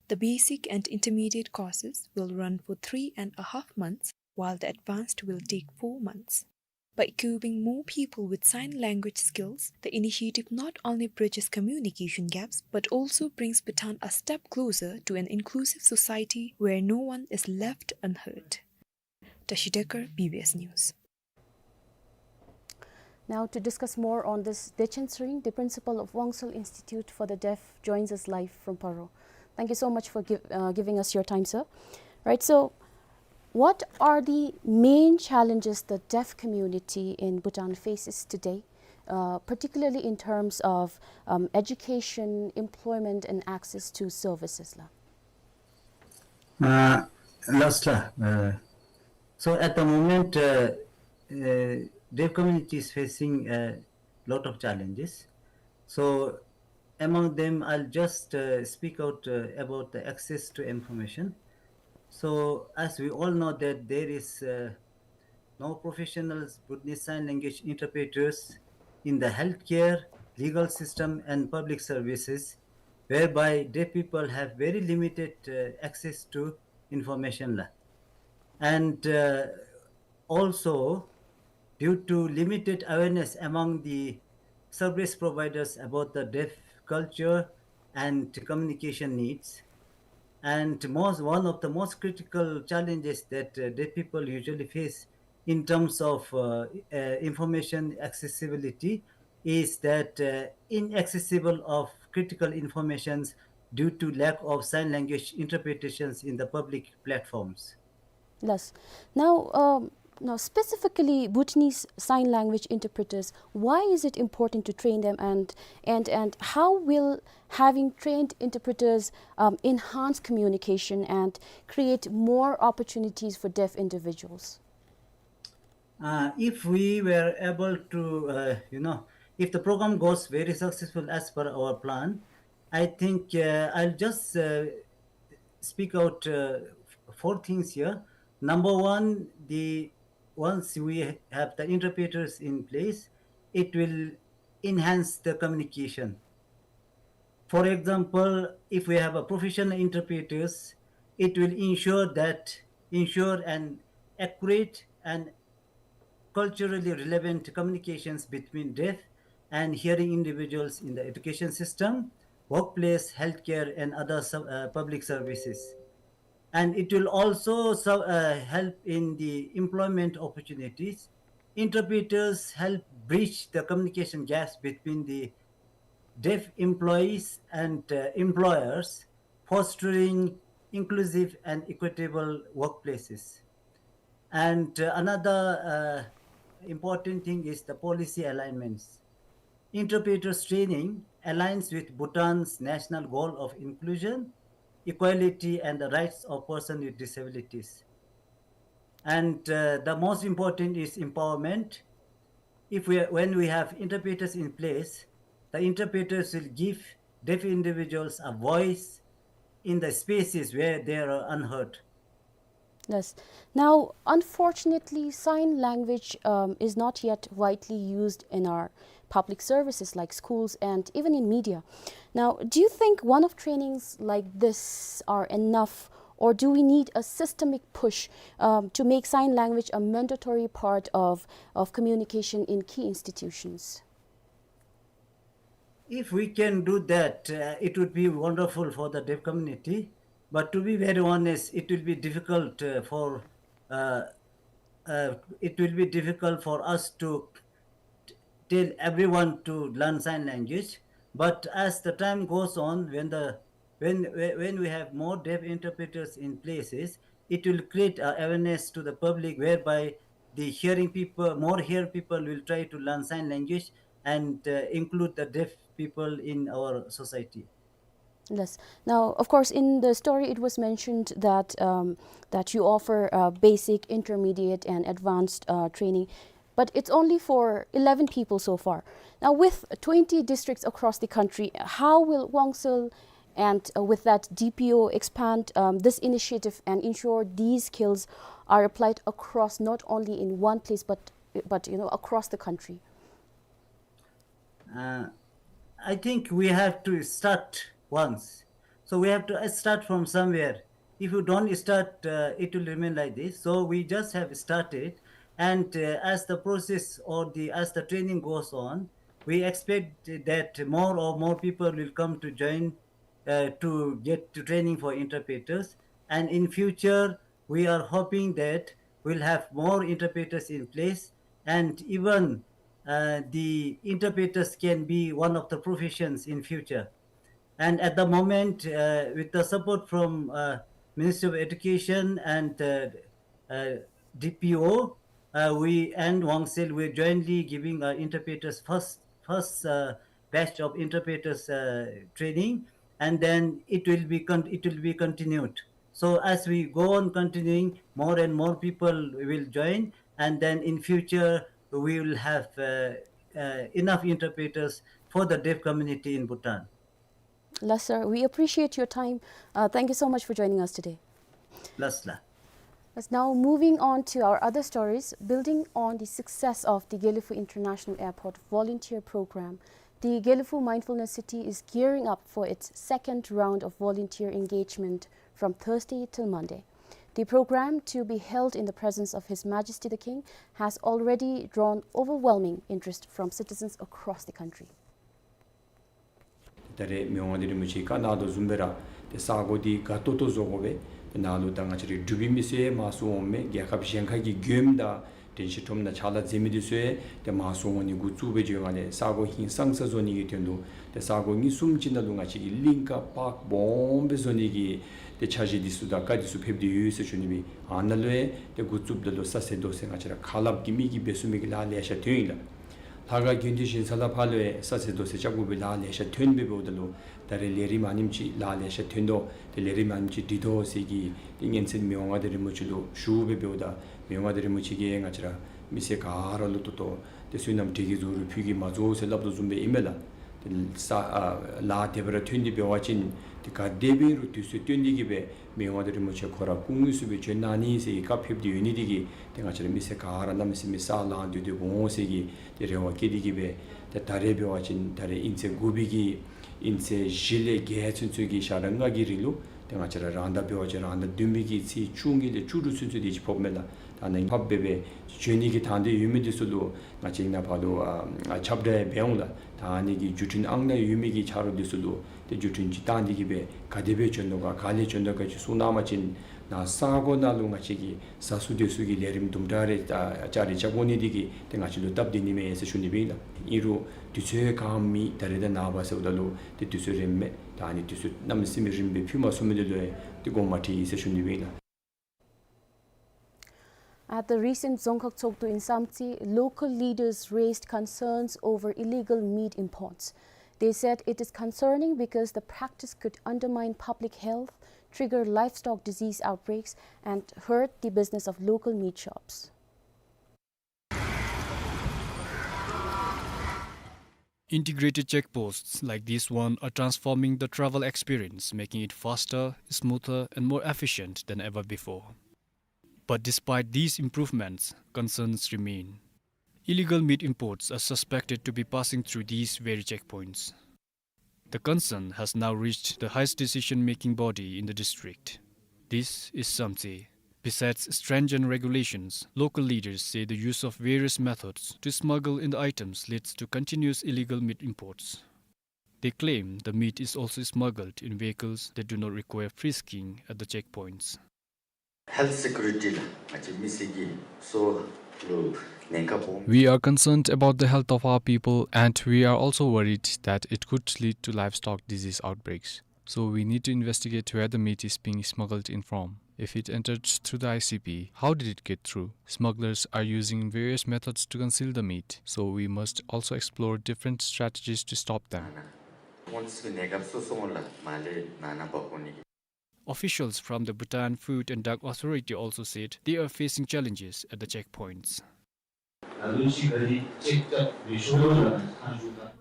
The basic and intermediate courses will run for three and a half months, while the advanced will take four months. By equipping more people with sign language skills, the initiative not only bridges communication gaps but also brings Bhutan a step closer to an inclusive society where no one is left unheard. Tashi Dekar, B B S News. Now, to discuss more on this, Dechen Tshering, the principal of Wongsal Institute for the Deaf, joins us live from Paro. Thank you so much for giv- uh, giving us your time, sir. Right, so what are the main challenges the deaf community in Bhutan faces today, uh, particularly in terms of, um, education, employment, and access to services la? Uh, last la, uh, so at the moment, uh, uh, deaf community is facing a lot of challenges. So among them, I'll just, uh, speak out, uh, about the access to information. So as we all know that there is, uh, no professional Bhutanese Sign Language interpreters in the healthcare, legal system, and public services, whereby deaf people have very limited, uh, access to information la. And, uh, also, due to limited awareness among the service providers about the deaf culture and communication needs, and most, one of the most critical challenges that, uh, deaf people usually face in terms of, uh, uh, information accessibility is that, uh, inaccessible of critical informations due to lack of sign language interpretations in the public platforms. Yes. Now, um, now specifically Bhutanese sign language interpreters, why is it important to train them, and, and, and how will having trained interpreters, um, enhance communication and create more opportunities for deaf individuals? Uh, if we were able to, uh, you know, if the program goes very successful as per our plan, I think, uh, I'll just, uh, speak out, uh, f- four things here. Number one, the once we have the interpreters in place, it will enhance the communication. For example, if we have a professional interpreters, it will ensure that, ensure an accurate and culturally relevant communications between deaf and hearing individuals in the education system, workplace, healthcare, and other sub- uh, public services. And it will also so- uh, help in the employment opportunities. Interpreters help bridge the communication gaps between the deaf employees and, uh, employers, fostering inclusive and equitable workplaces. And, uh, another, uh, important thing is the policy alignments. Interpreters training aligns with Bhutan's national goal of inclusion, equality, and the rights of persons with disabilities. And, uh, the most important is empowerment. If we, when we have interpreters in place, the interpreters will give deaf individuals a voice in the spaces where they are unheard. Yes. Now, unfortunately, sign language, um, is not yet widely used in our public services like schools and even in media. Now, do you think one-off trainings like this are enough, or do we need a systemic push, um, to make sign language a mandatory part of, of communication in key institutions? If we can do that, uh, it would be wonderful for the deaf community. But to be very honest, it will be difficult, uh, for, uh, uh, it will be difficult for us to t- tell everyone to learn sign language. But as the time goes on, when the, when, when we have more deaf interpreters in places, it will create a awareness to the public whereby the hearing people, more hearing people will try to learn sign language and, uh, include the deaf people in our society. Yes. Now, of course, in the story it was mentioned that, um, that you offer, uh, basic, intermediate, and advanced, uh, training, but it's only for eleven people so far. Now, with twenty districts across the country, how will Wongsal And, uh, with that, D P O expand, um, this initiative and ensure these skills are applied across, not only in one place, but, but, you know, across the country? Uh, I think we have to start once. So we have to, uh, start from somewhere. If you don't start, uh, it will remain like this. So we just have started, and, uh, as the process or the, as the training goes on, we expect that more or more people will come to join, uh, to get to training for interpreters. And in future, we are hoping that we'll have more interpreters in place, and even, uh, the interpreters can be one of the professions in future. And at the moment, uh, with the support from, uh, Ministry of Education and, uh, uh, D P O, uh, we and Wangsil, we're jointly giving, uh, interpreters first, first, uh, batch of interpreters, uh, training, and then it will be con-, it will be continued. So as we go on continuing, more and more people will join, and then in future we will have, uh, uh, enough interpreters for the deaf community in Bhutan. Last, sir, we appreciate your time. Uh, thank you so much for joining us today. Last, la. Yes, now moving on to our other stories, building on the success of the Gelephu International Airport Volunteer Program, the Gelephu Mindfulness City is gearing up for its second round of volunteer engagement from Thursday till Monday. The program, to be held in the presence of His Majesty the King, has already drawn overwhelming interest from citizens across the country. ད་རེས་མི་དབང་མངའ་བདག་རིན་པོ་ཆེ་བཀའ་གནང་དོ་བཟུམ་སྦེ་ར་ཏེ་ས་གོ་འདི་དགའ་ཏོག་ཏོ་བཟོ་དགོ་པས། ཏེ་ནཱ་ལུ་ད་ང་བཅས་རའི་འབྲུག་པའི་མི་སེར་མང་སུ་འོང་མི་རྒྱལ་ཁབ་གཞན་ཁ་གི་མགྱོནམ་དང་དྲན་ཤེས་ཁྲོམ་ནང་ཕྱག་ལཱ་མཛད་མི་འདི་ཚུ་ཡང་ཏེ་མང་སུ་འོང་ནི་འགོ་བཙུགས་སྦེ་འགྱོ་ཡི། ལས་ས་གོ་ཧིང་སངས་ས་བཟོ་ནི་གི་དོན་ལུ་ཏེ་ས་གོ་གཉིས་གསུམ་ཅིག་ནང་ལུ་ང་བཅས་ཀྱིས་གླིང་ཀ་པཱརཀ་སྦོམ་སྦེ་བཟོ་ནི་གི་ཏེ་འཆར་གཞི་འདི་ཚུ་དང་བཀའ་འདི་ཚུ་ཕེབས་ཏེ་ཡོད་ཟེར་ཞུ་ནི་སྦེ། ཨ་ནཱ་ལུ་ཡང་ཏེ་འགོ་བཙུགསཔ་ད་ལུ་ས་ཟད་རྡོ་ཟད་ང་བཅས་ར་ཁ་སླབ་ཀྱི་མི་གིས་འབད་ཚུགས་མི་གི་ལཱ་ལེ་ཤ་ཐོན་ཡི་ལགས། ལྷ་ཁང་དགོན་སྡེ་བཞེངས་ས་ལས་ཕར་ལུ་ཡང་ས་ཟད་རྡོ་ཟད་རྐྱབ་དགོ་པའི་ལཱ་ལེ་ཤ་ཐོན་སྦེ་འབདཝ་ད་ལུ་ད་རེས་ལས་རིམ་ཨ་ནེམ་ཅིག་ལཱ་ལེ་ཤ་ཐོན་དོ། ཏེ་ལས་རིམ་ཨ་ནེམ་ཅིག་སྒྲིག་དོ་ཟེར་གྱི་ཏེ་སྙན་ཚིག་མི་དབང་མངའ་བདག་རིན་པོ་ཆེ་ལུ་ཞུ་སྦེ་འབདཝ་ད་མི་དབང་མངའ་བདག་རིན་པོ་ཆེ་གིས་ང་བཅས་ར་མི་སེར་ག་ར་ལུ་ཏོག་ཏོ་ཏེ་བསོད་ནམས་འབྲས་ཀྱི་རྫོགས་རིམ་ཕུལ་གྱི་མ་རྫོགས་ཟེར་སླབ་དོ་བཟུམ་སྦེ་ཨིན་མས་ལགས། ཏེ་ས་ཨ་ལཱ་དེ་སྦེ་ར་ཐོན་ཏེ་འབད་བ་ཅིན་ཏེ་ག་དེ་སྦེ་རུང་དུས་ཚོད་བཏོན་ཏེ་གིས་སྦེ་མི་དབང་མངའ་བདག་རིན་པོ་ཆེ་ཁོ་ར་སྐུ་དངོས་སུ་སྦེ་བྱོན་གནང་ནི་ཟེར་གྱི་བཀའ་ཕེབས་ཏེ་ཡོད་ནི་འདི་གིས་ཏེ་ང་བཅས་ར་མི་སེར་ག་ར་གནམ་མེད་ས་མེད་ས་ལངས་སྡོད་སྡོདཔ་འོང་ཟེར་གྱི་ཏེ་རེ་བ་བསྐྱེད་དེ་གིས་སྦེ་ཏེ་ད་རེས་འབད་བ་ཅིན་ད་རེས་དབྱིན་ཚེས་དགུ་པའི་གི་དབྱིན་ཚེས་བཞི་ལས་བརྒྱད་ཚུན་ཚོད་ཀྱི་ཞག་ར་ལྔ་གི་རིང་ལུ་ཏེ་ང་བཅས་ར་རང་ཟླ་འབད་བ་ཅིན་རང་ཟླ་བདུན་པའི་གི་ཚེས་བཅུ་གཉིས་ལས་བཅུ་དྲུག་ཚུན་ཚོད་དེ་ཅིག་ཕོགཔ་མས་ལགས། ད་ནཱ་ཕབ་སྦེ་སྦེ་བྱོན་ནི་གི་དང་འདོད་ཡོད་མི་འདི་ཚུ་ལུ་ང་བཅས་ནཱ་ཕར་ལུ་ཨ་ཁྱབ་བསྒྲགས་འབད་འོང་ལགས། ད་ཨ་ནི་གི་བརྒྱུད་འཕྲིན་ཨང་ནང་ཡོད་མི་གི་ཆ་རོགས་འདི་ཚུ་ལུ་ཏེ་བརྒྱུད་འཕྲིན་ཅིག་བཏང་སྟེ་གིས་སྦེ་ག་དེ་སྦེ་བྱོན་དོ་ག་ག་ལས་བྱོན་དོ་ག་ཅིག་གསུང་གནང་བ་ཅིན་ནཱ་ས་གོ་ནང་ལུ་ང་བཅས་ཀྱིས་ཟ་སུ་སྡོད་སུ་གི་ལས་རིམ་དུམ་གྲ་རེ་ཨ་ཅ་རེ་རྐྱབ་དགོ་ནི་འདི་གིས་ཏེ་ང་བཅས་ལུ་སྟབས་བདེ་ནི་མས་ཟེར་ཞུ་ནི་སྦེ་ཨིན་ལགས། ཨིན་རུང་དུས་ཚོད་གང་མེད། ད་རེས་དང་ནངས་པ་ཟེརཝ་ད་ལུ་ཏེ་དུས་ཚོད་རན་མས། ད་ཨ་ནི་དུས་ཚོད་གནམ་མེད་ས་མེད་རིངམ་སྦེ་ཕུལ་མ་ཚུགས་མི་འདི་ལུ་ཡང་ཏེ་དགོངསམ་མ་ཁྲེལ་ཟེར་ཞུ་ནི་སྦེ་ཨིན་ལགས། At the recent Dzongkhag Tshogdu in Samtse, local leaders raised concerns over illegal meat imports. They said it is concerning because the practice could undermine public health, trigger livestock disease outbreaks, and hurt the business of local meat shops. Integrated checkposts like this one are transforming the travel experience, making it faster, smoother, and more efficient than ever before. But despite these improvements, concerns remain. Illegal meat imports are suspected to be passing through these very checkpoints. The concern has now reached the highest decision-making body in the district. This is Samtse. Besides stringent regulations, local leaders say the use of various methods to smuggle in the items leads to continuous illegal meat imports. They claim the meat is also smuggled in vehicles that do not require frisking at the checkpoints. Health security la, ང་བཅས་མི་སེར་གྱི་སྲོག་ལུ་ཉེན་ཁ་སྦོམ། We are concerned about the health of our people, and we are also worried that it could lead to livestock disease outbreaks. So we need to investigate where the meat is being smuggled in from. If it entered through the I C P, how did it get through? Smugglers are using various methods to conceal the meat, so we must also explore different strategies to stop them. Officials from the Bhutan Food and Drug Authority also said they are facing challenges at the checkpoints.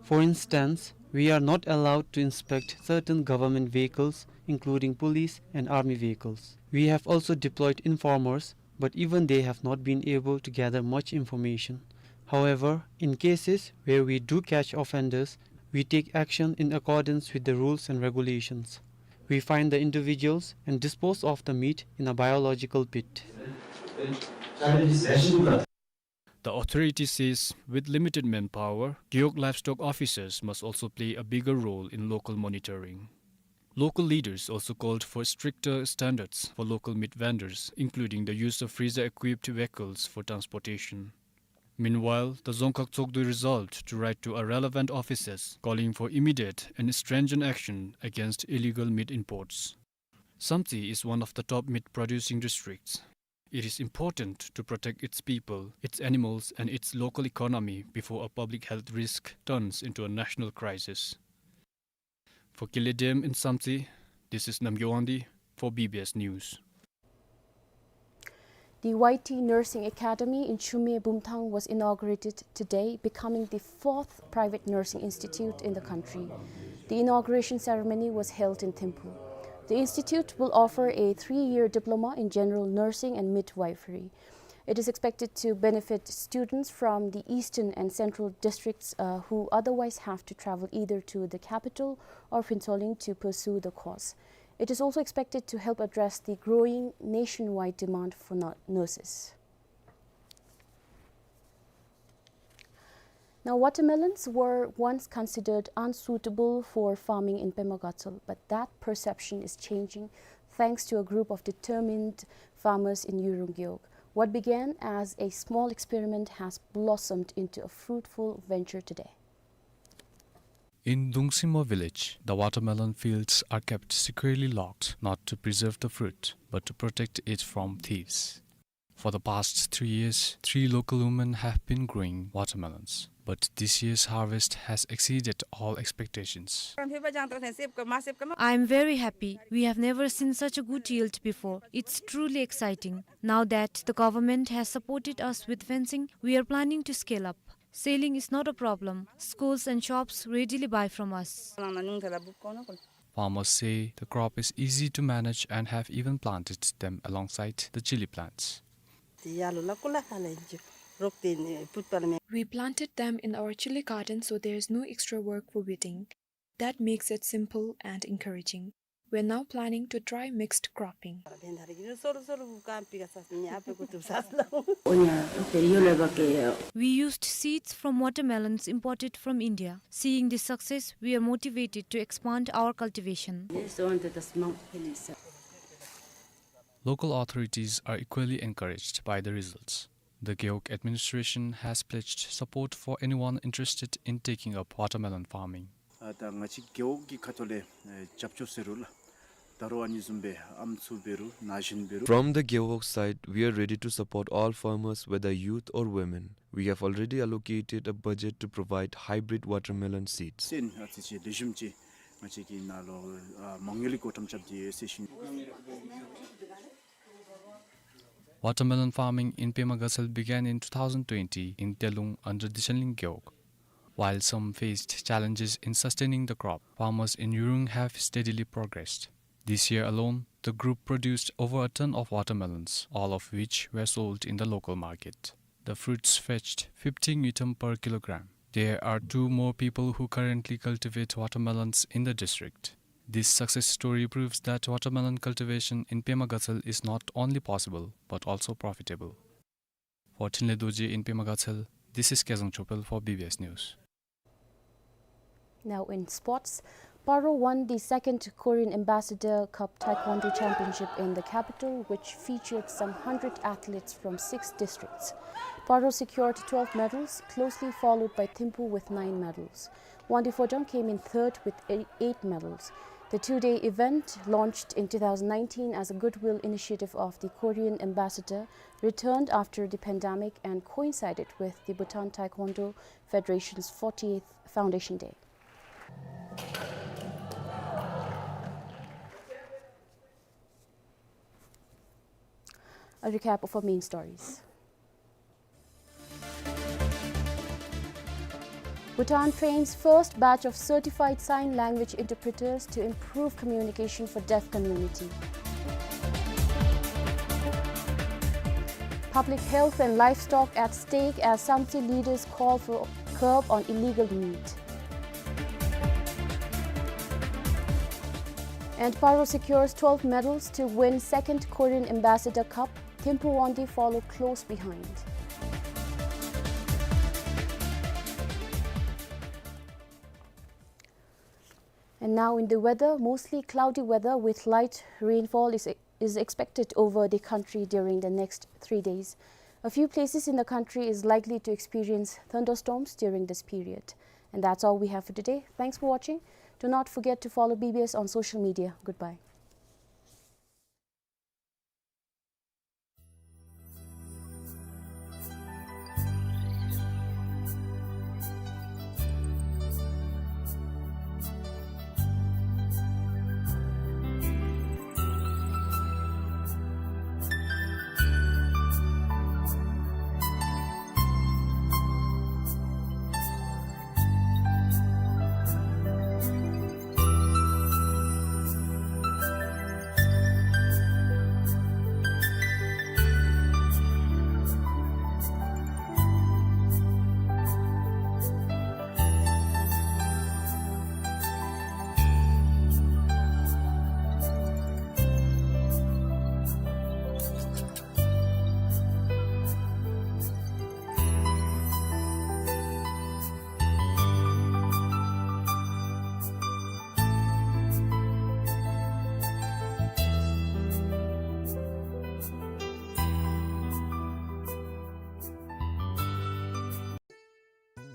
For instance, We are not allowed to inspect certain government vehicles, including police and army vehicles. We have also deployed informers, but even they have not been able to gather much information. However, in cases where we do catch offenders, we take action in accordance with the rules and regulations. We fine the individuals and dispose of the meat in a biological pit. The authority says with limited manpower, Gewog livestock officers must also play a bigger role in local monitoring. Local leaders also called for stricter standards for local meat vendors, including the use of freezer-equipped vehicles for transportation. Meanwhile, the Dzongkhag Tshogdu resolved to write to a relevant officers calling for immediate and stringent action against illegal meat imports. Samtse is one of the top meat-producing districts. It is important to protect its people, its animals, and its local economy before a public health risk turns into a national crisis. For Kile Dam in Samtse, this is Namgay Wangdi for B B S News. The Y T Nursing Academy in Chumye Bumthang was inaugurated today, becoming the fourth private nursing institute in the country. The inauguration ceremony was held in Thimphu. The institute will offer a three-year diploma in general nursing and midwifery. It is expected to benefit students from the eastern and central districts, uh, who otherwise have to travel either to the capital or Phuentsholing to pursue the course. It is also expected to help address the growing nationwide demand for nu-, nurses. Now, watermelons were once considered unsuitable for farming in Pema Gatshel, but that perception is changing thanks to a group of determined farmers in Yurung Gewog. What began as a small experiment has blossomed into a fruitful venture today. In Dungsimo village, the watermelon fields are kept securely locked, not to preserve the fruit, but to protect it from thieves. For the past three years, three local women have been growing watermelons, but this year's harvest has exceeded all expectations. I am very happy. We have never seen such a good yield before. It's truly exciting. Now that the government has supported us with fencing, we are planning to scale up. Selling is not a problem. Schools and shops readily buy from us. Farmers say the crop is easy to manage and have even planted them alongside the chili plants. We planted them in our chili garden, so there is no extra work for weeding. That makes it simple and encouraging. We are now planning to try mixed cropping. We used seeds from watermelons imported from India. Seeing this success, we are motivated to expand our cultivation. Local authorities are equally encouraged by the results. The Gewog administration has pledged support for anyone interested in taking up watermelon farming. ཨ་ད་ང་བཅས་རྒེད་འོག་གི་ཁ་ཐུག་ལས་ཨེ་རྒྱབ་སྐྱོར་ཟེར་རུང་ལགས། ད་རུང་ཨ་ནི་བཟུམ་སྦེ་ཨམ་སྲུ་འབད་རུང་ན་གཞོན་འབད་རུང་། From the Gewog side, we are ready to support all farmers, whether youth or women. We have already allocated a budget to provide hybrid watermelon seeds. སེམས་ཨ་ཙི་ཅིག་ལེགས་ཤོམ་ཅིག་ང་བཅས་ཀྱི་ནང་ལུ་ཨ་མ་དངུལ་གྱི་བགོ་བཀྲམ་རྐྱབ་སྟེ་ཡོད་ཟེར་ཞུ་ནི། Watermelon farming in Pema Gatshel began in two thousand twenty in Telung under Dishanling Gewog. While some faced challenges in sustaining the crop, farmers in Yurung have steadily progressed. This year alone, the group produced over a ton of watermelons, all of which were sold in the local market. The fruits fetched fifty ngultrum per kilogram. There are two more people who currently cultivate watermelons in the district. This success story proves that watermelon cultivation in Pema Gatshel is not only possible, but also profitable. For Thinley Dorji in Pema Gatshel, this is Kezang Chopel for B B S News. Now in sports, Paro won the second Korean Ambassador Cup Taekwondo Championship in the capital, which featured some hundred athletes from six districts. Paro secured twelve medals, closely followed by Thimphu with nine medals. Wangdue Phodrang came in third with ei-, eight medals. The two-day event, launched in two thousand nineteen as a goodwill initiative of the Korean ambassador, returned after the pandemic and coincided with the Bhutan Taekwondo Federation's fortieth Foundation Day. A recap of our main stories. Bhutan trains first batch of certified sign language interpreters to improve communication for deaf community. Public health and livestock at stake as Samtse leaders call for curb on illegal meat. And Paro secures twelve medals to win second Korean Ambassador Cup. Thimphu Wangdi follow close behind. And now in the weather, mostly cloudy weather with light rainfall is, is expected over the country during the next three days. A few places in the country is likely to experience thunderstorms during this period. And that's all we have for today. Thanks for watching. Do not forget to follow B B S on social media. Goodbye.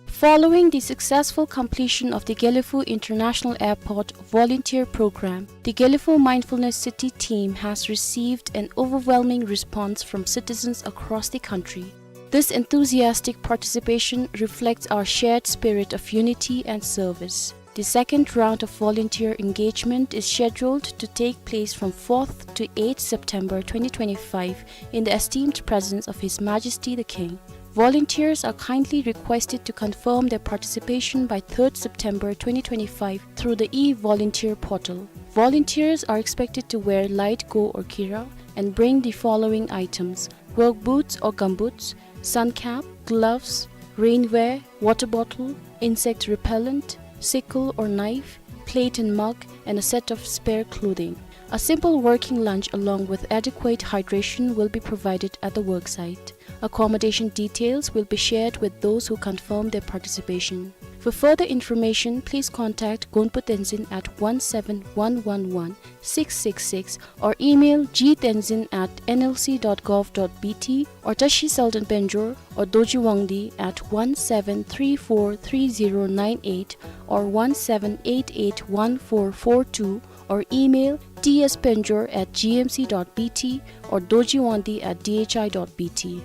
Following the successful completion of the Gelephu International Airport Volunteer Program, the Gelephu Mindfulness City team has received an overwhelming response from citizens across the country. This enthusiastic participation reflects our shared spirit of unity and service. The second round of volunteer engagement is scheduled to take place from fourth to eighth September twenty twenty-five in the esteemed presence of His Majesty the King. Volunteers are kindly requested to confirm their participation by third September twenty twenty-five through the e-volunteer portal. Volunteers are expected to wear light go or kira and bring the following items: work boots or gumboots, sun cap, gloves, rainwear, water bottle, insect repellent, sickle or knife, plate and mug, and a set of spare clothing. A simple working lunch along with adequate hydration will be provided at the work site. Accommodation details will be shared with those who confirm their participation. For further information, please contact Gonpo Tenzin at one seven one one one six six six or email g tenzin at n l c dot gov dot b t or Tashi Selden Penjor or Dorji Wangdi at one seven three four three zero nine eight or one seven eight eight one four four two or email t s penjor at g m c dot b t or dorji wangdi at d h i dot b t.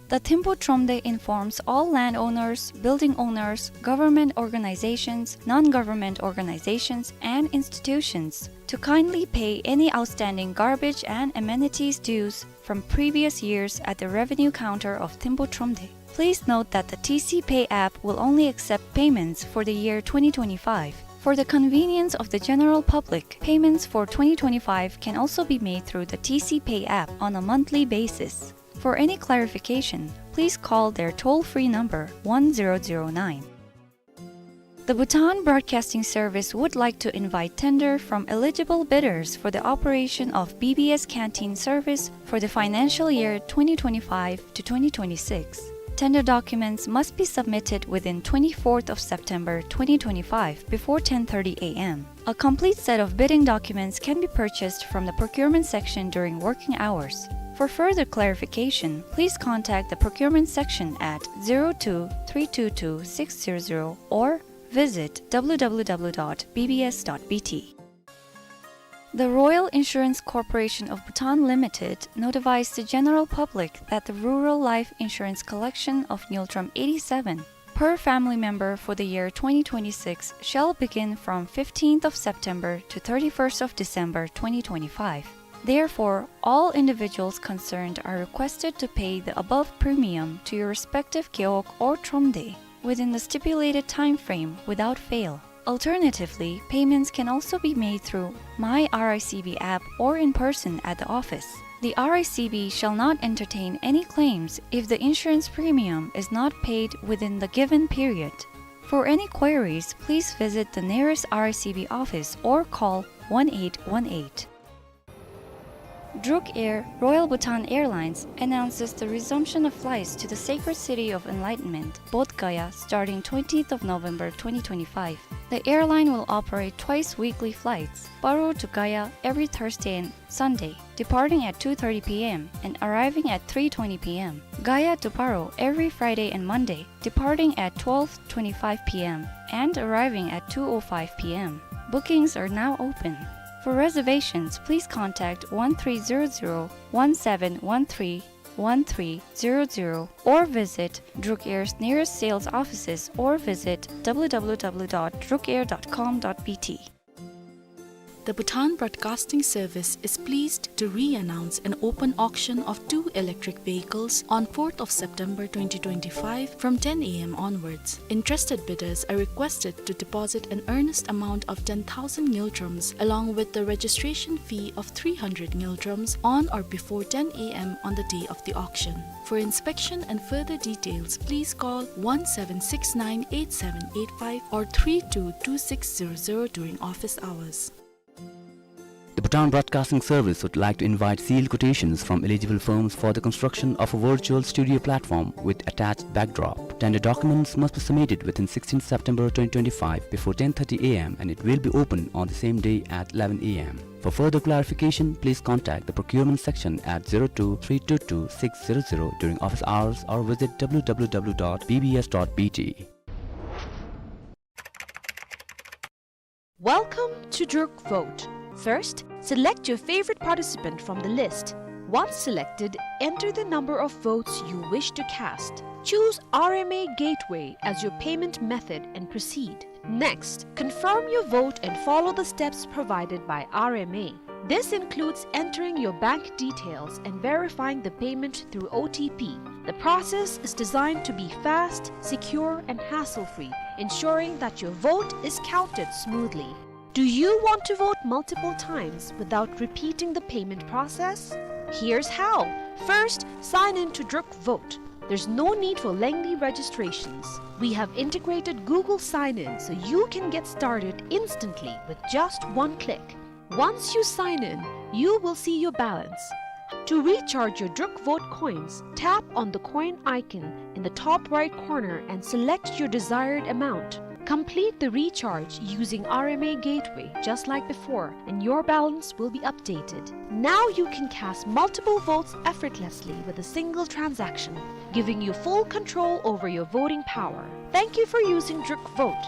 The Thimphu Thromde informs all landowners, building owners, government organizations, non-government organizations, and institutions to kindly pay any outstanding garbage and amenities dues from previous years at the revenue counter of Thimphu Thromde. Please note that the T C Pay app will only accept payments for the year twenty twenty-five. For the convenience of the general public, payments for twenty twenty-five can also be made through the T C Pay app on a monthly basis. For any clarification, please call their toll-free number one zero zero nine. The Bhutan Broadcasting Service would like to invite tender from eligible bidders for the operation of B B S Canteen service for the financial year twenty twenty-five to twenty twenty-six. Tender documents must be submitted within twenty-fourth of September twenty twenty-five before ten thirty a m. A complete set of bidding documents can be purchased from the procurement section during working hours. For further clarification, please contact the procurement section at zero two three two two six zero zero or visit w w w dot b b s dot b t. The Royal Insurance Corporation of Bhutan Limited notifies the general public that the rural life insurance collection of Ngultrum eighty-seven per family member for the year twenty twenty-six shall begin from fifteenth of September to thirty-first of December twenty twenty-five. Therefore, all individuals concerned are requested to pay the above premium to your respective gewog or thromde. within the stipulated time frame without fail. Alternatively, payments can also be made through My R I C B app or in person at the office. The R I C B shall not entertain any claims if the insurance premium is not paid within the given period. For any queries, please visit the nearest R I C B office or call one eight one eight. Druk Air, Royal Bhutan Airlines, announces the resumption of flights to the sacred city of enlightenment, Bodh Gaya, starting twentieth of November twenty twenty-five. The airline will operate twice weekly flights, Paro to Gaya every Thursday and Sunday, departing at two thirty P M and arriving at three twenty P M. Gaya to Paro every Friday and Monday, departing at twelve twenty-five P M and arriving at two oh five P M. Bookings are now open. For reservations, please contact one three zero zero, one seven one three, one three zero zero or visit Druk Air's nearest sales offices or visit W W W dot drukair dot com dot B T. The Bhutan Broadcasting Service is pleased to re-announce an open auction of two electric vehicles on fourth of September twenty twenty-five from ten A M onwards. Interested bidders are requested to deposit an earnest amount of ten thousand ngultrums along with the registration fee of three hundred ngultrums on or before ten A M on the day of the auction. For inspection and further details, please call one seven six nine eight seven eight five or three two two six zero zero during office hours. The Bhutan Broadcasting Service would like to invite sealed quotations from eligible firms for the construction of a virtual studio platform with attached backdrop. Tender documents must be submitted within sixteenth September twenty twenty-five before ten thirty A M and it will be open on the same day at eleven A M. For further clarification, please contact the procurement section at zero two three two two six zero zero during office hours or visit W W W dot B B S dot B T. Welcome to Druk Vote. First, select your favorite participant from the list. Once selected, enter the number of votes you wish to cast. Choose R M A Gateway as your payment method and proceed. Next, confirm your vote and follow the steps provided by R M A. This includes entering your bank details and verifying the payment through O T P. The process is designed to be fast, secure, and hassle-free, ensuring that your vote is counted smoothly. Do you want to vote multiple times without repeating the payment process? Here's how. First, sign in to Druk Vote. There's no need for lengthy registrations. We have integrated Google Sign-In so you can get started instantly with just one click. Once you sign in, you will see your balance. To recharge your Druk Vote coins, tap on the coin icon in the top right corner and select your desired amount. Complete the recharge using R M A Gateway just like before, and your balance will be updated. Now you can cast multiple votes effortlessly with a single transaction, giving you full control over your voting power. Thank you for using Druk Vote.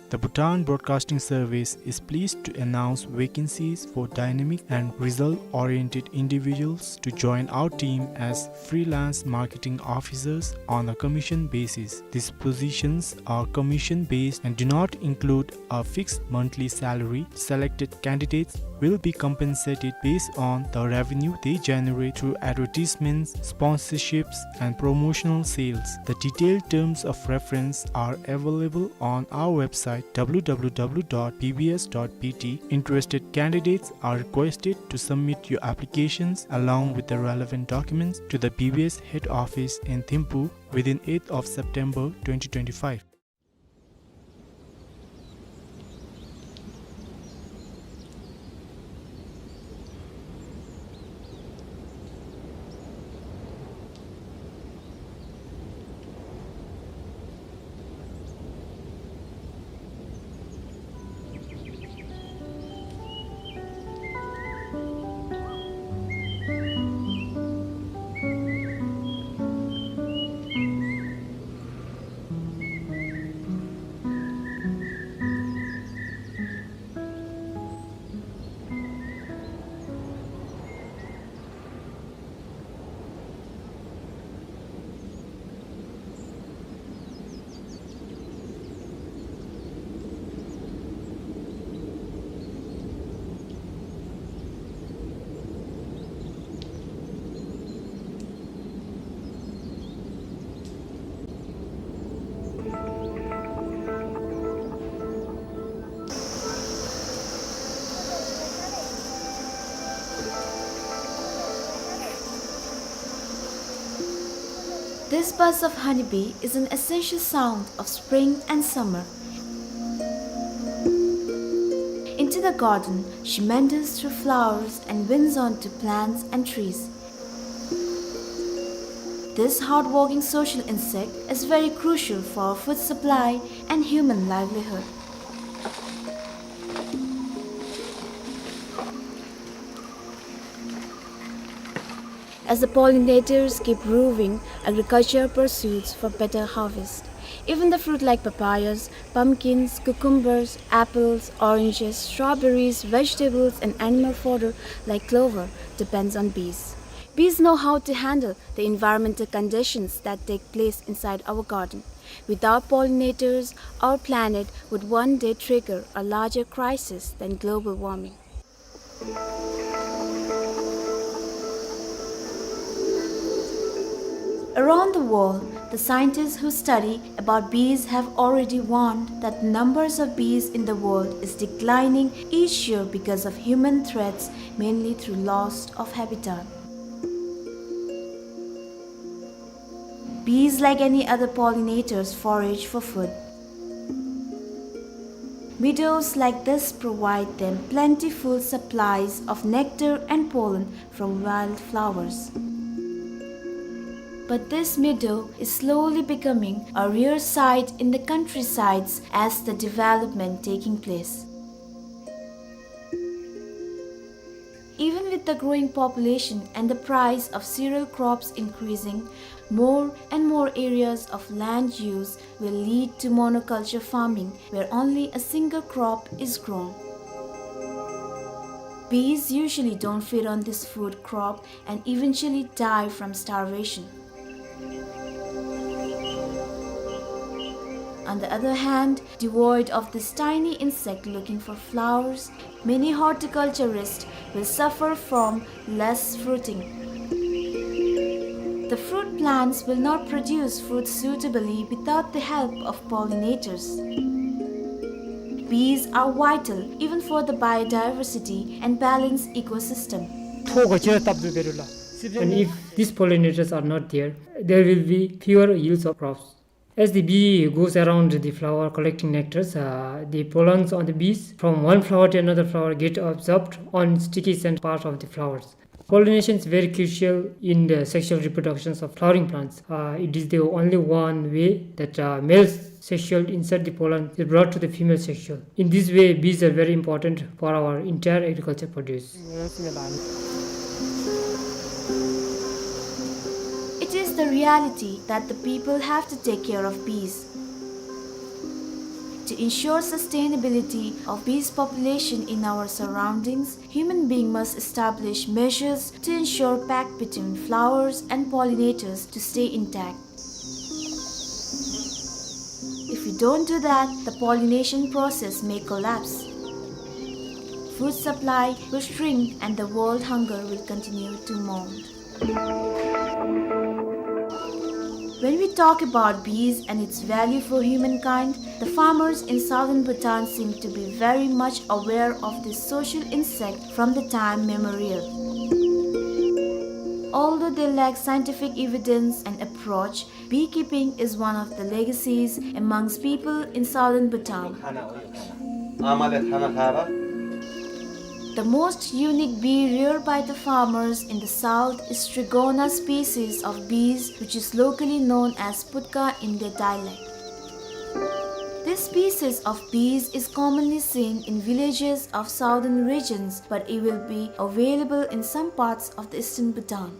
The Bhutan Broadcasting Service is pleased to announce vacancies for dynamic and result-oriented individuals to join our team as freelance marketing officers on a commission basis. These positions are commission-based and do not include a fixed monthly salary. Selected candidates will be compensated based on the revenue they generate through advertisements, sponsorships, and promotional sales. The detailed terms of reference are available on our website, W W W dot B B S dot B T. Interested candidates are requested to submit your applications along with the relevant documents to the B B S head office in Thimphu within eighth of September twenty twenty-five. This buzz of honeybee is an essential sound of spring and summer. Into the garden, she meanders through flowers and winds onto plants and trees. This hardworking social insect is very crucial for food supply and human livelihood. As the pollinators keep roving, agriculture pursues for better harvest. Even the fruit like papayas, pumpkins, cucumbers, apples, oranges, strawberries, vegetables, and animal fodder like clover depends on bees. Bees know how to handle the environmental conditions that take place inside our garden. Without pollinators, our planet would one day trigger a larger crisis than global warming. Around the world, the scientists who study about bees have already warned that the numbers of bees in the world is declining each year because of human threats, mainly through loss of habitat. Bees, like any other pollinators, forage for food. Meadows like this provide them plentiful supplies of nectar and pollen from wildflowers. But this meadow is slowly becoming a rare sight in the countrysides as the development taking place. Even with the growing population and the price of cereal crops increasing, more and more areas of land use will lead to monoculture farming, where only a single crop is grown. Bees usually don't feed on this food crop and eventually die from starvation. On the other hand, devoid of this tiny insect looking for flowers, many horticulturists will suffer from less fruiting. The fruit plants will not produce fruit suitably without the help of pollinators. Bees are vital even for the biodiversity and balanced ecosystem. And if these pollinators are not there, there will be fewer yields of crops. As the bee goes around the flower collecting nectars, uh, the pollens on the bees from one flower to another flower get absorbed on sticky scent part of the flowers. Pollination is very crucial in the sexual reproductions of flowering plants. Uh, it is the only one way that, uh, male sexual insert, the pollen, is brought to the female sexual. In this way, bees are very important for our entire agriculture produce. It is the reality that the people have to take care of bees. To ensure sustainability of bees population in our surroundings, human being must establish measures to ensure pact between flowers and pollinators to stay intact. If we don't do that, the pollination process may collapse. Food supply will shrink and the world hunger will continue to mount. When we talk about bees and its value for humankind, the farmers in southern Bhutan seem to be very much aware of this social insect from the time memorial. Although they lack scientific evidence and approach, beekeeping is one of the legacies amongst people in southern Bhutan. The most unique bee reared by the farmers in the south is Trigona species of bees, which is locally known as putka in their dialect. This species of bees is commonly seen in villages of southern regions, but it will be available in some parts of the eastern Bhutan.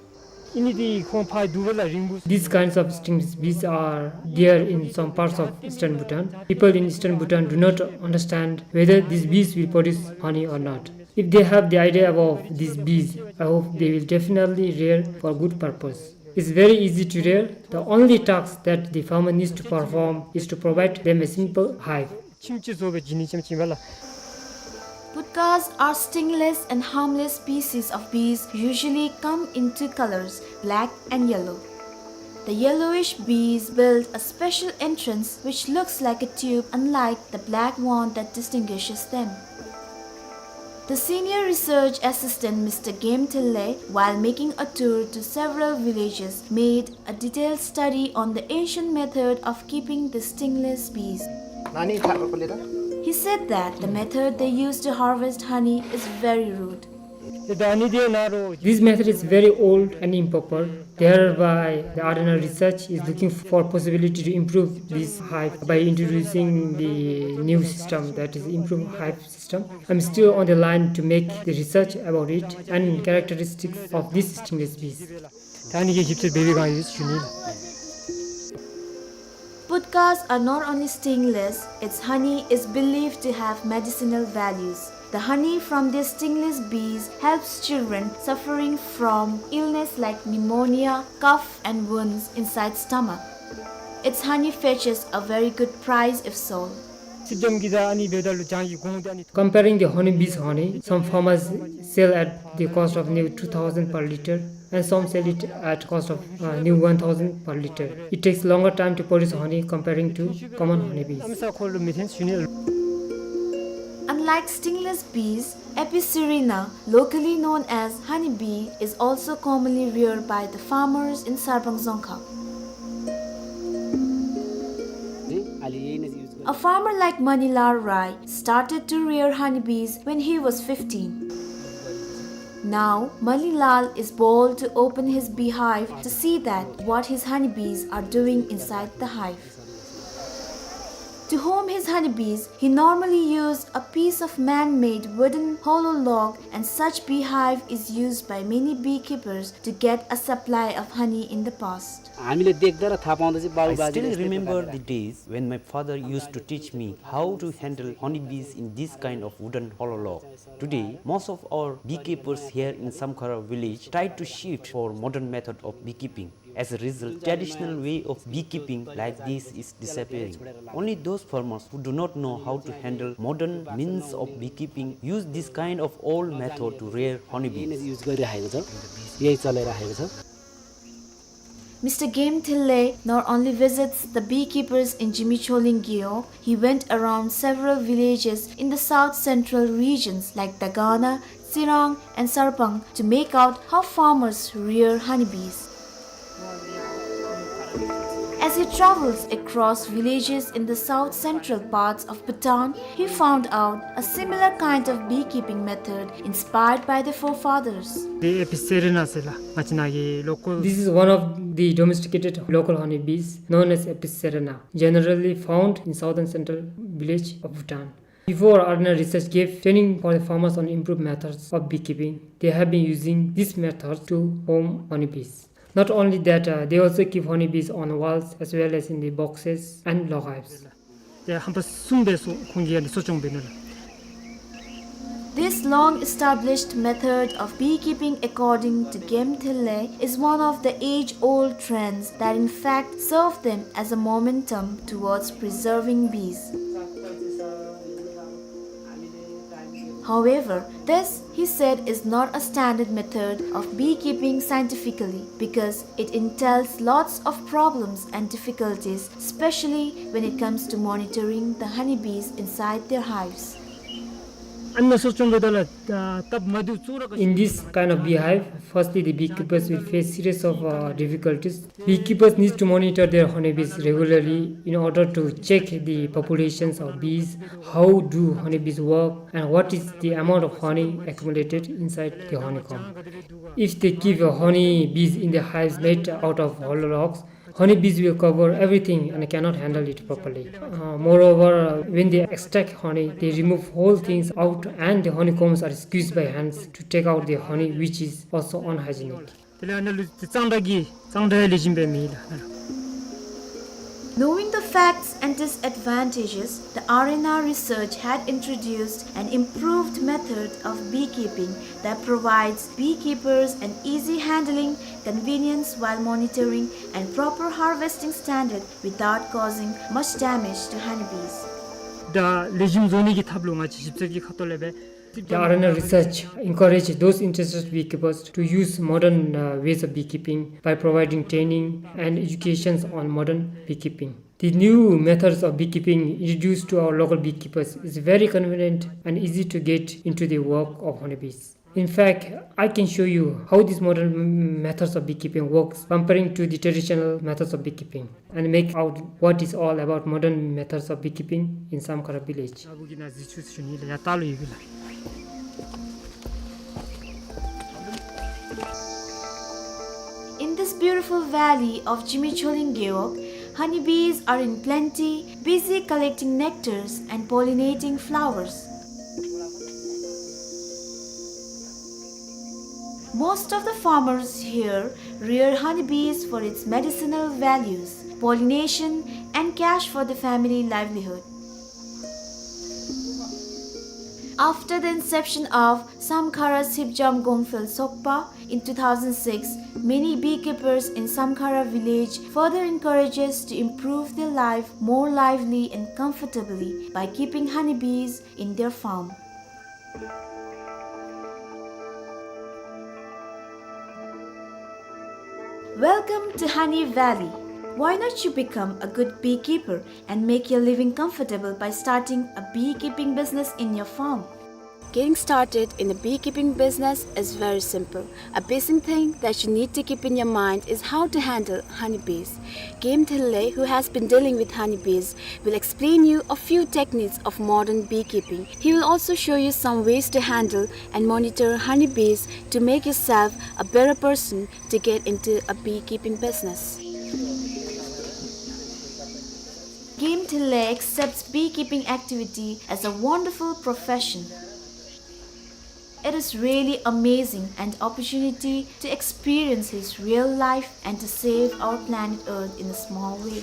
These kinds of stingless bees are there in some parts of eastern Bhutan. People in eastern Bhutan do not understand whether these bees will produce honey or not. If they have the idea about these bees, I hope they will definitely rear for good purpose. It's very easy to rear. The only task that the farmer needs to perform is to provide them a simple hive. Putkas are stingless and harmless species of bees, usually come in two colors, black and yellow. The yellowish bees build a special entrance which looks like a tube, unlike the black one that distinguishes them. The senior research assistant, Mister Game Thille, while making a tour to several villages, made a detailed study on the ancient method of keeping the stingless bees. He said that the method they use to harvest honey is very rude. This method is very old and improper. Thereby, the R N R research is looking for possibility to improve this hive by introducing the new system, that is improved hive system. I'm still on the line to make the research about it and characteristics of these stingless bees. Putkas are not only stingless, its honey is believed to have medicinal values. The honey from these stingless bees helps children suffering from illness like pneumonia, cough, and wounds inside stomach. Its honey fetches a very good price if sold. Comparing the honeybee's honey, some farmers sell at the cost of near two thousand per liter and some sell it at cost of, uh, near one thousand per liter. It takes longer time to produce honey comparing to common honeybees. Unlike stingless bees, Apicerina, locally known as honeybee, is also commonly reared by the farmers in Sarpang Dzongkha. A farmer like Manilal Rai started to rear honeybees when he was fifteen. Now, Manilal is bold to open his beehive to see that what his honeybees are doing inside the hive. To home his honeybees, he normally used a piece of man-made wooden hollow log, and such beehive is used by many beekeepers to get a supply of honey in the past. I still remember the days when my father used to teach me how to handle honeybees in this kind of wooden hollow log. Today, most of our beekeepers here in Samkhara village tried to shift for modern method of beekeeping. As a result, traditional way of beekeeping like this is disappearing. Only those farmers who do not know how to handle modern means of beekeeping use this kind of old method to rear honeybees. Mister Game Thille not only visits the beekeepers in Jimicholing Gyo, he went around several villages in the south central regions like Dagana, Tsirang, and Sarpang to make out how farmers rear honeybees. As he travels across villages in the south central parts of Bhutan, he found out a similar kind of beekeeping method inspired by the forefathers. This is one of the domesticated local honeybees known as Apis cerana, generally found in southern central village of Bhutan. Before, R N R research gave training for the farmers on improved methods of beekeeping. They have been using this method to home honeybees. Not only that, uh, they also keep honeybees on walls as well as in the boxes and log hives. This long-established method of beekeeping, according to Game Thille, is one of the age-old trends that in fact serve them as a momentum towards preserving bees. However, this, he said, is not a standard method of beekeeping scientifically because it entails lots of problems and difficulties, especially when it comes to monitoring the honeybees inside their hives. In this kind of beehive, firstly the beekeepers will face series of, uh, difficulties. Beekeepers need to monitor their honeybees regularly in order to check the populations of bees, how do honeybees work, and what is the amount of honey accumulated inside the honeycomb. If they keep, uh, honeybees in the hives made out of hollow logs, honeybees will cover everything and cannot handle it properly. Uh, moreover, uh, when they extract honey, they remove whole things out and the honeycombs are squeezed by hands to take out the honey, which is also unhygienic. དེ་ལས་ཨ་ནཱ་ལུ་དེ་གཙང་སྦྲ་གི་གཙང་སྦྲ་ལེགས་ཤོམ་སྦེ་མེད་ལགས། Knowing the facts and disadvantages, the R N R research had introduced an improved method of beekeeping that provides beekeepers an easy handling, convenience while monitoring, and proper harvesting standard without causing much damage to honeybees. ད་ལེགས་ཤོམ་བཟོ་ནི་གི་ཐབས་ལུ་ང་བཅས་ཞིབ་འཚོལ་གྱི་ཁ་ཐུག་ལས་སྦེ། The R N R research encouraged those interested beekeepers to use modern, uh, ways of beekeeping by providing training and educations on modern beekeeping. The new methods of beekeeping introduced to our local beekeepers is very convenient and easy to get into the work of honeybees. In fact, I can show you how these modern m-, methods of beekeeping works comparing to the traditional methods of beekeeping and make out what is all about modern methods of beekeeping in Samkhara village. In this beautiful valley of Jimi Choling Gewog, honeybees are in plenty, busy collecting nectars and pollinating flowers. Most of the farmers here rear honeybees for its medicinal values, pollination, and cash for the family livelihood. After the inception of Samkhara Sipjam Gongphel Sokpa in two thousand six, many beekeepers in Samkhara village further encourages to improve their life more lively and comfortably by keeping honeybees in their farm. Welcome to Honey Valley. Why not you become a good beekeeper and make your living comfortable by starting a beekeeping business in your farm? Getting started in a beekeeping business is very simple. A basic thing that you need to keep in your mind is how to handle honeybees. Game Thille, who has been dealing with honeybees, will explain you a few techniques of modern beekeeping. He will also show you some ways to handle and monitor honeybees to make yourself a better person to get into a beekeeping business. Game Thille accepts beekeeping activity as a wonderful profession. It is really amazing an opportunity to experience his real life and to save our planet Earth in a small way.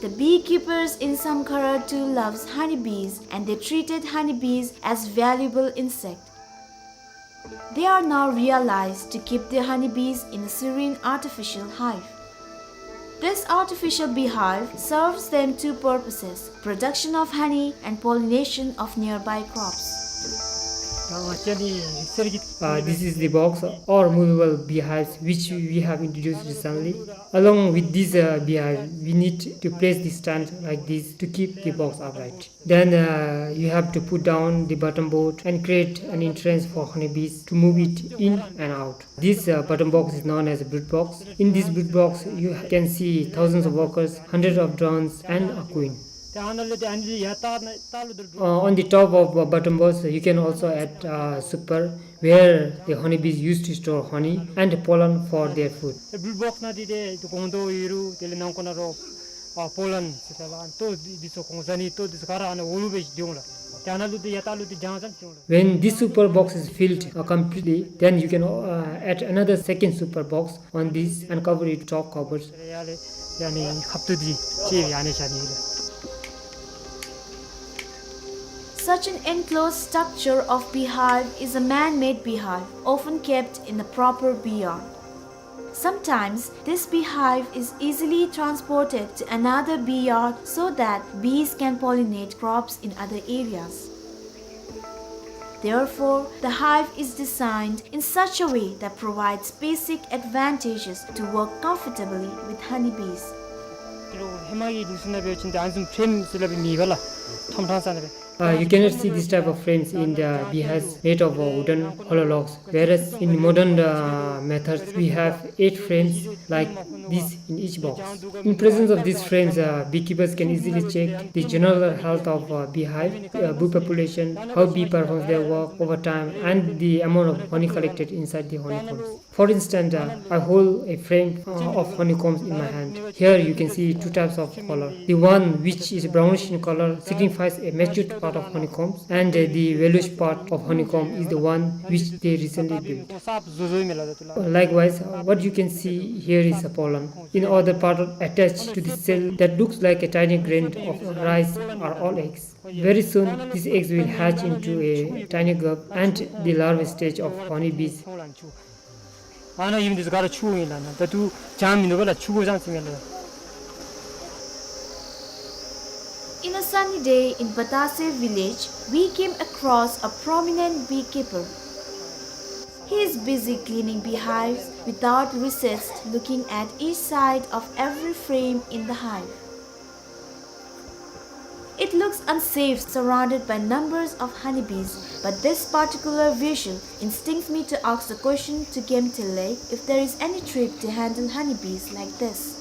The beekeepers in Samkhara too loves honeybees and they treated honeybees as valuable insect. They are now realized to keep their honeybees in a serene artificial hive. This artificial beehive serves them two purposes, production of honey and pollination of nearby crops. Uh, this is the box or movable beehives which we have introduced recently. Along with this, uh, beehive, we need to place the stand like this to keep the box upright. Then, uh, you have to put down the bottom board and create an entrance for honeybees to move it in and out. This, uh, bottom box is known as a brood box. In this brood box, you can see thousands of workers, hundreds of drones, and a queen. Uh, on the top of, uh, bottom box, you can also add, uh, super, where the honeybees used to store honey and pollen for their food. Brood box ནང་འདི་ཏེ་ཏེ་སྒོང་རྡོག་ཡོད་རུང་དེ་ལས་ནང་ཁོག་ནང་རོ་ཨ་པོ་ལན་ཟེར་ཏེ་ལགས། ཏོ་འདི་ཚུ་གོང་ཟ་ནི་ཏོ་འདི་ཚུ་ག་ར་ཨ་ནི་འོག་ལུ་སྦེ་སྡོད་འོང་ལགས། ཏེ་ཨ་ནཱ་ལུ་ཏེ་ཡར་ལྟག་ལུ་ཏེ་གྱང་ཙམ་སྡོད་འོང་ལགས། When this super box is filled, uh, completely, then you can, uh, add another second super box on this and cover it top covers. ཡར་ལས་ཡར་ནི་ཁབ་ཏོ་འདི་ཅིག་ཡར་ནི་བཞག་ནི་ལགས། Such an enclosed structure of beehive is a man-made beehive, often kept in a proper bee yard. Sometimes, this beehive is easily transported to another bee yard so that bees can pollinate crops in other areas. Therefore, the hive is designed in such a way that provides basic advantages to work comfortably with honeybees. ཧེ་མ་གི་ལུགས་སྲོལ་ནང་འབད་བ་ཅིན་ཏེ་ཨ་ནི་བཟུམ་ཕྲེམ་ཟེར་སླབ་མེད་པ་ལགས། ཁྲོམ་ཁྲང་ས་ནང་སྦེ། Uh, you cannot see this type of frames in the beehives made of, uh, wooden hollow logs, whereas in modern, uh, methods we have eight frames like this in each box. In presence of these frames, uh, beekeepers can easily check the general health of, uh, beehive, uh, bee population, how bee performs their work over time, and the amount of honey collected inside the honeycombs. For instance, uh, I hold a frame, uh, of honeycombs in my hand. Here you can see two types of color. The one which is brownish in color signifies a matured part of honeycombs, and, uh, the yellowish part of honeycomb is the one which they recently built. Likewise, uh, what you can see here is a pollen. In other part attached to the cell that looks like a tiny grain of rice are all eggs. Very soon, these eggs will hatch into a tiny grub and the larva stage of honeybees. ཨ་ནཱ་ཨིན་འདི་ཚུ་ག་ར་ཆུ་ཨིན་ལགས། ད་ལྟོ་གྱང་མིན་འདུག་པ་ལགས། ཆུ་གོ་གྱང་ཟེར་མི་ལགས། In a sunny day in Batase village, we came across a prominent beekeeper. He is busy cleaning beehives without recess, looking at each side of every frame in the hive. It looks unsafe surrounded by numbers of honeybees, but this particular visual instincts me to ask the question to Gemtele if there is any trick to handle honeybees like this.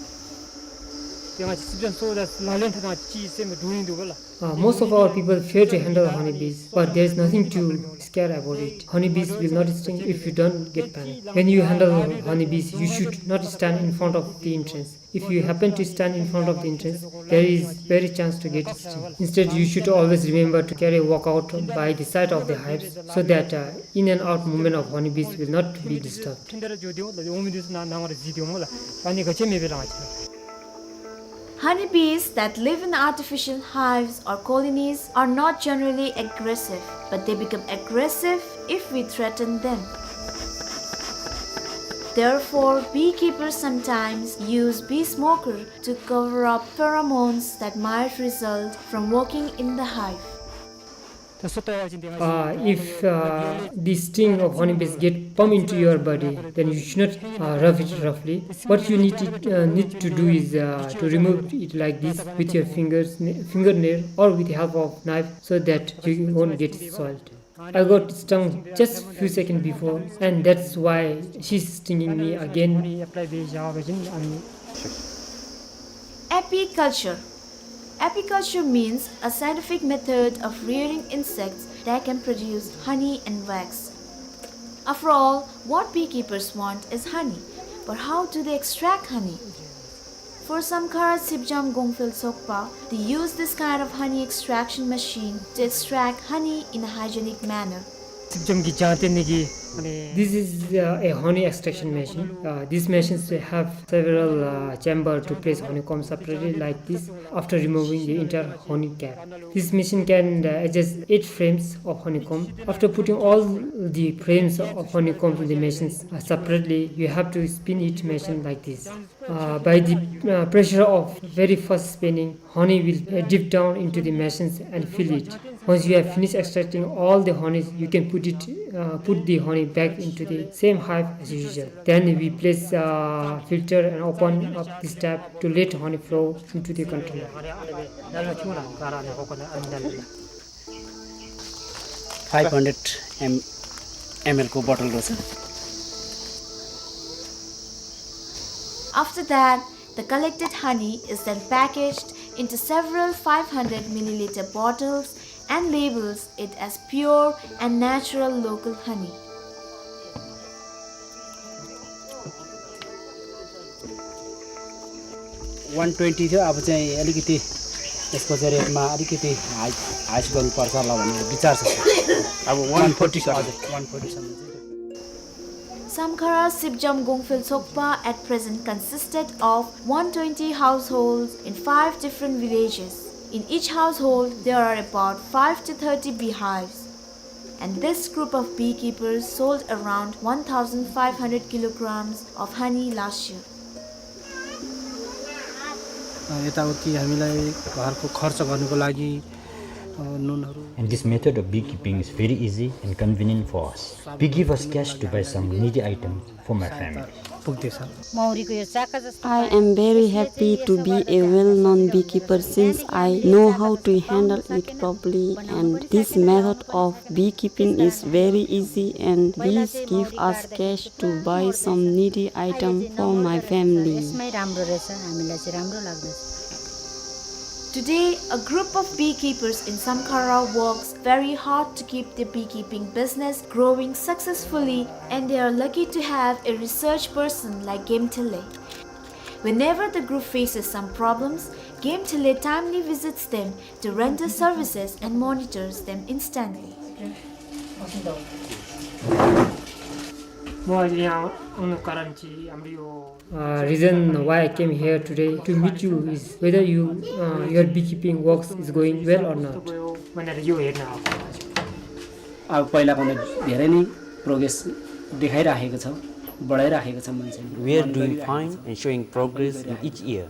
དེ་ང་ཅིག་སི་ཏན་སོ་ད་ལག་ལེན་འཐབ་ན་ཅིག་སེམས་འདྲོག་ཡི་འདུག་ག་ལགས། Uh, most of our people fear to handle honeybees, but there is nothing to scare about it. Honeybees will not sting if you don't get panic. When you handle honeybees, you should not stand in front of the entrance. If you happen to stand in front of the entrance, there is very chance to get stung. Instead, you should always remember to carry a walkout by the side of the hives so that, uh, in and out movement of honeybees will not be disturbed. Honeybees that live in artificial hives or colonies are not generally aggressive, but they become aggressive if we threaten them. Therefore, beekeepers sometimes use bee smoker to cover up pheromones that might result from working in the hive. Uh, if, uh, the sting of honeybees get pump into your body, then you should not, uh, rub it roughly. What you need to, uh, need to do is, uh, to remove it like this with your fingers, n-, fingernail, or with the help of knife, so that you won't get soiled. I got stung just few seconds before, and that's why she's stinging me again. Apiculture. Apiculture means a scientific method of rearing insects that can produce honey and wax. After all, what beekeepers want is honey. But how do they extract honey? For Samkhara Sipjam Gongphel Sokpa, they use this kind of honey extraction machine to extract honey in a hygienic manner. སིབ་ཇམ་གྱི་ལྗང་སྟེང་ནི་གི། This is, uh, a honey extraction machine. Uh, these machines have several, uh, chamber to place honeycomb separately like this after removing the entire honey cap. This machine can, uh, adjust eight frames of honeycomb. After putting all the frames of honeycomb in the machines, uh, separately, you have to spin each machine like this. Uh, by the, uh, pressure of very fast spinning, honey will, uh, drip down into the machines and fill it. Once you have finished extracting all the honey, you can put it, uh, put the honey back into the same hive as usual. Then we place, uh, filter and open up this tap to let honey flow into the container. Five hundred M, M L को bottle रहेछ। After that, the collected honey is then packaged into several five hundred milliliter bottles and labels it as pure and natural local honey. One twenty थियो, अब चाहिँ अलिकति यसको चाहिँ rate मा अलिकति high, high गर्नुपर्छ होला भन्ने विचार छ, sir। अब one forty सम्म। हजुर, one forty सम्म चाहिँ। Samkhara Sipjam Gongphel Sokpa at present consisted of one twenty households in five different villages. In each household, there are about five to thirty beehives. And this group of beekeepers sold around one thousand five hundred kilograms of honey last year. अ, यताउति हामीलाई घरको खर्च गर्नको लागि, अ, नुनहरू। And this method of beekeeping is very easy and convenient for us. We give us cash to buy some needy items for my family. पुग्दैछ। मौरीको यो चाका जस्तो I am very happy to be a well-known beekeeper since I know how to handle it properly, and this method of beekeeping is very easy and this give us cash to buy some needy item for my family. यसमै राम्रो रहेछ, हामीलाई चाहिँ राम्रो लाग्दछ। Today, a group of beekeepers in Samkhara works very hard to keep the beekeeping business growing successfully, and they are lucky to have a research person like Gemtele. Whenever the group faces some problems, Gemtele timely visits them to render services and monitors them instantly. म अहिले यहाँ आउनुको कारण चाहिँ हाम्रो यो Uh, reason why I came here today to meet you is whether you, uh, your beekeeping works is going well or not. भनेर यो हेर्न आएको। अब पहिलाभन्दा धेरै नै progress देखाइराखेको छ, बढाइराखेको छ मान्छेले। We are doing fine and showing progress in each year.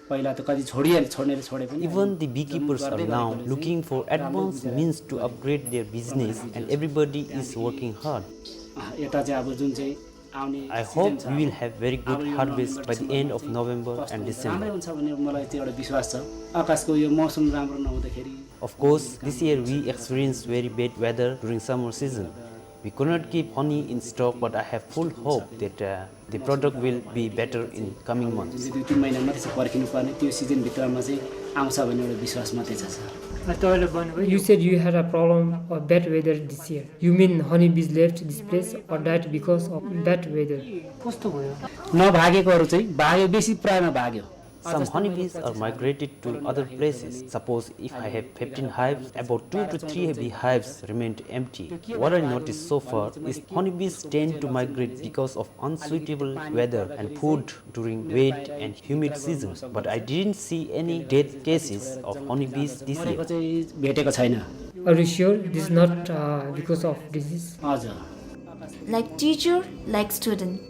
पहिला त कति छोडिहाले, छोड्नेले छोडे पनि। Even the beekeepers are now looking for advanced means to upgrade their business and everybody is working hard. अँ, यता चाहिँ अब जुन चाहिँ आउने I season hope छ, we will अब have very good harvest by the end of November and December. कस्तो हुन्छ, राम्रै हुन्छ भन्ने मलाई त्यो एउटा विश्वास छ। आकाशको यो मौसम राम्रो नहुँदाखेरि Of course, this year we experienced very bad weather during summer season. We could not keep honey in stock, but I have full hope that, uh, the product will be better in coming months. जुन चाहिँ दुई तिन महिना मात्रै छ पर्खिनु पर्ने, त्यो सिजनभित्रमा चाहिँ आउँछ भन्ने एउटा विश्वास मात्रै छ, sir. You said you had a problem of bad weather this year. You mean honeybees left this place or died because of bad weather? कस्तो भयो? नभागेकोहरू चाहिँ भाग्यो, बेसी प्रायमा भाग्यो। Some honeybees are migrated to other places. Suppose if I have fifteen hives, about two to three beehives remained empty. What I noticed so far is honeybees tend to migrate because of unsuitable weather and food during wet and humid seasons, but I didn't see any death cases of honeybees this year. मरेको चाहिँ भेटेको छैन। Are you sure this is not, uh, because of disease? हजुर। Like teacher, like student.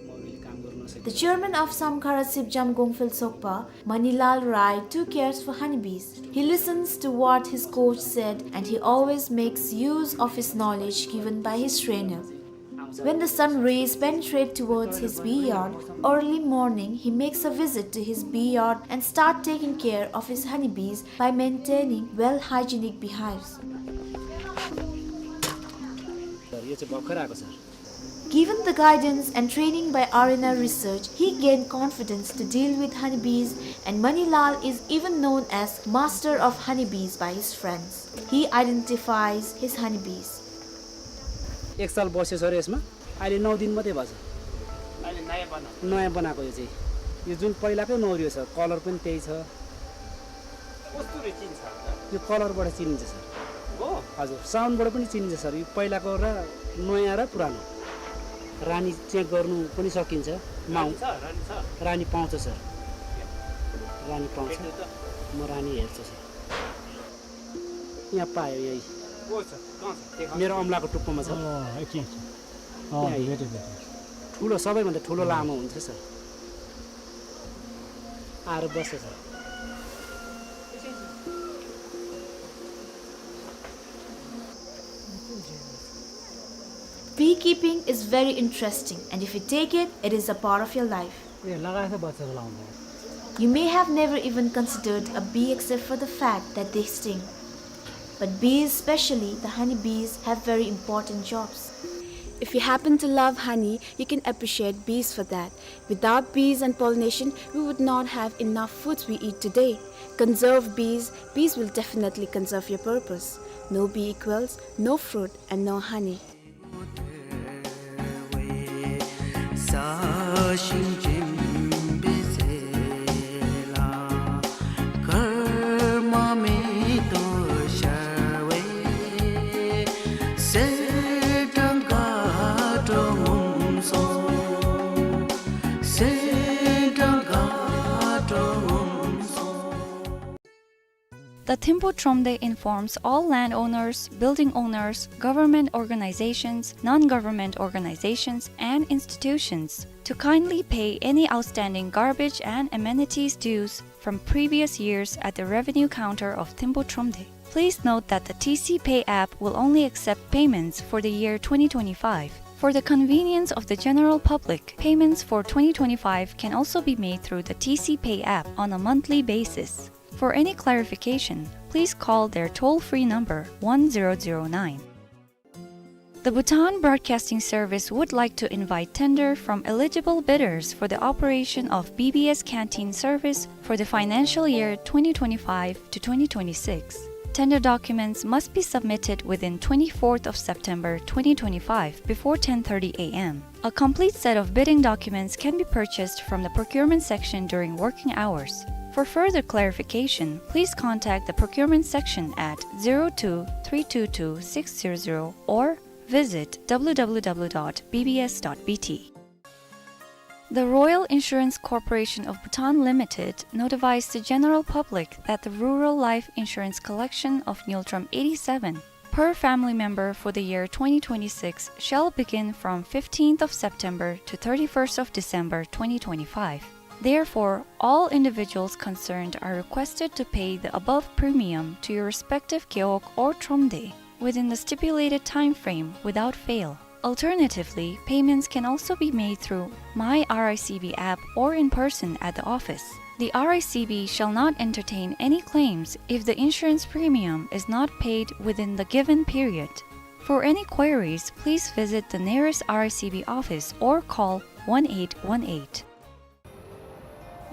The chairman of Samkhara Sipjam Gongphel Sokpa, Manilal Rai, too cares for honeybees. He listens to what his coach said and he always makes use of his knowledge given by his trainer. When the sun rays penetrate towards his bee yard, early morning he makes a visit to his bee yard and start taking care of his honeybees by maintaining well hygienic beehives. Sir, यो चाहिँ भर्खर आएको, sir. Given the guidance and training by R N R Research, he gained confidence to deal with honeybees, and Manilal is even known as master of honeybees by his friends. He identifies his honeybees. एक साल बस्यो सर यसमा, अहिले नौ दिन मात्रै भएको छ। अहिले नयाँ बनाएको। नयाँ बनाएको यो चाहिँ। यो जुन पहिलाकै नौ यो छ, कलर पनि त्यही छ। कस्तुरी चिन्छ? यो कलरबाट चिनिन्छ सर। हो? हजुर, साउन्डबाट पनि चिनिन्छ सर। यो पहिलाको र नयाँ र पुरानो। रानी चेक गर्नु पनि सकिन्छ। माउ- रानी छ, रानी छ। रानी पाउँछ सर। रानी पाउँछ। भेट्नु त। म रानी हेर्छु सर। यहाँ पायो यही। को छ? कहाँ छ? देखा। मेरो औँलाको टुप्पोमा छ। अँ, एकछिन, एकछिन। अँ, यहाँ भेटेँ, भेटेँ। ठुलो, सबैभन्दा ठुलो लामो हुन्छ सर। आएर बस्छ sir. Beekeeping is very interesting, and if you take it, it is a part of your life. ए, लगाएछ बच्चाको लाउँदा। You may have never even considered a bee except for the fact that they sting. But bees, especially the honey bees, have very important jobs. If you happen to love honey, you can appreciate bees for that. Without bees and pollination, we would not have enough foods we eat today. Conserve bees, bees will definitely conserve your purpose. No bee equals no fruit and no honey. The Thimphu Thromde informs all landowners, building owners, government organizations, non-government organizations, and institutions to kindly pay any outstanding garbage and amenities dues from previous years at the revenue counter of Thimphu Thromde. Please note that the T C Pay app will only accept payments for the year twenty twenty-five. For the convenience of the general public, payments for twenty twenty-five can also be made through the T C Pay app on a monthly basis. For any clarification, please call their toll-free number one zero zero nine. The Bhutan Broadcasting Service would like to invite tender from eligible bidders for the operation of B B S canteen service for the financial year twenty twenty-five to twenty twenty-six. Tender documents must be submitted within twenty-fourth of September twenty twenty-five before ten thirty A M. A complete set of bidding documents can be purchased from the procurement section during working hours. For further clarification, please contact the procurement section at zero two three two two six zero zero or visit W W W dot B B S dot B T. The Royal Insurance Corporation of Bhutan Limited notifies the general public that the rural life insurance collection of Ngultrum eighty-seven per family member for the year twenty twenty-six shall begin from fifteenth of September to thirty-first of December twenty twenty-five. Therefore, all individuals concerned are requested to pay the above premium to your respective gewog or thromde within the stipulated time frame without fail. Alternatively, payments can also be made through My R I C B app or in person at the office. The R I C B shall not entertain any claims if the insurance premium is not paid within the given period. For any queries, please visit the nearest R I C B office or call one eight one eight.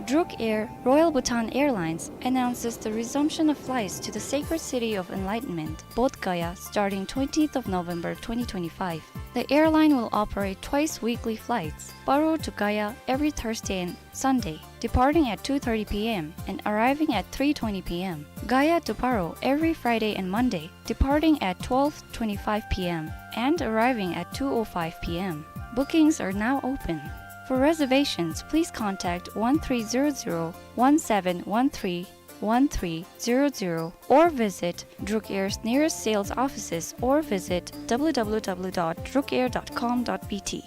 Druk Air, Royal Bhutan Airlines, announces the resumption of flights to the sacred city of enlightenment, Bodh Gaya, starting twentieth of November twenty twenty-five. The airline will operate twice weekly flights, Paro to Gaya every Thursday and Sunday, departing at two thirty p m and arriving at three twenty p m, Gaya to Paro every Friday and Monday, departing at twelve twenty-five p m and arriving at two oh five p m. Bookings are now open. For reservations, please contact one three zero zero, one seven one three, one three zero zero or visit Druk Air's nearest sales offices or visit w w w dot drukair dot com dot b t.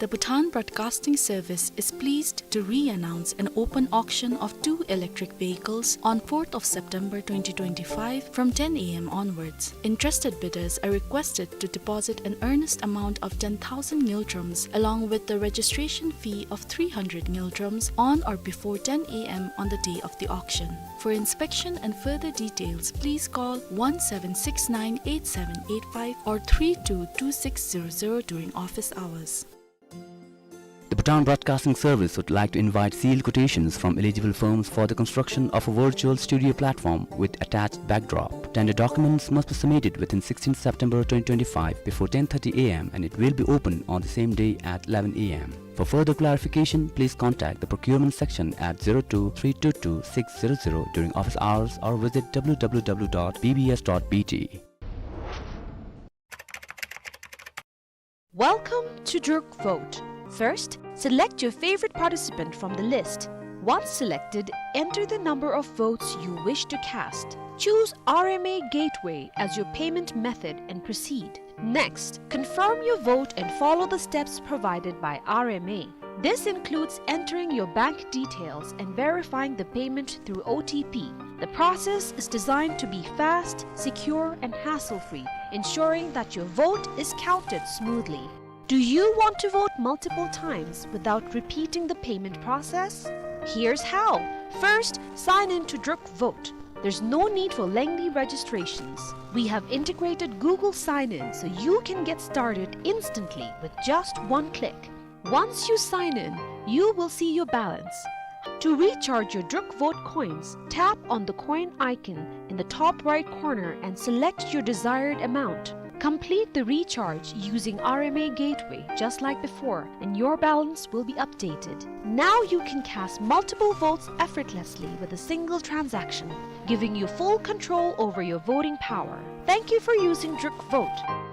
The Bhutan Broadcasting Service is pleased to re-announce an open auction of two electric vehicles on fourth of September twenty twenty-five from ten a m onwards. Interested bidders are requested to deposit an earnest amount of ten thousand ngultrums along with the registration fee of three hundred ngultrums on or before ten a m on the day of the auction. For inspection and further details, please call one seven six nine eight seven eight five or three two two six zero zero during office hours. The Bhutan Broadcasting Service would like to invite sealed quotations from eligible firms for the construction of a virtual studio platform with attached backdrop. Tender documents must be submitted within sixteenth September twenty twenty-five before ten thirty a m and it will be open on the same day at eleven a m. For further clarification, please contact the procurement section at zero two three two two six zero zero during office hours or visit w w w dot b b s dot b t. Welcome to Druk Vote. First, select your favorite participant from the list. Once selected, enter the number of votes you wish to cast. Choose R M A Gateway as your payment method and proceed. Next, confirm your vote and follow the steps provided by R M A. This includes entering your bank details and verifying the payment through O T P. The process is designed to be fast, secure, and hassle-free, ensuring that your vote is counted smoothly. Do you want to vote multiple times without repeating the payment process? Here's how. First, sign in to Druk Vote. There's no need for lengthy registrations. We have integrated Google Sign-In so you can get started instantly with just one click. Once you sign in, you will see your balance. To recharge your Druk Vote coins, tap on the coin icon in the top right corner and select your desired amount. Complete the recharge using R M A Gateway just like before, and your balance will be updated. Now you can cast multiple votes effortlessly with a single transaction, giving you full control over your voting power. Thank you for using Druk Vote.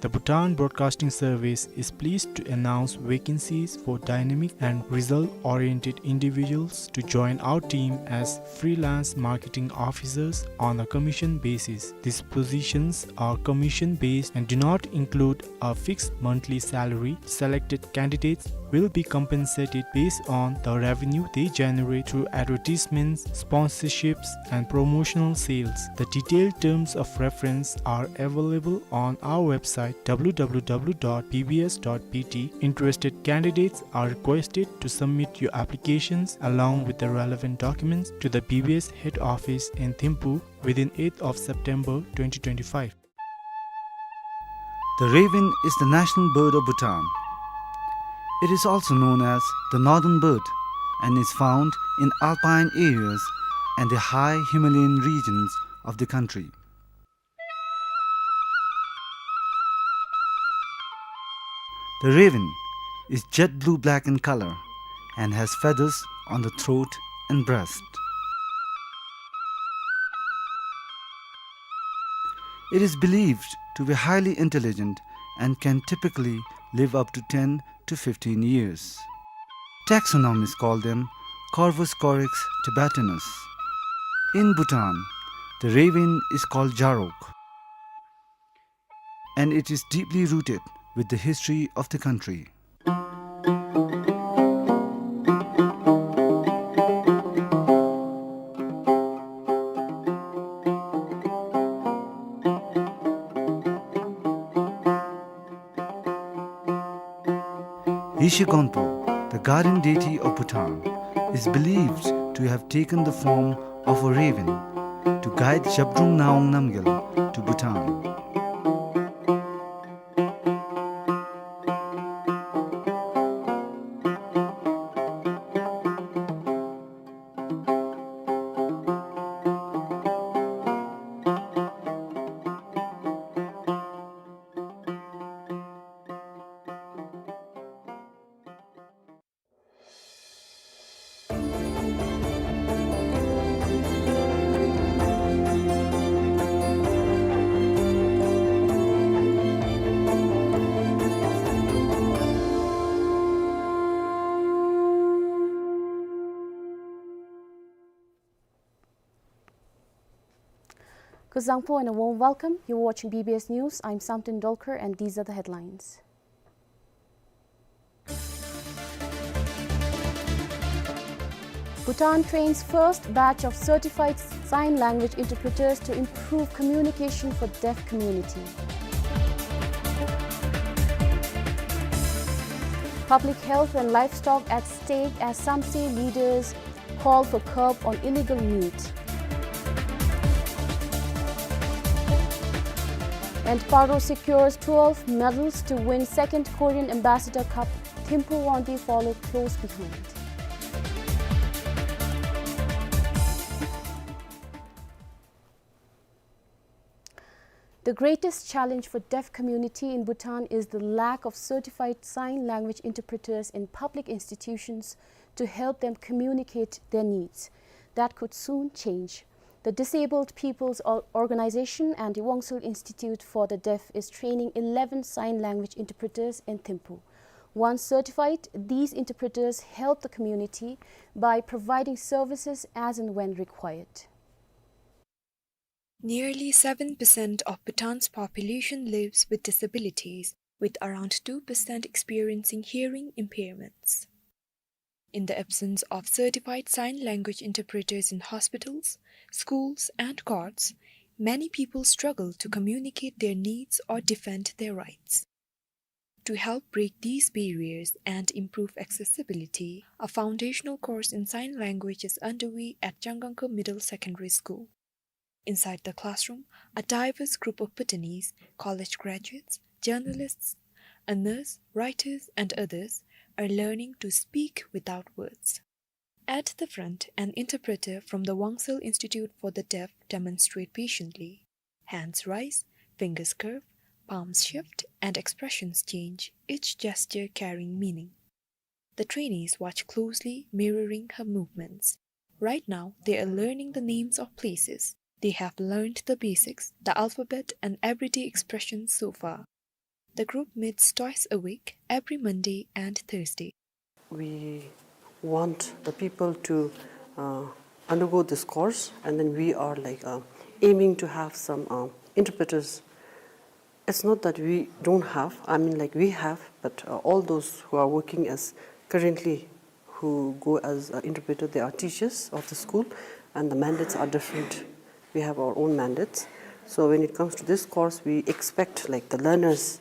The Bhutan Broadcasting Service is pleased to announce vacancies for dynamic and result-oriented individuals to join our team as freelance marketing officers on a commission basis. These positions are commission-based and do not include a fixed monthly salary. Selected candidates will be compensated based on the revenue they generate through advertisements, sponsorships, and promotional sales. The detailed terms of reference are available on our website w w w dot b b s dot b t. Interested candidates are requested to submit your applications along with the relevant documents to the B B S head office in Thimphu within eighth of September twenty twenty-five. The raven is the national bird of Bhutan. It is also known as the northern bird and is found in alpine areas and the high Himalayan regions of the country. The raven is jet blue black in color and has feathers on the throat and breast. It is believed to be highly intelligent and can typically live up to ten to fifteen years. Taxonomists call them Corvus corax tibetanus. In Bhutan, the raven is called jarok, and it is deeply rooted with the history of the country. Nishigonpo, the guardian deity of Bhutan, is believed to have taken the form of a raven to guide Zhabdrung Ngawang Namgyal to Bhutan. Kuzuzangpo and a warm welcome. You're watching B B S News. I'm Samten Dolkar and these are the headlines. Bhutan trains first batch of certified sign language interpreters to improve communication for deaf community. Public health and livestock at stake as Samtse leaders call for curb on illegal meat. And Paro secures twelve medals to win second Korean Ambassador Cup. Thimphu Wangdi followed close behind. The greatest challenge for deaf community in Bhutan is the lack of certified sign language interpreters in public institutions to help them communicate their needs. That could soon change. The Disabled People's Or-, Organization and the Wongsel Institute for the Deaf is training eleven sign language interpreters in Thimphu. Once certified, these interpreters help the community by providing services as and when required. Nearly seven percent of Bhutan's population lives with disabilities, with around two percent experiencing hearing impairments. In the absence of certified sign language interpreters in hospitals, schools, and courts, many people struggle to communicate their needs or defend their rights. To help break these barriers and improve accessibility, a foundational course in sign language is underway at Changangke Middle Secondary School. Inside the classroom, a diverse group of Bhutanese, college graduates, journalists, a nurse, writers, and others, are learning to speak without words. At the front, an interpreter from the Wongsel Institute for the Deaf demonstrate patiently. Hands rise, fingers curve, palms shift, and expressions change, each gesture carrying meaning. The trainees watch closely, mirroring her movements. Right now, they are learning the names of places. They have learned the basics, the alphabet, and everyday expressions so far. The group meets twice a week, every Monday and Thursday. We want the people to, uh, undergo this course, and then we are, like, uh, aiming to have some, uh, interpreters. It's not that we don't have, I mean, like, we have, but, uh, all those who are working as currently who go as an interpreter, they are teachers of the school, and the mandates are different. We have our own mandates. So when it comes to this course, we expect, like, the learners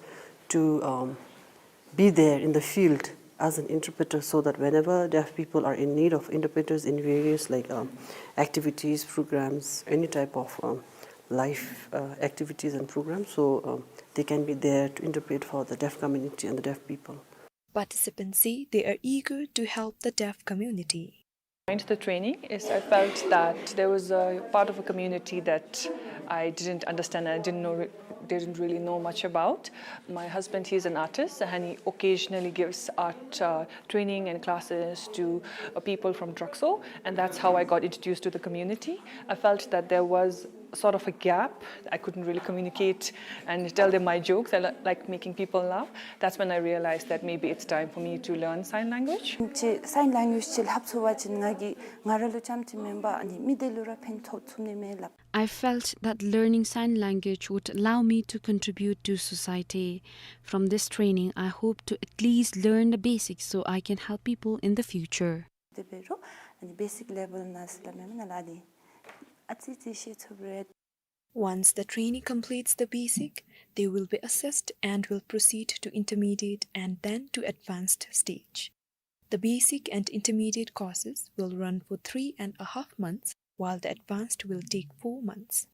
to, um, be there in the field as an interpreter, so that whenever deaf people are in need of interpreters in various, like, um, activities, programs, any type of, um, life, uh, activities and programs, so, um, they can be there to interpret for the deaf community and the deaf people. Participants say they are eager to help the deaf community. Behind the training is I felt that there was a part of a community that I didn't understand and I didn't know, didn't really know much about. My husband, he's an artist, and he occasionally gives art, uh, training and classes to, uh, people from Drexel, and that's how I got introduced to the community. I felt that there was sort of a gap. I couldn't really communicate and tell them my jokes. I li-, like making people laugh. That's when I realized that maybe it's time for me to learn sign language. ཅིག་sign language ཅིག་ལྷབ་ཚུགས་པ་ཅིན་ང་གིས་ང་ར་ལུ་རྐྱངམ་ཅིག་མེན་པར་ཨ་ནི་མི་སྡེ་ལུ་ར་ཕན་ཐོགས་ཚུགས་ནི་མས་ལགས། I felt that learning sign language would allow me to contribute to society. From this training, I hope to at least learn the basics so I can help people in the future. དེ་འབད་རུང་ཨ་ནི་basic level ནང་ཟེར་སླབ་མི་ནང་ལུ་ཨ་ནི་ཨ་ཙི་ཙི་ཤེས་ཚུགས་པས། Once the trainee completes the basic, they will be assessed and will proceed to intermediate and then to advanced stage. The basic and intermediate courses will run for three and a half months, while the advanced will take four months.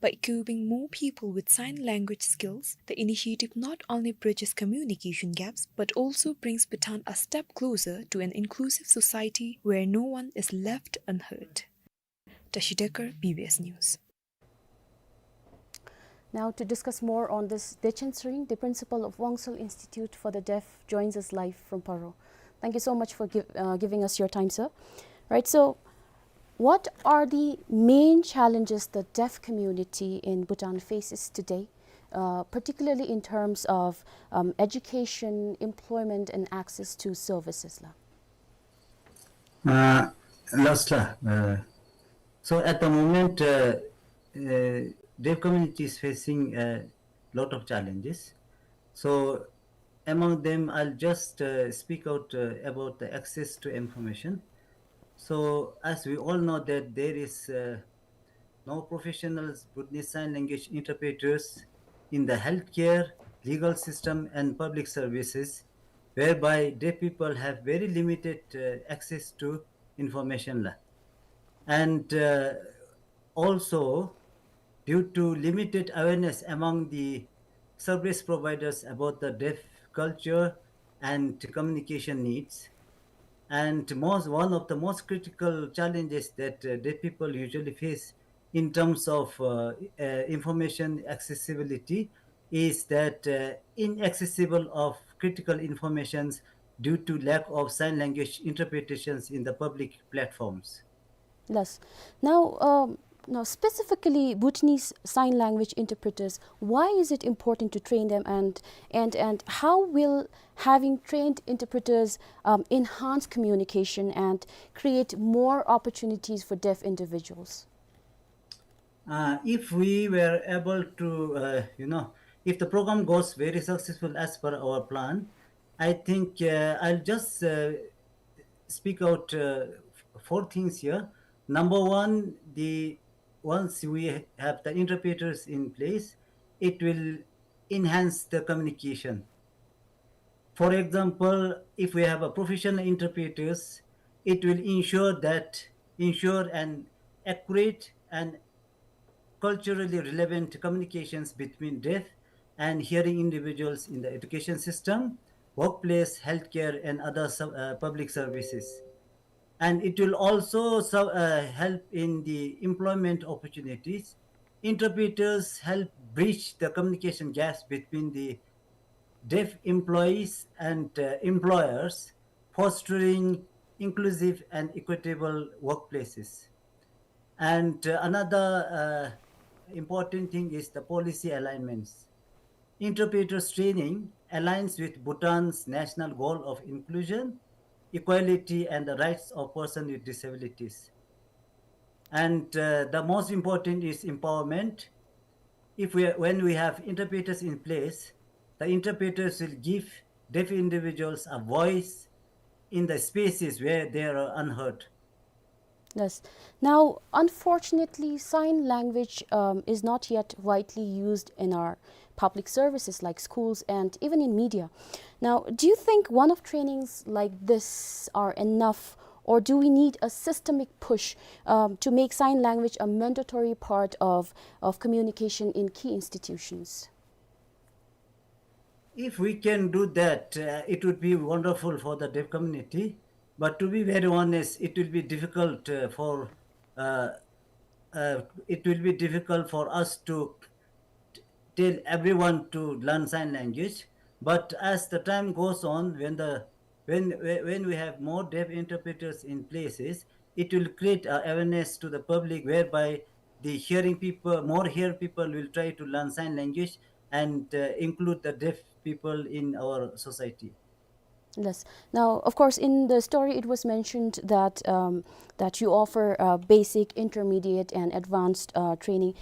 By equipping more people with sign language skills, the initiative not only bridges communication gaps but also brings Bhutan a step closer to an inclusive society where no one is left unheard. Tashi Dekar, B B S News. Now, to discuss more on this, Dechen Tshering, the principal of Wongsel Institute for the Deaf, joins us live from Paro. Thank you so much for giv- uh, giving us your time, sir. Right, so what are the main challenges the deaf community in Bhutan faces today, uh, particularly in terms of, um, education, employment, and access to services la? Uh, last la, uh, so at the moment, uh, uh, deaf community is facing a lot of challenges. So among them, I'll just, uh, speak out, uh, about the access to information. So as we all know that there is, uh, no professionals, Bhutanese Sign Language interpreters in the healthcare, legal system, and public services, whereby deaf people have very limited, uh, access to information la. And, uh, also, due to limited awareness among the service providers about the deaf culture and communication needs, and most, one of the most critical challenges that, uh, deaf people usually face in terms of, uh, uh, information accessibility is that, uh, inaccessible of critical informations due to lack of sign language interpretations in the public platforms. Yes. Now, um, now specifically Bhutanese Sign Language interpreters, why is it important to train them, and, and, and how will having trained interpreters, um, enhance communication and create more opportunities for deaf individuals? Uh, if we were able to, uh, you know, if the program goes very successful as per our plan, I think, uh, I'll just, uh, speak out, uh, f- four things here. Number one, the once we have the interpreters in place, it will enhance the communication. For example, if we have a professional interpreters, it will ensure that, ensure an accurate and culturally relevant communications between deaf and hearing individuals in the education system, workplace, healthcare, and other sub- uh, public services. And it will also so- uh, help in the employment opportunities. Interpreters help bridge the communication gaps between the deaf employees and, uh, employers, fostering inclusive and equitable workplaces. And, uh, another, uh, important thing is the policy alignments. Interpreters training aligns with Bhutan's national goal of inclusion, equality, and the rights of persons with disabilities. And, uh, the most important is empowerment. If we, when we have interpreters in place, the interpreters will give deaf individuals a voice in the spaces where they are unheard. Yes. Now, unfortunately, sign language, um, is not yet widely used in our public services like schools and even in media. Now, do you think one-off trainings like this are enough, or do we need a systemic push, um, to make sign language a mandatory part of, of communication in key institutions? If we can do that, uh, it would be wonderful for the deaf community. But to be very honest, it will be difficult, uh, for, uh, uh, it will be difficult for us to t- tell everyone to learn sign language. But as the time goes on, when the when when we have more deaf interpreters in places, it will create, uh, awareness to the public, whereby the hearing people, more hearing people will try to learn sign language and, uh, include the deaf people in our society. Yes. Now, of course, in the story it was mentioned that, um, that you offer, uh, basic, intermediate, and advanced, uh, training,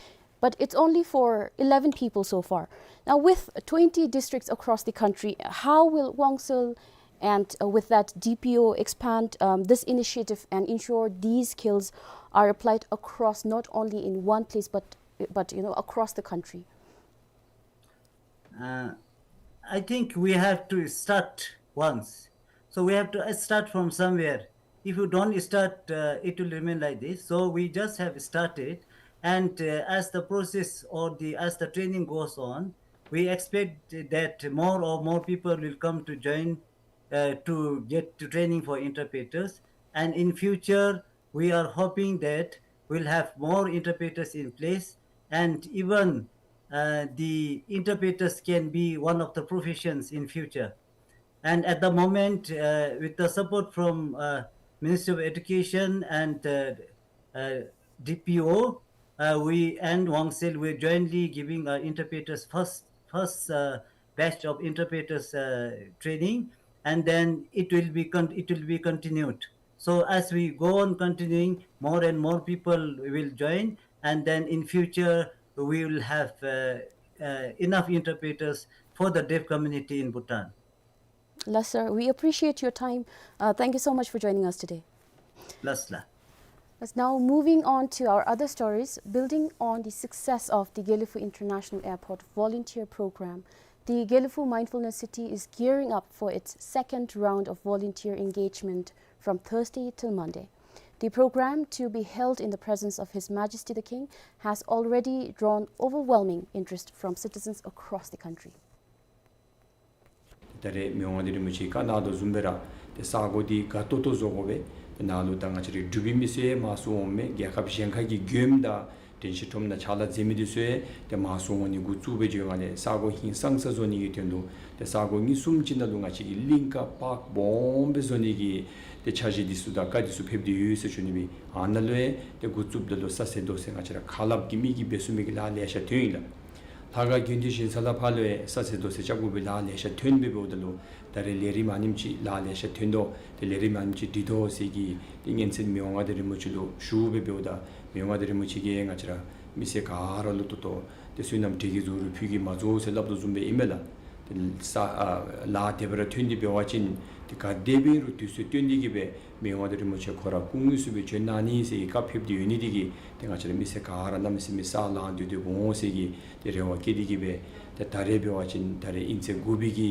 but it's only for eleven people so far. Now, with twenty districts across the country, how will Wongsel and, uh, with that D P O expand, um, this initiative and ensure these skills are applied across, not only in one place, but but, you know, across the country? Uh, I think we have to start once. So we have to, uh, start from somewhere. If you don't start, uh, it will remain like this. So we just have started, and, uh, as the process or the, as the training goes on, we expect that more or more people will come to join, uh, to get to training for interpreters. And in future, we are hoping that we'll have more interpreters in place, and even, uh, the interpreters can be one of the professions in future. And at the moment, uh, with the support from, uh, Ministry of Education and, uh, uh, D P O, uh, we and Wangsil, we're jointly giving, uh, interpreters first, first, uh, batch of interpreters, uh, training, and then it will be con-, it will be continued. So as we go on continuing, more and more people will join, and then in future we will have, uh, uh, enough interpreters for the deaf community in Bhutan. Last, sir, we appreciate your time. Uh, thank you so much for joining us today. Last la. Let's now moving on to our other stories. Building on the success of the Gelephu International Airport volunteer program, the Gelephu Mindfulness City is gearing up for its second round of volunteer engagement from Thursday till Monday. The program, to be held in the presence of His Majesty the King, has already drawn overwhelming interest from citizens across the country. ད་རེས་མི་དབང་མངའ་བདག་རིན་པོ་ཆེ་བཀའ་གནང་དོ་བཟུམ་སྦེ་ར་ཏེ་ས་གོ་འདི་དགའ་ཏོག་ཏོ་བཟོ་དགོ་པས། ཏེ་ནཱ་ལུ་ད་ང་བཅས་རའི་འབྲུག་པའི་མི་སེར་མང་སུ་འོང་མི་རྒྱལ་ཁབ་གཞན་ཁ་གི་མགྱོནམ་དང་དྲན་ཤེས་ཁྲོམ་ནང་ཕྱག་ལཱ་མཛད་མི་འདི་ཚུ་ཡང་ཏེ་མང་སུ་འོང་ནི་འགོ་བཙུགས་སྦེ་འགྱོ་ཡི་ལས་ས་གོ་ཧིང་སངས་ས་བཟོ་ནི་གི་དོན་ལུ་ཏེ་ས་གོ་གཉིས་གསུམ་ཅིག་ནང་ལུ་ང་བཅས་ཀྱིས་གླིང་ཀ་པཱརཀ་སྦོམ་སྦེ་བཟོ་ནི་གི་ཏེ་འཆར་གཞི་འདི་ཚུ་དང་བཀའ་འདི་ཚུ་ཕེབས་ཏེ་ཡོད་ཟེར་ཞུ་ནི་སྦེ། ཨ་ནཱ་ལུ་ཡང་ཏེ་འགོ་བཙུགསཔ་ད་ལུ་ས་ཟད་རྡོ་ཟད་ང་བཅས་ར་ཁ་སླབ་ཀྱི་མི་གིས་འབད་ཚུགས་མི་གི་ལཱ་ལེ་ཤ་ཐོན་ཡི་ལགས། ལྷ་ཁང་དགོན་སྡེ་བཞེངས་ས་ལ་ཕར་ལུ་ཡང་ས་ཟད་རྡོ་ཟད་རྐྱབ་དགོ་པའི་ལཱ་ལེ་ཤ་ཐོན་སྦེ་འབདཝ་ད་ལུ་ད་རེས་ལས་རིམ་ཨ་ནེམ་ཅིག་ལཱ་ལེ་ཤ་ཐོན་དོ། ཏེ་ལས་རིམ་ཨ་ནེམ་ཅིག་སྒྲིག་དོ་ཟེར་གྱི་ཏེ་སྔོན་ཚེ་མི་དབང་མངའ་བདག་རིན་པོ་ཆེ་ལུ་ཞུ་སྦེ་འབདཝ་ད་མི་དབང་མངའ་བདག་རིན་པོ་ཆེ་གིས་ང་བཅས་ར་མི་སེར་ག་ར་ལུ་ཏོག་ཏོ་ཏེ་བསོད་ནམས་འབྲས་ཀྱི་རྫོགས་རིམ་ཕུལ་གྱི་མ་རྫོགས་ཟེར་སླབ་དོ་བཟུམ་སྦེ་ཨིན་མས་ལགས། ཏེ་ས་ཨ་ལཱ་དེ་སྦེ་ར་ཐོན་ཏེ་འབད་བ་ཅིན་ཏེ་ག་དེ་སྦེ་རུང་དུས་ཚོད་བཏོན་ཏེ་གིས་སྦེ་མི་དབང་མངའ་བདག་རིན་པོ་ཆེ་ཁོ་ར་སྐུ་དངོས་སུ་སྦེ་བྱོན་གནང་ནི་ཟེར་གྱི་བཀའ་ཕེབས་ཏེ་ཡོད་ནི་འདི་གིས་ཏེ་ང་བཅས་ར་མི་སེར་ག་ར་གནམ་མེད་ས་མེད་ས་ལང་སྟེ་སྡོད་འོང་ཟེར་གྱི་ཏེ་རེ་བ་བསྐྱེད་དེ་གིས་སྦེ་ཏེ་ད་རེས་འབད་བ་ཅིན་ད་རེས་དབྱིན་ཚེས་དགུ་པའི་གི་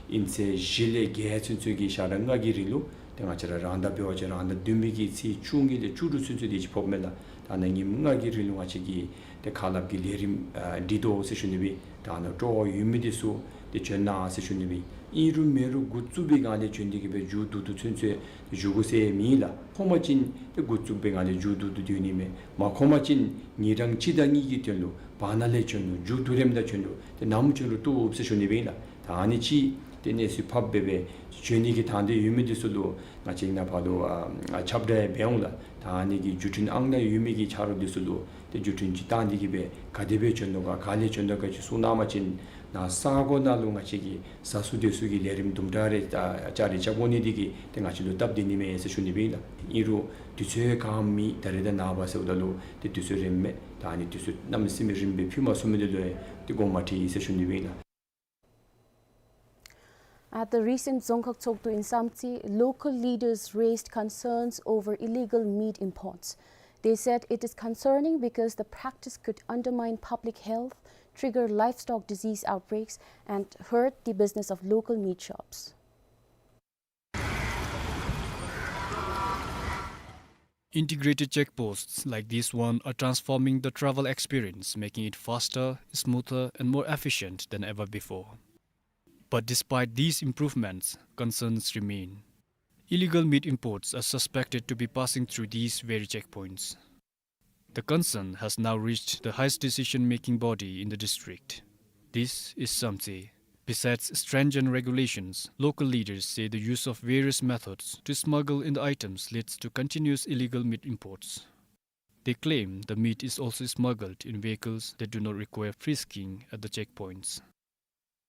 དབྱིན་ཚེས་བཞི་ལས་བརྒྱད་ཚུན་ཚོད་ཀྱི་ཞག་གྲངས་ལྔ་གི་རིང་ལུ་ཏེ་ང་བཅས་ར་རང་ཟླ་འབད་བ་ཅིན་རང་ཟླ་བདུན་པའི་གི་ཚེས་བཅུ་གཉིས་ལས་བཅུ་དྲུག་ཚུན་ཚོད་དེ་ཅིག་ཕོགཔ་མས་ལགས། ད་ནཱ་ཉིནམ་ལྔ་གི་རིང་ལུ་ང་བཅས་ཀྱིས་ཏེ་ཁ་སླབ་ཀྱི་ལས་རིམ་ཨ་སྒྲིག་དོ་ཟེར་ཞུ་ནི་སྦེ། ད་ནཱ་སྤྲོ་བ་ཡོད་མི་འདི་ཚུ་ཏེ་བྱོན་གནང་ཟེར་ཞུ་ནི་སྦེ། ཨིན་རུང་མེན་རུང་འགོ་བཙུགས་པའི་སྒང་ལས་བྱོན་ཏེ་གིས་སྦེ་མཇུག་བསྡུ་བསྡུ་ཚུན་ཚོད་བཞུགས་དགོ་ཟེར་མེད་ལགས། ཁོམ་པ་ཅིན་ཏེ་འགོ་བཙུགས་པའི་སྒང་ལས་མཇུག་བསྡུ་བསྡུ་སྡོད་ནི་མས། མ་ཁོམ་པ་ཅིན་ཉིན་གྲངས་གཅིག་དང་གཉིས་ཀྱི་དོན་ལུ་བར་ན་ལས་བྱོན་རུང་མཇུག་བསྡུ་རནམ་ད་བྱོན་རུང་ཏེ་ནམ་བྱོན་རུང་བཏུབ་ཟེར་ཞུ་ནི་སྦེ་ཨིན་ལགས། ད་ཨ་ནི་ཅིག་ཏེ་གནས་ཚུལ་ཕབ་སྦེ་སྦེ་བྱོན་ནི་གི་དང་འདོད་ཡོད་མི་འདི་ཚུ་ལུ་ང་བཅས་ནཱ་ཕར་ལུ་ཨ་ཁྱབ་བསྒྲགས་ཡང་འབད་འོང་ལགས། ད་ཨ་ནི་གི་བརྒྱུད་འཕྲིན་ཨང་ནང་ཡོད་མི་གི་ཆ་རོགས་འདི་ཚུ་ལུ་ཏེ་བརྒྱུད་འཕྲིན་ཅིག་བཏང་སྟེ་གིས་སྦེ་ག་དེ་སྦེ་བྱོན་དོ་ག་ག་ལས་བྱོན་དོ་ག་ཅིག་གསུང་གནང་བ་ཅིན་ནཱ་ས་གོ་ནང་ལུ་ང་བཅས་ཀྱིས་ཟ་སུ་སྡོད་སུ་གི་ལས་རིམ་དུམ་གྲ་རེ་ཨ་ཅ་རེ་རྐྱབ་དགོ་ནི་འདི་གིས་ཏེ་ང་བཅས་ལུ་སྟབས་བདེ་ནི་མས་ཟེར་ཞུ་ནི་སྦེ་ཨིན་ལགས། ཨིན་རུང་དུས་ཚོད་གང་མེད། ད་རེས་དང་ནངས་པ་ཟེརཝ་ད་ལུ་ཏེ་དུས་ཚོད་རན་མས། ད་ཨ་ནི་དུས་ཚོད་གནམ་མེད་ས་མེད་རིངམ་སྦེ་ཕུལ་མ་ཚུགས་མི་འདི་ལུ་ཡང་ཏེ་དགོངསམ་མ་ཁྲེལ་ཟེར་ཞུ་ནི་སྦེ་ཨིན་ལགས། At the recent Dzongkhag Tshogdu in Samtse, local leaders raised concerns over illegal meat imports. They said it is concerning because the practice could undermine public health, trigger livestock disease outbreaks, and hurt the business of local meat shops. Integrated checkposts like this one are transforming the travel experience, making it faster, smoother, and more efficient than ever before. But despite these improvements, concerns remain. Illegal meat imports are suspected to be passing through these very checkpoints. The concern has now reached the highest decision-making body in the district. This is Samtse. Besides stringent regulations, local leaders say the use of various methods to smuggle in the items leads to continuous illegal meat imports. They claim the meat is also smuggled in vehicles that do not require frisking at the checkpoints.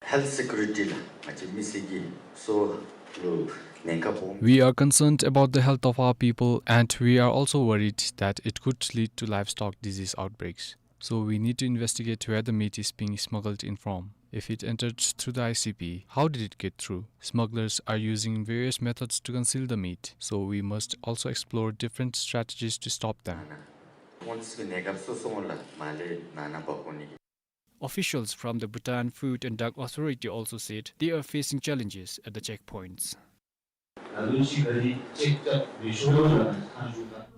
Health security ལགས། ང་བཅས་མི་སེར་གྱི་སོ་ལུ་ཉེན་ཁ་སྦོམ། We are concerned about the health of our people, and we are also worried that it could lead to livestock disease outbreaks. So we need to investigate where the meat is being smuggled in from. If it entered through the I C P, how did it get through? Smugglers are using various methods to conceal the meat, so we must also explore different strategies to stop them. ཁོང་ཚོ་གི་གནས་སྐབས་སོ་སོ་ལུ་མར་ལས་ནང་ན་འབག་འོང་ནི། Officials from the Bhutan Food and Drug Authority also said they are facing challenges at the checkpoints.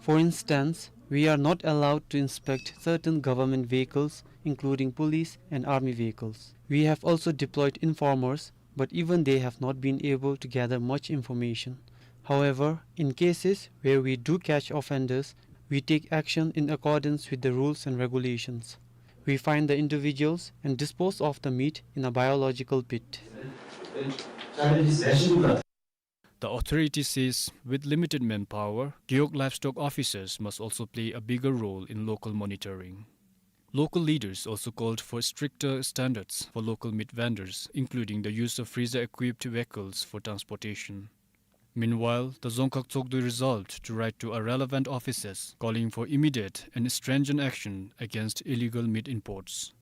For instance, we are not allowed to inspect certain government vehicles, including police and army vehicles. We have also deployed informers, but even they have not been able to gather much information. However, in cases where we do catch offenders, we take action in accordance with the rules and regulations. We find the individuals and dispose of the meat in a biological pit. The authority says with limited manpower, Gewog livestock officers must also play a bigger role in local monitoring. Local leaders also called for stricter standards for local meat vendors, including the use of freezer-equipped vehicles for transportation. Meanwhile, the Dzongkhag Tshogdu resolved to write to a relevant officers, calling for immediate and stringent action against illegal meat imports.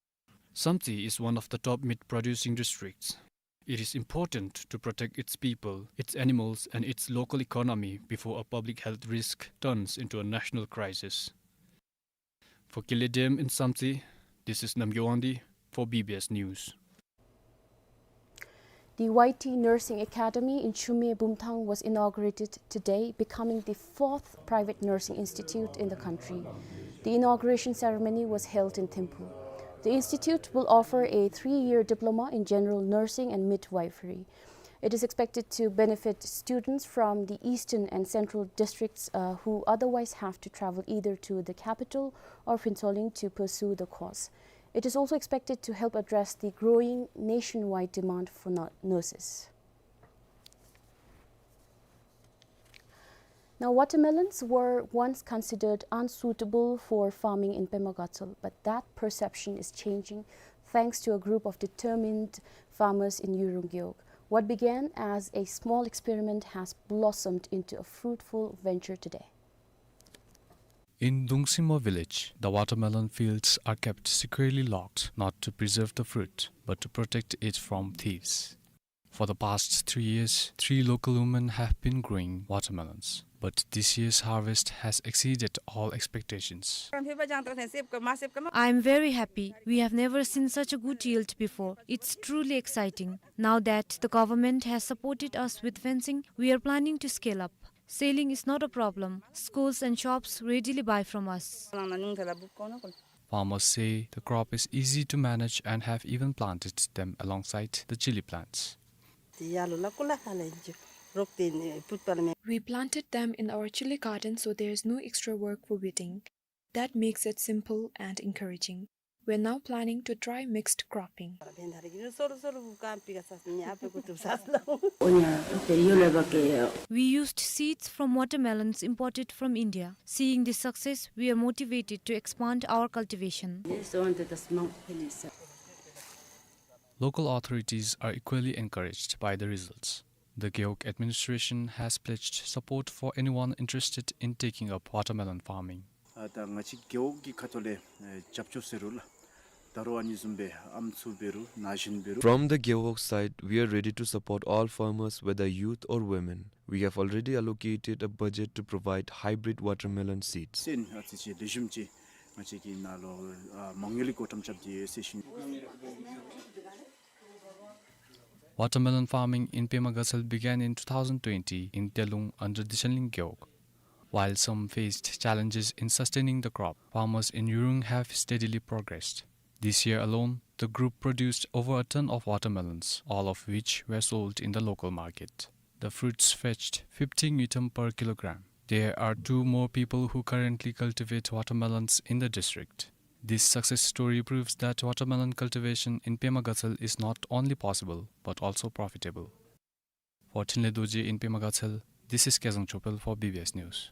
Samtse is one of the top meat-producing districts. It is important to protect its people, its animals, and its local economy before a public health risk turns into a national crisis. For Kile Dam in Samtse, this is Namgay Wangdi for B B S News. The Y T Nursing Academy in Chumye Bumthang was inaugurated today, becoming the fourth private nursing institute in the country. The inauguration ceremony was held in Thimphu. The institute will offer a three-year diploma in general nursing and midwifery. It is expected to benefit students from the eastern and central districts, uh, who otherwise have to travel either to the capital or Prince Holding to pursue the course. It is also expected to help address the growing nationwide demand for nu-, nurses. Now, watermelons were once considered unsuitable for farming in Pema Gatshel, but that perception is changing thanks to a group of determined farmers in Yurung Gewog. What began as a small experiment has blossomed into a fruitful venture today. In Dungsimo village, the watermelon fields are kept securely locked, not to preserve the fruit, but to protect it from thieves. For the past three years, three local women have been growing watermelons, but this year's harvest has exceeded all expectations. I am very happy. We have never seen such a good yield before. It's truly exciting. Now that the government has supported us with fencing, we are planning to scale up. Selling is not a problem. Schools and shops readily buy from us. Farmers say the crop is easy to manage and have even planted them alongside the chili plants. We planted them in our chili garden, so there is no extra work for weeding. That makes it simple and encouraging. We're now planning to try mixed cropping. We used seeds from watermelons imported from India. Seeing this success, we are motivated to expand our cultivation. Local authorities are equally encouraged by the results. The Gewog administration has pledged support for anyone interested in taking up watermelon farming. ཨ་ད་ང་བཅས་རྒེད་འོག་གི་ཁ་ཐུག་ལས་ཨེ་རྒྱབ་སྐྱོར་ཟེར་རུང་ལགས། ད་རུང་ཨ་ནི་བཟུམ་སྦེ་ཨམ་སྲུ་འབད་རུང་ན་གཞོན་འབད་རུང་། From the Gewog side, we are ready to support all farmers, whether youth or women. We have already allocated a budget to provide hybrid watermelon seeds. སེམས་ཨ་ཙི་ཅིག་ལེགས་ཤོམ་ཅིག་ང་བཅས་ཀྱི་ནང་ལུ་ཨ་མ་དངུལ་གྱི་བགོ་བཀྲམ་རྐྱབ་སྟེ་ཡོད་ཟེར་ཞུ་ནི། Watermelon farming in Pema Gatshel began in two thousand twenty in Telung under Dishanling Gewog. While some faced challenges in sustaining the crop, farmers in Yurung have steadily progressed. This year alone, the group produced over a ton of watermelons, all of which were sold in the local market. The fruits fetched fifty ngultrum per kilogram. There are two more people who currently cultivate watermelons in the district. This success story proves that watermelon cultivation in Pema Gatshel is not only possible, but also profitable. For Thinley Dorji in Pema Gatshel, this is Kezang Chopel for B B S News.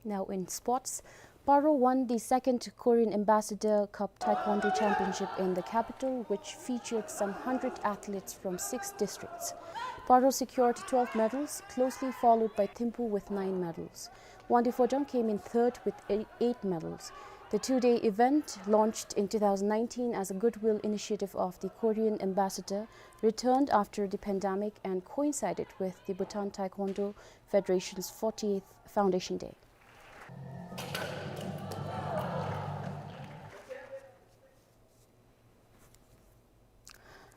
Now in sports, Paro won the second Korean Ambassador Cup Taekwondo Championship in the capital, which featured some hundred athletes from six districts. Paro secured twelve medals, closely followed by Thimphu with nine medals. Wangdue Phodrang came in third with ei-, eight medals. The two-day event, launched in two thousand nineteen as a goodwill initiative of the Korean ambassador, returned after the pandemic and coincided with the Bhutan Taekwondo Federation's fortieth Foundation Day.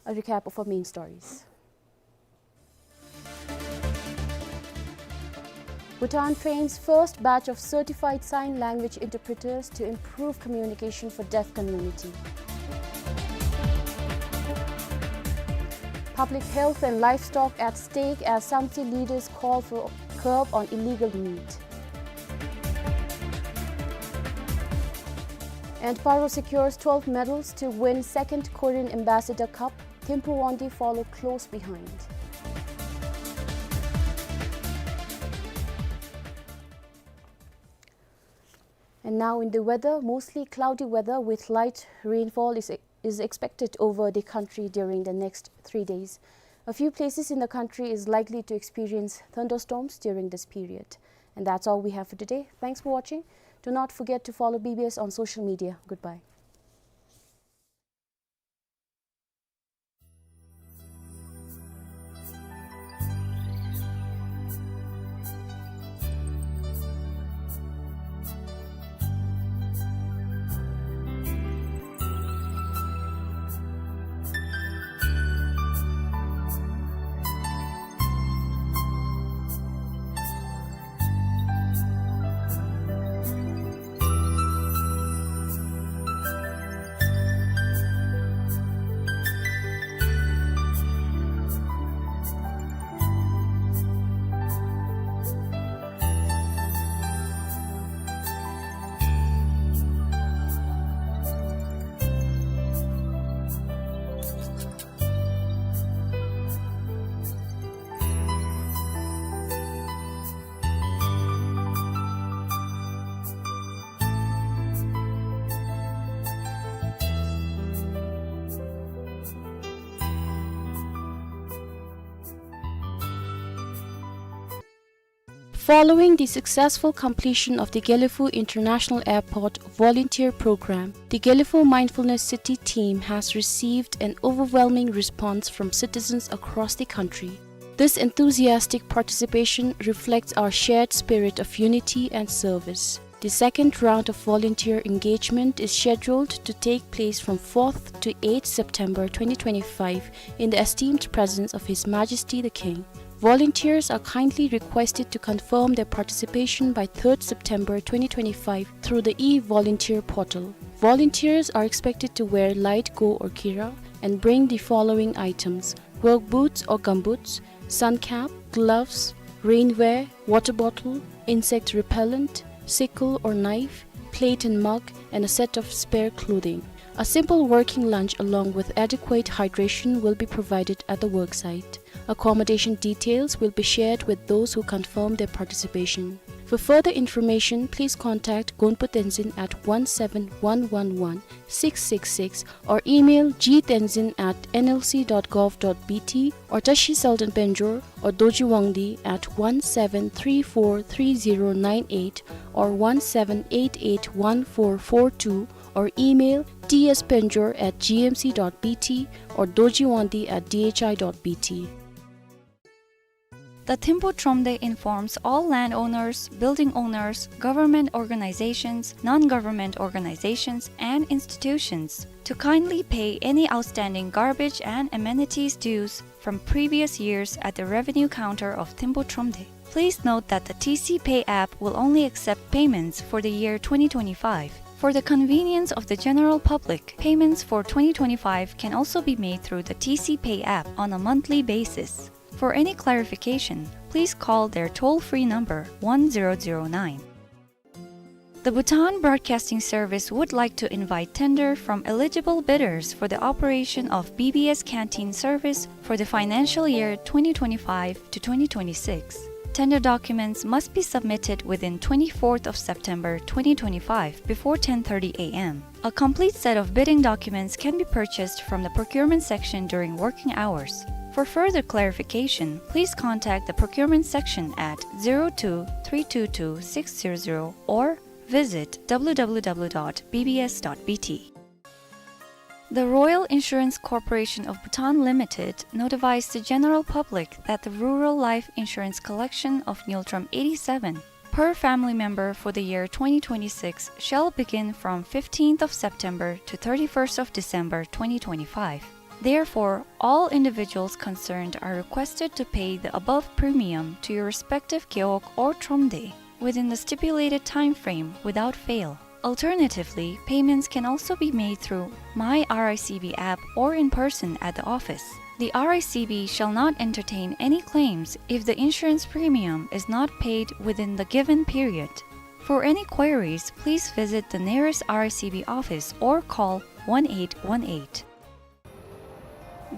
A recap of our main stories. Bhutan trains first batch of certified sign language interpreters to improve communication for deaf community. Public health and livestock at stake as Samtse leaders call for curb on illegal meat. And Paro secures twelve medals to win second Korean Ambassador Cup. Thimphu Wangdi follow close behind. And now in the weather, mostly cloudy weather with light rainfall is, is expected over the country during the next three days. A few places in the country is likely to experience thunderstorms during this period. And that's all we have for today. Thanks for watching. Do not forget to follow B B S on social media. Goodbye. Following the successful completion of the Gelephu International Airport volunteer program, the Gelephu Mindfulness City team has received an overwhelming response from citizens across the country. This enthusiastic participation reflects our shared spirit of unity and service. The second round of volunteer engagement is scheduled to take place from fourth to eighth September twenty twenty-five in the esteemed presence of His Majesty the King. Volunteers are kindly requested to confirm their participation by third September twenty twenty-five through the e-volunteer portal. Volunteers are expected to wear light go or kira and bring the following items: work boots or gumboots, sun cap, gloves, rainwear, water bottle, insect repellent, sickle or knife, plate and mug, and a set of spare clothing. A simple working lunch along with adequate hydration will be provided at the work site. Accommodation details will be shared with those who confirm their participation. For further information, please contact Gonpo Tenzin at one seven one one one six six six or email g tenzin at n l c dot gov dot b t or Tashi Selden Penjor or Dorji Wangdi at one seven three four three zero nine eight or one seven eight eight one four four two or email t s penjor at g m c dot b t or dorjiwangdi at d h i dot b t. The Thimphu Thromde informs all landowners, building owners, government organizations, non-government organizations, and institutions to kindly pay any outstanding garbage and amenities dues from previous years at the revenue counter of Thimphu Thromde. Please note that the T C Pay app will only accept payments for the year twenty twenty-five. For the convenience of the general public, payments for twenty twenty-five can also be made through the T C Pay app on a monthly basis. For any clarification, please call their toll-free number one zero zero nine. The Bhutan Broadcasting Service would like to invite tender from eligible bidders for the operation of B B S canteen service for the financial year twenty twenty-five to twenty twenty-six. Tender documents must be submitted within twenty-fourth of September twenty twenty-five before ten thirty a m. A complete set of bidding documents can be purchased from the procurement section during working hours. For further clarification, please contact the procurement section at zero two three two two six zero zero or visit w w w dot b b s dot b t. The Royal Insurance Corporation of Bhutan Limited notifies the general public that the rural life insurance collection of Ngultrum eighty-seven per family member for the year twenty twenty-six shall begin from fifteenth of September to thirty-first of December twenty twenty-five. Therefore, all individuals concerned are requested to pay the above premium to your respective Gewog or Thromde within the stipulated time frame without fail. Alternatively, payments can also be made through My R I C B app or in person at the office. The R I C B shall not entertain any claims if the insurance premium is not paid within the given period. For any queries, please visit the nearest R I C B office or call one eight one eight.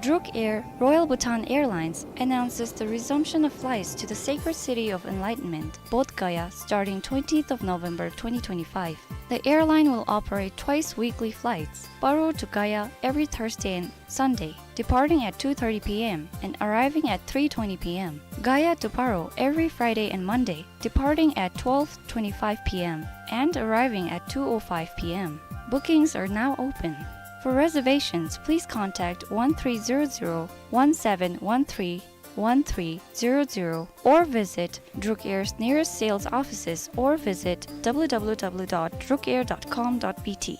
Druk Air, Royal Bhutan Airlines, announces the resumption of flights to the sacred city of enlightenment, Bodh Gaya, starting twentieth of November twenty twenty-five. The airline will operate twice weekly flights, Paro to Gaya every Thursday and Sunday, departing at two thirty p m and arriving at three twenty p m, Gaya to Paro every Friday and Monday, departing at twelve twenty-five p m and arriving at two oh five p m. Bookings are now open. For reservations, please contact one three zero zero, one seven one three, one three zero zero or visit Druk Air's nearest sales offices or visit w w w dot drukair dot com dot b t.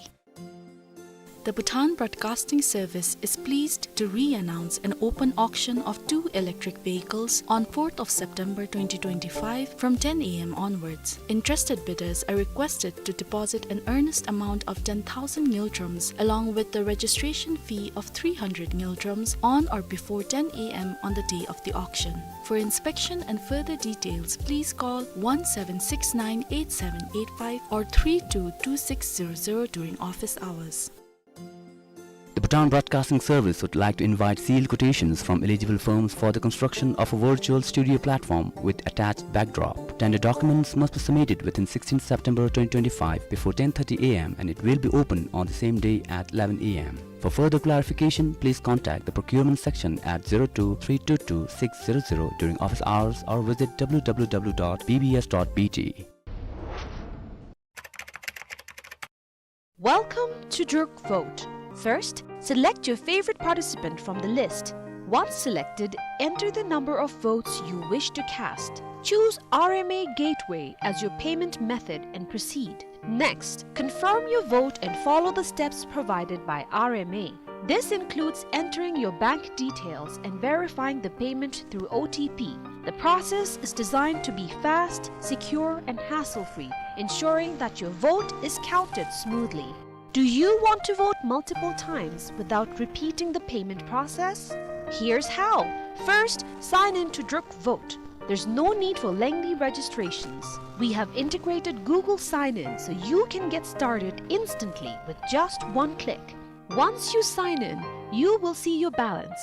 The Bhutan Broadcasting Service is pleased to re-announce an open auction of two electric vehicles on fourth of September twenty twenty-five from ten a m onwards. Interested bidders are requested to deposit an earnest amount of ten thousand ngultrums along with the registration fee of three hundred ngultrums on or before ten a m on the day of the auction. For inspection and further details, please call one seven six nine eight seven eight five or three two two six zero zero during office hours. The Bhutan Broadcasting Service would like to invite sealed quotations from eligible firms for the construction of a virtual studio platform with attached backdrop. Tender documents must be submitted within sixteenth September twenty twenty-five before ten thirty a m and it will be open on the same day at eleven a m. For further clarification, please contact the procurement section at zero two three two two six zero zero during office hours or visit w w w dot b b s dot b t. Welcome to Druk Vote. First, select your favorite participant from the list. Once selected, enter the number of votes you wish to cast. Choose R M A Gateway as your payment method and proceed. Next, confirm your vote and follow the steps provided by R M A. This includes entering your bank details and verifying the payment through O T P. The process is designed to be fast, secure, and hassle-free, ensuring that your vote is counted smoothly. Do you want to vote multiple times without repeating the payment process? Here's how. First, sign in to Druk Vote. There's no need for lengthy registrations. We have integrated Google Sign-In so you can get started instantly with just one click. Once you sign in, you will see your balance.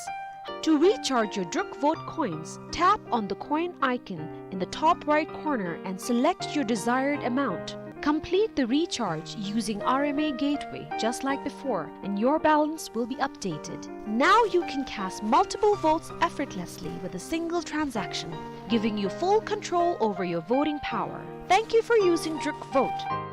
To recharge your Druk Vote coins, tap on the coin icon in the top right corner and select your desired amount. Complete the recharge using R M A Gateway just like before, and your balance will be updated. Now you can cast multiple votes effortlessly with a single transaction, giving you full control over your voting power. Thank you for using Druk Vote.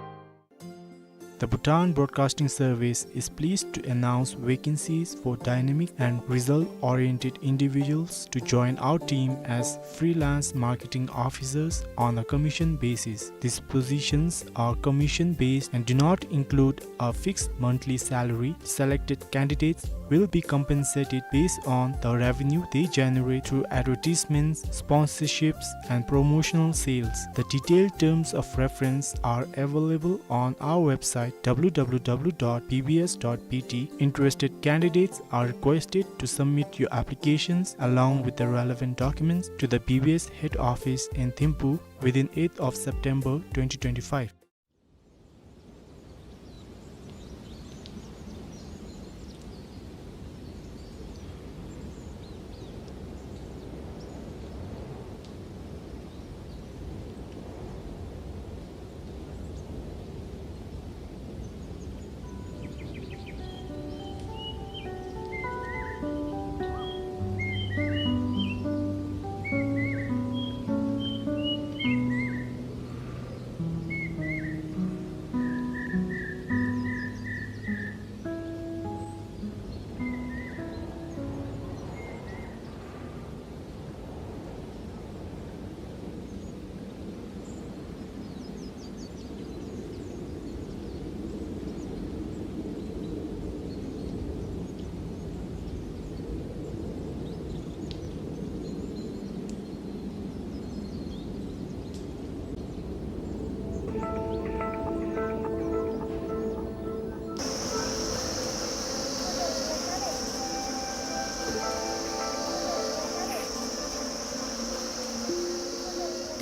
The Bhutan Broadcasting Service is pleased to announce vacancies for dynamic and result-oriented individuals to join our team as freelance marketing officers on a commission basis. These positions are commission-based and do not include a fixed monthly salary. Selected candidates will be compensated based on the revenue they generate through advertisements, sponsorships, and promotional sales. The detailed terms of reference are available on our website w w w dot b b s dot b t. Interested candidates are requested to submit your applications along with the relevant documents to the B B S head office in Thimphu within eighth of September twenty twenty-five.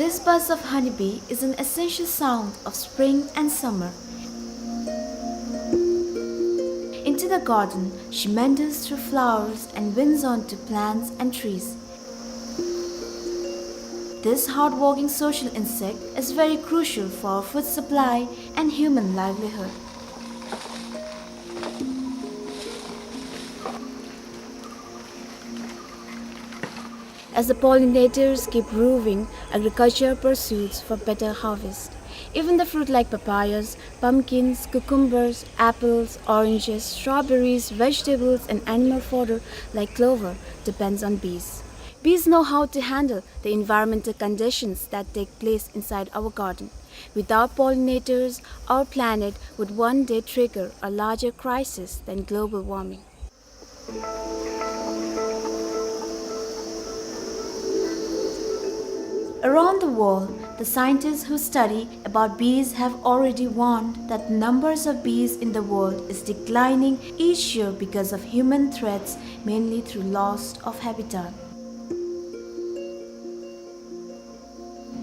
This buzz of honeybee is an essential sound of spring and summer. Into the garden, she meanders through flowers and winds onto plants and trees. This hardworking social insect is very crucial for food supply and human livelihood. As the pollinators keep roving, agriculture pursues for better harvest. Even the fruit like papayas, pumpkins, cucumbers, apples, oranges, strawberries, vegetables, and animal fodder like clover depends on bees. Bees know how to handle the environmental conditions that take place inside our garden. Without pollinators, our planet would one day trigger a larger crisis than global warming. Around the world, the scientists who study about bees have already warned that the numbers of bees in the world is declining each year because of human threats, mainly through loss of habitat.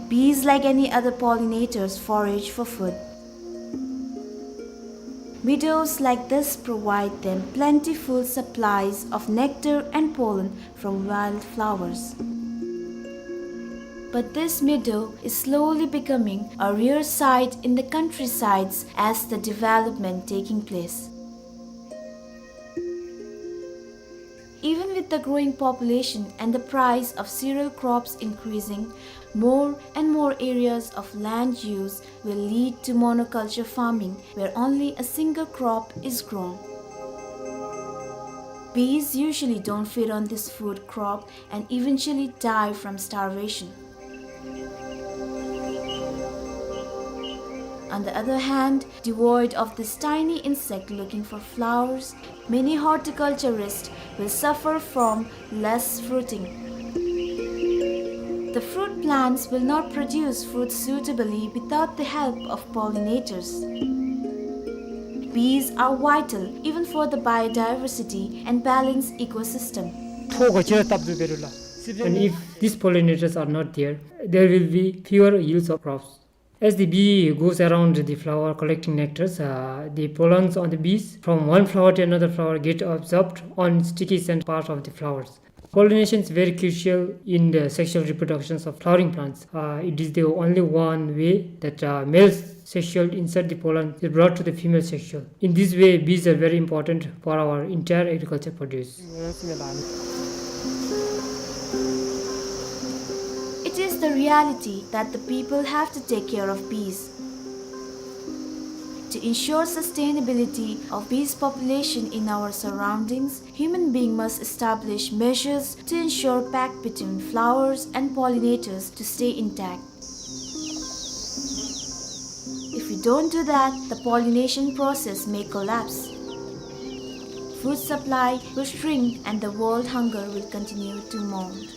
Bees, like any other pollinators, forage for food. Meadows like this provide them plentiful supplies of nectar and pollen from wildflowers. But this meadow is slowly becoming a rare sight in the countrysides as the development taking place. Even with the growing population and the price of cereal crops increasing, more and more areas of land use will lead to monoculture farming, where only a single crop is grown. Bees usually don't feed on this food crop and eventually die from starvation. On the other hand, devoid of this tiny insect looking for flowers, many horticulturists will suffer from less fruiting. The fruit plants will not produce fruit suitably without the help of pollinators. Bees are vital even for the biodiversity and balanced ecosystem. ཐོག་ག་ཅི་ར་སྟབས་བཟོ་བེ་རུ་ལ། And if these pollinators are not there, there will be fewer yields of crops. As the bee goes around the flower collecting nectars, uh, the pollens on the bees from one flower to another flower get absorbed on sticky scent part of the flowers. Pollination is very crucial in the sexual reproductions of flowering plants. Uh, it is the only one way that, uh, male sexual insert, the pollen, is brought to the female sexual. In this way, bees are very important for our entire agriculture produce. It is the reality that the people have to take care of bees. To ensure sustainability of bees population in our surroundings, human being must establish measures to ensure pact between flowers and pollinators to stay intact. If we don't do that, the pollination process may collapse. Food supply will shrink and the world hunger will continue to mount.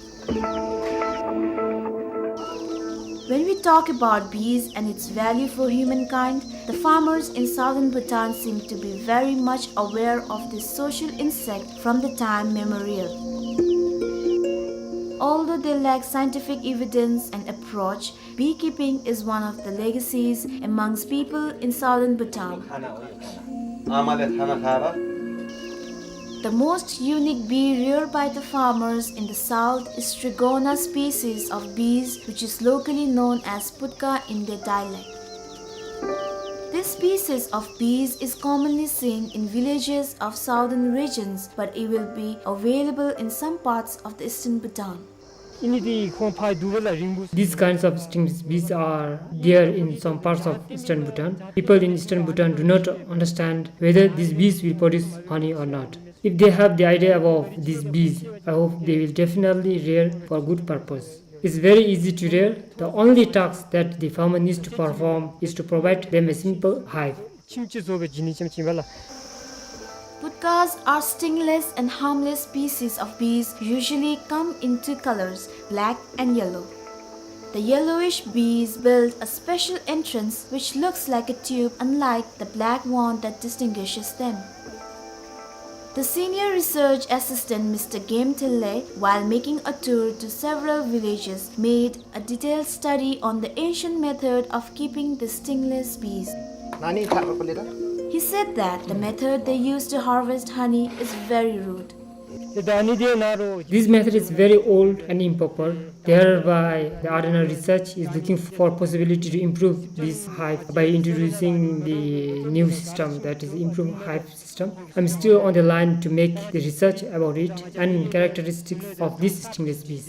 When we talk about bees and its value for humankind, the farmers in southern Bhutan seem to be very much aware of this social insect from the time memorial. Although they lack scientific evidence and approach, beekeeping is one of the legacies amongst people in southern Bhutan. The most unique bee reared by the farmers in the south is Trigona species of bees, which is locally known as putka in their dialect. This species of bees is commonly seen in villages of southern regions, but it will be available in some parts of the eastern Bhutan. These kinds of stingless bees are there in some parts of eastern Bhutan. People in eastern Bhutan do not understand whether these bees will produce honey or not. If they have the idea about these bees, I hope they will definitely rear for good purpose. It's very easy to rear. The only task that the farmer needs to perform is to provide them a simple hive. Putkas are stingless and harmless species of bees, usually come in two colors, black and yellow. The yellowish bees build a special entrance which looks like a tube, unlike the black one that distinguishes them. The senior research assistant, Mister Game Thille, while making a tour to several villages, made a detailed study on the ancient method of keeping the stingless bees. He said that the method they used to harvest honey is very rude. This method is very old and improper. Thereby, the R N R research is looking for possibility to improve this hive by introducing the new system, that is improved hive system. I'm still on the line to make the research about it and characteristics of these stingless bees.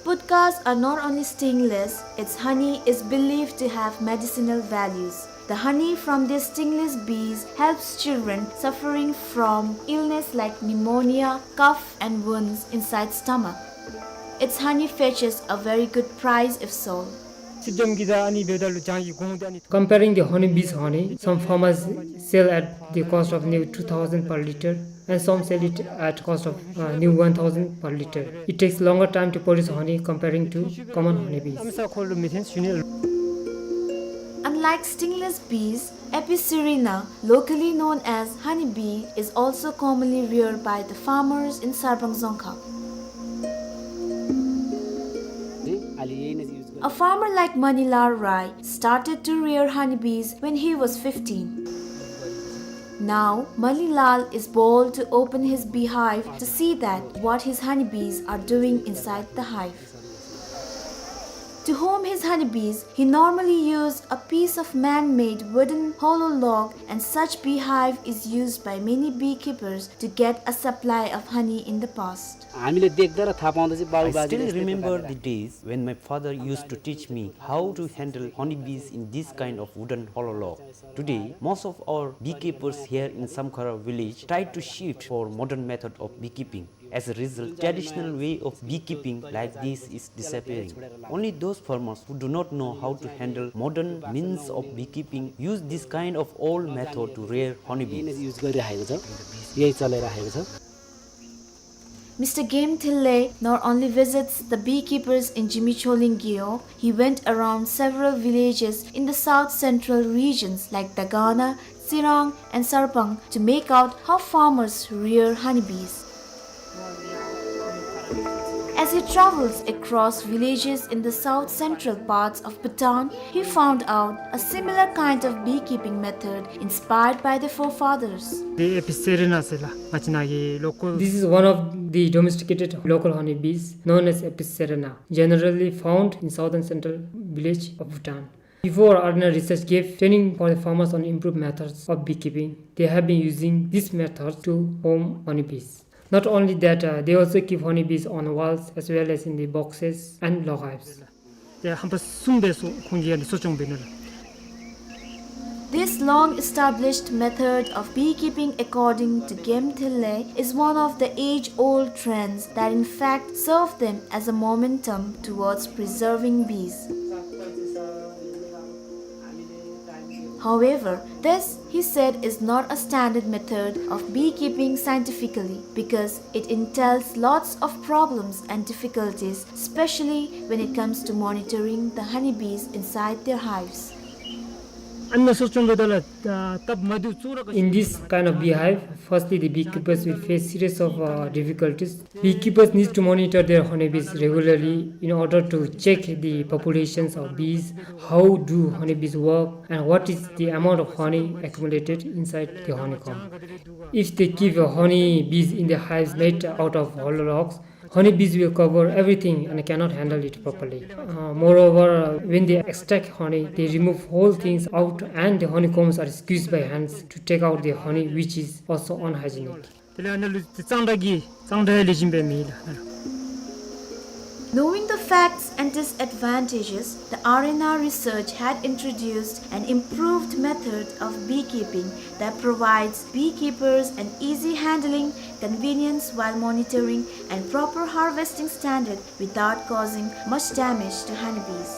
Putkas are not only stingless, its honey is believed to have medicinal values. The honey from these stingless bees helps children suffering from illness like pneumonia, cough, and wounds inside stomach. Its honey fetches a very good price if sold. Comparing the honeybee's honey, some farmers sell at the cost of new two thousand per liter, and some sell it at cost of, uh, new one thousand per liter. It takes longer time to produce honey comparing to common honeybees. Unlike stingless bees, Aepycerina, locally known as honeybee, is also commonly reared by the farmers in Sarpang Dzongkhag. A farmer like Manilal Rai started to rear honeybees when he was fifteen. Now, Manilal is bold to open his beehive to see that what his honeybees are doing inside the hive. To home his honeybees, he normally used a piece of man-made wooden hollow log, and such beehive is used by many beekeepers to get a supply of honey in the past. I still remember the days when my father used to teach me how to handle honeybees in this kind of wooden hollow log. Today, most of our beekeepers here in Samkhara village try to shift for modern method of beekeeping. As a result, traditional way of beekeeping like this is disappearing. Only those farmers who do not know how to handle modern means of beekeeping use this kind of old method to rear honeybees. Mister Game Thille not only visits the beekeepers in Jimicholing Gewog, he went around several villages in the south central regions like Dagana, Tsirang, and Sarpang to make out how farmers rear honeybees. As he travels across villages in the south central parts of Bhutan, he found out a similar kind of beekeeping method inspired by the forefathers. This is one of the domesticated local honeybees known as Aepycerina, generally found in southern central village of Bhutan. Before, R N R research gave training for the farmers on improved methods of beekeeping. They have been using this method to home honeybees. Not only that, uh, they also keep honeybees on walls as well as in the boxes and log hives. This long-established method of beekeeping, according to Game Thille, is one of the age-old trends that in fact serve them as a momentum towards preserving bees. However, this, he said, is not a standard method of beekeeping scientifically because it entails lots of problems and difficulties, especially when it comes to monitoring the honeybees inside their hives. In this kind of beehive, firstly the beekeepers will face series of, uh, difficulties. Beekeepers need to monitor their honeybees regularly in order to check the populations of bees, how do honeybees work, and what is the amount of honey accumulated inside the honeycomb. If they keep honeybees in the hives made out of hollow logs, honeybees will cover everything and cannot handle it properly. Uh, moreover, uh, when they extract honey, they remove whole things out and the honeycombs are squeezed by hands to take out the honey, which is also unhygienic. དེ་ལས་ཨ་ནཱ་ལུ་གཙང་སྦྲ་གི་གཙང་སྦྲ་ལེགས་ཤོམ་སྦེ་མེད་ལགས། Knowing the facts and disadvantages, the R N R research had introduced an improved method of beekeeping that provides beekeepers an easy handling, convenience while monitoring, and proper harvesting standard without causing much damage to honeybees.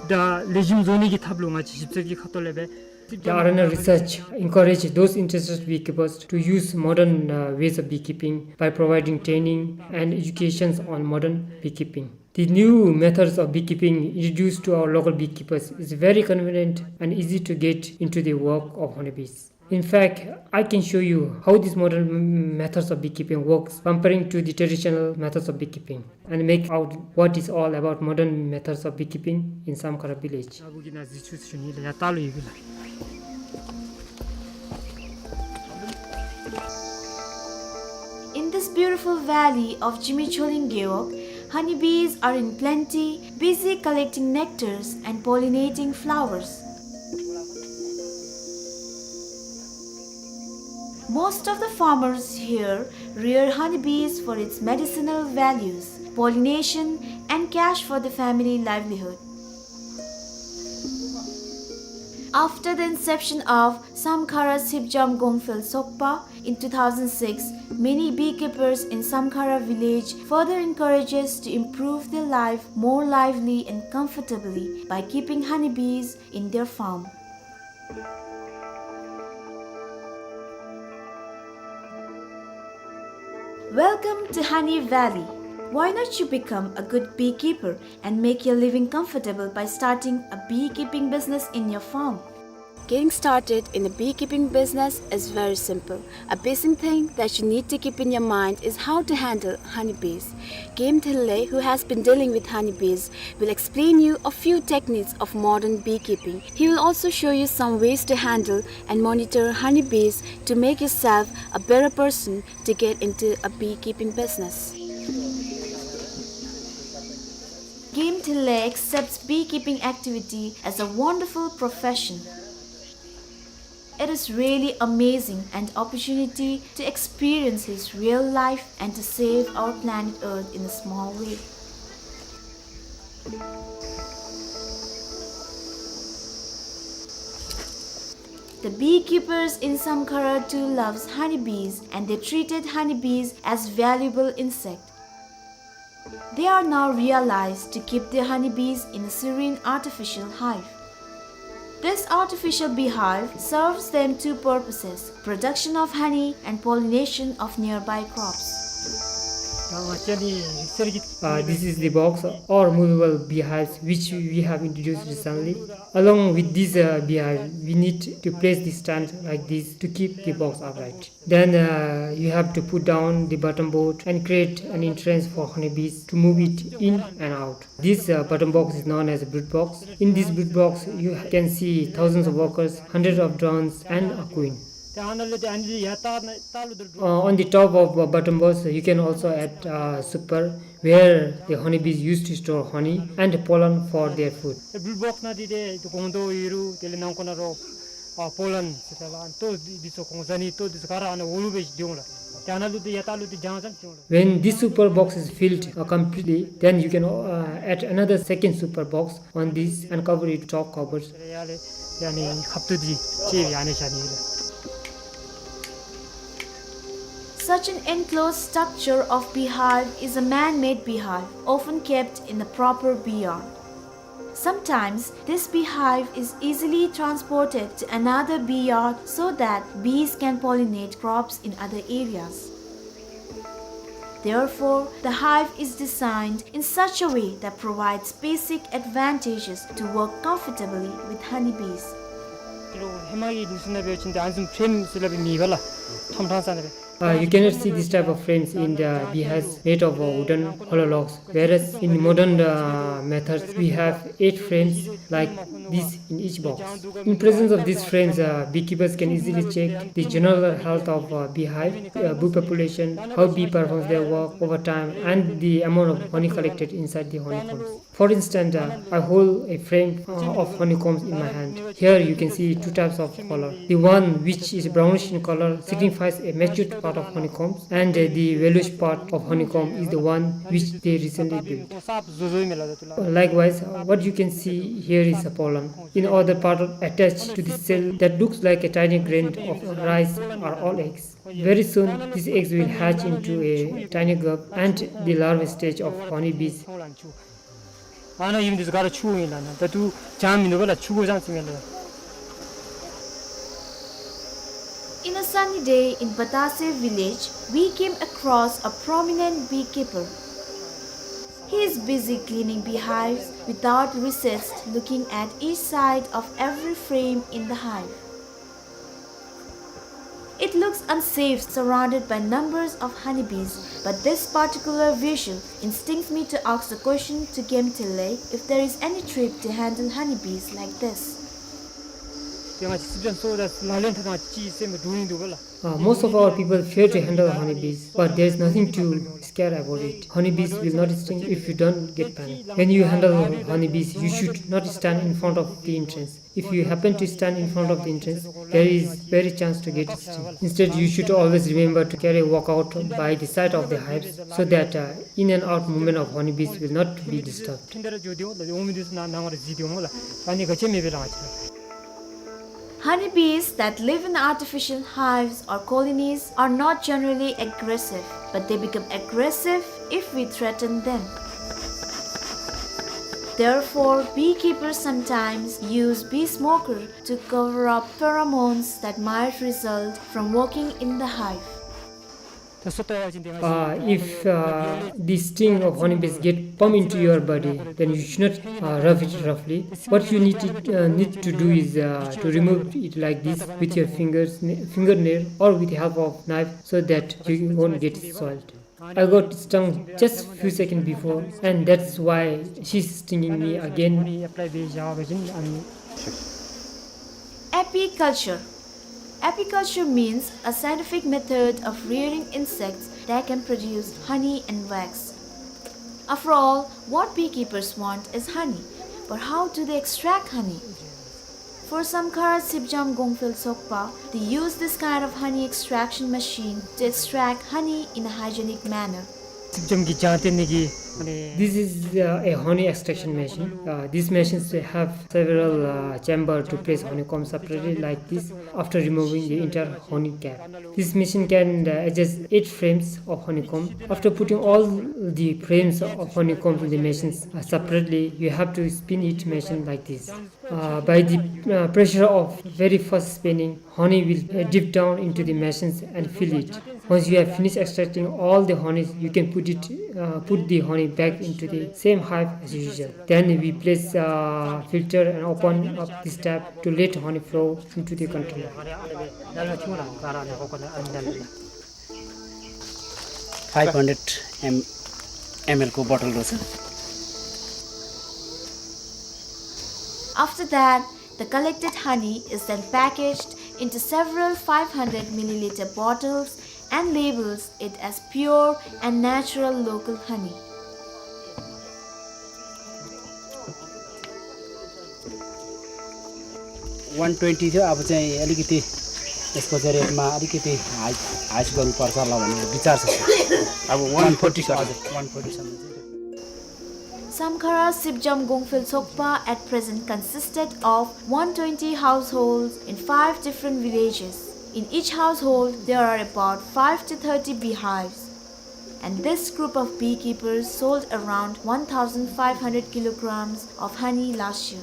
ད་ལེགས་ཤོམ་བཟོ་ནི་གི་ཐབས་ལུ་ང་བཅས་ཞིབ་འཚོལ་གྱི་ཁ་ཐུག་ལས་སྦེ། The R N R research encourage those interested beekeepers to use modern, uh, ways of beekeeping by providing training and educations on modern beekeeping. The new methods of beekeeping introduced to our local beekeepers is very convenient and easy to get into the work of honeybees. In fact, I can show you how these modern m-, methods of beekeeping works comparing to the traditional methods of beekeeping and make out what is all about modern methods of beekeeping in Samkhara village. In this beautiful valley of Jimi Choling Gewog, honeybees are in plenty, busy collecting nectars and pollinating flowers. Most of the farmers here rear honeybees for its medicinal values, pollination, and cash for the family livelihood. After the inception of Samkhara Sipjam Gongphel Sokpa in two thousand six, many beekeepers in Samkhara village further encourages to improve their life more lively and comfortably by keeping honeybees in their farm. Welcome to Honey Valley. Why not you become a good beekeeper and make your living comfortable by starting a beekeeping business in your farm? Getting started in a beekeeping business is very simple. A basic thing that you need to keep in your mind is how to handle honeybees. Game Thille, who has been dealing with honeybees, will explain you a few techniques of modern beekeeping. He will also show you some ways to handle and monitor honeybees to make yourself a better person to get into a beekeeping business. Game Thille accepts beekeeping activity as a wonderful profession. It is really amazing an opportunity to experience his real life and to save our planet Earth in a small way. The beekeepers in Samkhara too loves honeybees, and they treated honeybees as valuable insect. They are now realized to keep their honeybees in a serene artificial hive. This artificial beehive serves them two purposes, production of honey and pollination of nearby crops. Uh, this is the box or movable beehives which we have introduced recently. Along with this, uh, beehive, we need to place the stand like this to keep the box upright. Then, uh, you have to put down the bottom board and create an entrance for honeybees to move it in and out. This, uh, bottom box is known as a brood box. In this brood box, you can see thousands of workers, hundreds of drones, and a queen. Uh, on the top of, uh, bottom box, you can also add, uh, super, where the honeybees used to store honey and pollen for their food. Brood box ནང་འདི་ཏེ་ཏེ་སྒོང་རྡོག་ཡོད་རུང་དེ་ལས་ནང་ཁོག་ནང་རོ་ཨ་པོ་ལན་ཟེར་ཏེ་ལགས། ལྟོ་འདི་ཚུ་གོང་ས་ནི་ལྟོ་འདི་ཚུ་ག་ར་ཨ་ནི་འོག་ལུ་སྦེ་སྡོད་འོང་ལགས། ཏེ་ཨ་ནཱ་ལུ་ཏེ་ཡར་ལྟག་ལུ་ཏེ་གྱང་ཙམ་སྡོད་འོང་ལགས། When this super box is filled, uh, completely, then you can, uh, add another second super box on this and cover it with top covers. ཡར་ལས་ཡར་ནི་ཁབ་ཏོ་འདི་ཅིག་ཡར་ནི་བཞག་ནི་ལགས། Such an enclosed structure of beehive is a man-made beehive, often kept in a proper bee yard. Sometimes, this beehive is easily transported to another bee yard so that bees can pollinate crops in other areas. Therefore, the hive is designed in such a way that provides basic advantages to work comfortably with honeybees. ཧེ་མ་གི་ལུགས་སྲོལ་ནང་འབད་བ་ཅིན་ཨ་ནི་བཟུམ་ཕྲེམ་ཟེར་སླབ་མེད་པ་ལགས། ཁྲམ་ཁྲང་ས་ནང་སྦེ། Uh, you cannot see this type of frames in the beehives made of, uh, wooden hollow logs, whereas in modern, uh, methods we have eight frames like this in each box. In presence of these frames, uh, beekeepers can easily check the general health of, uh, beehive, uh, bee population, how bee performs their work over time, and the amount of honey collected inside the honeycombs. For instance, uh, I hold a frame, uh, of honeycombs in my hand. Here you can see two types of color. The one which is brownish in color signifies a matured part of honeycombs, and, uh, the yellowish part of honeycomb is the one which they recently built. Likewise, uh, what you can see here is a pollen. In other part attached to the cell that looks like a tiny grain of rice are all eggs. Very soon, these eggs will hatch into a tiny grub and the larval stage of honeybees. ཨ་ནཱ་ཨིན་འདི་ཚུ་ག་ར་ཆུ་ཨིན་ལགས། ད་ལྟོ་གྱང་མིན་འདུག་པ་ལགས། ཆུ་གོ་ཙམ་ཅིག་ཨིན་ལགས། In a sunny day in Batase village, we came across a prominent beekeeper. He is busy cleaning beehives without recess, looking at each side of every frame in the hive. It looks unsafe surrounded by numbers of honeybees, but this particular visual instincts me to ask the question to Gemtele if there is any trick to handle honeybees like this. དེ་ང་བཅས་སྲིབ་འཇམ་སོ་ད་ལག་ལེན་འཐབ་ད་ཅིག་སེམས་སྡུག་ཡིན་འདུག་ག་ལགས། Uh, most of our people fear to handle honeybees, but there is nothing to scare about it. Honeybees will not sting if you don't get panic. When you handle honeybees, you should not stand in front of the entrance. If you happen to stand in front of the entrance, there is very chance to get stung. Instead, you should always remember to carry a walkout by the side of the hives so that, uh, in and out movement of honeybees will not be disturbed. Honeybees that live in artificial hives or colonies are not generally aggressive, but they become aggressive if we threaten them. Therefore, beekeepers sometimes use bee smoker to cover up pheromones that might result from working in the hive. Uh, if, uh, the sting of honeybees get pump into your body, then you should not, uh, rub it roughly. What you need to, uh, need to do is, uh, to remove it like this with your fingers, n-, fingernail, or with the help of knife, so that you won't get soiled. I got stung just few seconds before, and that's why she's stinging me again. Apiculture. Apiculture means a scientific method of rearing insects that can produce honey and wax. After all, what beekeepers want is honey. But how do they extract honey? For Samkhara Sipjam Gongphel Sokpa, they use this kind of honey extraction machine to extract honey in a hygienic manner. སྲིབ་འཇམ་གྱི་ལྗང་ཐིང་ནི་གི། This is, uh, a honey extraction machine. Uh, these machines have several, uh, chamber to place honeycomb separately like this after removing the entire honey cap. This machine can, uh, adjust eight frames of honeycomb. After putting all the frames of honeycomb in the machines, uh, separately, you have to spin each machine like this. Uh, by the, uh, pressure of very fast spinning, honey will, uh, drip down into the machines and fill it. Once you have finished extracting all the honey, you can put it, uh, put the honey back into the same hive as usual. Then we place, uh, filter and open up this tap to let honey flow into the container. Five hundred M L को bottle रहेछ। After that, the collected honey is then packaged into several five hundred milliliter bottles and labels it as pure and natural local honey. One twenty थियो, अब चाहिँ अलिकति यसको चाहिँ rate मा अलिकति high, high गर्नुपर्छ होला भन्ने विचार छ। अब one forty, हजुर, one forty सम्म चाहिँ। Samkhara Sipjam Gongphel Sokpa at present consisted of one twenty households in five different villages. In each household, there are about five to thirty beehives. And this group of beekeepers sold around one thousand five hundred kilograms of honey last year.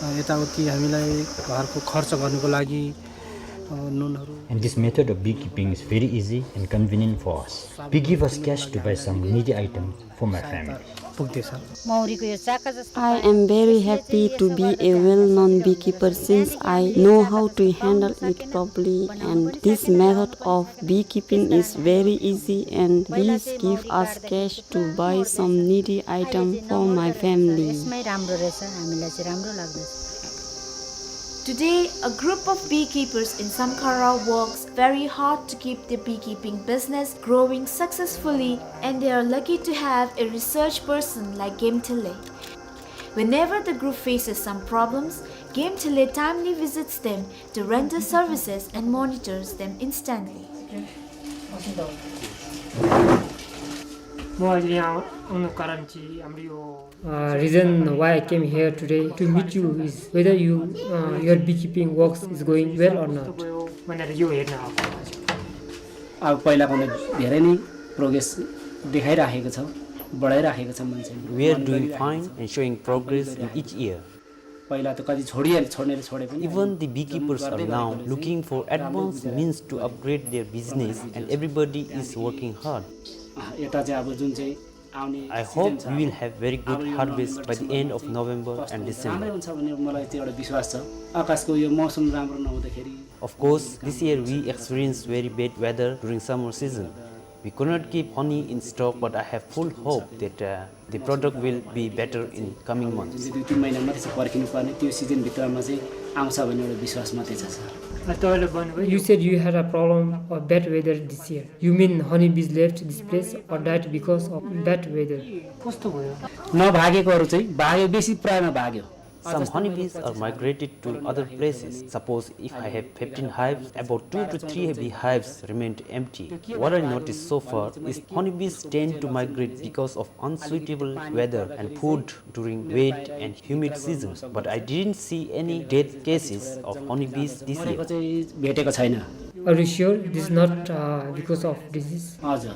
अ, यताउति हामीलाई घरको खर्च गर्नको लागि, अ, नुनहरू। And this method of beekeeping is very easy and convenient for us. Bee give us cash to buy some needy items for my family. पुग्दैछ। मौरीको यो चाका जस्तो I am very happy to be a well-known beekeeper since I know how to handle it properly, and this method of beekeeping is very easy and bees give us cash to buy some needy item for my family. यसमै राम्रो रहेछ, हामीलाई चाहिँ राम्रो लाग्दछ। Today, a group of beekeepers in Samkhara works very hard to keep their beekeeping business growing successfully, and they are lucky to have a research person like Gemtele. Whenever the group faces some problems, Gemtele timely visits them to render services and monitors them instantly. म अहिले यहाँ आउनुको कारण चाहिँ हाम्रो यो Uh, reason why I came here today to meet you is whether you, uh, your beekeeping works is going well or not. अब पहिलाभन्दा धेरै नै progress देखाइराखेको छ, बढाइराखेको छ मान्छेले। We are doing fine and showing progress in each year. पहिला त कति छोडिहाले, छोड्नेले छोडे पनि। Even the beekeepers are now looking for advanced means to upgrade their business, and everybody is working hard. अँ, यता चाहिँ अब जुन चाहिँ आउने I hope we will have very good harvest by the end of November and December. राम्रै हुन्छ भन्ने मलाई चाहिँ एउटा विश्वास छ। आकाशको यो मौसम राम्रो नहुँदाखेरि। Of course, this year we experienced very bad weather during summer season. We could not keep honey in stock, but I have full hope that, uh, the product will be better in coming months. जुन चाहिँ दुई तिन महिना मात्रै छ पर्खिनु पर्ने, त्यो सिजनभित्रमा चाहिँ आउँछ भन्ने एउटा विश्वास मात्रै छ, sir. You said you had a problem of bad weather this year. You mean honeybees left this place or died because of bad weather? कस्तो भयो? नभागेकोहरू चाहिँ भाग्यो, बेसी प्रायमा भाग्यो। Some honeybees are migrated to other places. Suppose if I have fifteen hives, about two to three beehives remained empty. What I noticed so far is honeybees tend to migrate because of unsuitable weather and food during wet and humid season, but I didn't see any death cases of honeybees this year. भेटेको चाहिँ भेटेको छैन। Are you sure this is not, uh, because of disease? हजुर।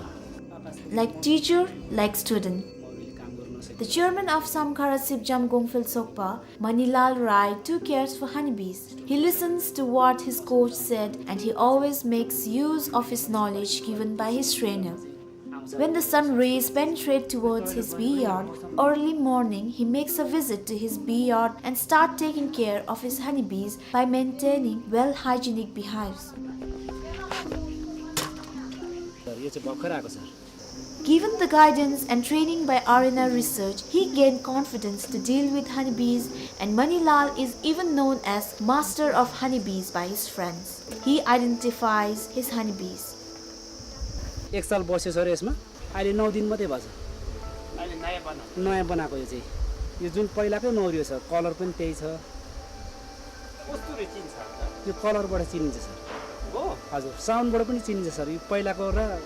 Like teacher, like student. The chairman of Samkhara Sipjam Gongphel Sokpa, Manilal Rai, too cares for honeybees. He listens to what his coach said and he always makes use of his knowledge given by his trainer. When the sun rays penetrate towards his bee yard, early morning he makes a visit to his bee yard and start taking care of his honeybees by maintaining well hygienic beehives. Sir, यो चाहिँ भर्खर आएको, sir. Given the guidance and training by R N R Research, he gained confidence to deal with honeybees, and Manilal is even known as master of honeybees by his friends. He identifies his honeybees. एक साल बस्यो सर यसमा, अहिले नौ दिन मात्रै भएको छ। अहिले नयाँ बनाएको। नयाँ बनाएको यो चाहिँ। यो जुन पहिलाकै नौ रियो छ, कलर पनि त्यही छ। कस्तुरी चिन्छ? यो कलरबाट चिनिन्छ सर। हो? हजुर, साउन्डबाट पनि चिनिन्छ सर। यो पहिलाको र